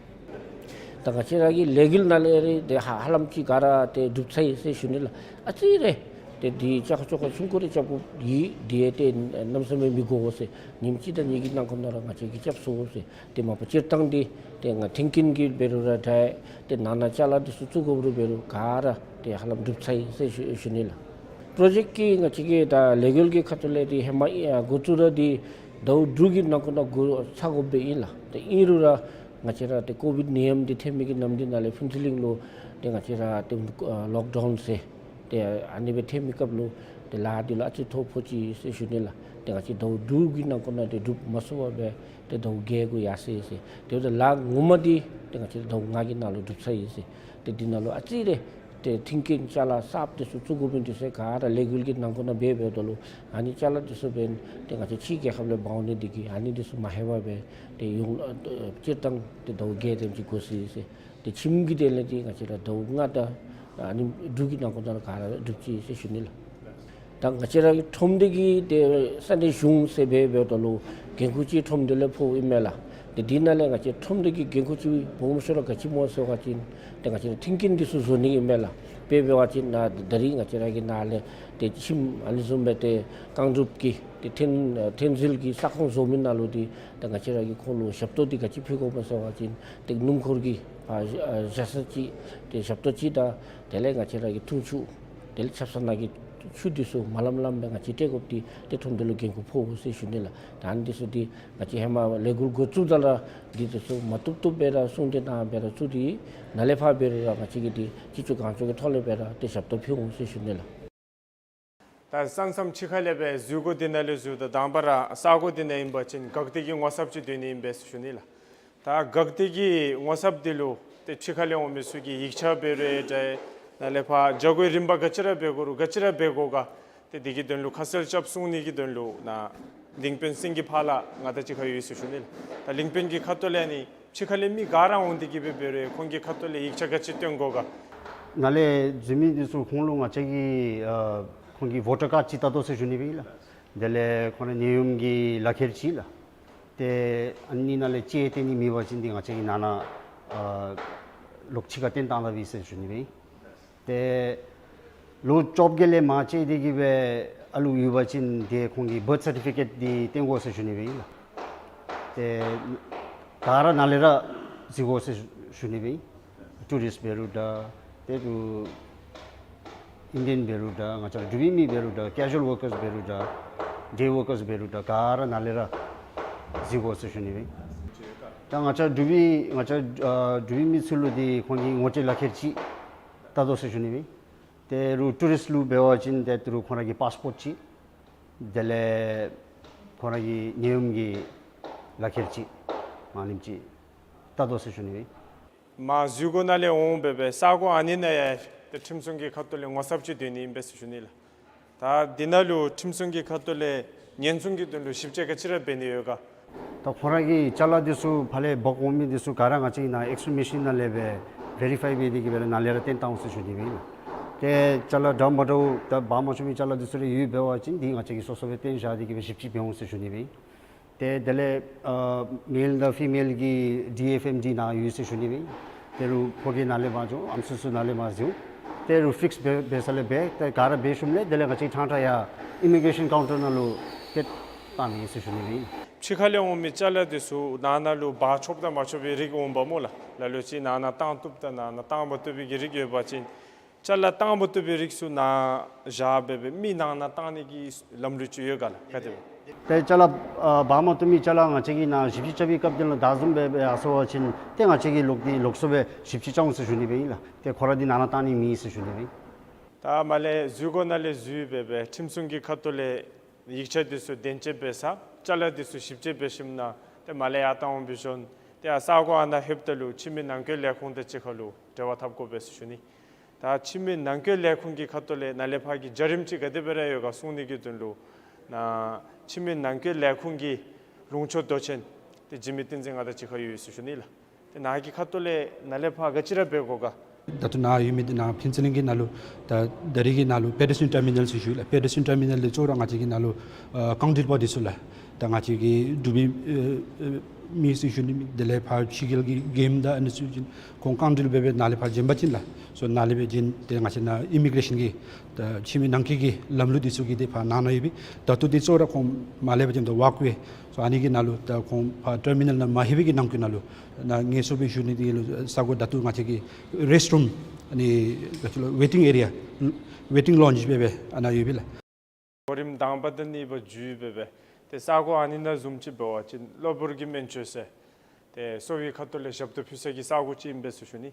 ད་ང་བཅས་ར་གི་ལས་འགུལ་ནང་ལས་ར་ཏེ་ཧ་ཧ་ལམ་ཅིག་ག་ར་ཏེ་འགྲུབ་ཚར་ཡི་ཟེར་ཞུ་ནི་ལགས། ཨ་ཙི་རེ་ཏེ་འདི་བཅའ་ཁ་བཅོ་ཁ་ཆུང་ཀུ་རེ་རྐྱབ་དགོཔ་ཡོད། འདི་ཡང་ཏེ་གནམ་མེད་ས་མེད་མི་དགོ་ཟེར། ཉིནམ་གཅིག་དང་གཉིས་ཀྱི་ནང་འཁོད་ནང་ར་ང་བཅས་ཀྱིས་རྐྱབ་ཚུགས་ཟེར། ཏེ་མ་པ་སྤྱིར་བཏང་འདི་ཏེ་ང་མཐུན་རྐྱེན་གྱི་འབད་རུང་ར་འདྲ། ཏེ་ནང་ན་ཅ་ལ་འདི་ཚུ་བཙུགས་དགོཔ་རུང་འབད་རུང་ག་ར་ཏེ་ཧ་ལམ་འགྲུབ་ཚར་ཡི་ཟེར་ཞུ་ཞུ་ནི་ལགས། པྲོ་ཇེཀཊ་ཀྱི་ང་བཅས་ཀྱི་ད་ལས་འགུལ་གྱི་ཁ་ཐུག་ལས་འདི་ཧེ་མ་ཨ་འགོ་བཙུགས་ར་འདི་ཟླཝ་དྲུག་གི་ནང་འཁོད་ནང་འགོ་ཚུགས་དགོཔ་སྦེ་ཨིན་ལགས། ཏེ་ཨིན་རུང་ར་ང་བཅས་ར་ཏེ་ཀོ་ཝིཌ་ནད་ཡམས་འདི་ཐོན་མི་གི་ནམ་དུས་ནང་ལས་ཕུན་ཚོགས་གླིང་ལུ་ཏེ་ང་བཅས་ར་ཏེ་ཨ་ལོག་ཌའུན་ཟེར་ཏེ་ཨ་ནི་སྦེ་ཐོན་མི་སྐབས་ལུ་ཏེ་ལཱ་འདི་ལུ་ཨ་ཙི་ཐོ་ཕོག་ཅི་ཟེར་ཞུ་ནི་ལགས། ཏེ་ང་བཅས་ཟླཝ་དྲུག་གི་ནང་འཁོད་ནང་ཏེ་འགྲུབ་མ་ཚུགས་པར་སྦེ་ཏེ་ཟླཝ་བརྒྱད་གུ་ཡར་སོ་ཡི་ཟེར། དེ་འབདཝ་ད་ལཱ་ངོ་མ་འདི་ཏེ་ང་བཅས་ཟླཝ་ལྔ་གི་ནང་ལུ་འགྲུབ་ཚར་ཡི་ཟེར། ཏེ་འདི་ནང་ལུ་ཨ་ཙི་རེ་ཏེ་མཐུན་རྐྱེན་ཅ་ལ་གསརཔ་འདི་ཚུ་བཙུགས་དགོ་མི་འདི་ཚུ་ག་ར་ལས་འགུལ་གྱི་ནང་འཁོད་ནང་འབད་འབདཝ་ད་ལུ་ཨ་ནི་ཅ་ལ་འདི་ཚུ་འབདན་ཏེ་ང་བཅས་ཕྱི་རྒྱལ་ཁབ་ལས་འབག་འོང་ནི་འདི་གིས་ཨ་ནི་འདི་ཚུ་མ་ལྷོད་པར་སྦེ་ཏེ་ཡོངས་ཨ་སྤྱིར་བཏང་ཏེ་ཟླཝ་བརྒྱད་དེམ་ཅིག་འགོར་སོ་ཡི་ཟེར། ཏེ་ཁྱིམ་གྱི་དོན་ལས་འདི་ང་བཅས་ར་ཟླཝ་ལྔ་དང་ཨ་ནི་དྲུག་གི་ནང་འཁོད་ནང་ལུ་ག་ར་འགྲུབ་ཅི་ཟེར་ཞུ་ནི་ལགས། ད་ང་བཅས་ར་གི་ཁྲོམ་སྡེ་གི་ཏེ་ས་གནས་གཞུང་ཟེར་འབད་འབདཝ་ད་ལུ་འགན་ཁུར་ཅིག་ཁྲོམ་སྡེ་ལས་ཕོགཔ་ཨིན་མས་ལགས། ཏེ་འདི་ནང་ལས་ང་བཅས་ཁྲོམ་སྡེ་གི་འགན་ཁུར་ཅིག་སྦོམ་ཤོས་ར་ག་ཅི་སྨོ་ཟེར་བ་ཅིན་ཏེ་ང་བཅས་ར་མཐུན་རྐྱེན་འདི་ཚུ་བཟོ་ནི་ཨིན་མས་ལགས། དཔེ་འབད་བ་ཅིན་ནཱ་ད་རིས་ང་བཅས་ར་གི་ནཱ་ལས་ཏེ་ཁྱིམ་ཨ་ནི་བཟུམ་སྦེ་ཏེ་རྐང་སྒྲུབ་ཀྱི་ཏེ་ཐོན་ཨ་ཐོན་རྫས་ཀྱི་ས་ཁོངས་བཟོ་མི་ནང་ལུ་འདི་ད་ང་བཅས་ར་གིས་ཁོང་ལུ་ཞབས་ཏོག་འདི་ག་ཅི་ཕུལ་དགོཔ་སྨོ་ཟེར་བ་ཅིན་ཏེ་སྣུམ་འཁོར་གྱི་ཨ་ཨ་བཞག་ས་ཅིག་ཏེ་ཞབས་ཏོག་ཅིག་དང་དེ་ལས་ང་བཅས་ར་གི་འཐུང་ཆུ་དེ་ལས་ཆབ་གསང་ནང་གི་ཆུ་འདི་ཚུ་མ་ལངམ་ལངམ་སྦེ་ང་བཅས་སྤྲོད་དགོཔ་འདི་ཏེ་ཁྲོམ་སྡེ་ལུ་འགན་ཁུར་ཕོག་ཟེར་ཞུ་ནི་ལགས། ད་ཨ་ནི་འདི་ཚུ་འདི་ང་བཅས་ཧེ་མ་ལས་འགུལ་འགོ་བཙུགས་ད་ལས་འདི་ཚུ་མ་བཏུབ་བཏུབ་སྦེ་ར་གསུང་སྟེ་གནང་སྦེ་ར་བཙུགས་ཏེ་ནཱ་ལས་ཕར་འབད་རུང་ར་ང་བཅས་ཀྱིས་འདི་ཅི་ལྕོགས་གང་ལྕོགས་ཀྱི་ཐོག་ལས་སྦེ་ར་ཏེ་ཞབས་ཏོག་ཕུལ་འོང་ཟེར་ཞུ་ནི་ལགས། ད་ས་མཚམས་ཕྱི་ཁ་ལས་སྦེ་འཛུལ་དགོ་འདི་ནང་ལས་འཛུལཝ་ད་དང་པ་ར་ས་གོ་འདི་ནང་ཨིན་པ་ཅིན་འགག་སྡེ་གི་ངོ་ཚབ་ཅིག་སྡོད་ནི་ཨིན་པས་ཟེར་ཞུ་ནི་ལགས། ད་འགག་སྡེ་གི་ངོ་ཚབ་འདི་ལུ་ཏེ་ཕྱི་ཁ་ལས་འོང་མི་ཚུ་གི་ཡིག་ཆ་འབད་རུང་ཡང་འདྲ། ནཱ་ལས་ཕར་བྱ་སྒོའི་རིམ་པ་ག་ཅི་ར་འབད་དགོ་རུང་ག་ཅི་ར་འབད་དགོ་ག། ཏེ་འདི་གི་དོན་ལུ་ཁ་གསལ་རྐྱབ་གསུང་ནི་གི་དོན་ལུ་ནཱ་གླིང་དཔོན་སེང་གེ་ཕག་ལགས་ང་དང་གཅིག་ཁར་ཡོད་ཟེར་ཞུ་ནི་ལགས། ད་གླིང་དཔོན་གྱི་ཁ་ཐུག་ལས་ནི་ཕྱི་ཁ་ལས་མི་ག་ར་འོང་སྟེ་གིས་སྦེ་འབད་རུང་ཁོང་གི་ཁ་ཐུག་ལས་ཡིག་ཆ་ག་ཅི་སྟོན་དགོ་ག། ནཱ་ལས་འཛུལ་མི་འདི་ཚུ་ཁོང་ལུ་ང་བཅས་ཀྱིས་ཨ་ཁོང་གི་བོ་ཊར་ཀཱཌ་ཅིག་བལྟ་དོ་ཟེར་ཞུ་ནི་སྦེ་ཨིན་ལགས། དེ་ལས་ཁོང་ར་ནད་ཡམས་ཀྱི་ལག་ཁྱེར་ཅིག་ལགས། ཏེ་ཨ་ནི་ནང་ལས་ཅིག་བཏོན་ནི་མེད་པ་ཅིན་འདི་ང་བཅས་ཀྱིས་ནང་ན་ཨ་ལོག་ཕྱི་ཁར་བཏོན་བཏང་ད་པས་ཟེར་ཞུ་ནི་སྦེ་ཨིན། ཏེ་ལོ་བཅོ་བརྒྱད་ལས་མར་བཅད་དེ་གིས་སྦེ་ཨ་ལུ་ཡོད་པ་ཅིན་ཏེ་ཁོང་གི་བརཐ་སར་ཊི་ཕི་ཀེཊ་འདི་སྟོན་དགོ་ཟེར་ཞུ་ནི་སྦེ་ཨིན་ལགས། ཏེ་ག་ར་ནཱ་ལས་ར་འཛུལ་དགོ་ཟེར་ཞུ་ནི་སྦེ་ཨིན། ཊུ་རིསཊ་འབད་རུང་འདྲ། ཏེ་ཏེ་ཨིན་ཌི་ཡན་འབད་རུང་འདྲ། ང་བཅས་འབྲུག་པའི་མི་འབད་རུང་འདྲ། ཀེ་ཞུ་ཝལ་ཝར་ཀརསི་འབད་རུང་འདྲ། ཌེ་ཝར་ཀརསི་འབད་རུང་འདྲ། ག་ར་ནཱ་ལས་ར་འཛུལ་དགོ་ཟེར་ཞུ་ནི་སྦེ་ཨིན། ད་ང་བཅས་འབྲུག་པའི་ང་བཅས་ཨ་འབྲུག་པའི་མི་ཚུ་ལུ་འདི་ཁོང་གི་ངོ་སྤྲོད་ལག་ཁྱེར་ཅིག་བལྟ་དོ་ཟེར་ཞུ་ནི་སྦེ་ཨིན། ཏེ་རུང་ཊུ་རིསཊ་ལུ་འབད་བ་ཅིན་ཏེ་རུང་ཁོང་ར་གི་པཱསི་པོརཊ་ཅིག། དེ་ལས་ཁོང་ར་གི་ནད་ཡམས་ཀྱི་ལག་ཁྱེར་ཅིག་མ་ནེམ་ཅིག་ བལྟ་དོ་ཟེར་ཞུ་ནི་ཨིན། མར་འཛུལ་སྒོ་ནང་ལས་འོང་སྦེ་སྦེ་ས་གོ་ཨ་ནི་ནང་ཡང་ཏེ་ཁྲིམས་སྲུང་གི་ཁ་ཐུག་ལས་ངོ་ཚབ་ཅིག་འདོན་ནི་ཨིན་པས་ཟེར་ཞུ་ནི་ལགས། ད་འདི་ནང་ལུ་ཁྲིམས་སྲུང་གི་ཁ་ཐུག་ལས་ཉེན་སྲུང་གི་དོན་ལུ་ཞིབ་དཔྱད་ག་ཅི་ར་འབད་ནི་ཡོད་ག། ད་ཁོང་ར་གི་ཅ་ལ་འདི་ཚུ་ཕར་ལས་འབག་འོང་མི་འདི་ཚུ་ག་ར་ང་བཅས་ཀྱིས་ནཱ་X-ray machine ནང་ལས་སྦེ་verify འབད་དེ་གིས་སྦེ་ནཱ་ལས་ར་བཏོན་བཏང་འོང་ཟེར་ཞུ་ནི་ཨིན། ཏེ་ཅ་ལ་འདྲཝ་མ་འདྲཝ་ད་འབག་མ་ཆོག་མི་ཅ་ལ་འདི་ཚུ་རེ་ཡོད་འབད་བ་ཅིན་འདི་ང་བཅས་ཀྱིས་སོ་སོ་སྦེ་བཏོན་བཞག་སྟེ་གིས་སྦེ་ཞིབ་དཔྱད་འབད་འོང་ཟེར་ཞུ་ནི་ཨིན། ཏེ་དེ་ལས་ཨ་male དང་female གི་ཌི་ཨེཕ་ཨེམ་འདི་ནཱ་ཡོད་ཟེར་ཞུ་ནི་ཨིན། ཏེ་རུང་ཕོ་སྐྱེས་ནཱ་ལས་མར་འགྱོ་ཨམ་སྲུ་ཚུ་ནཱ་ལས་མར་འགྱོ། ཏེ་རུང་ཕིགསི་འབད་འབད་ས་ལས་འབད་ཏེ་ག་ར་འབད་ཞིནམ་ལས་དེ་ལས་ང་བཅས་ཕྲང་ཕྲང་ཡར་ཨི་མི་གྲེ་ཤཱན་ཀའུན་ཊར་ནང་ལུ་ཏེ་བཏང་ནི་ཨིན་ཟེར་ཞུ་ནི་ཨིན། ཕྱི་ཁ་ལས་འོང་མི་ཅ་ལ་འདི་ཚུ་ནང་ན་ལུ་འབག་ཆོགཔ་དང་མ་ཆོག་པའི་རིགས་འོང་པ་སྨོ་ལགས། ལ་ལུ་ཅིག་ནང་ན་བཏང་བཏུབ་དང་ནང་ན་བཏང་མ་བཏུབ་པའི་གི་རིགས་ཡོད་པ་ཅིན་ཅ་ལ་བཏང་མ་བཏུབ་པའི་རིགས་ཚུ་ནཱ་བཞག་སྦེ་སྦེ་མི་ནང་ན་བཏང་ནི་གི་ལམ་ལུགས་ཅིག་ཡོད་ག་ལགས། ག་དེ་སྦེ། ཏེ་ཅ་ལ་ཨ་འབག་མ་བཏུབ་མི་ཅ་ལ་ང་བཅས་ཀྱིས་ནཱ་ཞིབ་དཔྱད་རྐྱབ་པའི་སྐབས་དེ་ལུ་ད་བཟུམ་སྦེ་སྦེ་ཡར་སོང་པ་ཅིན་ཏེ་ང་བཅས་ཀྱིས་ལོག་སྟེ་ལོགས་སུ་སྦེ་ཞིབ་དཔྱད་རྐྱབ་འོང་ཟེར་ཞུ་ནི་སྦེ་ཨིན་ལགས། ཏེ་ཁོང་ར་འདི་ནང་ན་བཏང་ནི་མེད་ཟེར་ཞུ་ནི་སྦེ་ཨིན། ད་མར་ལས་འཛུལ་སྒོ་ནང་ལས་འཛུལ་སྦེ་སྦེ་ཁྲིམས་སྲུང་གི་ཁ་ཐུག་ལས་ཡིག་ཆ་འདི་ཚུ་བདེན་དཔྱད་འབད་ས་ཅ་ལ་འདི་ཚུ་ཞིབ་དཔྱད་འབད་ཞིནམ་ན་ཏེ་མར་ལས་ཡར་བཏང་འོང་པའི་ཤུལ་ཏེ་ཨ་ས་གོ་ཨ་ནཱ་ལྷོདཔ་ད་ལུ་ཕྱི་མི་ནང་འཁོད་ལས་ཁུངས་དང་གཅིག་ཁར་ལུ་འབྲེལ་བ་འཐབ་དགོ་པས་ཟེར་ཞུ་ནི། ད་ཕྱི་མི་ནང་འཁོད་ལས་ཁུངས་ཀྱི་ཁ་ཐུག་ལས་ནཱ་ལས་ཕར་གྱི་བྱ་རིམ་ཅིག་ག་དེ་སྦེ་ར་ཡོད་ག་གསུང་ནི་གི་དོན་ལུ་ནཱ་ཕྱི་མི་ནང་འཁོད་ལས་ཁུངས་ཀྱི་ལུང་ཕྱོགས་མདོ་ཆེན་ཏེ་འཇིགས་མེད་བསྟན་འཛིན་ང་དང་གཅིག་ཁར་ཡོད་ཟེར་ཞུ་ནི་ལགས། ཏེ་ནཱ་གི་ཁ་ཐུག་ལས་ནཱ་ལས་ཕར་ག་ཅི་ར་འབད་དགོ་ག། ད་ལྟོ་ནཱ་ཡོད་མི་འདི་ནཱ་ཕུན་ཚོགས་གླིང་གི་ནང་ལུ་ད་ད་རེས་ཀྱི་ནང་ལུ་པེ་ཌེ་སི་ཊེ་རི་ཡལ་ཊར་མི་ནཱལ་ཟེར་ཞུ་ལགས། པེ་ཌེ་སི་ཊེ་རི་ཡལ་ཊར་མི་ནཱལ་འདི་གཙོ་བོ་ར་ང་བཅས་ཀྱི་ནང་ལུ་ཨ་རྐང་འགྲུལ་པ་འདི་ཚུ་ལགས། ད་ང་བཅས་ཀྱི་འབྲུག་པའི་ཨ་ཨ་མི་ཟེར་ཞུ་ནི་མེད། དེ་ལས་ཕར་ཕྱི་རྒྱལ་གྱི་མགྱོནམ་དང་ཨ་ནི་ཚུ་ཅིག་ཁོང་རྐང་འགྲུལ་འབད་སྦེ་ནཱ་ལས་ཕར་བྱོན་པ་ཅིན་ལགས། སོ་ནཱ་ལས་སྦེ་བྱོན་ཏེ་ང་བཅས་ནཱ་ཨི་མི་གྲེ་ཤཱན་གྱི་ད་ཕྱི་མི་ནང་འཁོད་ཀྱི་ལམ་ལུགས་འདི་ཚུ་གི་འདི་ཕར་ནང་ན་ཡོད་པས། ད་ལྟོ་འདི་གཙོ་བོ་ར་ཁོང་མར་ལས་སྦེ་བྱོནམ་ད་ཝོག་ཝེ་སོ་ཨ་ནི་གི་ནང་ལུ་ད་ཁོང་ཕར་ཊར་མི་ནཱལ་ནང་མ་ལྷོད་པའི་གི་ནང་འཁོད་ནང་ལུ་ནཱ་ངལ་གསོ་སྦེ་བཞུགས་ནི་འདི་ལུ་ས་གོ་ད་ལྟོ་ང་བཅས་ཀྱི་རེསཊ་རུམ་ཨ་ནི་ག་ཅི་ལོ་ཝེ་ཊིང་ཨེ་རི་ཡ་ཝེ་ཊིང་ལོན་ཇི་སྦེ་སྦེ་ཨ་ནཱ་ཡོད་པས་ལགས། གོ་རིམ་དང་པ་དང་གཉིས་པ་བརྒྱུད་སྦེ་སྦེ་ཏེ་ས་གོ་ཨ་ནི་ནང་བཟུམ་ཅིག་འབད་བ་ཅིན་གློ་བུར་གྱི་སྨན་བཅོས་ཟེར་ཏེ་གསོ་བའི་ཁ་ཐུག་ལས་ཞབས་ཏོག་ཕུལ་ས་གི་ས་གོ་ཅིག་ཨིན་པས་ཟེར་ཞུ་ནི།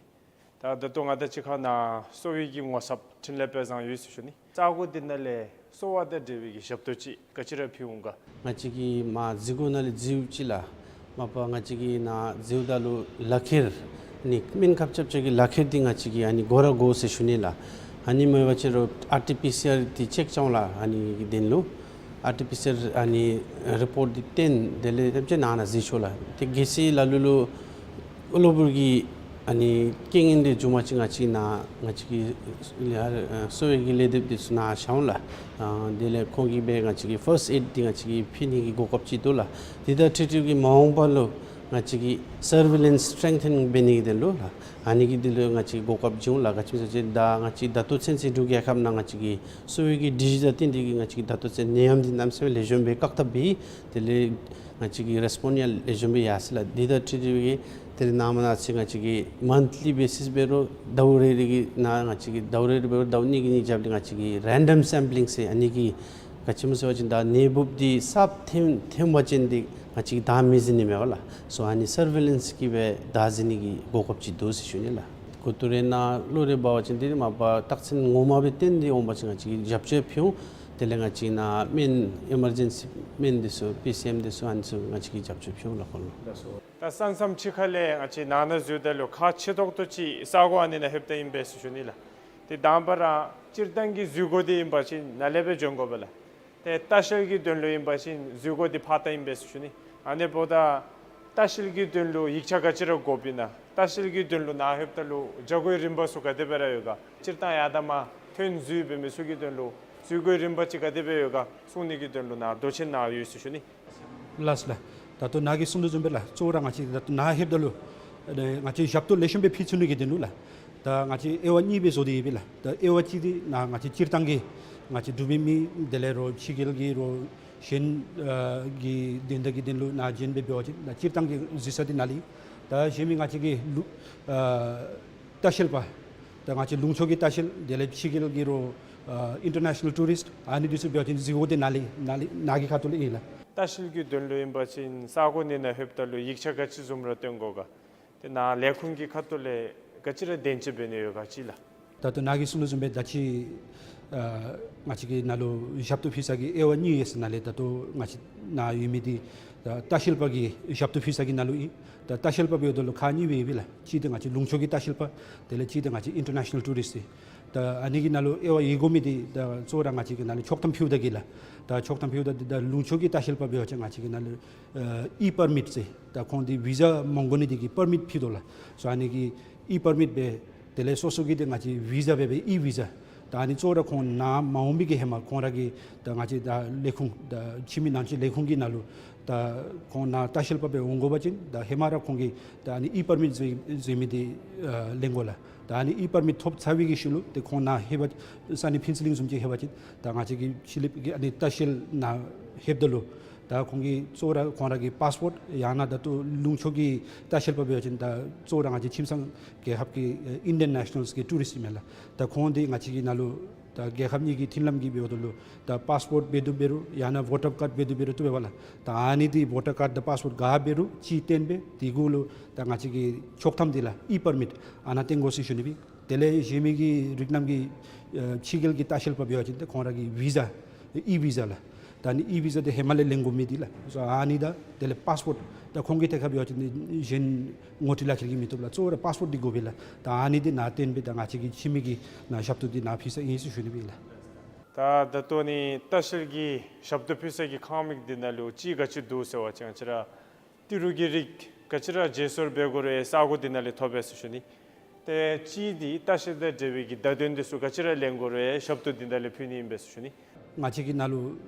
ད་ད་ལྟོ་ང་དང་གཅིག་ཁར་ནཱ་གསོ་བའི་གི་ངོ་ཚབ་འཕྲིན་ལས་དཔལ་བཟང་ཡོད་ཟེར་ཞུ་ནི། ས་གོ་འདི་ནང་ལས་གསོ་བ་དང་འབྲེལ་བའི་གི་ཞབས་ཏོག་ཅིག་ག་ཅི་ར་ཕུལ་འོང་ག། ང་བཅས་ཀྱིས་མར་འཛུལ་སྒོ་ནང་ལས་འཛུལཝ་ཅིག་ལགས། མ་པ་ང་བཅས་ཀྱིས་ནཱ་འཛུལཝ་ད་ལུ་ལག་ཁྱེར་ནི་སྨན་ཁབ་རྐྱབ་ཆོག་གི་ལག་ཁྱེར་འདི་ང་བཅས་ཀྱིས་ཨ་ནི་དགོ་ར་དགོ་ཟེར་ཞུ་ནི་ལགས། ཨ་ནི་མེད་པ་ཅིན་རུང་ཨར་ཊི་པི་སི་ཨར་འདི་ཅེཀ་རྐྱབ་འོང་ལགས། ཨ་ནི་གི་དོན་ལུ་ཨར་ཊི་པི་སི་ཨར་ཨ་ནི་རི་པོཊ་འདི་བཏོན་དེ་ལས་ཐམས་ཅད་ནང་ན་འཛུལ་ཆོག་ལགས། ཏེ་གལ་སྲིད་ལ་ལུ་ལུ་གློ་བུར་གྱི་ཨ་ནི་རྐྱེན་ངན་འདི་བྱུང་པ་ཅིན་ང་བཅས་ནཱ་ང་བཅས་ཀྱི་ཨ་གསོ་བའི་གི་ལས་སྡེཔ་འདི་ཚུ་ནཱ་བཞག་འོང་ལགས། ཨ་དེ་ལས་ཁོང་གིས་སྦེ་ང་བཅས་ཀྱི་ཕརསཊ་ཨེཌ་འདི་ང་བཅས་ཀྱིས་ཕུལ་ནི་གི་གོ་སྐབས་ཅིག་འདུག་ལགས། དེ་དང་འཁྲིལ་འཁྲིལ་གྱི་མ་འོངས་པ་ལུ་ང་བཅས་ཀྱི་སར་བེ་ལེནསི་སི་ཊེང་ཐེན་འབད་ནི་གི་དོན་ལུ་ལགས། ཨ་ནི་གི་དོན་ལུ་ང་བཅས་ཀྱིས་གོ་སྐབས་བྱུང་ལགས། ག་ཅི་སྨོ་ཟེར་བ་ཅིན་ད་ང་བཅས་ད་ལྟོ་ཚུན་ཚོད་འབྲུག་རྒྱལ་ཁབ་ནང་ང་བཅས་ཀྱི་གསོ་བའི་གི་སྒྲིག་གཞི་དང་བསྟུན་ཏེ་གིས་ང་བཅས་ཀྱིས་ད་ལྟོ་ཚུན་ནད་ཡམས་འདི་གནམ་མེད་ས་མེད་ལེགས་ཤོམ་སྦེ་བཀག་ཐབས་འབད། དེ་ལས་ང་བཅས་ཀྱི་རེསི་པོནཌ་ཡང་ལེགས་ཤོམ་སྦེ་ཡར་སོང་ལགས། དེ་དང་འཁྲིལ་འཁྲིལ་གྱི་དེ་ལས་ནངས་པ་གནངས་ཚེ་ང་བཅས་ཀྱིས་མཱནཐ་ལི་བེ་སིསི་འབད་རུང་ཟླཝ་རེ་རེ་གི་ནང་ང་བཅས་ཀྱིས་ཟླཝ་རེ་རེ་འབད་རུང་ཟླཝ་གཉིས་གི་གཉིས་རྐྱབ་སྟེ་ང་བཅས་ཀྱིས་རེན་ཌམ་སེམ་པི་ལིང་ཟེར་ཨ་ནི་གི་ག་ཅི་སྨོ་ཟེར་བ་ཅིན་ད་ནད་འབུཔ་འདི་གསརཔ་ཐོན་ཐོན་པ་ཅིན་འདི་ང་བཅས་ཀྱིས་བདའ་མི་ཚུགས་ནི་མས་པ་ལགས། སོ་ཨ་ནི་སར་བེ་ལེནསི་གིས་སྦེ་བདའ་ཚུགས་ནི་གི་གོ་སྐབས་ཅིག་འདུག་ཟེར་ཞུ་ནི་ལགས། གོ་ཐུག་རེ་ནཱ་གློ་རེ་འབར་བ་ཅིན་འདི་མ་པ་རྟགས་མཚན་ངོ་མ་སྦེ་བཏོན་ཏེ་འོང་པ་ཅིན་ང་བཅས་ཀྱིས་རྒྱབ་སྐྱོར་ཕུལ་འོང་། དེ་ལས་ང་བཅས་ནཱ་སྨན་ཨི་མར་ཇེན་སི་སྨན་འདི་ཚུ་པི་སི་ཨེམ་འདི་ཚུ་ཨ་ནི་ཚུ་ང་བཅས་ཀྱིས་རྒྱབ་སྐྱོར་ཕུལ་འོང་ལགས་ཁོང་ལུ། ད་ས་མཚམས་ཕྱི་ཁ་ལས་ང་བཅས་ནང་ན་འཛུལཝ་ད་ལུ་ཁག་ཆེ་ཏོག་ཏོ་ཅིག་ས་གོ་ཨ་ནི་ནང་ལྷོདཔ་ད་ཨིན་པས་ཟེར་ཞུ་ནི་ལགས། ཏེ་དང་པ་ར་སྤྱིར་བཏང་གི་འཛུལ་སྒོ་འདི་ཨིན་པ་ཅིན་ནཱ་ལས་སྦེ་བྱོན་དགོ་པས་ལགས། ཏེ་ལྟ་བཤལ་གྱི་དོན་ལུ་ཨིན་པ་ཅིན་འཛུལ་སྒོ་འདི་ཕར་ལྟ་ཨིན་པས་ཟེར་ཞུ་ནི། ཨ་ནི་འབདཝ་ད་ལྟ་བཤལ་གྱི་དོན་ལུ་ཡིག་ཆ་ག་ཅི་ར་དགོཔ་ཨིན་ན། ལྟ་བཤལ་གྱི་དོན་ལུ་ནཱ་ལྷོདཔ་ད་ལུ་བྱ་སྒོའི་རིམ་པ་ཚུ་ག་དེ་སྦེ་ར་ཡོད་ག། སྤྱིར་བཏང་ཡར་དང་མར་ཐོན་འཛུལ་འབད་མི་ཚུ་གི་དོན་ལུ་འཛུལ་སྒོའི་རིམ་པ་ཅིག་ག་དེ་སྦེ་ཡོད་ག་གསུང་ནི་གི་དོན་ལུ་ནཱ་མདོ་ཆེན་ནང་ཡོད་ཟེར་ཞུ་ནི། ལགས་ལགས། ད་ལྟོ་ནཱ་གིས་གསུང་དོ་བཟུམ་སྦེ་ལགས། གཙོ་བོ་ར་ང་བཅས་ད་ལྟོ་ནཱ་ལྷོདཔ་ད་ལུ་ཨ་ནི་ང་བཅས་ཞབས་ཏོག་ལེགས་ཤོམ་སྦེ་ཕུལ་ཚུགས་ནི་གི་དོན་ལུ་ལགས། ད་ང་བཅས་དབྱེ་བ་གཉིས་སྦེ་བཟོ་སྟེ་ཡོད་པས་ལགས། ད་དབྱེ་བ་གཅིག་འདི་ནཱ་ང་བཅས་སྤྱིར་བཏང་གི་ང་བཅས་འབྲུག་པའི་མི་དེ་ལས་རོགས་ཕྱི་རྒྱལ་གྱི་རོགས་གཞན་ཨ་གི་དོན་དག་གི་དོན་ལུ་ནཱ་བྱོན་སྦེ་འབད་བ་ཅིན་ནཱ་སྤྱིར་བཏང་གི་འཛུལ་ས་འདི་ནཱ་ལས། ད་གཞན་མི་ང་བཅས་ཀྱི་ལུ་ཨ་ལྟ་བཤལ་པ་ད་ང་བཅས་ལུང་ཕྱོགས་ཀྱི་ལྟ་བཤལ་དེ་ལས་ཕྱི་རྒྱལ་གྱི་རོགས་ཨ་ཨིན་ཊར་ནེ་ཤ་ནཱལ་ཊུ་རིསཊ་ཨ་ནི་འདི་ཚུ་འབད་བ་ཅིན་འཛུལ་སྒོ་འདི་ནཱ་ལས་ནཱ་ལས་ནཱ་གི་ཁ་ཐུག་ལས་ཨིན་ལགས། ལྟ་བཤལ་གྱི་དོན་ལུ་ཨིན་པ་ཅིན་ས་གོ་ཨ་ནི་ནང་ལྷོདཔ་ད་ལུ་ཡིག་ཆ་ག་ཅི་བཟུམ་ར་སྟོན་དགོ་ག། ཏེ་ནཱ་ལས་ཁུངས་ཀྱི་ཁ་ཐུག་ལས་ག་ཅི་ར་བདེན་དཔྱད་འབད་ནི་ཡོད་ག་ཅིག་ལགས། ད་ལྟོ་ནཱ་གིས་གསུང་དོ་བཟུམ་སྦེ་ད་ཅི་ ཨ་ང་བཅས་ཀྱི་ནང་ལུ་ཞབས་ཏོག་ཕུལ་ས་གི་དབྱེ་བ་གཉིས་ཡོད་ཟེར་ནཱ་ལས། ད་ལྟོ་ང་བཅས་ནཱ་ཡོད་མི་འདི་ད་ལྟ་བཤལ་པ་གི་ཞབས་ཏོག་ཕུལ་ས་གི་ནང་ལུ་ཨིན། ད་ལྟ་བཤལ་པ་འབདཝ་ད་ལུ་ཁག་གཉིས་སྦེ་ཡོད་པས་ལགས། གཅིག་འདི་ང་བཅས་ལུང་ཕྱོགས་ཀྱི་ལྟ་བཤལ་པ། དེ་ལས་གཅིག་འདི་ང་བཅས་ཨིན་ཊར་ནེ་ཤ་ནཱལ་ཊུ་རིསཊ་ཟེར། ད་ཨ་ནི་གི་ནང་ལུ་དབྱེ་བ་དབྱེ་དགོ་མི་འདི་ད་གཙོ་བོ་ར་ང་བཅས་ཀྱི་ནང་ལུ་ཆོག་ཐམ་ཕུལཝ་ད་གིས་ལགས། ད་ཆོག་ཐམ་ཕུལཝ་ད་འདི་ད་ལུང་ཕྱོགས་ཀྱི་ལྟ་བཤལ་པ་འབད་བ་ཅིན་ང་བཅས་ཀྱི་ནང་ལུ་ཨ་ཨི་པར་མིཊ་ཟེར། ད་ཁོང་འདི་བི་ཟ་མ་དགོ་ནི་འདི་གིས་པར་མིཊ་ཕུལ་དོ་ལགས། སོ་ཨ་ནི་གི་ཨི་པར་མིཊ་སྦེ། དེ་ལས་སོ་སོ་གི་འདི་ང་བཅས་བི་ཟ་སྦེ་འབད་ཨི་བི་ཟ། ད་ཨ་ནི་གཙོ་བོ་ར་ཁོང་ནཱ་མ་འོང་མི་གི་ཧེ་མ་ཁོང་ར་གི་ད་ང་བཅས་ད་ལས་ཁུངས་ད་ཕྱི་མི་ནང་འཁྱུད་ལས་ཁུངས་ཀྱི་ནང་ལུ་ད་ཁོང་ནཱ་ལྟ་བཤལ་པ་སྦེ་འོང་དགོ་པ་ཅིན་ད་ཧེ་མ་ར་ཁོང་གིས་ད་ཨ་ནི་ཨི་པར་མིཊ་ཟེར་ཟེར་མི་འདི་ཨ་ལེན་དགོ་ལགས། ད་ཨ་ནི་ཨི་པར་མིཊ་ཐོབ་ཚར་བའི་གི་ཤུལ་ལུ་ཏེ་ཁོང་ནཱ་ལྷོདཔ་ས་གནས་ཕུན་ཚོགས་གླིང་བཟུམ་ཅིག་ལྷོདཔ་ཅིན་ད་ང་བཅས་ཀྱི་ཕྱི་གླིངཔ་གི་ཨ་ནི་ལྟ་བཤལ་ནང་ལྷོདཔ་ད་ལུ་ད་ཁོང་གིས་གཙོ་བོ་ར་ཁོང་ར་གི་པཱསི་པོརཊ་ཡང་ན་ད་ལྟོ་ལུང་ཕྱོགས་ཀྱི་ལྟ་བཤལ་པ་འབད་བ་ཅིན་ད་གཙོ་བོ་ར་ང་བཅས་ཁྱིམ་ཚང་རྒྱལ་ཁབ་ཀྱི་ཨ་ཨིན་ཌི་ཡན་ནེ་ཤ་ནཱལསི་གི་ཊུ་རིསཊ་ཨིན་མས་ལགས། ད་ཁོང་འདི་ང་བཅས་ཀྱི་ནང་ལུ་ད་རྒྱལ་ཁབ་གཉིས་ཀྱི་མཐུན་ལམ་གྱི་འབདཝ་ད་ལུ་ད་པཱསི་པོརཊ་འབད་དོ་འབད་རུང་ཡང་ན་བོ་ཊར་ཀཱཌ་འབད་དོ་འབད་རུང་བཏུབ་པས་ལགས། ད་ཨ་ནི་འདི་བོ་ཊར་ཀཱཌ་དང་པཱསི་པོརཊ་ག་འབད་རུང་གཅིག་བཏོན་སྦེ་དེ་གུ་ལུ་ད་ང་བཅས་ཀྱི་ཆོག་ཐམ་འདི་ལགས་ཨི་པར་མིཊ་ཨ་ནཱ་བཏོན་དགོ་ཟེར་ཞུ་ནི་སྦེ། དེ་ལས་གཞན་མི་གི་རིགས་རྣམས་ཀྱི་ཨ་ཕྱི་རྒྱལ་གྱི་ལྟ་བཤལ་པ་འབད་བ་ཅིན་ཏེ་ཁོང་ར་གི་བི་ཟ་ཨི་བི་ཟ་ལགས། ད་ཨ་ནི་ཨི་བི་ཟ་འདི་ཧེ་མ་ལས་ལེན་དགོ་མི་འདི་ལགས། སོ་ཨ་ནི་དང་དེ་ལས་པཱསི་པོརཊ་ད་ཁོང་གི་ཐད་ཁར་འབད་བ་ཅིན་གཞན་ངོ་སྤྲོད་ལག་ཁྱེར་གྱིས་མི་བཏུབ་ལགས། གཙོ་བོ་ར་པཱསི་པོརཊ་འདི་དགོ་པས་ལགས། ད་ཨ་ནི་འདི་ནཱ་བཏོན་སྦེ་ད་ང་བཅས་ཀྱི་ཕྱི་མི་གི་ནཱ་ཞབས་ཏོག་འདི་ནཱ་ཕུལ་ས་ཨིན་ཟེར་ཞུ་ནི་སྦེ་ལགས། ད་ད་ལྟོ་ནི་ལྟ་བཤལ་གྱི་ཞབས་ཏོག་ཕུལ་ས་གི་ཁང་མིག་འདི་ནང་ལུ་ཅིག་ག་ཅི་འདུག་ཟེར་བ་ཅིན་ང་བཅས་ར་ཏི་རུ་གི་རིགས་ག་ཅི་ར་བརྗེ་སོར་འབད་དགོ་རུང་ས་གོ་འདི་ནང་ལས་ཐོབ་པས་ཟེར་ཞུ་ནི། ཏེ་གཅིག་འདི་ལྟ་བཤལ་དང་འབྲེལ་བའི་གི་བརྡ་དོན་འདི་ཚུ་ག་ཅི་ར་ལེན་དགོ་རུང་ཞབས་ཏོག་འདི་ནང་ལས་ཕུལ་ནི་ཨིན་པས་ཟེར་ཞུ་ནི། ང་བཅས་ཀྱི་ནང་ལུ་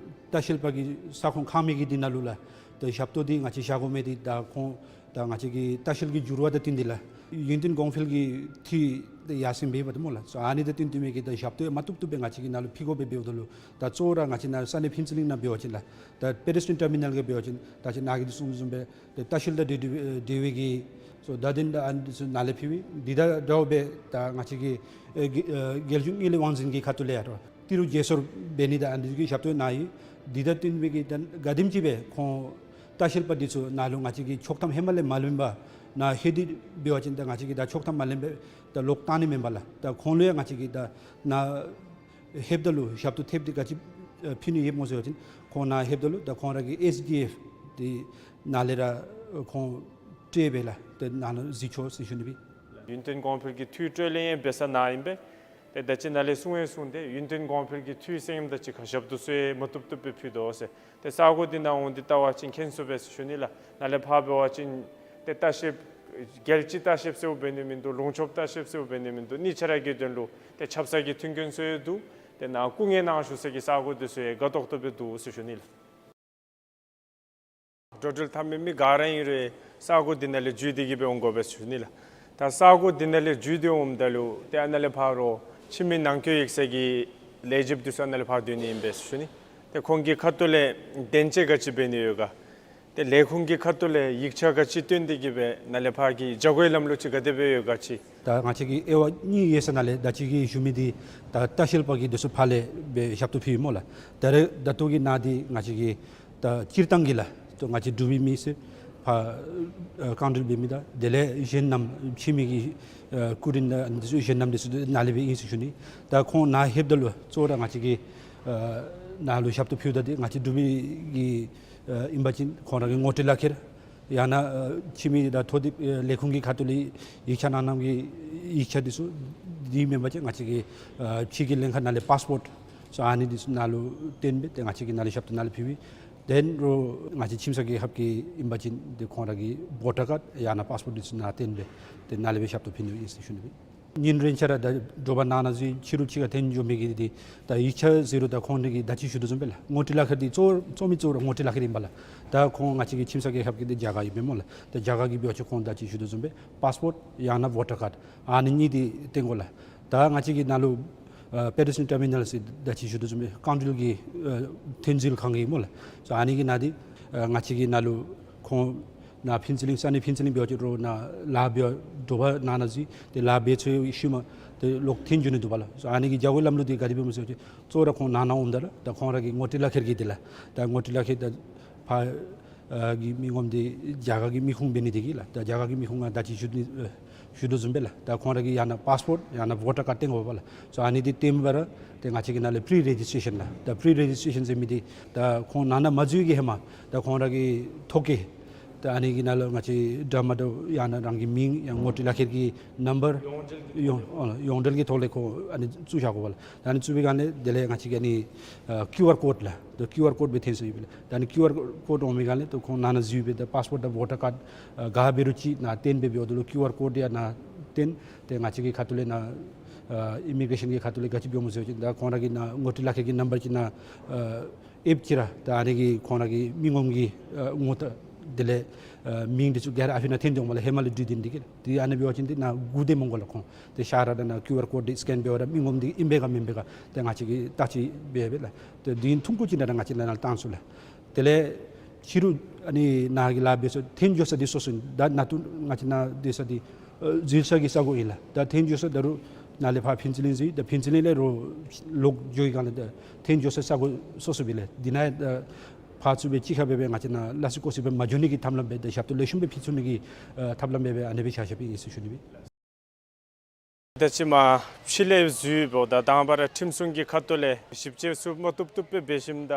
ལྟ་བཤལ་པ་གི་ས་ཁོངས་ཁང་མིག་གི་འདི་ནང་ལུ་ལགས། ཏེ་ཞབས་ཏོག་འདི་ང་བཅས་བཞག་དགོ་མི་འདི་ད་ཁོང་ད་ང་བཅས་ཀྱི་ལྟ་བཤལ་གྱི་འགྱུར་བ་དང་བསྟུན་ཏེ་ལགས། ཡུན་བརྟན་གོང་འཕེལ་གྱི་འཐུས་ཡར་སེང་འབད་འབདཝ་ད་སྨོ་ལགས། སོ་ཨ་ནི་དང་བསྟུན་བསྟུན་མི་གི་ད་ཞབས་ཏོག་མ་བཏུབ་བཏུབ་སྦེ་ང་བཅས་ཀྱི་ནང་ལུ་ཕུལ་དགོ་པས། འབདཝ་ད་ལུ་ད་གཙོ་བོ་ར་ང་བཅས་ནཱ་ས་གནས་ཕུན་ཚོགས་གླིང་ནང་འབད་བ་ཅིན་ལགས། ད་པེ་ཌེ་སི་ཊི་རི་ཡཱན་ཊར་མི་ནཱལ་གི་འབད་བ་ཅིན་ད་ཅི་ནཱ་གིས་འདི་གསུངས་བཟུམ་སྦེ་ཏེ་ལྟ་བཤལ་དང་འབྲེལ་འབྲེལ་བའི་གི་སོ་བརྡ་དོན་དང་ཨ་ནི་འདི་ཚུ་ནཱ་ལས་ཕུལ་བས། འདི་དང་འདྲཝ་སྦེ་ད་ང་བཅས་ཀྱི་ཨེ་རྒྱལ་གཞུང་དངུལ་ལས་དབང་འཛིན་གྱི་ཁ་ཐུག་ལས་ཡང་རོགས་ཏི་རུ་བརྗེ་སོར་འབད་ནི་དང་ཨ་ནི་གི་ཞབས་ཏོག་ནཱ་ཡོད། འདི་དང་བསྟུན་པའི་གི་ད་ག་དེམ་ཅིག་སྦེ་ཁོང་ལྟ་བཤལ་པ་འདི་ཚུ་ནཱ་ལུ་ང་བཅས་ཀྱིས་ཆོག་ཐམ་ཧེ་མ་ལས་མ་ལེན་པར་ནཱ་ལྷོད་དེ་འབད་བ་ཅིན་ད་ང་བཅས་ཀྱིས་ད་ཆོག་ཐམ་མ་ལེན་པར་ད་ལོག་བཏང་ནི་མེན་པས་ལགས། ད་ཁོང་ལུ་ཡང་ང་བཅས་ཀྱིས་ད་ནཱ་ལྷོདཔ་ད་ལུ་ཞབས་ཏོག་ཐེབས་འདི་ག་ཅི་ཨེ་ཕུལ་ནི་ཡོདཔ་སྨོ་ཟེར་བ་ཅིན་ཁོང་ནཱ་ལྷོདཔ་ད་ལུ་ད་ཁོང་ར་གི་ཨེསི་ཌི་ཨེཕ་འདི་ནཱ་ལས་ར་ཁོང་སྤྲོད་སྦེ་ལགས། ཏེ་ནཱ་ལུ་གཟིགས་ཆོག་ཟེར་ཞུ་ནི་སྦེ། ཡུན་བརྟན་གོང་འཕེལ་གྱི་འཐུས་སྤྲོད་ལེན་ཡང་འབད་ས་ནཱ་ཨིན་པས། ཏེ་ད་ཅི་ནཱ་ལས་གསུང་ཡང་གསུངས་ཏེ་ཡུན་བརྟན་གོང་འཕེལ་གྱི་འཐུས་ཟེརཝ་ད་ཅིག་ཁར་ཞབས་ཏོག་ཚུ་ཡང་མ་བཏུབ་བཏུབ་སྦེ་ཕུལ་དོ་ཟེར། ཏེ་ས་གོ་འདི་ནང་འོང་སྟེ་བལྟ་བ་ཅིན་མཁྱེན་ཚུགས་པས་ཟེར་ཞུ་ནི་ལགས། ནཱ་ལས་ཕར་འབད་བ་ཅིན་ཏེ་ལྟ་བཤལཔ་རྒྱལ་སྤྱི་ལྟ་བཤལཔ་ཟེརཝ་འབད་ནི་མིན་འདུག། ལུང་ཕྱོགས་ལྟ་བཤལཔ་ཟེརཝ་འབད་ནི་མིན་འདུག། གཉིས་ཆ་ར་གི་དོན་ལུ་ཏེ་ཆབ་གསང་གི་མཐུན་རྐྱེན་ཚུ་ཡང་འདུག། ཏེ་ནཱ་སྐུ་ངལ་གནང་བཞུགས་ས་གི་ས་གོ་འདི་ཚུ་ཡང་དགའ་ཏོག་ཏོ་སྦེ་འདུག་ཟེར་ཞུ་ནི་ལགས། འགྲོ་འགྲུལ་འཐབ་མི་མི་ག་ར་ཨིན་རུང་ས་གོ་འདི་ནང་ལས་འཛུལ་ཏེ་གི་སྦེ་འོང་དགོ་པས་ཟེར་ཞུ་ནི་ལགས། ད་ས་གོ་འདི་ནང་ལས་འཛུལ་ཏེ་འོངམ་ད་ལུ་ཏེ་ཨ་ནཱ་ལས་ཕར་རོགས་ཕྱི་མི་ནང་འཁོད་ཡོད་ས་གི་ལས་བྱེདཔ་འདི་ཚུ་ཨ་ནཱ་ལས་ཕར་སྡོད་ནི་ཨིན་པས་ཟེར་ཞུ་ནི། ཏེ་ཁོང་གི་ཁ་ཐུག་ལས་དོན་གཅོད་ག་ཅི་འབད་ནི་ཡོད་ག། ཏེ་ལས་ཁུངས་ཀྱི་ཁ་ཐུག་ལས་ཡིག་ཆ་ག་ཅི་བཏོན་ཏེ་གི་སྦེ་ནཱ་ལས་ཕར་གྱི་བྱ་སྒོའི་ལམ་ལུགས་ཅིག་ག་དེ་སྦེ་ཡོད་ག་ཅིག། ད་ང་བཅས་ཀྱི་དབྱེ་བ་གཉིས་ཡོད་ཟེར་ནཱ་ལས་ད་ཅི་གི་ཞུ་མི་འདི་ད་ལྟ་བཤལ་པ་གི་འདི་ཚུ་ཕར་ལས་སྦེ་ཞབས་ཏོག་ཕུལ་ཡི་སྨོ་ལགས། ད་རེས་ད་ལྟོ་གི་ནང་འདི་ང་བཅས་ཀྱི་ད་སྤྱིར་བཏང་གི་ལགས། ད་ང་བཅས་འབྲུག་པའི་མི་ཟེར་ཕར་ཨ་རྐང་འདྲེན་འབད་མི་དང་དེ་ལས་གཞན་རྣམས་ཕྱི་མི་གི་ཨ་སྐུ་མགྲོན་དང་འདི་ཚུ་གཞན་རྣམས་འདི་ཚུ་ནཱ་ལས་སྦེ་ཨིན་ཟེར་ཞུ་ནི། ད་ཁོང་ནཱ་ལྷོདཔ་ད་ལུ་གཙོ་བོ་ར་ང་བཅས་ཀྱི་ཨ་ནཱ་ལུ་ཞབས་ཏོག་ཕུལཝ་ད་འདི་ང་བཅས་འབྲུག་པའི་གི་ཨ་ཨིན་པ་ཅིན་ཁོང་ར་གི་ངོ་སྤྲོད་ལག་ཁྱེར་ཡང་ན་ཨ་ཕྱི་མི་དང་ཐོག་དེབ་ཨ་ལས་ཁུངས་ཀྱི་ཁ་ཐུག་ལས་ཡིག་ཆ་གནང་གནངམ་གི་ཡིག་ཆ་འདི་ཚུ། དེ་མེན་པ་ཅིན་ང་བཅས་ཀྱི་ཨ་ཕྱི་རྒྱལ་ལྷན་ཁག་ནང་ལས་པཱསི་པོརཊ་སོ་ཨ་ནི་འདི་ཚུ་ནཱ་ལུ་བཏོན་སྦེ་ཏེ་ང་བཅས་ཀྱིས་ནཱ་ལས་ཞབས་ཏོག་ནཱ་ལས་ཕུལ་བས། དེ་ལས་རོགས་ང་བཅས་ཁྱིམ་ཚང་རྒྱལ་ཁབ་ཀྱི་ཨིན་པ་ཅིན་ཏེ་ཁོང་ར་གི་བོ་ཊར་ཀཱཌ་ཡང་ན་པཱསི་པོརཊ་འདི་ཚུ་ནཱ་བཏོན་སྦེ་ཏེ་ནཱ་ལས་སྦེ་ཞབས་ཏོག་ཕུལ་ནི་ཨིན་ཟེར་ཞུ་ནི་སྦེ། ཉིན་རེ་ཆ་ར་ད་དྲོ་པ་ནང་ན་འཛུལ་ཕྱི་རུ་ཕྱི་ཁར་ཐོན་འགྱོ་མི་གི་འདི་ད་ཡིག་ཆ་ཟེར་རུང་ད་ཁོང་འདི་གིས་ད་ཅི་ཞུ་དོ་བཟུམ་སྦེ་ལགས། ངོ་སྤྲོད་ལག་ཁྱེར་འདི་གཙོ་གཙོ་མི་གཙོ་བོ་ར་ངོ་སྤྲོད་ལག་ཁྱེར་ཨིན་པས་ལགས། ད་ཁོང་ང་བཅས་ཀྱི་ཁྱིམ་ཚང་རྒྱལ་ཁབ་ཀྱི་འདི་རྒྱ་གར་ཨིན་པས་སྨོ་ལགས། ད་རྒྱ་གར་གྱི་འབད་བ་ཅིན་ཁོང་ད་ཅི་ཞུ་དོ་བཟུམ་སྦེ་པཱསི་པོརཊ་ཡང་ན་བོ་ཊར་ཀཱཌ་ཨ་ནི་གཉིས་འདི་བཏོན་དགོ་ལགས། ད་ང་བཅས་ཀྱི་ནཱ་ལུ་ཨ་པེ་ཌེ་སི་ཊར་མི་ནཱལ་ཟེར་ད་ཅི་ཞུ་དོ་བཟུམ་སྦེ་རྐང་འགྲུལ་གྱི་ཨ་ཐོན་འཛུལ་ཁང་གི་སྨོ་ལགས། སོ་ཨ་ནི་གི་ནང་འདི་ཨ་ང་བཅས་ཀྱི་ནཱ་ལུ་ཁོང་ནཱ་ཕུན་ཚོགས་གླིང་ས་གནས་ཕུན་ཚོགས་གླིང་འབད་བ་ཅིན་རོགས་ནཱ་ལཱ་འབད་དྲོ་པ་ནང་ན་འཛུལ་ཏེ་ལཱ་འབད་ཚར་ཤུལ་མ་ཏེ་ལོག་ཐོན་འགྱོ་ནི་འདུག་པ་ལགས། སོ་ཨ་ནི་གི་བྱ་སྒོའི་ལམ་ལུགས་འདི་ག་དེ་སྦེ་སྨོ་ཟེར་བ་ཅིན་གཙོ་བོ་ར་ཁོང་ནང་ན་འོངམ་ད་ར་ད་ཁོང་ར་གི་ངོ་སྤྲོད་ལག་ཁྱེར་གྱིས་ཏེ་ལགས། ད་ངོ་སྤྲོད་ལག་ཁྱེར་ད་ཕར་ཨ་གི་མི་ངོམ་འདི་རྒྱ་གར་གྱི་མི་ཁུངས་འབད་ནི་འདི་གིས་ལགས། ད་རྒྱ་གར་གྱི་མི་ཁུངས་ང་ད་ཅི་ཞུ་ནི་ཨ་ ཞུ་དོ་བཟུམ་སྦེ་ལགས། ད་ཁོང་ར་གི་ཡང་ན་པཱསི་པོརཊ་ཡང་ན་བོ་ཊར་ཀཱརཌ་བསྟན་དགོ་པས་ལགས། སོ་ཨ་ནི་འདི་བསྟན་པ་ར་ཏེ་ང་བཅས་ཀྱི་ནཱ་ལས་པི་རི་རེ་ཇིས་ཊེ་ཤཱན་ལགས། ད་པི་རི་རེ་ཇིས་ཊེ་ཤཱན་ཟེར་མི་འདི་ད་ཁོང་ནང་ན་མ་འཛུལ་གྱི་ཧེ་མ་ད་ཁོང་ར་གི་ཐོ་བཀོད་ད་ཨ་ནི་གི་ནང་ལུ་ང་བཅས་འདྲ་མ་འདྲཝ་ཡང་ན་རང་གི་མིང་ཡང་ངོ་སྤྲོད་ལག་ཁྱེར་གྱི་ནམ་བར་ཡོངས་འབྲེལ་གྱི་ཐོག་ལས་ཁོང་ཨ་ནི་བཙུགས་བཞག་དགོ་པས་ལགས། ད་ཨ་ནི་བཙུགས་པའི་སྒང་ལས་དེ་ལས་ང་བཅས་ཀྱི་ཨ་ནི་ཨ་ཀིའུ་ཨར་ཀོཌ་ལགས། ད་ཀིའུ་ཨར་ཀོཌ་སྦེ་འཐོན་སོ་ཡི་ལགས། ད་ཨ་ནི་ཀིའུ་ཨར་ཀོཌ་འོང་མི་སྒང་ལས་ད་ཁོང་ནང་ན་འཛུལ་སྦེ་ད་པཱསི་པོརཊ་དང་བོ་ཊར་ཀཱརཌ་ཨ་ག་འབད་རུང་ཅིག་ནཱ་བསྟན་སྦེ་འབདཝ་ད་ལུ་ཀིའུ་ཨར་ཀོཌ་འདི་ཡང་ནཱ་བསྟན། ཏེ་ང་བཅས་ཀྱི་ཁ་ཐུག་ལས་ནཱ་ཨ་ཨི་མི་གྲེ་ཤཱན་གྱི་ཁ་ཐུག་ལས་ག་ཅི་འབདཝ་སྨོ་ཟེར་བ་ཅིན་ད་ཁོང་ར་གི་ནཱ་ངོ་སྤྲོད་ལག་ཁྱེར་གྱི་ནམ་བར་ཅིག་ནཱ་ཨ་ཨེབ་ཅིག་ར་ད་ཨ་ནི་གིས་ཁོང་ར་གི་མི་ངོམ་གྱི་ཨ་ངོ་རྟགས་དེ་ལས་ཨ་མིང་འདི་ཚུ་ག་ར་ཨ་ཕི་ནང་འཐོན་འོང་མས་ལགས། ཧེ་མ་ལས་འདྲི་དེ་འདི་གིས་ཏེ་ཨ་ནི་འབད་བ་ཅིན་ཏེ་ནཱ་སྒུག་སྡོད་མི་དགོ་ལགས། ཁོང་ཏེ་ཤར་ར་ད་ནཱ་ཀིའུ་ཨར་ཀོཌ་འདི་སི་ཀེན་འབདཝ་ད་མི་ངོམ་འདི་ཨིན་པས་ག་མེན་པས་ག་ཏེ་ང་བཅས་ཀྱིས་བརྟག་དཔྱད་འབད་འབད་ལགས། ཏེ་དེ་ཐུང་ཀུ་ཅིག་ནང་ང་བཅས་ནཱ་ནཱ་བཏང་ཚུགས་ལགས། དེ་ལས་ཕྱི་རུ་ཨ་ནི་ནཱ་གི་ལཱ་འབད་ས་འཐོན་འགྱོ་ས་འདི་སོ་སོ་ད་ནཱ་ཏེ་ང་བཅས་ནཱ་སྡོད་ས་འདི་ཨ་འཛུལ་ས་གི་ས་གོ་ཨིན་ལགས། ད་འཐོན་འགྱོ་ས་ད་རུང་ནཱ་ལས་ཕར་ཕུན་ཚོགས་གླིང་འཛུལ། ད་ཕུན་ཚོགས་གླིང་ལས་རོགས་ལོག་འགྱོ་བའི་སྒང་ལས་ད་འཐོན་འགྱོ་ས་ས་གོ་སོ་སོ་སྦེ་ལགས། འདི་ནང་ད་ཕར་ཚུར་སྦེ་གཅིག་ཁར་སྦེ་སྦེ་ང་བཅས་ནཱ་སླ་བསྲེ་ཀོ་བསྲེ་སྦེ་མ་འགྱོ་ནི་གི་ཐབས་ལམ་སྦེ་ད་ཞབས་ཏོག་ལེགས་ཤོམ་སྦེ་ཕུལ་ཚུགས་ནི་གི་ཨ་ཐབས་ལམ་སྦེ་སྦེ་ཨ་ནི་སྦེ་བཞག་བཞགཔ་ཨིན་ཟེར་ཞུ་ནི་སྦེ། ད་ཅི་མ་ཕྱི་ལས་འཛུལཝ་ད་དང་པ་ར་ཁྲིམས་སྲུང་གི་ཁ་ཐུག་ལས་ཞིབ་དཔྱད་ཚུ་མ་བཏུབ་བཏུབ་སྦེ་འབད་ཞིནམ་ད་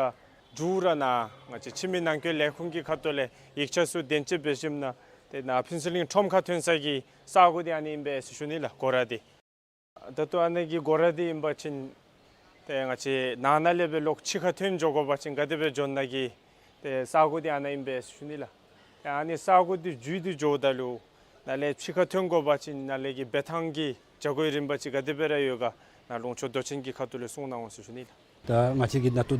འབྲུག་ར་ནཱ་ང་བཅས་ཁྱིམ་མི་ནང་འཁོད་ལས་ཁུངས་ཀྱི་ཁ་ཐུག་ལས་ཡིག་ཆ་ཚུ་དོན་གཅོད་འབད་ཞིནམ་ན་ཏེ་ནཱ་ཕུན་ཚོགས་གླིང་ཁྲོམ་ཁར་ཐོན་ས་གི་ས་གོ་འདི་ཨ་ནི་ཨིན་པས་ཟེར་ཞུ་ནི་ལགས། སྒོ་ར་འདི། ད་ལྟོ་ཨ་ནི་གི་སྒོ་ར་འདི་ཨིན་པ་ཅིན་ཏེ་ང་བཅས་ནང་ན་ལས་སྦེ་ལོག་ཕྱི་ཁར་ཐོན་འགྱོ་དགོ་པ་ཅིན་ག་དེ་སྦེ་འགྱོ་ནི་གི་ཏེ་ས་གོ་འདི་ཨ་ནཱ་ཨིན་པས་ཟེར་ཞུ་ནི་ལགས། ཏེ་ཨ་ནི་ས་གོ་འདི་བརྒྱུད་དེ་འགྱོཝ་ད་ལུ་ནཱ་ལས་ཕྱི་ཁར་ཐོན་དགོ་པ་ཅིན་ནཱ་ལས་ཀྱི་འབད་ཐངས་ཀྱི་བྱ་སྒོའི་རིམ་པ་ཅིག་ག་དེ་སྦེ་ར་ཡོད་ག་ནཱ་ལུང་ཕྱོགས་མདོ་ཆེན་གྱི་ཁ་ཐུག་ལས་གསུང་གནང་འོང་ཟེར་ཞུ་ནི་ལགས། ད་ང་བཅས་ཀྱི་ནཱ་ཏེ་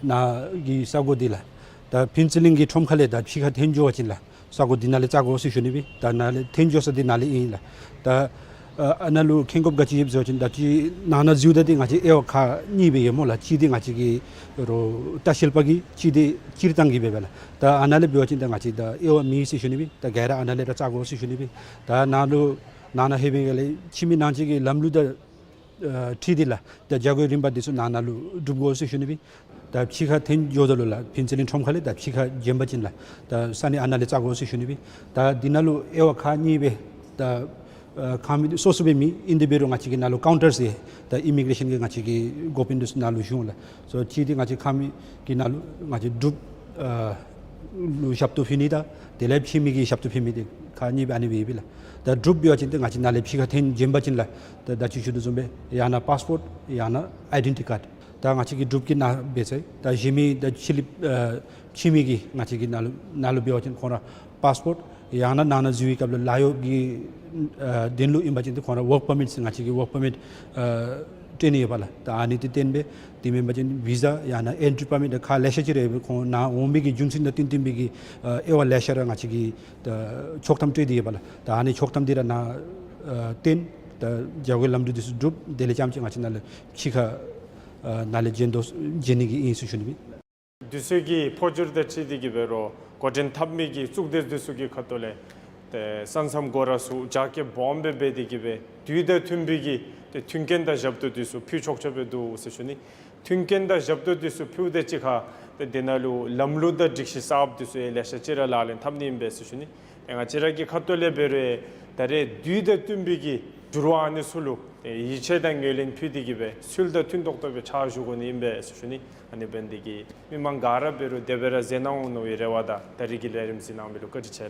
ནཱ་གི་ས་གོ་འདི་ལགས། ད་ཕུན་ཚོགས་གླིང་གི་ཁྲོམ་ཁ་ལས་ད་ཕྱི་ཁར་ཐོན་འགྱོ་བ་ཅིན་ལགས། ས་གོ་འདི་ནཱ་ལས་བཙག་དགོ་ཟེར་ཞུ་ནི་སྦེ། ད་ནཱ་ལས་ཐོན་འགྱོ་ས་འདི་ནཱ་ལས་ཨིན་ལགས། ད་ཨ་ཨ་ནཱ་ལུ་མཁྱེན་དགོཔ་ག་ཅི་ཡོདཔ་ཟེར་བ་ཅིན་ད་ཅི་ནང་ན་འཛུལཝ་ད་འདི་ང་བཅས་དབྱེ་བ་ཁག་གཉིས་སྦེ་ཡོད་སྨོ་ལགས། གཅིག་འདི་ང་བཅས་ཀྱི་རོགས་ལྟ་བཤལ་པ་གི་གཅིག་འདི་སྤྱིར་བཏང་གི་སྦེ་སྦེ་ལགས། ད་ཨ་ནཱ་ལས་འབད་བ་ཅིན་ད་ང་བཅས་ད་དབྱེ་བ་མེད་ཟེར་ཞུ་ནི་སྦེ། ད་ག་ར་ཨ་ནཱ་ལས་ར་བཙག་དགོ་ཟེར་ཞུ་ནི་སྦེ། ད་ནཱ་ལུ་ནང་ན་ལྷོད་པའི་སྒང་ལས་ཁྱིམ་མི་ནང་གཅིག་གི་ལམ་ལུགས་དང་ཨ་འཁྲིལ་ཏེ་ལགས། ད་བྱ་སྒོའི་རིམ་པ་འདི་ཚུ་ནང་ན་ལུ་སྒྲུབ་དགོ་ཟེར་ཞུ་ནི་སྦེ། ད་ཕྱི་ཁར་ཐོན་འགྱོཝ་ད་ལུ་ལགས་ཕུན་ཚོགས་གླིང་ཁྲོམ་ཁ་ལས་ད་ཕྱི་ཁར་བྱོན་པ་ཅིན་ལགས་ད་ས་གནས་ཨ་ནཱ་ལས་བཙག་དགོ་ཟེར་ཞུ་ནི་སྦེ། ད་འདི་ནང་ལུ་དབྱེ་བ་ཁག་གཉིས་སྦེ་ད་ཨ་ཁང་མིག་སོ་སོ་སྦེ་མེད། ཨིན་ཏེ་འབད་རུང་ང་བཅས་ཀྱི་ནང་ལུ་ཀའུན་ཊར་ཟེར་ད་ཨི་མི་གྲེ་ཤཱན་གྱི་ང་བཅས་ཀྱི་འགོ་དཔོན་འདི་ཚུ་ནང་ལུ་བཞུགས་ལགས། སོ་གཅིག་འདི་ང་བཅས་ཁང་མིག་གི་ནང་ལུ་ང་བཅས་སྒྲུབ་ཨ་ལུ་ཞབས་ཏོག་ཕུལ་ནི་དང་དེ་ལས་ཕྱི་མི་གི་ཞབས་ཏོག་ཕུལ་མི་འདི་ཁག་གཉིས་སྦེ་ཨ་ནི་སྦེ་ཡོད་པས་ལགས། ད་སྒྲུབ་འབད་བ་ཅིན་ཏེ་ང་བཅས་ནཱ་ལས་ཕྱི་ཁར་ཐོན་བྱོན་པ་ཅིན་ལགས་ད་ད་ཅི་ཞུ་དོ་བཟུམ་སྦེ་ཡང་ན་པཱསི་པོརཊ་ཡང་ན་ཨའི་ཌེན་ཊི་ཊི་ཀཱརཌ། ད་ང་བཅས་ཀྱི་སྒྲུབ་ཀྱི་ནང་འབད་ཚེ་ད་གཞན་མི་ད་ཕྱི་གླིངཔ་ཨ་ཕྱི་མི་གི་ང་བཅས་ཀྱི་ནང་ལུ་ནང་ལུ་འབད་བ་ཅིན་ཁོང་ར་པཱསི་པོརཊ་ཡང་ན་ནང་ན་འཛུལ་བའི་སྐབས་ལུ་ལཱ་གཡོག་གི་ཨ་དོན་ལུ་ཨིན་པ་ཅིན་ཏེ་ཁོང་ར་ཝརཀ་པར་མིཊ་ཟེར་ང་བཅས་ཀྱི་ཝརཀ་པར་མིཊ་ཨ་སྤྲོད་ནི་ཡོད་པས་ལགས། ད་ཨ་ནི་འདི་བཏོན་སྦེ་དེ་མེན་པ་ཅིན་བི་ཟ་ཡང་ན་ཨེན་ཊི་རི་པར་མིཊ་ཁག་ལེ་ཤ་ཅིག་ར་ཡོད་པས། ཁོང་ནཱ་འོང་མི་གི་རྒྱུ་མཚན་དང་བསྟུན་བསྟུན་པའི་གི་ཨ་དབྱེ་བ་ལེ་ཤ་ར་ང་བཅས་ཀྱིས་ད་ཆོག་ཐམ་སྤྲོད་དེ་ཡོད་པས་ལགས། ད་ཨ་ནི་ཆོག་ཐམ་འདི་ར་ནཱ་ཨ་བཏོན་ད་བྱ་སྒོའི་ལམ་འགྲོ་འདི་ཚུ་སྒྲུབ། དེ་ལས་རྐྱངམ་ཅིག་ང་བཅས་ནཱ་ལས་ཕྱི་ཁར་ཨ་ནཱ་ལས་བྱོན་དོ་བྱོན་ནི་གི་ཨིན་ཟེར་ཞུ་ནི་སྦེ། དུས་ཚོད་ཀྱི་འཕོ་འགྱུར་དང་འཁྲིལ་ཏེ་གི་འབད་རུང་འགོ་འདྲེན་འཐབ་མི་གི་གཙུག་སྡེ་འདི་ཚུ་གི་ཁ་ཐུག་ལས་ཏེ་ས་མཚམས་སྒོ་ར་ཚུ་རྒྱ་སྐྱེད་སྦོམ་སྦེ་འབད་དེ་གི་སྦེ་དུས་དང་བསྟུན་པའི་གི་ཏེ་མཐུན་རྐྱེན་དང་ཞབས་ཏོག་འདི་ཚུ་ཕུལ་ཆོག་ཆོག་སྦེ་འདུག་ཟེར་ཞུ་ནི། མཐུན་རྐྱེན་དང་ཞབས་ཏོག་འདི་ཚུ་ཕུལཝ་དང་གཅིག་ཁར་ཏེ་དེ་ནང་ལུ་ལམ་ལུགས་དང་སྒྲིག་གཞི་གསརཔ་འདི་ཚུ་ལེ་ཤ་ཅིག་ར་ལག་ལེན་འཐབ་ནི་ཨིན་པས་ཟེར་ཞུ་ནི། ཏེ་ང་བཅས་ར་གི་ཁ་ཐུག་ལས་འབད་རུང་ད་རེས་དུས་དང་བསྟུན་པའི་གི་འགྱུར་བ་ཨ་ནི་ཚུ་ལུ་ཏེ་ཡིད་ཆེས་དང་ངོས་ལེན་ཕུལ་ཏེ་གི་སྦེ་ཚུལ་དང་མཐུན་ཏོག་ཏོ་སྦེ་ཕྱག་ཞུ་དགོ་ནི་ཨིན་པས་ཟེར་ཞུ་ནི། ཨ་ནི་འབད་ནི་འདི་གིས་མི་མང་ག་ར་འབད་རུང་དེ་སྦེ་ར་མཛད་གནང་འོང་མནོ་བའི་རེ་བ་དང་ད་རེས་ཀྱི་ལས་རིམ་གཟིགས་གནང་མི་ལུ་བཀའ་དྲིན་ཆེ།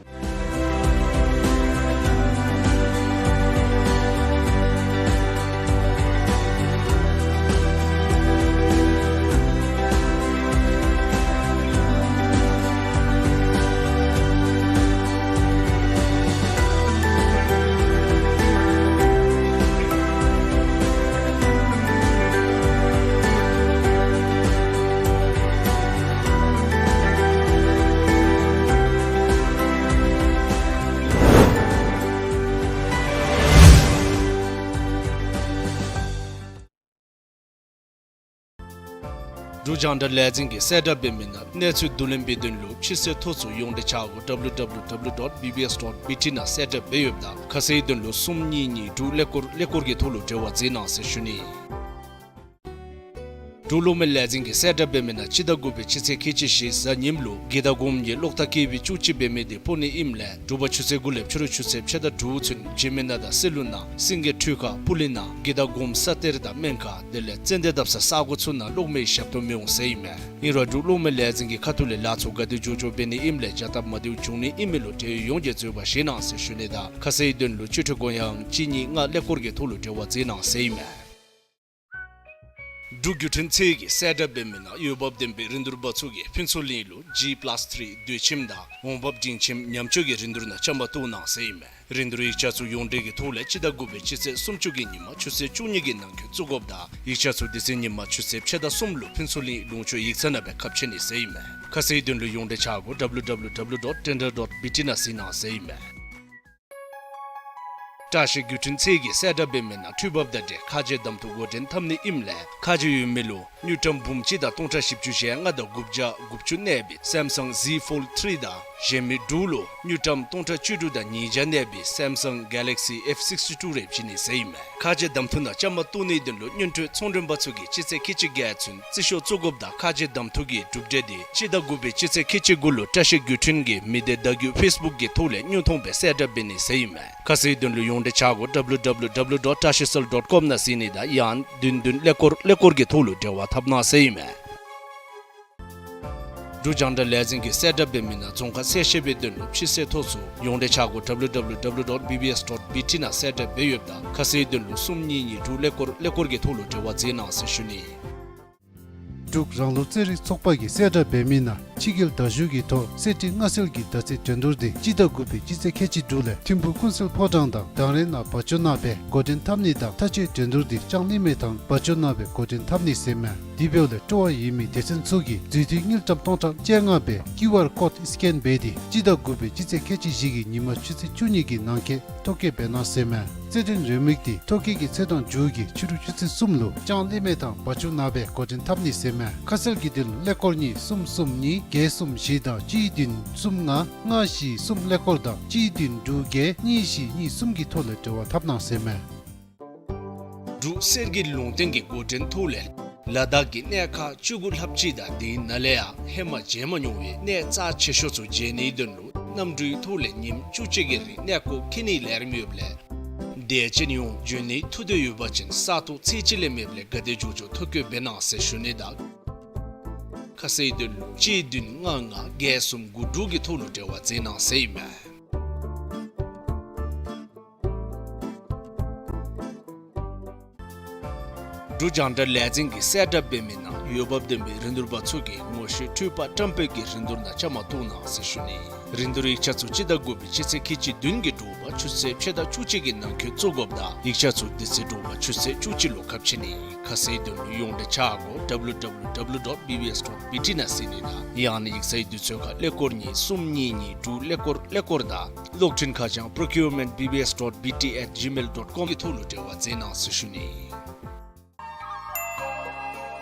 འབྲུག་རྒྱང་བསྒྲགས་ལས་འཛིན་གྱིས་གསལ་བསྒྲགས་འབད་མི་ནང་གནས་ཚུལ་བསྡུ་ལེན་འབད་དོན་ལུ་ཕྱི་སེལ་ཐོ་ཚུ་ཡོངས་འབྲེལ་ཆ་སྒོ་W W W dot B B S dot B T ནང་གསལ་བསྒྲགས་འབད་ཡོདཔ་ད་ཁ་གསལ་དོན་ལུ་གསུམ་གཉིས་གཉིས་དྲུག་ཀླད་ཀོར་ཀླད་ཀོར་གྱི་ཐོག་ལུ་འབྲེལ་བ་མཛད་གནང་ཟེར་ཞུ་ནི། འབྲུག་གློག་མེ་ལས་འཛིན་གྱིས་གསལ་བསྒྲགས་འབད་མི་ནང་སྤྱི་ཟླ་དགུ་པའི་སྤྱི་ཚེས་ཁལ་གཅིག་བཞི་གཟའ་ཉིམ་ལུ་དགེ་དང་སྒོམ་གྱི་གློག་ཐག་ཀེ་བི་བཅུ་གཅིག་འབད་མི་དེ་ཕོག་ནི་ཨིནམ་ལས་དྲོ་པ་ཆུ་ཚོད་དགུ་ལས་ཕྱི་རུ་ཆུ་ཚོད་ཕྱེད་དང་དྲུག་ཚུན་འཇིགས་མེད་ནགས་དང་སེ་ལུ་ནང་སེང་གེ་ཁྲུས་ཁང་སྤུ་ལེན་ནང་དགེ་དང་སྒོམ་ས་གཏེར་དང་སྨན་ཁང་དེ་ལས་ཙན་དན་བཏབ་ས་ས་གོ་ཚུ་ནང་གློག་མེ་ཞབས་ཏོག་མི་འོང་ཟེར་ཨིན་མས། ཨིན་རུང་འབྲུག་གློག་མེ་ལས་འཛིན་གྱི་ཁ་ཐུག་ལས་ལཱ་ཚུ་ག་དེ་མགྱོགས་མགྱོགས་འབད་ནི་ཨིནམ་ལས་བྱ་སྟབས་མ་བདེཝ་འབྱུང་ནི་ཨིན་མི་ལུ་འབྲེལ་ཡོད་ཡོངས་ཀྱིས་འཛོལ་བ་བཞེས་གནང་ཟེར་ཞུ་ནི་དང་ཁ་གསལ་དོན་ལུ་སྤྱི་འཐུས་གུ་ཡང་གཅིག་གཉིས་ལྔ་ཀླད་ཀོར་གྱི་ཐོག་ལུ་འབྲེལ་བ་མཛད་གནང་ཟེར་ཨིན་མས། འབྲུག་བརྒྱུད་འཕྲིན་ཚད་ཀྱིས་གསལ་བསྒྲགས་འབད་མི་ནང་འོས་འབབ་ལྡན་པའི་རིན་བསྡུར་པ་ཚུ་གིས་ཕུན་ཚོགས་གླིང་ལུ་ཇི་པ་ལཱས་ཐི་རི་དུས་ཁྱིམ་དང་འོང་འབབ་འབྲིང་ཁྱིམ་ཉམས་བཅོས་ཀྱི་རིན་བསྡུར་ནང་བཅའ་མར་གཏོགས་གནང་ཟེར་ཨིན་མས། རིན་བསྡུར་ཡིག་ཆ་ཚུ་ཡོངས་འབྲེལ་གྱི་ཐོག་ལས་སྤྱི་ཟླ་དགུ་པའི་སྤྱི་ཚེས་སུམ་ཅུ་གི་ཉིན་མ་ཆུ་ཚོད་བཅུ་གཉིས་ཀྱི་ནང་འཁོད་བཙུགས་དགོཔ་དང་ཡིག་ཆ་ཚུ་དེ་ཚེ་ཉིན་མ་ཆུ་ཚོད་ཕྱེད་དང་གསུམ་ལུ་ཕུན་ཚོགས་གླིང་ལུང་ཕྱོགས་ཡིག་ཚང་ནང་སྦེ་ཁ་ཕྱེ་ནི་ཟེར་ཨིན་མས། ཁ་གསལ་དོན་ལུ་ཡོངས་འབྲེལ་ཆ་སྒོ་W W W dot tender dot B T ནང་གཟིགས་གནང་ཟེར་ཨིན་མས། བཀྲ་ཤིས་བརྒྱུད་འཕྲིན་ཚད་ཀྱིས་གསལ་བསྒྲགས་འབད་མི་ནང་འཕྲུལ་འབབ་དང་འབྲེལ་ཁ་རྗེ་གདམ་འཐུ་འགོ་འདྲེན་འཐབ་ནི་ཨིནམ་ལས་ཁ་རྗེ་ཡོད་མི་ལུ་དངུལ་ཀྲམ་འབུམ་གཅིག་དང་སྟོང་ཕྲག་བཞི་བཅུ་ཞེ་ལྔ་དང་དགུ་བརྒྱ་དགུ་བཅུ་གནས་པའི་Samsung Z Fold three དང་གཞན་མི་དྲུག་ལུ་དངུལ་ཀྲམ་སྟོང་ཕྲག་བཅུ་དྲུག་དང་ཉིས་བརྒྱ་གནས་པའི་Samsung Galaxy F sixty two རེ་བྱིན་ནི་ཟེར་ཨིན་མས། ཁ་རྗེ་གདམ་འཐུ་ནང་བཅའ་མར་གཏོགས་ནིའི་དོན་ལུ་སྔོན་འགྲོའི་ཚོང་མགྲོན་པ་ཚུ་གིས་སྤྱི་ཚེས་ཁལ་གཅིག་བརྒྱད་ཚུན་རྩིས་ཤོག་བཙུགས་དགོཔ་དང་ཁ་རྗེ་གདམ་འཐུ་གི་གྲུབ་འབྲས་དེ་སྤྱི་ཟླ་དགུ་པའི་སྤྱི་ཚེས་ཁལ་གཅིག་དགུ་ལུ་བཀྲ་ཤིས་བརྒྱུད་འཕྲིན་གྱི་མི་སྡེ་བརྡ་བརྒྱུད་ཕེསི་བུཀ་གི་ཐོག་ལས་དངོས་མཐོང་སྦེ་གསལ་བསྒྲགས་འབད་ནི་ཟེར་ཨིན་མས། ཁ་གསལ་དོན་ལུ་ཡོངས་འབྲེལ་ཆ་སྒོ་W W W dot tashicell dot com ནང་གཟིགས་ནི་དང་ཡང་བདུན་བདུན་ཀླད་ཀོར་ཀླད་ཀོར་གྱི་ཐོག་ལུ་འབྲེལ་བ་འཐབ་གནང་ཟེར་ཨིན་མས། འབྲུག་རྒྱང་བསྒྲགས་ལས་འཛིན་གྱིས་གསལ་བསྒྲགས་འབད་མི་ནང་རྫོང་ཁ་གསལ་བཤད་པའི་དོན་ལུ་ཕྱི་སེལ་ཐོ་ཚུ་ཡོངས་འབྲེལ་ཆ་སྒོ་W W W dot B B S dot B T ནང་གསལ་བསྒྲགས་འབད་ཡོདཔ་ད་ཁ་གསལ་དོན་ལུ་གསུམ་གཉིས་གཉིས་དྲུག་ཀླད་ཀོར་ཀླད་ཀོར་གྱི་ཐོག་ལུ་འབྲེལ་བ་མཛད་གནང་ཟེར་ཞུ་ནི། འབྲུག་རང་ལུགས་རྩེད་རིགས་ཚོགས་པ་གིས་གསལ་བསྒྲགས་འབད་མི་ནང་ཕྱི་རྒྱལ་དར་ཤུལ་གྱི་ཐོག་གསེར་ཁྲི་མངའ་གསོལ་གྱི་ཟླ་ཚེས་འགྲན་བསྡུར་དེ་སྤྱི་ཟླ་དགུ་པའི་སྤྱི་ཚེས་ཁལ་གཅིག་དྲུག་ལས་ཐིམ་ཕུག་ཀུན་གསལ་ཕོ་བྲང་དང་དང་རེ་ནང་བ་ཅོ་ནང་སྦེ་འགོ་འདྲེན་འཐབ་ནི་དང་མཐའ་མཇུག་འགྲན་བསྡུར་དེ་ལྕང་གླིང་མེ་ཐང་བ་ཅོ་ནང་སྦེ་འགོ་འདྲེན་འཐབ་ནི་ཟེར་མས། དེ་འབདཝ་ལས་སྤྲོ་བ་ཡོད་མི་སྡེ་ཚན་ཚུ་གིས་འཛུལ་ཐུན་དངུལ་ཀྲམ་སྟོང་ཕྲག་བཅོ་ལྔ་སྦེ་ཀིའུ་ཨར་ཀོཌ་སི་ཀེན་འབད་དེ་སྤྱི་ཟླ་དགུ་པའི་སྤྱི་ཚེས་ཁལ་གཅིག་བཞི་གི་ཉིན་མ་ཆུ་ཚོད་བཅུ་གཉིས་ཀྱི་ནང་འཁོད་ཐོ་བཀོད་འབད་གནང་ཟེར་མས། རྩེད་འགྲན་རེའུ་མིག་དེ་ཐོ་བཀོད་ཀྱི་ཚེས་གྲངས་མཇུག་གི་ཕྱི་རུ་ཆུ་ཚོད་གསུམ་ལུ་ལྕང་གླིང་མེ་ཐང་བ་ཅོ་ནང་སྦེ་འགོ་འདྲེན་འཐབ་ནི་ཟེར་མས། ཁ་གསལ་གྱི་དོན་ལུ་ཀླད་ཀོར་གཉིས་གསུམ་གསུམ་གཉིས་བརྒྱད་གསུམ་བཞི་དང་གཅིག་བདུན་གསུམ་ལྔ་ལྔ་བཞི་གསུམ་ཀླད་ཀོར་དང་གཅིག་བདུན་དྲུག་བརྒྱད་གཉིས་བཞི་གཉིས་གསུམ་གྱི་ཐོག་ལས་འབྲེལ་བ་འཐབ་གནང་ཟེར་མས། འབྲུག་གསེར་གྱི་ལུང་བསྟན་གྱི་འགོ་འདྲེན་ཐོག་ལས་ལ་དྭགས་ཀྱི་གནས་ཁག་བཅུ་དགུ་ལྷགཔ་ཅིག་དང་དེའི་ནང་ལས་ཡང་ཧེ་མ་མཇལ་མ་མྱོང་བའི་གནས་རྩ་ཆེ་ཤོས་ཚུ་མཇལ་ནིའི་དོན་ལུ་གནམ་གྲུའི་ཐོག་ལས་ཉིནམ་བཅུ་གཅིག་གི་རིང་གནས་སྐོར་འཁྱིད་ནིའི་ལས་རིམ་ཡོདཔ་ལས་དད་ཅན་ཡོངས་འབྱོན་ནིའི་ཐུགས་འདོད་ཡོད་པ་ཅིན་ས་ཐོག་ཚེས་གཅིག་ལས་མེདཔ་ལས་ག་དེ་མགྱོགས་མགྱོགས་ཐོ་བཀོད་འབད་གནང་ཟེར་ཞུ་ནི་དང་ཁ་གསལ་དོན་ལུ་གཅིག་བདུན་ལྔ་ལྔ་བརྒྱད་གསུམ་དགུ་དྲུག་གི་ཐོག་ལུ་འབྲེལ་བ་མཛད་གནང་ཟེར་ཨིན་མས། འབྲུག་རྒྱང་བསྒྲགས་ལས་འཛིན་གྱིས་གསལ་བསྒྲགས་འབད་མི་ནང་འོས་འབབ་ལྡན་པའི་རིན་བསྡུར་པ་ཚུ་གིས་ངོ་ཤེས་འཕྲུལ་པ་བཀྲམ་སྤེལ་གྱི་རིན་བསྡུར་ནང་བཅའ་མར་གཏོགས་གནང་ཟེར་ཞུ་ནི། རིན་བསྡུར་ཡིག་ཆ་ཚུ་སྤྱི་ཟླ་དགུ་པའི་སྤྱི་ཚེས་ཁལ་གཅིག་བདུན་གྱི་དྲོ་པ་ཆུ་ཚོད་ཕྱེད་དང་བཅུ་གཅིག་གི་ནང་འཁོད་བཙུགས་དགོཔ་དང་ཡིག་ཆ་ཚུ་དེ་ཚེ་དྲོ་པ་ཆུ་ཚོད་བཅུ་གཅིག་ལུ་ཁ་ཕྱེ་ནི། ཁ་གསལ་དོན་ལུ་ཡོངས་འབྲེལ་ཆ་སྒོ་W W W dot B B S dot B T ནང་གཟིགས་ནི་དང་ཡང་ན་ཡིག་ཚང་གི་དུས་ཚོད་ཁར་ཀླད་ཀོར་གཉིས་གསུམ་གཉིས་གཉིས་དྲུག་ཀླད་ཀོར་ཀླད་ཀོར་དང་གློག་འཕྲིན་ཁ་བྱང་procurement B B S dot B T at gmail dot com གི་ཐོག་ལུ་འབྲེལ་བ་མཛད་གནང་ཟེར་ཞུ་ནི།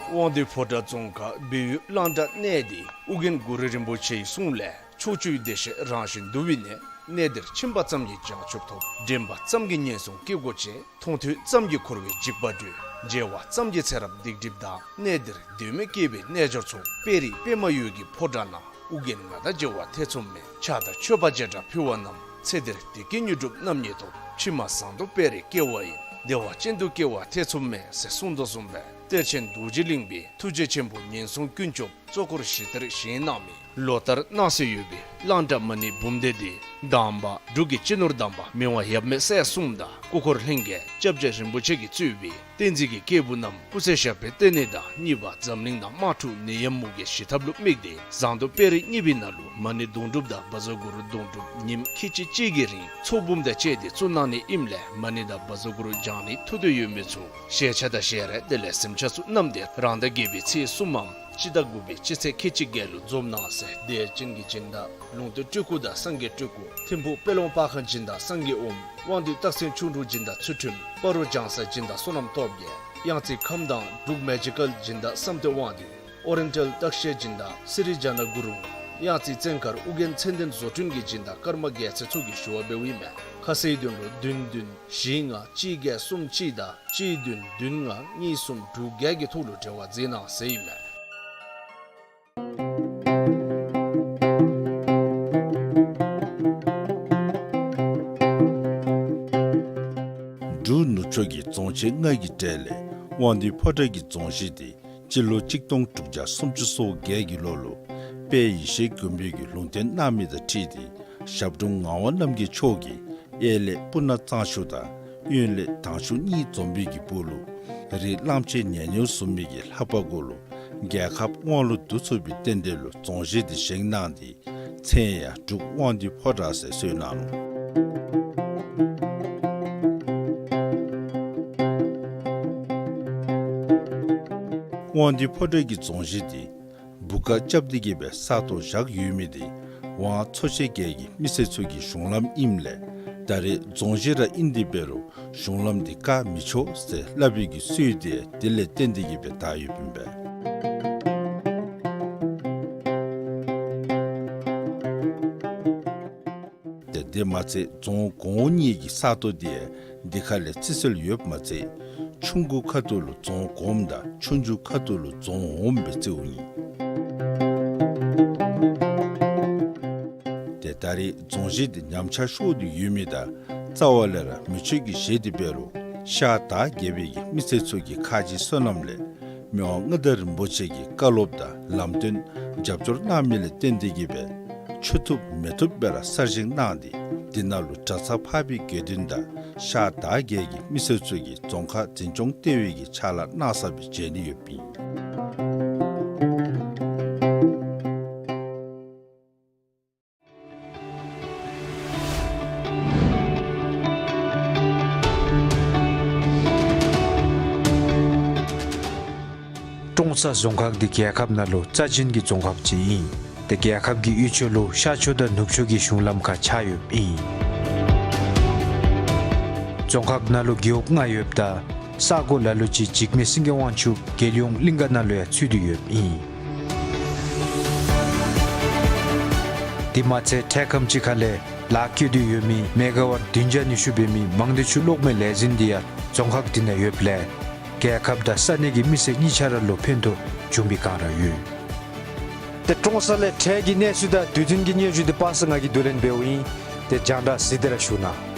དབང་འདུས་ཕོ་བྲང་རྫོང་ཁག་སྦས་ཡུལ་གླང་བྲག་གནས་འདི་ཨོ་རྒྱན་གུ་རུ་རིན་པོ་ཆེའི་གསུང་ལས་ཕྱོགས་བཅུའི་བདེ་གཤེགས་རང་བཞིན་འདུ་བའི་གནས། གནས་འདིར་ཕྱིན་པ་ཙམ་གྱིས་བྱང་ཆུབ་ཐོབ། འདྲེན་པ་ཙམ་གྱིས་ངན་སོང་སྐྱེ་སྒོ་བཅད། མཐོང་ཐོས་ཙམ་གྱིས་འཁོར་བའི་འཇིགས་པ་སྒྲོལ། མཇལ་བ་ཙམ་གྱིས་ཚེ་རབས་སྡིག་སྒྲིབ་དག། གནས་འདིར་དོན་མེད་སྐྱེ་བའི་རྣལ་འབྱོར་ཚོགས། དཔལ་རི་པདྨ་འོད་ཀྱི་ཕོ་བྲང་ན། ཨོ་རྒྱན་ང་དང་མཇལ་བ་ཐེ་ཚོམ་མེད། ཕྱག་དང་མཆོད་པ་བྱེ་བྲག་ཕུལ་བ་རྣམས། ཚེ་འདིར་བདེ་སྐྱིད་དངོས་གྲུབ་རྣམ་གཉིས་ཐོབ། ཕྱི་མ་བཟང་དུ་དཔལ་རི་སྐྱེ་བ་ཡིན། བདེ་བ་ཅན་དུ་སྐྱེ་བ་ཐེ་ཚོམ་མེད། ཟེར་གསུངས་དོ་བཟུམ་སྦེ་གཏེར་ཆེན་རྡོ་རྗེ་གླིང་པའི་ཐུགས་རྗེ་ཆེན་པོ་ངན་སོང་ཀུན་སྐྱོབ་གཙོ་འཁོར་ཞི་བདེར་བཞེངས་གནང་མི་ལོ་ལྟར་གནང་སྲོལ་ཡོད་པའི་གླང་བྲག་མ་ཎི་འབུམ་སྡེ་འདི་གདམས་པ་འབྲུག་གི་སྤྱི་ནོར་དམ་པ་མི་དབང་ཡབ་མེས་སྲས་གསུམ་དང་སྐུ་འཁོར་ལྷན་རྒྱས་སྐྱབས་རྗེ་རིན་པོ་ཆེ་གིས་གཙོས་པའི་བསྟན་འཛིན་གྱི་སྐྱེས་བུ་རྣམས་སྐུ་ཚེ་ཞབས་པད་བརྟན་ནི་དང་གཉིས་པ་འཛམ་གླིང་ནང་དམག་འཁྲུག་ནད་ཡམས་མུ་གེ་ཞི་ཐབས་ལུ་དམིགས་ཏེ་བཟང་དུ་དཔལ་རི་གཉིས་པའི་ནང་ལུ་མ་ཎི་དུང་སྒྲུབ་དང་བཛྲ་གུ་རུ་དུང་སྒྲུབ་ཉིནམ་ཁལ་གཅིག་གཅིག་གི་རིང་ཚོགས་འབུམ་དང་བཅས་ཏེ་བཙུགས་གནང་ནི་ཨིནམ་ལས་མ་ཎི་དང་བཛྲ་གུ་རུ་བགྱང་ནི་ཐུགས་འདོད་ཡོད་མི་ཚུ་ཞལ་ཆས་དང་ཞལ་རས་དེ་ལས་གཟིམ་ཆས་ཚུ་བསྣམས་ཏེ་རང་ཟླ་བརྒྱད་པའི་ཚེས་གསུམ་མམ་སྤྱི་ཟླ་དགུ་པའི་སྤྱི་ཚེས་ཁལ་གཅིག་བརྒྱད་ལུ་འཛོམས་གནང་ཟེར། དད་ཅན་གྱི་སྦྱིན་བདག་ལུང་བསྟན་སྤྲུལ་སྐུ་དང་སངས་རྒྱས་སྤྲུལ་སྐུ། ཐིམ་ཕུག་དཔལ་ལུང་པར་ཁང་སྦྱིན་བདག་སངས་རྒྱས་དབངམོ། དབང་འདུས་སྟག་སེང་ཁྱུང་འབྲུག་སྦྱིན་བདག་ཚུལ་ཁྲིམས། སྤ་རོ་བྱང་ས་སྦྱིན་བདག་བསོད་ནམས་སྟོབས་རྒྱས། གཡང་རྩེ་ཁམས་དྭངས་འབྲུག་མེ་ཇི་ཀཱལ་སྦྱིན་བདག་བསམ་གཏན་དབང་འདུས། ཨོ་རི་ཡེན་ཊལ་སྟག་ཤད་སྦྱིན་བདག་སི་རི་ཇ་ན་གུ་རུ། གཡང་རྩེ་བཙན་མཁར་ཨོ་རྒྱན་ཚེ་བརྟན་བཟོ་སྐྲུན་གྱི་སྦྱིན་བདག་ཀརྨ་རྒྱལ་མཚན་མཚོ་གིས་ཞུ་བ་འབདཝ་ཨིན་མས། ཁ་གསལ་དོན་ལུ་བདུན་བདུན་བཞི་ལྔ་གཅིག་བརྒྱད་གསུམ་གཅིག་དང་གཅིག་བདུན་བདུན་ལྔ་གཉིས་གསུམ་དྲུག་བརྒྱད་ཀྱི་ཐོག་ལུ་འབྲེལ་བ་མཛད་གནང་ཟེར་ཨིན་མས། འབྲུག་ནུབ་ཕྱོགས་ཀྱི་རྫོང་ཆེན་ལྔ་གི་གྲས་ལས་དབང་འདུས་ཕོ་བྲང་གི་རྫོང་གཞིས་དེ་སྤྱི་ལོ་གཅིག་སྟོང་དྲུག་བརྒྱ་སུམ་ཅུ་སོ་བརྒྱད་ཀྱི་ལོ་ལུ་དཔལ་ཡེ་ཤེས་མགོན་པོ་གིས་ལུང་བསྟན་གནང་མི་དང་འཁྲིལ་ཏེ་ཞབས་དྲུང་ངག་དབང་རྣམ་རྒྱལ་མཆོག་གིས་གཡས་ལས་སྤུ་ན་གཙང་ཆུ་དང་གཡོན་ལས་དང་ཆུ་གཉིས་འཛོམས་པའི་གི་སྦུག་ལུ་རི་གླང་ཆེན་ཉ་ནེའུ་བཟུམ་མའི་གི་ལྷ་པ་གུ་ལུ་རྒྱལ་ཁབ་དབང་ལུ་བསྡུ་ཚུགས་པའི་རྟེན་འབྲེལ་ལུ་རྫོང་གཞིས་དེ་བཞེངས་གནང་སྟེ་མཚན་ཡང་འབྲུག་དབང་འདུས་ཕོ་བྲང་ཟེར་གསོལ་གནང་ནུག། དབང་འདུས་ཕོ་བྲང་གི་རྫོང་གཞིས་དེ་སྦུག་ཁར་རྐྱབ་སྟེ་གི་སྦེ་ས་སྟོང་བཞག་ཡོད་མི་དེ་ཝང་ཚོ་ཆེན་བརྒྱད་ཀྱི་མི་སེར་ཚུ་གི་གཞུང་ལམ་ཨིནམ་ལས་ད་རེས་རྫོང་གཞིས་ར་ཨིན་ཏེ་འབད་རུང་གཞུང་ལམ་དེ་བཀག་མི་ཆོག་ཟེར་སླབ་པའི་གི་སྲོལ་དེ་དེ་ལས་བརྟེན་ཏེ་གི་སྦེ་དར་ཡོདཔ་ཨིན་པས། ཏེ་དེ་མ་ཚད་རྫོང་གོང་འོག་གཉིས་ཀྱི་ས་སྟོང་དེ་དེ་ཁ་ལས་རྩི་སྲོལ་ཡོདཔ་མ་ཚད་ཆུང་ཀུ་ཁ་ཐུག་ལུ་རྫོང་གོངམ་དང་ཆུང་ཆུང་ཁ་ཐུག་ལུ་རྫོང་འོགམ་སྦེ་རྩིཝ་ཨིན། ཏེ་ད་རེས་རྫོང་གཞིས་དེ་ཉམས་ཆག་ཤོར་ཏེ་ཡོད་མི་དང་རྩ་བ་ལས་ར་མེ་མཆོད་ཀྱིས་བཞེས་ཏེ་འབད་རུང་ཤར་དར་བརྒྱད་པའི་གི་མི་སེར་ཚུ་གི་ཁ་རྗེ་བསོད་ནམས་ལས་མི་དབང་མངའ་བདག་རིན་པོ་ཆེ་གིས་བཀའ་སློབ་དང་ལམ་སྟོན་རྒྱབ་སྐྱོར་གནང་མི་ལས་བརྟེན་ཏེ་གི་སྦེ་ཆུ་ཐུབ་མེ་ཐུབ་སྦེ་ར་གསར་བཞེངས་གནང་སྟེ་དེ་ནང་ལུ་གྲྭ་ཚང་འཕགས་པའི་དགེ་འདུན་དང་ཤར་དར་བརྒྱད་ཀྱི་མི་སེར་ཚུ་གིས་རྫོང་ཁག་འཛིན་སྐྱོང་ལྟེ་བའི་གི་ཕྱག་ལཱ་གནང་ས་སྦེ་མཇལ་ནི་ཡོདཔ་ཨིན། ཀྲོང་གསར་རྫོང་ཁག་འདི་རྒྱལ་ཁབ་ནང་ལུ་རྩ་ཅན་གྱི་རྫོང་ཁག་ཅིག་ཨིན། ཏེ་རྒྱལ་ཁབ་ཀྱི་དབུས་ཕྱོགས་ལུ་ཤར་ཕྱོགས་དང་ནུབ་ཕྱོགས་ཀྱི་གཞུང་ལམ་ཁར་ཆགས་ཡོདཔ་ཨིན། རྫོང་ཁག་ནང་ལུ་རྒེད་འོག་ལྔ་ཡོདཔ་ད་ས་གོ་ལ་ལུ་ཅིག་འཇིགས་མེད་སེང་གེ་དབང་ཕྱུག་རྒྱལ་ཡོངས་གླིང་ག་ནང་ལུ་ཡང་ཚུད་དེ་ཡོདཔ་ཨིན། དེ་མ་ཚད་འཕྲལ་ཁམས་ཅིག་ཁ་ལས་ལཱ་བཀོད་དེ་ཡོད་མི་མེ་ག་ཝཊ་བདུན་བརྒྱ་ཉི་ཤུ་འབད་མི་མང་སྡེ་ཆུ་གློག་མེ་ལས་འཛིན་དེ་ཡང་རྫོང་ཁག་འདི་ནང་ཡོདཔ་ལས་རྒྱལ་ཁབ་དང་ས་གནས་ཀྱི་མི་སེར་གཉིས་ཆ་ར་ལུ་ཕན་ཐོགས་བྱུང་བའི་བསྒང་ར་ཡོད། ཏེ་ཀྲོང་གསར་ལས་འཕྲལ་གྱི་གནས་ཚུལ་དང་དུས་མཐུན་གྱི་སྙན་ཞུ་འདི་པ་སངས་ང་གིས་བསྡུ་ལེན་འབདཝ་ཨིན། ཏེ་རྒྱང་བསྒྲགས་གཟིགས་ཏེ་ར་བཞུགས་གནང་།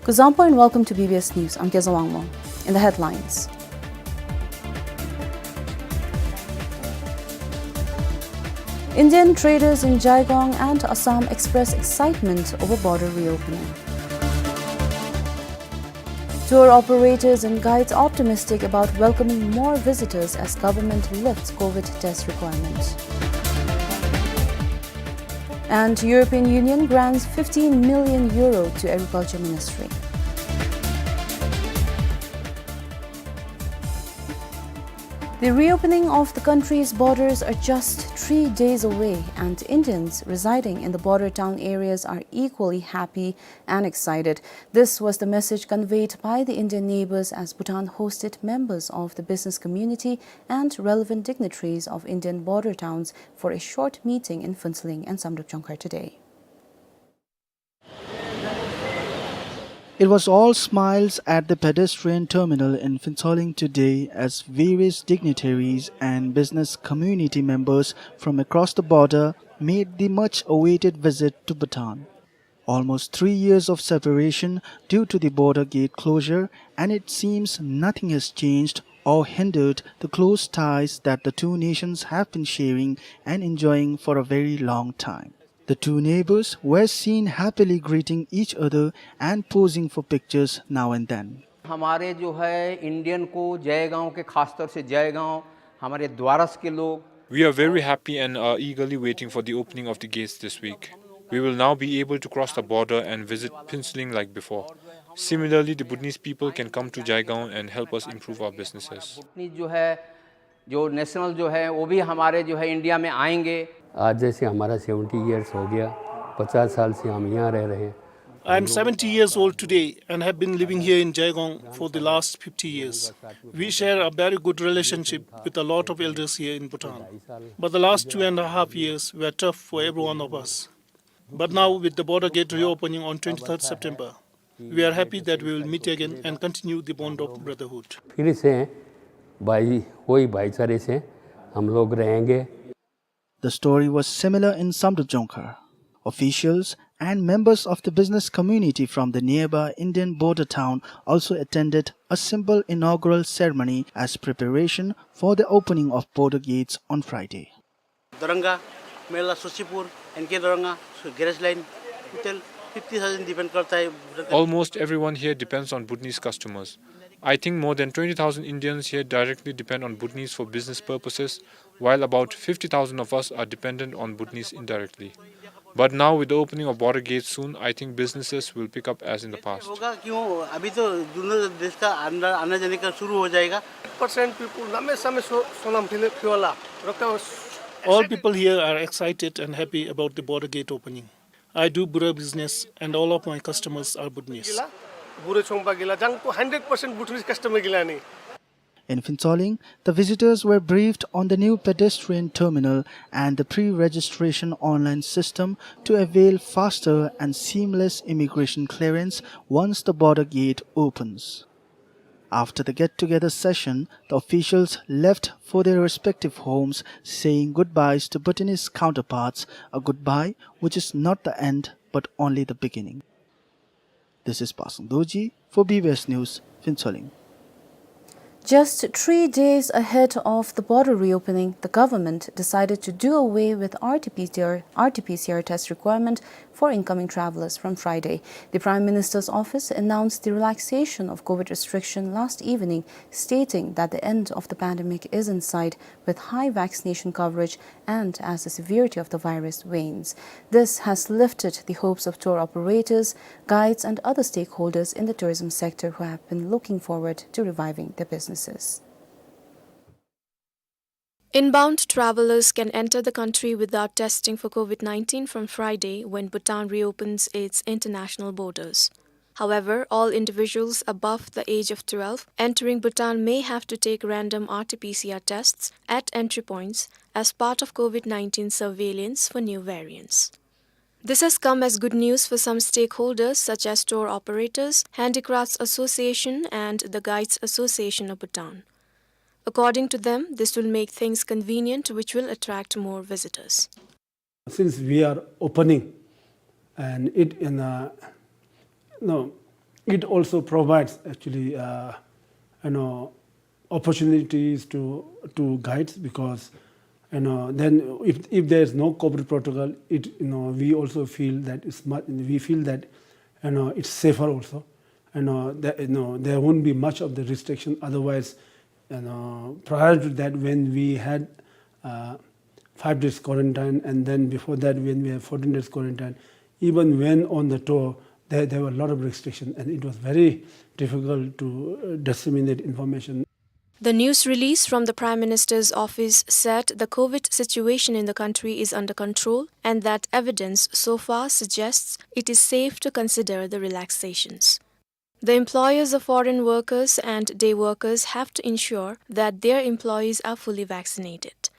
Kuzuzangpo and welcome to B B S News. I'm Kezawangmo. In the headlines, Indian traders in Jaigaon and Assam express excitement over border reopening. Tour operators and guides optimistic about welcoming more visitors as government lifts COVID test requirement. And European Union grants fifteen million euro to Agriculture Ministry. The reopening of the country's borders are just three days away, and Indians residing in the border town areas are equally happy and excited. This was the message conveyed by the Indian neighbors as Bhutan hosted members of the business community and relevant dignitaries of Indian border towns for a short meeting in Phuentsholing and Samdrup Jongkhar today. It was all smiles at the pedestrian terminal in Phuentsholing today as various dignitaries and business community members from across the border made the much awaited visit to Bhutan. Almost three years of separation due to the border gate closure, and it seems nothing has changed or hindered the close ties that the two nations have been sharing and enjoying for a very long time. The two neighbors were seen happily greeting each other and posing for pictures now and then. हमारे जो है इंडियन को जयगांव के, खासतौर से जयगांव, हमारे द्वारस के लोग, We are very happy and are eagerly waiting for the opening of the gates this week. We will now be able to cross the border and visit Phuentsholing like before. Similarly, the Bhutanese people can come to Jaigaon and help us improve our businesses. भूटानी जो है जो नेशनल जो है, वो भी हमारे जो है इंडिया में आएंगे। आज जैसे हमारा सेवेंटी ईयर्स हो गया, पचास साल से हम यहाँ रह रहे हैं। I am seventy years old today and have been living here in Jaigong for the last fifty years. We share a very good relationship with a lot of elders here in Bhutan. But the last two and a half years were tough for every one of us. But now, with the border gate reopening on twenty-third September, we are happy that we will meet again and continue the bond of brotherhood. फिर से भाई, वही भाईचारे से हम लोग रहेंगे। The story was similar in Samdrup Jongkhar. Officials and members of the business community from the nearby Indian border town also attended a simple inaugural ceremony as preparation for the opening of border gates on Friday. Doranga, Mela Sosipur, N K Doranga, so garage line, total fifty thousand depend karta hai. Almost everyone here depends on Bhutanese customers. I think more than twenty thousand Indians here directly depend on Bhutanese for business purposes, while about fifty thousand of us are dependent on Bhutanese indirectly. But now, with the opening of border gates soon, I think businesses will pick up as in the past. होगा क्यों? अभी तो दोनों देश का आना, आना जाने का शुरू हो जाएगा। Percent people name same so, sonam phile phiwala. Rokta. All people here are excited and happy about the border gate opening. I do Bura business and all of my customers are Bhutanese. Gila, Bura chongpa gila, jang ko hundred percent Bhutanese customer gila ni. In Phuentsholing, the visitors were briefed on the new pedestrian terminal and the pre-registration online system to avail faster and seamless immigration clearance once the border gate opens. After the get-together session, the officials left for their respective homes, saying goodbyes to Bhutanese counterparts, a goodbye which is not the end but only the beginning. This is Pasang Dorji for B B S News, Phuentsholing. Just three days ahead of the border reopening, the government decided to do away with R T P C R, R T P C R test requirement for incoming travelers from Friday. The Prime Minister's office announced the relaxation of COVID restriction last evening, stating that the end of the pandemic is in sight with high vaccination coverage and as the severity of the virus wanes. This has lifted the hopes of tour operators, guides, and other stakeholders in the tourism sector who have been looking forward to reviving their businesses. Inbound travelers can enter the country without testing for COVID nineteen from Friday, when Bhutan reopens its international borders. However, all individuals above the age of twelve entering Bhutan may have to take random R T P C R tests at entry points as part of COVID nineteen surveillance for new variants. This has come as good news for some stakeholders such as tour operators, Handicrafts Association and the Guides Association of Bhutan. According to them, this will make things convenient, which will attract more visitors. Since we are opening, and it in a, no, it also provides actually, uh, you know, opportunities to, to guides, because, you know, then if, if there is no COVID protocol, it, you know, we also feel that it's much, we feel that, you know, it's safer also. You know, there, you know, there won't be much of the restriction. Otherwise, you know, prior to that, when we had, uh, five days quarantine, and then before that, when we had fourteen days quarantine, even when on the tour, there, there were a lot of restrictions, and it was very difficult to, uh, disseminate information. The news release from the Prime Minister's office said the COVID situation in the country is under control and that evidence so far suggests it is safe to consider the relaxations. The employers of foreign workers and day workers have to ensure that their employees are fully vaccinated.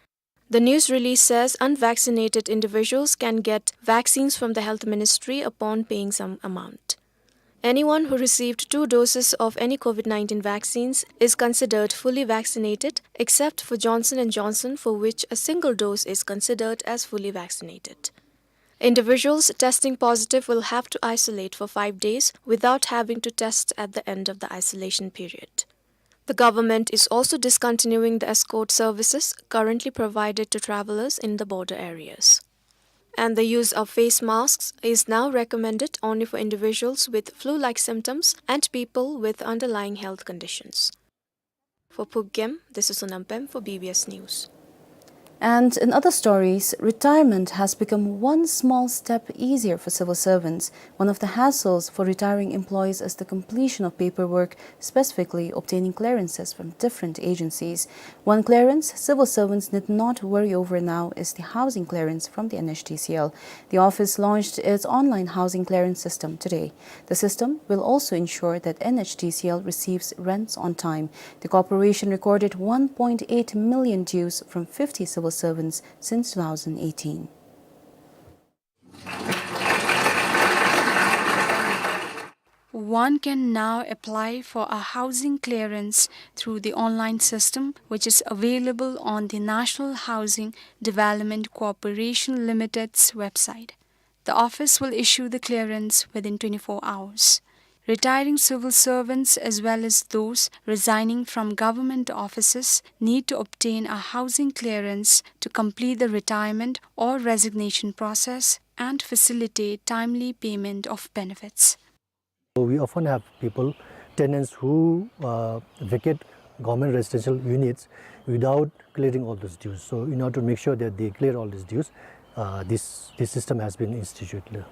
The news release says unvaccinated individuals can get vaccines from the Health Ministry upon paying some amount. Anyone who received two doses of any COVID nineteen vaccines is considered fully vaccinated, except for Johnson and Johnson, for which a single dose is considered as fully vaccinated. Individuals testing positive will have to isolate for five days without having to test at the end of the isolation period. The government is also discontinuing the escort services currently provided to travelers in the border areas. And the use of face masks is now recommended only for individuals with flu-like symptoms and people with underlying health conditions. For Phubgem, this is Sonam Pem for B B S News. And in other stories, retirement has become one small step easier for civil servants. One of the hassles for retiring employees is the completion of paperwork, specifically obtaining clearances from different agencies. One clearance civil servants need not worry over now is the housing clearance from the N H D C L. The office launched its online housing clearance system today. The system will also ensure that N H D C L receives rents on time. The corporation recorded one point eight million dues from fifty civil servants since two thousand eighteen. One can now apply for a housing clearance through the online system, which is available on the National Housing Development Corporation Limited's website. The office will issue the clearance within twenty-four hours. Retiring civil servants, as well as those resigning from government offices, need to obtain a housing clearance to complete the retirement or resignation process and facilitate timely payment of benefits. We often have people, tenants who, uh, vacate government residential units without clearing all those dues. So in order to make sure that they clear all these dues, uh, this, this system has been instituted.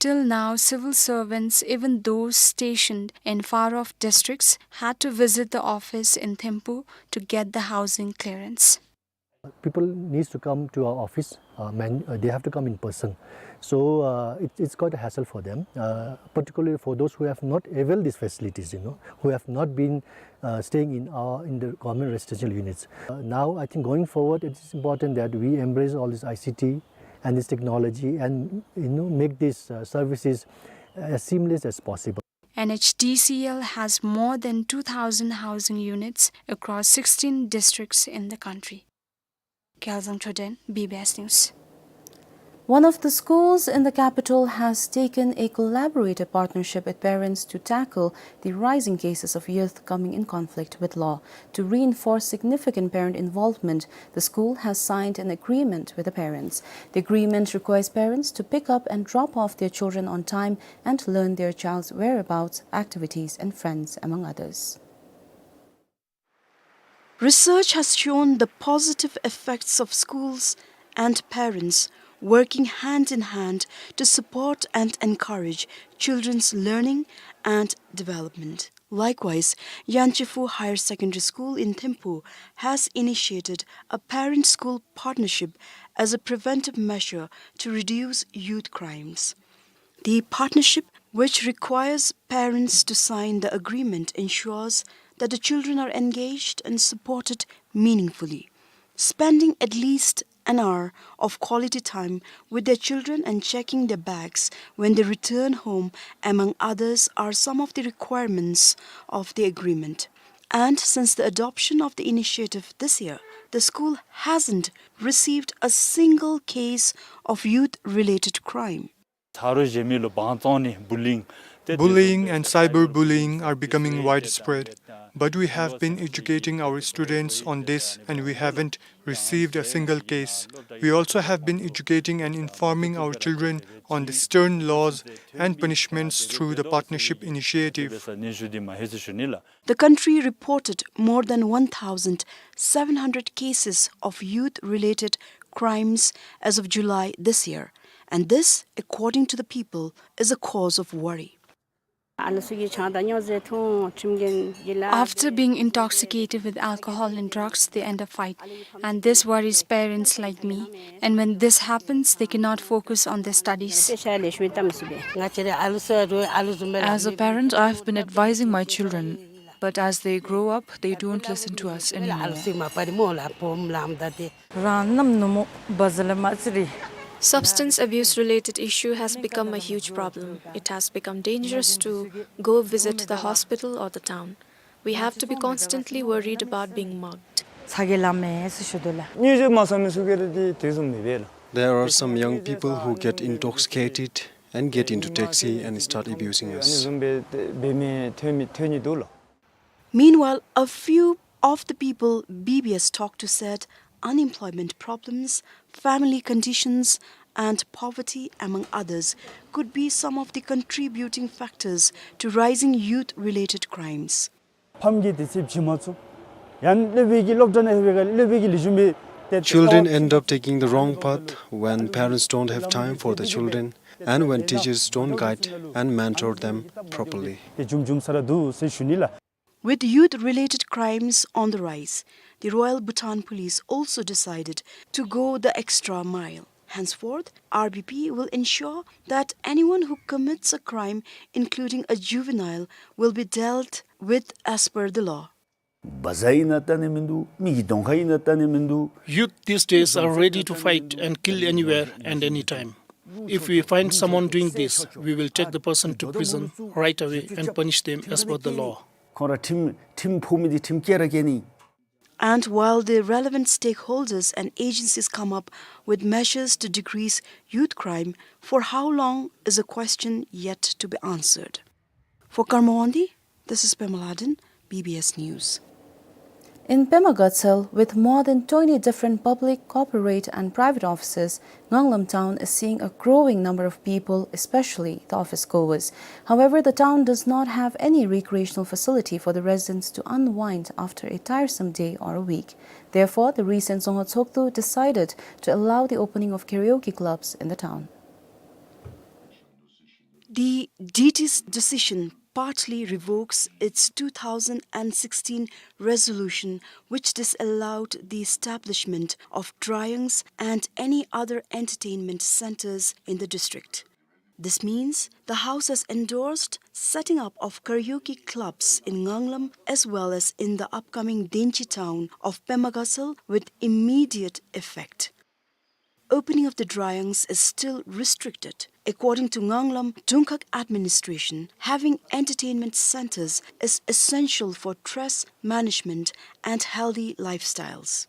Till now, civil servants, even those stationed in far-off districts, had to visit the office in Thimphu to get the housing clearance. People needs to come to our office. Uh, man, uh, they have to come in person. So, uh, it, it's quite a hassle for them, uh, particularly for those who have not availed these facilities, you know, who have not been, uh, staying in our, in the government residential units. Uh, now, I think going forward, it is important that we embrace all this I C T and this technology and, you know, make these, uh, services as seamless as possible. N H D C L has more than two thousand housing units across sixteen districts in the country. Gyalzang Choden, B B S News. One of the schools in the capital has taken a collaborative partnership with parents to tackle the rising cases of youth coming in conflict with law. To reinforce significant parent involvement, the school has signed an agreement with the parents. The agreement requires parents to pick up and drop off their children on time and learn their child's whereabouts, activities, and friends, among others. Research has shown the positive effects of schools and parents working hand in hand to support and encourage children's learning and development. Likewise, Yanchifu Higher Secondary School in Thimphu has initiated a parent-school partnership as a preventive measure to reduce youth crimes. The partnership, which requires parents to sign the agreement, ensures that the children are engaged and supported meaningfully. Spending at least an hour of quality time with their children and checking their bags when they return home, among others, are some of the requirements of the agreement. And since the adoption of the initiative this year, the school hasn't received a single case of youth-related crime. Bullying and cyberbullying are becoming widespread, but we have been educating our students on this and we haven't received a single case. We also have been educating and informing our children on the stern laws and punishments through the partnership initiative. The country reported more than one thousand seven hundred cases of youth-related crimes as of July this year, and this, according to the people, is a cause of worry. After being intoxicated with alcohol and drugs, they end up fight, and this worries parents like me. And when this happens, they cannot focus on their studies. As a parent, I've been advising my children, but as they grow up, they don't listen to us anymore. Substance abuse-related issue has become a huge problem. It has become dangerous to go visit the hospital or the town. We have to be constantly worried about being mugged. There are some young people who get intoxicated and get into taxi and start abusing us. Meanwhile, a few of the people B B S talked to said unemployment problems, family conditions, and poverty, among others, could be some of the contributing factors to rising youth-related crimes. ཕམ་གྱིས་དེ་ཚེ་བྱིན་མ་ཚུགས། ཡང་སློབ་དཔོན་གྱིས་སློབ་གྲྭ་ནང་ལྷོད་པའི་སྐབས་སློབ་དཔོན་གྱིས་ལེགས་ཤོམ་སྦེ་ Children end up taking the wrong path when parents don't have time for the children and when teachers don't guide and mentor them properly. With youth-related crimes on the rise, the Royal Bhutan Police also decided to go the extra mile. Henceforth, R B P will ensure that anyone who commits a crime, including a juvenile, will be dealt with as per the law. བ་ཛ་ཨིན་ན་ལྟ་ནི་མིན་འདུག། མི་གི་གདོང་ཁ་ཨིན་ན་ལྟ་ནི་མིན་འདུག། Youth these days are ready to fight and kill anywhere and anytime. If we find someone doing this, we will take the person to prison right away and punish them as per the law. ཁོང་ར་ཁྲིམས་ཁྲིམས་ཕོག་མི་འདི་ཁྲིམས་བཀལ་ར་བཀལ་ནི། And while the relevant stakeholders and agencies come up with measures to decrease youth crime, for how long is a question yet to be answered. For Karma Wangdi, this is Pema Lhaden, B B S News. In Pema Gatshel, with more than twenty different public, corporate and private offices, Nganglam town is seeing a growing number of people, especially the office goers. However, the town does not have any recreational facility for the residents to unwind after a tiresome day or a week. Therefore, the recent Dzongkhag Tshogdu decided to allow the opening of karaoke clubs in the town. The D T's decision partly revokes its two thousand and sixteen resolution, which disallowed the establishment of drayungs and any other entertainment centers in the district. This means the house has endorsed setting up of karaoke clubs in Nganglam as well as in the upcoming Denchi town of Pema Gatshel with immediate effect. Opening of the drayungs is still restricted. According to Nganglam Dungkhag administration, having entertainment centers is essential for stress management and healthy lifestyles.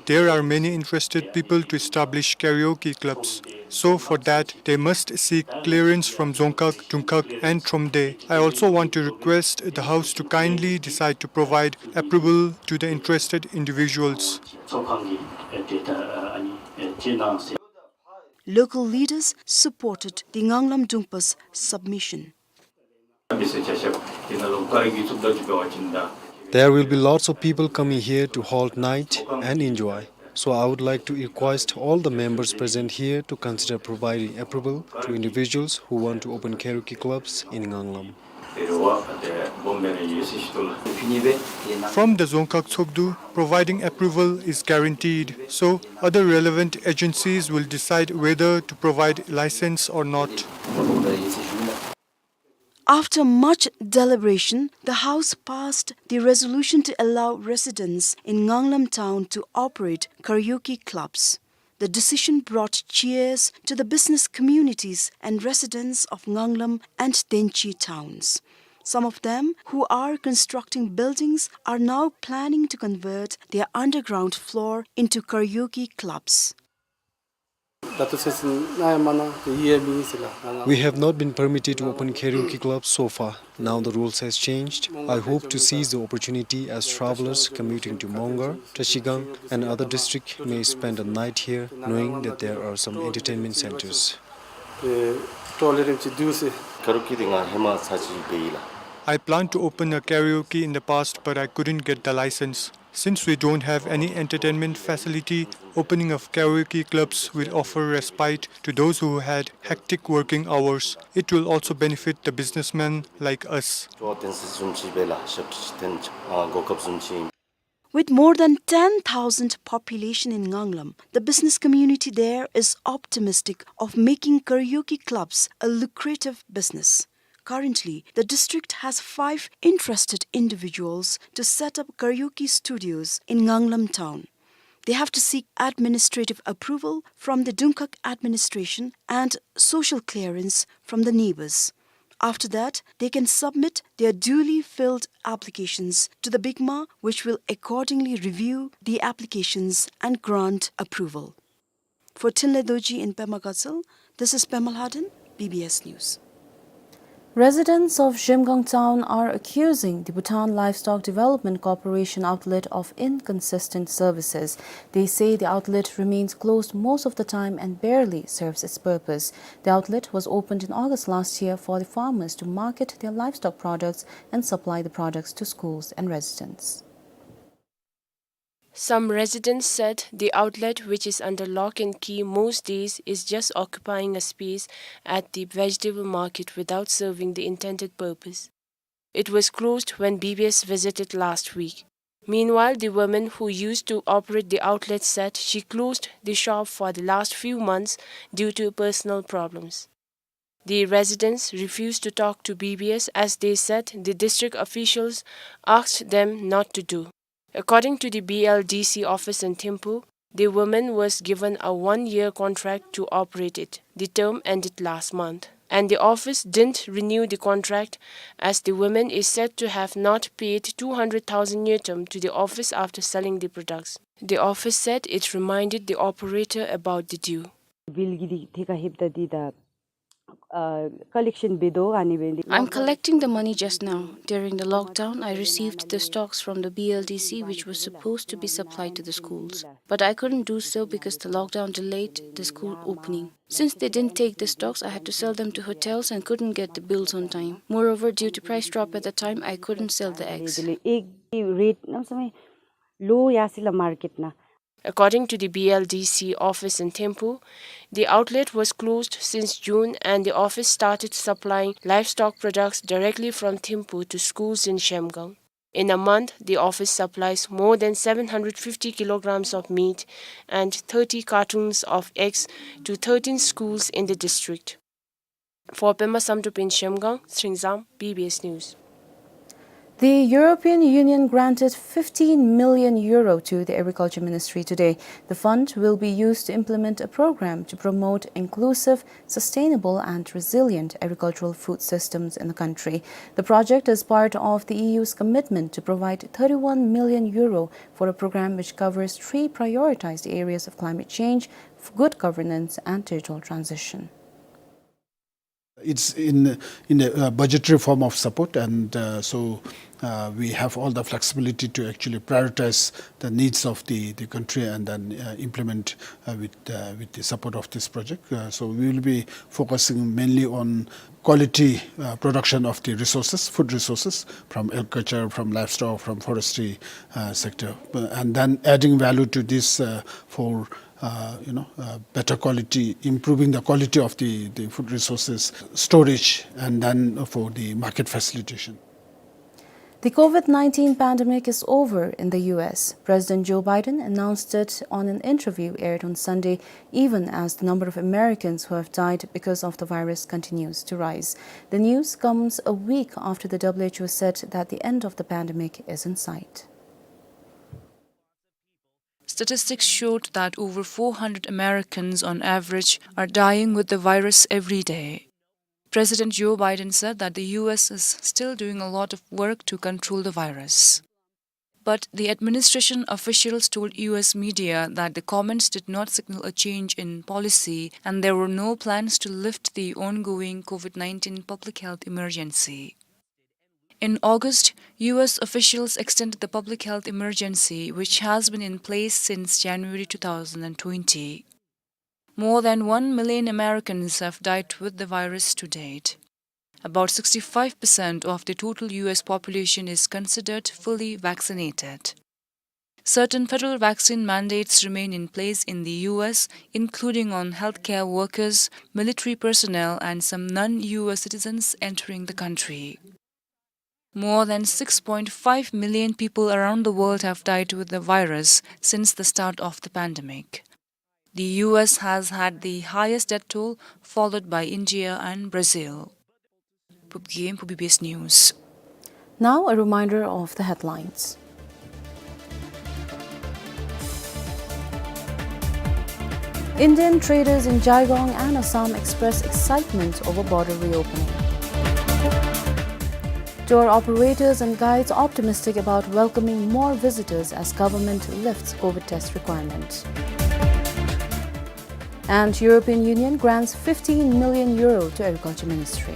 There are many interested people to establish karaoke clubs. So for that, they must seek clearance from Dzongkhag, Dungkhag and Thromde. I also want to request the House to kindly decide to provide approval to the interested individuals. Local leaders supported the Nganglam Dungpa's submission. There will be lots of people coming here to hold night and enjoy. So I would like to request all the members present here to consider providing approval to individuals who want to open karaoke clubs in Nganglam. From the Dzongkhag Tshogdu, providing approval is guaranteed. So other relevant agencies will decide whether to provide license or not. After much deliberation, the House passed the resolution to allow residents in Nganglam town to operate karaoke clubs. The decision brought cheers to the business communities and residents of Nganglam and Denchi towns. Some of them who are constructing buildings are now planning to convert their underground floor into karaoke clubs. We have not been permitted to open karaoke clubs so far. Now the rules has changed. I hope to seize the opportunity as travelers commuting to Mongar, Trashigang and other district may spend a night here, knowing that there are some entertainment centers. I planned to open a karaoke in the past, but I couldn't get the license. Since we don't have any entertainment facility, opening of karaoke clubs will offer respite to those who had hectic working hours. It will also benefit the businessmen like us. With more than ten thousand population in Nganglam, the business community there is optimistic of making karaoke clubs a lucrative business. Currently, the district has five interested individuals to set up karaoke studios in Nganglam town. They have to seek administrative approval from the Dungkhag administration and social clearance from the neighbors. After that, they can submit their duly filled applications to the BICMA, which will accordingly review the applications and grant approval. For Thinley Dorji in Pema Gatshel, this is Pema Lhaden, B B S News. Residents of Zhemgang town are accusing the Bhutan Livestock Development Corporation outlet of inconsistent services. They say the outlet remains closed most of the time and barely serves its purpose. The outlet was opened in August last year for the farmers to market their livestock products and supply the products to schools and residents. Some residents said the outlet, which is under lock and key most days, is just occupying a space at the vegetable market without serving the intended purpose. It was closed when B B S visited last week. Meanwhile, the woman who used to operate the outlet said she closed the shop for the last few months due to personal problems. The residents refused to talk to B B S as they said the district officials asked them not to do. According to the B L D C office in Thimphu, the woman was given a one-year contract to operate it. The term ended last month, and the office didn't renew the contract as the woman is said to have not paid two hundred thousand ngultrum to the office after selling the products. The office said it reminded the operator about the due. Bill gidi theka hepta dida, uh, collection bedo ani bende. I'm collecting the money just now. During the lockdown, I received the stocks from the B L D C, which was supposed to be supplied to the schools. But I couldn't do so because the lockdown delayed the school opening. Since they didn't take the stocks, I had to sell them to hotels and couldn't get the bills on time. Moreover, due to price drop at the time, I couldn't sell the eggs. Ek rate nam samay low yasila market na. According to the B L D C office in Thimphu, the outlet was closed since June and the office started supplying livestock products directly from Thimphu to schools in Zhemgang. In a month, the office supplies more than seven hundred fifty kilograms of meat and thirty cartons of eggs to thirteen schools in the district. For Pema Samdrup in Zhemgang, Sringzam, B B S News. The European Union granted fifteen million euro to the Agriculture Ministry today. The fund will be used to implement a program to promote inclusive, sustainable and resilient agricultural food systems in the country. The project is part of the E U's commitment to provide thirty-one million euro for a program which covers three prioritized areas of climate change, good governance and digital transition. It's in, in a, uh, budgetary form of support, and, uh, so, uh, we have all the flexibility to actually prioritize the needs of the, the country and then, uh, implement, uh, with, uh, with the support of this project. Uh, so we will be focusing mainly on quality, uh, production of the resources, food resources from agriculture, from livestock, from forestry, uh, sector, uh, and then adding value to this, uh, for uh, you know, uh, better quality, improving the quality of the, the food resources storage, and then for the market facilitation. The COVID nineteen pandemic is over in the U S. President Joe Biden announced it on an interview aired on Sunday, even as the number of Americans who have died because of the virus continues to rise. The news comes a week after the W H O said that the end of the pandemic is in sight. Statistics showed that over four hundred Americans on average are dying with the virus every day. President Joe Biden said that the U S is still doing a lot of work to control the virus. But the administration officials told U S media that the comments did not signal a change in policy and there were no plans to lift the ongoing COVID nineteen public health emergency. In August, U S officials extended the public health emergency, which has been in place since January two thousand twenty. More than one million Americans have died with the virus to date. About sixty-five percent of the total U S population is considered fully vaccinated. Certain federal vaccine mandates remain in place in the U S, including on healthcare workers, military personnel, and some non-U S citizens entering the country. More than six point five million people around the world have died with the virus since the start of the pandemic. The U S has had the highest death toll, followed by India and Brazil. Pupgim, Pu B B S News. Now, a reminder of the headlines. Indian traders in Jaigong and Assam express excitement over border reopening. Tour operators and guides optimistic about welcoming more visitors as government lifts COVID test requirement. And European Union grants fifteen million euro to Agriculture Ministry.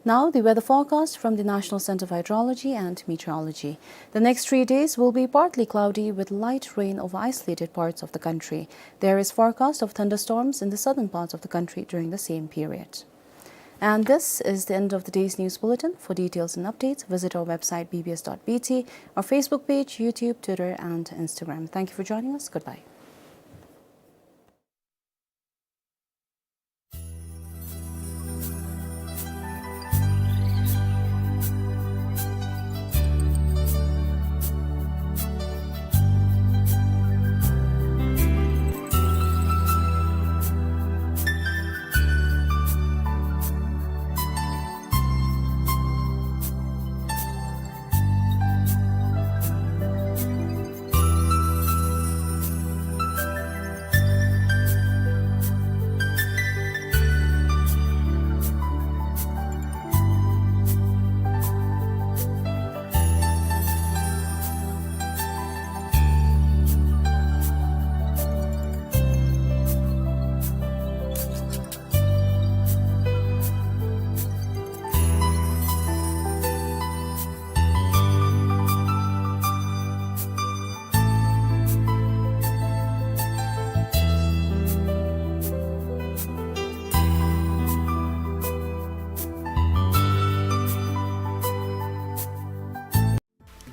Now, the weather forecast from the National Centre of Hydrology and Meteorology. The next three days will be partly cloudy with light rain over isolated parts of the country. There is forecast of thunderstorms in the southern parts of the country during the same period. And this is the end of the day's news bulletin. For details and updates, visit our website B B S dot B T, our Facebook page, YouTube, Twitter, and Instagram. Thank you for joining us. Goodbye.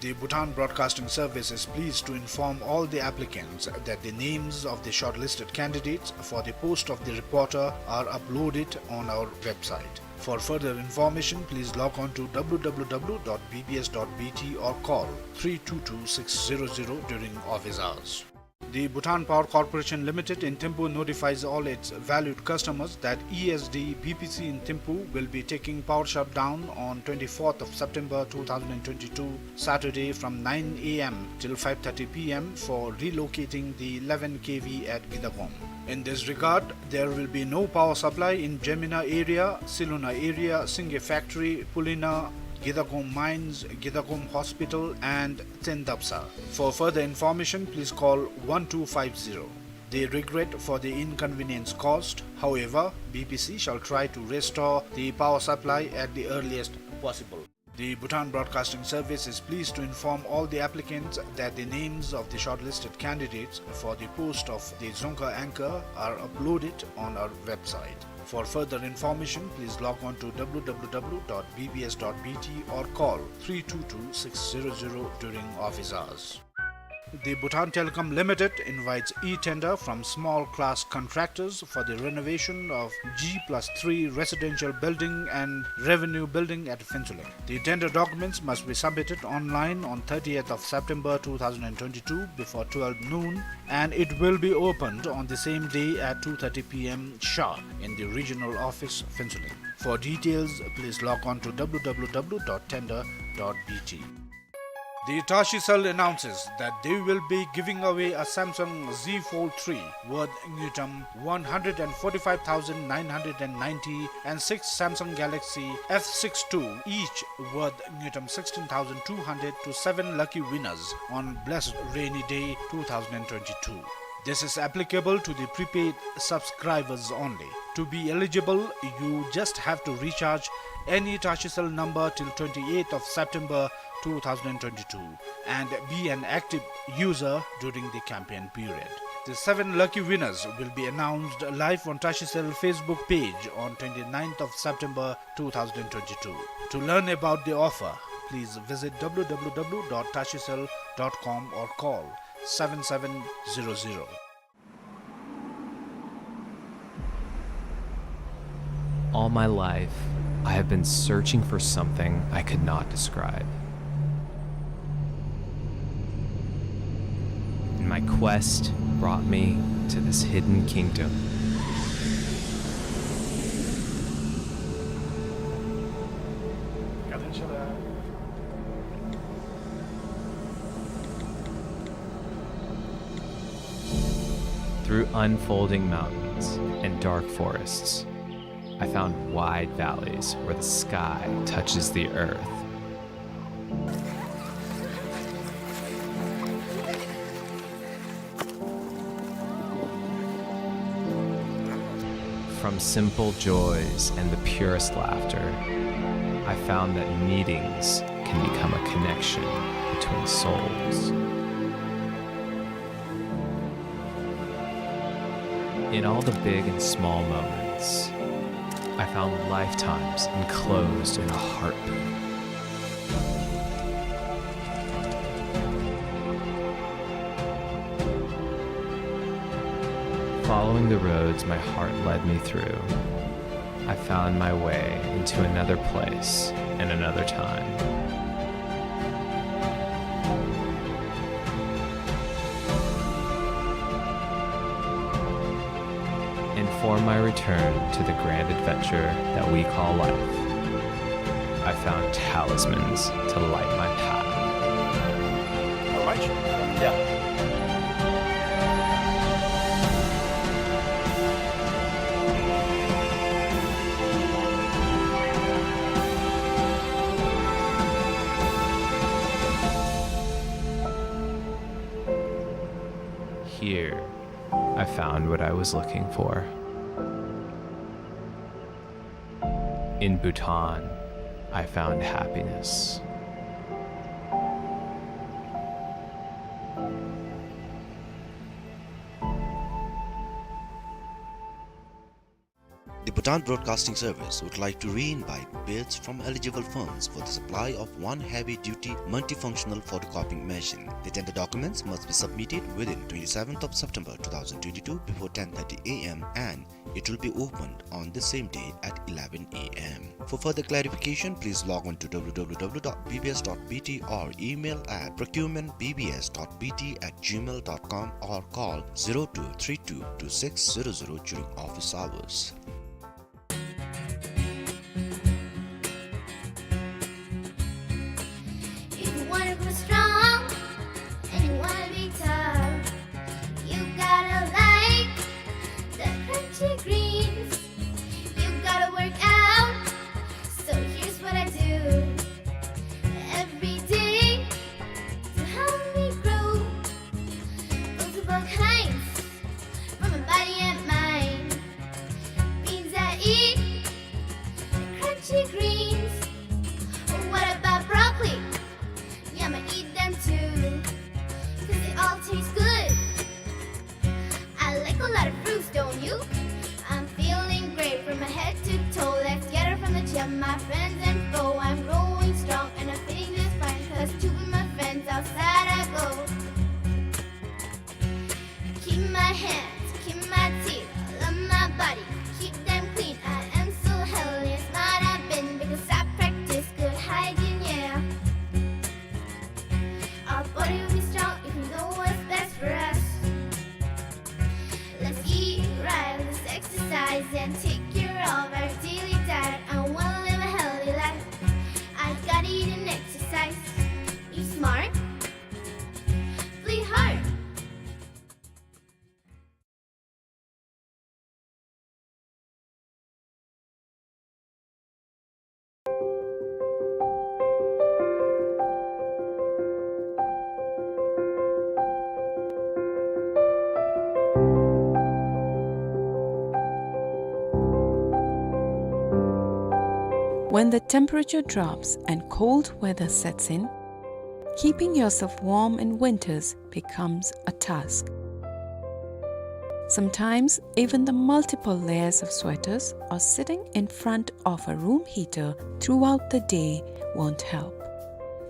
The Bhutan Broadcasting Service is pleased to inform all the applicants that the names of the shortlisted candidates for the post of the reporter are uploaded on our website. For further information, please log on to W W W dot B B S dot B T or call three two two six zero zero during office hours. The Bhutan Power Corporation Limited in Thimphu notifies all its valued customers that E S D B P C in Thimphu will be taking power shutdown on twenty-fourth of September two thousand twenty-two, Saturday, from nine A M till five thirty P M for relocating the eleven K V at Gidagom. In this regard, there will be no power supply in Gemina area, Siluna area, Singe Factory, Pulina, Gidagom Mines, Gidagom Hospital, and Tsendapsa. For further information, please call one two five zero. They regret for the inconvenience caused. However, B P C shall try to restore the power supply at the earliest possible. The Bhutan Broadcasting Service is pleased to inform all the applicants that the names of the shortlisted candidates for the post of the Dzongkha anchor are uploaded on our website. For further information, please log on to W W W dot B B S dot B T or call three two two six zero zero during office hours. The Bhutan Telecom Limited invites e-tender from small class contractors for the renovation of G plus three residential building and revenue building at Phuentsholing. The tender documents must be submitted online on thirtieth of September two thousand twenty-two before twelve noon, and it will be opened on the same day at two thirty P M sharp in the regional office, Phuentsholing. For details, please log on to W W W dot tender dot B T. The Tashi Cell announces that they will be giving away a Samsung Z Fold three worth ngultrum one hundred and forty-five thousand nine hundred and ninety and six Samsung Galaxy F six two, each worth ngultrum sixteen thousand two hundred, to seven lucky winners on blessed rainy day two thousand twenty-two. This is applicable to the prepaid subscribers only. To be eligible, you just have to recharge any Tashi Cell number till twenty-eighth of September two thousand twenty-two and be an active user during the campaign period. The seven lucky winners will be announced live on Tashi Cell Facebook page on twenty-ninth of September two thousand twenty-two. To learn about the offer, please visit W W W dot tashi cell dot com or call seven seven zero zero. All my life, I have been searching for something I could not describe. And my quest brought me to this hidden kingdom. Through unfolding mountains and dark forests, I found wide valleys where the sky touches the earth. From simple joys and the purest laughter, I found that meetings can become a connection between souls. In all the big and small moments, I found lifetimes enclosed in a heartbeat. Following the roads my heart led me through, I found my way into another place and another time. And for my return to the grand adventure that we call life, I found talismans to light my path. All right. Yeah. Here, I found what I was looking for. In Bhutan, I found happiness. The Bhutan Broadcasting Service would like to re-invite bids from eligible firms for the supply of one heavy-duty multifunctional photocopying machine. The tender documents must be submitted within twenty-seventh of September two thousand twenty-two before ten thirty A M and it will be opened on the same day at eleven A M. For further clarification, please log on to W W W dot B B S dot B T or email at procurement B B S dot B T at gmail dot com or call zero two three two two six zero zero during office hours. If you wanna grow strong and you wanna be tough, you gotta like the crunchy greens. You gotta work out, so here's what I do every day to help me grow. Those of all kinds for my body and mind. Beans I eat, crunchy greens. What about broccoli? Yeah, I'ma eat them too, 'cause they all taste good. I like a lot of fruits, don't you? I'm feeling great from my head to toe. Let's get it from the gym, my friends and foe. I'm growing strong and I'm fitting just fine, 'cause to be my friends outside I go. Keep my hands, keep my teeth, love my body, keep them clean. I am so healthy and smart I've been, because I practice good hygiene, yeah. Our body will be strong if we know what's best for us. Let's eat right, let's exercise and take care of our daily diet. I wanna live a healthy life. I gotta eat and exercise. Eat smart, play hard. When the temperature drops and cold weather sets in, keeping yourself warm in winters becomes a task. Sometimes, even the multiple layers of sweaters or sitting in front of a room heater throughout the day won't help.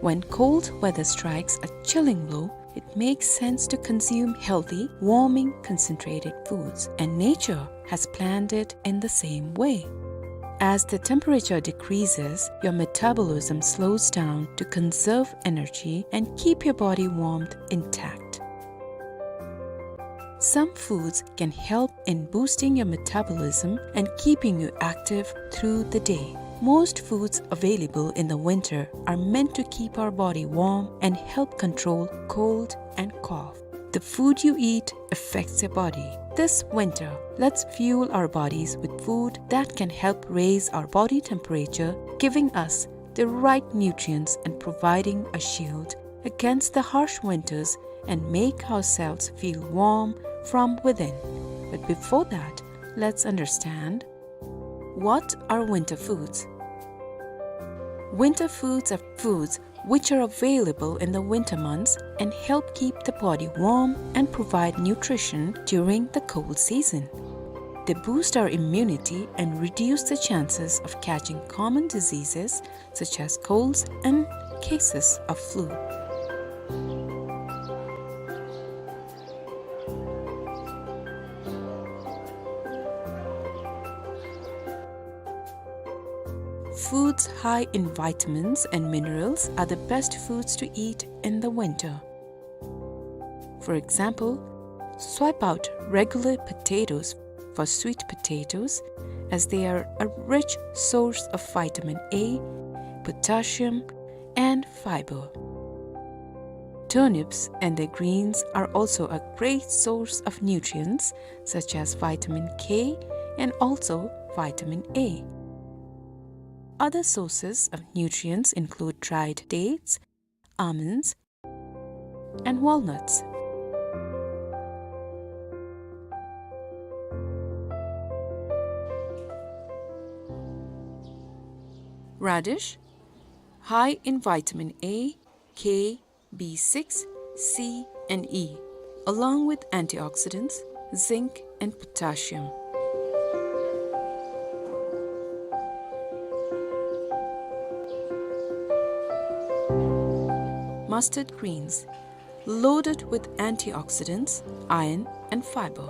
When cold weather strikes a chilling blow, it makes sense to consume healthy, warming, concentrated foods, and nature has planned it in the same way. As the temperature decreases, your metabolism slows down to conserve energy and keep your body warmth intact. Some foods can help in boosting your metabolism and keeping you active through the day. Most foods available in the winter are meant to keep our body warm and help control cold and cough. The food you eat affects your body. This winter, let's fuel our bodies with food that can help raise our body temperature, giving us the right nutrients and providing a shield against the harsh winters and make ourselves feel warm from within. But before that, let's understand, what are winter foods? Winter foods are foods which are available in the winter months and help keep the body warm and provide nutrition during the cold season. They boost our immunity and reduce the chances of catching common diseases such as colds and cases of flu. Foods high in vitamins and minerals are the best foods to eat in the winter. For example, swap out regular potatoes for sweet potatoes, as they are a rich source of vitamin A, potassium, and fiber. Turnips and their greens are also a great source of nutrients such as vitamin K and also vitamin A. Other sources of nutrients include dried dates, almonds, and walnuts. Radish, high in vitamin A, K, B six, C, and E, along with antioxidants, zinc, and potassium. Mustard greens, loaded with antioxidants, iron, and fiber.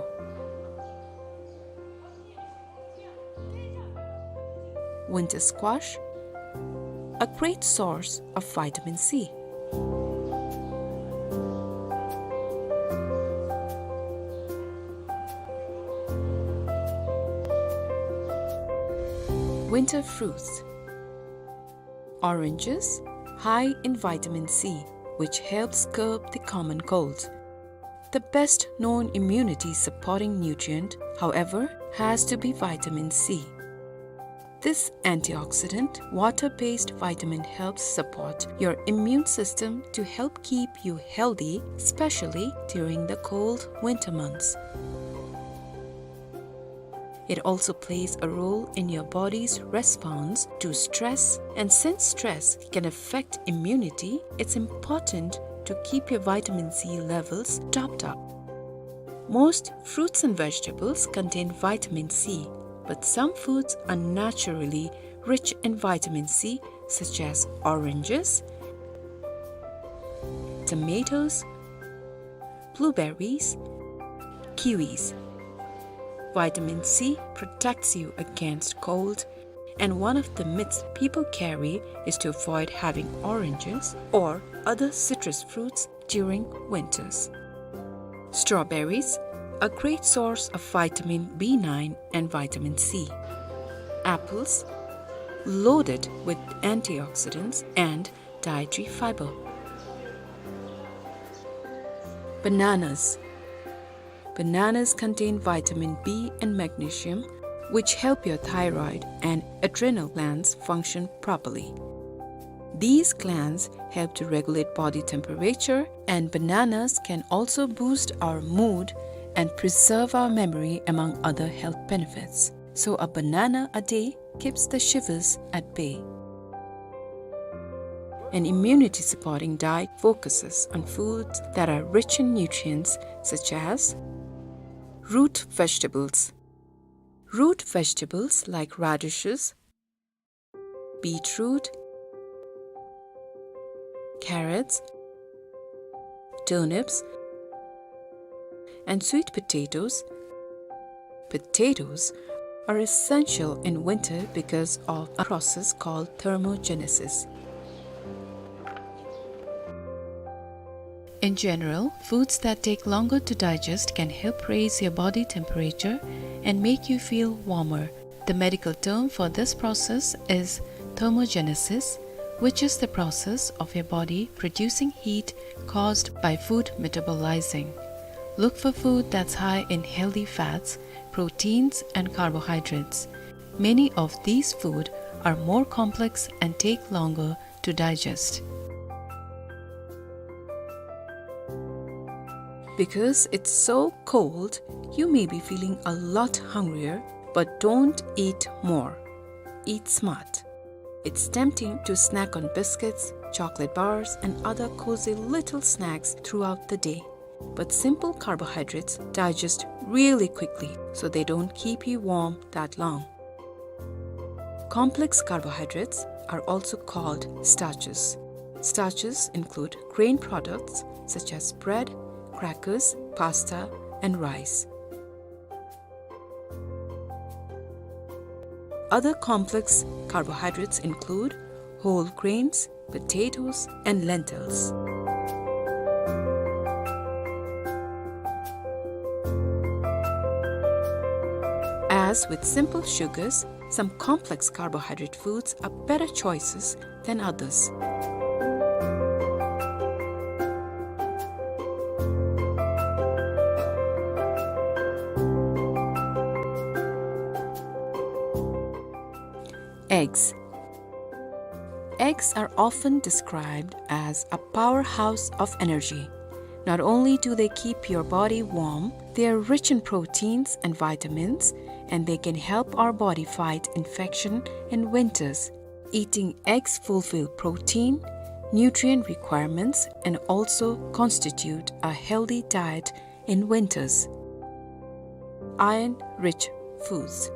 Winter squash, a great source of vitamin C. Winter fruits. Oranges, high in vitamin C, which helps curb the common cold. The best known immunity-supporting nutrient, however, has to be vitamin C. This antioxidant, water-based vitamin helps support your immune system to help keep you healthy, especially during the cold winter months. It also plays a role in your body's response to stress, and since stress can affect immunity, it's important to keep your vitamin C levels topped up. Most fruits and vegetables contain vitamin C, but some foods are naturally rich in vitamin C, such as oranges, tomatoes, blueberries, kiwis. Vitamin C protects you against cold, and one of the myths people carry is to avoid having oranges or other citrus fruits during winters. Strawberries, a great source of vitamin B nine and vitamin C. Apples, loaded with antioxidants and dietary fiber. Bananas. Bananas contain vitamin B and magnesium, which help your thyroid and adrenal glands function properly. These glands help to regulate body temperature, and bananas can also boost our mood and preserve our memory, among other health benefits. So a banana a day keeps the shivers at bay. An immunity-supporting diet focuses on foods that are rich in nutrients such as root vegetables. Root vegetables like radishes, beetroot, carrots, turnips, and sweet potatoes. Potatoes are essential in winter because of a process called thermogenesis. In general, foods that take longer to digest can help raise your body temperature and make you feel warmer. The medical term for this process is thermogenesis, which is the process of your body producing heat caused by food metabolizing. Look for food that's high in healthy fats, proteins, and carbohydrates. Many of these food are more complex and take longer to digest. Because it's so cold, you may be feeling a lot hungrier, but don't eat more. Eat smart. It's tempting to snack on biscuits, chocolate bars, and other cozy little snacks throughout the day. But simple carbohydrates digest really quickly, so they don't keep you warm that long. Complex carbohydrates are also called starches. Starches include grain products such as bread, crackers, pasta, and rice. Other complex carbohydrates include whole grains, potatoes, and lentils. As with simple sugars, some complex carbohydrate foods are better choices than others. Eggs. Eggs are often described as a powerhouse of energy. Not only do they keep your body warm, they are rich in proteins and vitamins, and they can help our body fight infection in winters. Eating eggs fulfill protein, nutrient requirements and also constitute a healthy diet in winters. Iron-rich foods.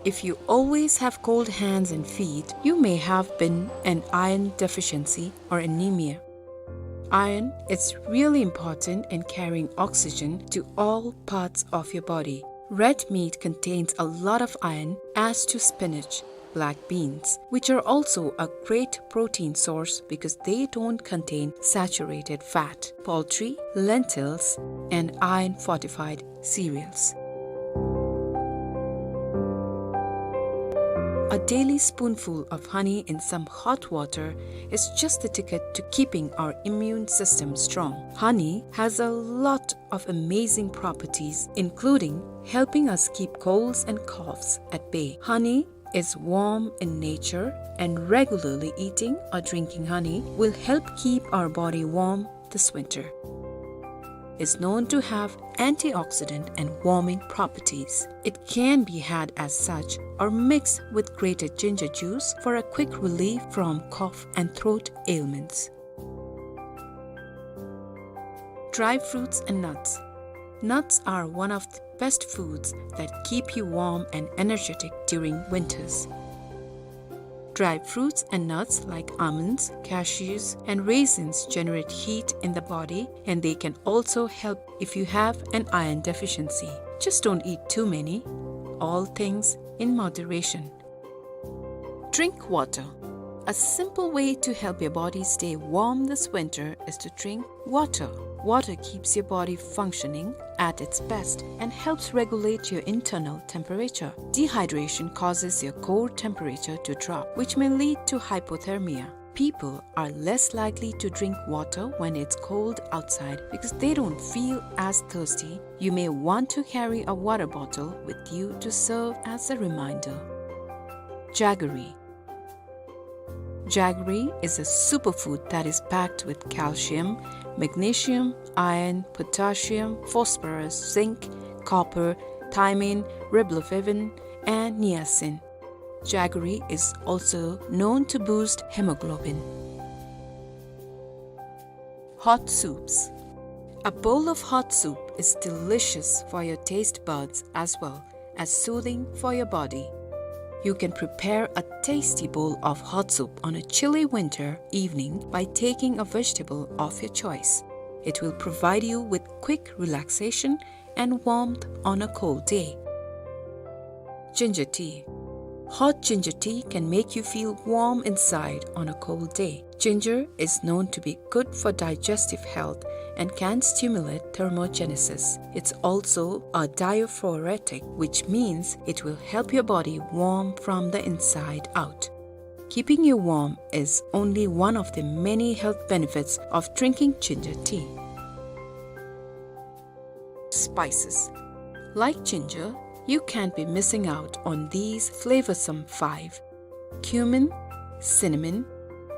If you always have cold hands and feet, you may have been an iron deficiency or anemia. Iron is really important in carrying oxygen to all parts of your body. Red meat contains a lot of iron, as do spinach, black beans, which are also a great protein source because they don't contain saturated fat, poultry, lentils, and iron-fortified cereals. A daily spoonful of honey in some hot water is just the ticket to keeping our immune system strong. Honey has a lot of amazing properties, including helping us keep colds and coughs at bay. Honey is warm in nature, and regularly eating or drinking honey will help keep our body warm this winter. Is known to have antioxidant and warming properties. It can be had as such or mixed with grated ginger juice for a quick relief from cough and throat ailments. Dry fruits and nuts. Nuts are one of the best foods that keep you warm and energetic during winters. Dry fruits and nuts like almonds, cashews, and raisins generate heat in the body, and they can also help if you have an iron deficiency. Just don't eat too many. All things in moderation. Drink water. A simple way to help your body stay warm this winter is to drink water. Water keeps your body functioning at its best and helps regulate your internal temperature. Dehydration causes your core temperature to drop, which may lead to hypothermia. People are less likely to drink water when it's cold outside because they don't feel as thirsty. You may want to carry a water bottle with you to serve as a reminder. Jaggery. Jaggery is a superfood that is packed with calcium, magnesium, iron, potassium, phosphorus, zinc, copper, thiamine, riboflavin, and niacin. Jaggery is also known to boost hemoglobin. Hot soups. A bowl of hot soup is delicious for your taste buds as well as soothing for your body. You can prepare a tasty bowl of hot soup on a chilly winter evening by taking a vegetable of your choice. It will provide you with quick relaxation and warmth on a cold day. Ginger tea. Hot ginger tea can make you feel warm inside on a cold day. Ginger is known to be good for digestive health and can stimulate thermogenesis. It's also a diaphoretic, which means it will help your body warm from the inside out. Keeping you warm is only one of the many health benefits of drinking ginger tea. Spices. Like ginger, you can't be missing out on these flavorsome five: cumin, cinnamon,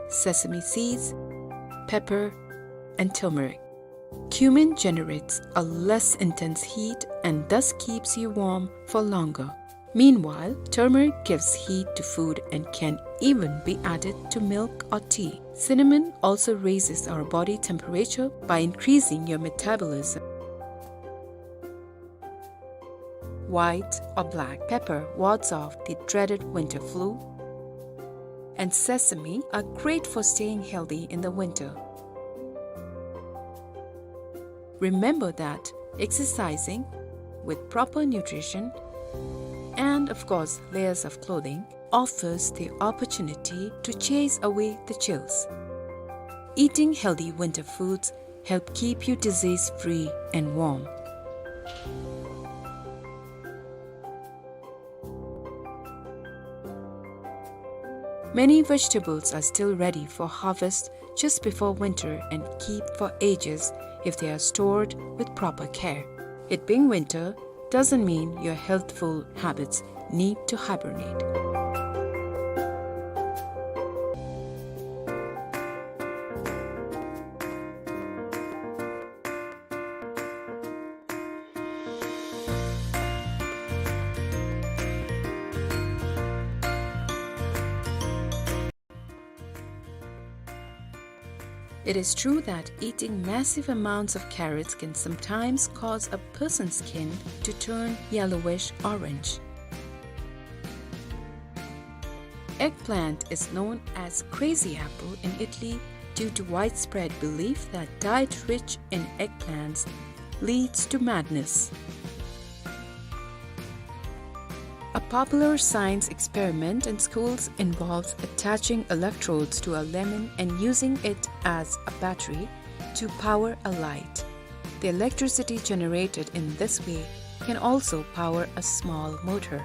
sesame seeds, pepper, and turmeric. Cumin generates a less intense heat and thus keeps you warm for longer. Meanwhile, turmeric gives heat to food and can even be added to milk or tea. Cinnamon also raises our body temperature by increasing your metabolism. white or black pepper wards off the dreaded winter flu, and sesame are great for staying healthy in the winter. Remember that exercising with proper nutrition and, of course, layers of clothing offers the opportunity to chase away the chills. Eating healthy winter foods help keep you disease-free and warm. Many vegetables are still ready for harvest just before winter and keep for ages if they are stored with proper care. It being winter doesn't mean your healthful habits need to hibernate. It is true that eating massive amounts of carrots can sometimes cause a person's skin to turn yellowish orange. Eggplant is known as crazy apple in Italy due to widespread belief that diet rich in eggplants leads to madness. A popular science experiment in schools involves attaching electrodes to a lemon and using it as a battery to power a light. The electricity generated in this way can also power a small motor.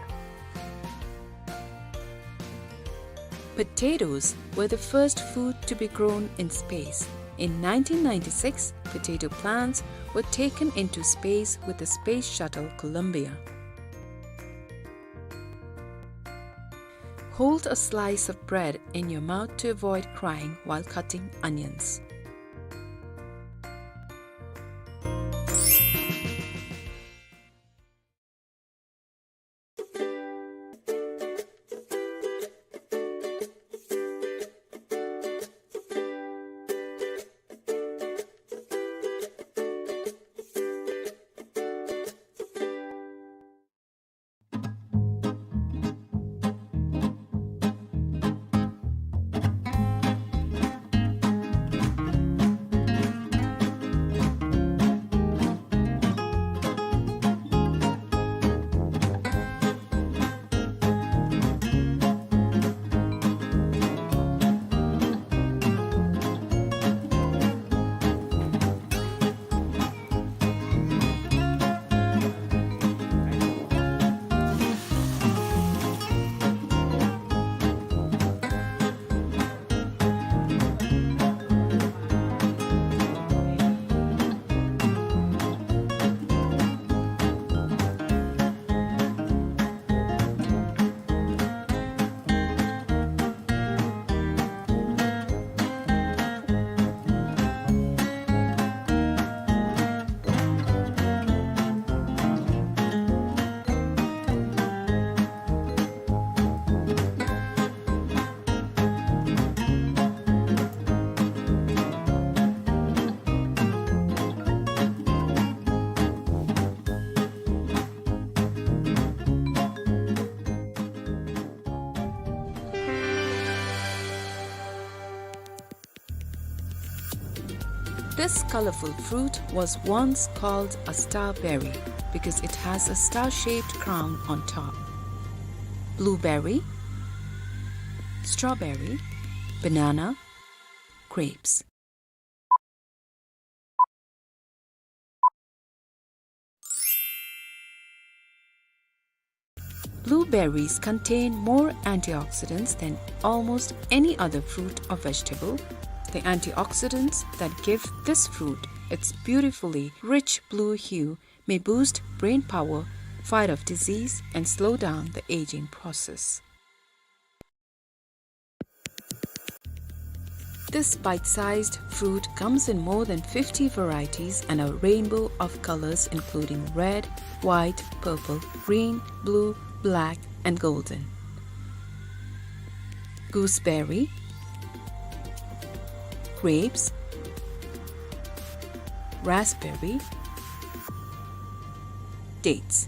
Potatoes were the first food to be grown in space. In nineteen ninety-six, potato plants were taken into space with the space shuttle Columbia. Hold a slice of bread in your mouth to avoid crying while cutting onions. This colorful fruit was once called a starberry because it has a star-shaped crown on top. Blueberry, strawberry, banana, grapes. Blueberries contain more antioxidants than almost any other fruit or vegetable. The antioxidants that give this fruit its beautifully rich blue hue may boost brain power, fight off disease, and slow down the aging process. This bite-sized fruit comes in more than fifty varieties and a rainbow of colors, including red, white, purple, green, blue, black, and golden. Gooseberry, grapes, raspberry, dates.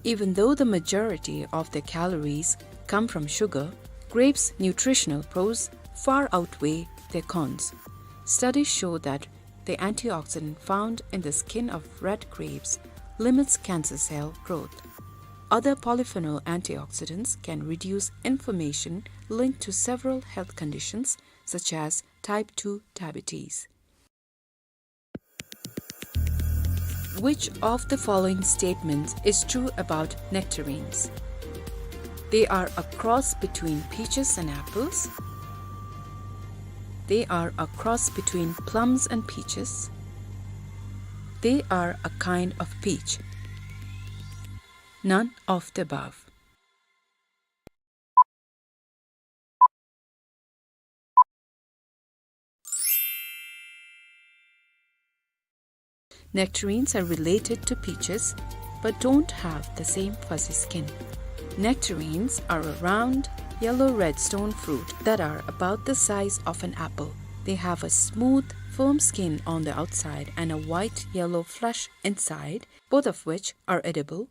Even though the majority of their calories come from sugar, grapes' nutritional pros far outweigh their cons. Studies show that the antioxidant found in the skin of red grapes limits cancer cell growth. Other polyphenol antioxidants can reduce inflammation linked to several health conditions, such as type two diabetes. Which of the following statements is true about nectarines? They are a cross between peaches and apples. They are a cross between plums and peaches. They are a kind of peach. None of the above. Nectarines are related to peaches, but don't have the same fuzzy skin. Nectarines are a round, yellow-red stone fruit that are about the size of an apple. They have a smooth, firm skin on the outside and a white-yellow flesh inside, both of which are edible